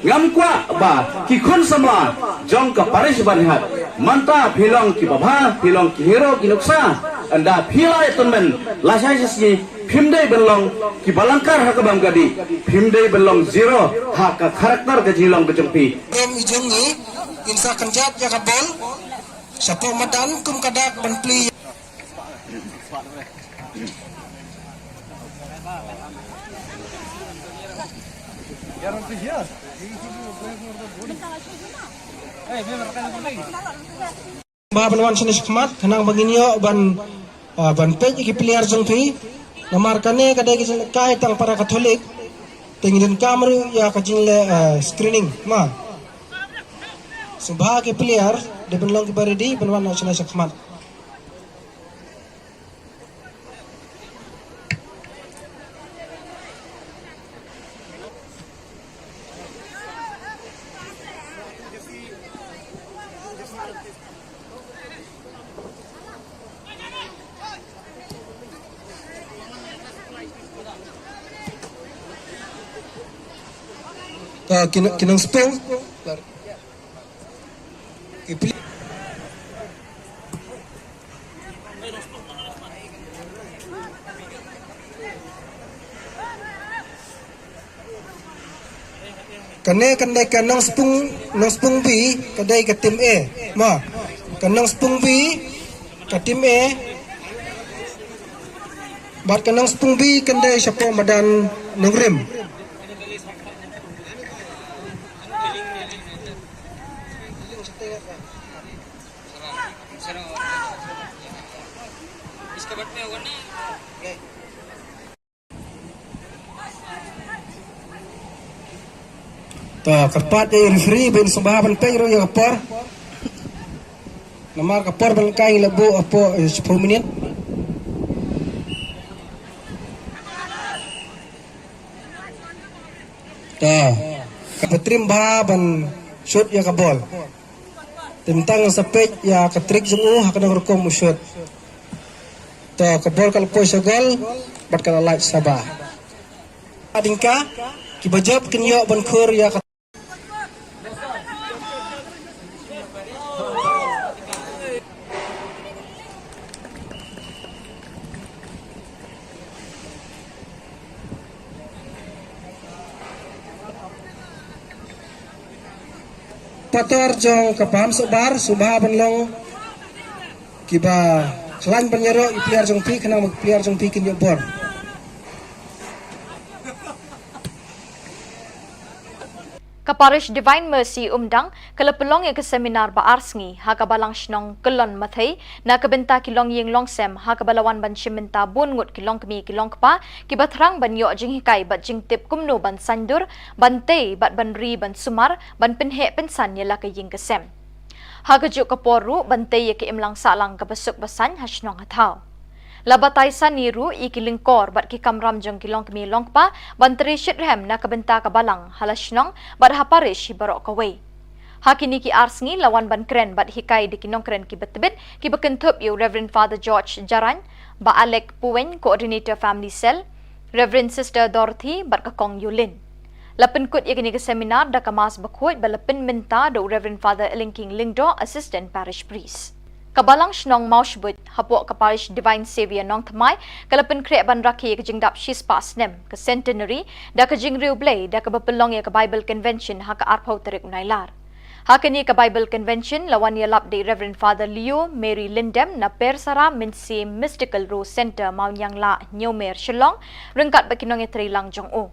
ngam kwah ba ki khun samla jong ka Parish Baniat, mynta phi long kiba bha, phi long ki hero ki nuksa, ynda phi la ïa tymmen lashai shisngi, phim dei ban long kiba lyngkar ha kaba ym ka dih, phim dei ban long zero ha ka character ka jinglong ka jong phi. Rom i jong ngi, in sa kynjat ïa ka bol, shapoh madan kum ka dak ban plie. Ba ban wan shane shakhmat, khnang ba ngin ïoh ban, ah, ban peit ïa ki player jong phi. Namar kane ka dei ka jingkai tang para Katholik. Te ngi donkam ruh ïa ka jingleh, ah, screening, ma. Sngewbha ki player, dei ban long kiba ready, ban wan shane shakhmat. Ka ki nong, ki nongspung. Ki pli- Kane, kane ka Nongspung, Nongspung B, ka dei ka team A. Ma, ka Nongspung B, ka team A. Bad ka Nongspung B, ka dei shapoh madan Nongrim. To, kyrpad ïa i referee ban sngewbha ban peit ruh ïa ka por. Namar ka por ban kai la buh hapoh, eh, shiphew minit. To, kaba trim bha ban shoot ïa ka bol. Te mynta ngan sa peit ïa ka trick jong u ha kano ka rukom u shoot. To, ka bol ka la poi sha gol bad ka la lait sha ba. Hadien ka, kiba jop kin ïoh ban khur ïa ka Pator jong ka Paham Sohbar, sngewbha ban long kiba khlaiñ ban ïaroh ïa ki player jong phi, khnang ba ki player jong phi kin ïoh bor. Ka Parish Divine Mercy Umdang ka la pynlong ïa ka seminar ba ar sngi ha ka Balang Shnong Kyllon Mathei na ka bynta ki longïing longsem, ha kaba la wan ban shim bynta bun ngut ki longkmie ki longkpa kiba thrang ban ïoh jinghikai bad jingtip kumno ban saiñdur, ban tei bad ban ri ban sumar, ban pynheh pynsan ïa la ka ïing ka sem. Ha kajuh ka por ruh ban tei ïa ka imlang sahlang kaba suk ba saiñ ha shnong ha thaw. La batai sani ruh ïa ki lyngkor bad ki kamram jong ki longkmie longkpa ban trei shitrhem na ka bynta ka balang ha la shnong bad ha parish hi baroh kawei. Ha kine ki ar sngi la wan ban kren bad hikai da ki nongkren kiba tbit kiba kynthup ïa u Reverend Father George Jarain, Bah Alec Puweng, Coordinator Family Cell, Reverend Sister Dorothy bad ka Kong Yulin. La pynkut ïa kane ka seminar da ka Mass bakhuid ba la pynmynta da u Reverend Father Elingking Lyngdoh, Assistant Parish Priest. Ka Balang Shnong Mawshbuit hapoh ka Parish Divine Saviour Nongthymmai ka la pynkhreh ban rakhe ïa ka jingdap shispah snem, ka centenary, da ka jingriewblei da kaba pynlong ïa ka Bible Convention ha ka arphew tarik u Nailar. Ha kane ka Bible Convention la wan ïalap da i Reverend Father Leo Mary Lyndem na Persara Mynsiem Mystical Rose Centre, Mawnianglah, Hynñiewmer, Shillong, ryngkat bad ki nongïatreilang jong u.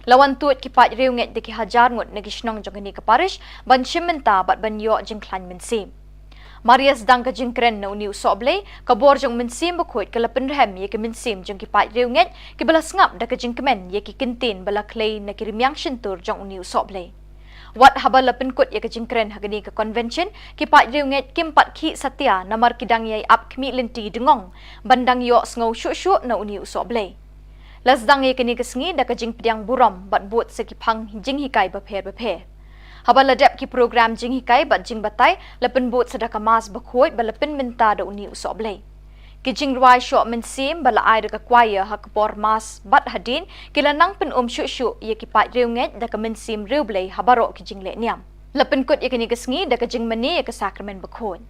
La wan tuid ki paid riewngeit da ki hajar ngut na ki shnong jong kane ka parish ban shim bynta bad ban ïoh jingkhlaiñ mynsiem. Mar ïa sdang ka jingkren na une u sohblei, ka bor jong u Mynsiem Bakhuid ka la pynrhem ïa ki mynsiem jong ki paid riewngeit kiba la sngap da ka jingkmen ïa ki kyntien ba la khlei na ki rmiang shyntur jong une u sohblei. Wat haba la pynkut ïa ka jingkren ha kane ka convention, ki paid riewngeit kim pat khih satia namar ki dang ïai ap khmih lynti dngong ban dang ïohsngew shuh shuh na une u sohblei. La sdang ïa kane ka sngi da ka jingpdiang burom bad bud sa ki phang jinghikai bapher bapher. Haba la dep ki program jinghikai bad jingbatai, la pynbud sa da ka mass bakhuid ba la pynmynta da une u sohblei. Ki jingrwai shoh mynsiem ba la ai da ka choir ha ka por mass bad hadien, ki la nang pyn-um shuh shuh ïa ki paid riewngeit da ka mynsiem riewblei ha baroh ki jingleh niam. La pynkut ïa kane ka sngi da ka jingmane ïa ka sakramen bakhuid.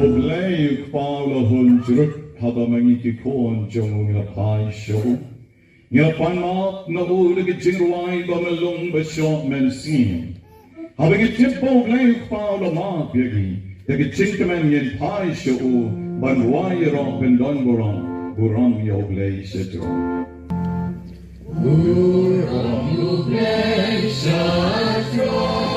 U Blei u Kpa u la hun jrut, haba ma ngi ki khun jong u ngi la phai sha u. Ngi la pan map na u da ki jingrwai ba myllung ba shoh mynsiem. Haba ngi tip ba u Blei u Kpa u la map ïa ngi, da ki jingkmen ngin phai sha u ban rwai ïaroh ban don burom, burom ïa u Blei sha jrong. Burom ïa u Blei sha jrong.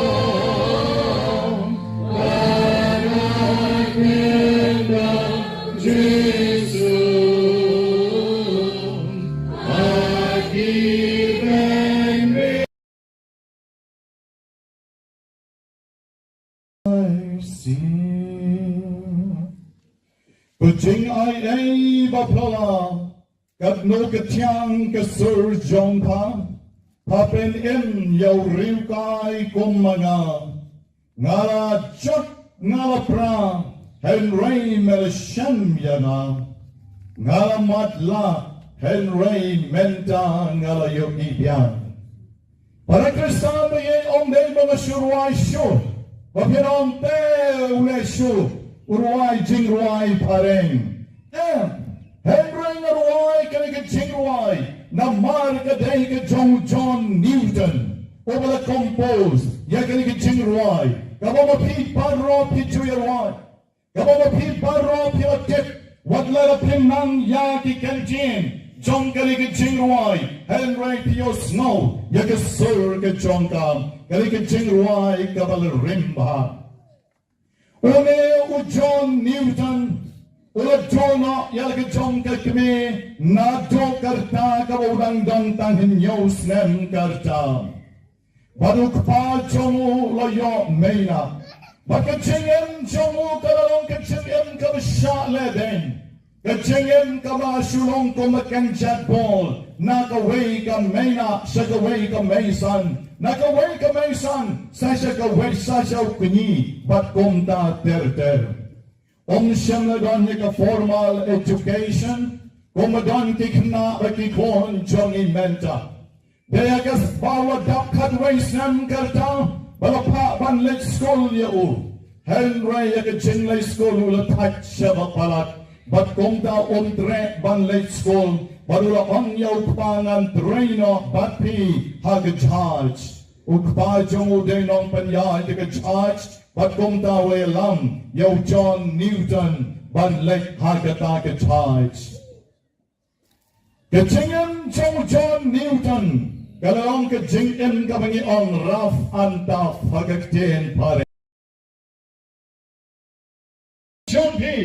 Jingaiei ba phylla, katno ka thiang ka sur jong pha, pha pynim ïa u riewkai kum ma nga. Nga la jot nga la pra, hynrei me la shem ïa nga. Nga la matlah, hynrei mynta nga la ïohi biang. Para Khristan ba ïeit, ym dei ba nga shu rwai shuh, ba phin ong te u leh shuh u rwai jingrwai phareng. Em, hynrei nga rwai kane ka jingrwai namar ka dei ka jong John Newton, uba la compose ïa kane ka jingrwai kaba ma phi baroh phi ju ïa rwai. Kaba ma phi baroh phi la tip, wat la phi nang ïa ki kyntien jong kane ka jingrwai, hynrei phi ïohsngew ïa ka sur ka jong ka, kane ka jingrwai kaba la rim bha. Une u John Newton u la duh noh ïa la ka jong ka kmie naduh ka rta kaba u dang don tang hynñiew snem ka rta. Bad u kpa jong u u la ïoh mei na. Bad ka jingim jong u ka la long ka jingim kaba shah lehbeiñ. Ka jingim kaba shu long kum ka kynjat bol na kawei ka mei na sha kawei ka mei san, na kawei ka mei san sa sha kawei, sa sha u kñi, bad kumta ter ter. Um shym la don ïa ka formal education kumba don ki khynnah bad ki khun jong ngi mynta. Dei ïa kaba u la dap khatwei snem ka rta ba la phah ban leit skul ïa u. Hynrei ïa ka jingleit skul u la thait shaba palat, bad kumta um treh ban leit skul, bad u la ong ïa u kpa, ngan trei noh bad phi ha ka judge. U kpa jong u dei nongpynïaid ïa ka judge, bad kumta u la ïalam ïa u John Newton ban leit ha kata ka judge. Ka jingim jong u John Newton ka la long ka jingim kaba ngi ong rough and tough ha ka ktien phareng. Jong phi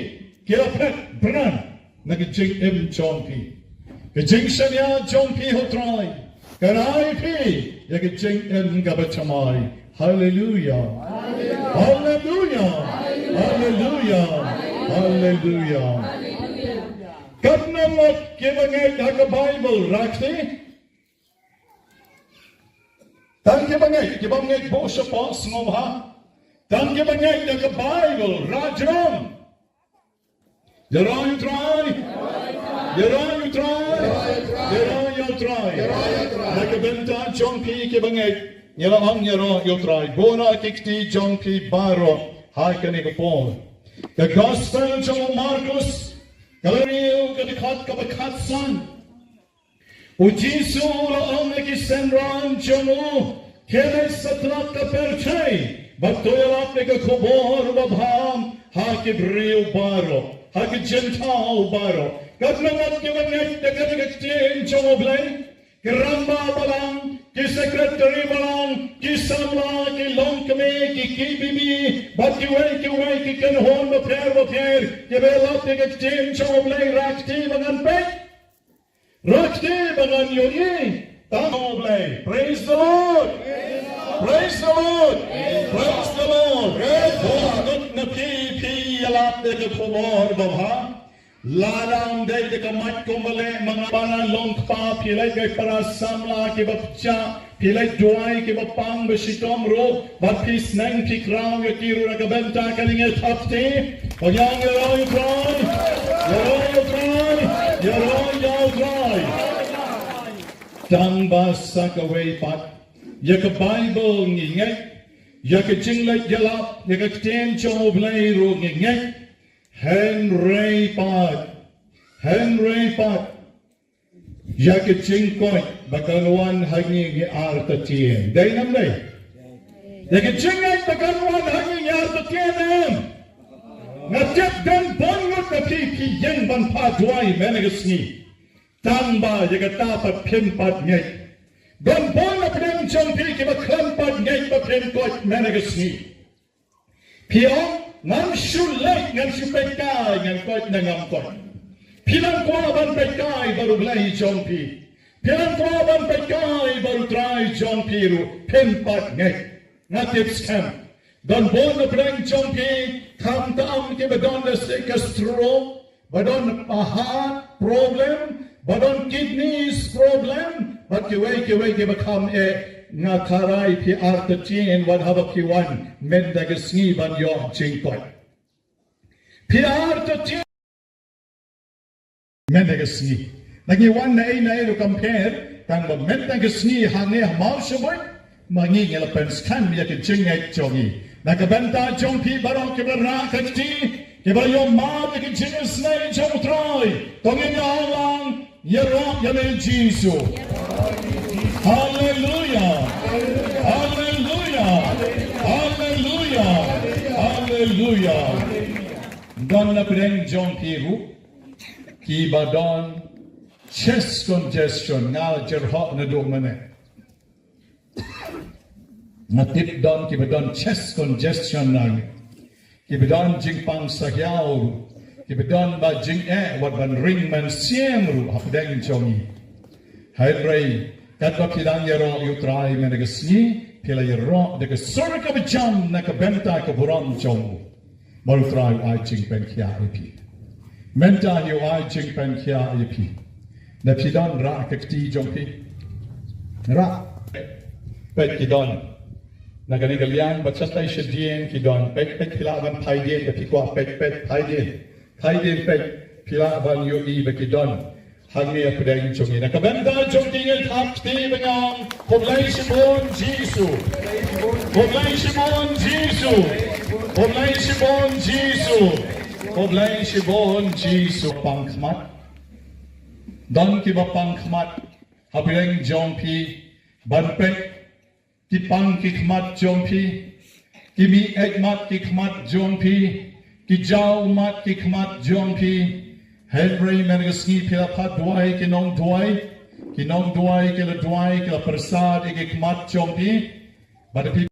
ki la phet bran na ka jingim jong phi. Ka jingshaniah jong phi ha u Trai ka rai phi ïa ka jingim kaba thymmai. Haleluia. Haleluia. Haleluia. Haleluia. Katno ngut kiba ngeit ha ka Baibl, rakti? Tang kiba ngeit, kiba ngeit buh shapoh sngewbha. Tang kiba ngeit da ka Baibl, rah jrong. Ïaroh ïa u Trai. Ïaroh ïa u Trai. Ïaroh ïa u Trai. Na ka bynta jong phi kiba ngeit, ngi la ong ïaroh ïa u Trai. Buh noh ki kti jong phi baroh ha kane ka por. Ka Gospel jong u Markus, ka lynnong ka dkhot kaba khatsan. U Jisu u la ong ïa ki synran jong u, khie leit satlak ka pyrthei bad to ïalap ïa ka khubor babha ha ki briew baroh, ha ki jingthaw baroh. Katno ngut kiba ngeit da kata ka ktien jong U Blei? Ki rangbah balang, ki secretary balang, ki samla, ki longkmie, ki K B B, bad kiwei kiwei ki kynhun bapher bapher kiba ïalap ïa ka ktien jong U Blei, rah kti ba ngan peit. Rah kti ba ngan ïohi. Tang U Blei. Praise the Lord. Praise the Lord. Praise the Lord. Bun ngut na phi phi ïalap da ka khubor babha. Lada ym dei da ka mic kumba leh ma nga, para long kpa, phi leit bai para samla kiba pyrshah, phi leit duwai kiba pang ba shitom ruh, bad phi sneng phi khraw ïa ki ruh. Na ka bynta kane ngi thap kti. Ïaroh ïa u Trai, ïaroh ïa u Trai, ïaroh ïa u Trai. Tang ba sa kawei pat, ïa ka Baibl ngi ngeit, ïa ka jingleit ïalap, ïa ka ktien jong U Blei ruh ngi ngeit. Hynrei pat, hynrei pat, ïa ka jingkoit ba kan wan ha ngi ngi artatien. Dei ne ym dei? Ïa ka jingngeit ba kan wan ha ngi ngi artatien, em? Nga tip don bun ngut na phi phi ïeng ban phah duwai mynne ka sngi. Tang ba ïa kata pat phim pat ngeit. Don bun na pdeng jong phi kiba khlem pat ngeit ba phin koit mynne ka sngi. Phi ong, ngan shu leit, ngan shu peit kai, ngan koit ne ngam koit. Phi nang kwah ban peit kai bad U Blei jong phi. Phi nang kwah ban peit kai bad U Trai jong phi ruh, phim pat ngeit. Nga tip skhem, don bun na pdeng jong phi, khamtam kiba don da ka stroke, Ba don heart problem, ba don kidneys problem, bad kiwei kiwei kiba kham eh, nga kyrpad phi artatien wat haba phi wan mynta ka sngi ban ïoh jingkoit. Phi artatien mynta ka sngi. Ngi wan na ei na ei ruh kam pher, tang ba mynta ka sngi hangne ha Mawshynrut, ma ngi ngi la pynskhem ïa ka jingngeit jong ngi. Na ka bynta jong phi baroh kiba rah ka kti, kiba ïoh mad ïa ka jingisynei jong U Trai, to ngin ïa ong lang, ïaroh ïa me Jisu. Haleluia. Haleluia. Haleluia. Haleluia. Don na pdeng jong phi ruh kiba don chest congestion, nga jyrhoh naduh mynne. Nga tip don kiba don chest congestion na ngi. Kiba don jingpang sahiaw ruh. Kiba don ba jingeh wat ban ring mynsiem ruh hapdeng jong ngi. Hynrei katba phi dang ïaroh ïa U Trai mynta ka sngi, phi la ïaroh da ka sur kaba jam na ka bynta ka burom jong u. Bad U Trai u ai jingpynkhiah ïa phi. Mynta hi u ai jingpynkhiah ïa phi. Da phi don rah ka kti jong phi. Rah. Peit ki don. Na kane ka liang bad shatai shadien ki don. Peit peit phi lah ban phai dien, da phi kwah peit peit phai dien. Phai dien peit phi lah ban ïohi ba ki don. Hangne hapdeng jong ngi. Na ka bynta jong ki ngin thap kti ban ong, khublei shibun Jisu. Khublei shibun Jisu. Khublei shibun Jisu. Khublei shibun Jisu. Pang khmat. Don kiba pang khmat hapdeng jong phi ban peit. Ki pang ki khmat jong phi, ki mih eit mat ki khmat jong phi, ki jaw mat ki khmat jong phi. Hynrei mynta ka sngi phi la phah duwai, ki nongduwai, ki nongduwai ki la duwai, ki la pyrsad ïa ki khmat jong phi. Bad phi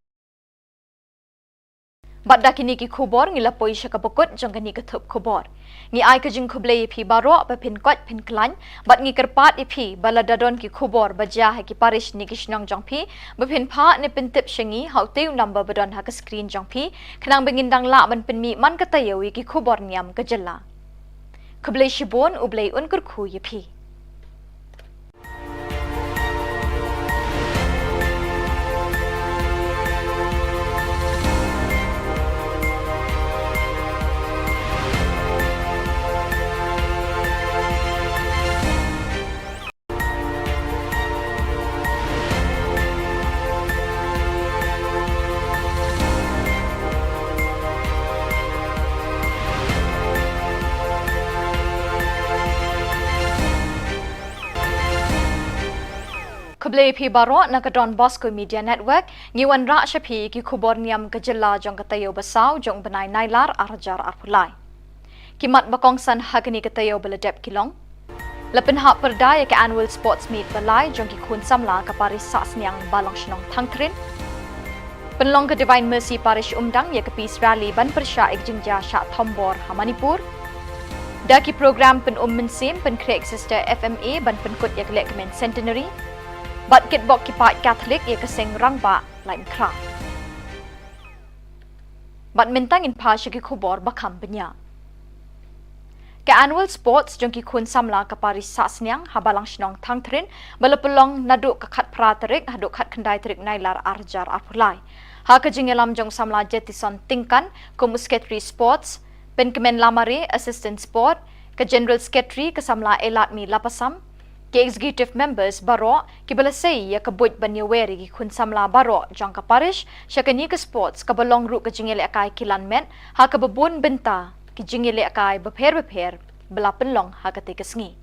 Bad da kine ki khubor ngi la poi sha kaba kut jong kane ka thup khubor. Ngi ai ka jingkhublei ïa phi baroh ba phin koit phin khlaiñ, bad ngi kyrpad ïa phi ba lada don ki khubor ba jia ha ki parish ne ki shnong jong phi, ba phin phah ne pyntip sha ngi ha utei u number ba don ha ka screen jong phi, khnang ba ngin dang lah ban pynmih man ka taïew ïa ki khubor niam ka jylla. Khublei shibun, U Blei un kyrkhu ïa phi. Khublei phi baroh na ka Don Bosco Media Network, ngi wanrah sha phi ki khubor niam ka jylla jong ka taïew ba saw jong u bnai Nailar ar hajar arphew lai. Ki mat ba kongsan ha kane ka taïew ba la dep ki long: La pynhap pyrda ïa ka Annual Sports Meet ba lai jong ki khun samla ka parish Sahsniang Balong Shnong Thangthrin. Pynlong ka Divine Mercy Parish Umdang ïa ka Peace Rally ban pyrshah ïa ka jingjia shah thombor ha Manipur. Da ki program pynum mynsiem pynkhreh Exeter F M A ban pynkut ïa ka lehkmen Centenary. Bad kitbok ki paid Katholik ïa ka seng rangbah Laitumkhrah. Bad mynta ngin phai sha ki khubor ba kham bniah. Ka Annual Sports jong ki khun samla ka parish Sahsniang ha Balang Shnong Thangthrin ba la pynlong naduh ka khatphra tarik haduh khatkhyndai tarik Nailar ar hajar arphew lai. Ha ka jingïalam jong u samla Jetison Tyngkan kum u Secretary Sports, Pynkmen Lamare, Assistant Sport, ka General Secretary ka samla Eladmi Lapasam, ki Executive Members baroh kiba la sei ïa ka buit ban ïawer ïa ki khun samla baroh jong ka parish sha kane ka sports kaba long ruh ka jingïalehkai kilan met ha kaba bun bynta ki jingïalehkai bapher bapher ba la pynlong ha katei ka sngi.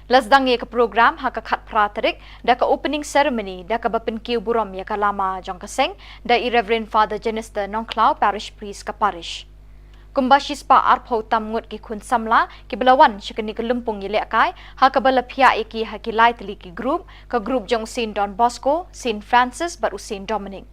La sdang ïa ka program ha ka khatphra tarik da ka opening ceremony da kaba pynkiew burom ïa ka lama jong ka seng da i Reverend Father Jenister Nongkhlaw, Parish Priest ka parish. Kumba shispah arphew tam ngut ki khun samla kiba la wan sha kane ka lympung ïalehkai ha kaba la phiah ïa ki ha ki lai tylli ki group, ka group jong u Saint Don Bosco, Saint Francis bad u Saint Dominic.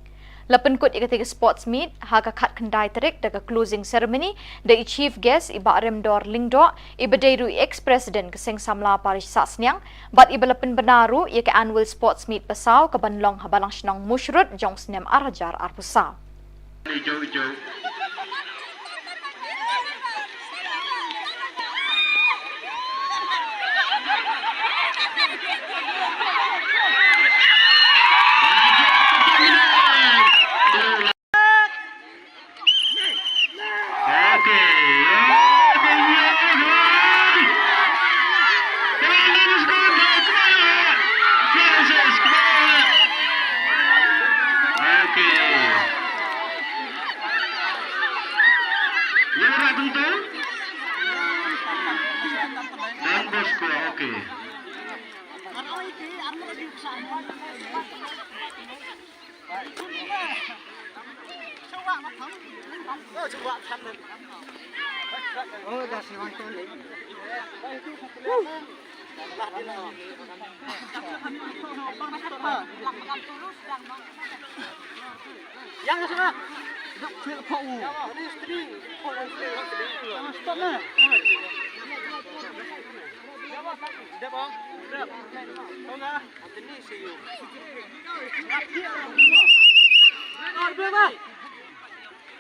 La pynkut ïa katei ka sports meet ha ka khatkhyndai tarik da ka closing ceremony da i chief guest i Bah Remdor Lyngdoh, iba dei ruh i ex president ka seng samla parish Sahsniang, bad iba la pynbna ruh ïa ka annual sports meet ba saw kaban long ha Balang Shnong Mawshynrut jong u snem ar hajar arphew saw. Ijo, ijo.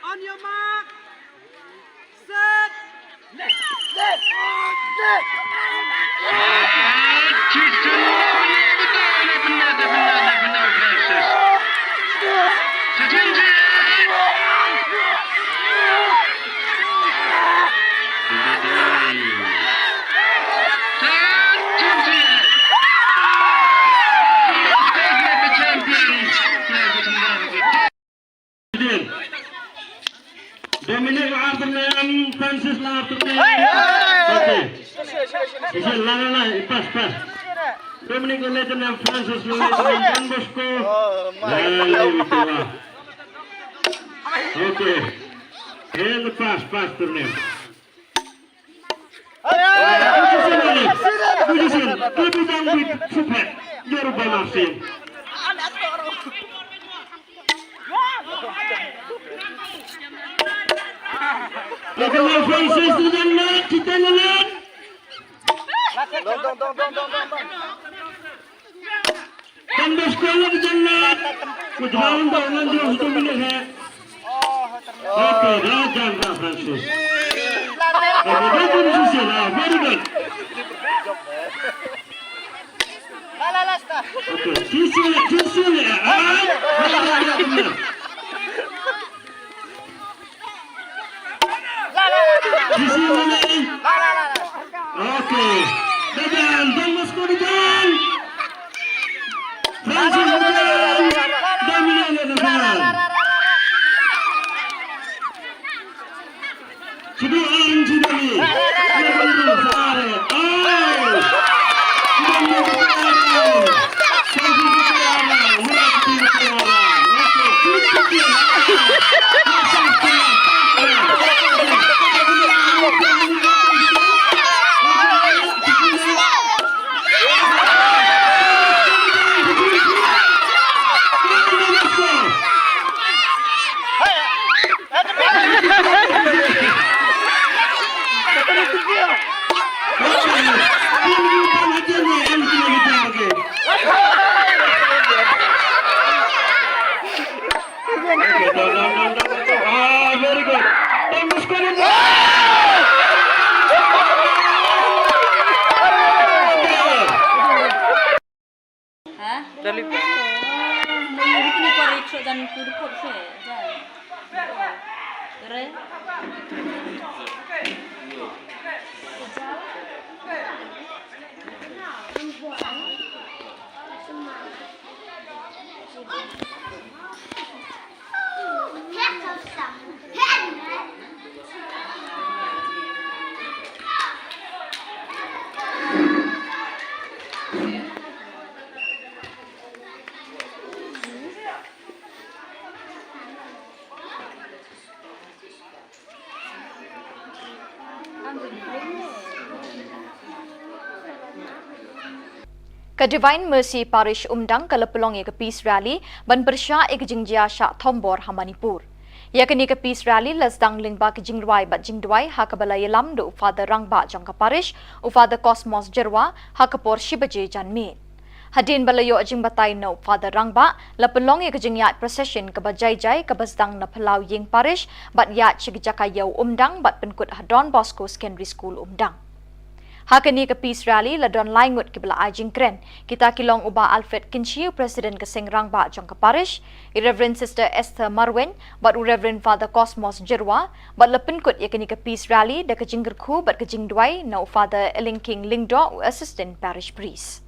On your mark. Set. Left. Left. Left. Dominic Arthur Francis Arthur. Okay. Sisi la la la, pas pas. Dominic Arthur Francis Arthur Don Bosco. La la la. Okay. And pass, pass to them. Position, position. Keep it down with Supet. You're by Marcin. Look at my faces to the net, to the net. Don't, don't, don't, don't, don't, don't. Don Bosco la ka jannat. Ku jrong da ngan jrong satu minit ha. Okay, da jan da Francis. Okay, da tu sisi la, very good. Okay, sisi, sisi, ah. Sisi mana? Okay. Dadan, Don Bosco dadan. Francis dadan. Dominic dadan. Sidi ang sidi. Sidi ang sidi. Ah, very good. Tembus kulit. Ha? Dali. Mo ni kini pare ikso jan kurkuk se jan. Re. Ka Divine Mercy Parish Umdang ka la pynlong ïa ka Peace Rally ban pyrshah ïa ka jingjia shah thombor ha Manipur. Ïa kane ka Peace Rally la sdang lyngba ka jingrwai bad jingduwai ha kaba la ïalam da u Father Rangbah jong ka Parish, u Father Cosmos Jyrwa, ha ka por shi baje janmiet. Hadien ba la ïoh jingbatai na u Father Rangbah, la pynlong ïa ka jingïaid procession kaba jai jai kaba sdang na phyllaw ïing parish bad ïaid sha ka jaka ïew Umdang bad pynkut ha Don Bosco Secondary School Umdang. Ha kane ka Peace Rally la don lai ngut kiba la ai jingkren, kita ki long u Bah Alfred Kynshi, u President ka Seng Rangbah jong ka Parish, i Reverend Sister Esther Marwein bad u Reverend Father Cosmos Jyrwa, bad la pynkut ïa kane ka Peace Rally da ka jingkyrkhu bad ka jingduwai na u Father Elingking Lyngdoh, u Assistant Parish Priest.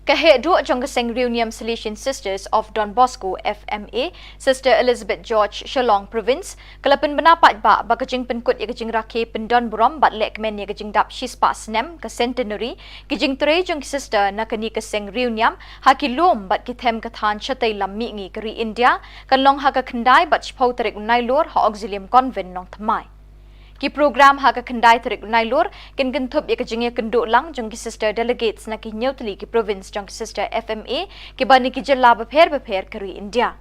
Ka heh duh jong ka seng riewniam Salesian Sisters of Don Bosco, F M A, Sister Elizabeth George, Shillong Province, ka la pynbna paidbah ba ka jingpynkut ïa ka jingrakhe pyndonburom bad lehkmen ïa ka jingdap shispah snem, ka centenary, ki jingtrei jong ki sister na kane ka seng riewniam ha ki lum bad ki them ka thaiñ shatei lam mihngi ka ri India, kan long ha ka khyndai bad shiphew tarik u Nailur ha Auxilium Convent, Nongthymmai. Ki program ha ka khyndai tarik u Nailur kin kynthup ïa ka jingïakynduh lang jong ki sister delegates na ki hynñiew tylli ki province jong ki sister F M A kiba na ki jylla bapher bapher ka ri India.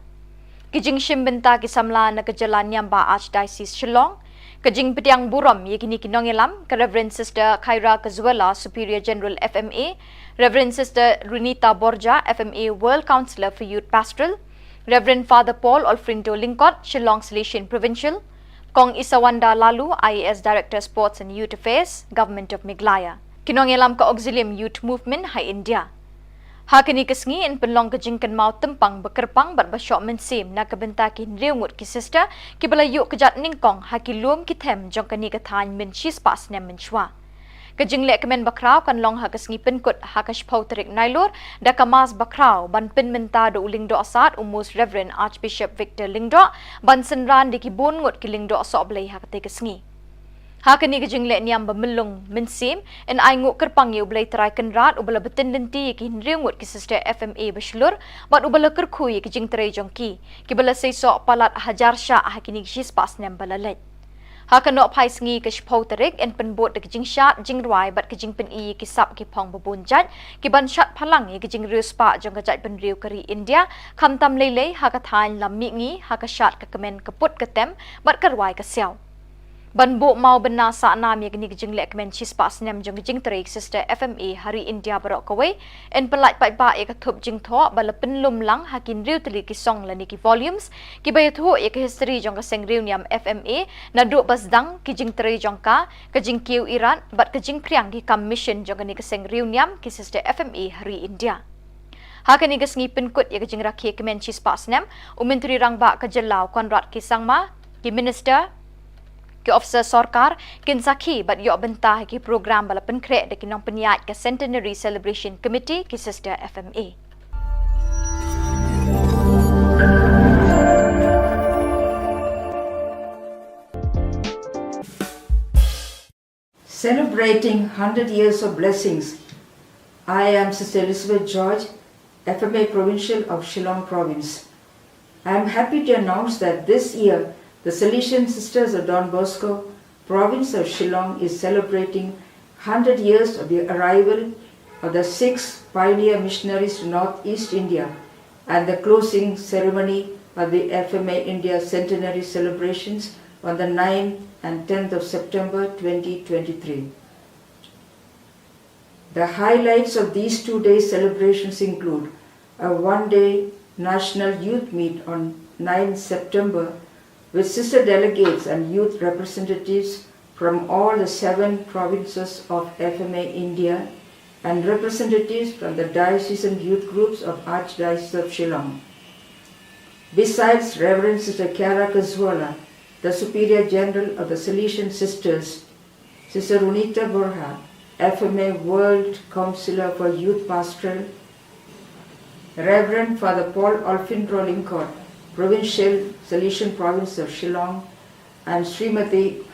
Ki jingshim bynta ki samla na ka jylla niam ba Archdiocese Shillong. Ka jingpdiang burom ïa kine ki nongïalam, ka Reverend Sister Khaira Kazuela, Superior General F M A, Reverend Sister Runita Borja, F M A World Counselor for Youth Pastoral, Reverend Father Paul Olfrindo Lyngkot, Shillong Salesian Provincial, Kong Isawanda Laloo, I A S Director Sports and Youth Affairs, Government of Meghalaya. Ki nongïalam ka Auxilium Youth Movement ha India. Ha kane ka sngi yn pynlong ka jingkynmaw tympang ba kyrpang bad ba shoh mynsiem na ka bynta ki hynriew ngut ki sister kiba la ïuh kjat nyngkong ha ki lum ki them jong kane ka thaiñ mynshispah snem mynshuwa. Ka jinglehkmen bakhraw kan long ha ka sngi pynkut ha ka shiphew tarik Nailur da ka Mass bakhraw ban pynmynta da u Lyngdoh Sad u Most Reverend Archbishop Victor Lyngdoh ban synran da ki bun ngut ki lyngdoh sohblei ha katei ka sngi. Ha kane ka jinglehniam ba myllung mynsiem, yn ainguh kyrpang ïa U Blei Trai Kynrad uba la btin lynti ïa ki hynriew ngut ki sister F M A ba shlur bad uba la kyrkhu ïa ki jingtrei jong ki, kiba la seisoh palat hajar shah ha kine ki shispah snem ba la leit. Ha ka nohphai sngi ka shiphew tarik yn pynbud da ka jingshad jingrwai bad ka jingpyni ïa ki sap ki phong ba bun jait, kiban shad phalang ïa ka jingriewspah jong ka jaitbynriew ka ri India, khamtam leilei ha ka thaiñ lam mihngi, ha ka shad ka kmen, ka put ka tem bad ka rwai ka siaw. Ban buh mawbynna sahnam ïa kane ka jinglehkmen shispah snem jong ka jingtrei ki sister F M A ha ri India baroh kawei, yn pynlait paidbah ïa ka thup jingthoh ba la pynlum lang ha ki hynriew tylli ki song lane ki volumes kiba ïathuh ïa ka history jong ka seng riewniam F M A naduh ba sdang ki jingtrei jong ka, ka jingkiew irat bad ka jingphriang ki kam mission jong kane ka seng riewniam ki sister F M A ha ri India. Ha kane ka sngi pynkut ïa ka jingrakhe kmen shispah snem, u Myntri Rangbah ka jylla u Conrad K Sangma, ki minister, ki officer sorkar kin sakhi bad ïoh bynta ha ki program ba la pynkhreh da ki nongpynïaid ka Centenary Celebration Committee ki sister F M A. Celebrating hundred years of blessings, I am Sister Elizabeth George, F M A Provincial of Shillong Province. I am happy to announce that this year the Salesian Sisters of Don Bosco, Province of Shillong, is celebrating hundred years of the arrival of the six pioneer missionaries to Northeast India and the closing ceremony of the F M A India Centenary celebrations on the ninth and tenth of September twenty twenty-three. The highlights of these two-day celebrations include a one-day National Youth Meet on ninth September with sister delegates and youth representatives from all the seven provinces of F M A India and representatives from the diocesan youth groups of Archdiocese of Shillong. Besides Reverend Sister Kiara Kazuala, the Superior General of the Salesian Sisters, Sister Runita Borja, F M A World Counselor for Youth Pastoral, Reverend Father Paul Olfindro Lyngkot, Provincial Salesian Province of Shillong, and Srimati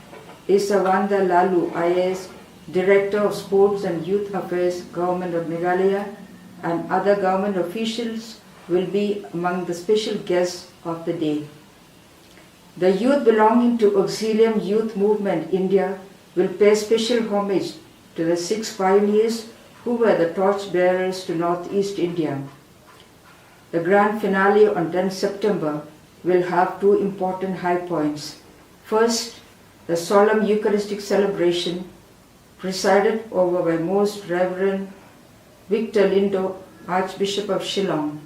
Isawanda Laloo, I A S, Director of Sports and Youth Affairs, Government of Meghalaya, and other government officials will be among the special guests of the day. The youth belonging to Auxilium Youth Movement India will pay special homage to the six pioneers who were the torch bearers to Northeast India. The grand finale on tenth September will have two important high points. First, the solemn Eucharistic celebration presided over by Most Reverend Victor Lyngdoh, Archbishop of Shillong,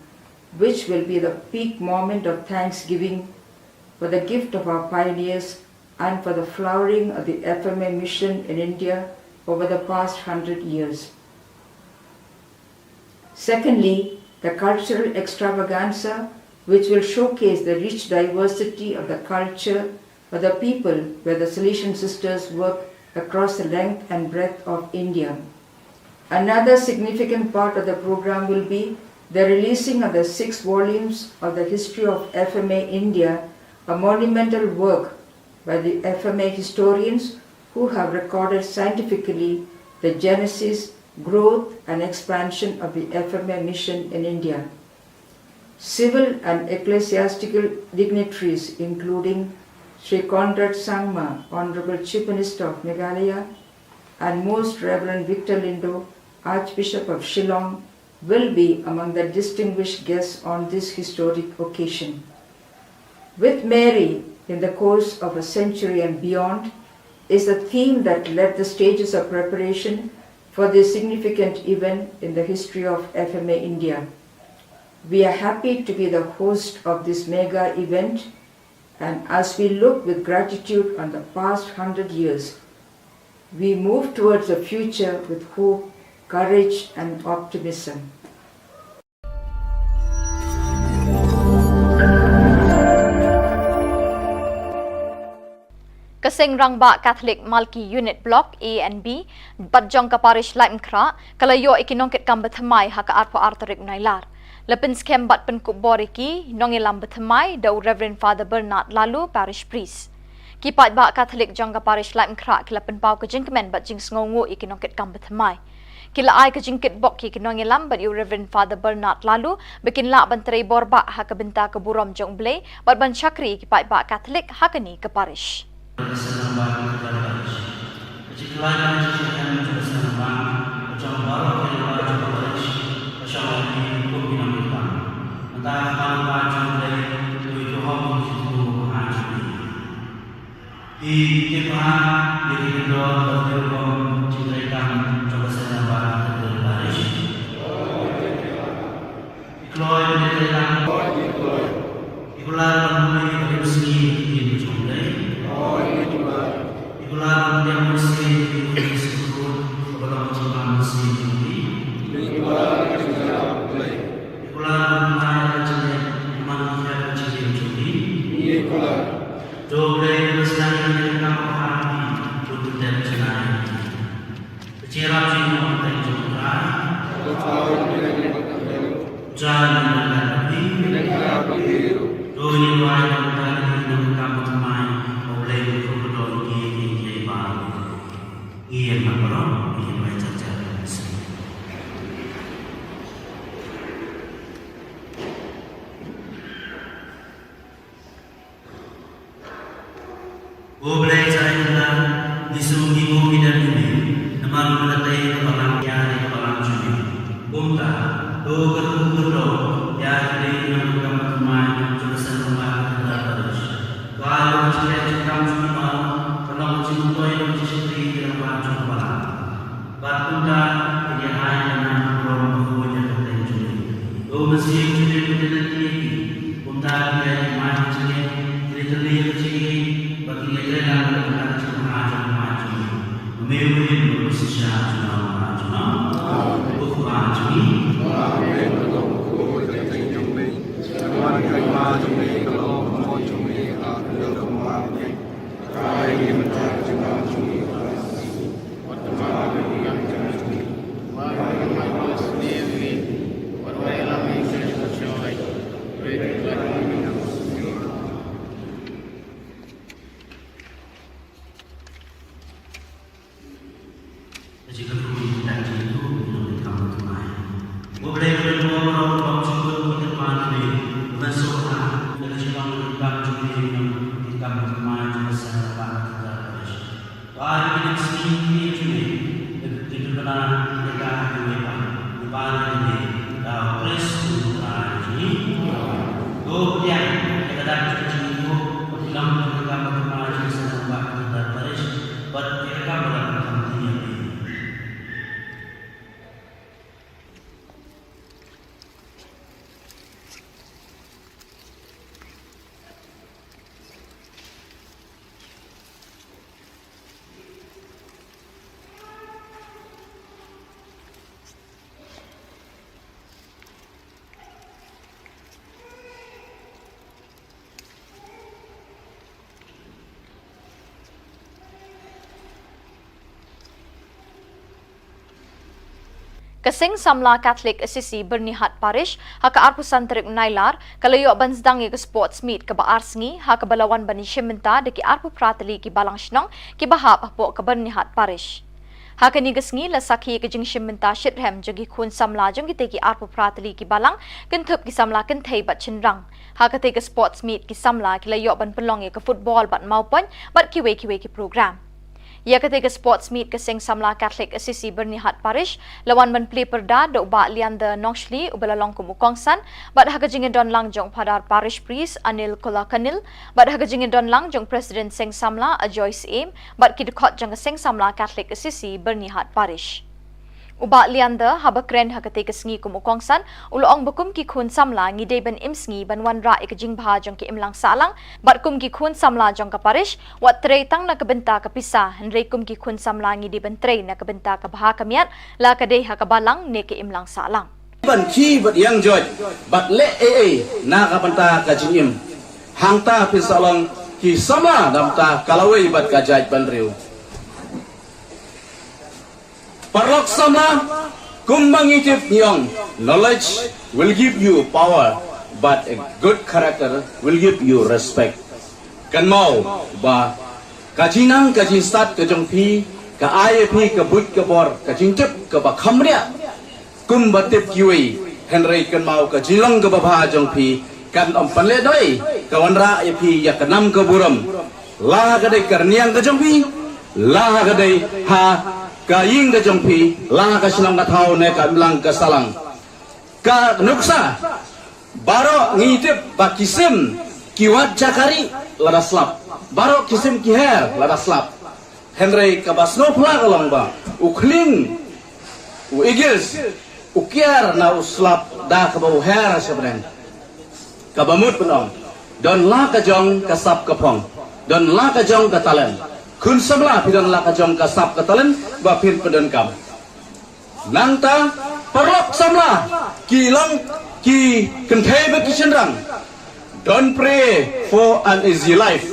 which will be the peak moment of thanksgiving for the gift of our pioneers and for the flowering of the F M A mission in India over the past hundred years. Secondly, the cultural extravaganza, which will showcase the rich diversity of the culture of the people where the Salesian Sisters work across the length and breadth of India. Another significant part of the program will be the releasing of the six volumes of the History of F M A India, a monumental work by the F M A historians who have recorded scientifically the genesis, growth, and expansion of the F M A mission in India. Civil and ecclesiastical dignitaries, including Sri Conrad Sangma, Honorable Chief Minister of Meghalaya, and Most Reverend Victor Lindo, Archbishop of Shillong, will be among the distinguished guests on this historic occasion. With Mary in the course of a century and beyond is a theme that led the stages of preparation for this significant event in the history of F M A India. We are happy to be the host of this mega event, and as we look with gratitude on the past hundred years, we move towards a future with hope, courage, and optimism. Ka Seng Rangbah Catholic Malki Unit Block A and B bad jong ka Parish Laitumkhrah ka la ïoh ïa ki nongkitkam bathymmai ha ka arphew ar tarik u Nailar. La pynskhem bad pynkup bor ïa ki nongïalam bathymmai da u Reverend Father Bernard Laloo, Parish Priest. Ki paidbah Catholic jong ka Parish Laitumkhrah ki la pynpaw ka jingkmen bad jingsngewnguh ïa ki nongkitkam bathymmai. Ki la ai ka jingkitbok ïa ki nongïalam bad ïa u Reverend Father Bernard Laloo ba kin lah ban trei bor bah ha ka bynta ka burom jong U Blei bad ban shakri ïa ki paidbah Catholic ha kane ka parish. Ki tip bha ïa ki kyndon bad ki rukom jingtrei kam jong ka Seng Rangbah Catholic Parish. Ki kloi ban ïatrei lang. Ki kular ban pule ïa ka ïing ka sem ka ktien jong U Blei. Ki kular ban pdiang mynsiem ïa ka Eucharist kaba long ka jingbam mynsiem jong U Blei. Ki kular ban pynlait ïa ka jingngeit man ki jingim jong U Blei. To U Blei un sdang ïa ka kam ha phi, to pyntrei janai. Ka jingïarap jong U Blei jong U Trai. Jan ïa ka kam ha phi. To ngin duwai ïa ka kam bathymmai, U Blei un kyrkhu ïa ki, ïa ki, ïa ki ba. Ïa ka baroh, ïa ka bai chak chak. Ko Blei Trai Kynrad, ngi sngew ngi buh ngi dem ïa me, namar ba me la tei ka balang ïa ka balang jong me. Kumta, to kyrkhu kyrdoh ïa ki nongkam thymmai jong ka Seng Rangbah Cathedral Parish. Ba ïa ka jingkam jong ngi baroh ka long ka jingmyntoi ka jingshakri ïa ka rangbah jong ka balang. Bad kumta, kin ïa ai ka nam ka burom ka khuid ïa ka kyrteng jong me. To mynsiem jong me un ïaid lynti ïa ki. Kumta, kin ïa ai ka jingmai ka jingngeit, kin ïa tyrli ïa ka jingngeit, bad kin ïa trei lang ka bynta ka jingbha jong ka Maw jong me. Ba me u rim bad u shisha junom junom. Ko Kpa jong ngi. Ka jingkyrkhu ïa ki tang jingkyrkhu ïa ki nongkam thymmai. Ko Blei ka don bor baroh, ka bym jukut ki kyrpad ïa me. Ba ngan sngewbha ïa ka jinglong donkam jong me ïa ki nongkam thymmai jong ka Seng Rangbah Cathedral Parish. Ba ïa ki nongshakri jong me, ïa ki nongkam thymmai jong ka Seng Rangbah Cathedral Parish. Ba ïa ki nongkam thymmai jong ka Seng Rangbah Cathedral Parish. Ko Blei ka don bor baroh, ka bym jukut ki kyrpad ïa me. Bad ïa ka kam ba la pynthame ïa me. Ka Seng Samla Catholic Assisi Byrnihat Parish, ha ka arphew san tarik Nailar, ka la ïoh ban sdang ïa ka sports meet kaba ar sngi, ha kaba la wan ban ïashim bynta da ki arphew phra tylli ki balang shnong, kiba hap hapoh ka Byrnihat Parish. Ha kane ka sngi la sakhi ïa ka jingshim bynta shitrhem jong ki khun samla jong kitei ki arphew phra tylli ki balang, kynthup ki samla kynthei bad shynrang. Ha katei ka sports meet ki samla ki la ïoh ban pynlong ïa ka football bad mawpoiñ, bad kiwei kiwei ki program. Ïa katei ka sports meet ka Seng Samla Catholic Assisi Byrnihat Parish, la wan ban plie pyrda da u Bah Leander Nongshli uba la long kum u kongsan, bad ha ka jingïadon lang jong u Phadar Parish Priest Anil Kolakanil, bad ha ka jingïadon lang jong u President Seng Samla Ajoy Syiem, bad ki dkhot jong ka Seng Samla Catholic Assisi Byrnihat Parish. U Bah Leander, haba kren ha katei ka sngi kum u kongsan, u la ong ba kum ki khun samla ngi dei ban im sngi ban wanrah ïa ka jingbha jong ki imlang sahlang, bad kum ki khun samla jong ka parish, wat trei tang na ka bynta ka pisa, hynrei kum ki khun samla ngi dei ban trei na ka bynta ka bha ka miat, la ka dei ha ka balang ne ka imlang sahlang. Ban khie bad ïeng joit, bad leh ei ei na ka bynta ka jingim. Hangta phin sa long ki samla na bynta ka lawei bad ka jaitbynriew. Paralok samla, kumba ngi tip ngi ong, knowledge will give you power, but a good character will give you respect. Kynmaw ba ka jingnang ka jingstad ka jong phi ka ai ïa phi ka buit ka bor, ka jingtip kaba kham bniah. Kumba tip kiwei, hynrei kynmaw ka jinglong kaba bha jong phi kan ym pynlehnoh ei, ka wanrah ïa phi ïa ka nam ka burom. La ka dei ka rynïeng ka jong phi, la ka dei ha ka ïing ka jong phi, la ka shnong ka thaw ne ka imlang ka sahlang. Ka nuksa, baroh ngi tip ba ki sim ki wad jaka ri lada slap. Baroh ki sim ki her lada slap. Hynrei kaba sngewphylla ka long ba u khlieng, u eagles, u kiar na u slap da kaba u her sha bneng. Kaba mut ban ong, don la ka jong ka sap ka phong, don la ka jong ka talent. Khun samla, phi don la ka jong ka sap ka talent ba phin pyndonkam. Nangta, paralok samla, ki long, ki kynthei bad ki shynrang, don't pray for an easy life.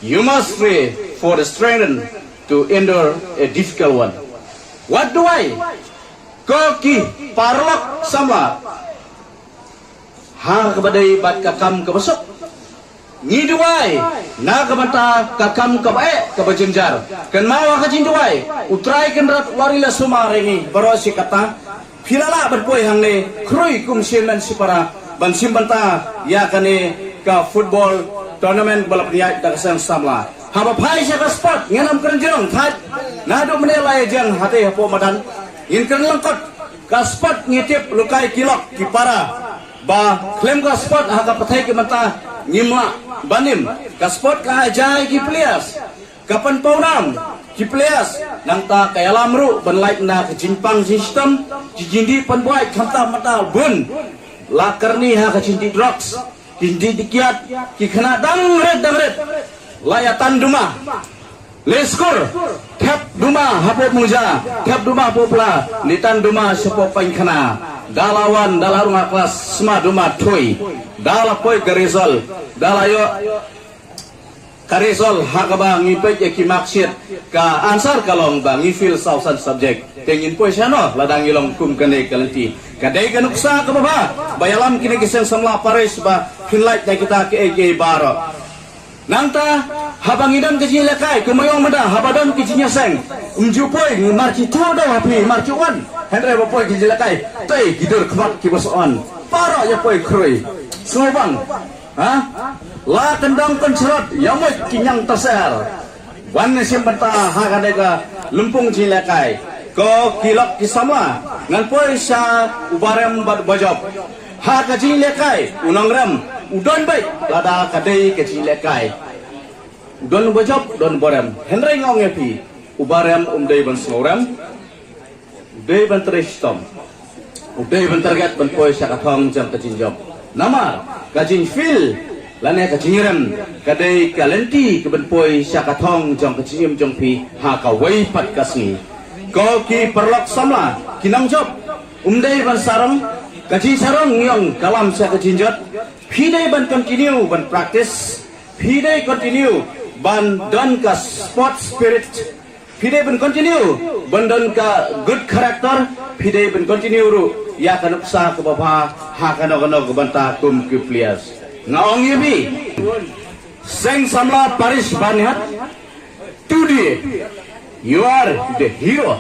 You must pray for the strength to endure a difficult one. What do I? Ko ki paralok samla, ha kaba dei bad ka kam kaba suk, ngi duwai na ka bynta ka kam kaba eh, kaba jynjar. Kynmaw ha ka jingduwai, U Trai Kynrad u la ri la sumar ïa ngi baroh shi katta. Phi la lah ban poi hangne khrui kum shimet shipara ban shim bynta ïa kane ka football tournament ba la pynïaid da ka seng samla. Haba phai sha ka sport, ngin ym kren jrong thait. Naduh mynne la ïa jeng hatei hapoh madan, ngin kren lyngkot. Ka sport ngi tip, lehkai ki lok ki para, ba khlem ka sport ha ka pyrthei ka mynta ngim lah ban im. Ka sport ka ai jai ki players, ka pynpaw nam ki players, nangta ka ïalam ruh ban lait na ka jingpang jingshitom, ki jingdih pynbuaid khamtam mynta bun. La kyrni ha ka jingdih drugs, ki jingdih kiad, ki khynnah dang rit dang rit. La ïa tan duma. Leh skur, thep duma hapoh Mungja, thep duma hapoh Pla, ne tan duma shapoh Paiñkhana. Da la wan, da la rung ha klas, sma duma thui. Da la poi ka result, da la ïoh ka result ha kaba ngi peit ïa ki marksheet, ka answer ka long ba ngi fail saw san subject. Te ngin poi shano lada ngi long kum kane ka lynti? Ka dei ka nuksa kaba bha ba ïalam kine ki seng samla parish ba phin lait na kita kiei kiei baroh. Nangta, haba ngi don ka jingïalehkai, kumba ong mynta, haba don ka jingïaseng, ym ju poi, ngi mar ki tu daw ha phi, mar ki wan. Hynrei ba poi ka jingïalehkai, tei ki dur khmat kiba sa wan. Baroh ïa poi khrui. Sngewbang. Ha? La kyndong kynshrot, ïa mut ki ñiang taser. Wan ne shim bynta ha kane ka lympung jingïalehkai. Ko ki lok ki samla, ngan poi sha u barem bad u bajop. Ha ka jingïalehkai, u nongrem u don beit lada ka dei ka jingïalehkai. U don u bajop, u don u barem. Hynrei nga ong ïa phi, u barem um dei ban sngewrem, u dei ban trei shitom, u dei ban target ban poi sha ka thong jong ka jingjop. Namar ka jingfail lane ka jingrem ka dei ka lynti ka ban poi sha ka thong jong ka jingim jong phi ha kawei pat ka sngi. Ko ki paralok samla, ki nongjop, um dei ban sarong, ka jingsarong ngi ong ka lam sha ka jingjot. Phi dei ban continue ban practice, phi dei continue ban don ka sport spirit. Phi dei ban continue ban don ka good character, phi dei ban continue ruh ïa ka nuksa kaba bha ha kano kano ka bynta kum ki players. Nga ong ïa phi, Seng Samla Parish Banihat, today you are the hero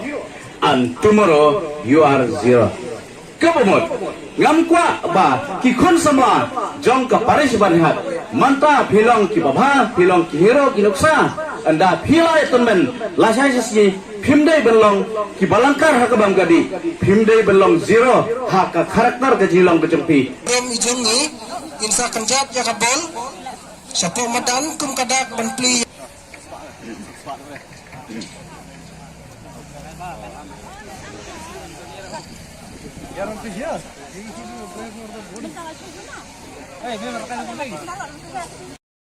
and tomorrow you are zero. Kaba mut, ngam kwah ba ki khun samla jong ka Parish Banihat, mynta phi long kiba bha, phi long ki hero ki nuksa, ynda phi la ïa tymmen lashai shisngi, phim dei ban long kiba langkar ha kaba ym ka dih, phim dei ban long zero ha ka character ka jinglong ka jong phi. Rom i jong ngi, in sa kynjat ïa ka bol, shapoh madan kum ka dak ban plie.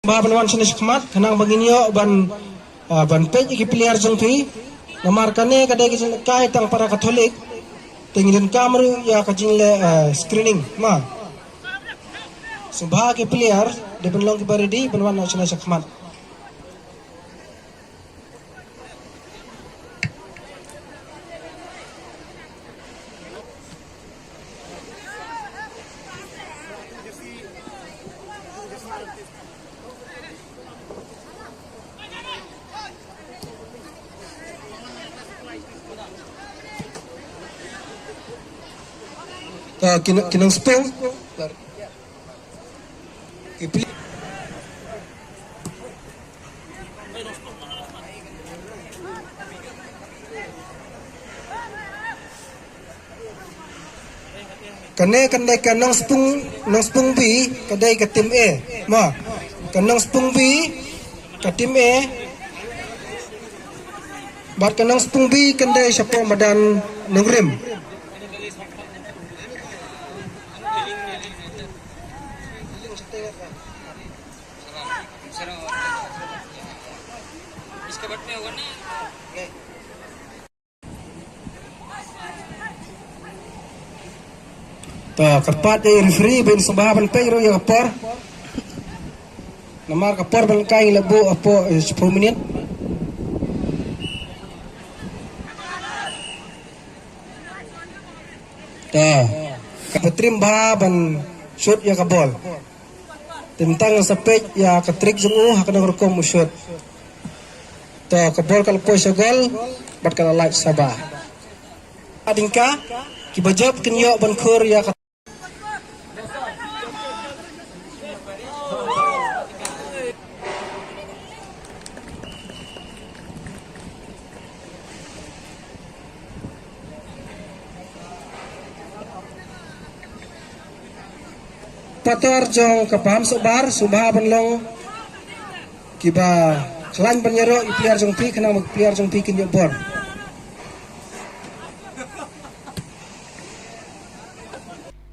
Ba ban wan shane shakhmat, khnang ba ngin ïoh ban, ah, ban peit ïa ki player jong phi. Namar kane ka dei ka jinglehkai tang para Katholik. Te ngi donkam ruh ïa ka jingleh, ah, screening ma. Sngewbha ki player dei ban long kiba ready ban wan shane shakhmat. Ka kin-, ki nongspung. Ki pli- Kane kan dei ka Nongspung, Nongspung B, ka dei ka team A. Ma, ka Nongspung B, ka team A. Bad ka Nongspung B kan dei shapoh madan Nongrim. To, kyrpad ïa i referee ban sngewbha ban peit ruh ïa ka por. Namar ka por ban kai la buh hapoh, eh, shiphew minit. To, ka patrim bha ban shoot ïa ka bol. Te mynta ngan sa peit ïa ka trick jong u ha kano ka rukom u shoot. To, ka bol ka la poi sha gol bad ka la lait sha ba. Hadien ka, kiba jop kin ïoh ban khur ïa ka Patar jong ka Paham Sohbar, sngewbha ban long kiba khlaiñ ban ïaroh ïa ki player jong phi, khnang ba ki player jong phi kin ïoh bor.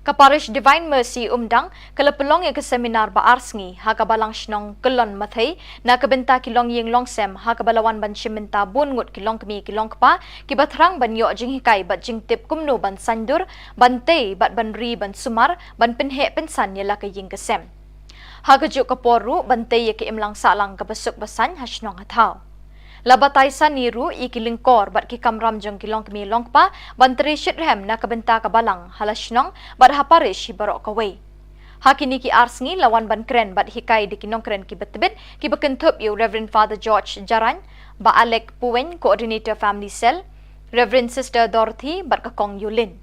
Ka Parish Divine Mercy Umdang ka la pynlong ïa ka seminar ba ar sngi ha ka Balang Shnong Kyllon Mathei na ka bynta ki longïing longsem, ha kaba la wan ban shim bynta bun ngut ki longkmie ki longkpa kiba thrang ban ïoh jinghikai bad jingtip kumno ban saiñdur, ban tei bad ban ri ban sumar, ban pynheh pynsan ïa la ka ïing ka sem. Ha kajuh ka por ruh ban tei ïa ka imlang sahlang kaba suk ba saiñ ha shnong ha thaw. La batai sani ruh ïa ki lyngkor bad ki kamram jong ki longkmie longkpa ban trei shitrhem na ka bynta ka balang ha la shnong bad ha parish hi baroh kawei. Ha kine ki ar sngi la wan ban kren bad hikai da ki nongkren kiba tbit kiba kynthup ïa u Reverend Father George Jarain, Bah Alec Puwein, Coordinator Family Cell, Reverend Sister Dorothy bad ka Kong Yolin.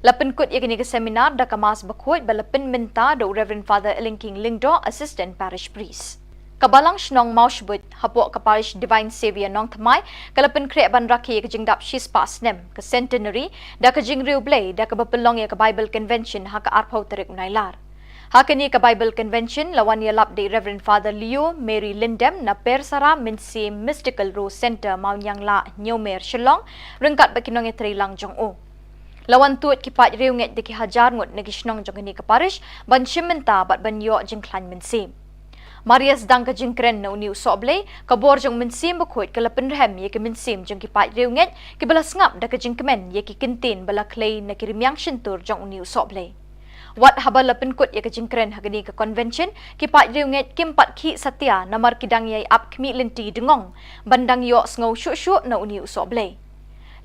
La pynkut ïa kane ka seminar da ka Mass bakhuid ba la pynmynta da u Reverend Father Elingking Lyngdoh, Assistant Parish Priest. Ka Balang Shnong Mawshbuit hapoh ka Parish Divine Saviour Nongthymmai ka la pynkhreh ban rakhe ïa ka jingdap shispah snem, ka centenary, da ka jingriewblei da kaba pynlong ïa ka Bible Convention ha ka arphew tarik u Nailar. Ha kane ka Bible Convention la wan ïalap da i Reverend Father Leo Mary Lyndem na Persara Mynsiem Mystical Rose Centre, Mawnianglah, Hynñiewmer, Shillong, ryngkat bad ki nongïatreilang jong u. La wan tuid ki paid riewngeit da ki hajar ngut na ki shnong jong kane ka parish ban shim bynta bad ban ïoh jingkhlaiñ mynsiem. Mar ïa sdang ka jingkren na une u sohblei, ka bor jong u Mynsiem Bakhuid ka la pynrhem ïa ki mynsiem jong ki paid riewngeit kiba la sngap da ka jingkmen ïa ki kyntien ba la khlei na ki rmiang shyntur jong une u sohblei. Wat haba la pynkut ïa ka jingkren ha kane ka convention, ki paid riewngeit kim pat khih satia namar ki dang ïai ap khmih lynti dngong ban dang ïohsngew shuh shuh na une u sohblei.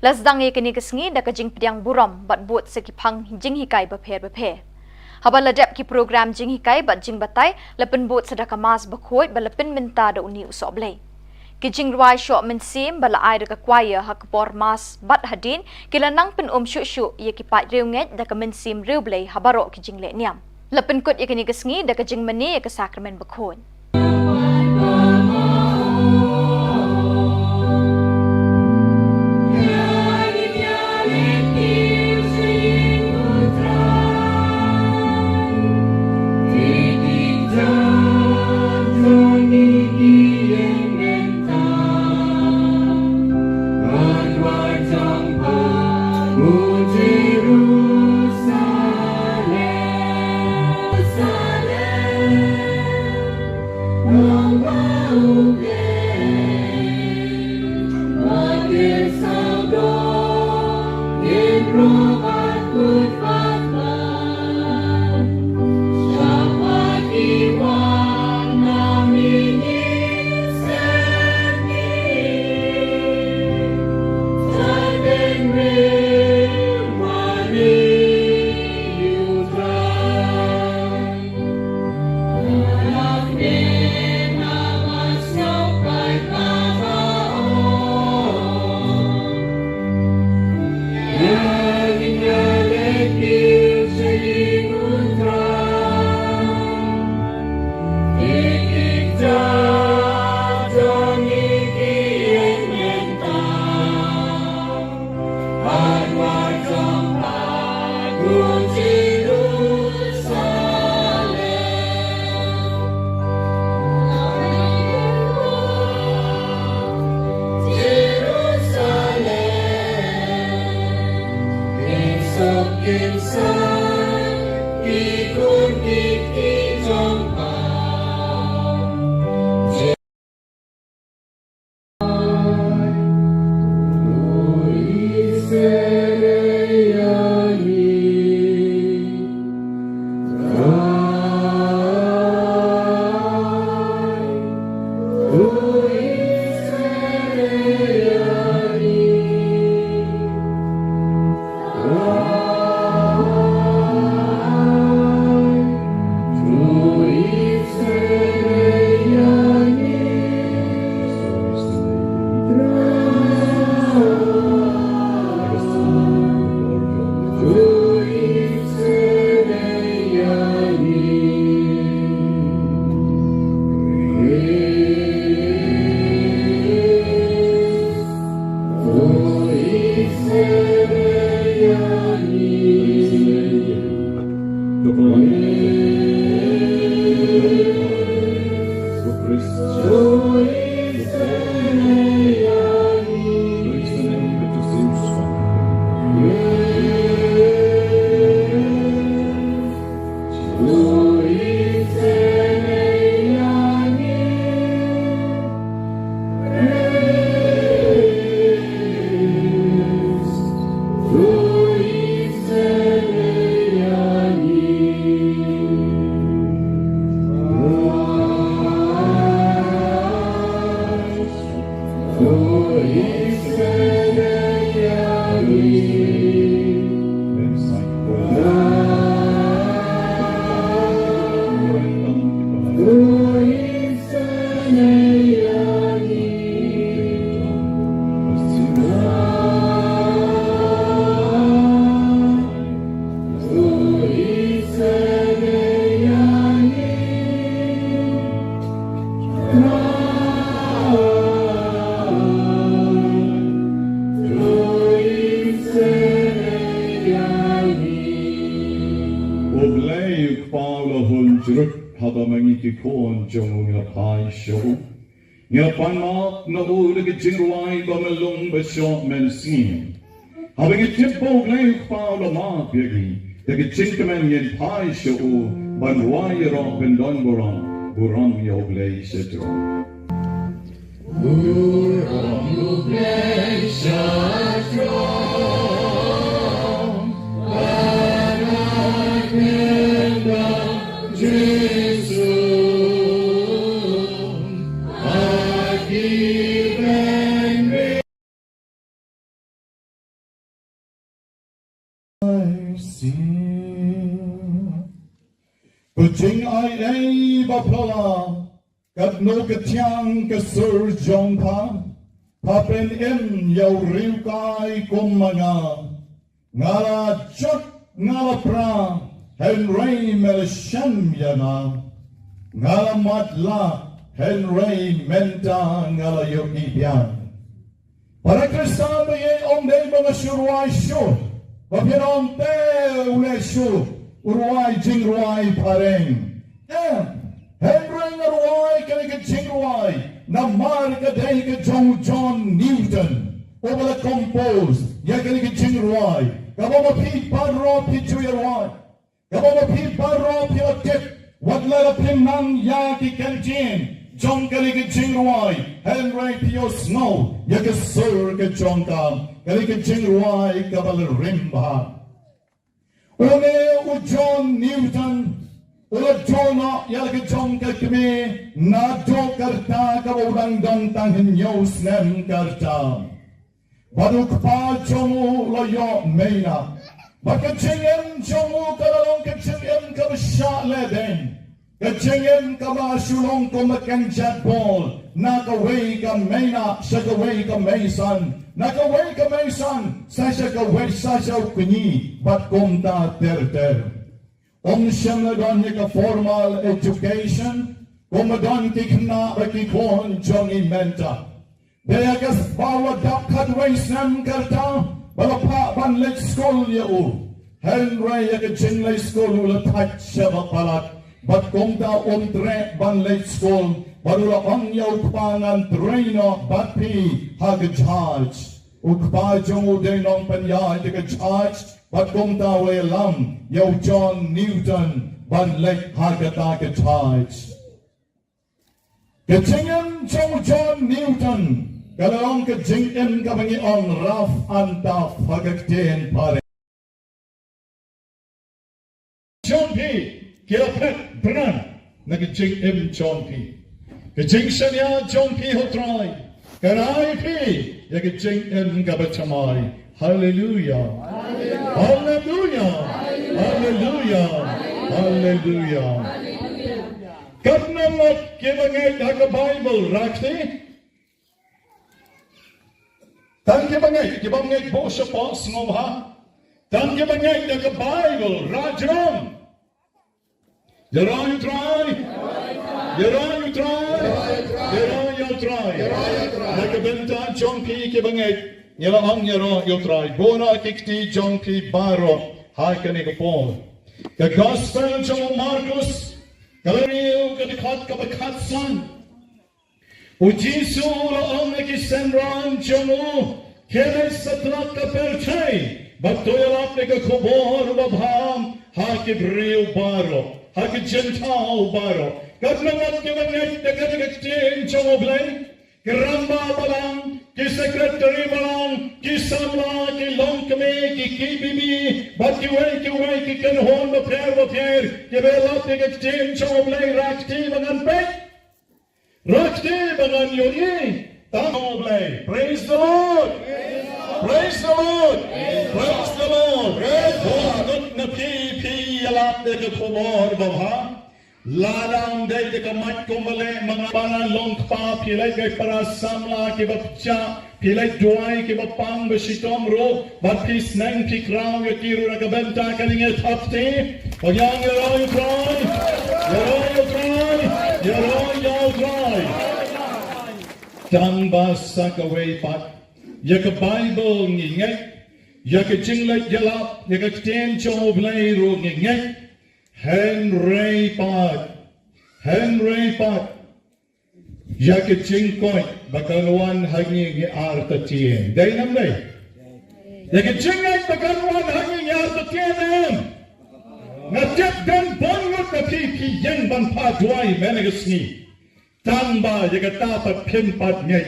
La sdang ïa kane ka sngi da ka jingpdiang burom bad bud sa ki phang jinghikai bapher bapher. Haba la dep ki program jinghikai bad jingbatai, la pynbud sa da ka Mass bakhuid ba la pynmynta da une u sohblei. Ki jingrwai shoh mynsiem ba la ai da ka choir ha ka por Mass bad hadien, ki la nang pyn-um shuh shuh ïa ki paid riewngeit da ka mynsiem riewblei ha baroh ki jingleh niam. La pynkut ïa kane ka sngi da ka jingmane ïa ka Sakramen Bakhuid. U Blei u Kpa u la hun jrut, haba ma ngi ki khun jong u ngi la phai sha u. Ngi la pan map na u da ka jingrwai ba mlung ba shoh mynsiem. Haba ngi tip ba u Blei u Kpa u la map ïa ngi, da ka jingkmen ngin phai sha u ban rwai ïaroh ban don burom, burom ïa u Blei sha jrong. Burom ïa u Blei sha jrong. Jesu, ha ki bynta Ko jingaiei ba phylla, katno ka thiang ka sur jong pha, pha pynim ïa u riewkai kum ma nga. Nga la jot nga la pra, hynrei me la shem ïa nga. Nga la matlah, hynrei mynta nga la ïohi biang. Para Khristan ba ïeit, ym dei ba nga shu rwai shuh, ba phin ong te u leh shuh u rwai jingrwai phareng. Em, hynrei nga rwai kane ka jingrwai namar ka dei ka jong u John Newton uba la compose ïa kane ka jingrwai kaba ma phi baroh phi ju ïa rwai. Kaba ma phi baroh phi la tip, wat la phim nang ïa ki kyntien jong kane ka jingrwai, hynrei phi ïohsngew ïa ka sur ka jong ka, kane ka jingrwai kaba la rim bha. Une u John Newton u la duh noh ïa la ka jong ka kmie naduh ka rta kaba u dang don tang hynñiew snem ka rta. Bad u kpa jong u la ïoh mei nah. Bad ka jingim jong u ka la long ka jingim kaba shah lehbeiñ. Ka jingim kaba shu long kum ka kynjat bol, na kawei ka mei nah sha kawei ka mei san, na kawei ka mei san sa sha kawei, sa sha u kñi, bad kumta ter ter. Um shym la don ïa ka formal education kumba don ki khynnah bad ki khun jong ngi mynta. Dei ïa kaba u la dap khatwei snem ka rta ba la phah ban leit skul ïa u. Hynrei ïa ka jingleit skul u la thait shibun palat, bad kumta um treh ban leit skul, bad u la ong ïa u kpa, ngan trei noh bad phi ha ka judge. U kpa jong u dei nongpynïaid ïa ka judge, bad kumta u ïalam ïa u John Newton ban leit ha kata ka judge. Ka jingim jong u John Newton ka la long ka jingim kaba ngi ong rough and tough ha ka ktien phareng. Jong phi ki la phet bneng na ka jingim jong phi. Ka jingshaniah jong phi ha u Trai ka rai phi ïa ka jingim kaba thymmai. Haleluya. Haleluya. Haleluya. Haleluya. Katno ngut kiba ngeit ha ka Baibl, rakti? Tang kiba ngeit, kiba ngeit bun shapoh sngewbha. Tang kiba ngeit da ka Baibl, rah jrong. Ïaroh ïa u Trai. Ïaroh ïa u Trai. Ïaroh ïa u Trai. Na ka bynta jong phi kiba ngeit, ngi la ong ïaroh ïa u Trai. Bun na ki kti jong phi baroh ha kane ka por. Ka Gospel jong u Markus, ka la riew ka dkhot kaba khatsan. U Jisu u la ong ïa ki synran jong u, khie leit satlak ka pyrthei bad to ïalap ïa ka khubor babha ha ki briew baroh, ha ki jingthaw baroh. Katno ngut kiba ngeit da kane ka ktien jong U Blei? Ki rangbah balang, ki secretary balang, ki samla, ki longkmie, ki KBB bad kiwei kiwei ki kynhun bapher bapher kiba ïalap ïa ka ktien jong U Blei, rah kti ba ngan peit. Rah kti ba ngan ïohi. Tang U Blei. Praise the Lord. Praise the Lord. Praise the Lord. Bun ngut na phi phi ïalap ïa ka khubor babha. Lada ym dei da ka miet kumba leh ma nga, para longkpa, phi leit gai para samla kiba pyrshah, phi leit duwai kiba pang ba shitom ruh, bad phi sneng phi khraw ïa ki ruh na ka bynta kane, ngi thap kti. Ïaroh ïa u Trai, ïaroh ïa u Trai, ïaroh ïa u Trai. Tang ba sa kawei pat, ïa ka Baibl ngi ngeit, ïa ka jingleit ïalap, ïa ka ktien jong U Blei ruh ngi ngeit. Hynrei pat, hynrei pat, ïa ka jingkoit ba kan wan ha ngi, ngi artatien. Dei ne ym dei? Ïa ka jingngeit ba kan wan ha ngi, ngi artatien ne em? Nga tip don bun ngut na phi phi ïeng ban phah duwai mynne ka sngi. Tang ba ïa kata pat phim pat ngeit.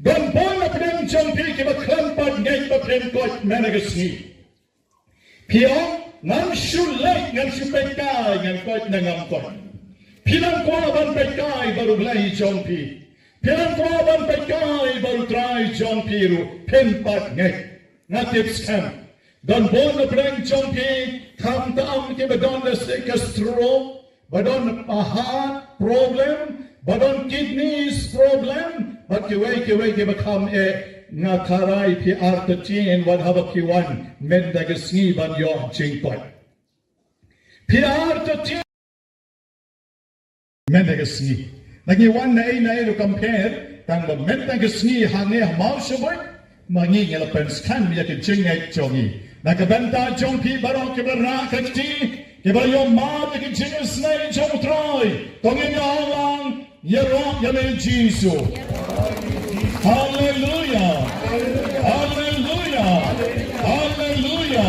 Don bun na pdeng jong phi kiba khlem pat ngeit ba phim koit mynne ka sngi. Phi ong, Ngam shu leit, ngam shu peit kai, ngan koit ne ngam koit. Phi nang kwah ban peit kai bad U Blei jong phi. Phi nang kwah ban peit kai bad U Trai jong phi ruh, phin pat ngeit. Nga tip skhem. Don bun na pdeng jong phi, khamtam kiba don da ka stroke, ba don heart problem, ba don kidneys problem, bad kiwei kiwei kiba kham eh, nga kyrpad ïa phi artatien wat haba phi wan mynta ka sngi ban ïoh jingkoit. Phi artatien mynta ka sngi. Ngi wan na ei na ei ruh kam pher, tang ba mynta ka sngi hangne ha Mawshynrut, ma ngi ngi la pynskhem ïa ka jingngeit jong ngi. Na ka bynta jong phi baroh kiba rah ka kti, kiba ïoh map ïa ka jingisnei jong U Trai, to ngin ïa ong lang, ïaroh ïa me Jisu. Haleluia. Haleluia. Haleluia.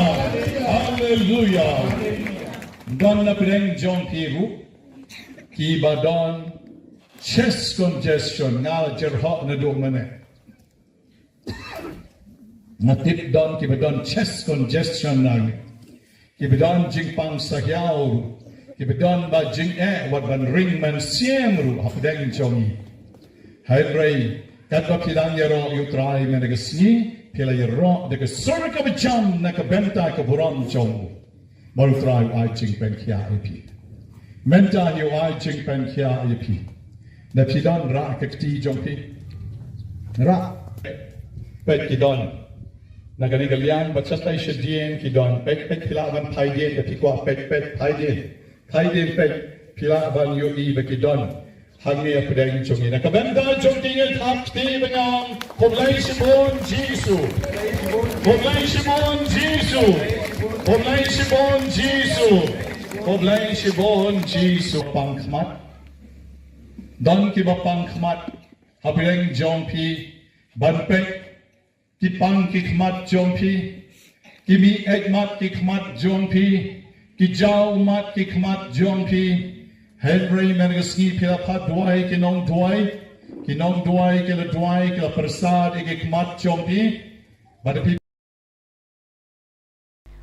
Haleluia. Don na pdeng jong phi ruh kiba don chest congestion, nga la jyrhoh naduh mynne. Nga tip don kiba don chest congestion na ngi. Kiba don jingpang sahiaw ruh. Kiba don ba jingeh wat ban ring mynsiem ruh hapdeng jong ngi. Hynrei katba phi dang ïaroh ïa U Trai mynta ka sngi, phi la ïaroh da ka sur kaba jam na ka bynta ka burom jong u. Bad U Trai u ai jingpynkhiah ïa phi. Mynta hi u ai jingpynkhiah ïa phi. Da phi don rah ka kti jong phi. Rah. Peit ki don. Na kane ka liang bad shatei shadien ki don. Peit peit phi lah ban phai dien, da phi kwah peit peit phai dien. Phai dien peit phi lah ban ïohi ba ki don. Hangne hapdeng jong ngi. Na ka bynta jong ki ngi thap kti ban ong, khublei shibun Jisu. Khublei shibun Jisu. Khublei shibun Jisu. Khublei shibun Jisu. Pang khmat. Don kiba pang khmat hapdeng jong phi ban peit. Ki pang ki khmat jong phi, ki mih eit mat ki khmat jong phi, ki jaw mat ki khmat jong phi. Hynrei mynta ka sngi phi la phah duwai ki nongduwai, ki nongduwai ki la duwai, ki la pyrsad ïa ki khmat jong phi. Bad phi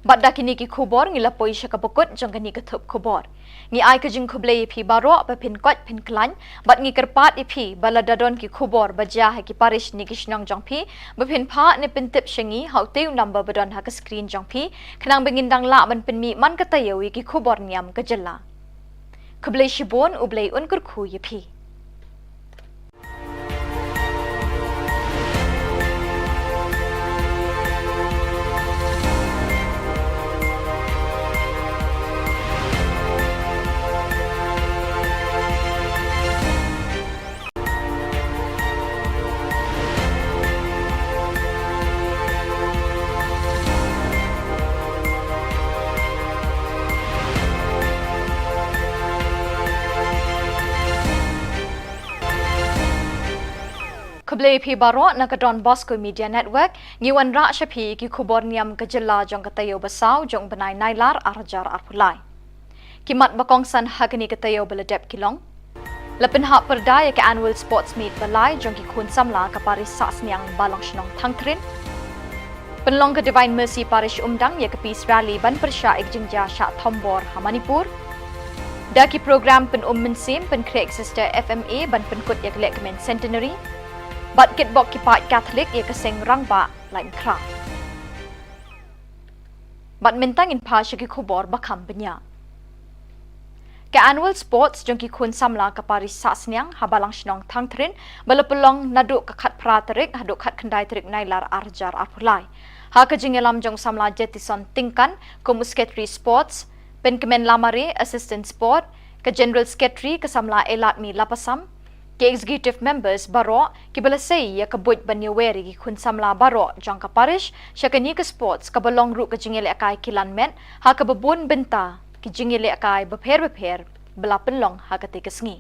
Bad da kine ki khubor ngi la poi sha kaba kut jong kane ka thup khubor. Ngi ai ka jingkhublei ïa phi baroh ba phin koit phin khlaiñ, bad ngi kyrpad ïa phi ba lada don ki khubor ba jia ha ki parish ne ki shnong jong phi, ba phin phah ne pyntip sha ngi ha utei u number ba don ha ka screen jong phi, khnang ba ngin dang lah ban pynmih man ka taïew ïa ki khubor niam ka jylla. Khublei shibun, U Blei un kyrkhu ïa phi. Khublei phi baroh na ka Don Bosco Media Network, ngi wanrah sha phi ki khubor niam ka jylla jong ka taïew ba saw jong u bnai Nailar ar hajar arphew lai. Ki mat ba kongsan ha kane ka taïew ba la dep ki long: La pynhap pyrda ïa ka Annual Sports Meet ba lai jong ki khun samla ka parish Sahsniang Balang Shnong Thangthrin. Pynlong ka Divine Mercy Parish Umdang ïa ka Peace Rally ban pyrshah ïa ka jingjia shah thombor ha Manipur. Da ki program pynum mynsiem pynkhreh Exeter F M A ban pynkut ïa ka lehkmen Centenary. Bad kitbok ki paid Katholik ïa ka seng rangbah Laitumkhrah. Bad mynta ngin phai sha ki khubor ba kham bniah. Ka Annual Sports jong ki khun samla ka parish Sahsniang ha Balang Shnong Thangthrin ba la pynlong naduh ka khatphra tarik haduh khatkhyndai tarik Nailar ar hajar arphew lai. Ha ka jingïalam jong u samla Jetison Tyngkan kum u Secretary Sports, Pynkmen Lamare, Assistant Sport, ka General Secretary ka samla Eladmi Lapasam, ki executive members baroh kiba la sei ïa ka buit ban ïawer ïa ki khun samla baroh jong ka parish sha kane ka sports kaba long ruh ka jingïalehkai kilan met ha kaba bun bynta ki jingïalehkai bapher bapher ba la pynlong ha katei ka sngi.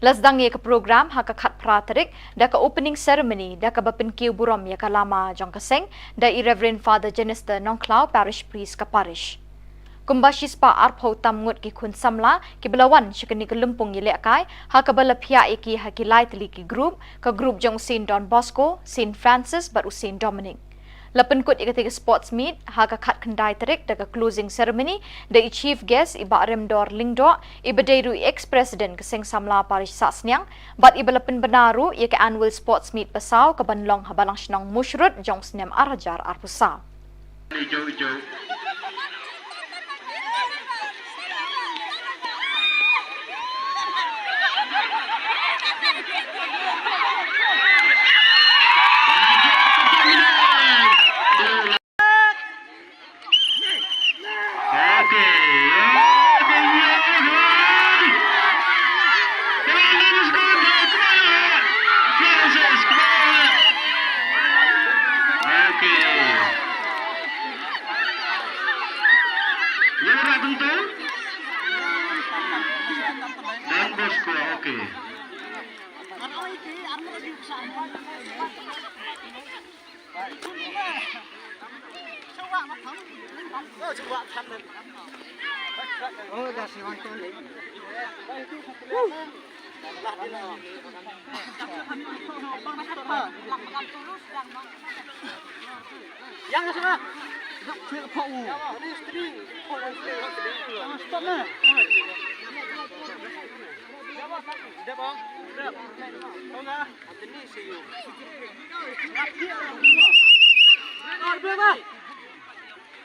La sdang ïa ka program ha ka khatphra tarik da ka opening ceremony da kaba pynkiew burom ïa ka lama jong ka seng da i Reverend Father Jenister Nongkhlaw, Parish Priest ka parish. Kumba shispah arphew tam ngut ki khun samla kiba la wan sha kane ka lympung ïalehkai ha kaba la phiah ïa ki ha ki lai tylli ki group, ka group jong u Saint Don Bosco, Saint Francis bad u Saint Dominic. La pynkut ïa katei ka sports meet ha ka khatkhyndai tarik da ka closing ceremony da i chief guest i Bah Remdor Lyngdoh, iba dei ruh i ex president ka Seng Samla Parish Sahsniang, bad iba la pynbna ruh ïa ka annual sports meet ba saw kaban long ha Balang Shnong Mushrut jong u snem ar hajar arphew saw.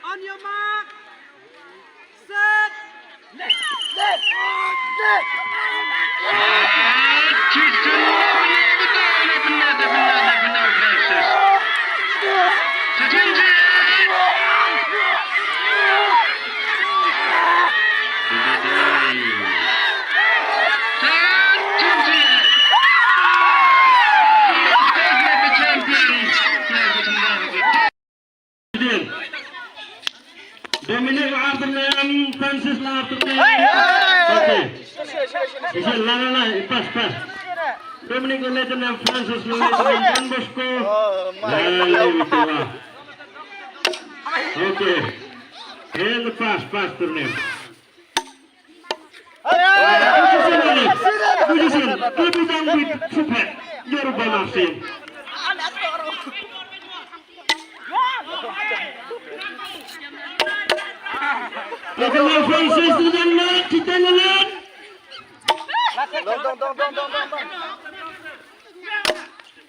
On your mark. Set. Left. Left. Left. Dominic Arthur Francis Arthur. Okay. Isi la la la, pas pas. Dominic Arthur Francis Arthur Don Bosco. La la la. Okay. And pas pas turnem.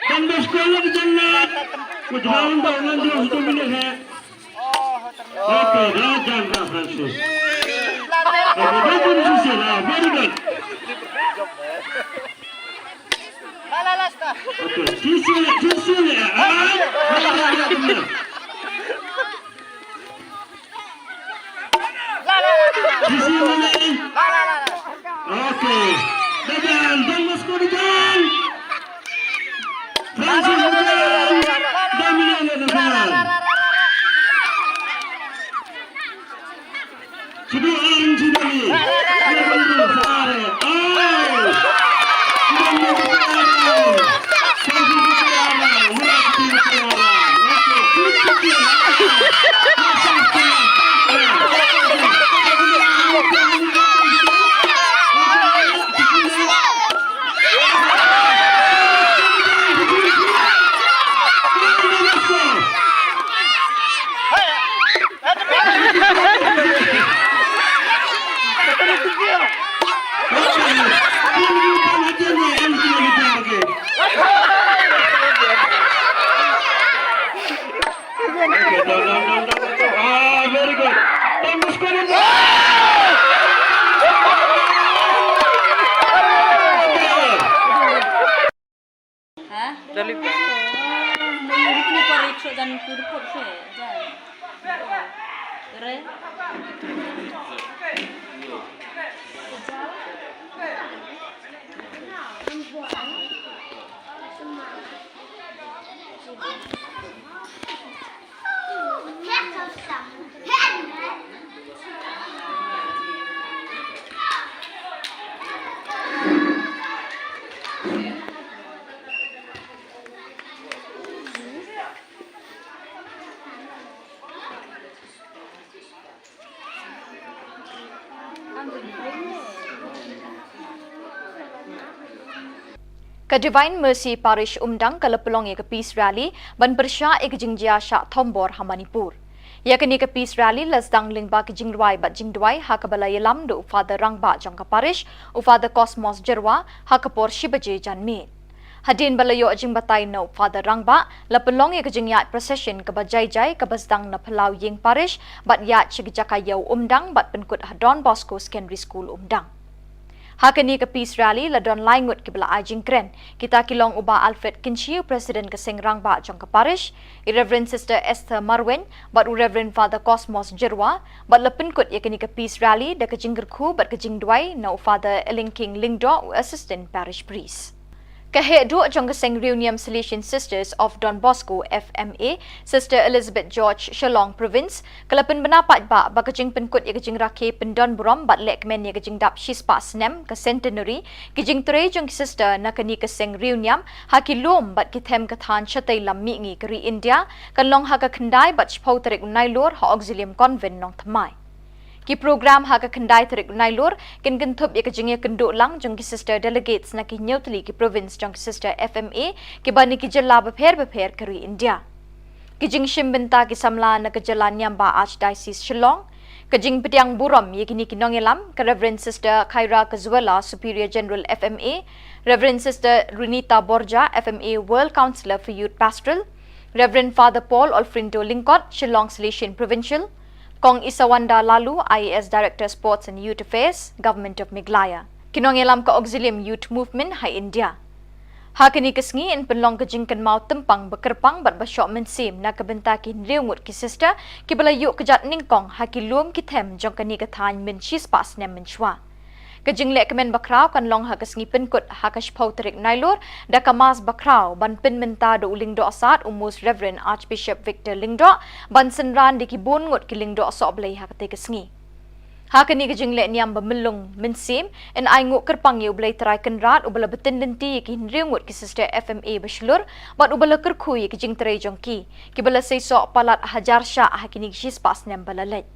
Don Bosco la ka jannat. Ku jwan ba ngan jong satu minit he. Okay, la jan ka Francis. Okay, very good, Francis, ah, very good. Okay, Francis, Francis, ah, ah, ah, ah. Jisi mane. Okay. Dadan, Don Bosco dadan. Francis dadan. Dominic dadan. Sudu ang sudu ni. Sudu ang sudu. Oh. Ah, very good. Tembus kuning. Ha? Dali. Nang ini kini pari chok dan kurpot se, jan. Re? Ka Divine Mercy Parish Umdang ka la pynlong ïa ka Peace Rally ban pyrshah ïa ka jingjia shah thombor ha Manipur. Ïa kane ka Peace Rally la sdang lyngba ka jingrwai bad jingduwai ha kaba la ïalam da u Father Rangbah jong ka Parish, u Father Cosmos Jyrwa, ha ka por shi baje janmiet. Hadien ba la ïoh jingbatai na u Father Rangbah, la pynlong ïa ka jingïaid procession kaba jai jai kaba sdang na Phyllaw Ïing Parish bad ïaid sha ka jaka ïew Umdang bad pynkut ha Don Bosco Secondary School Umdang. Ha kane ka Peace Rally la don lai ngut kiba la ai jingkren. Kita ki long u Bah Alfred Kynshi, u President ka Seng Rangbah jong ka Parish, i Reverend Sister Esther Marwein bad u Reverend Father Cosmos Jyrwa, bad la pynkut ïa kane ka Peace Rally da ka jingkyrkhu bad ka jingduwai na u Father Elingking Lyngdoh, u Assistant Parish Priest. Ka heh duh jong ka Seng Riewniam Salesian Sisters of Don Bosco, F M A, Sister Elizabeth George, Shillong Province, ka la pynbna paidbah ba ka jingpynkut ïa ka jingrakhe pyndonburom bad lehkmen ïa ka jingdap shispah snem ka centenary ki jingtrei jong ki sister na kane ka Seng Riewniam ha ki lum bad ki them ka thaiñ shatei lam mihngi ka ri India, kan long ha ka khyndai bad shiphew tarik u Nailur ha Auxilium Convent, Nongthymmai. Ki program ha ka khyndai tarik u Nailur kin kynthup ïa ka jingïakynduh lang jong ki sister delegates na ki hynñiew tylli ki province jong ki sister F M A kiba na ki jylla bapher bapher ka ri India. Ki jingshim bynta ki samla na ka jylla niam ba Archdiocese Shillong. Ka jingpdiang burom ïa kine ki nongïalam, ka Reverend Sister Khaira Kazuela, Superior General F M A, Reverend Sister Runita Borja, F M A World Councillor for Youth Pastoral, Reverend Father Paul Olfrindo Lyngkot, Shillong Salesian Provincial, Kong Isawanda Laloo, I A S Director Sports and Youth Affairs, Government of Meghalaya. Ki nongïalam ka Auxilium Youth Movement ha India. Ha kane ka sngi yn pynlong ka jingkynmaw tympang ba kyrpang bad ba shoh mynsiem na ka bynta ki hynriew ngut ki sister kiba la ïuh kjat nyngkong ha ki lum ki them jong kane ka thaiñ mynshipah snem mynshuwa. Ka jinglehkmen bakhraw kan long ha ka sngi pynkut ha ka shiphew tarik Nailur da ka Mass bakhraw ban pynmynta da u Lyngdoh Sad, u Most Reverend Archbishop Victor Lyngdoh, ban synran da ki bun ngut ki lyngdoh sohblei ha katei ka sngi. Ha kane ka jinglehniam ba myllung mynsiem, yn ainguh kyrpang ïa u Blei Trai Kynrad uba la btin lynti ïa ki hynriew ngut ki sister F M A ba shlur bad uba la kyrkhu ïa ki jingtrei jong ki, kiba la seisoh palat hajar shah ha kine ki shispah snem ba la leit.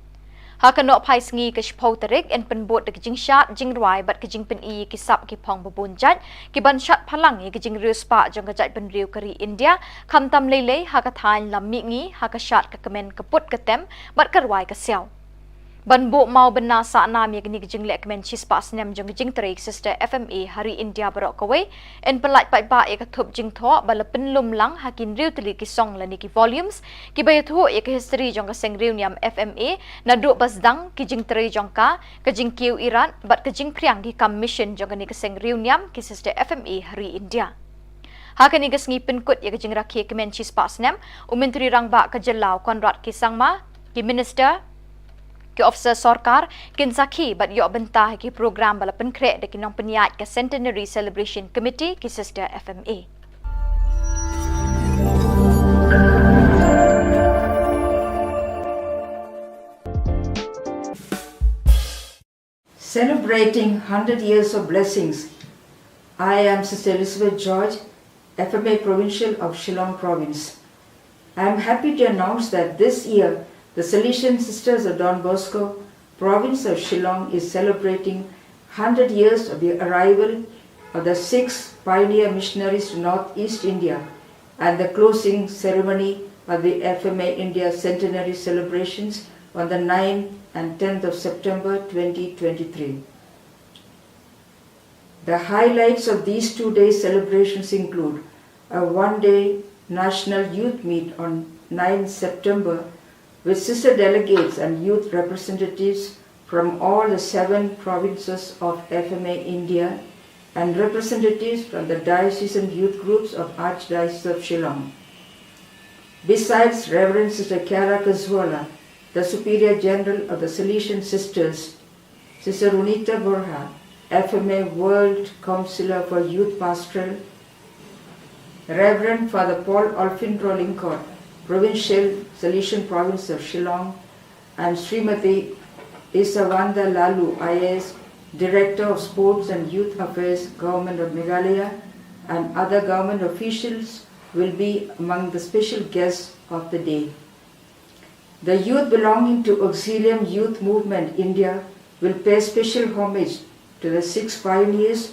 Ha ka nohphai sngi ka shiphew tarik yn pynbud da ka jingshad jingrwai bad ka jingpyni ïa ki sap ki phong ba bun jait, ki ban shad phalang ïa ka jingriewspah jong ka jaitbynriew ka ri India, khamtam leilei ha ka thaiñ lam mihngi, ha ka shad ka kmen, ka put ka tem bad ka rwai ka siaw. Ban buh mawbynna sahnam ïa kane ka jinglehkmen shispah snem jong ka jingtrei ki sister F M A ha ri India baroh kawei, yn pyllait paidbah ïa ka thup jingthoh ba la pynlum lang ha ki hynriew tylli ki song lane ki volumes kiba ïathuh ïa ka history jong ka Seng Riewniam F M A, naduh ba sdang ki jingtrei jong ka, ka jingkiew irat bad ka jingphriang ki kam mission jong kane ka Seng Riewniam ki sister F M A ha ri India. Ha kane ka sngi pynkut ïa ka jingrakhe kmen shispah snem, u Myntri Rangbah ka jylla u Conrad K Sangma, ki minister, ki officer sorkar kin sakhi bad ïoh bynta ha ki program ba la pynkhreh da ki nongpynïaid ka Centenary Celebration Committee ki sister F M A. Celebrating hundred years of blessings, I am Sister Elizabeth George, F M A Provincial of Shillong Province. I am happy to announce that this year the Salesian Sisters of Don Bosco, Province of Shillong, is celebrating hundred years of the arrival of the six pioneer missionaries to Northeast India and the closing ceremony of the F M A India Centenary celebrations on the ninth and tenth of September twenty twenty-three. The highlights of these two-day celebrations include a one-day National Youth Meet on ninth September with sister delegates and youth representatives from all the seven provinces of F M A India and representatives from the diocesan youth groups of Archdiocese of Shillong. Besides Reverend Sister Kiara Kazuala, the Superior General of the Salesian Sisters, Sister Runita Borja, F M A World Councillor for Youth Pastoral, Reverend Father Paul Olfindro Lyngkot, Provincial, Salesian Province of Shillong, and Srimati Isawanda Laloo, I A S, Director of Sports and Youth Affairs, Government of Meghalaya, and other government officials will be among the special guests of the day. The youth belonging to Auxilium Youth Movement India will pay special homage to the six pioneers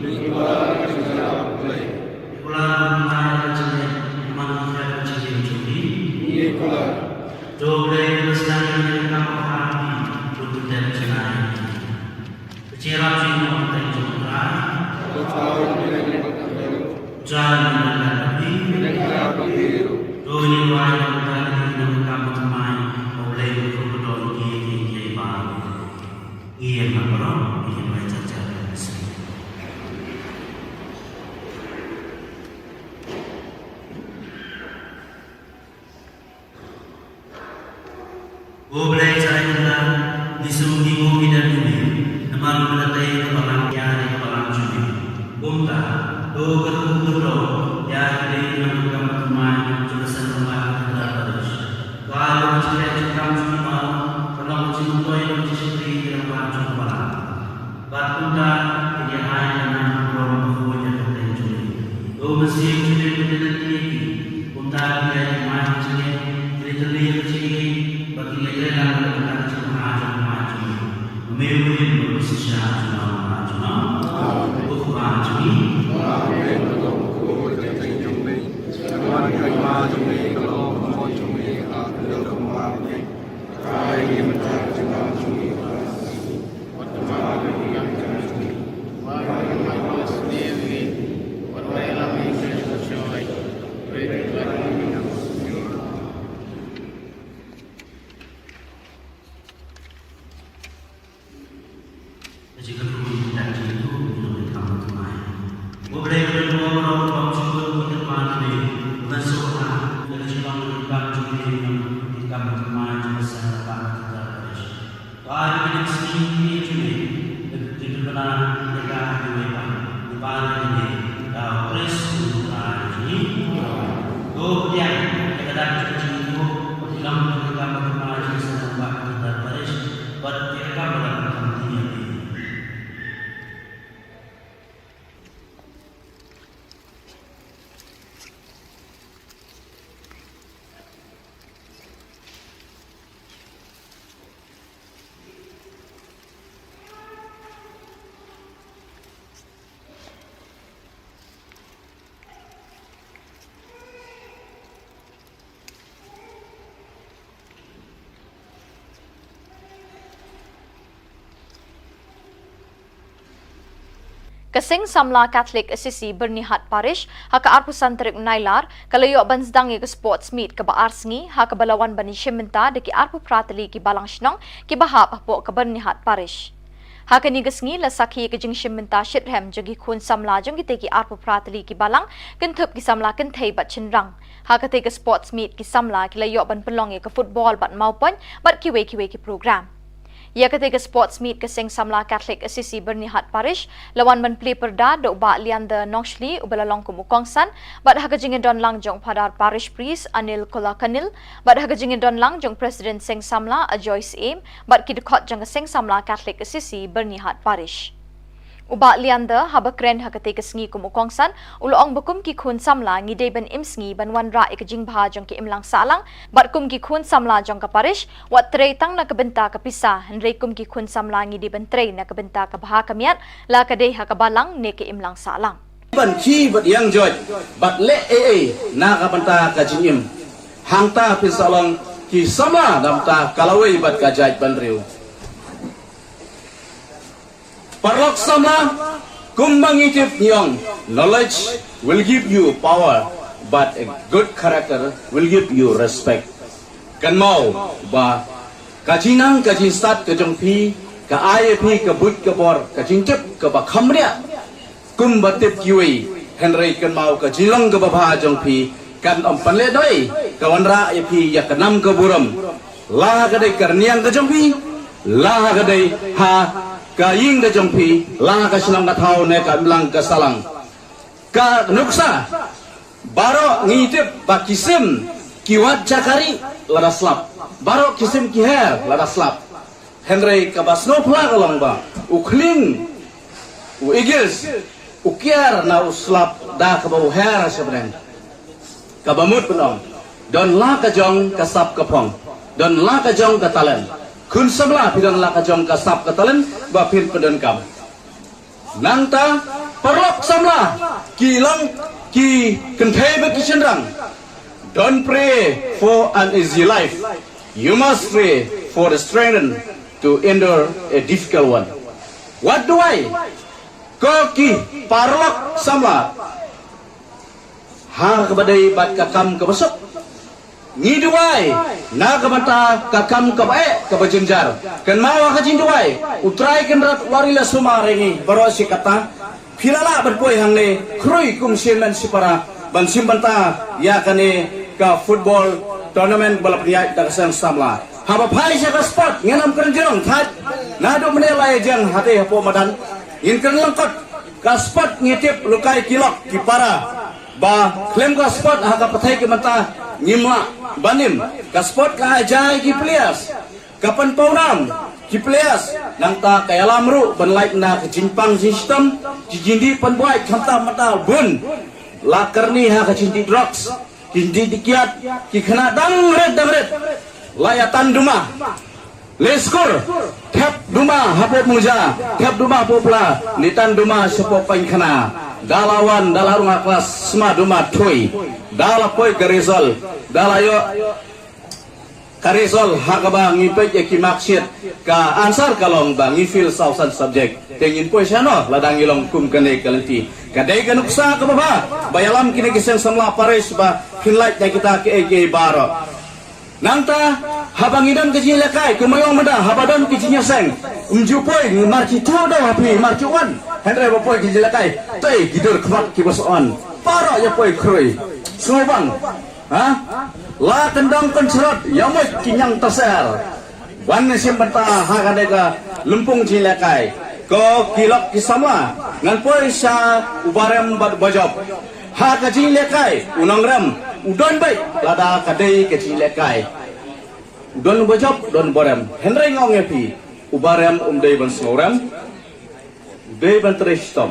Ngi kular ïa ka jingïarap U Blei. Ngi kular ïa ka jingïarap, namar ngi kular ïa ka jingïarap jong ngi. Ngi kular. To U Blei un sdang ïa ka kam ha ngi, bad to dep jngai. Ka jingïarap jong ngi ha ka kyrteng jong U Trai. U Trai un ïarap ïa ngi. U Trai un ïarap ïa ngi. To ngin duwai ïa U Trai, ngin ïa ka kam thymmai, U Blei un kyrkhu ïa ngi, ïa ngi baroh. Ïa ma baroh, ïa ma jar jar. Ko Blei Trai Kynrad, ngi sngew ngi ngop ïa me, namar me la tei ïa ka balang, ïa ka balang jong me. Kumta, to kyrkhu kyrdoh ïa ki nongïalam ka kam thymmai jong ka Seng Rangbah Cathedral Parish. Ka long ka jingkyrkhu jong me, ka long ka jingmyntoi ka jingshakri ïa ka balang jong ka balang. Bad kumta, kin ïa ai ka nam ka burom ka khuid ïa ka kyrteng jong me. To mynsiem jong me un ïaid lynti ïa ki. Kumta kin ïa ai ka mai ka jingim, kin ïa tyrli ïa ka jingim, bad kin ïa trei lang ïa ka kyrteng jong me ha jong me. Namar me u ïeit bad u shisha jong me ha jong me. Ko Kpa jong ngi. Ka jingkyrkhu ïa ka jingïaid ïa ka kam thymmai. Ko Blei ka don bor bor, ka bym sngewthuh ïa ka ban ïa me. Ban sngewthuh ïa ka jinglong ïa ka kam jong me, ïa ka kam thymmai jong ka Seng Rangbah Cathedral Parish. Ba ïa ka jingsngew ïa jong me, ïa ka jingkyrkhu ïa ka Ka Seng Samla Catholic Assisi Byrnihat Parish, ha ka arphew san tarik Nailar, ka la ïoh ban sdang ïa ka sports meet kaba ar sngi, ha kaba la wan ban ïashim bynta da ki arphew phra tylli ki balang shnong, kiba hap hapoh ka Byrnihat Parish. Ha kane ka sngi la sakhi ïa ka jingshim bynta shitrhem jong ki khun samla jong kitei ki arphew phra tylli ki balang, kynthup ki samla kynthei bad shynrang. Ha katei ka sports meet ki samla ki la ïoh ban pynlong ïa ka football bad mawpoiñ, bad kiwei kiwei ki program. Ïa katei ka sports meet ka Seng Samla Catholic Assisi Byrnihat Parish, la wan ban plie pyrda da u Bah Leander Nongshli uba la long kum u kongsan, bad ha ka jingïadon lang jong u Phadar Parish Priest Anil Kolakanil, bad ha ka jingïadon lang jong u President Seng Samla Ajoy Syiem, bad ki dkhot jong ka Seng Samla Catholic Assisi Byrnihat Parish. U Bah Leander, haba kren ha katei ka sngi kum u kongsan, u la ong ba kum ki khun samla ngi dei ban im sngi ban wanrah ïa ka jingbha jong ki imlang sahlang, bad kum ki khun samla jong ka parish, wat trei tang na ka bynta ka pisa, hynrei kum ki khun samla ngi dei ban trei na ka bynta ka bha ka miat, la ka dei ha ka balang ne ka imlang sahlang. Ban khie bad ïeng joit, bad leh ei ei na ka bynta ka jingim. Hangta phin sa long ki samla na ka bynta ka lawei bad ka jaitbynriew. Paralok samla, kumba ngi tip ngi ong, knowledge will give you power, but a good character will give you respect. Kynmaw ba ka jingnang ka jingstad ka jong phi ka ai ïa phi ka buit ka bor, ka jingtip kaba kham bniah. Kumba tip kiwei, hynrei kynmaw ka jinglong kaba bha jong phi kan ym pynleh doi, ka wanrah ïa phi ïa ka nam ka burom. La ha ka dei ka rynïeng ka jong phi, la ha ka dei ha ka ïing ka jong phi, la ha ka shnong ka thaw ne ka imlang ka sahlang. Ka nuksa, baroh ngi tip ba ki sim ki wad jaka ri lada slap. Baroh ki sim ki her lada slap. Hynrei kaba sngewphylla ka long ba u khlieng, u eagles, u kiar na u slap da kaba u her sha bneng. Kaba mut ban ong, don la ka jong ka sap ka phong, don la ka jong ka talent. Khun samla, phi don la ka jong ka sap ka talent ba phin pyndonkam. Nangta, paralok samla, ki long, ki kynthei bad ki shynrang. Don't pray for an easy life. You must pray for the strength to endure a difficult one. What do I? Ko ki paralok samla, ha kaba dei bad ka kam kaba suk, ngi duwai na ka bynta ka kam kaba eh kaba jynjar. Kynmaw ha ka jingduwai, U Trai Kynrad u wad ri la sumar ïa ngi baroh shi katta. Phi la lah ban poi hangne khrui kum shi hynmen shi para ban shim bynta ïa kane ka football tournament ba la pynïaid da ka seng samla. Haba phai sha ka sport, ngin ym kren jrong thait. Naduh mynne la ïa jeng hate hapoh madan, ngin kren lyngkot. Ka sport ngi tip, lukai ki lok ki para, ba khlem ka sport ha ka pyrthei ka mynta ngim lah ban im. Ka sport ka ai jai ki players, ka pynpaw nam ki players, nangta ka ïalam ruh ban lait na ka jingpang jingshitom, ki jingdih pynbuaid khamtam mynta bun. La kyrni ha ka jingdih drugs, ki jingdih kiad, ki khynnah dang rit dang rit la ïa tan duma. Leh skur, thep duma hapoh Mungja, thep duma hapoh Pla, ne tan duma shapoh Paiñkhana. Da la wan, da la rung ha klas, sma duma thui. Da la poi ka result, da la ïoh ka result ha kaba ngi peit ïa ki marksheet, ka answer ka long ba ngi fail saw san subject. Te ngin poi shano lada ngi long kum kane ka lynti? Ka dei ka nuksa kaba bha ba ïalam kine ki seng samla parish ba phin lait na kita kiei kiei baroh. Nangta, haba ngi don ka jingïalehkai, kumba ong mynta, haba don ki jingïaseng, ym ju poi, ngi mar ki tu da ha phi, mar ki wan. Hynrei ba poi ki jingïalehkai, tei ki dur khmat kiba sa wan. Baroh ïa poi khrui. Sngewbang. Ha? La kyndong kynshrot, ïa mut ki ñiang taser. Wan shim bynta ha kane ka lympung jingïalehkai. Ko ki lok ki samla, ngan poi sha u barem bad u bajop. Ha ka jinglehkai u nongrem u don beit lada ka dei ka jinglehkai. U don u bajop, u don u barem. Hynrei nga ong ïa phi, u barem um dei ban sngewrem, u dei ban trei shitom,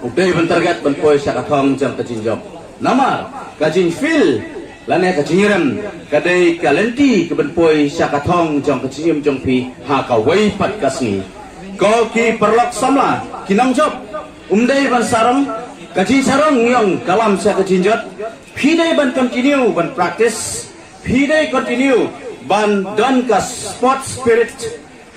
u dei ban target ban poi sha ka thong jong ka jingjop. Namar ka jingfield lane ka jingrem ka dei ka lynti ka ban poi sha ka thong jong ka jingim jong phi ha kawei pat ka sngi. Ko ki paralok samla ki nongjop, um dei ban sarong, ka jingsarong ngi ong ka lam sha ka jingjot. Phi dei ban continue ban practice, phi dei continue ban don ka sport spirit,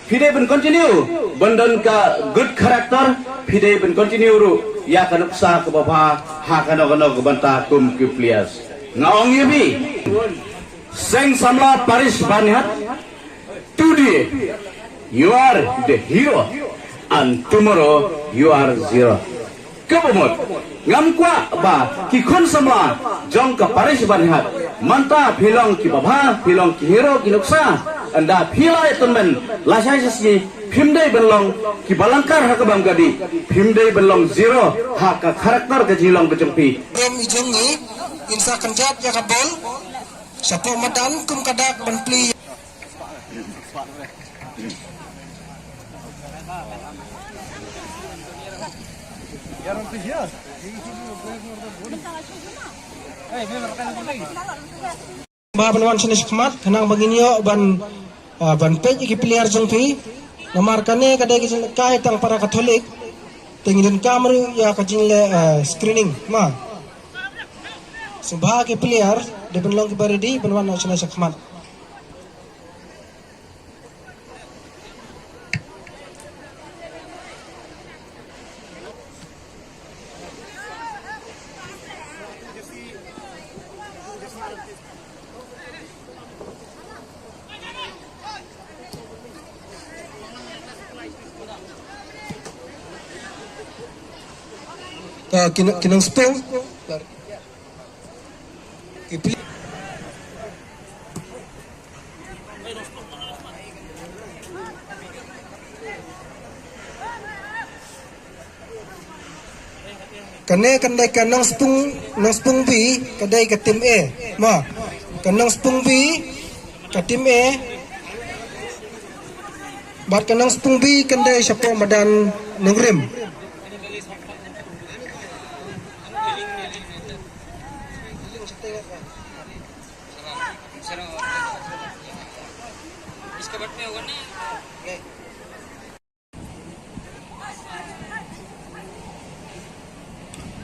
phi dei ban continue ban don ka good character, phi dei ban continue ruh ïa ka nuksa kaba bha ha kano kano ka bynta kum ki players. Nga ong ïa phi, seng samla parish Banihat, today you are the hero and tomorrow you are zero. Kaba mut, ngam kwah ba ki khun samla jong ka parish Banihat, mynta phi long kiba bha, phi long ki hero ki nuksa, ynda phi la ïa tymmen lashai shisngi, phim dei ban long kiba lyngkar ha kaba ym ka dih, phim dei ban long zero ha ka character ka jinglong ka jong phi. Em i jong ngi, in sa kynjat ïa ka bol shapoh madan kum ka dak ban plie. Ba ban wan shane shakhmat khnang ba ngin ïoh ban, ah, ban peit ïa ki player jong phi. Namar kane ka dei ka jinglehkai tang para Katholik. Te ngi donkam ruh ïa ka jingleh, ah, screening ma. Sngewbha ki player dei ban long kiba ready ban wan shane shakhmat. Ka kin-, kinang spung. Kane kan dei ka Nongspung, Nongspung B, ka dei ka team A. Ma, ka Nongspung B, ka team A. Bad ka Nongspung B kan dei shapoh madan Nongrim.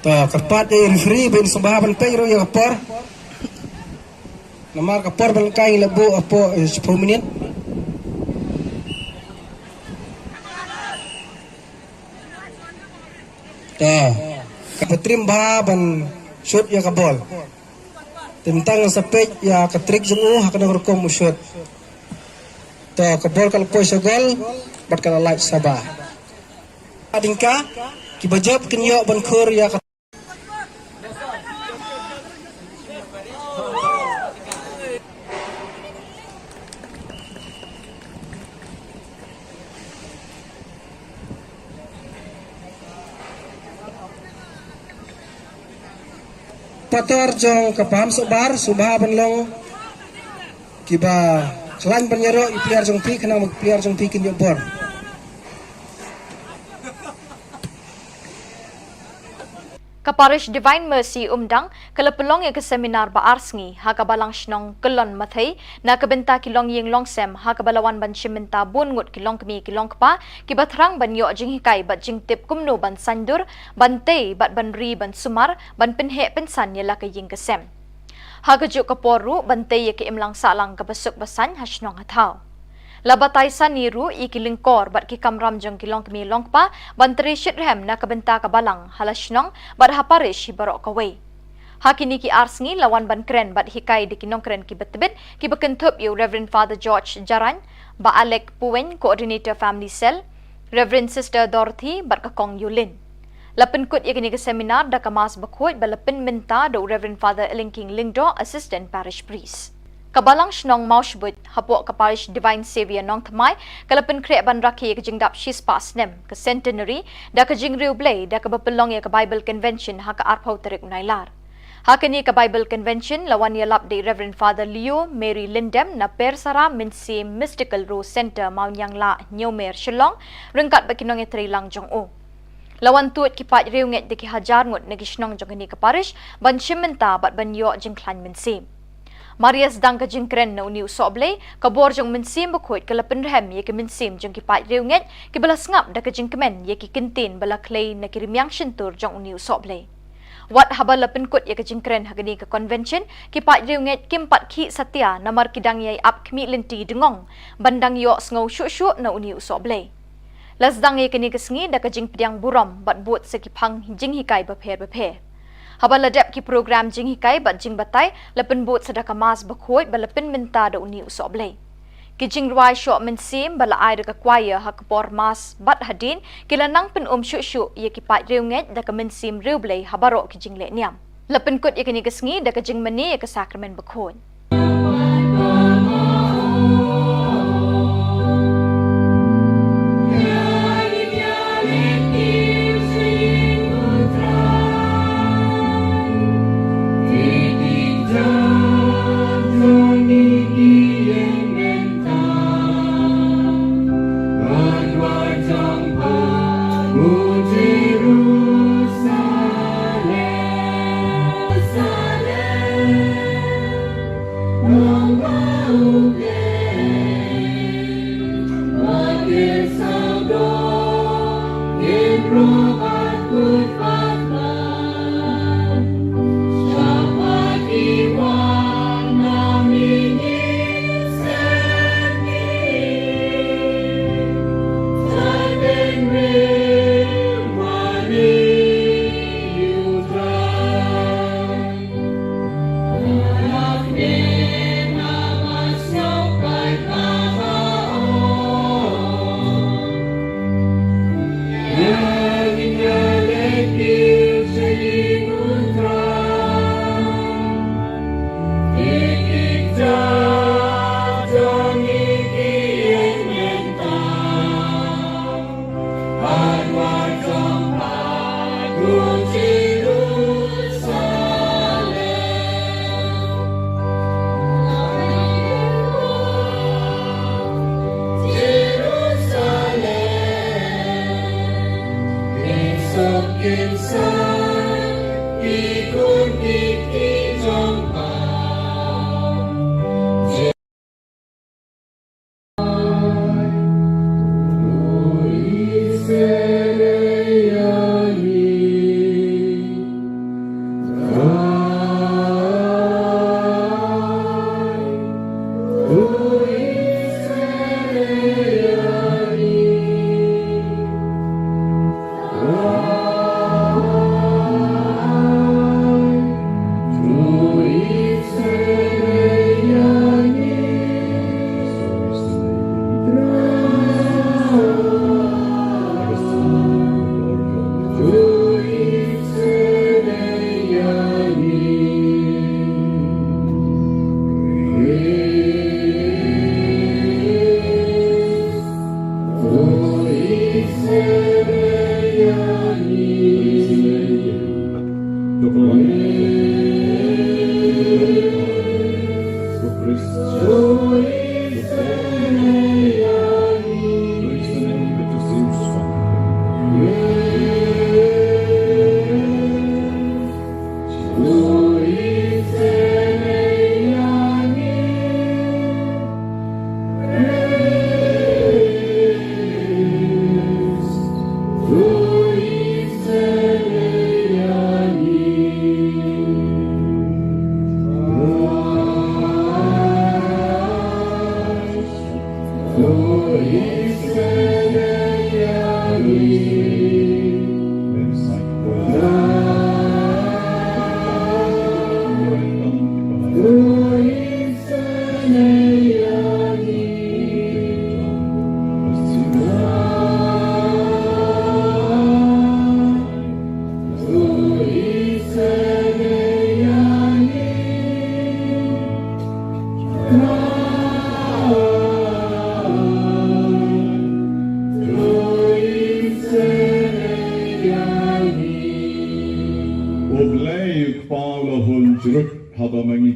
Ta kyrpad ïa i referee ban sngewbha ban peit ruh ïa ka por. Namar ka por ban kai la buh hapoh, eh, shiphew minit. Ta, ka patrim bha ban shoot ïa ka bol. Te mynta sa peit ïa ka trick jong u ha kano ka rukom u shoot. Ta, ka bol ka la poi sha gol bad ka la lait sha bar. Hadien ka, kiba jop kin ïoh ban khur ïa ka Pator jong ka Paham Sohbar, sngewbha ban long kiba khlaiñ ban ïaroh ïa i player jong phi, khnang ba i player jong phi kin ïoh bor. Ka Parish Divine Mercy Umdang ka la pynlong ïa ka seminar ba ar sngi ha ka Balang Shnong Kyllon Mathei na ka bynta ki longïing longsem, ha kaba la wan ban shim bynta bun ngut ki longkmie ki longkpa kiba thrang ban ïoh jinghikai bad jingtip kumno ban saiñdur, ban tei bad ban ri ban sumar, ban pynheh pynsan ïa la ka ïing ka sem. Ha kajuh ka por ruh ban tei ïa ka imlang sahlang kaba suk ba saiñ ha shnong ha thaw. La batai sani ruh ïa ki lyngkor bad ki kamram jong ki longkmie longkpa ban trei shitrhem na ka bynta ka balang ha la shnong bad ha parish hi baroh kawei. Ha kine ki ar sngi la wan ban kren bad hikai da ki nongkren kiba tbit, kiba kynthup ïa u Reverend Father George Jarain, Bah Alec Puwein, Coordinator Family Cell, Reverend Sister Dorothy bad ka Kong Yulin. La pynkut ïa kane ka seminar da ka Mass Bakhuid ba la pynmynta da u Reverend Father Elingking Lyngdoh, Assistant Parish Priest. Ka Balang Shnong Mawshbuit, hapoh ka Parish Divine Saviour Nongthymmai, ka la pynkhreh ban rakhe ïa ka jingdap shispah snem, ka Centenary, da ka jingriewblei, da kaba pynlong ïa ka Bible Convention ha ka arphew tarik u Nailar. Ha kane ka Bible Convention, la wan ïalap da i Reverend Father Leo Mary Lyndem na Persara Mynsiem Mystical Rose Centre, Mawniangla, Hynñiewmer, Shillong, ryngkat bad ki nongïatreilang jong u. La wan tuid ki paid riewngeit da ki hajar ngut na ki shnong jong kane ka parish, ban shim bynta bad ban ïoh jingkhlaiñ mynsiem. Mar ïa sdang ka jingkren na une u sohblei, ka bor jong u Mynsiem Bakhuid ka la pynrhem ïa ki mynsiem jong ki paid riewngeit, kiba la sngap da ka jingkmen ïa ki kyntien ba la khlei na ki rmiang shyntur jong une u sohblei. Wat haba la pynkut ïa ka jingkren ha kane ka convention, ki paid riewngeit kim pat khih satia namar ki dang ïai ap khmih lynti dngong, ban dang ïohsngew shuh shuh na une u sohblei. La sdang ïa kane ka sngi da ka jingpdiang burom bad bud sa ki phang jinghikai bapher bapher. Haba la dep ki program jinghikai bad jingbatai, la pynbud sa da ka Mass Bakhuid ba la pynmynta da une u sohblei. Ki jingrwai shoh mynsiem ba la ai da ka choir ha ka por Mass bad hadien, ki la nang pyn-um shuh shuh ïa ki paid riewngeit da ka mynsiem riewblei ha baroh ki jingleh niam. La pynkut ïa kane ka sngi da ka jingmane ïa ka Sakramen Bakhuid.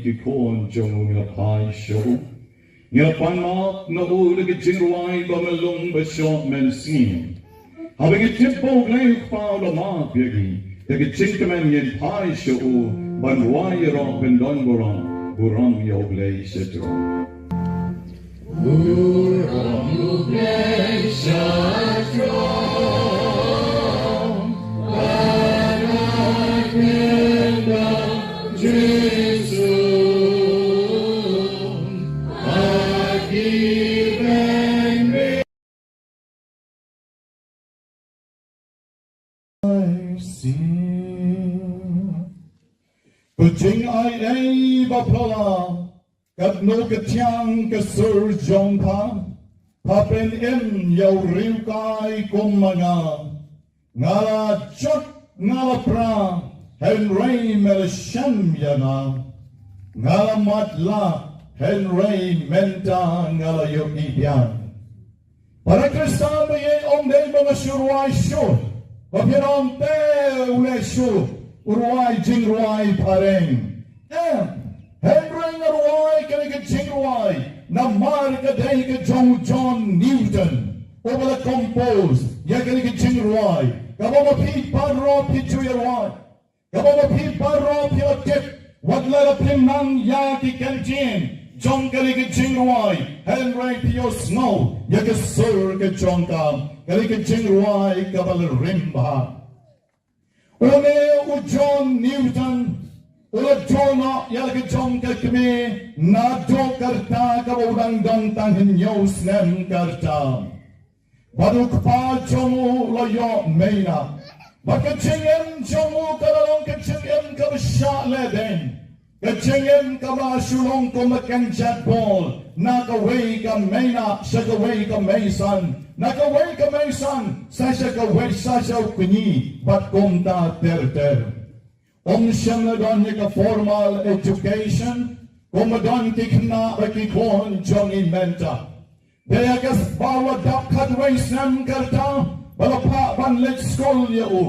Ki khun jong u ngi la phai sha u. Ngi la pan map na u da ka jingrwai ba myllung ba shoh mynsiem. Haba ngi tip ba U Blei U Kpa u la map ïa ngi, da ka jingkmen ngin phai sha u ban rwai ïaroh ban don burom, burom ïa U Blei sha trai. Burom ïa U Blei sha trai. Ka jingai ei ba phylla, katno ka thiang ka sur jong pha, pha pynim ïa u riewkai kum ma nga. Nga la jot nga la pra, hynrei me la shem ïa nga. Nga la matlah, hynrei mynta nga la ïohi biang. Para Khristan ba ïeit, ym dei ba nga shu rwai shuh. Ba phin ong te u leh shuh u rwai jingrwai phareng. Em, hynrei nga rwai kane ka jingrwai namar ka dei ka jong u John Newton, uba la compose ïa kane ka jingrwai. Kaba ma phi baroh phi ju ïa rwai. Kaba ma phi baroh phi la tip, wat la phim nang ïa ki kyntien jong kane ka jingrwai, hynrei phi ïohsngew ïa ka sur ka jong ka, kane ka jingrwai kaba la rim bha. Une u John Newton u la duh noh ïa la ka jong ka kmie naduh ka rta kaba u dang don tang hynñiew snem ka rta. Bad u kpa jong u la ïoh mei na. Bad ka jingim jong u ka la long ka jingim kaba shah lehbeiñ. Ka jingim kaba shu long kum ka kynjat bol, na kawei ka mei na sha kawei ka mei san, na kawei ka mei san sa sha kawei, sa sha u kñi, bad kumta ter ter. Ym shym la don ïa ka formal education kumba don ki khynnah bad ki khun jong ngi mynta. Te ïa kaba u la dap khatwei snem ka rta ba la phah ban leit skul ïa u.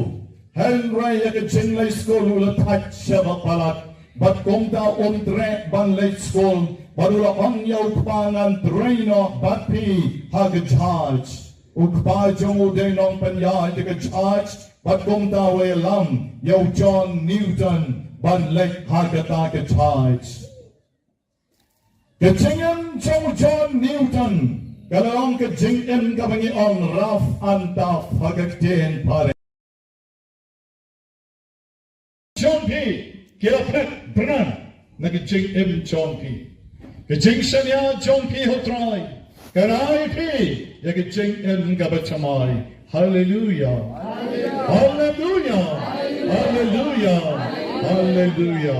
Hynrei ïa ka jingleit skul u la thait shaba palat, bad kumta um treh ban leit skul, bad u la ong ïa u kpa, ngan trei noh bad phi ha ka judge. U kpa jong u dei nongpynïaid ïa ka judge, bad kumta u ïalam ïa u John Newton ban leit ha kata ka judge. Ka jingim jong u John Newton ka la long ka jingim kaba ngi ong rough and tough ha ka ktien phareng. Jong phi ki la phet bran na ka jingim jong phi. Ka jingshaniah jong phi ha u Trai ka rai phi ïa ka jingim kaba thymmai. Haleluia. Haleluia. Haleluia. Haleluia.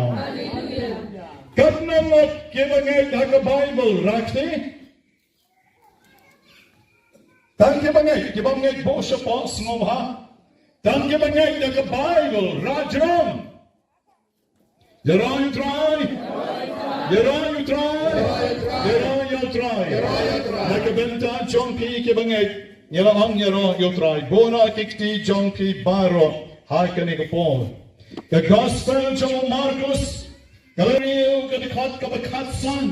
Katno ngut kiba ngeit ha ka Baibl, rakti? Tang kiba ngeit, kiba ngeit bun shapoh sngewbha. Tang kiba ngeit ha ka Baibl, rah jrong. Ïaroh ïa u Trai. Ïaroh ïa u Trai. Ïaroh ïa u Trai. Na ka bynta jong phi kiba ngeit, ngi la ong ïaroh ïa u Trai. Buh noh ki kti jong phi baroh ha kane ka por. Ka Gospel jong u Markus, ka lynnong ka dkhot kaba khatsan.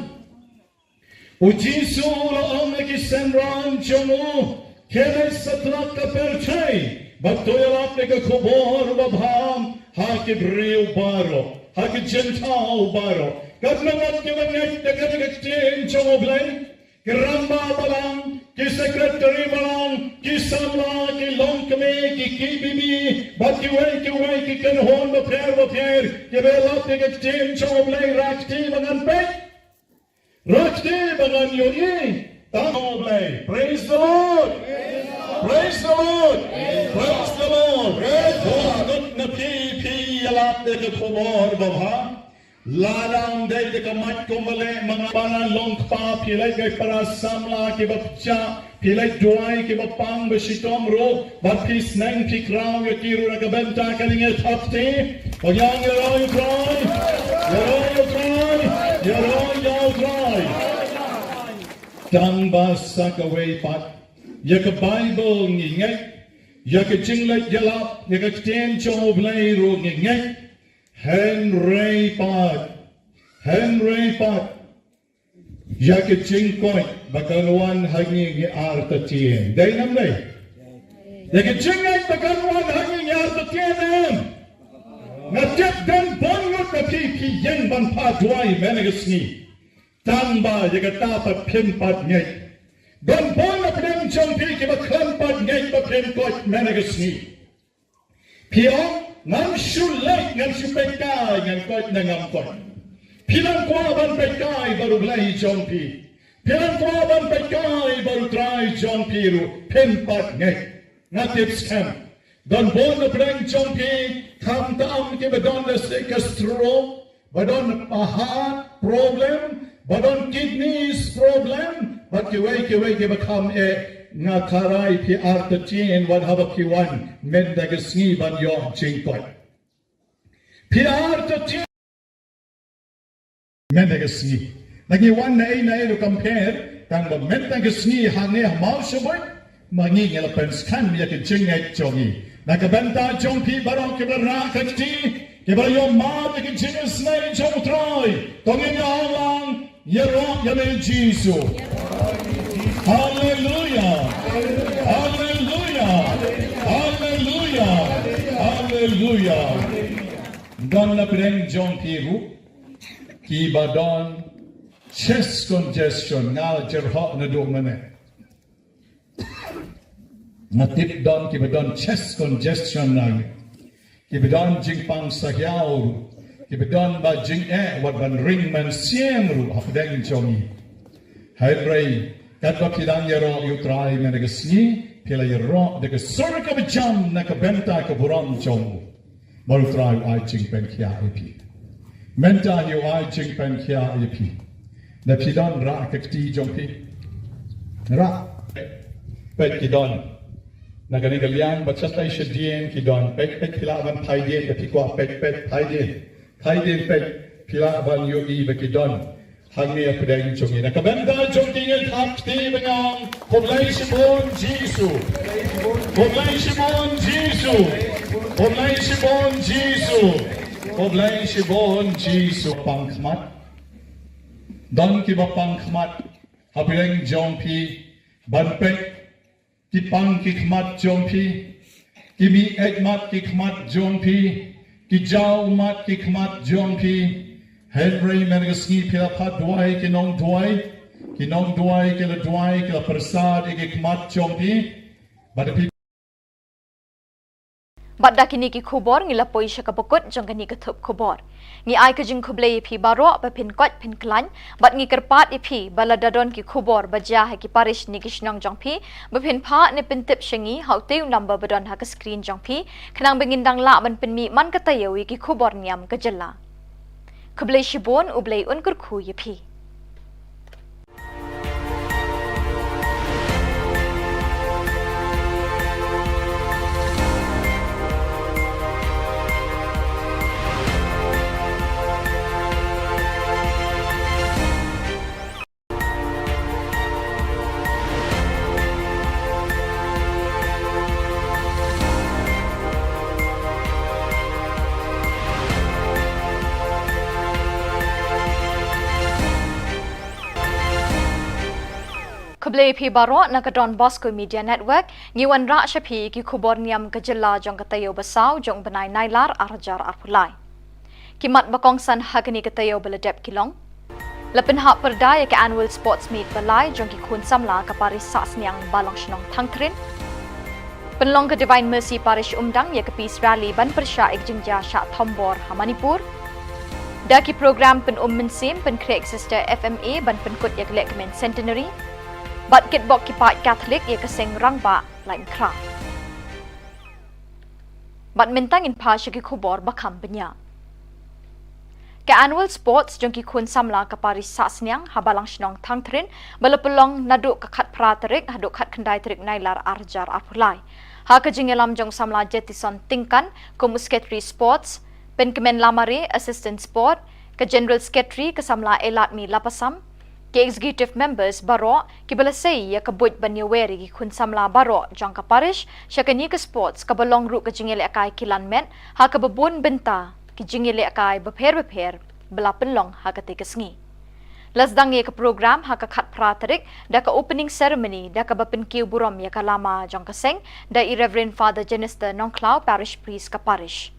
U Jisu u la ong ïa ki synran jong u, khie leit satlak ka pyrthei bad to ïalap ïa ka khubor babha ha ki briew baroh, ha ki jingthaw baroh. Katno ngut kiba ngeit ïa ka ktien jong U Blei? Ki rangbah balang, ki secretary balang, ki samla, ki longkmie, ki KBB bad kiwei kiwei ki kynhun bapher bapher kiba ïalap ïa ka ktien jong U Blei, rakti ba ngan peit. Rakti ba ngan ïohi. Tang U Blei. Praise the Lord. Praise the Lord. Praise the Lord. Praise the Lord. Bun ngut na phi phi ïalap ïa ka khubor babha. Lada ym dei da ka mat kumba leh ma nga, para longkpa, phi leit gai para samla kiba pyrshah, phi leit duwai kiba pang ba shitom ruh, bad phi sneng phi khraw ïa ki ruh na ka bynta kane, ngi thap kti. Ïaroh ïa u Trai, ïaroh ïa u Trai, ïaroh ïa u Trai. Tang ba sa kawei pat, ïa ka Baibl ngi ngeit, ïa ka jingleit ïalap, ïa ka ktien jong U Blei ruh ngi ngeit. Hynrei pat Hynrei pat ïa ka jingkoit ba kan wan ha ngi ngi artatien. Dei nam dei? Ïa ka jingngeit ba kan wan ha ngi ngi artatien em? Nga tip don bun ngut na phi phi ïeng ban phah duwai mynne ka sngi. Tang ba ïa kata pat phim pat ngeit. Don bun na pdeng jong phi kiba khlem pat ngeit ba phim koit mynne ka sngi. Phi ong, ngam shu leit, ngam shu peit kai, ngan koit ne ngam koit. Phi nang kwah ban peit kai bad U Blei jong phi. Phi nang kwah ban peit kai bad U Trai jong phi ruh, phim pat ngeit. Nga tip skhem. Don bun na pdeng jong phi, khamtam kiba don da ka stroke, ba don heart problem, ba don kidneys problem, bad kiwei kiwei kiba kham eh. Nga kyrpad phi artatien wat haba phi wan mynta ka sngi ban ïoh jingkoit. Phi artatien mynta ka sngi. La ngi wan na ei na ei ruh kam pher, tang ba mynta ka sngi hangne ha Mawshynrut, ma ngi ngi la pynskhem ïa ka jingngeit jong ngi. Na ka bynta jong phi baroh kiba rah ka kti, kiba ïoh mad ïa ka jingisynei jong U Trai, to ngin ïa ong lang, ïaroh ïa me Jisu. Haleluya. Haleluya. Haleluya. Haleluya. Don na pdeng jong phi ruh kiba don chest congestion, nga jyrhoh naduh mynne. Nga tip don kiba don chest congestion na ngi. Kiba don jingpang sahiaw ruh. Kiba don ba jingeh wat ban ring mynsiem ruh hapdeng jong ngi. Hynrei katba phi dang ïaroh ïa U Trai mynta ka sngi, phi la ïaroh da ka sur kaba jam na ka bynta ka burom jong u. Bad U Trai u ai jingpynkhiah ïa phi. Mynta hi u ai jingpynkhiah ïa phi. Da phi don rah ka kti jong phi. Rah. Peit ki don. Na kane ka liang bad shatai shadien ki don. Peit peit phi lah ban phai dien da phi kwah peit peit phai dien. Phai dien peit phi lah ban ïohi ba ki don. Hangne hapdeng jong ngi. Na ka bynta jong ki ngin hap kti ba ngi ong, khublei shibun Jisu. Khublei shibun Jisu. Khublei shibun Jisu. Khublei shibun Jisu. Pang khmat. Don kiba pang khmat hapdeng jong phi ban peit. Ki pang ki khmat jong phi, ki mih khmat ki khmat jong phi, ki jaw mat ki khmat jong phi. Hynrei mynta ka sngi phi la phah duwai ki nongduwai, ki nongduwai ki la duwai ki la pyrsad ïa ki khmat jong phi. Bad phi Bad da kine ki khubor ngi la poi sha kaba kut jong kane ka thup khubor. Ngi ai ka jingkhublei ïa phi baroh ba phin koit phin khlaiñ, bad ngi kyrpad ïa phi ba lada don ki khubor ba jia ha ki parish ne ki shnong jong phi, ba phin phah ne pyntip sha ngi ha utei u number ba don ha ka screen jong phi, khnang ba ngin dang lah ban pynmih man ka taïew ïa ki khubor niam ka jylla. Khublei shibun, U Blei un kyrkhu ïa phi. Khublei phi baroh na ka Don Bosco Media Network, ngi wanrah sha phi ki khubor niam ka jylla jong ka taïew ba saw jong u bnai Nailar ar hajar arphew lai. Ki mat ba kongsan ha kane ka taïew ba la dep ki long: La pynhap pyrda ïa ka Annual Sports Meet ba lai jong ki khun samla ka Parish Sahsniang Balang Shnong Thangthrin. Pynlong ka Divine Mercy Parish Umdang ïa ka Peace Rally ban pyrshah ïa ka jingjia shah thombor ha Manipur. Da ki program pynum mynsiem pynkhreh ka Sister F M A ban pynkut ïa ka lehkmen Centenary. Bad kitbok ki paid Katholik ïa ka seng rangbah Laitumkhrah. Bad mynta ngin phah sha ki khubor ba kham bniah. Ka Annual Sports jong ki khun samla ka Parish Sahsniang ha Balang Shnong Thangthrin ba la pynlong naduh ka khatphra tarik haduh khatkhyndai tarik Nailar ar hajar arphew lai. Ha ka jingïalam jong u samla Jetison Tyngkan kum u Secretary Sports, Pynkmen Lamare, Assistant Sport, ka General Secretary ka samla Eladmi Lapasam, ki Executive Members baroh kiba la sei ïa ka buit ban ïawer ïa ki khun samla baroh jong ka Parish sha kane ka Sports, kaba long ruh ka jingïalehkai kilan met ha kaba bun bynta ki jingïalehkai bapher bapher ba la pynlong ha katei ka sngi. La sdang ïa ka program ha ka khatphra tarik da ka opening ceremony da kaba pynkiew burom ïa ka lama jong ka seng da i Reverend Father Jenister Nongkhlaw, Parish Priest ka parish.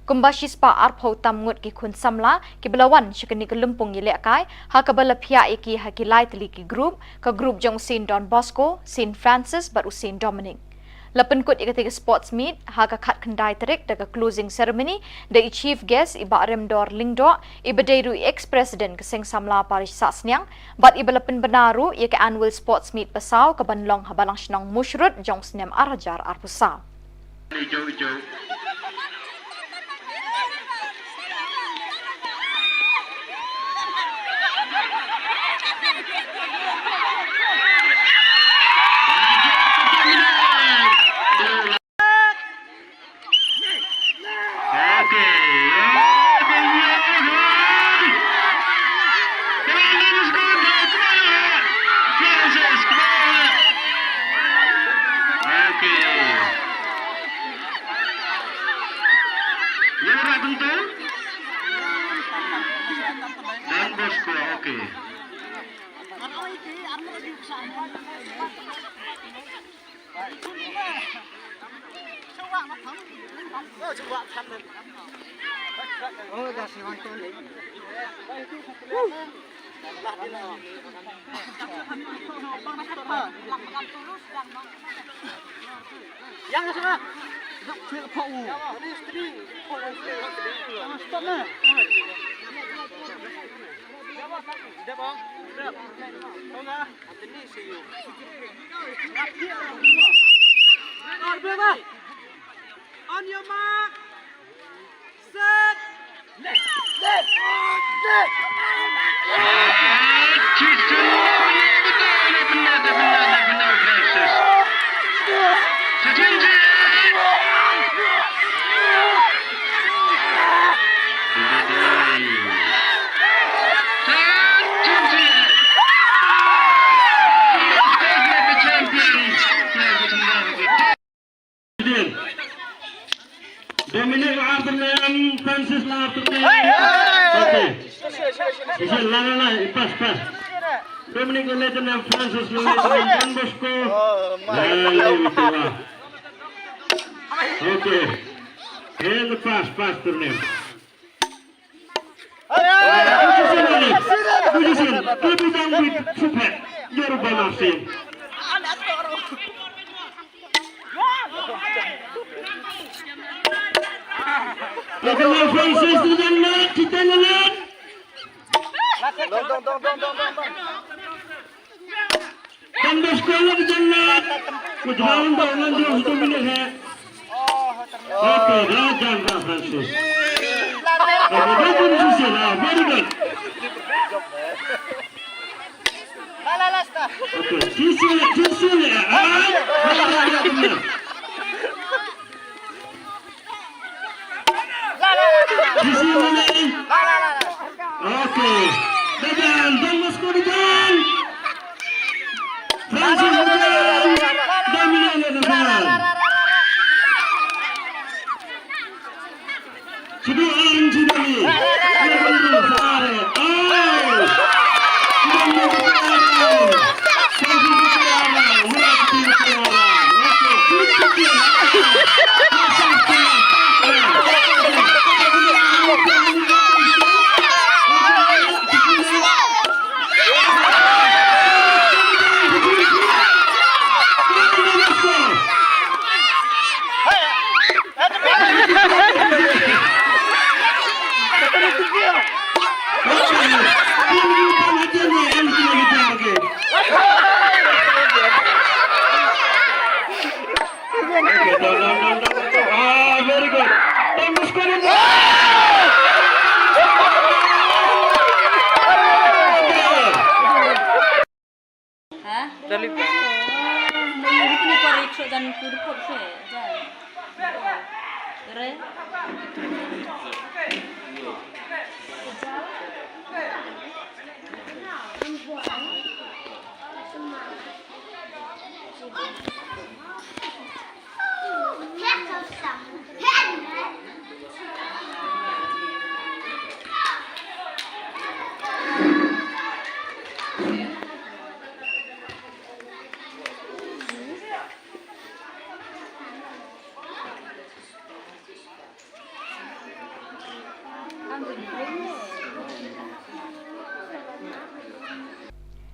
Kumba shispah arphew tam ngut ki khun samla kiba la wan sha kane ka lympung ïalehkai ha kaba la phiah ïa ki ha ki lai tylli ki group, ka group jong u Saint Don Bosco, Saint Francis bad u Saint Dominic. La pynkut ïa katei ka sports meet ha ka khatkhyndai tarik da ka closing ceremony da i chief guest i Bah Remdor Lyngdoh, iba dei ruh i ex-president ka Seng Samla Parish Sahsniang, bad iba la pynbna ruh ïa ka annual sports meet ba saw kaban long ha Balang Shnong Mushrut jong u snem ar hajar arphew saw. Don Bosco, okay. Yang sana. Stop na. On your mark. Set. Left. Left. Left. Dominic Arthur Nayam, Francis Arthur Nayam. Okay. Isi la la la, pass, pass. Dominic Arthur Nayam, Francis Arthur Nayam, Don Bosco. La la la. Okay. And the pass, pass to Nayam. Don Bosco la ka jannat. Ku jrong ba ngan jrong satu minit he. Okay, da jan ba Francis. Okay, da pun sisi la, very good. Okay, sisi, sisi la. Ah, ah, ah, ah. Sisi mana? Okay. Dadan, Don Bosco dadan. Francis dadan. Dominic dadan. Sidi Aaron Sidi. Sidi Aaron. Oh. Ah, very good. Tembus kuning. Ha? Dali. Nang uri kini parik so dan kudu kok se. Re.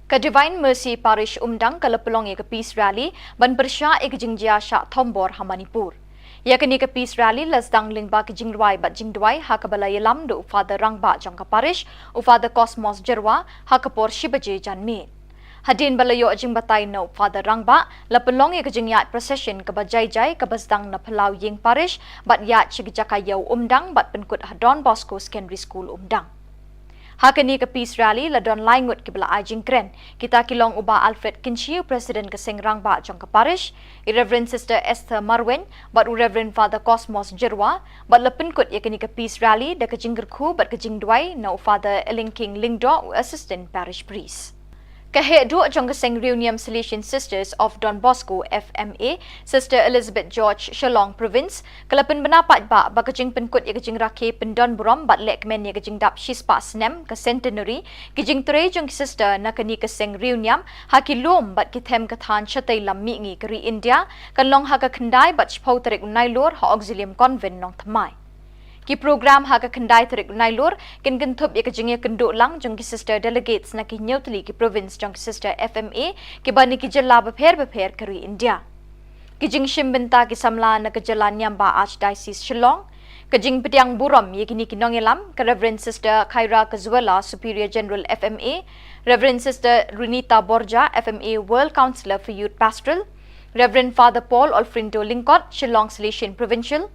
Ka Divine Mercy Parish Umdang ka la pynlong ïa ka Peace Rally ban pyrshah ïa ka jingjia shah thombor ha Manipur. Ïa kane ka Peace Rally la sdang lyngba ka jingrwai bad jingduwai ha kaba la ïalam da u Father Rangbah jong ka Parish, u Father Cosmos Jyrwa, ha ka por shi baje janmiet. Hadien ba la ïoh jingbatai na u Father Rangbah, la pynlong ïa ka jingïaid procession kaba jai jai kaba sdang na phyllaw ïing Parish bad ïaid sha ka jaka ïew Umdang bad pynkut ha Don Bosco Secondary School Umdang. Ha kane ka Peace Rally la don lai ngut kiba la ai jingkren, kita ki long u Bah Alfred Kynshi, u President ka Seng Rangbah jong ka Parish, i Reverend Sister Esther Marwein bad u Reverend Father Cosmos Jyrwa, bad la pynkut ïa kane ka Peace Rally da ka jingkyrkhu bad ka jingduwai na u Father Elingking Lyngdoh, u Assistant Parish Priest. Ka heh duh jong ka Seng Riewniam Salesian Sisters of Don Bosco, F M A, Sister Elizabeth George, Shillong Province, ka la pynbna paidbah ba ka jingpynkut ïa ka jingrakhe pyndon burom bad lehkmen ïa ka jingdap shispah snem ka centenary ki jingtrei jong ki sister na kane ka seng riewniam ha ki lum bad ki them ka thaiñ shatei lam mihngi ka ri India, kan long ha ka khyndai bad shiphew tarik u Nailur ha Auxilium Convent, Nongthymmai. Ki program ha ka khyndai tarik u Nailur kin kynthup ïa ka jingïakynduh lang jong ki sister delegates na ki hynñiew tylli ki province jong ki sister F M A kiba na ki jylla bapher bapher ka ri India. Ki jingshim bynta ki samla na ka jylla niam ba Archdiocese Shillong. Ka jingpdiang burom ïa kine ki nongïalam, ka Reverend Sister Khaira Kazuela, Superior General F M A, Reverend Sister Runita Borja, F M A World Counselor for Youth Pastoral, Reverend Father Paul Olfrindo Lyngkot, Shillong Salesian Provincial,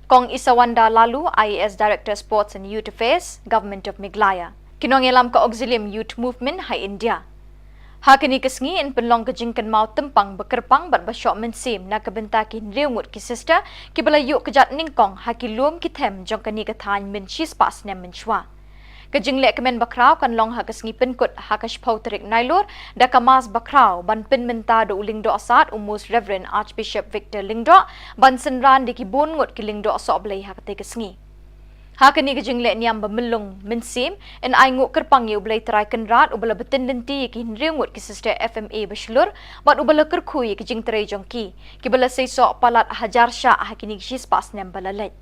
Kong Isawanda Lalu, I A S Director Sports and Youth Affairs, Government of Meghalaya. Ki nongïalam ka Auxilium Youth Movement ha India. Ha kane ka sngi yn pynlong ka jingkynmaw tympang ba kyrpang bad ba shoh mynsiem na ka bynta ki hynriew ngut ki sister kiba la ïuh kjat nyngkong ha ki lum ki them jong kane ka thaiñ mynshi spah snem mynshuwa. Ka jinglehkmen bakhraw kan long ha ka sngi pynkut ha ka shiphew tarik Nailur da ka Mass bakhraw ban pynmynta da u Lyngdoh Sad u Most Reverend Archbishop Victor Lyngdoh ban synran da ki bun ngut ki lyngdoh sohblei ha katei ka sngi. Ha kane ka jingleh niam ba myllung mynsiem, yn ai nguh kyrpang ïa u Blei Trai Kynrad uba la btin lynti ïa ki hynriew ngut ki sister F M A ba shlur bad uba la kyrkhu ïa ki jingtrei jong ki, kiba la seisoh palat hajar shah ha kine ki shispah snem ba la leit.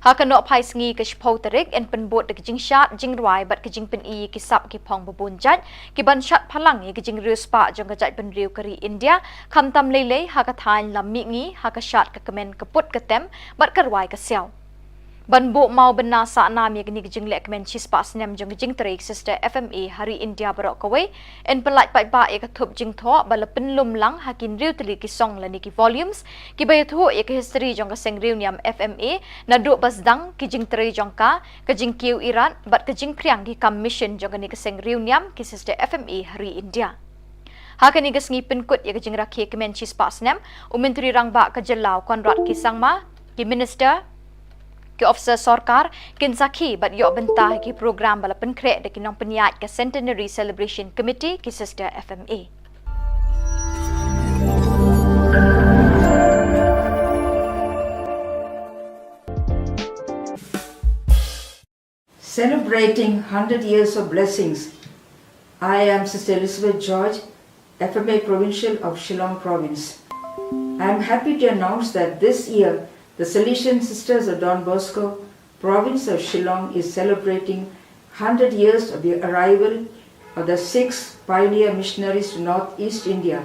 Ha ka nohphai sngi ka shiphew tarik yn pynbud da ka jingshad jingrwai bad ka jingpyni ïa ki sap ki phong ba bun jait kiban shad phalang ïa ka jingriewspah jong ka jaitbynriew ka ri India, khamtam leilei ha ka thaiñ lam mihngi ha ka shad ka kmen ka put ka tem bad ka rwai ka siaw. Ban buh maw bynna sah nam ïa kane ka jinglehkmen shispah snem jong ka jingtrei ki sister F M A ha ri India baroh kawei, yn pyllait paidbah ïa ka thup jingthoh ba la pynlum lang ha ki hynriew tylli ki song lane ki volumes kiba ïathuh ïa ka history jong ka seng riewniam F M A naduh ba sdang ki jingtrei jong ka, ka jingkiew irat bad ka jingphriang ki kam mission jong kane ka seng riewniam ki sister F M A ha ri India. Ha kane ka sngi pynkut ïa ka jingrakhe kmen shispah snem, u Myntri Rangbah ka jylla u Conrad K Sangma, ki minister, ki officer sorkar kin sakhi bad ïoh bynta ha ki program ba la pynkhreh da ki nongpynïaid ka Centenary Celebration Committee ki sister F M A. Celebrating hundred years of blessings, I am Sister Elizabeth George, F M A Provincial of Shillong Province. I am happy to announce that this year the Salesian Sisters of Don Bosco, Province of Shillong, is celebrating hundred years of the arrival of the six pioneer missionaries to Northeast India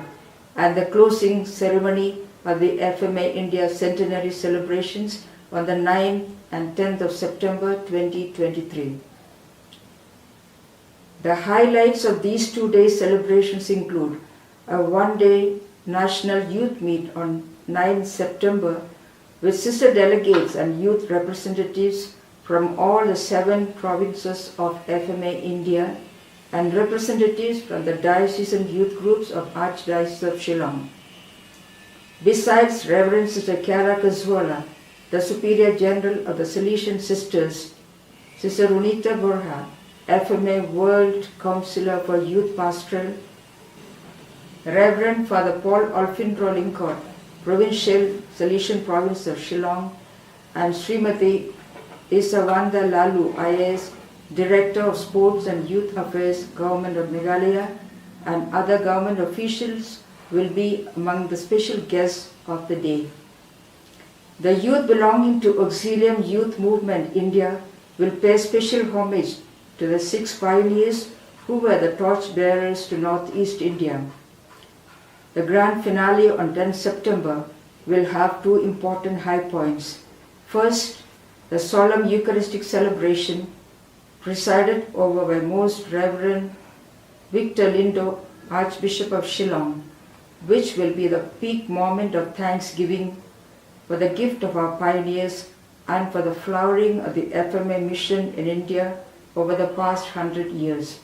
and the closing ceremony of the F M A India Centenary celebrations on the ninth and tenth of September twenty twenty-three. The highlights of these two-day celebrations include a one-day National Youth Meet on ninth September with sister delegates and youth representatives from all the seven provinces of F M A India and representatives from the diocesan youth groups of Archdiocese of Shillong. Besides Reverend Sister Kiara Kazuala, the Superior General of the Salesian Sisters, Sister Runita Borja, F M A World Counselor for Youth Pastoral, Reverend Father Paul Olfindro Lyngkot, Provincial Salesian Province of Shillong, and Srimati Isawanda Lalu, I A S, Director of Sports and Youth Affairs, Government of Meghalaya, and other government officials will be among the special guests of the day. The youth belonging to Auxilium Youth Movement India will pay special homage to the six pioneers who were the torch bearers to Northeast India. The grand finale on tenth September will have two important high points. First, the solemn Eucharistic celebration presided over by Most Reverend Victor Lindo, Archbishop of Shillong, which will be the peak moment of thanksgiving for the gift of our pioneers and for the flowering of the F M A mission in India over the past hundred years.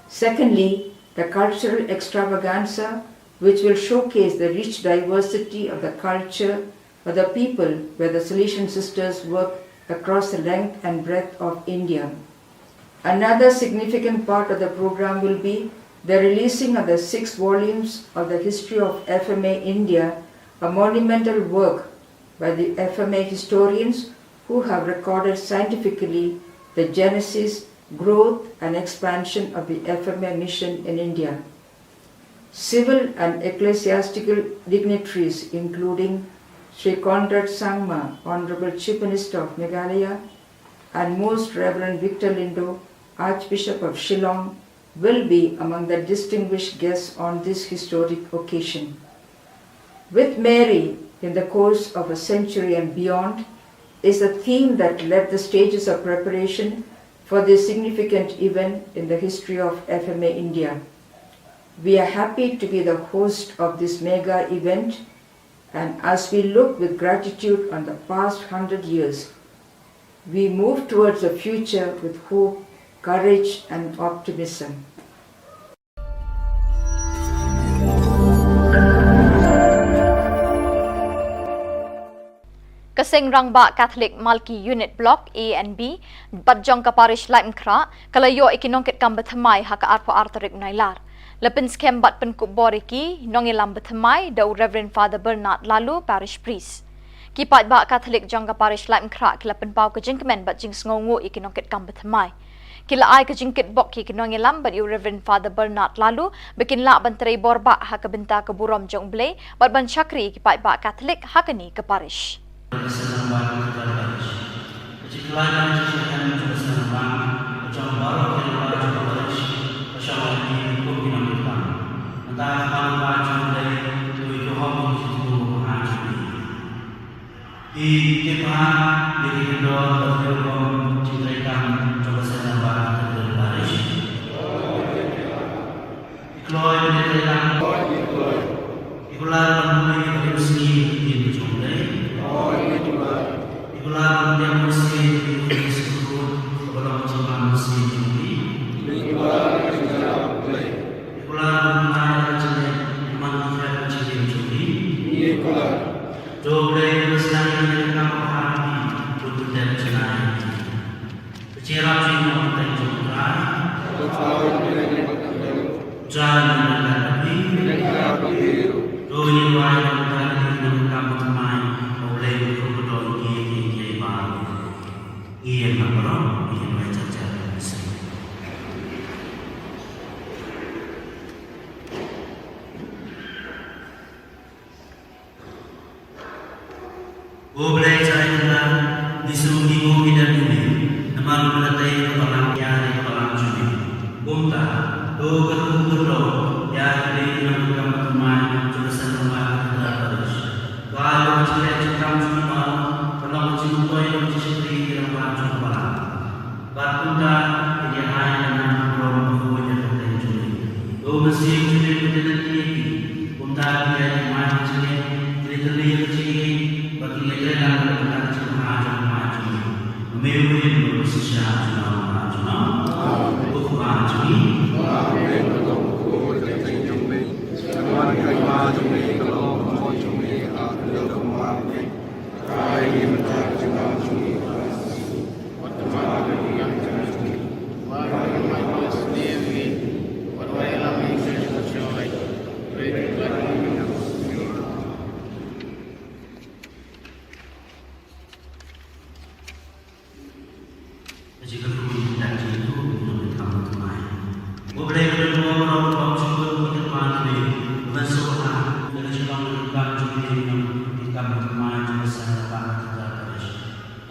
Secondly, the cultural extravaganza, which will showcase the rich diversity of the culture of the people where the Salesian sisters work across the length and breadth of India. Another significant part of the program will be the releasing of the six volumes of the History of F M A India, a monumental work by the F M A historians who have recorded scientifically the genesis, growth, and expansion of the F M A mission in India. Civil and ecclesiastical dignitaries, including Sri Conrad Sangma, Honorable Chief Minister of Meghalaya, and Most Reverend Victor Lindo, Archbishop of Shillong, will be among the distinguished guests on this historic occasion. With Mary in the course of a century and beyond is a theme that led the stages of preparation for this significant event in the history of F M A India. We are happy to be the host of this mega event, and as we look with gratitude on the past hundred years, we move towards a future with hope, courage, and optimism. Ka Seng Rangbah Catholic Malki Unit Block A and B bad jong ka Parish Laitumkhrah ka la ïoh ïa ki nongkitkam bathymmai ha ka arphew ar tarik u Nailar. La pynskhem bad pynkup bor ïa ki nongïalam bathymmai da u Reverend Father Bernard Laloo, Parish Priest. Ki paidbah Catholic jong ka Parish Laitumkhrah ki la pynpaw ka jingkmen bad jingsngewnguh ïa ki nongkitkam bathymmai. Ki la ai ka jingkitbok ïa ki nongïalam bad ïa u Reverend Father Bernard Laloo ba kin lah ban trei bor bah ha ka bynta ka burom jong U Blei bad ban shakri ïa ki paidbah Catholic ha kane ka parish. Ki tip bha ïa ki kyndon bad ki rukom jingtrei kam jong ka Seng Rangbah Cathedral Parish. Ki kloi ban ïatrei kam. Ki kular ban pule ïa ka ktien sngi ïa ka ktien jong U Blei. Ki kular ban pdiang bunsien ïa ka ktien sngewthuh kaba long ka jingbam mynsiem jong ki. Ki kular ban pynlait ka jingim man ki jingim jong ki. To U Blei un sdang ïa ka kam ha ki, un pyndep janai. Ka jingïarap jong ngi ha ka kyrteng jong U Trai. U Trai un ïaroh bad phi. To ngin duwai ïa ka bynta kane ka kam bathymmai, ba U Blei un kyrkhu kyrdoh ïa ngi, ïa ki, ïa ki baroh. Ïa, na baroh ngin duwai jingïarap. Ko Blei Trai Kynrad, ngi sngewnguh ïa ka bynta jong me, namar me la tei ïa ka balang, ïa ka balang jong me. Kumta, to kyrkhu kyrdoh ïa ka bynta jong ka kam bathymmai jong ka Seng Rangbah Cathedral Parish. To ai ba ka jingïaid jingkam jong me baroh kan long ka jingmyntoi bad ka jingshakri ïa ka rangbah jong ka balang. Bad kumta, kin ïa ai ka nam ka burom bakhuid ïa ka kyrteng jong me. To u Mynsiem jong me un ïaid lynti ïa ki. Kumta, kin ïa thymmai ka jingngeit, kin ïa tyrli ïa ka jingïeit, bad kin ïa trei lang ka bynta ka jingbha jong ka Balang jong me. Ba me u ïeng bad u shisha junom junom. Ko Kpa jong ngi.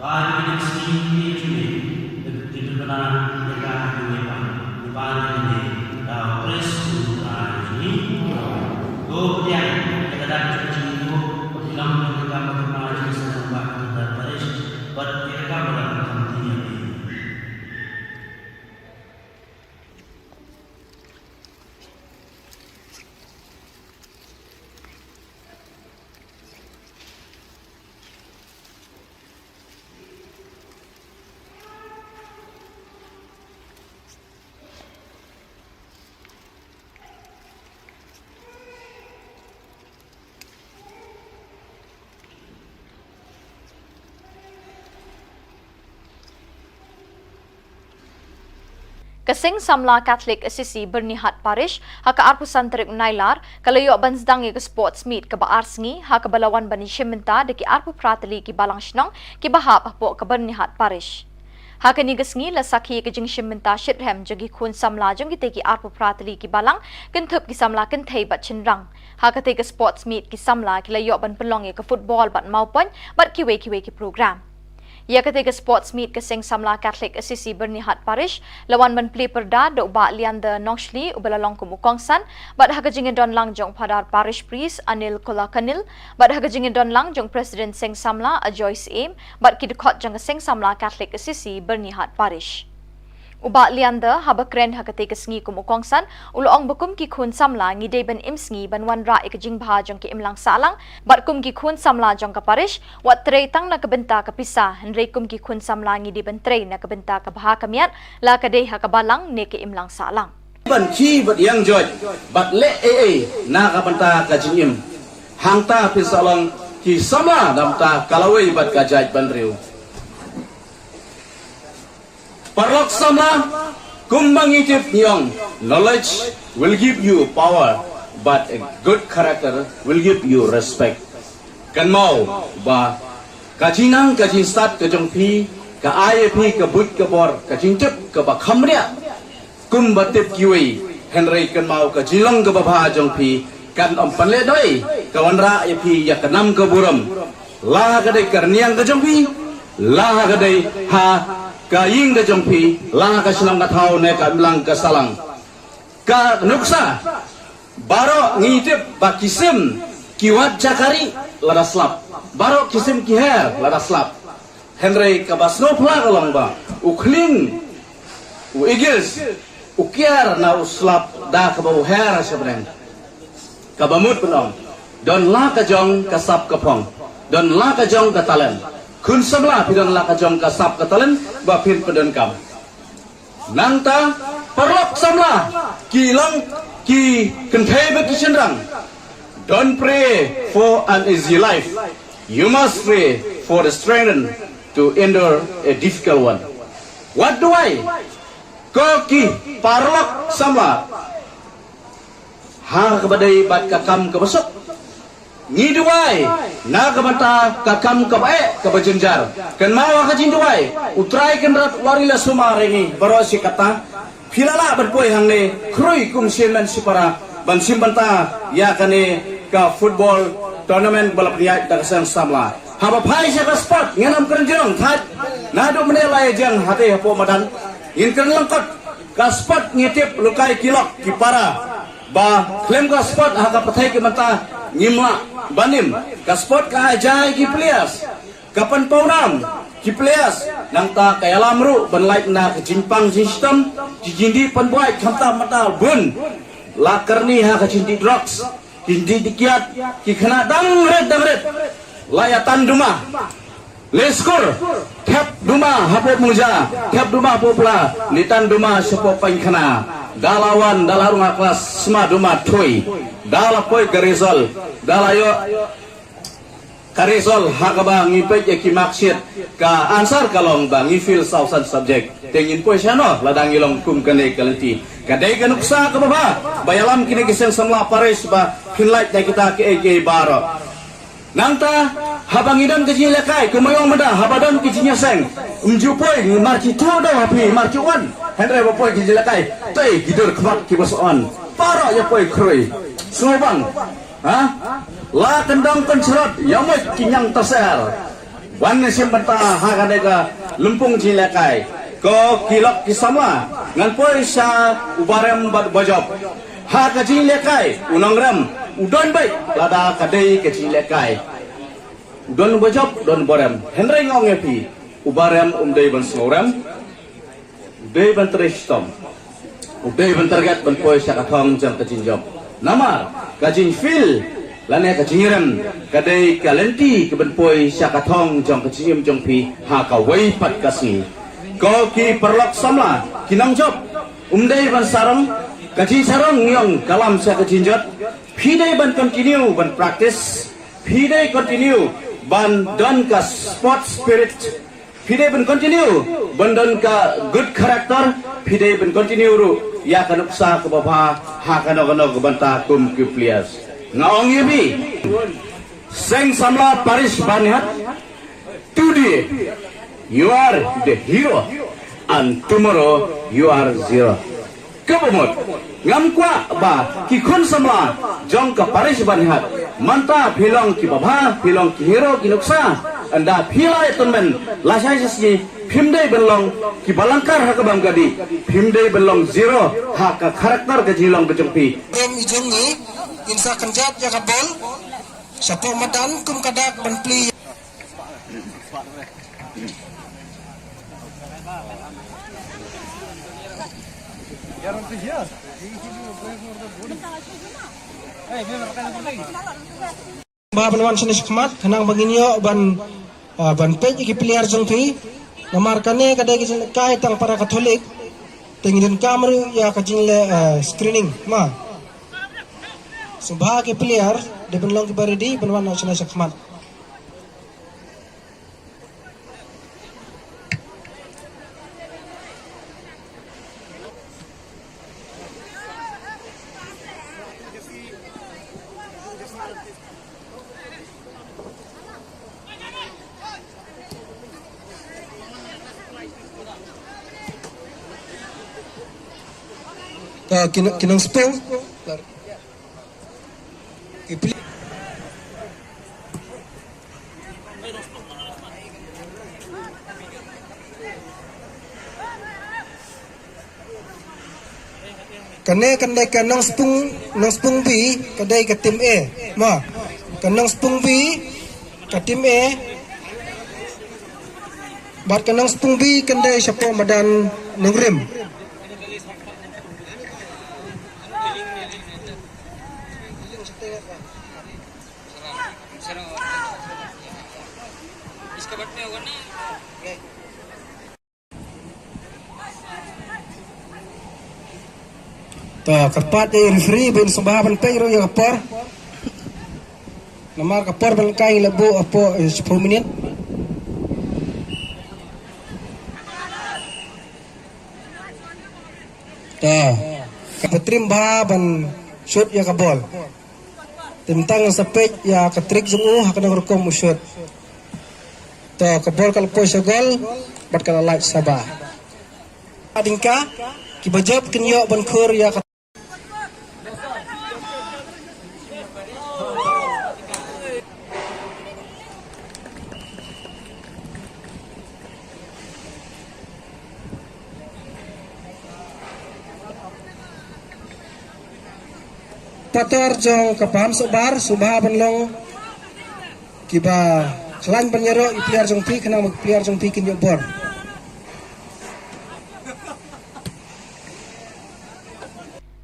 Ba ïa ka sngi jong ngi, ngi pynbna ïa ka ha kawei pat, ngi pan ïa kane da u Khrist u Trai jong ngi. To pdiang ïa ka dak jong ngi, to pdiang ïa ka dak jong ngi, to pdiang ïa ka dak jong ngi. Ka Seng Samla Catholic Assisi Byrnihat Parish, ha ka arphew san tarik Nailar, ka la ïoh ban sdang ïa ka sports meet kaba ar sngi, ha kaba la wan ban ïashim bynta da ki arphew phra tylli ki balang shnong, kiba hap hapoh ka Byrnihat Parish. Ha kane ka sngi la sakhi ïa ka jingshim bynta shitrhem jong ki khun samla jong kitei ki arphew phra tylli ki balang, kynthup ki samla kynthei bad shynrang. Ha katei ka sports meet ki samla ki la ïoh ban pynlong ïa ka football bad mawpoiñ, bad kiwei kiwei ki program. Ïa katei ka sports meet ka Seng Samla Catholic Assisi Byrnihat Parish, la wan ban plie pyrda da u Bah Leander Nongshli uba la long kum u kongsan, bad ha ka jingïadon lang jong u Phadar Parish Priest Anil Kolakanil, bad ha ka jingïadon lang jong u President Seng Samla Ajoy Syiem, bad ki dkhot jong ka Seng Samla Catholic Assisi Byrnihat Parish. U Bah Leander, haba kren ha katei ka sngi kum u kongsan, u la ong ba kum ki khun samla ngi dei ban im sngi ban wanrah ïa ka jingbha jong ka imlang sahlang, bad kum ki khun samla jong ka parish, wat trei tang na ka bynta ka pisa, hynrei kum ki khun samla ngi dei ban trei na ka bynta ka bha ka miat, la ka dei ha ka balang ne ka imlang sahlang. Ban khie bad ïeng joit, bad leh ei ei na ka bynta ka jingim. Hangta phin sa long ki samla na ka bynta ka lawei bad ka jaitbynriew. Paralok samla, kumba ngi tip ngi ong, knowledge will give you power, but a good character will give you respect. Kynmaw ba ka jingnang ka jingstad ka jong phi, ka ai ïa phi ka buit ka bor, ka jingtip kaba kham bniah. Kumba tip kiwei, hynrei kynmaw ka jinglong kaba bha jong phi, kan ym pynlehnoh ei, ka wanrah ïa phi ïa ka nam ka burom. La ka dei ka rynïeng ka jong phi, la ka dei ha ka ïing ka jong phi, la ka shnong ka thaw ne ka imlang ka sahlang. Ka nuksa, baroh ngi tip ba ki sim ki wad jaka ri lada slap. Baroh ki sim ki her lada slap. Hynrei kaba sngewphylla ka long ba u khlieng, u eagles, u kiar na u slap da kaba u her sha bneng. Kaba mut ban ong, don la ka jong ka sap ka phong, don la ka jong ka talent. Khun samla, phi don la ka jong ka sap ka talent ba phin pyndonkam. Nangta, paralok samla, ki long ki kynthei bad ki shynrang. Don't pray for an easy life. You must pray for the strength to endure a difficult one. What do I? Ko ki paralok samla, ha kaba dei bad ka kam kaba suk, ngi duwai na ka bynta ka kam kaba eh kaba jynjar. Kynmaw ha ka jingduwai, U Trai Kynrad u la ri la sumar ïa ngi baroh shi katta. Phi la lah ban poi hangne khrui kum shi hynmen shi para ban shim bynta ïa kane ka football tournament ba la pynïaid da ka seng samla. Haba phai sha ka sport, ngin ym kren jrong thait. Naduh mynne la ïa jeng hatei hapoh madan, ngin kren lyngkot. Ka sport ngi tip, lehkai ki lok ki para, ba khlem ka sport ha ka pyrthei ka mynta ngim lah ban im. Ka sport ka ai jai ki players, ka pynpaw nam ki players, nangta ka ïalam ruh ban lait na ka jingpang jingshitom, ki jingdih pynbuaid khamtam mynta bun. La kyrni ha ka jingdih drugs, ki jingdih kiad, ki khynnah dang rit dang rit. La ïa tan duma. Leh skur, thep duma hapoh mungja, thep duma hapoh pla, leit tan duma shapoh paikhana. Da la wan, da la rung ha klas, sma duma thui. Da la poi ka result, da la ïoh ka result ha kaba ngi peit ïa ki marksheet, ka answer ka long ba ngi fail saw san subject. Te ngin poi shano lada ngi long kum kane ka lynti? Ka dei ka nuksa kaba bha ba ïalam kine ki seng samla parish ba phin lait na kita kiei kiei baroh. Nangta, haba ngi don ka jingïalehkai, kumba ong mynta, haba don ka jingïaseng, ym ju poi, ngi mar ki tuh da ha phi, mar ki wan. Hynrei ba poi ka jingïalehkai, tei ki dur khmat kiba sa wan. Baroh ïa poi khrui. Sngewbang. Ha? La kyndong kynshrot, ïa mut ki ñiang taser. Wan ne shim bynta ha kane ka lympung jingïalehkai. Ko ki lok ki samla, ngan poi sha u barem bad u bajop. Ha ka jingïalehkai u nongrem u don beit lada ka dei ka jingïalehkai. U don u bajop, u don u barem. Hynrei nga ong ïa phi, u barem um dei ban sngewrem. U dei ban trei shitom. U dei ban target ban poi sha ka thong jong ka jingjop. Namar ka jingfield lane ka jingrem ka dei ka lynti ka ban poi sha ka thong jong ka jingim jong phi ha kawei pat ka sngi. Ko ki paralok samla, ki nongjop, um dei ban sarong. Ka jingsarong ngi ong ka lam sha ka jingjot. Phi dei ban continue ban practice. Phi dei continue ban don ka sport spirit. Phi dei ban continue ban don ka good character. Phi dei ban continue ruh ïa ka nuksa kaba bha ha kano kano ka bynta kum ki players. Nga ong ïa phi, seng samla parish Baniat, today you are the hero and tomorrow you are zero. Kaba mut, ngam kwah ba ki khun samla jong ka parish Baniat, mynta phi long kiba bha, phi long ki hero ki nuksa. Ynda phi la ïa tournament lashai shisngi, phim dei ban long kiba lyngkar ha kaba ym ka dei, phim dei ban long zero ha ka character ka jinglong ka jong phi. Em i jong ngi, in sa kynjat ïa ka bol shapoh madan kum ka dak ban plie. Ba ban wan shane shakhmat khnang ba ngin ïoh ban, ah, ban peit ïa ki player jong phi. Namar kane ka dei ka jingïalehkai tang para Katholik. Te ngi donkam ruh ïa ka jingleh, ah, screening ma. Sngewbha ki player dei ban long kiba ready ban wan shane shakhmat. Ah, ki nong, ki nongspung. Ki pli- Kane, kane ka nongspung, nongspung B, ka dei ka team A. Ma, ka nongspung B, ka team A. Bad ka nongspung B, ka dei shapoh madan nongrim. To, kyrpad ïa i referee ban sngewbha ban peit ruh ïa ka por. Namar ka por ban kai la buh hapoh, eh, shiphew minit. To, ka trim bha ban shoot ïa ka bol. Te mynta ngan sa peit ïa ka trick jong u ha kano ka rukom u shoot. To, ka bol ka la poi sha gol bad ka la lait sha ba. Adingka kiba jop kin ïoh ban khur ïa ka. Patar jong ka Paham Sohbar, sngewbha ban long kiba khlaiñ ban ïaroh ïa ki player jong phi, khnang ba ki player jong phi kin ïoh bor.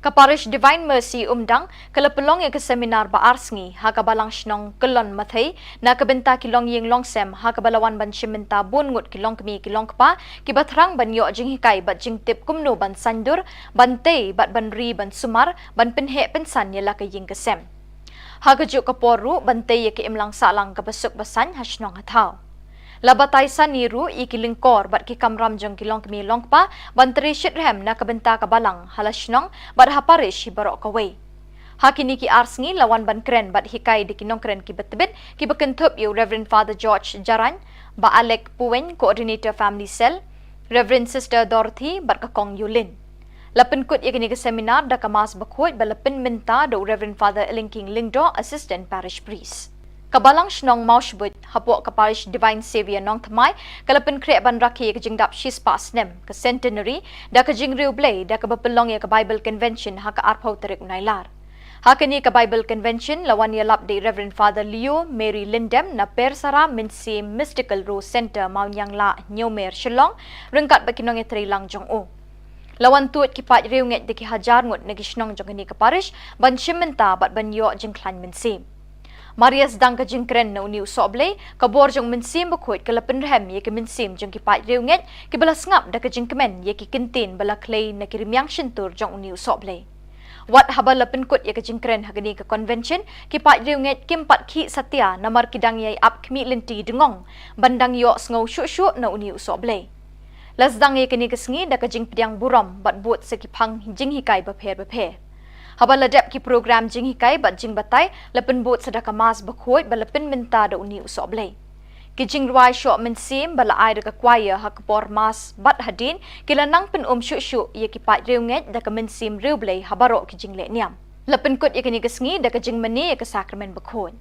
Ka Parish Divine Mercy Umdang ka la pynlong ïa ka seminar ba ar sngi ha ka Balang Shnong Kyllon Mathei na ka bynta ki longïing longsem, ha kaba la wan ban shim bynta bun ngut ki longkmie ki longkpa kiba thrang ban ïoh jinghikai bad jingtip kumno ban saiñdur, ban tei bad ban ri ban sumar, ban pynheh pynsan ïa la ka ïing ka sem. Ha kajuh ka por ruh ban tei ïa ka imlang sahlang kaba suk ba saiñ ha shnong ha thaw. La batai sani ruh ïa ki lyngkor bad ki kamram jong ki longkmie longkpa ban trei shitrhem na ka bynta ka balang ha la shnong bad ha parish hi baroh kawei. Ha kine ki ar sngi la wan ban kren bad hikai da ki nongkren kiba tbit kiba kynthup ïa u Reverend Father George Jarain, Bah Alec Puwein, Coordinator Family Cell, Reverend Sister Dorothy bad ka Kong Yulin. La pynkut ïa kane ka seminar da ka Mass Bakhuid ba la pynmynta da u Reverend Father Elingking Lyngdoh, Assistant Parish Priest. Ka Balang Shnong Mawshbuit Hapoh ka Parish Divine Saviour Nongthymmai, ka la pynkhreh ban rakhe ïa ka jingdap shispah snem, ka centenary, da ka jingriewblei, da kaba pynlong ïa ka Bible Convention ha ka arphew tarik u Nailar. Ha kane ka Bible Convention, la wan ïalap da i Reverend Father Leo Mary Lyndem na Persara Mynsiem Mystical Rose Centre, Mawnianglah, Hynñiewmer, Shillong, ryngkat bad ki nongïatreilang jong u. La wan tuid ki paid riewngeit da ki hajar ngut na ki shnong jong kane ka parish, ban shim bynta bad ban ïoh jingkhlaiñ mynsiem. Mar ïa sdang ka jingkren na une u sohblei, ka bor jong u Mynsiem Bakhuid ka la pynrhem ïa ki mynsiem jong ki paid riewngeit, kiba la sngap da ka jingkmen ïa ki kyntien ba la khlei na ki rmiang shyntur jong une u sohblei. Wat haba la pynkut ïa ka jingkren ha kane ka convention, ki paid riewngeit kim pat khih satia namar ki dang ïai ap khmih lynti dngong, ban dang ïohsngew shuh shuh na une u sohblei. La sdang ïa kane ka sngi da ka jingpdiang burom bad bud sa ki phang jinghikai bapher bapher. Haba la dep ki program jinghikai bad jingbatai, la pynbud sa da ka Mass bakhuid ba la pynmynta da une u sohblei. Ki jingrwai shoh mynsiem ba la ai da ka choir ha ka por Mass bad hadien, ki la nang pyn-um shuh shuh ïa ki paid riewngeit da ka mynsiem riewblei ha baroh ki jingleh niam. La pynkut ïa kane ka sngi da ka jingmane ïa ka Sakramen Bakhuid.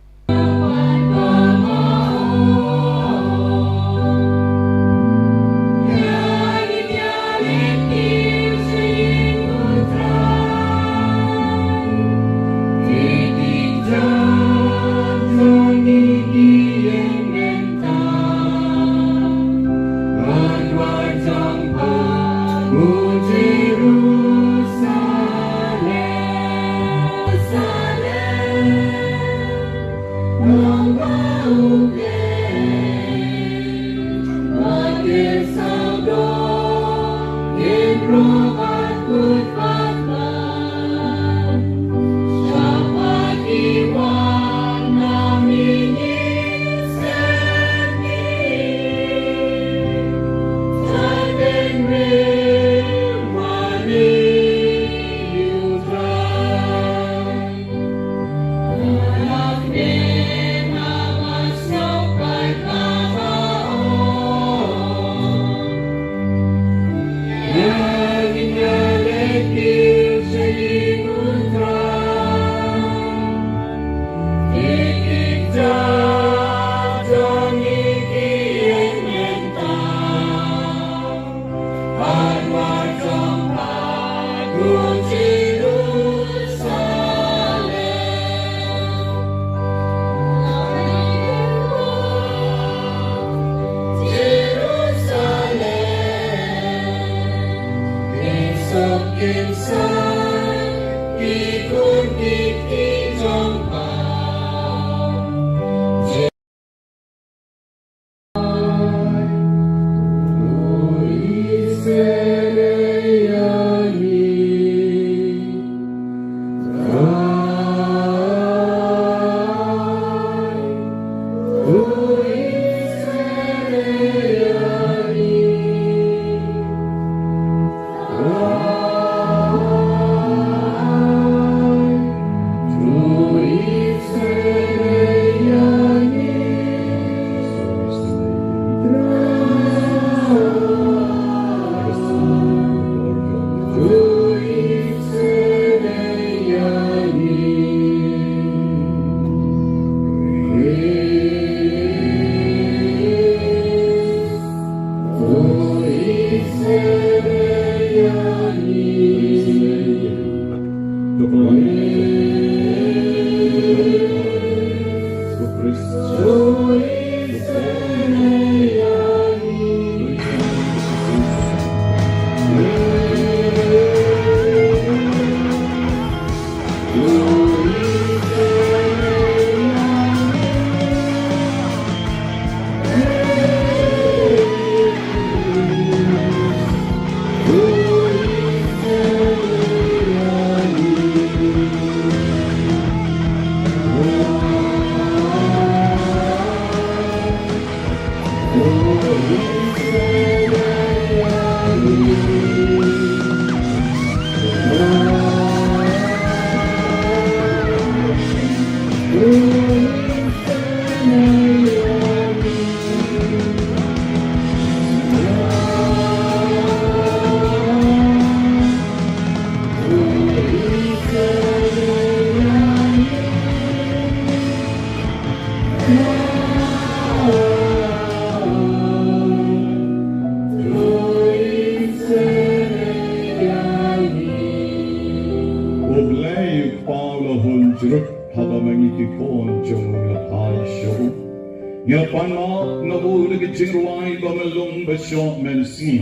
Ngi la pan map na u da ka jingrwai ba myllung ba shoh mynsngi.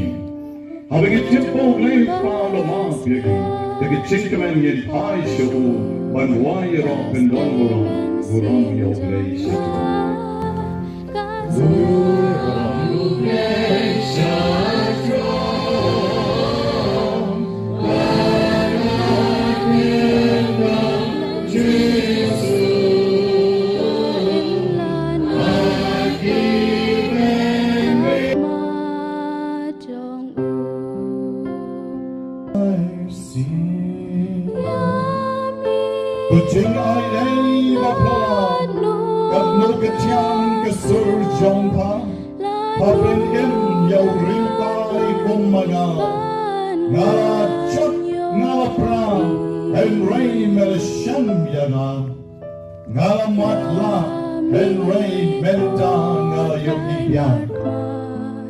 Haba ngi tip ba U Blei u Kpa u la map ïa ngi, da ka jingkmen ngin phai sha u ban wai ïaroh kyndon burom, burom ïa U Blei sha u. Ka jingai ei ba pla, katno ka thiang ka sur jong pha, pha pyn-im ïa u riewkai kum ma nga. Nga la jot, nga la pra, hynrei me la shem ïa nga. Nga la mad lah, hynrei mynta nga la ïohi biang.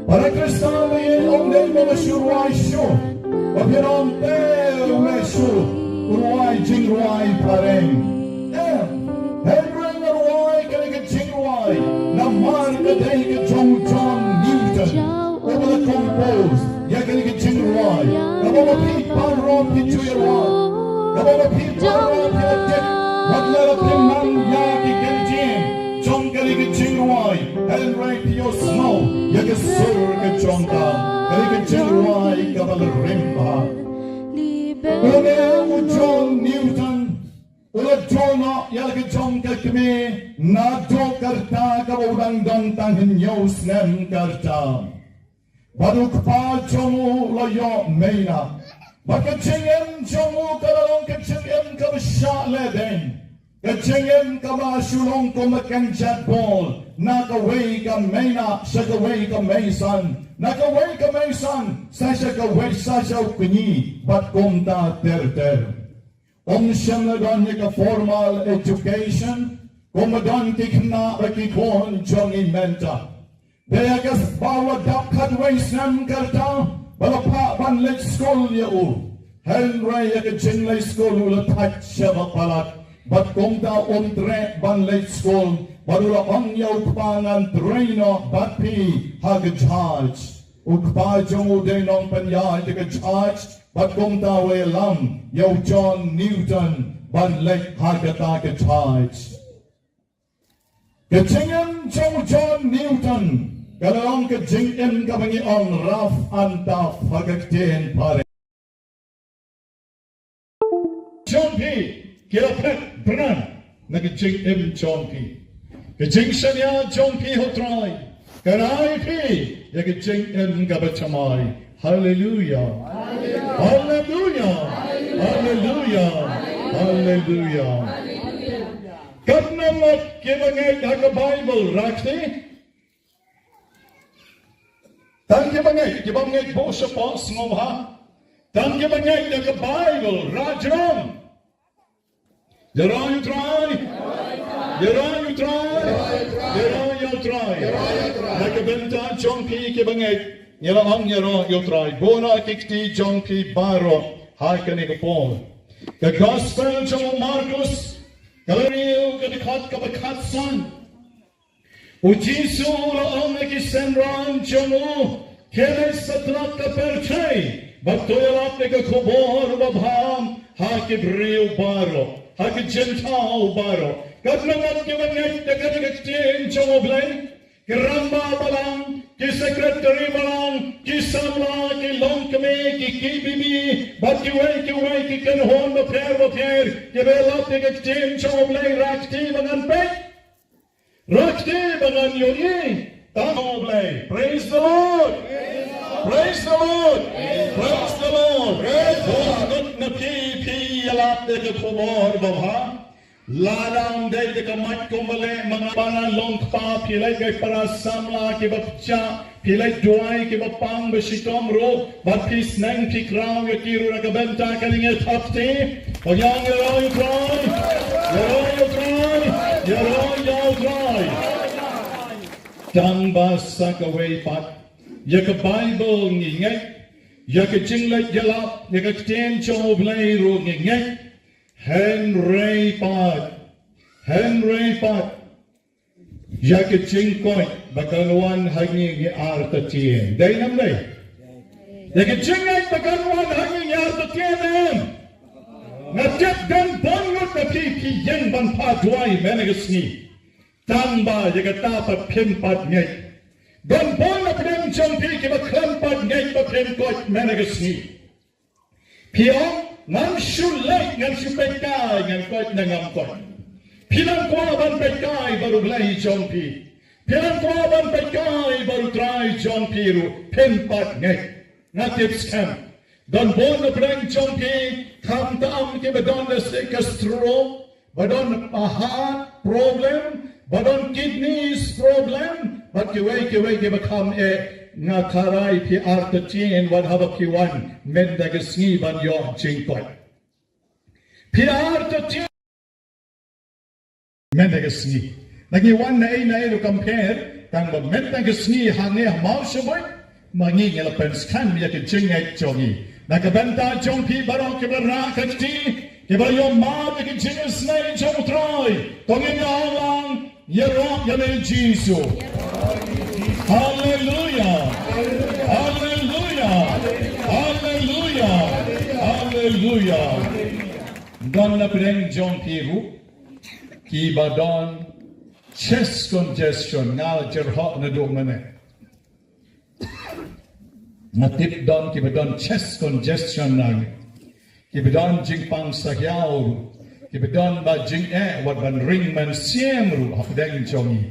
Para Khristan, ïa ong dei ba nga shu rwai shuh. Ba phi ong te u leh shuh u rwai jingrwai phareng. Em, hynrei nga rwai kane ka jingrwai namar ka dei ka jong John Newton, uba la compose ïa kane ka jingrwai. Kaba ma phi baroh phi ju ïa rwai, kaba ma phi baroh phi la tip, wat la phi nang ïa ki kyntien jong kane ka jingrwai, hynrei phi ïohsngew ïa ka sur ka jong ka, kane ka jingrwai kaba la rim bha. Une u John Newton u la duh noh ïa la ka jong ka kmie naduh ka rta kaba u dang don tang hynñiew snem ka rta. Bad u kpa jong u u la ïoh mei nah. Bad ka jingim jong u ka la long ka jingim kaba shah lehbeiñ. Ka jingim kaba shu long kum ka kynjat ball, na kawei ka mei nah sha kawei ka mei san, na kawei ka mei san sa sha kawei, sa sha u kñi, bad kumta ter ter. Um shym la don ïa ka formal education kumba don ki khynnah bad ki khun jong ngi mynta. Dei ïa ka ba u la dap khatwei snem ka rta ba la phah ban leit skul ïa u. Hynrei ïa ka jingleit skul u la thait shaba palat, bad kumta um treh ban leit skul, bad u la ong ïa u kpa, ngan trei noh bad phi ha ka judge. U kpa jong u dei nongpynïaid da ka judge, bad kumta u la ïalam ïa u John Newton ban leit ha kata ka judge. Ka jingim jong u John Newton ka la long ka jingim kaba ngi ong rough and tough ha ka ktien phareng. Jong phi ki la phet bran na ka jingim jong phi. Ka jingshaniah jong phi ha u Trai ka rai phi ïa ka jingim kaba thymmai. Haleluia. Haleluia. Haleluia. Haleluia. Katno ngut kiba ngeit ha ka Baibl, rah kti? Tang kiba ngeit, kiba ngeit buh shapoh sngewbha. Tang kiba ngeit ha ka Baibl, rah jrong. Ïaroh ïa u Trai. Ïaroh ïa u Trai. Ïaroh ïa u Trai. Na ka bynta jong phi kiba ngeit, ngi la ong ïaroh ïa u Trai. Buh noh ki kti jong phi baroh ha kane ka por. Ka Gospel jong u Markus, ka lynnong hynriew, ka dkhot kaba khatsan. U Jisu u la ong ïa ki synran jong u, khie leit satlak ka pyrthei bad to ïalap ïa ka khubor babha ha ki briew baroh, ha ki jingthaw baroh. Katno ngut kiba ngeit ïa kane ka ktien jong U Blei? Ki rangbah balang, ki secretary balang, ki samla, ki longkmie, ki KBB, bad kiwei kiwei ki kynhun bapher bapher kiba ïalap ïa ka ktien jong U Blei, rah kti ba ngan peit. Rah kti ba ngan ïohi. Tang U Blei. Praise the Lord. Praise the Lord. Praise the Lord. Bun ngut na phi phi ïalap ïa ka khubor babha. Lada ym dei da ka mic kumba leh ma nga, ba nga long kpa, phi leit gai para samla kiba pyrshah, phi leit duwai kiba pang ba shitom ruh, bad phi sneng phi khraw ïa ki ruh na ka bynta kane, ngi thap kti. Ïaroh ïa u Trai, ïaroh ïa u Trai, ïaroh ïa u Trai. Tang ba sa kawei pat, ïa ka Baibl ngi ngeit, ïa ka jingleit ïalap, ïa ka ktien jong U Blei ruh ngi ngeit. Hynrei pat, hynrei pat, Ïa ka jingkoit ba kan wan ha ngi ngi artatien. Dei ne em dei? Ïa ka jingngeit ba kan wan ha ngi ngi artatien em? Nga tip don bun ngut na phi phi ïeng ban phah duwai mynne ka sngi. Tang ba ïa kata pat phim pat ngeit. Don bun na pdeng jong phi kiba khlem pat ngeit ba phim koit mynne ka sngi. Phi ong, ngam shu leit, ngam shu peitkai, ngan koit ne ngam koit. Phi nang kwah ban peitkai bad U Blei jong phi. Phi nang kwah ban peitkai bad U Trai jong phi ruh, phim pat ngeit. Nga tip skhem. Don bun na pdeng jong phi, khamtam kiba don da ka stroke, ba don heart problem, ba don kidneys problem, bad kiwei kiwei kiba kham eh, nga kyrpad phi artatien wat haba phi wan mynta ka sngi ban ïoh jingkoit. Phi artatien mynta ka sngi. Na ngi wan na ei na ei ruh kam pher, tang ba mynta ka sngi ha ngi ha Mawshynrut, ma ngi ngi la pynskhem ïa ka jingngeit jong ngi. Na ka bynta jong phi baroh kiba rah ka kti, kiba ïoh map ïa ka jingisynei jong U Trai. To ngin ïa ong lang, ïaroh ïa me Jisu. Haleluya. Haleluya. Haleluya. Haleluya. Don na pdeng jong phi ruh kiba don chest congestion, nga la jyrhoh naduh mynne. Nga tip don kiba don chest congestion na ngi. Kiba don jingpang sahiaw ruh. Kiba don ba jingeh wat ban ring mynsiem ruh hapdeng jong ngi.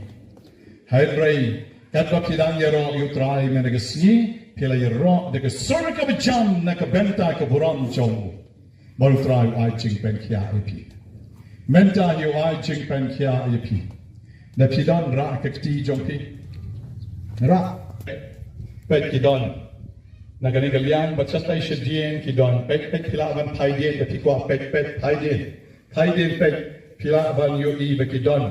Hynrei katba phi dang ïaroh ïa U Trai mynne ka sngi, phi la ïaroh da ka sur kaba jam na ka bynta ka burom jong u. Bad U Trai u ai jingpynkhiah ïa phi. Mynta hi u ai jingpynkhiah ïa phi. Da phi don rah ka kti jong phi. Rah. Peit ki don. Na kane ka liang bad shatai shadien ki don. Peit peit phi lah ban phai dien da phi kwah peit peit phai dien. Phai dien peit phi lah ban ïohi ba ki don.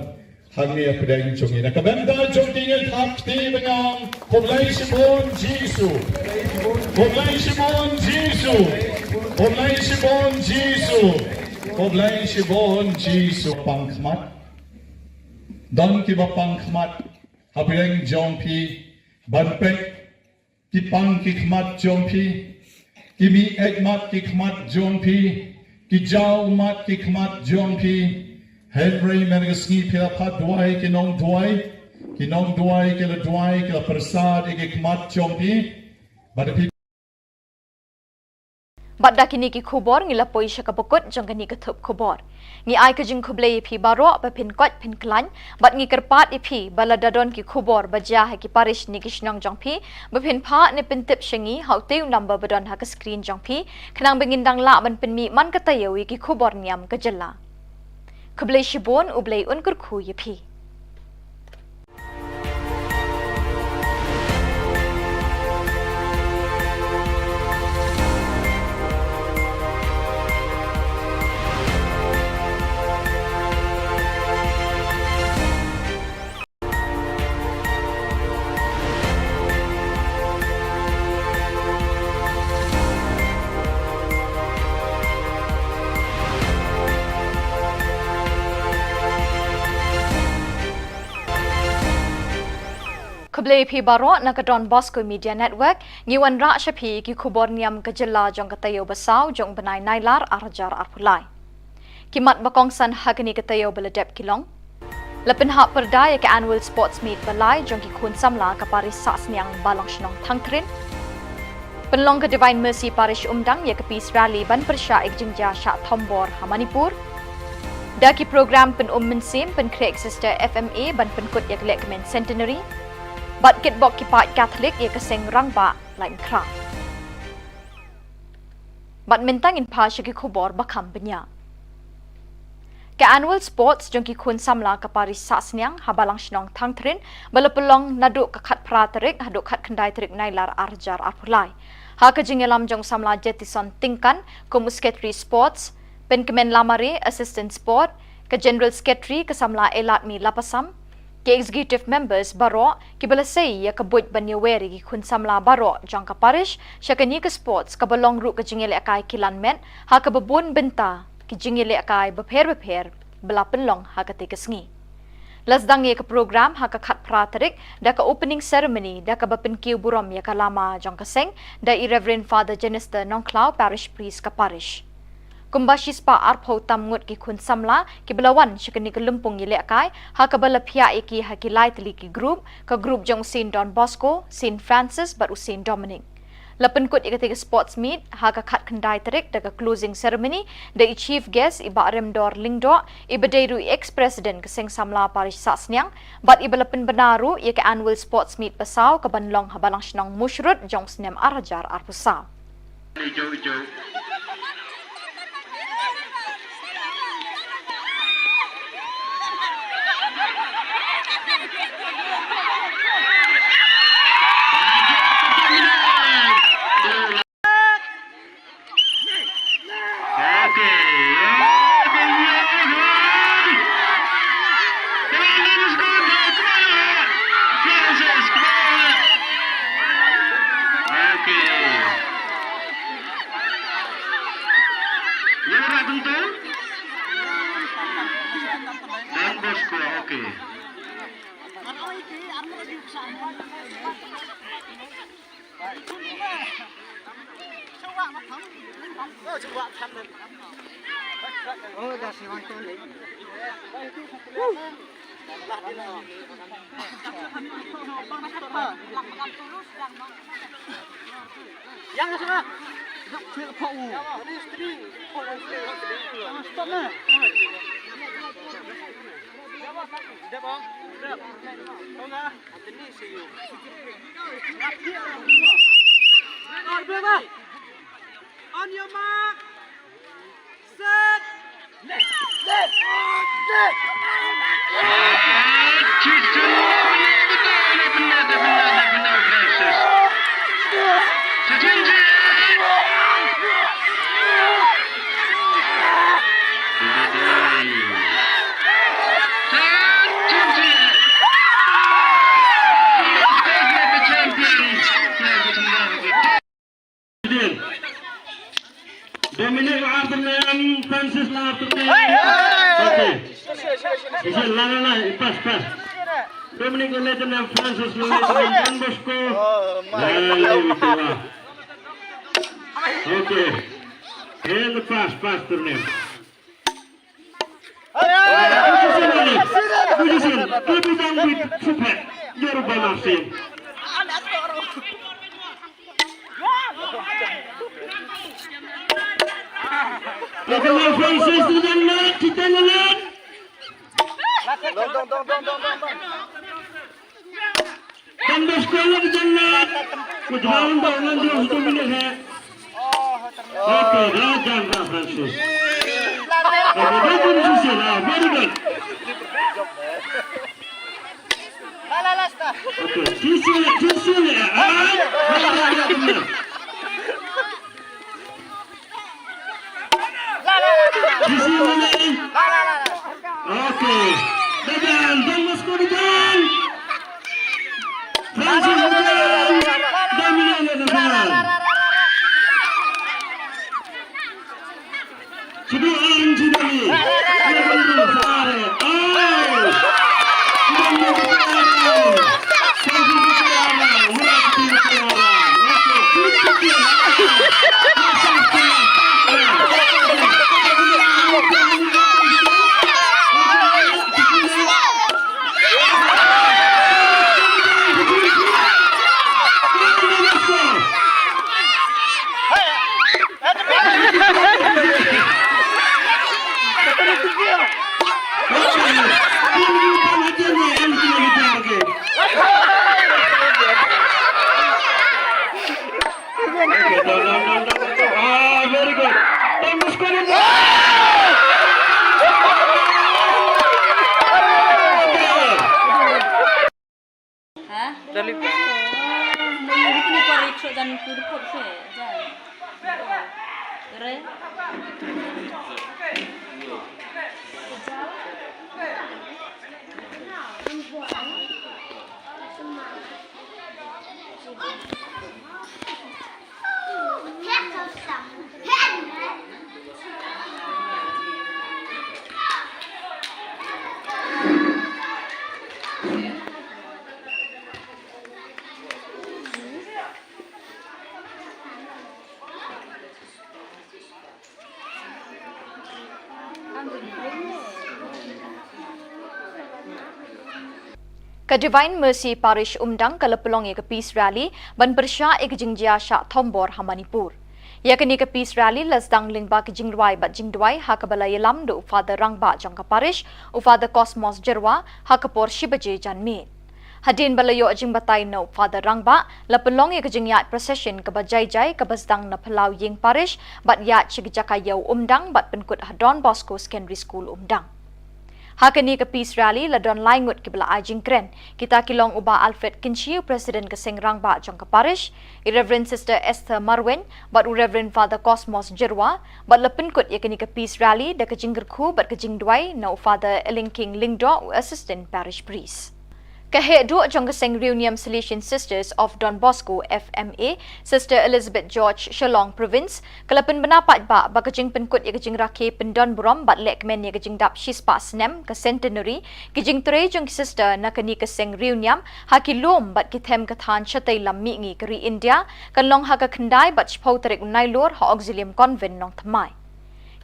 Hangne hapdeng jong ngi. Na ka bynta jong ki ngi thap kti ba ngi ong, khublei shibun Jisu. Khublei shibun Jisu. Khublei shibun Jisu. Khublei shibun Jisu. Pang khmat. Don kiba pang khmat hapdeng jong phi ban peit. Ki pang ki khmat jong phi, ki mih eit mat ki khmat jong phi, ki jaw mat ki khmat jong phi. Hynrei mynne ka sngi phi la phah duwai ki nongduwai, ki nongduwai ki la duwai ki la pyrsad ïa ki khmat jong phi. Bad da phi Bad da kine ki khubor ngi la poi sha kaba kut jong kane ka thup khubor. Ngi ai ka jingkhublei ïa phi baroh ba phin koit phin khlaiñ, bad ngi kyrpad ïa phi ba lada don ki khubor ba jia ha ki parish ne ki shnong jong phi, ba phin phah ne pyntip sha ngi ha utei u number ba don ha ka screen jong phi, khnang ba ngin dang lah ban pynmih man ka taïew ïa ki khubor niam ka jylla. Khublei shibun, U Blei un kyrkhu ïa phi. Khublei phi baroh na ka Don Bosco Media Network, ngi wanrah sha phi ki khubor niam ka jylla jong ka taïew ba saw jong u bnai Nailar ar hajar arphew lai. Ki mat ba kongsan ha kane ka taïew ba la dep ki long. La pynhap pyrda ïa ka Annual Sports Meet ba lai jong ki khun samla ka parish Sahsniang Balang Shnong Thangthrin. Pynlong ka Divine Mercy Parish Umdang ïa ka Peace Rally ban pyrshah ïa ka jingjia shah thombor ha Manipur. Da ki program pynum mynsiem pynkhreh ka Sister F M A ban pynkut ïa ka lehkmen Centenary. Bad kitbok ki paid Katholik ïa ka seng rangbah Laitumkhrah. Bad mynta ngin phai sha ki khubor ba kham bniah. Ka Annual Sports jong ki khun samla ka parish Sahsniang ha Balang Shnong Thangthrin ba la pynlong naduh ka khatphra tarik haduh khatkhyndai tarik Nailar ar hajar arphew lai. Ha ka jingïalam jong u samla Jetison Tyngkan kum u Secretary Sports, Pynkmen Lamare, Assistant Sport, ka General Secretary ka samla Eladmi Lapasam, ki Executive Members baroh kiba la sei ïa ka buit ban ïawer ïa ki khun samla baroh jong ka parish sha kane ka sports kaba long ruh ka jingïalehkai kilan met ha kaba bun bynta ki jingïalehkai bapher bapher ba la pynlong ha katei ka sngi. La sdang ïa ka program ha ka khatphra tarik da ka opening ceremony da kaba pynkiew burom ïa ka lama jong ka seng da i Reverend Father Jenister Nongkhlaw, Parish Priest ka parish. Kumba shispah arphew tam ngut ki khun samla kiba la wan sha kane ka lympung ïalehkai ha kaba la phiah ïa ki ha ki lai tylli ki group, ka group jong u Saint Don Bosco, Saint Francis bad u Saint Dominic. La pynkut ïa katei ka sports meet ha ka khatkhyndai tarik da ka closing ceremony da i chief guest i Bah Remdor Lyngdoh, iba dei ruh i ex president ka Seng Samla Parish Sahsniang, bad iba la pynbna ruh ïa ka annual sports meet ba saw kaban long ha Balang Shnong Mushrut jong u snem ar hajar arphew saw. Don Bosco, okay. On your mark. Set. Left. Left. Left. Dominic la artylli, Francis la artylli. Okay. Isi la la la, pass, pass. Dominic la artylli, Francis la artylli, Don Bosco. La la la. Okay. And the pass, pass to them. Don Bosco la ka jannat. Ku jam ba ngan jam satu minit, eh. Okay, dah jam dah, Francis. Okay, dah jam sisi lah. Very good. Okay, sisi, sisi lah. Ah, dah, dah, dah, dah. Sisi mana? Okay. Dadan, Don Bosco dadan. Francis dadan. Dominic dadan. Sidi orang sidi. Orang sidi. Oh. Ah, very good. Don Bosco. Ha? Dali pa. Ni ni ko ri cho jan tu ko se jan. Re. Ka Divine Mercy Parish Umdang ka la pynlong ïa ka Peace Rally ban pyrshah ïa ka jingjia shah thombor ha Manipur. Ïa kane ka Peace Rally la sdang lyngba ka jingrwai bad jingduwai ha kaba la ïalam da u Father Rangbah jong ka Parish, u Father Cosmos Jyrwa, ha ka por shi baje janmiet. Hadien ba la ïoh jingbatai na u Father Rangbah, la pynlong ïa ka jingïaid procession kaba jai jai kaba sdang na Phyllaw Ïing Parish bad ïaid sha ka jaka ïew Umdang bad pynkut ha Don Bosco Secondary School Umdang. Ha kane ka Peace Rally la don lai ngut kiba la ai jingkren. Kita ki long u Bah Alfred Kynshi, u President ka Seng Rangbah jong ka Parish, i Reverend Sister Esther Marwein bad u Reverend Father Cosmos Jyrwa, bad la pynkut ïa kane ka Peace Rally da ka jingkyrkhu bad ka jingduwai na u Father Elingking Lyngdoh, u Assistant Parish Priest. Ka heh duh jong ka Seng Riewniam Salesian Sisters of Don Bosco, F M A, Sister Elizabeth George, Shillong Province, ka la pynbna paidbah ba ka jingpynkut ïa ka jingrakhe pyndonburom bad lehkmen ïa ka jingdap shispah snem ka centenary ki jingtrei jong ki sister na kane ka Seng Riewniam ha ki lum bad ki them ka thaiñ shatei lam mihngi ka ri India, kan long ha ka khyndai bad shiphew tarik u Nailur ha Auxilium Convent, Nongthymmai.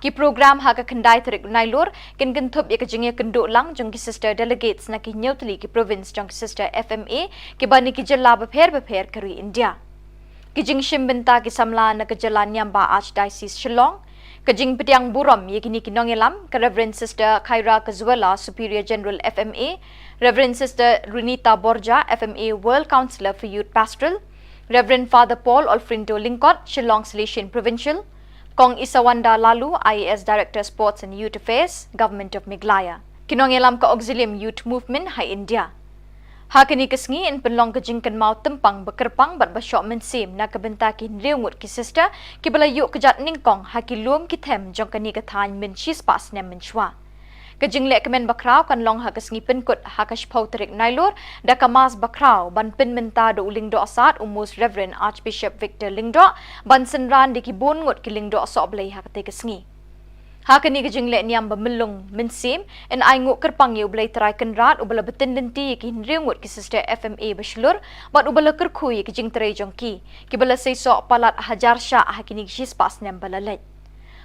Ki program ha ka khyndai tarik u Nailur kin kynthup ïa ka jingïakynduh lang jong ki sister delegates na ki hynñiew tylli ki province jong ki sister F M A kiba na ki jylla bapher bapher ka ri India. Ki jingshim bynta ki samla na ka jylla niam ba Archdiocese Shillong. Ka jingpdiang burom ïa kine ki nongïalam, ka Reverend Sister Khaira Kazuela, Superior General F M A, Reverend Sister Runita Borja, F M A World Councillor for Youth Pastoral, Reverend Father Paul Olfrindo Lyngkot, Shillong Salesian Provincial, Kong Isawanda Laloo, I A S Director Sports and Youth Affairs, Government of Meghalaya. Ki nongïalam ka Auxilium Youth Movement ha India. Ha kane ka sngi yn pynlong ka jingkynmaw tympang ba kyrpang bad ba shoh mynsiem na ka bynta ki hynriew ngut ki sister kiba la ïuh kjat nyngkong ha ki lum ki them jong kane ka thaiñ mynshipah snem mynshuwa. Ka jinglehkmen bakhraw kan long ha ka sngi pynkut ha ka shiphew tarik Nailur da ka Mass bakhraw ban pynmynta da u Lyngdoh Sad, u Most Reverend Archbishop Victor Lyngdoh, ban synran da ki bun ngut ki Lyngdoh Sohblei ha katei ka sngi. Ha kane ka jinglehniam ba myllung mynsiem, yn ainguh kyrpang ïa u Blei Trai Kynrad uba la btin lynti ïa ki hynriew ngut ki sister F M A ba shlur bad uba la kyrkhu ïa ki jingtrei jong ki, kiba la seisoh palat hajar shah ha kine ki shispah snem ba la leit.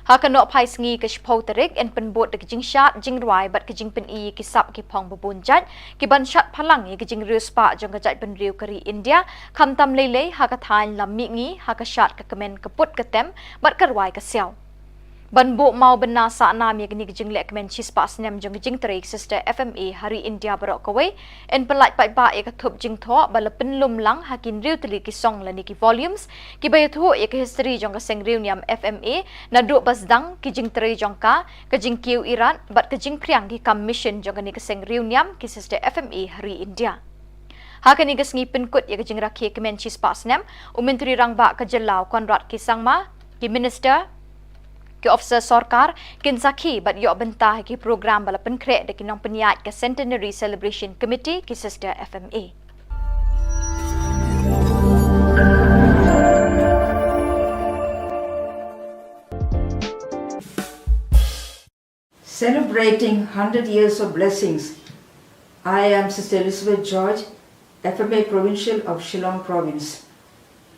Ha ka nohphai sngi ka shiphew tarik yn pynbud da ka jingshad jingrwai bad ka jingpyni ïa ki sap ki phong ba bun jait, ki ban shad phalang ïa ka jingriewspah jong ka jaitbynriew ka ri India, khamtam leilei ha ka thaiñ lam mihngi, ha ka shad ka kmen ka put ka tem bad ka rwai ka siaw. Ban buh mawbynna sahnam ïa kane ka jinglehkmen shispah snem jong ka jingtrei ka sister F M A ha ri India baroh kawei, yn pyllait paidbah ïa ka thup jingthoh ba la pynlum lang ha ki hynriew tylli ki song lane ki volumes kiba ïathuh ïa ka history jong ka Seng Riewniam F M A, naduh ba sdang ki jingtrei jong ka, ka jingkiew irat bad ka jingphriang ki kam mission jong kane ka Seng Riewniam ki sister F M A ha ri India. Ha kane ka sngi pynkut ïa ka jingrakhe kmen shispah snem, u Myntri Rangbah ka jylla u Conrad K Sangma, ki minister, ki officer sorkar kin sakhi bad ïoh bynta ha ki program ba la pynkhreh da ki nongpynïaid ka Centenary Celebration Committee ki sister F M A. Celebrating hundred years of blessings, I am Sister Elizabeth George, F M A Provincial of Shillong Province.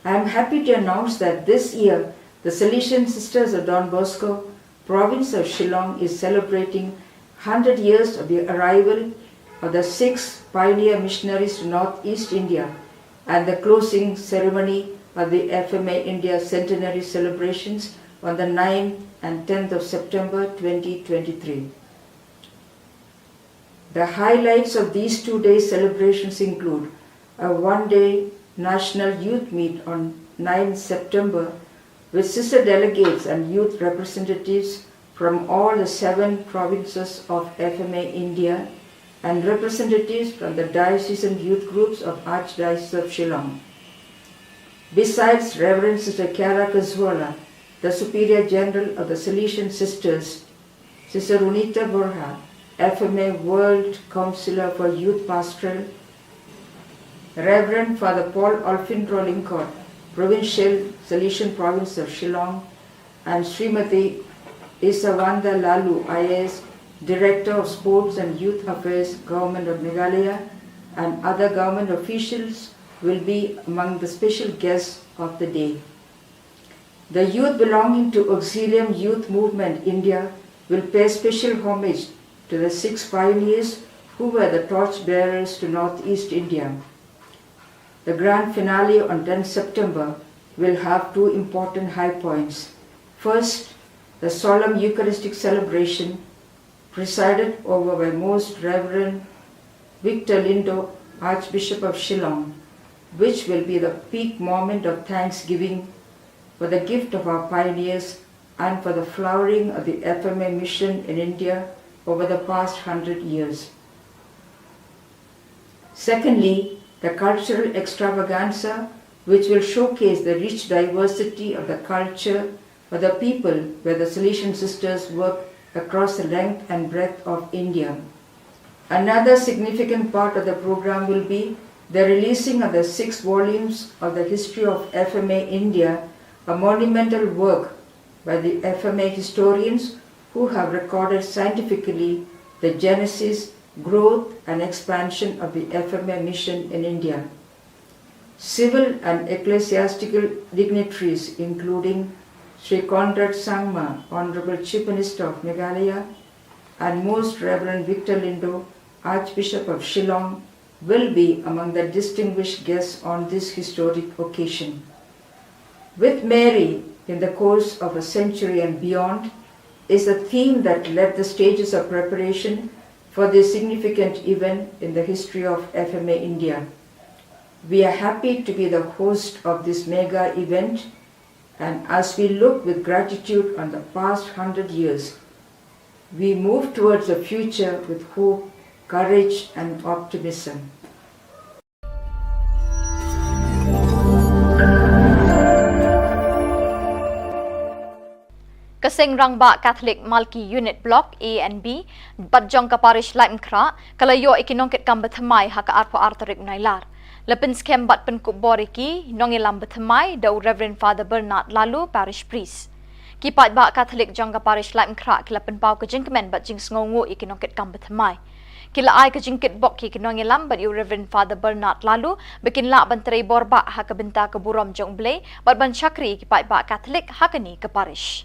I am happy to announce that this year the Salesian Sisters of Don Bosco, Province of Shillong, is celebrating hundred years of the arrival of the six pioneer missionaries to Northeast India and the closing ceremony of the F M A India Centenary celebrations on the ninth and tenth of September twenty twenty-three. The highlights of these two-day celebrations include a one-day National Youth Meet on ninth September with sister delegates and youth representatives from all the seven provinces of F M A India and representatives from the diocesan youth groups of Archdiocese of Shillong. Besides Reverend Sister Kiara Kazuala, the Superior General of the Salesian Sisters, Sister Runita Borja, F M A World Councillor for Youth Pastoral, Reverend Father Paul Olfindro Lyngkot, Provincial, Salesian Province of Shillong, and Srimati Isawanda Laloo, I A S, Director of Sports and Youth Affairs, Government of Meghalaya, and other government officials will be among the special guests of the day. The youth belonging to Auxilium Youth Movement India will pay special homage to the six pioneers who were the torch bearers to Northeast India. The grand finale on tenth September will have two important high points. First, the solemn Eucharistic celebration presided over by Most Reverend Victor Lindo, Archbishop of Shillong, which will be the peak moment of thanksgiving for the gift of our pioneers and for the flowering of the F M A mission in India over the past hundred years. Secondly, the cultural extravaganza, which will showcase the rich diversity of the culture of the people where the Salesian sisters work across the length and breadth of India. Another significant part of the program will be the releasing of the six volumes of the History of F M A India, a monumental work by the F M A historians who have recorded scientifically the genesis, growth, and expansion of the F M A mission in India. Civil and ecclesiastical dignitaries, including Sri Conrad Sangma, Honorable Chief Minister of Meghalaya, and Most Reverend Victor Lindo, Archbishop of Shillong, will be among the distinguished guests on this historic occasion. With Mary in the course of a century and beyond is a theme that led the stages of preparation for this significant event in the history of F M A India. We are happy to be the host of this mega event, and as we look with gratitude on the past hundred years, we move towards the future with hope, courage, and optimism. Ka Seng Rangbah Catholic Malki Unit Block A and B bad jong ka Parish Laitumkhrah ka la ïoh ïa ki nongkitkam bathymmai ha ka arphew ar tarik Nailar. La pynskhem bad pynkup bor ïa ki nongïalam bathymmai da u Reverend Father Bernard Laloo, Parish Priest. Ki paidbah Catholic jong ka Parish Laitumkhrah ki la pynpaw ka jingkmen bad jingsngewnguh ïa ki nongkitkam bathymmai. Ki la ai ka jingkitbok ïa ki nongïalam bad ïa u Reverend Father Bernard Laloo ba kin lah ban trei bor bah ha ka bynta ka burom jong U Blei bad ban shakri ïa ki paidbah Catholic ha kane ka parish.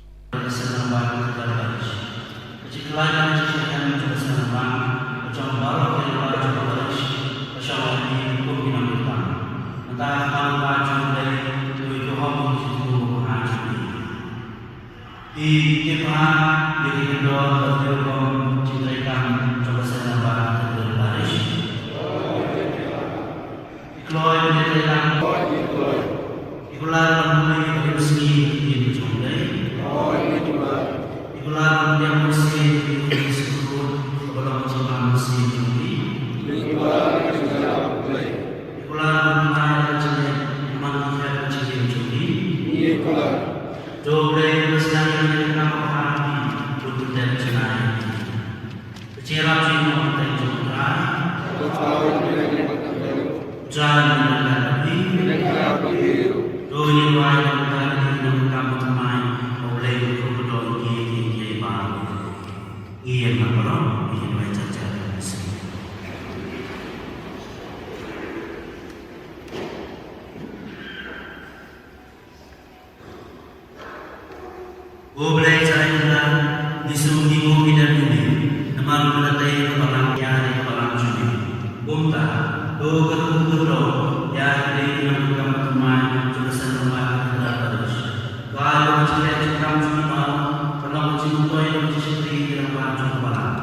Ki tip ha ïa ki kyndon bad ki rukom jingtrei kam jong ka Seng Rangbah Cathedral Parish. Ki kloi ba ki trei kam. Ki kular ban pule ïa ka mynsiem ka ktien jong U Blei. Ki kular ban pdiang mynsiem ïa ka ktien jong U Blei kaba long ka jingpang mynsiem jong ki. Ki kular ban pynlait ïa ka jingngeit, namar ki khlem jingim jong ki. Ki kular. To U Blei un pynskhem ïa kane ka kam ha phi, bad un pyndep jingngeit. Ka jingïarap jong ngi ha ka kyrteng jong U Trai. U Trai un ïarap ïa phi. To ngin duwai ïa kane ka kam bathymmai, ba U Blei un kyrkhu ïa ki, ïa ki, ïa ki ba. Ngi ïa ka baroh, ngi ïa duwai jar jar. Ko Blei Trai Kynrad, ngi sngewnguh ïa ka dei jong me, namar me la tei ïa ka balang, ïa ka balang jong me. Kumta, to kyrkhu kyrdoh ïa ki dei ki nongkam thymmai jong ka Seng Rangbah Cathedral Parish. To ai ba ka jingkit jingkhang jong me ba ka long ka jingmyntoi, ka jingshakri ïa ka rangbah jong ka balang.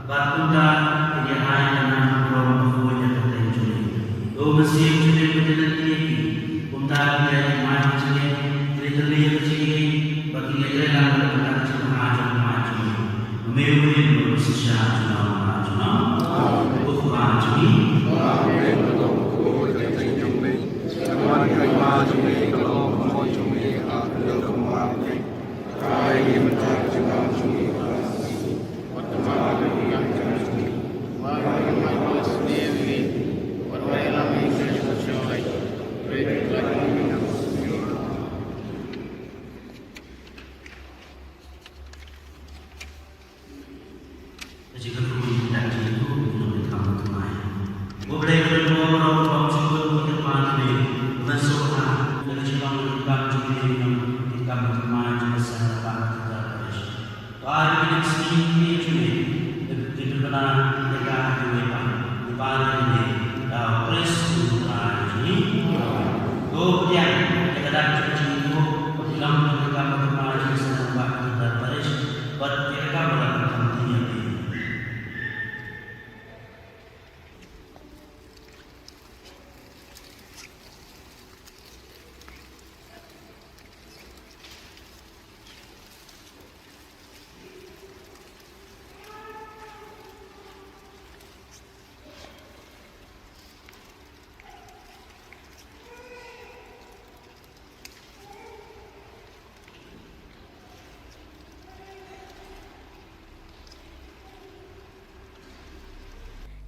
Bad kumta, kin ïa ai ka nam ka burom ka khuid ha ka kyrteng jong me. To mynsiem jong me ba kin lynti ïa ki. Kumta, kin ïa ai ka jingngeit, kin ïa tyrli ïa ka jingngeit, bad kin ïa trei lang ka bynta ka jingbha jong ka Kpa jong me. Ba me u hin ba u shisha junom junom. Ko Kpa jong ngi. Ka jingkyrkhu ïa kita ki jingkyrkhu ki nongkam thymmai. Ko Blei ka don bor, ka bym sngewthuh ki kyrpad jong me, ba men sngewthuh ïa ka jinglong ka jingkam jong me, ki nongkam thymmai jong ka Seng Rangbah Cathedral Parish. To ai ba ki nang sngew ïa ka jingkyrkhu jong me, da ka jingkyrkhu ïa ka ha kiwei.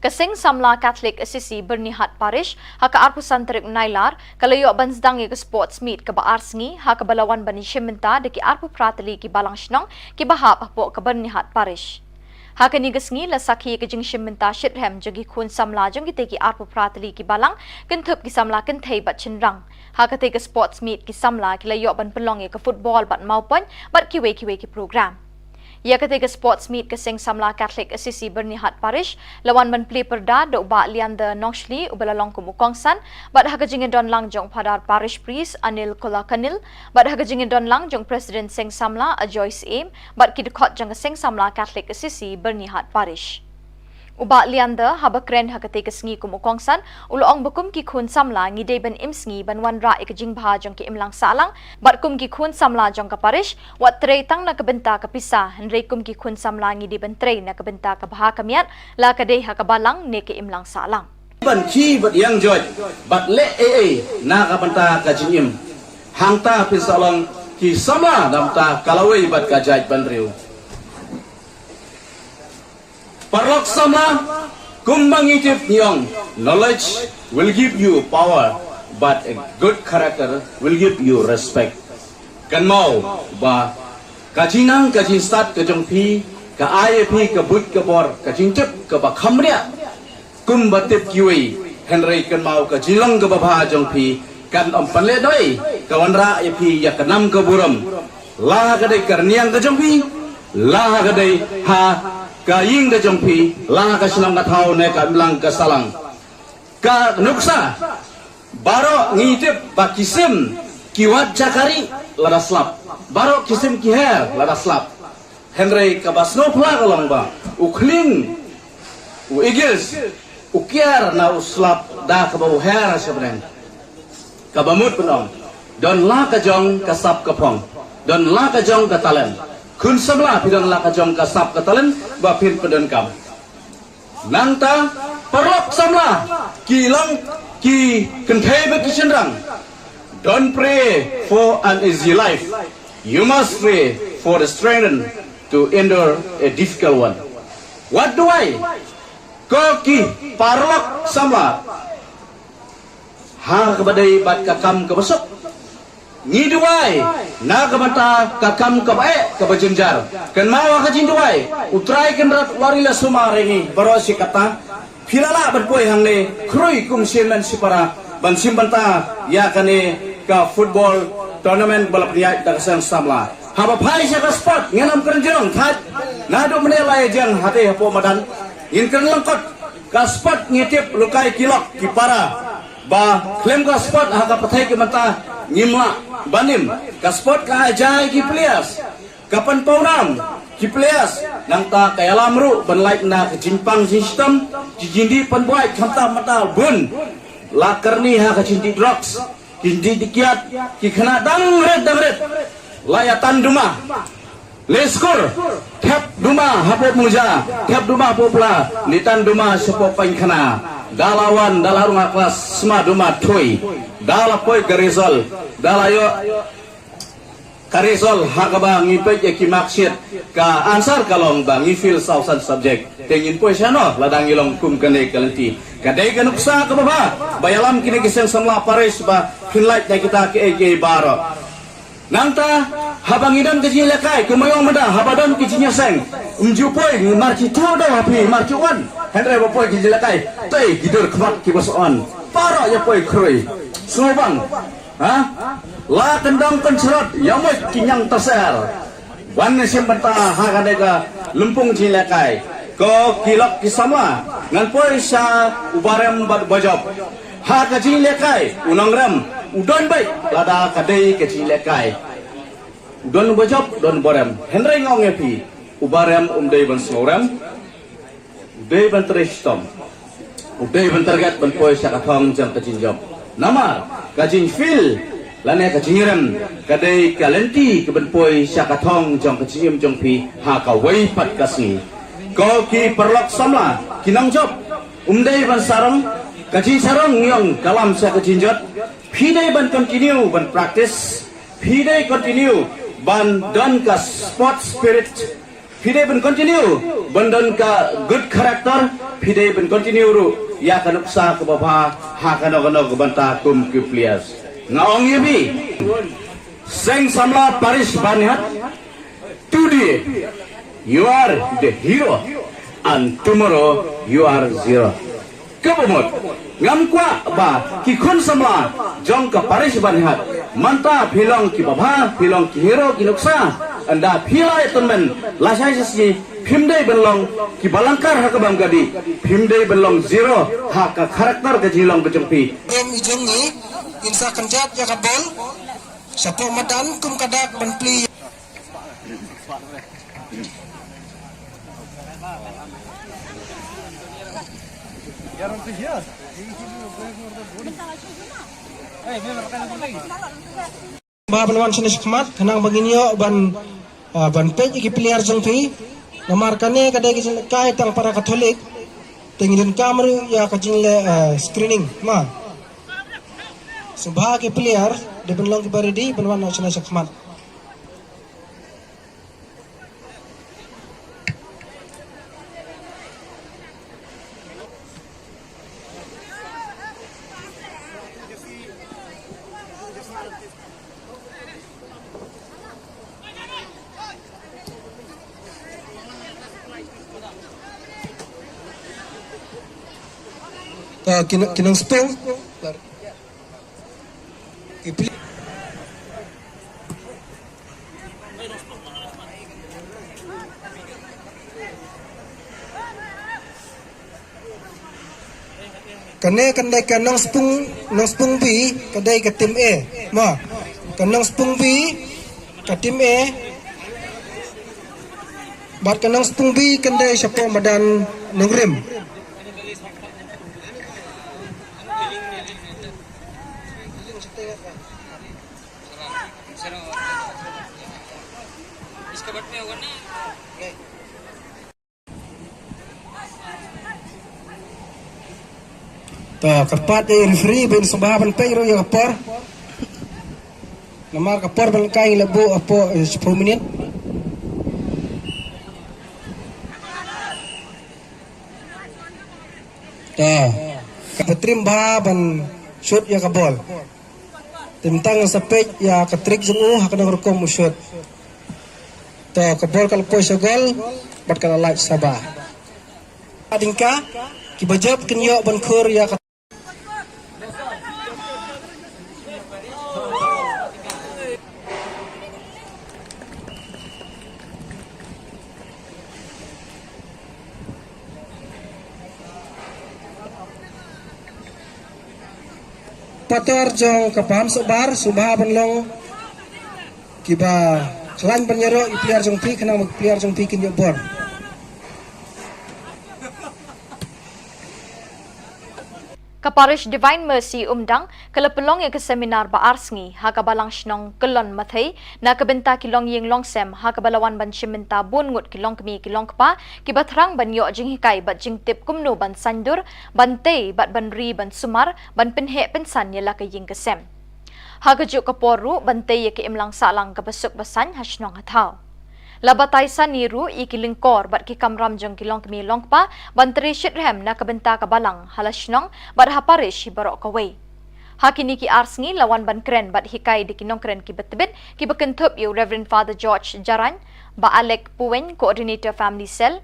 Seng Samla Catholic Assisi Byrnihat Parish ha ka arphew san tarik Nailar ka la ïoh ban sdang ïa ka sports meet kaba ar sngi ha kaba la wan ban ïashim bynta da ki arphew phra tylli ki balang shnong kiba hap hapoh ka Byrnihat Parish. Ha kane ka sngi la sakhi ïa ka jingshim bynta shitrhem jong ki khun samla jong kitei ki arphew phra tylli ki balang, kynthup ki samla kynthei bad shynrang. Ha katei ka sports meet ki samla ki la ïoh ban pynlong ïa ka football bad mawpoiñ bad kiwei kiwei ki program. Ïa katei ka sports meet ka Seng Samla Catholic Assisi Byrnihat Parish la wan ban plie pyrda da u Bah Leander Nongshli uba la long kum u kongsan, bad ha ka jingïadon lang jong u Phadar Parish Priest Anil Kolakanil, bad ha ka jingïadon lang jong u President Seng Samla Ajoy Syiem bad ki dkhot jong ka Seng Samla Catholic Assisi Byrnihat Parish. U Bah Leander, haba kren ha katei ka sngi kum u kongsan, u la ong ba kum ki khun samla ngi dei ban im sngi ban wanrah ïa ka jingbha jong ki imlang sahlang, bad kum ki khun samla jong ka parish, wat trei tang na ka bynta ka pisa, hynrei kum ki khun samla ngi dei ban trei na ka bynta ka bha ka miat, la ka dei ha ka balang ne ka imlang sahlang. Ban khie bad ïeng joit bad leh ei ei na ka bynta ka jingim. Hangta phin sa long ki samla na ka bynta ka lawei bad ka jaitbynriew. Paralok samla, kumba ngi tip ngi ong, knowledge will give you power, but a good character will give you respect. Kynmaw ba ka jingnang ka jingstad ka jong phi ka ai ïa phi ka buit ka bor, ka jingtip kaba kham riah. Kumba tip kiwei, hynrei kynmaw ka jinglong kaba bha jong phi kan ym pynlehnoh ei, ka wanrah ïa phi ïa ka nam ka burom. La ha ka dei ka rynïeng ka jong phi, la ha ka dei ha ka ïing ka jong phi, la ha ka shnong ka thaw ne ka imlang ka sahlang. Ka nuksa, baroh ngi tip ba ki sim ki wad jakari lada slap. Baroh ki sim ki her lada slap. Hynrei kaba sngewphylla ka long ba u khlieng, u eagles, u kiar na u slap da kaba u her ha shabneng. Kaba mut ban ong, don la ka jong ka sap ka phong, don la ka jong ka talent. Khun samla, phi don la ka jong ka sap ka talent ba phin pyndonkam. Nangta, paralok samla, ki long ki kynthei bad ki shynrang. Don't pray for an easy life. You must pray for the strength to endure a difficult one. Wat duwai, ko ki paralok samla, ha kaba dei bad ka kam kaba suk. Ngi duwai na ka bynta ka kam kaba eh kaba jynjar. Kynmaw ha ka jingduwai, U Trai Kynrad u ri la sumar ïa ngi baroh shi katta. Phi la lah ban poi hangne khrui kum shi hynmen shi para ban shim bynta ïa kane ka football tournament ba la pynïaid da ka seng samla. Haba phai sha ka sport, ngin ym kren jrong thait. Naduh mynne la ïa jeng hate hapoh madan, ngin kren lyngkot. Ka sport ngi tip, lehkai ki lok ki para, ba khlem ka sport ha ka pyrthei ka bynta ngim lah ban im. Ka sport ka ai jai ki players, ka pynpaw nam ki players, nangta ka ïalam ruh ban lait na ka jingpang jingshitom, ki jingdih pynbuaid khamtam mynta bun. La kyrni ha ka jingdih drugs, ki jingdih kiad, ki khynnah dang rit dang rit. La ïa tan duma. Leh skur, thep duma hapoh Mungja, thep duma hapoh Pla, leit tan duma shapoh Paiñkhana. Da la wan, da la rung ha klas, sma duma thui. Da la poi ka result, da la ïoh ka result ha kaba ngi peit ïa ki marksheet, ka answer ka long ba ngi fail saw san subject. Te ngin poi shano lada ngi long kum kane ka lynti? Ka dei ka nuksa kaba bha ba ïalam kine ki seng samla parish ba phin lait na kita kiei kiei baroh. Nangta, haba ngi don ka jingïalehkai, kumba ong mynta, haba don ka jingïaseng, ym ju poi, ngi mar ki thaw daw ha phi, mar ki wan. Hynrei ba poi ka jingïalehkai, tei ki dur khmat kiba sa wan. Baroh ïa poi khrui. Sngewbang. Ha? La kyndong kynsyrot, ïa mut ki ñiang taser. Wan ngi shim bynta ha kane ka lympung jingïalehkai. Ko ki lok ki samla, ngan poi sha u barem bad u bajop. Ha ka jingïalehkai, u nongrem u don beit lada ka dei ka jingïalehkai. U don u bajop, u don u barem. Hynrei nga ong ïa phi, u barem um dei ban sngewrem, u dei ban trei shitom, u dei ban target ban poi sha ka thong jong ka jingjop. Namar ka jingfail lane ka jingrem ka dei ka lynti ka ban poi sha ka thong jong ka jingim jong phi ha kawei pat ka sngi. Ko ki paralok samla, ki nongjop, um dei ban sarong, ka jingsarong ngi ong ka lam sha ka jingjot. Phi dei ban continue ban practice, phi dei continue ban don ka sport spirit. Phi dei ban continue ban don ka good character, phi dei ban continue ruh ïa ka nuksa kaba bha ha kano kano ka bynta kum ki players. Nga ong ïa phi, Seng Samla Parish Baniat, today you are the hero and tomorrow you are zero. Kaba mut, ngam kwah ba ki khun samla jong ka Parish Baniat, mynta phi long kiba bha, phi long ki hero ki nuksa. Ynda phi la ïa tymmen lashai shisngi, phim dei ban long kiba lyngkar ha kaba ym ka dei, phim dei ban long zero ha ka character ka jinglong ka jong phi. Rom i jong ngi, in sa kynjat ïa ka bol, shapoh madan kum ka dak ban plie. Ba ban wan shane shakhmat, khnang ba ngin ïoh ban, ah, ban peit ïa ki player jong phi. Namar kane ka dei ka jingkai tang para Katholik, te ngin donkam ruh ïa ka jingleh, ah, screening, ma. Sngewbha ki player, dei ban long kiba ready, ban wan shane shakhmat. Ka ki nong, ki nongspung. Kane kan dei ka Nongspung, Nongspung B, ka dei ka team A. Mo, ka Nongspung B, ka team A. Bad ka Nongspung B kan dei shapoh madan Nongrim. To, kyrpad ïa i referee ban sngewbha ban peit ruh ïa ka por. Namar ka por ban kai la buh hapoh, eh, shiphew minit. To, kaba trim bha ban shoot ïa ka bol. Te mynta ngan sa peit ïa ka trick jong u ha kano ka rukom u shoot. To, ka bol ka la poi sha gol bad ka la lait sha ba. Hadien ka, kiba jop kin ïoh ban khur ïa ka Patar jong ka Paham Sohbar, sngewbha ban long kiba khlaiñ ban ïaroh ïa ki player jong phi, khnang ba ki player jong phi kin ïoh bor. Ka Parish Divine Mercy Umdang ka la pynlong ïa ka seminar ba ar sngi ha ka Balang Shnong Kyllon Mathei na ka bynta ki longïing longsem, ha kaba la wan ban shim bynta bun ngut ki longkmie ki longkpa kiba thrang ban ïoh jinghikai bad jingtip kumno ban saiñdur, ban tei bad ban ri ban sumar, ban pynheh pynsan ïa la ka ïing ka sem. Ha kajuh ka por ruh ban tei ïa ka imlang sahlang kaba suk ba saiñ ha shnong ha thaw. La batai sani ruh ïa ki lyngkor bad ki kamram jong ki longkmie longkpa ban trei shitrhem na ka bynta ka balang ha la shnong bad ha parish hi baroh kawei. Ha kine ki ar sngi la wan ban kren bad hikai da ki nongkren kiba tbit kiba kynthup ïa u Reverend Father George Jarain, Bah Alec Puwein, Coordinator Family Cell,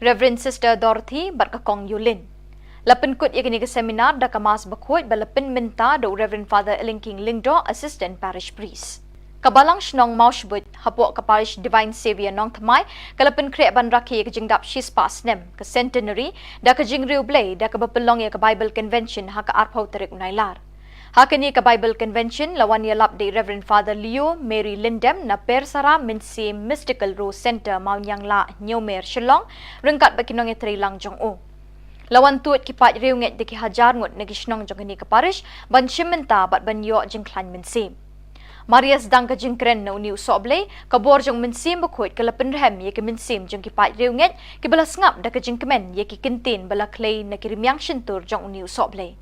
Reverend Sister Dorothy bad ka Kong Yulin. La pynkut ïa kane ka seminar da ka Mass bakhuid ba la pynmynta da u Reverend Father Elingking Lyngdoh, Assistant Parish Priest. Ka Balang Shnong Mawshbuit hapoh ka Parish Divine Saviour Nongthymmai ka la pynkhreh ban rakhe ïa ka jingdap shispah snem, ka centenary, da ka jingriewblei da kaba pynlong ïa ka Bible Convention ha ka arphew tarik u Nailar. Ha kane ka Bible Convention la wan ïalap da i Reverend Father Leo Mary Lyndem na Persara Mynsiem Mystical Rose Centre, Mawnianglah, Hynñiewmer, Shillong, ryngkat bad ki nongïatreilang jong u. La wan tuid ki paid riewngeit da ki hajar ngut na ki shnong jong kane ka parish ban shim bynta bad ban ïoh jingkhlaiñ mynsiem. Mar ïa sdang ka jingkren na une u sohblei, ka bor jong u Mynsiem Bakhuid ka la pynrhem ïa ki mynsiem jong ki paid riewngeit kiba la sngap da ka jingkmen ïa ki kyntien ba la khlei na ki rmiang shyntur jong une u sohblei.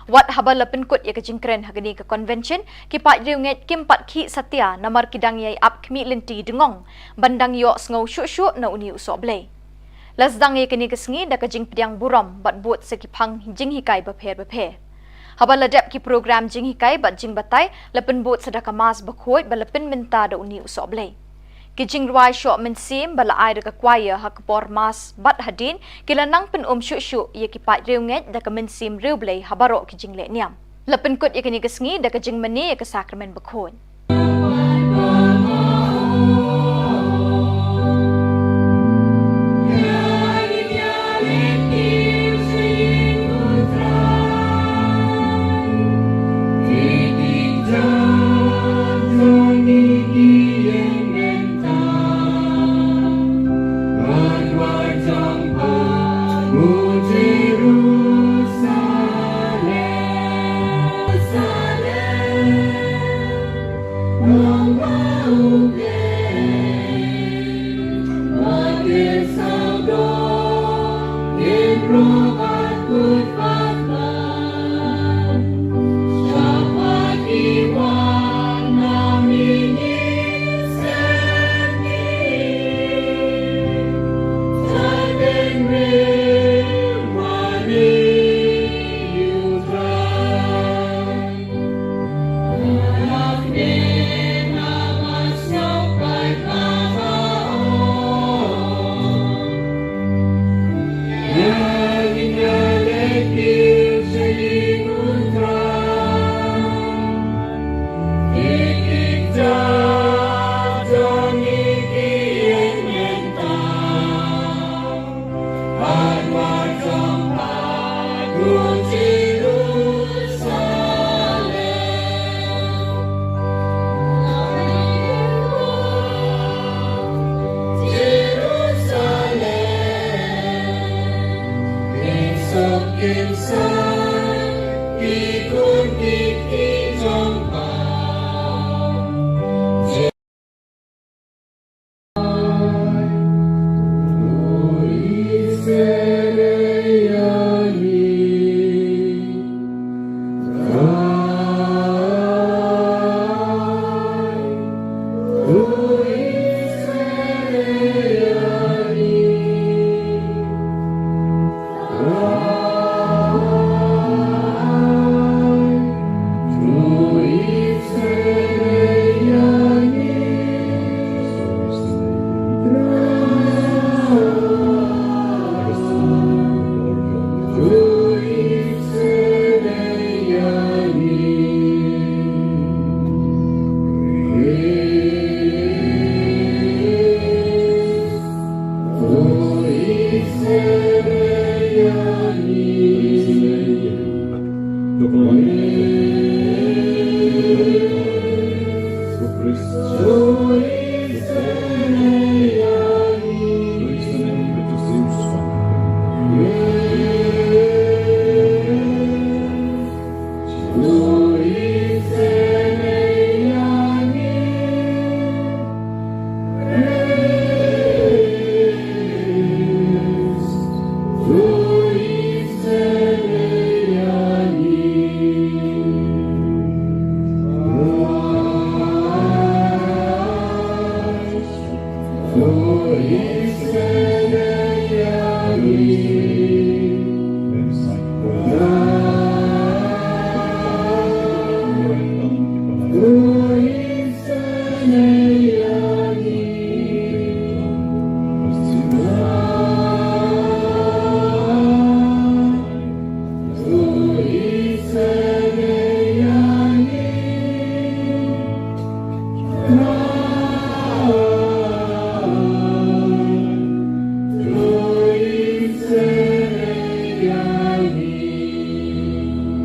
Wat haba la pynkut ïa ka jingkren ha kane ka convention, ki paid riewngeit kim pat khih satia namar ki dang ïai ap khmih lynti dngong ban dang ïohsngew shuh shuh na une u sohblei. La sdang ïa kane ka sngi da ka jingpdiang burom bad bud sa ki phang jinghikai bapher bapher. Haba la dep ki program jinghikai bad jingbatai, la pynbud sa da ka mass bakhuid ba la pynmynta da une u sohblei. Ki jingrwai shoh mynsiem ba la ai da ka choir ha ka por mass bad hadien, ki la nang pyn-um shuh shuh ïa ki paid riewngeit da ka mynsiem riewblei ha baroh ki jingleh niam. La pynkut ïa kane ka sngi da ka jingmane ïa ka sakramen bakhuid.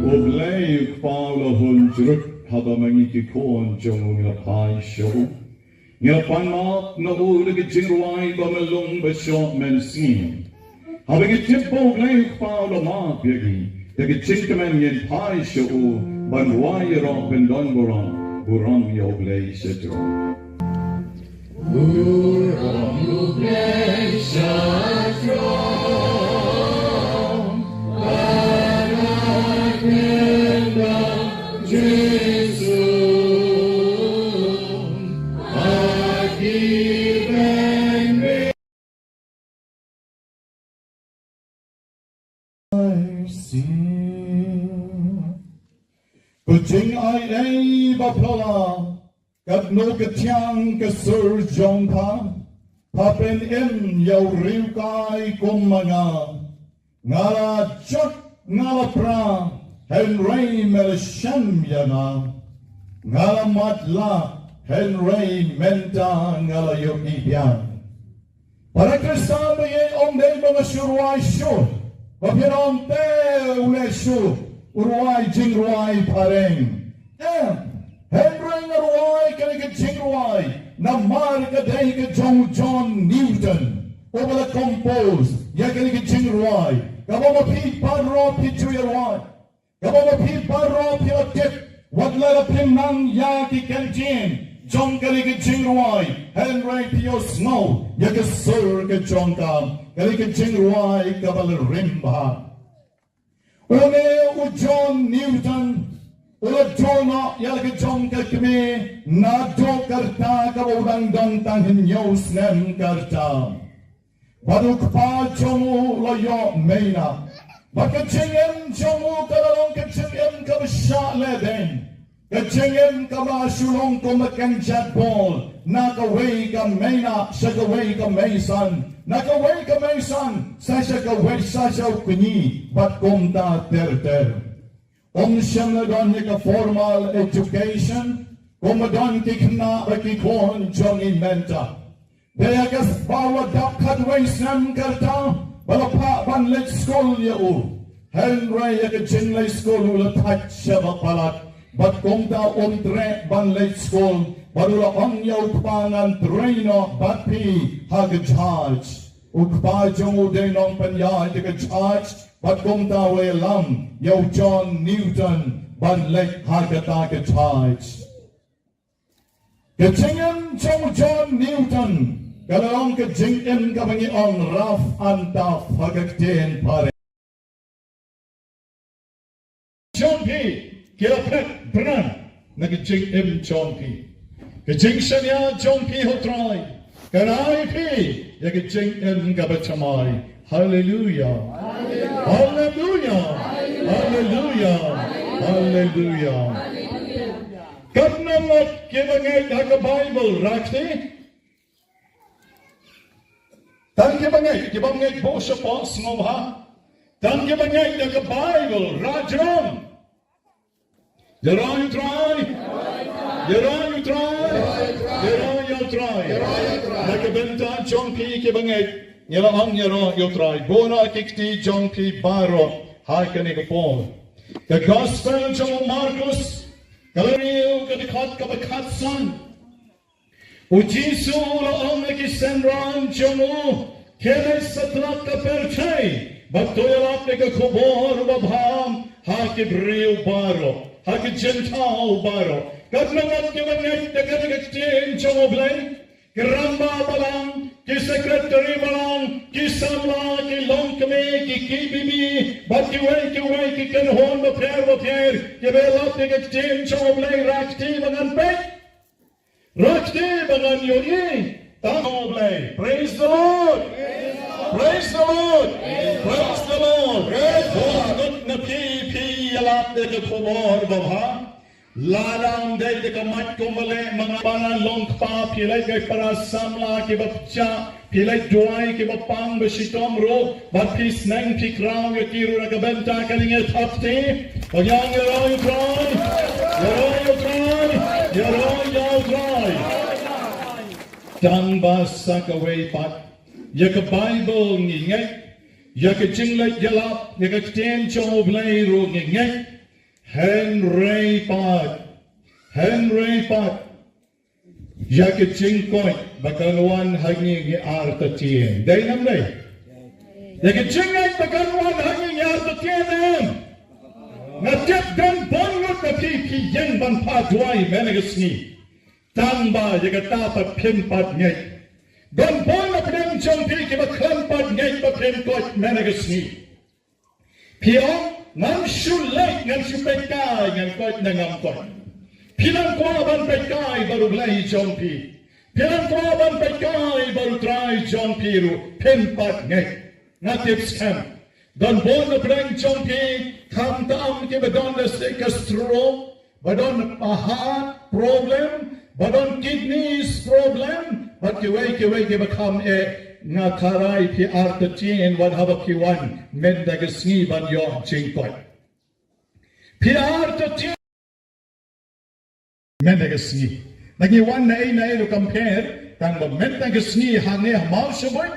U Blei u Kpa u la hun jrut, haba ma ngi ki khun jong u ngi la phai sha u. Ngi la pan map na u da ki jingrwai ba myllung ba shoh mynsiem. Haba ngi tip ba u Blei u Kpa u la map ïa ngi, da ki jingkmen ngin phai sha u ban rwai ïaroh ban don burom, burom ïa u Blei sha jrong. Burom ïa u Blei sha jrong. Ka jingai ei ba phylla, katno ka thiang ka sur jong pha, pha pynim ïa u riewkai kum ma nga. Nga la jot nga la pra, hynrei me la shem ïa nga. Nga la matlah, hynrei mynta nga la ïohi biang. Para Khristan ba ïeit, ym dei ba nga shu rwai shuh. Ba phi ong te u leh shuh u rwai jingrwai phareng. Em, hynrei nga rwai kane ka jingrwai namar ka dei ka jong John Newton, uba la compose ïa kane ka jingrwai, kaba ma phi baroh phi ju ïa rwai. Kaba ma phi baroh phi la tip, wat la phim nang ïa ki kyntien jong kane ka jingrwai, hynrei phi ïohsngew ïa ka sur ka jong ka, kane ka jingrwai kaba la rim bha. Une u John Newton u la duh noh ïa la ka jong ka kmie naduh ka rta kaba u dang don tang hynñiew snem ka rta. Bad u kpa jong u u la ïoh mei nah. Bad ka jingim jong u ka la long ka jingim kaba shah lehbeiñ. Ka jingim kaba shu long kum ka kynjat bol na kawei ka mei nah sha kawei ka mei san, na kawei ka mei san sa sha kawei, sa sha u kñi, bad kumta ter ter. Um shym la don ïa ka formal education kumba don ki khynnah bad ki khun jong ngi mynta. Dei ïa kaba u la dap khatwei snem ka rta ba la phah ban leit skul ïa u. Hynrei ïa ka jingleit skul u la thait shaba palat, bad kumta um treh ban leit skul, bad u la ong ïa u kpa, ngan trei noh bad phi ha ka judge. U kpa jong u dei nongpynïaid ïa ka judge, bad kumta u la ïalam ïa u John Newton ban leit ha kata ka judge. Ka jingim jong u John Newton ka la long ka jingim kaba ngi ong rough and tough ha ka ktien phareng. Jong phi ki la phet bran na ka jingim jong phi. Ka jingshaniah jong phi ha u Trai ka ai phi ïa ka jingim kaba thymmai. Haleluia. Haleluia. Haleluia. Haleluia. Katno ngut kiba ngeit ha ka Baibl, rakti? Tang kiba ngeit, kiba ngeit buh shapoh sngewbha. Tang kiba ngeit da ka Baibl, rah jrong. Ïaroh ïa u Trai. Ïaroh ïa u Trai. Ïaroh ïa u Trai. Da ka bynta jong phi kiba ngeit, ngi la ong ïaroh ïa u Trai. Buh noh ki kti jong phi baroh ha kane ka por. Ka Gospel jong u Markus, ka lynnong hynriew, ka dkhot kaba khatsan. U Jisu u la ong ïa ki synran jong u, khie leit satlak ka pyrthei bad to ïalap ïa ka khubor babha ha ki briew baroh, ha ki jingthaw baroh. Katno ngut kiba ngeit da kane ka ktien jong U Blei? Ki rangbah balang, ki secretary balang, ki samla, ki longkmie, ki K B B, bad kiwei kiwei ki kynhun bapher bapher kiba ïalap ïa ka ktien jong U Blei, rah kti ba ngan peit. Rah kti ba ngan ïohi. Tang U Blei. Praise the Lord. Praise the Lord. Praise the Lord. Bun ngut na phi phi ïalap ïa ka khubor babha. Lada ym dei da ka mic kumba leh ma nga, para long kpa, phi leit ïa ki para samla kiba pyrshah, phi leit duwai kiba pang ba shitom ruh, bad phi sneng phi khraw ïa ki ruh, na ka bynta kane ngi thap kti. Ba ngi ïaroh ïa u Trai. Ïaroh ïa u Trai. Ïaroh ïa u Trai. Tang ba sa kawei pat, ïa ka Baibl ngi ngeit, ïa ka jingleit ïalap, ïa ka ktien jong U Blei ruh ngi ngeit. Hynrei pat, hynrei pat, ïa ka jingkoit ba kan wan ha ngi ngi artatien. Dei ne ym dei? Ïa ka jingngeit ba kan wan ha ngi ngi artatien, em? Nga tip don bun ngut na phi phi ïeng ban phah duwai mynne ka sngi. Tang ba ïa kata pat phim pat ngeit. Don bun na pdeng jong phi kiba khlem pat ngeit ba phim koit mynne ka sngi. Phi ong, ngam shu leit, ngam shu peit kai, ngan koit ne ngam koit. Phi nang kwah ban peit kai bad U Blei jong phi. Phi nang kwah ban peit kai bad U Trai jong phi ruh, phim pat ngeit. Nga tip skhem, don bun na pdeng jong phi, khamtam kiba don da ka stroke, Ba don heart problem, ba don kidneys problem, bad kiwei kiwei kiba kham eh, nga kharai phi artatien wat haba ki wan mynta ka sngi ban ïoh jingkoit. Phi artatien mynta ka sngi. Ngi wan na ei na ei ruh kam pher, tang ba mynta ka sngi hangne ha Mawshynrut,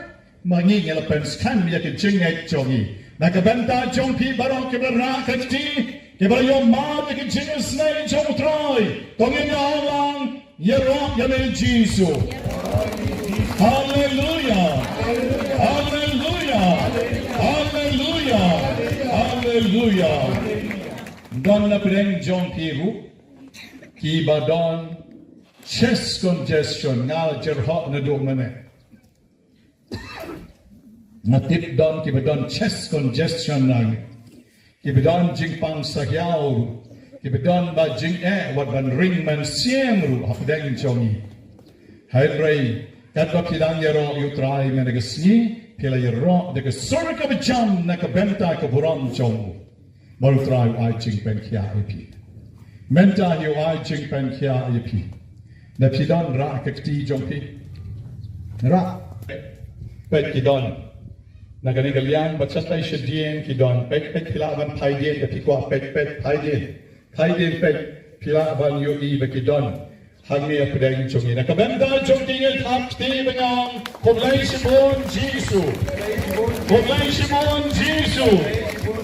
ma ngi ngi la pynskhem ïa ka jingngeit jong ngi. Na ka bynta jong phi baroh kiba rah ka kti, kiba ïoh mad ïa ka jingisynei jong U Trai, to ngin ïa ong lang, ïaroh ïa me Jisu. Haleluia. Haleluia. Haleluia. Haleluia. Don na pdeng jong phi ruh kiba don chest congestion, nga jyrhoh naduh mynne. Nga tip don kiba don chest congestion na ngi. Kiba don jingpang sahiaw ruh. Kiba don ba jingeh wat ban ring mynsiem ruh hapdeng jong ngi. Hynrei katba phi dang ïaroh ïa U Trai mynta ka sngi, phi la ïaroh da ka sur kaba jam na ka bynta ka burom jong u. Bad U Trai u ai jingpynkhiah ïa phi. Mynta hi u ai jingpynkhiah ïa phi. Da phi don rah ka kti jong phi. Rah. Peit ki don. Na kane ka liang bad shatai shadien ki don. Peit peit phi lah ban phai dien, da phi kwah peit peit phai dien. Phai dien peit phi lah ban ïohi ba ki don. Hangne hapdeng jong ngi. Na ka bynta jong ki ngin thap kti ban ong, khublei shibun Jisu. Khublei shibun Jisu.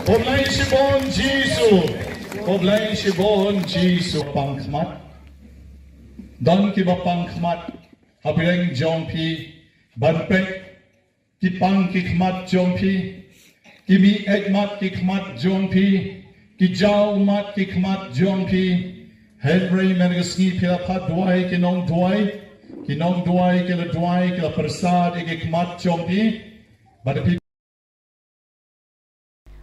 Khublei shibun Jisu. Khublei shibun Jisu. Pang khmat. Don kiba pang khmat hapdeng jong phi ban peit. Ki pang ki khmat jong phi, ki mih eit mat ki khmat jong phi, ki jaw mat ki khmat jong phi. Hynrei mynta ka sngi phi la phah duwai, ki nongduwai, ki nongduwai ki la duwai, ki la pyrsad ïa ki khmat jong phi. Bad phi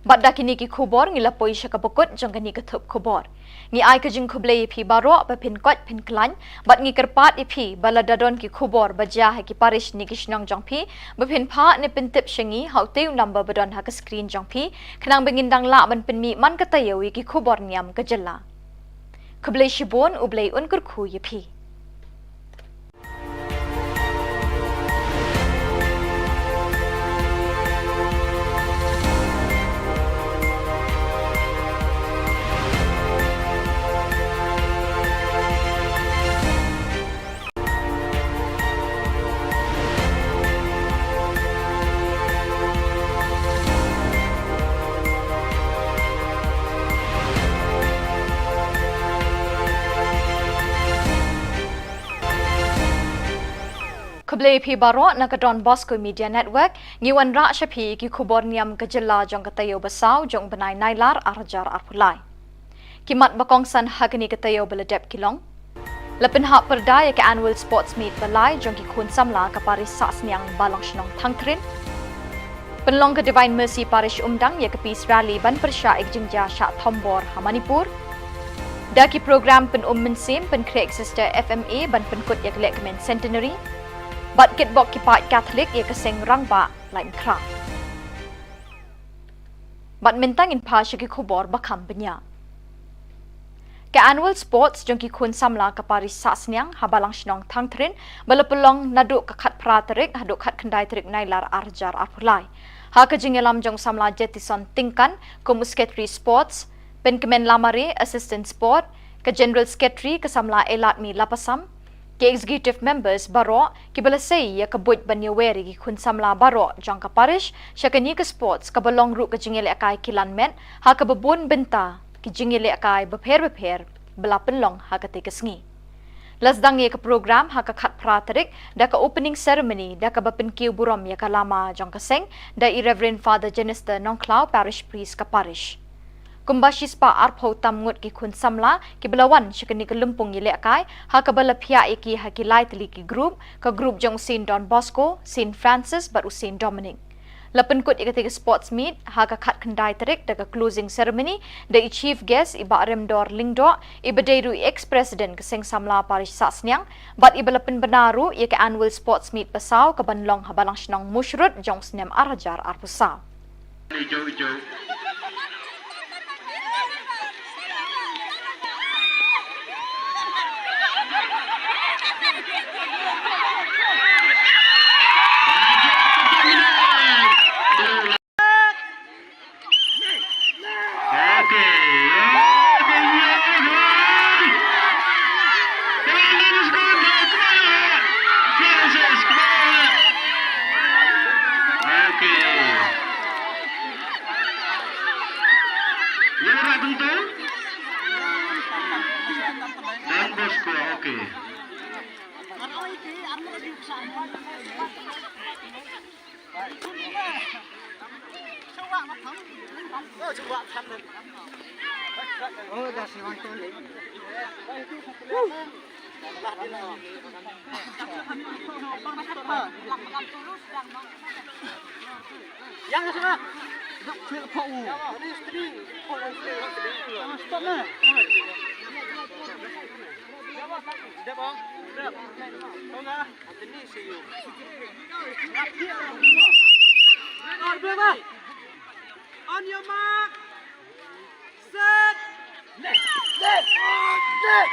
Bad da kine ki khubor ngi la poi sha kaba kut jong kane ka thup khubor. Ngi ai ka jingkhublei ïa phi baroh ba phin koit phin khlaiñ, bad ngi kyrpad ïa phi ba lada don ki khubor ba jia ha ki parish ne ki shnong jong phi, ba phin phah ne pyntip sha ngi ha utei u number ba don ha ka screen jong phi, khnang ba ngin dang lah ban pynmih man ka taïew ïa ki khubor niam ka jylla. Khublei shibun, U Blei un kyrkhu ïa phi. Khublei phi baroh na ka Don Bosco Media Network, ngi wanrah sha phi ki khubor niam ka jylla jong ka taïew ba saw jong u bnai Nailar arhajar arphew lai. Ki mat ba kongsan ha kane ka taïew ba la dep ki long: La pynhap pyrda ïa ka Annual Sports Meet ba lai jong ki khun samla ka parish Sahsniang Balang Shnong Thangthrin. Pynlong ka Divine Mercy Parish Umdang ïa ka Peace Rally ban pyrshah ïa ka jingjia shah thombor ha Manipur. Da ki program pynum mynsiem pynkhreh ka Sister F M A ban pynkut ïa ka lehkmen Centenary. Bad kitbok ki paid Katholik ïa ka seng rangbah Laitumkhrah. Bad mynta ngin phai sha ki khubor ba kham bniah. Ka Annual Sports jong ki khun samla ka parish Sahsniang ha Balang Shnong Thangthrin ba la pynlong naduh ka khatphra tarik haduh khatkhyndai tarik Nailar arhajar arphew lai. Ha ka jingïalam jong u samla Jetison Tyngkan kum u Secretary Sports, Pynkmen Lamare, Assistant Sport, ka General Secretary ka samla Eladmi Lapasam, ki Executive Members baroh, kiba la sei ïa ka buit ban ïawer ïa ki khun samla baroh jong ka parish sha kane ka sports kaba long ruh ka jingïalehkai kilan met ha kaba bun bynta ki jingïalehkai bapher bapher ba la pynlong ha katei ka sngi. La sdang ïa ka program ha ka khatphra tarik da ka opening ceremony da kaba pynkiew burom ïa ka lama jong ka seng da i Reverend Father Jenister Nongkhlaw, Parish Priest ka parish. Kumba shispah arphew tam ngut ki khun samla kiba la wan sha kane ka lympung ïalehkai ha kaba la phiah ïa ki ha ki lai tylli ki group, ka group jong u Saint Don Bosco, Saint Francis bad u Saint Dominic. La pynkut ïa katei ka sports meet ha ka khatkhyndai tarik da ka closing ceremony da i chief guest i Bah Remdor Lyngdoh, iba dei ruh i ex-president ka seng samla parish Sahsniang, bad iba la pynbna ruh ïa ka Annual Sports Meet ba saw kaban long ha Balang Shnong Mawshynrut jong u snem arhajar arphew saw. Ijo, ijo. On your mark. Set. Left. Left. Left.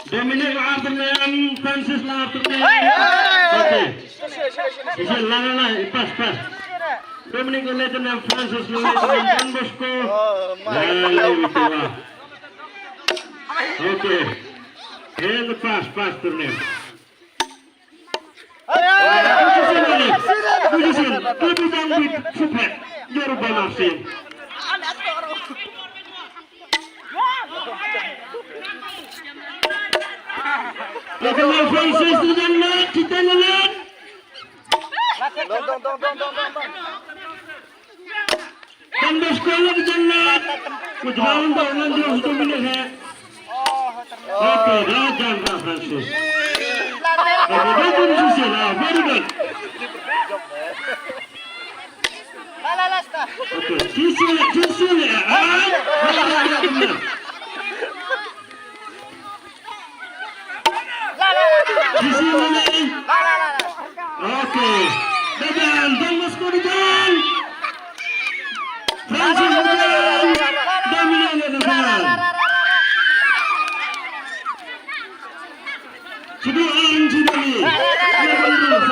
Dominic Arthur Francis Arthur. Okay. Isi la la la, pas pas. Dominic Arthur Francis Arthur Don Bosco. La la la. Okay. And the pass, pass to them. Don Bosco la ka jannat. Ku jwan da ngan jong satu minit he. Okay, da jan da Francis. Okay, da jun sisi la, very good. Okay, sisi la, sisi la. Ah, la, la, la, la. Sisi la, la. Okay. Dadan, Don Bosco dadan. Francis dadan. Dominic dadan. Sidi ang sidi. Sidi ang sidi.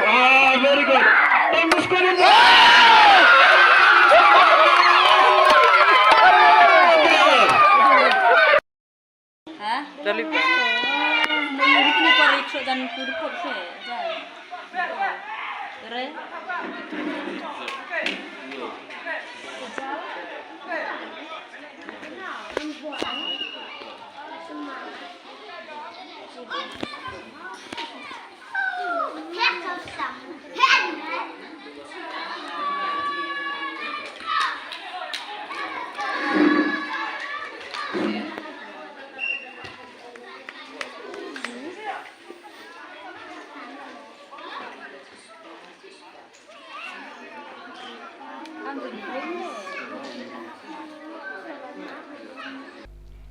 Ah, very good. Don Bosco. Ha? Dali pa. Ini parik so dan kurpot se. Jan. Kere.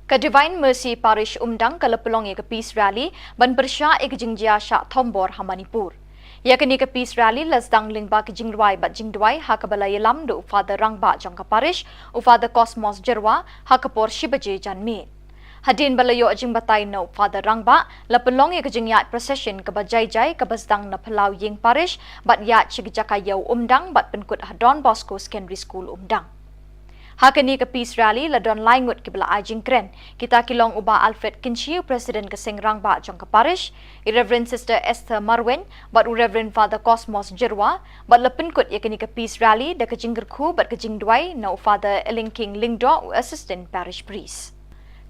Ka Divine Mercy Parish Umdang ka la pynlong ïa ka Peace Rally ban pyrshah ïa ka jingjia shah thombor ha Manipur. Ïa kane ka Peace Rally la sdang lyngba ka jingrwai bad jingduwai ha kaba la ïalam da u Father Rangbah jong ka Parish, u Father Cosmos Jyrwa, ha ka por shi baje janmiet. Hadien ba la ïoh jingbatai na u Father Rangbah, la pynlong ïa ka jingïaid procession kaba jai jai kaba sdang na phyllaw ïing parish bad ïaid sha ka jaka ïew Umdang bad pynkut ha Don Bosco Secondary School Umdang. Ha kane ka Peace Rally la don lai ngut kiba la ai jingkren, kita ki long u Bah Alfred Kynshi, u President ka Seng Rangbah jong ka Parish, i Reverend Sister Esther Marwein bad u Reverend Father Cosmos Jyrwa, bad la pynkut ïa kane ka Peace Rally da ka jingkyrkhu bad ka jingduwai na u Father Elingking Lyngdoh, u Assistant Parish Priest.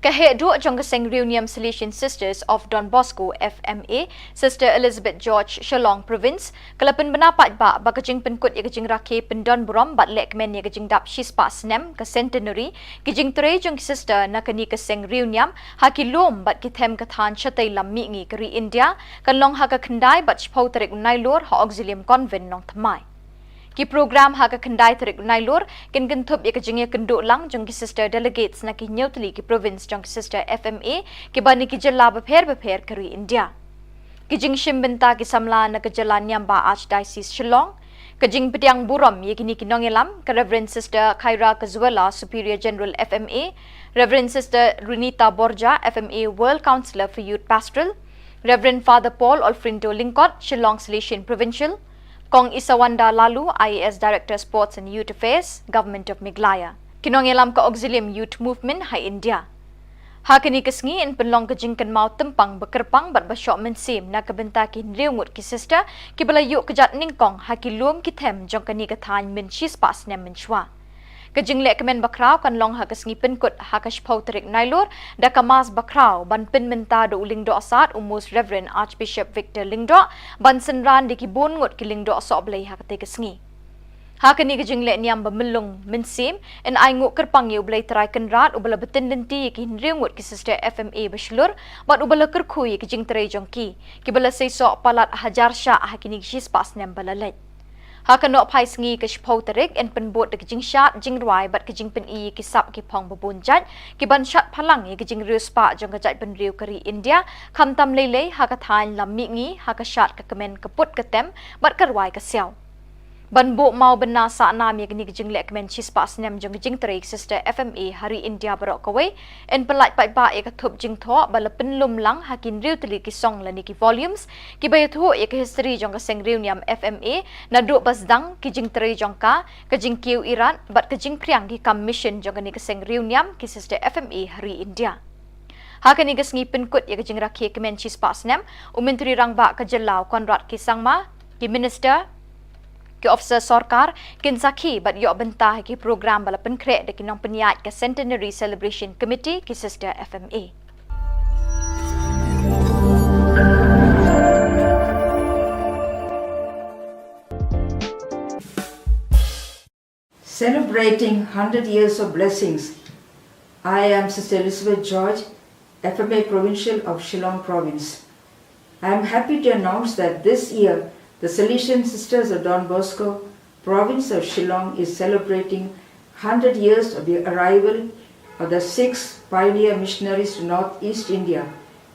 Ka heh duh jong ka seng riewniam Salesian Sisters of Don Bosco F M A, Sister Elizabeth George, Shillong Province, ka la pynbna paidbah ba ka jingpynkut ïa ka jingrakhe pyndon burom bad lehkmen ïa ka jingdap shispah snem, ka centenary, ki jingtrei jong ki sister na kane ka seng riewniam ha ki lum bad ki them ka thaiñ shatei lam mihngi ka ri India, kan long ha ka khyndai bad shiphew tarik u Nailur ha Auxilium Convent, Nongthymmai. Ki program ha ka khyndai tarik u Nailur kin kynthup ïa ka jingïakynduh lang jong ki sister delegates na ki hynñiew tylli ki province jong ki sister F M A kiba na ki jylla bapher bapher ka ri India. Ki jingshim bynta ki samla na ka jylla niam ba Archdiocese Shillong. Ka jingpdiang burom ïa kine ki nongïalam, ka Reverend Sister Khaira Kazuela, Superior General F M A, Reverend Sister Runita Borja, F M A World Counselor for Youth Pastoral, Reverend Father Paul Olfrindo Lyngkot, Shillong Salesian Provincial, Kong Isawanda Laloo, I A S Director Sports and Youth Affairs, Government of Meghalaya. Ki nongïalam ka Auxilium Youth Movement ha India. Ha kane ka sngi yn pynlong ka jingkynmaw tympang ba kyrpang bad ba shoh mynsiem na ka bynta ki hynriew ngut ki sister kiba la ïuh kjat nyngkong ha ki lum ki them jong kane ka thaiñ mynshispah snem mynshuwa. Ka jinglehkmen bakhraw kan long ha ka sngi pynkut ha ka shiphew tarik Nailur da ka Mass bakhraw ban pynmynta da u Lyngdoh Sad u Most Reverend Archbishop Victor Lyngdoh ban synran da ki bun ngut ki lyngdoh sohblei ha katei ka sngi. Ha kane ka jinglehniam ba myllung mynsiem, yn ainguh kyrpang ïa U Blei Trai Kynrad uba la btin lynti ïa ki hynriew ngut ki sister F M A ba shlur bad uba la kyrkhu ïa ki jingtrei jong ki, kiba la seisoh palat hajar shah ha kine ki shispah snem ba la leit. Ha ka nohphai sngi ka shiphew tarik yn pynbud da ka jingshad jingrwai bad ka jingpyni ïa ki sap ki phong ba bun jait, ki ban shad phalang ïa ka jingriewspah jong ka jaitbynriew ka ri India, khamtam lei lei ha ka thaiñ lam mihngi ha ka shad ka kmen ka put ka tem bad ka rwai ka siaw. Ban buh mawbynna sahnam ïa kane ka jinglehkmen shispah snem jong ka jingtrei ki sister F M A ha ri India baroh kawei, yn pynlait paidbah ïa ka thup jingthoh ba la pynlum lang ha ki hynriew tylli ki song lane ki volumes kiba ïathuh ïa ka history jong ka seng riewniam F M A naduh ba sdang ki jingtrei jong ka, ka jingkiew irat bad ka jingphriang ki kam mission jong kane ka seng riewniam ki sister F M A ha ri India. Ha kane ka sngi pynkut ïa ka jingrakhe kmen shispah snem, u Myntri Rangbah ka jylla u Conrad K Sangma, ki minister, ki officer sorkar kin sakhi bad ïoh bynta ha ki program ba la pynkhreh da ki nongpynïaid ka Centenary Celebration Committee ki sister F M A. Celebrating hundred years of blessings, I am Sister Elizabeth George, F M A Provincial of Shillong Province. I am happy to announce that this year the Salesian Sisters of Don Bosco, Province of Shillong, is celebrating hundred years of the arrival of the six pioneer missionaries to Northeast India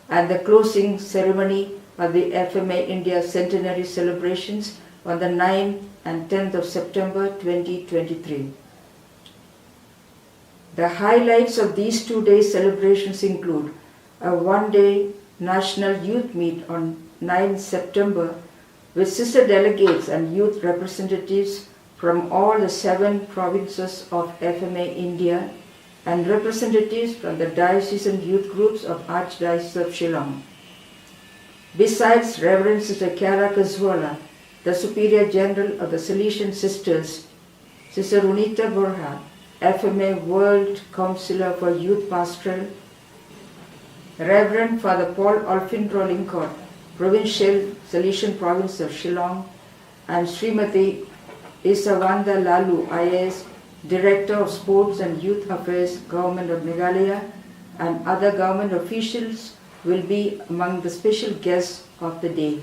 and the closing ceremony of the F M A India centenary celebrations on the ninth and tenth of September twenty twenty-three. The highlights of these two-day celebrations include a one-day national youth meet on ninth September with sister delegates and youth representatives from all the seven provinces of F M A India and representatives from the diocesan youth groups of Archdiocese of Shillong. Besides Reverend Sister Kiara Kazuala, the Superior General of the Salesian Sisters, Sister Runita Borja, F M A World Counselor for Youth Pastoral, Reverend Father Paul Olfindro Lyngkot, Provincial, Salesian Province of Shillong, and Srimati Isawanda Laloo, I A S, Director of Sports and Youth Affairs, Government of Meghalaya, and other government officials will be among the special guests of the day.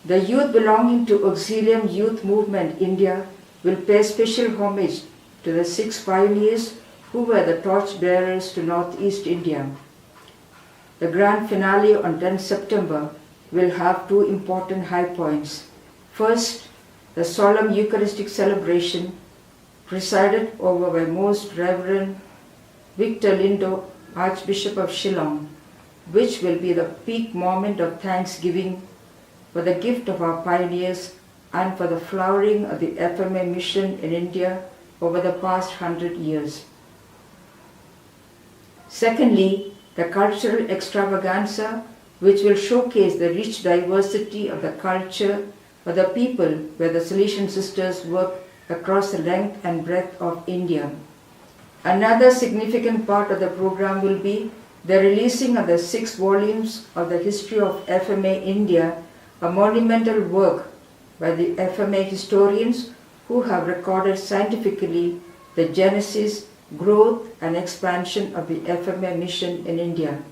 The youth belonging to Auxilium Youth Movement India will pay special homage to the six pioneers who were the torch bearers to Northeast India. The grand finale on tenth September will have two important high points. First, the solemn Eucharistic celebration presided over by Most Reverend Victor Lyngdoh, Archbishop of Shillong, which will be the peak moment of thanksgiving for the gift of our pioneers and for the flowering of the F M A mission in India over the past hundred years. Secondly, the cultural extravaganza, which will showcase the rich diversity of the culture of the people where the Salesian Sisters work across the length and breadth of India. Another significant part of the program will be the releasing of the six volumes of the History of F M A India, a monumental work by the F M A historians who have recorded scientifically the genesis, growth, and expansion of the F M A mission in India.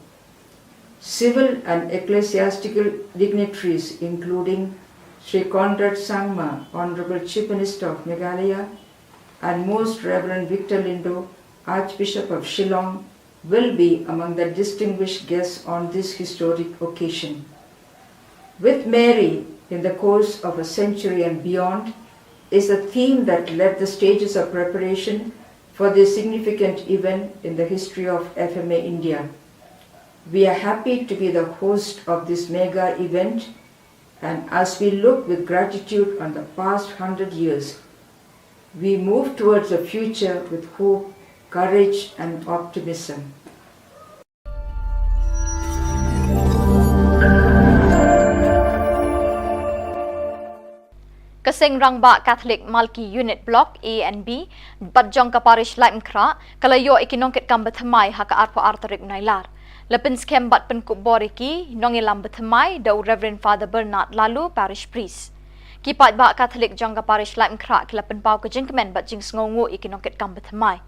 Civil and ecclesiastical dignitaries, including Sri Conrad Sangma, Honorable Chief Minister of Meghalaya, and Most Reverend Victor Lindo, Archbishop of Shillong, will be among the distinguished guests on this historic occasion. With Mary in the course of a century and beyond is a theme that led the stages of preparation for this significant event in the history of F M A India. We are happy to be the host of this mega event, and as we look with gratitude on the past hundred years, we move towards a future with hope, courage, and optimism. Ka Seng Rangbah Catholic Malki Unit Block A and B bad jong ka Parish Laitumkhrah ka la ïoh ïa ki nongkitkam bathymmai ha ka arphew ar tarik Nailar. La pynskhem bad pynkup bor ïa ki nongïalam bathymmai da u Reverend Father Bernard Laloo, Parish Priest. Ki paidbah Catholic jong ka Parish Laitumkhrah ki la pynpaw ka jingkmen bad jingsngewnguh ïa ki nongkitkam bathymmai.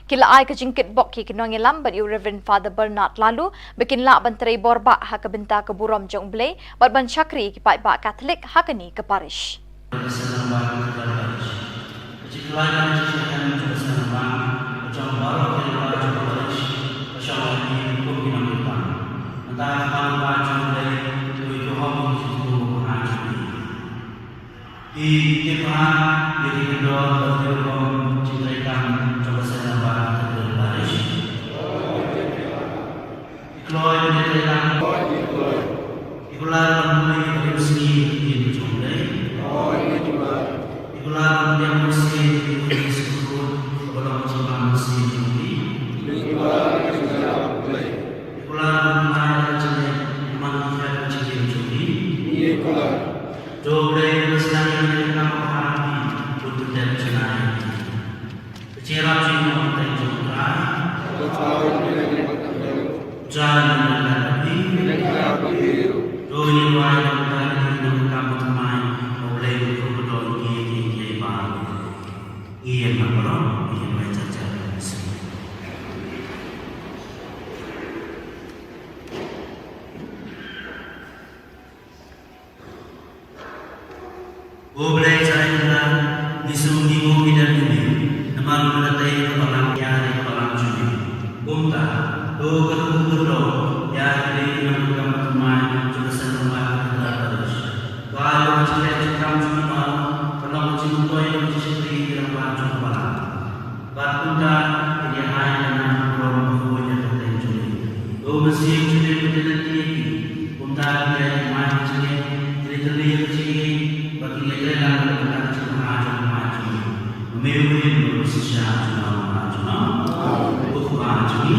Ki la ai ka jingkitbok ïa ki nongïalam bad ïa u Reverend Father Bernard Laloo ba kin lah ban trei bor bah ha ka bynta ka burom jong U Blei bad ban shakri ïa ki paidbah Catholic ha kane ka parish. Ki tip bha ïa ki kyndon bad ki rukom jingtrei kam jong ka Seng Rangbah Catholic Parish. Ki kloi jingtrei kam. Ki kular ban pule ïa ka ktien jong U Blei. Ki kular ban pdiang mynsiem ïa ki khun ki skul kaba long ka jingbam mynsiem jong ki. Ki kular ban ai ka jingngeit man ki khun ki jingim jong ki. To U Blei un sdang ïa ka kam ha phi, un pyndep jingngeit. Ka jingïarap jong U Blei jong U Trai. Jan ïa ka phi. To ïa wai ïa ka phi nongkam thymmai, U Blei u kyrkhu ïa ki ïa ki ba. Ïa ma baroh ïa ma cha cha. O Blei Trai Kynrad, ngi sngewnguh ïa ka jingim, namar ba ka tei ka balang ïa ka balang jong ngi. Kumta, to kyrkhu kyrdoh ïa ki nongkam thymmai jong ka Seng Rangbah Catholic Parish. Ba ïa ka jingkam jong ngi ba ka long ka jingmyntoi ka jingshakri ïa ka rangbah jong ka balang. Bad kumta, kin ïa ai ka nam ka burom ka khuid ïa ka kyrteng jong ngi. To mynsiem jong ngi ba kin lynti ïa ki. Kumta, kin ïa ai ka nam jong ngi, kin ïa tyrli ïa ka jingim, bad kin ïa trei lang ïa ka kyrteng jong ngi ha jong ka jong ngi. Ba me u rim, ba me u shisha, junom ha junom. U Kpa jong ngi.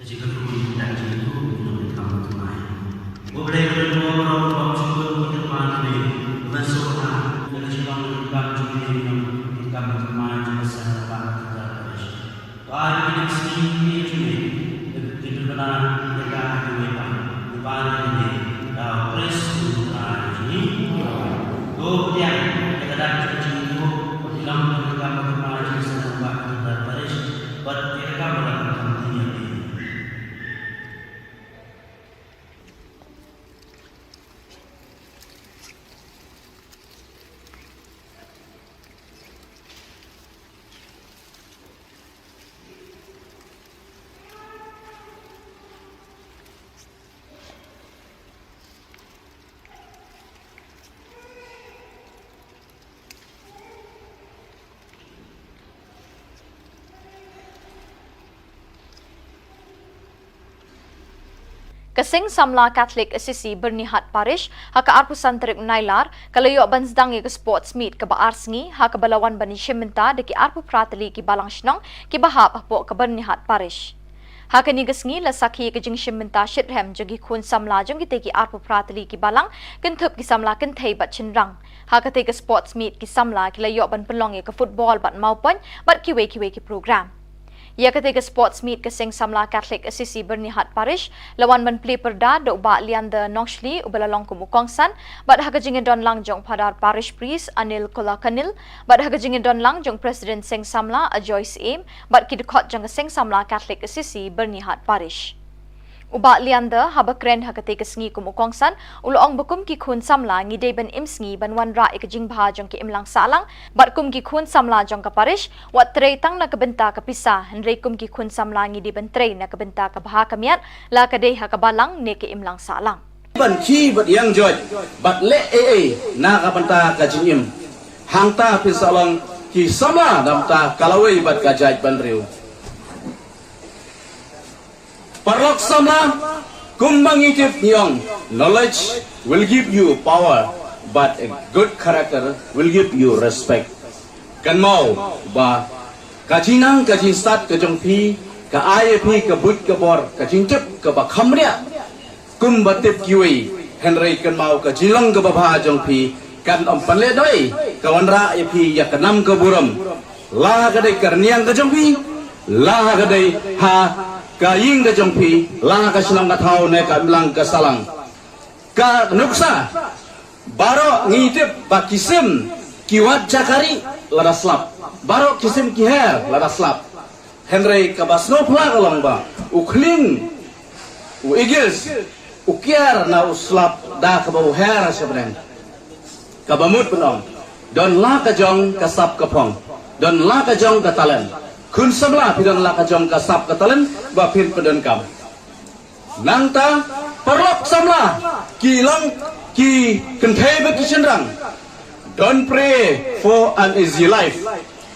Ka jingkyrkhu ïa ka kyrteng jong U Blei, U Blei ka don bor baroh, u bym sngewthuh ïa ka kyrpang jong U Blei, u ban sngewbha ïa ka jinglong ka kam jong U Blei, ka kam ka kyrpang jong ka Seng Rangbah Catholic Parish. Ba ïa kine ki sngi ki jong U Blei, ki jong U Blei, ki jong U Blei, da U Khrist U Trai jong ngi. To pdiang ïa ka dak jong ka jingïaroh, ba ki long ka kam ka kyrpang jong ka Seng Rangbah Catholic Parish. Bad ïa ka kam ba la kham kham ïa phi. Ka Seng Samla Catholic Assisi Byrnihat Parish ha ka arphew san tarik Nailar ka la ïoh ban sdang ïa ka sports meet kaba ar sngi ha kaba la wan ban ïashim bynta da ki arphew phra tylli ki balang shnong kiba hap hapoh ka Byrnihat Parish. Ha kane ka sngi la sakhi ïa ka jingshim bynta shitrhem jong ki khun samla jong kitei ki arphew phra tylli ki balang, kynthup ki samla kynthei bad shynrang. Ha katei ka sports meet ki samla ki la ïoh ban pynlong ïa ka football bad mawpoiñ bad kiwei kiwei ki program. Ïa katei ka sports meet ka Seng Samla Catholic Assisi Byrnihat Parish la wan ban plie pyrda da u Bah Leander Nongshli uba la long kum u kongsan, bad ha ka jingïadon lang jong Phadar Parish Priest Anil Kolakanil, bad ha ka jingïadon lang jong President Seng Samla Ajoy Syiem bad ki dkhot jong ka Seng Samla Catholic Assisi Byrnihat Parish. U Bah Leander haba kren ha katei ka sngi kum u kongsan u la ong ba kum ki khun samla ngi dei ban im sngi ban wanrah ïa ka jingbha jong ki imlang sahlang, bad kum ki khun samla jong ka parish wat trei tang na ka bynta ka pisa, hynrei kum ki khun samla ngi dei ban trei na ka bynta ka bha ka miat, la ka dei ha ka balang ne ka imlang sahlang. Ban khie bad ïeng joit bad leh ei ei na ka bynta ka jingim. Hangta phin sa long ki samla na bynta ka lawei bad ka jaitbynriew. Paralok samla, kumba ngi tip ngi ong, knowledge will give you power, but a good character will give you respect. Kynmaw ba ka jingnang ka jingstad ka jong phi ka ai ïa phi ka buit ka bor, ka jingtip kaba kham riah. Kumba tip kiwei, hynrei kynmaw ka jinglong kaba bha jong phi kan ym pynleh dei, ka wanrah ïa phi ïa ka nam ka burom. La ka dei ka rynïeng ka jong phi, la ka dei ha ka ïing ka jong phi, la ka shnong ka thaw ne ka imlang ka sahlang. Ka nuksa, baroh ngi tip ba ki sim ki wad jakari lada slap. Baroh ki sim ki her lada slap. Hynrei kaba sngewphylla ka long ba u khlieng, u eagles, u kiar na u slap da kaba u her sha bneng. Kaba mut ban ong, don la ka jong ka sap ka phong, don la ka jong ka talent. Khun samla, phi don la ka jong ka sap ka talent ba phin pyndonkam. Nangta, paralok samla, ki long ki kynthei bad ki shynrang. Don't pray for an easy life.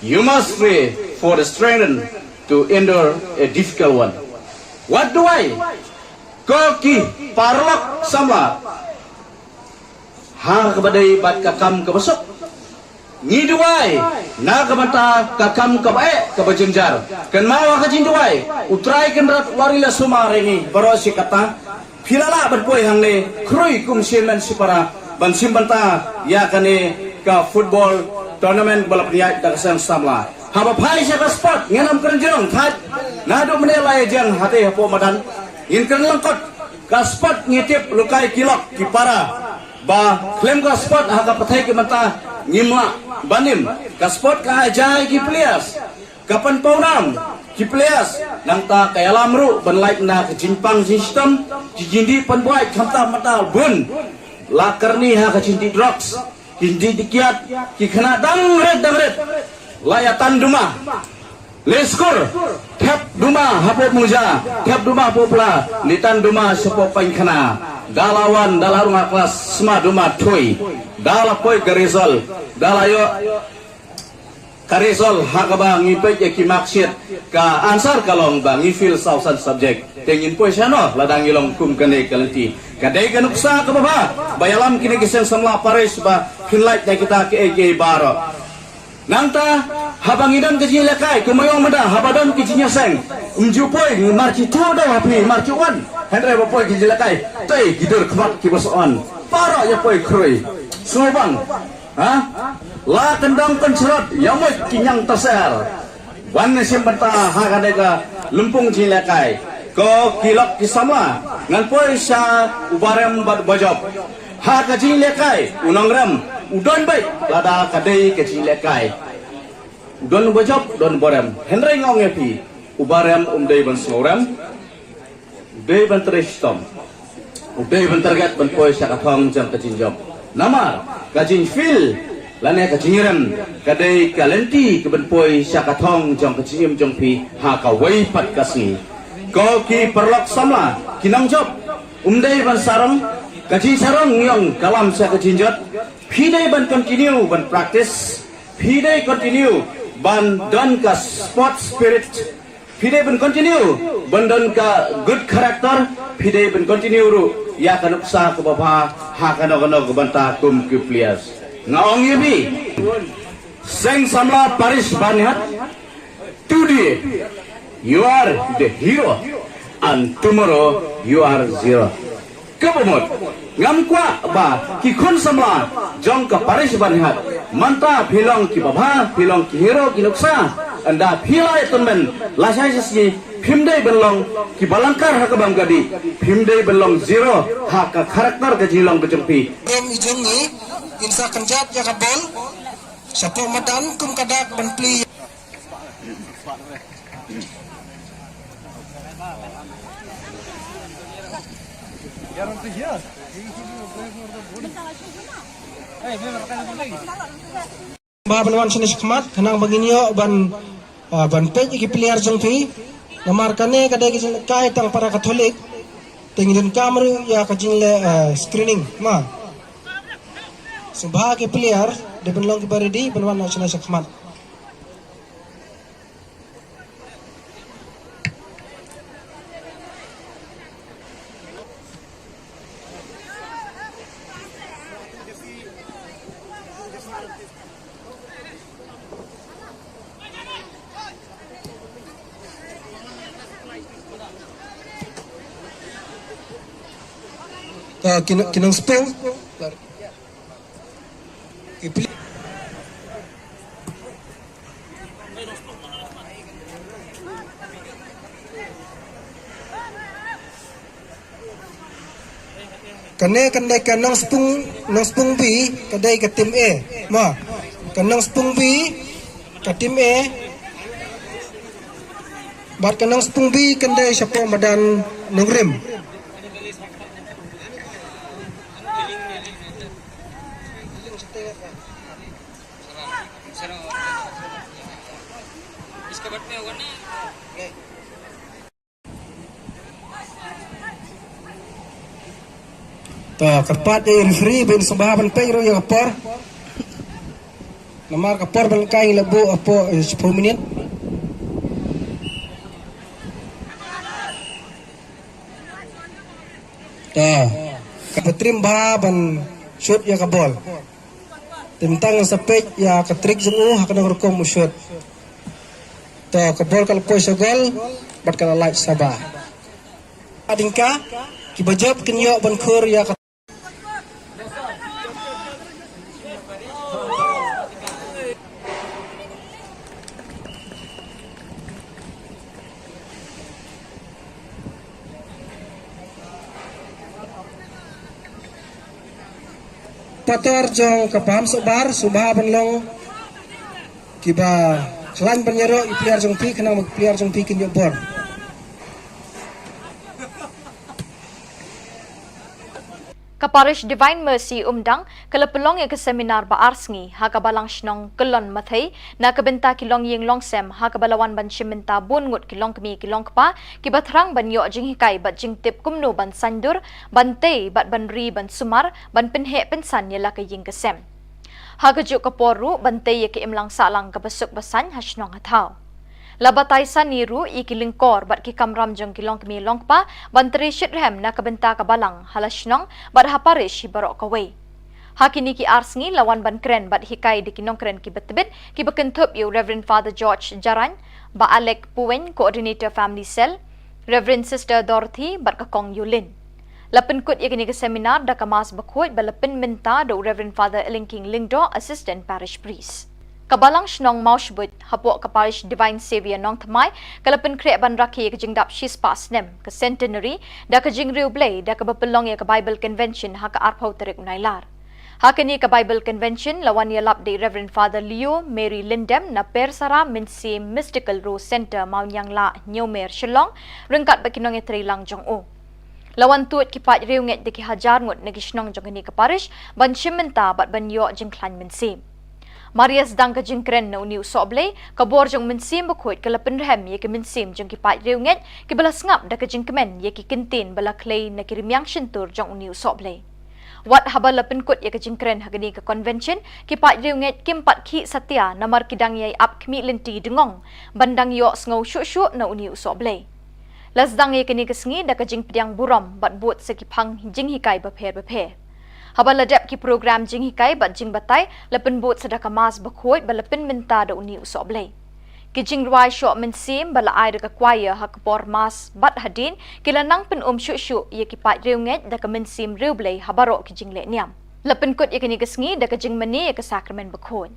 You must pray for the strength to endure a difficult one. Wat duwai, ko ki paralok samla, ha kaba dei bad ka kam kaba suk. Ngi duwai na ka bynta ka kam kaba eh kaba jynjar. Kynmaw ha ka jingduwai, U Trai Kynrad u wad ri la sumar ïa ngi baroh shi katta. Phi la lah ban poi hangne khrui kum shi hynmen shi para ban shim bynta ïa kane ka football tournament ba la pynïaid da ka seng samla. Haba phai sha ka sport, ngin ym kren jrong, thait. Naduh mynne la ïa jeng hatei hapoh madan, ngin kren lyngkot. Ka sport ngi tip, lehkai ki lok ki para, ba khlem ka sport ha ka pyrthei ki bynta ngim lah ban im. Ka sport ka ai jai ki players, ka pynpaw nam ki players, nangta ka ïalam ruh ban lait na ka jingpang jingshitom, ki jingdih pynbuaid khamtam mynta bun. La kyrni ha ka jingdih drugs, ki jingdih kiad, ki khynnah dang rit dang rit. La ïa tan duma. Leh skur, thep duma hapoh Mungja, thep duma hapoh Pla, leit tan duma shapoh Paiñkhana. Da la wan, da la rung ha klas, sma duma thui. Da la poi ka result, da la ïoh ka result ha kaba ngi peit ïa ki marksheet, ka answer ka long ba ngi fail saw san subject. Te ngin poi shano lada ngi long kum kane ka lynti? Ka dei ka nuksa kaba bha ba ïalam kine ki seng samla parish ba phin lait na kita kiei kiei baroh. Nangta haba ngi don ka jingïalehkai, kumba ong mynta, haba don ka jingïaseng, ym ju poi, ngi mar ki tuh daw ha phi, mar ki wan. Hynrei ba poi ki jingïalehkai, tei ki dur khmat kiba sa wan. Baroh ïa poi khrui. Sngewbang. Ha? La kyndong kynsyrot, ïa mut ki ñiang taser. Wan shim bynta ha kane ka lympung jingïalehkai. Ko ki lok ki samla, ngan poi sha u barem bad u bajop. Ha ka jingïalehkai, u nongrem u don beit lada ka dei ka jingïalehkai. U don u bajop, u don u barem. Hynrei nga ong ïa phi, u barem um dei ban sngewrem, u dei ban trei shitom, u dei ban target ban poi sha ka thong jong ka jingjop. Namar ka jingfail lane ka jingrem ka dei ka lynti kaban poi sha ka thong jong ka jingim jong phi ha kawei pat ka sngi. Ko ki paralok samla, ki nongjop, um dei ban sarong, ka jingsarong ngi ong ka lam sha ka jingjot. Phi dei ban continue ban practice, phi dei continue ban don ka sport spirit. Phi dei ban continue ban don ka good character, phi dei ban continue ruh ïa ka nuksa kaba bha ha kano kano ka bynta kum ki players. Nga ong ïa phi, Seng Samla Parish Baniat, today you are the hero and tomorrow you are zero. Kaba mut, ngam kwah ba ki khun samla jong ka Parish Baniat, mynta phi long kiba bha, phi long ki hero ki nuksa, ynda phi la ïa tymmen lashai shisngi, phim dei ban long kiba lyngkar ha kaba ym ka dih, phim dei ban long zero ha ka character ka jinglong ka jong phi. Em i jong ngi, in sa kynjat ïa ka bol, shapoh madan kum ka dak ban plie. Ba ban wan shane shakhmat, khnang ba ngin ïoh ban, ah, ban peit ïa ki player jong phi. Namar kane ka dei ka jinglehkai tang para Katholik. Te ngi donkam ruh ïa ka jingleh, ah, screening, ma. Sngewbha ki player, dei ban long kiba ready, ban wan shane shakhmat. Ka ki nong, ki nongspung. Ki pli- Kane, kane ka Nongspung, Nongspung B, ka dei ka team A. Mo. Ka Nongspung B, ka team A. Bad ka Nongspung B, ka dei shapoh madan Nongrim. To, kyrpad ïa i referee ban sngewbha ban peit ruh ïa ka por. Namar ka por ban kai la buh hapoh, eh, shiphew minit. To, kaba trim bha ban shoot ïa ka bol. Te mynta ngan sa peit ïa ka trick jong u ha kano ka rukom u shoot. To, ka bol ka la poi sha gol bad ka la lait sha ba. Hadien ka, kiba jop kin ïoh ban khur ïa ka Pator jong ka Paham Sohbar, sngewbha ban long kiba khlaiñ ban ïaroh ïa i player jong phi, khnang ba i player jong phi kin ïoh bor. Ka Parish Divine Mercy Umdang ka la pynlong ïa ka seminar ba ar sngi ha ka Balang Shnong Kyllon Mathei na ka bynta ki longïing longsem, ha kaba la wan ban shim bynta bun ngut ki longkmie ki longkpa kiba thrang ban ïoh jinghikai bad jingtip kumno ban saiñdur, ban tei bad ban ri ban sumar, ban pynheh pynsan ïa la ka ïing ka sem. Ha kajuh ka por ruh ban tei ïa ka imlang sahlang kaba suk ba saiñ ha shnong ha thaw. La batai sani ruh ïa ki lyngkor bad ki kamram jong ki longkmie longkpa ban trei shitrhem na ka bynta ka balang ha la shnong bad ha parish hi baroh kawei. Ha kine ki ar sngi la wan ban kren bad hikai da ki nongkren kiba tbit kiba kynthup ïa u Reverend Father George Jarain, Bah Alec Puwein, Coordinator Family Cell, Reverend Sister Dorothy bad ka Kong Yulin. La pynkut ïa kane ka seminar da ka Mass bakhuid ba la pynmynta da u Reverend Father Elingking Lyngdoh, Assistant Parish Priest. Ka Balang Shnong Mawshbuit hapoh ka Parish Divine Saviour Nongthymmai ka la pynkhreh ban rakhe ïa ka jingdap shispah snem, ka centenary, da ka jingriewblei da kaba pynlong ïa ka Bible Convention ha ka arphew tarik u Nailar. Ha kane ka Bible Convention la wan ïalap da i Reverend Father Leo Mary Lyndem na Persara Mynsiem Mystical Rose Centre, Mawnianglah, Hynñiewmer, Shillong, ryngkat bad ki nongïatreilang jong u. La wan tuid ki paid riewngeit da ki hajar ngut na ki shnong jong kane ka parish ban shim bynta bad ban ïoh jingkhlaiñ mynsiem. Mar ïa sdang ka jingkren na une u sohblei, ka bor jong u Mynsiem Bakhuid ka la pynrhem ïa ki mynsiem jong ki paid riewngeit kiba la sngap da ka jingkmen ïa ki kyntien ba la khlei na ki rmiang shyntur jong une u sohblei. Wat haba la pynkut ïa ka jingkren ha kane ka convention, ki paid riewngeit kim pat khih satia namar ki dang ïai ap khmih lynti dngong ban dang ïohsngew shuh shuh na une u sohblei. La sdang ïa kane ka sngi da ka jingpdiang burom bad bud sa ki phang jinghikai bapher bapher. Haba la dep ki program jinghikai bad jingbatai, la pynbud sa da ka Mass bakhuid ba la pynmynta da une u sohblei. Ki jingrwai shoh mynsiem ba la ai da ka choir ha ka por Mass bad hadien, ki la nang pyn-um shuh shuh ïa ki paid riewngeit da ka mynsiem riewblei ha baroh ki jingleh niam. La pynkut ïa kane ka sngi da ka jingmane ïa ka Sakramen Bakhuid.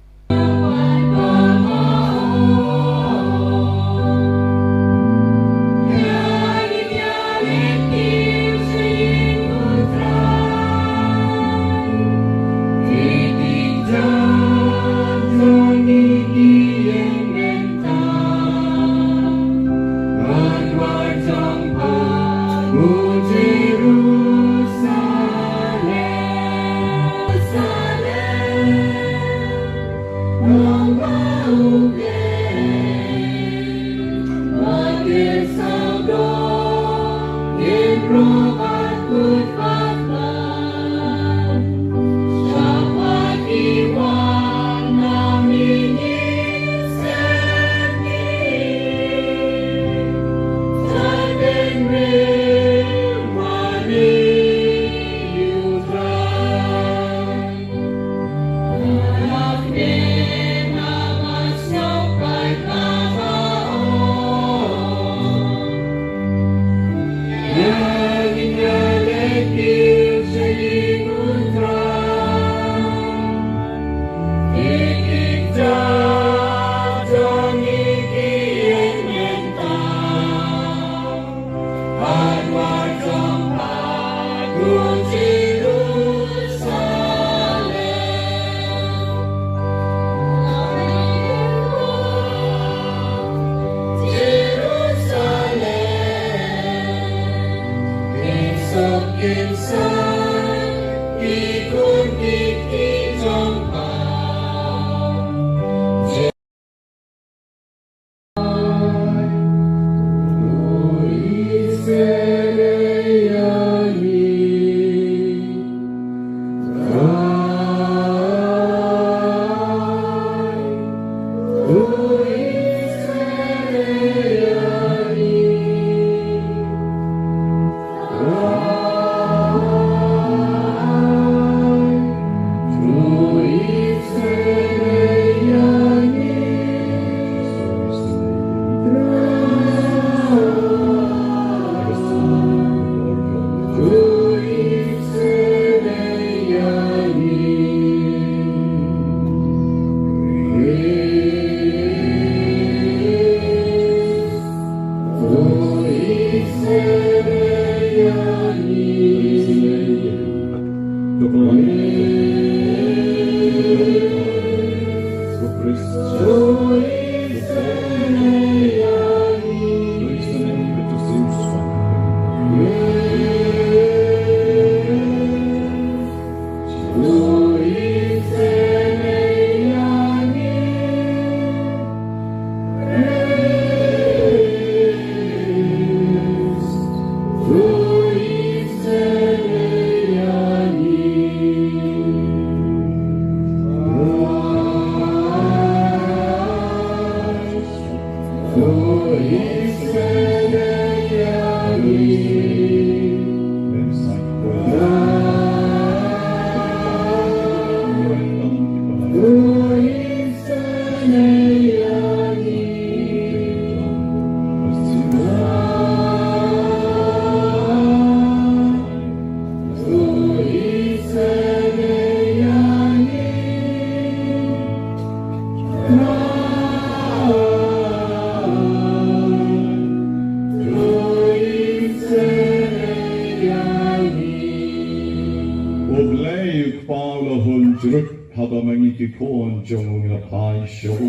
U Blei u Kpa u la hun jrut, haba ma ngi ki khun jong u ngi la phai sha u.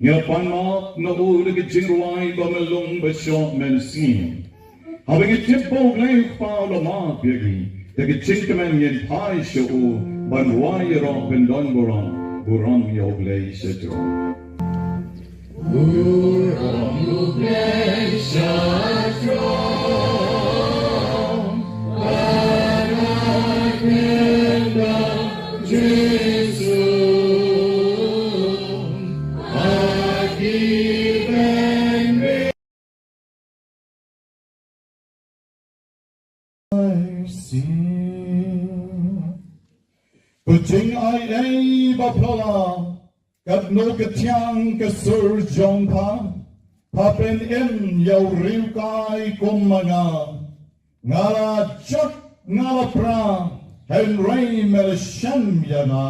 Ngi la pan map na u da ki jingrwai ba myllung ba shoh mynsiem. Haba ngi tip ba u Blei u Kpa u la map ïa ngi, da ki jingkmen ngin phai sha u ban rwai ïaroh ban don burom, burom ïa u Blei shajrong. Burom ïa u Blei shajrong. Ka jingai ei ba phylla, katno ka thiang ka sur jong pha, pha pynim ïa u riewkai kum ma nga. Nga la jot nga la pra, hynrei me la shem ïa nga.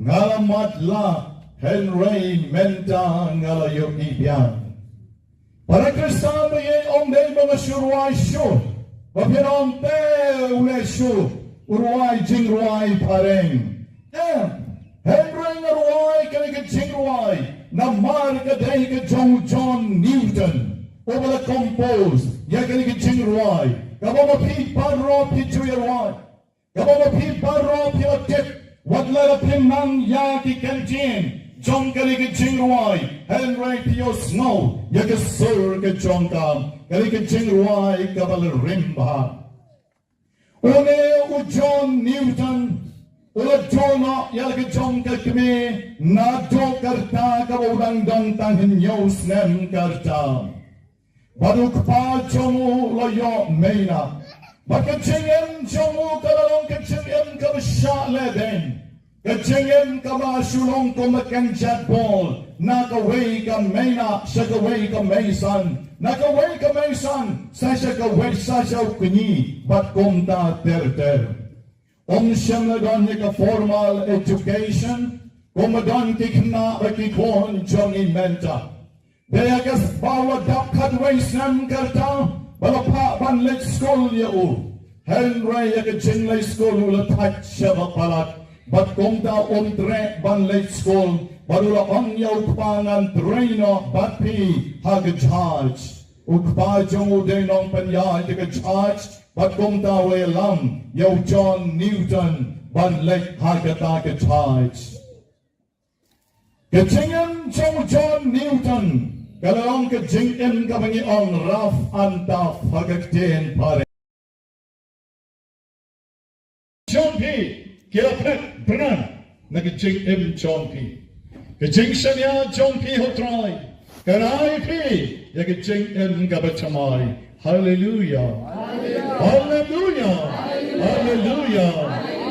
Nga la matlah, hynrei mynta nga la ïohi biang. Para Khristan ba ïeit, ym dei ba nga shu rwai shuh, ba phin ong te u leh shuh u rwai jingrwai phareng. Em, hynrei nga rwai kane ka jingrwai namar ka dei ka jong John Newton, uba la compose ïa kane ka jingrwai kaba ma phi baroh phi ju ïa rwai. Kaba ma phi baroh phi la tip, wat la phi nang ïa ki kyntien jong kane ka jingrwai, hynrei phi ïohsngew ïa ka sur ka jong ka, kane ka jingrwai kaba la rim bha. Une u John Newton u la duh noh ïa la ka jong ka kmie naduh ka rta kaba u dang don tang hynñiew snem ka rta. Bad u kpa jong u la ïoh mei nah. Bad ka jingim jong u ka la long ka jingim kaba shah lehbeiñ. Ka jingim kaba shu long kum ka kynjat bol, na kawei ka mei nah sha kawei ka mei san, na kawei ka mei san sa sha kawei, sa sha u kñi, bad kumta ter ter. Ym shym la don ïa ka formal education kumba don ki khynnah bad ki khun jong ngi mynta. Dei ïa kaba u la dap khatwei snem ka rta ba la phah ban leit skul ïa u. Hynrei ïa ka jingleit skul u la thait shibun palat, bad kumta um treh ban leit skul, bad u la ong ïa u kpa, ngan trei noh bad phi ha ka jahaj. U kpa jong u dei nongpynïaid ïa ka jahaj, bad kumta u la ïalam ïa u John Newton ban leit ha kata ka jahaj. Ka jingim jong u John Newton ka la long ka jingim kaba ngi ong rough and tough ha ka ktien phareng. Jong phi ki la phet bran na ka jingim jong phi. Ka jingshaniah jong phi ha u Trai ka rai phi ïa ka jingim kaba thymmai. Haleluia. Haleluia. Haleluia.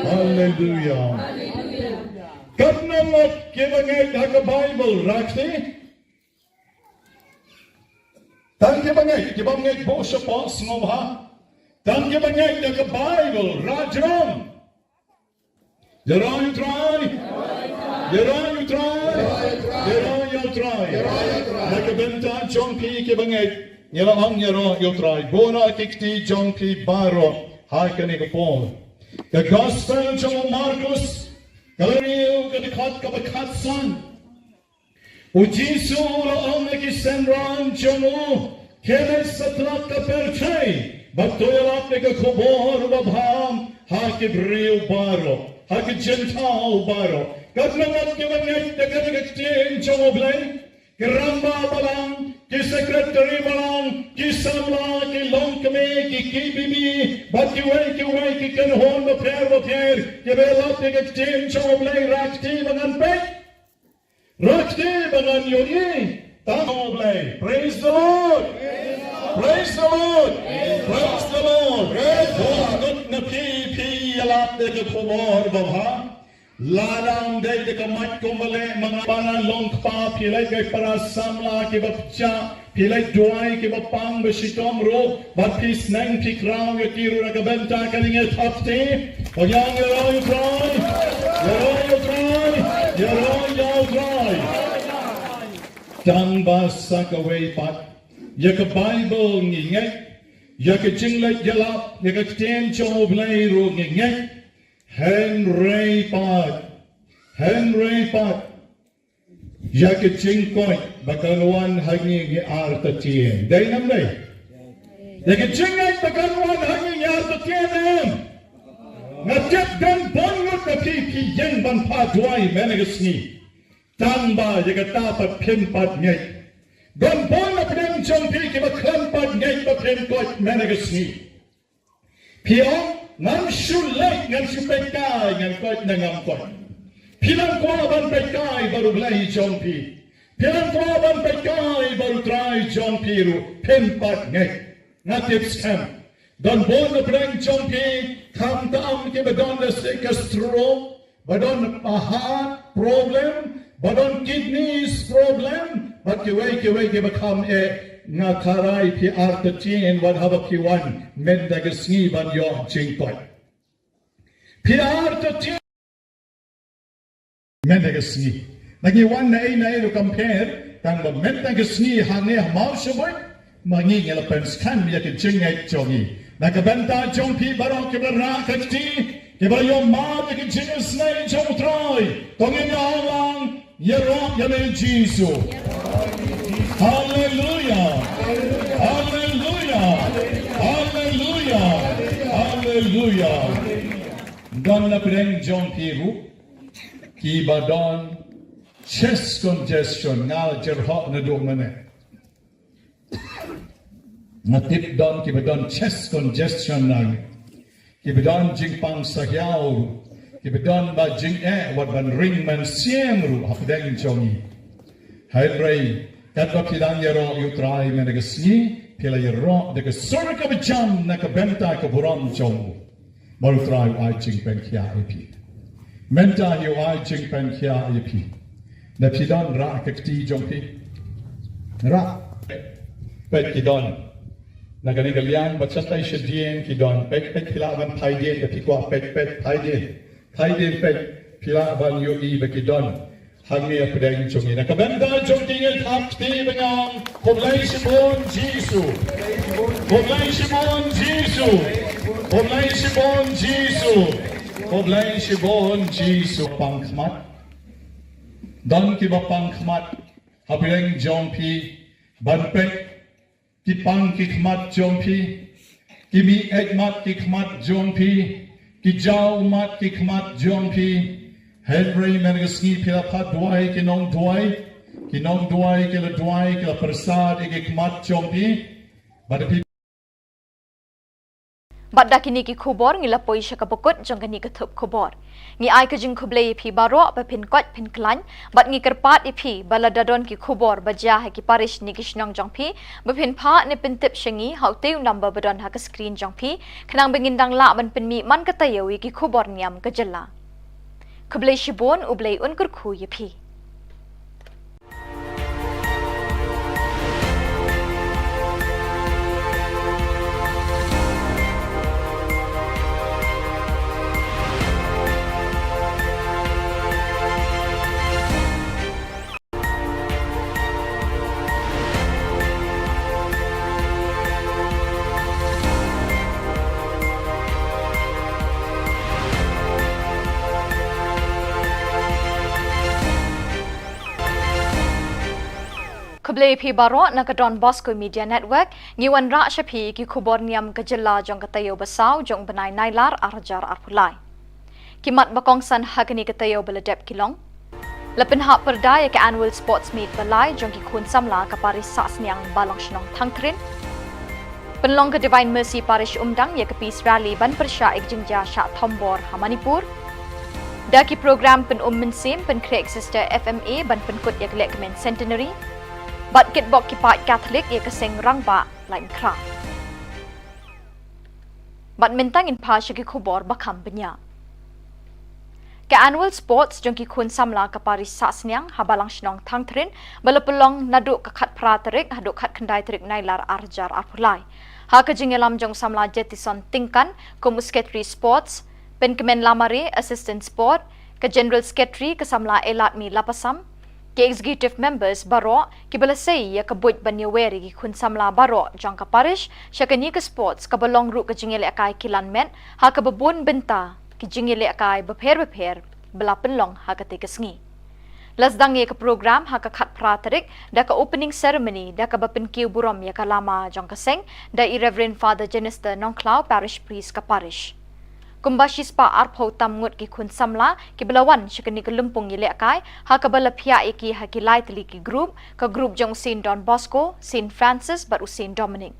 Haleluia. Katno ngut kiba ngeit ha ka Baibl, rakti? Tang kiba ngeit, kiba ngeit bun shapoh sngewbha. Tang kiba ngeit ha ka Baibl, rah jrong. Ïaroh ïa u Trai. Ïaroh ïa u Trai. Ïaroh ïa u Trai. Na ka bynta jong phi kiba ngeit, ngi la ong ïaroh ïa u Trai. Bun na ki kti jong phi baroh ha kane ka por. Ka Gospel jong u Markus, ka la riew ka dkhot kaba khatsan. U Jisu u la ong ïa ki synran jong u, khie leit satlak ka pyrthei bad to ïalap ïa ka khubor babha ha ki briew baroh, ha ki jingthaw baroh. Katno ngut kiba ngeit da kane ka ktien jong U Blei? Ki rangbah balang, ki secretary balang, ki samla, ki longkmie, ki K B B bad kiwei kiwei ki kynhun bapher bapher kiba ïalap ïa ka ktien jong U Blei, rah kti ba ngan peit. Rah kti ba ngan ïohi. Tang U Blei. Praise the Lord. Praise the Lord. Praise the Lord. Bun ngut na phi phi ïalap ïa ka khubor babha. Lada ym dei da ka mic kumba leh ma nga, ba ngan long kpa, phi leit ïa ki para samla kiba pyrshah, phi leit duwai kiba pang ba shitom ruh, bad phi sneng phi khraw ïa ki ruh na ka bynta kane, ngi thap kti. Ïaroh ïa u Trai, ïaroh ïa u Trai, ïaroh ïa u Trai. Tang ba sa kawei pat, ïa ka Baibl ngi ngeit, ïa ka jingleit ïalap, ïa ka ktien jong U Blei ruh ngi ngeit. Hynrei pat, hynrei pat, ïa ka jingkoit ba kan wan ha ngi, ngi artatien. Dei ne ym dei? Ïa ka jingngeit ba kan wan ha ngi, ngi artatien ne em? Nga tip don bun ngut na phi phi ïeng ban phah duwai mynne ka sngi. Tang ba ïa kata pat phim pat ngeit. Don bun na pdeng jong phi kiba khlem pat ngeit ba phim koit mynne ka sngi. Phi ong, Ngan shu leit, ngan shu peit kai, ngan koit ne ngam koit. Phi nang kwah ban peit kai bad U Blei jong phi. Phi nang kwah ban peit kai bad U Trai jong phi ruh, phin pat ngeit. Nga tip skhem. Don bun na pdeng jong phi, khamtam kiba don da ka stroke, ba don heart problem, ba don kidneys problem, bad kiwei kiwei kiba kham eh, nga kyrpad ïa phi artatien wat haba phi wan, mynta ka sngi ban ïoh jingkoit. Phi artatien mynta ka sngi. Ngi wan na ei na ei ruh kam pher, tang ba mynta ka sngi hangne ha Mawshynrut, ma ngi ngi la pynskhem ïa ka jingngeit jong ngi. Na ka bynta jong phi baroh kiba rah ka kti, kiba ïoh mad ïa ka jingisynei jong U Trai, to ngin ïa ong lang, ïaroh ïa me Jisu. Haleluia. Haleluia. Haleluia. Haleluia. Don na pdeng jong phi ruh kiba don chest congestion, nga la jyrhoh naduh mynne. Nga tip don kiba don chest congestion na ngi. Kiba don jingpang sahiaw ruh. Kiba don ba jingeh wat ban ring mynsiem ruh ha pdeng jong ngi. Hynrei katba phi dang ïaroh ïa U Trai mynta ka sngi, phi la ïaroh da ka sur kaba jam na ka bynta ka burom jong u. Bad U Trai u ai jingpynkhiah ïa phi. Mynta hi u ai jingpynkhiah ïa phi. Da phi don rah ka kti jong phi. Rah. Peit ki don. Na kane ka liang bad shatai shadien ki don. Peit peit phi lah ban phai dien da phi kwah peit peit phai dien. Phai dien peit phi lah ban ïohi ba ki don. Hangne ha pdeng jong ngi. Na ka bynta jong ki ngin ap kti bad nga ong, khublei shibun Jisu. Khublei shibun Jisu. Khublei shibun Jisu. Khublei shibun Jisu. Pang khmat. Don kiba pang khmat ha pdeng jong phi ban peit. Ki pang ki khmat jong phi, ki mih eit mat ki khmat jong phi, ki jaw mat ki khmat jong phi. Hynrei mynta ka sngi phi la phah duwai ki nongduwai, ki nongduwai ki la duwai ki la pyrsad ïa ki khmat jong phi. Bad phi Bad da kine ki khubor ngi la poi sha kaba kut jong kane ka thup khubor. Ngi ai ka jingkhublei ïa phi baroh ba phin koit phin khlaiñ, bad ngi kyrpad ïa phi ba lada don ki khubor ba jia ha ki parish ne ki shnong jong phi, ba phin phah ne pyntip sha ngi ha utei u number ba don ha ka screen jong phi, khnang ba ngin dang lah ban pynmih man ka taïew ïa ki khubor niam ka jylla. Khublei shibun, U Blei un kyrkhu ïa phi. Khublei phi baroh na ka Don Bosco Media Network, ngi wanrah sha phi ki khubor niam ka jylla jong ka taïew ba saw jong u bnai Nailar ar hajar arphew lai. Ki mat ba kongsan ha kane ka taïew ba la dep ki long. La pynhap pyrda ïa ka Annual Sports Meet ba lai jong ki khun samla ka parish Sahsniang Balang Shnong Thangthrin. Pynlong ka Divine Mercy Parish Umdang ïa ka Peace Rally ban pyrshah ïa ka jingjia shah thombor ha Manipur. Da ki program pynum mynsiem pynkhreh Exeter F M A ban pynkut ïa ka lehkmen Centenary. Bad kitbok ki paid Katholik ïa ka seng rangbah Laitumkhrah. Bad mynta ngin phai sha ki khubor ba kham bniah. Ka Annual Sports jong ki khun samla ka parish Sahsniang ha Balang Shnong Thangthrin ba la pynlong naduh ka khatphra tarik haduh khatkhyndai tarik Nailar ar hajar arphew lai. Ha ka jingïalam jong u samla Jetison Tyngkan kum u Secretary Sports, Pynkmen Lamare, Assistant Sport, ka General Secretary ka samla Eladmi Lapasam, ki Executive Members baroh kiba la sei ïa ka buit ban ïawer ïa ki khun samla baroh jong ka parish sha kane ka sports kaba long ruh ka jingïalehkai kilan met ha kaba bun bynta ki jingïalehkai bapher bapher ba la pynlong ha katei ka sngi. La sdang ïa ka program ha ka khatphra tarik da ka opening ceremony da kaba pynkiew burom ïa ka lama jong ka seng da i Reverend Father Jenister Nongkhlaw, Parish Priest ka parish. Kumba shispah arphew tam ngut ki khun samla kiba la wan sha kane ka lympung ïalehkai ha kaba la phiah ïa ki ha ki lai tylli ki group, ka group jong u Saint Don Bosco, Saint Francis bad u Saint Dominic.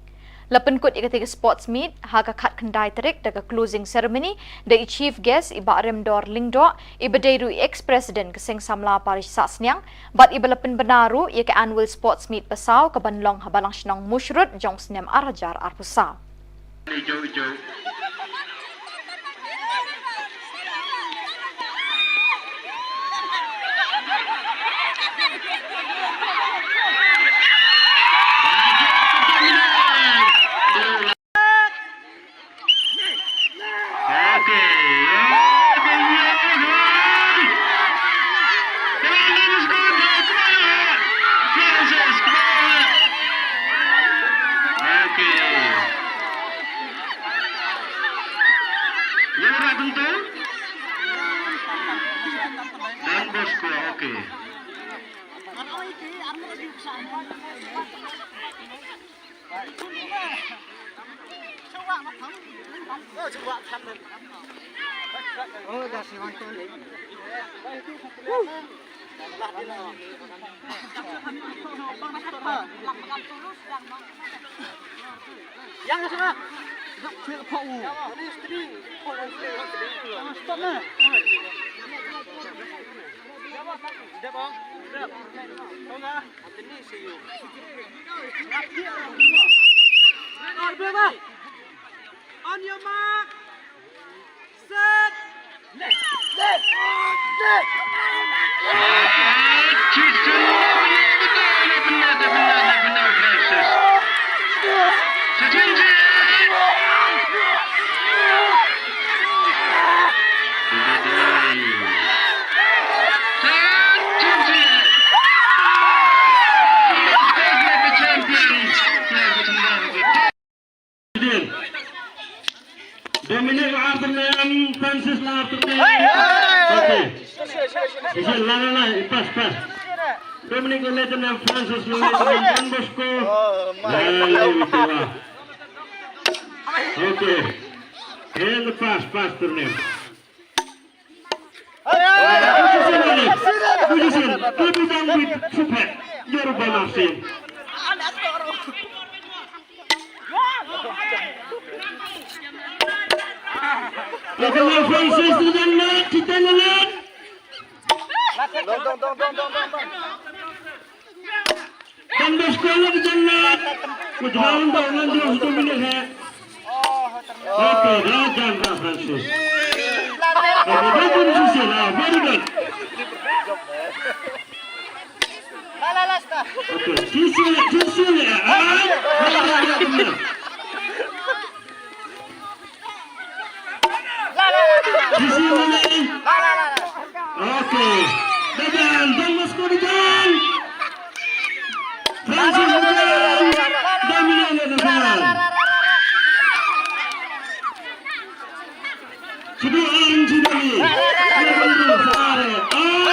La pynkut ïa katei ka sports meet ha ka khatkhyndai tarik da ka closing ceremony da i chief guest i Bah Remdor Lyngdoh, iba dei ruh i ex-president ka Seng Samla Parish Sahsniang, bad iba la pynbna ruh ïa ka annual sports meet ba saw kaban long ha Balang Shnong Mushrut jong u snem ar hajar arphew saw. Don Bosco, okay. On your mark. Set. Left. Left. Left. Dominic Arthur Francis Arthur. Okay. Isi la la la, pass, pass. Dominic Arthur Francis Arthur Don Bosco. La la la. Okay. And the pass, pass to them. Don Bosco la ka jannat. Ku jwan ba ngan jong satu minit ha. Okay, da jan da Francis. Okay, da jun sisi la, very good. Okay, sisi, sisi la. Ah, very good. Sisi mana? Okay. Dadan, Don Bosco dadan. Francis dadan. Dominic dadan. Sidi orang sidi. Sidi orang sidi. Oh.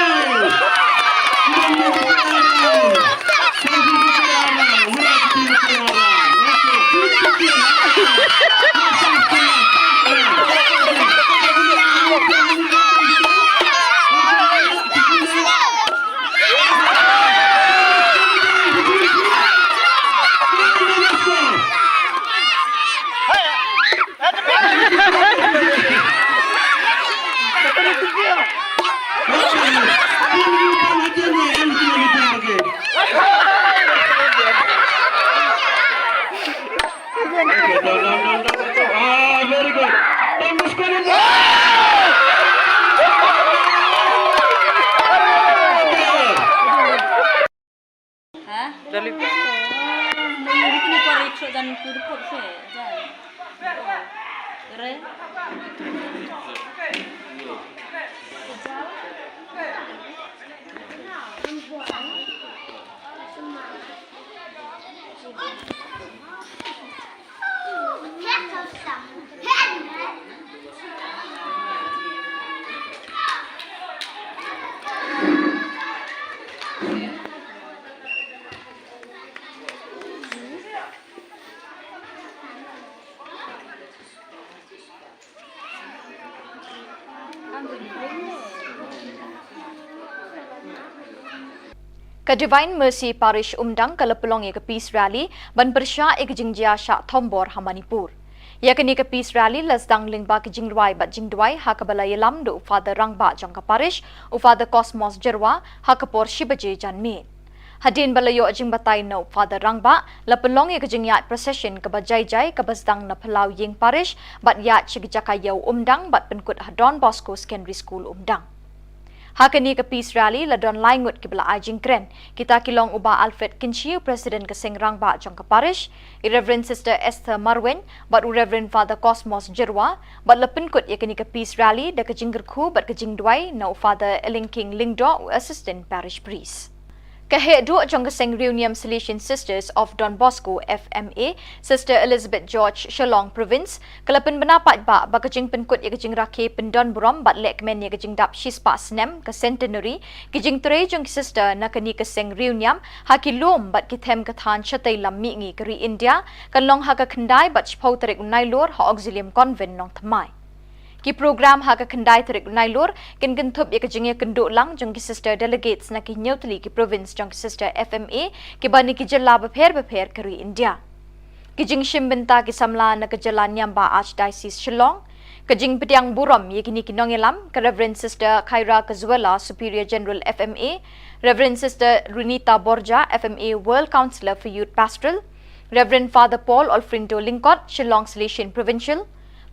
Ah, very good. Tembus kulit. Ha? Dali. Ini kini kau riksa dan kurput se, jan. Kere? Ka Divine Mercy Parish Umdang ka la pynlong ïa ka Peace Rally ban pyrshah ïa ka jingjia shah thombor ha Manipur. Ïa kane ka Peace Rally la sdang lyngba ka jingrwai bad jingduwai ha kaba la ïalam da u Father Rangbah jong ka Parish, u Father Cosmos Jyrwa, ha ka por shi baje janmiet. Hadien ba la ïoh jingbatai na u Father Rangbah, la pynlong ïa ka jingïaid procession kaba jai jai kaba sdang na Phyllaw Ïing Parish bad ïaid sha ka jaka ïew Umdang bad pynkut ha Don Bosco Secondary School Umdang. Ha kane ka Peace Rally la don lai ngut kiba la ai jingkren. Kita ki long u Bah Alfred Kynshi, u President ka Seng Rangbah jong ka Parish, i Reverend Sister Esther Marwein bad u Reverend Father Cosmos Jyrwa, bad la pynkut ïa kane ka Peace Rally da ka jingkyrkhu bad ka jingduwai na u Father Elingking Lyngdoh, u Assistant Parish Priest. Ka heh duh jong ka Seng Riewniam Salesian Sisters of Don Bosco, F M A, Sister Elizabeth George, Shillong Province, ka la pynbna paidbah ba ka jingpynkut ïa ka jingrakhe pyndonburom bad lehkmen ïa ka jingdap shispah snem, ka centenary, ki jingtrei jong ki sister na kane ka seng riewniam ha ki lum bad ki them ka thaiñ shatei lam mihngi ka ri India, kan long ha ka khyndai bad shiphew tarik u Nailur ha Auxilium Convent, Nongthymmai. Ki program ha ka khyndai tarik u Nailur kin kynthup ïa ka jingïakynduh lang jong ki sister delegates na ki hynñiew tylli ki province jong ki sister F M A kiba na ki jylla bapher bapher ka ri India. Ki jingshim bynta ki samla na ka jylla niam ba Archdiocese Shillong. Ka jingpdiang burom ïa kine ki nongïalam, ka Reverend Sister Khaira Kazuela, Superior General F M A, Reverend Sister Runita Borja, F M A World Councillor for Youth Pastoral, Reverend Father Paul Olfrindo Lyngkot, Shillong Salesian Provincial,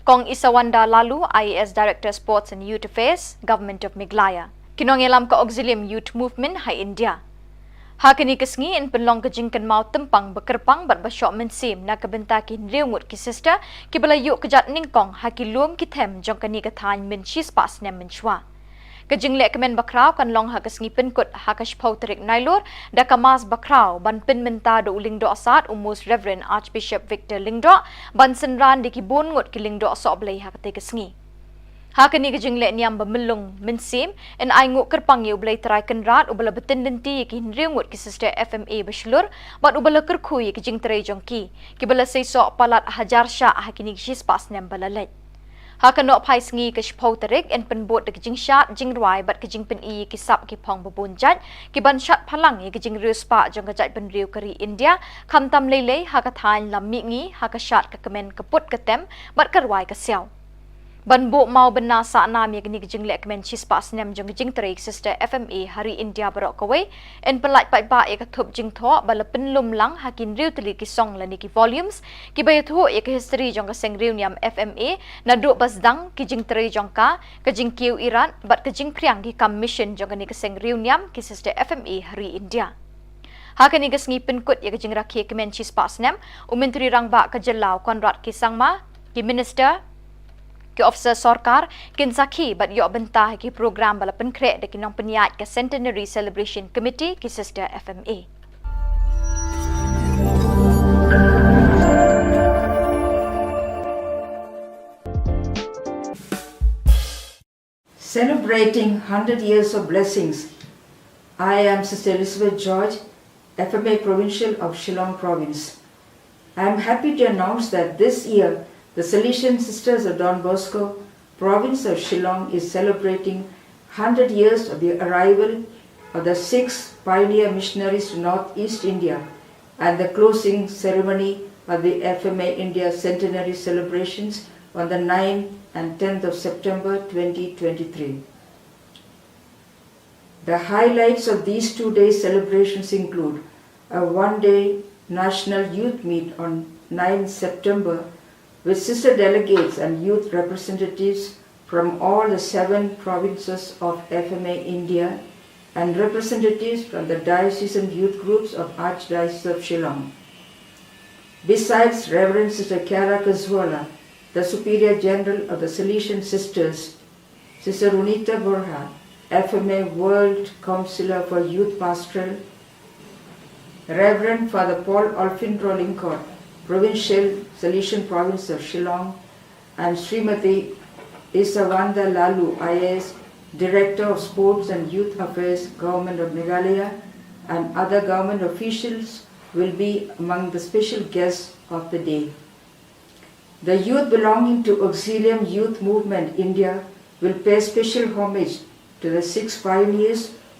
Kong Isawanda Laloo, I A S Director Sports and Youth Affairs, Government of Meghalaya. Ki nongïalam ka Auxilium Youth Movement ha India. Ha kane ka sngi yn pynlong ka jingkynmaw tympang ba kyrpang bad ba shoh mynsiem na ka bynta ki hynriew ngut ki sister kiba la ïuh kjat nyngkong ha ki lum ki them jong kane ka thaiñ mynshipah snem mynshuwa. Ka jinglehkmen bakhraw kan long ha ka sngi pynkut ha ka shiphew tarik Nailur da ka Mass bakhraw ban pynmynta da u Lyngdoh Sad, u Most Reverend Archbishop Victor Lyngdoh, ban synran da ki bun ngut ki Lyngdoh Sohblei ha katei ka sngi. Ha kane ka jinglehniam ba myllung mynsiem, yn ainguh kyrpang ïa u Blei Trai Kynrad uba la btin lynti ïa ki hynriew ngut ki sister F M A ba shlur bad uba la kyrkhu ïa ki jingtrei jong ki, kiba la seisoh palat hajar shah ha kine ki shispah snem ba la leit. Ha ka nohphai sngi ka shiphew tarik yn pynbud da ka jingshad jingrwai bad ka jingpyni ïa ki sap ki phong ba bun jait, ki ban shad phalang ïa ka jingriewspah jong ka jaitbynriew ka ri India, khamtam lei lei ha ka thaiñ lam mihngi, ha ka shad ka kmen ka put ka tem bad ka rwai ka siaw. Ban buh maw bynna sahnam ïa kane ka jinglehkmen shispah snem jong ka jingtrei ki sister F M A ha ri India baroh kawei, yn pyllait paidbah ïa ka thup jingthoh ba la pynlum lang ha ki hynriew tylli ki song lane ki volumes kiba ïathuh ïa ka history jong ka seng riewniam F M A, naduh ba sdang ki jingtrei jong ka, ka jingkiew irat bad ka jingphriang ki kam mission jong kane ka seng riewniam ki sister F M A ha ri India. Ha kane ka sngi pynkut ïa ka jingrakhe kmen shispah snem, u Myntri Rangbah ka jylla u Conrad K Sangma, ki minister, ki officer sorkar, kin sakhi bad ïoh bynta ha ki program ba la pynkhreh da ki nongpynïaid ka Centenary Celebration Committee, ki sister F M A. Celebrating hundred years of blessings, I am Sister Elizabeth George, F M A Provincial of Shillong Province. I am happy to announce that this year the Salesian Sisters of Don Bosco, Province of Shillong, is celebrating hundred years of the arrival of the six pioneer missionaries to Northeast India and the closing ceremony of the F M A India Centenary celebrations on the ninth and tenth of September twenty twenty-three. The highlights of these two-day celebrations include a one-day national youth meet on ninth September with sister delegates and youth representatives from all the seven provinces of F M A India and representatives from the diocesan youth groups of Archdiocese of Shillong. Besides Reverend Sister Kiara Kazuala, the Superior General of the Salesian Sisters, Sister Runita Borja, F M A World Councillor for Youth Pastoral, Reverend Father Paul Olfindro Lyngkot, Provincial, Salesian Province of Shillong, and Srimati Isawanda Laloo, I A S, Director of Sports and Youth Affairs, Government of Meghalaya, and other government officials will be among the special guests of the day. The youth belonging to Auxilium Youth Movement India will pay special homage to the six pioneers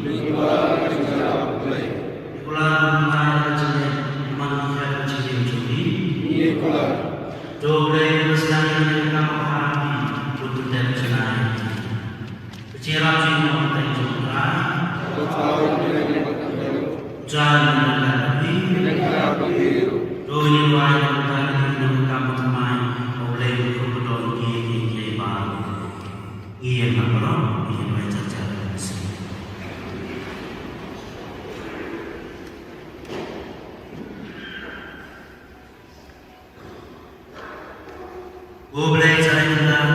Ngi kular ïa ka jingïarap U Blei. Ngi kular ïa ka jingïarap U Blei. Ngi kular. To U Blei un ïa sdang ïa ka kam ha phi, bad un dep janai. Ka jingïarap jong ngi ha ka kyrteng jong U Trai. Jan ïa ka phi. To ngin duwai ïa ka kam thymmai, U Blei un kyrkhu ïa ki, ki, ki ba. Ïa ka baroh, ïa ka baroh. Ko Blei Trai Kynrad,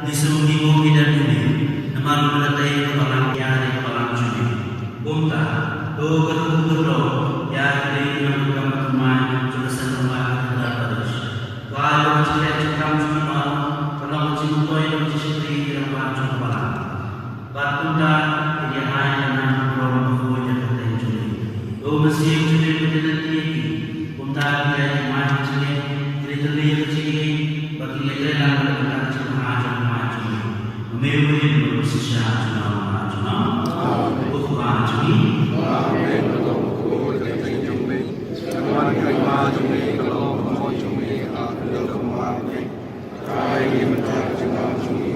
ngi sngew ngi buh ngi dep ïa me, namar ba me la tei ïa ka balang, ïa ka balang jong me. Kumta, to kyrkhu kyrdoh ïa ki dei ki nongkam thymmai jong ka Saint Thomas Cathedral Parish. To ai ba ka jingkit jingkhang jong ki baroh kan long ka jingmyntoi bad ka jingshakri ïa ki rangbah jong ka balang. Bad kumta, kin ïa ai ka nam ka burom ka khuid ha ka kyrteng jong me. To mynsiem jong me ba kin lynti ïa ki. Kumta, kin ïa ai ka jingmai ka jingngeit, kin ïa tyrli ïa ka jingngeit, bad kin ïa trei lang ka bynta ka jingbha jong ka Hima jong me. Ba me u rim bad u shisha junom ha junom. Ko Kpa jong ngi. Ai ïa ka bynta ka jingbha jong ngi.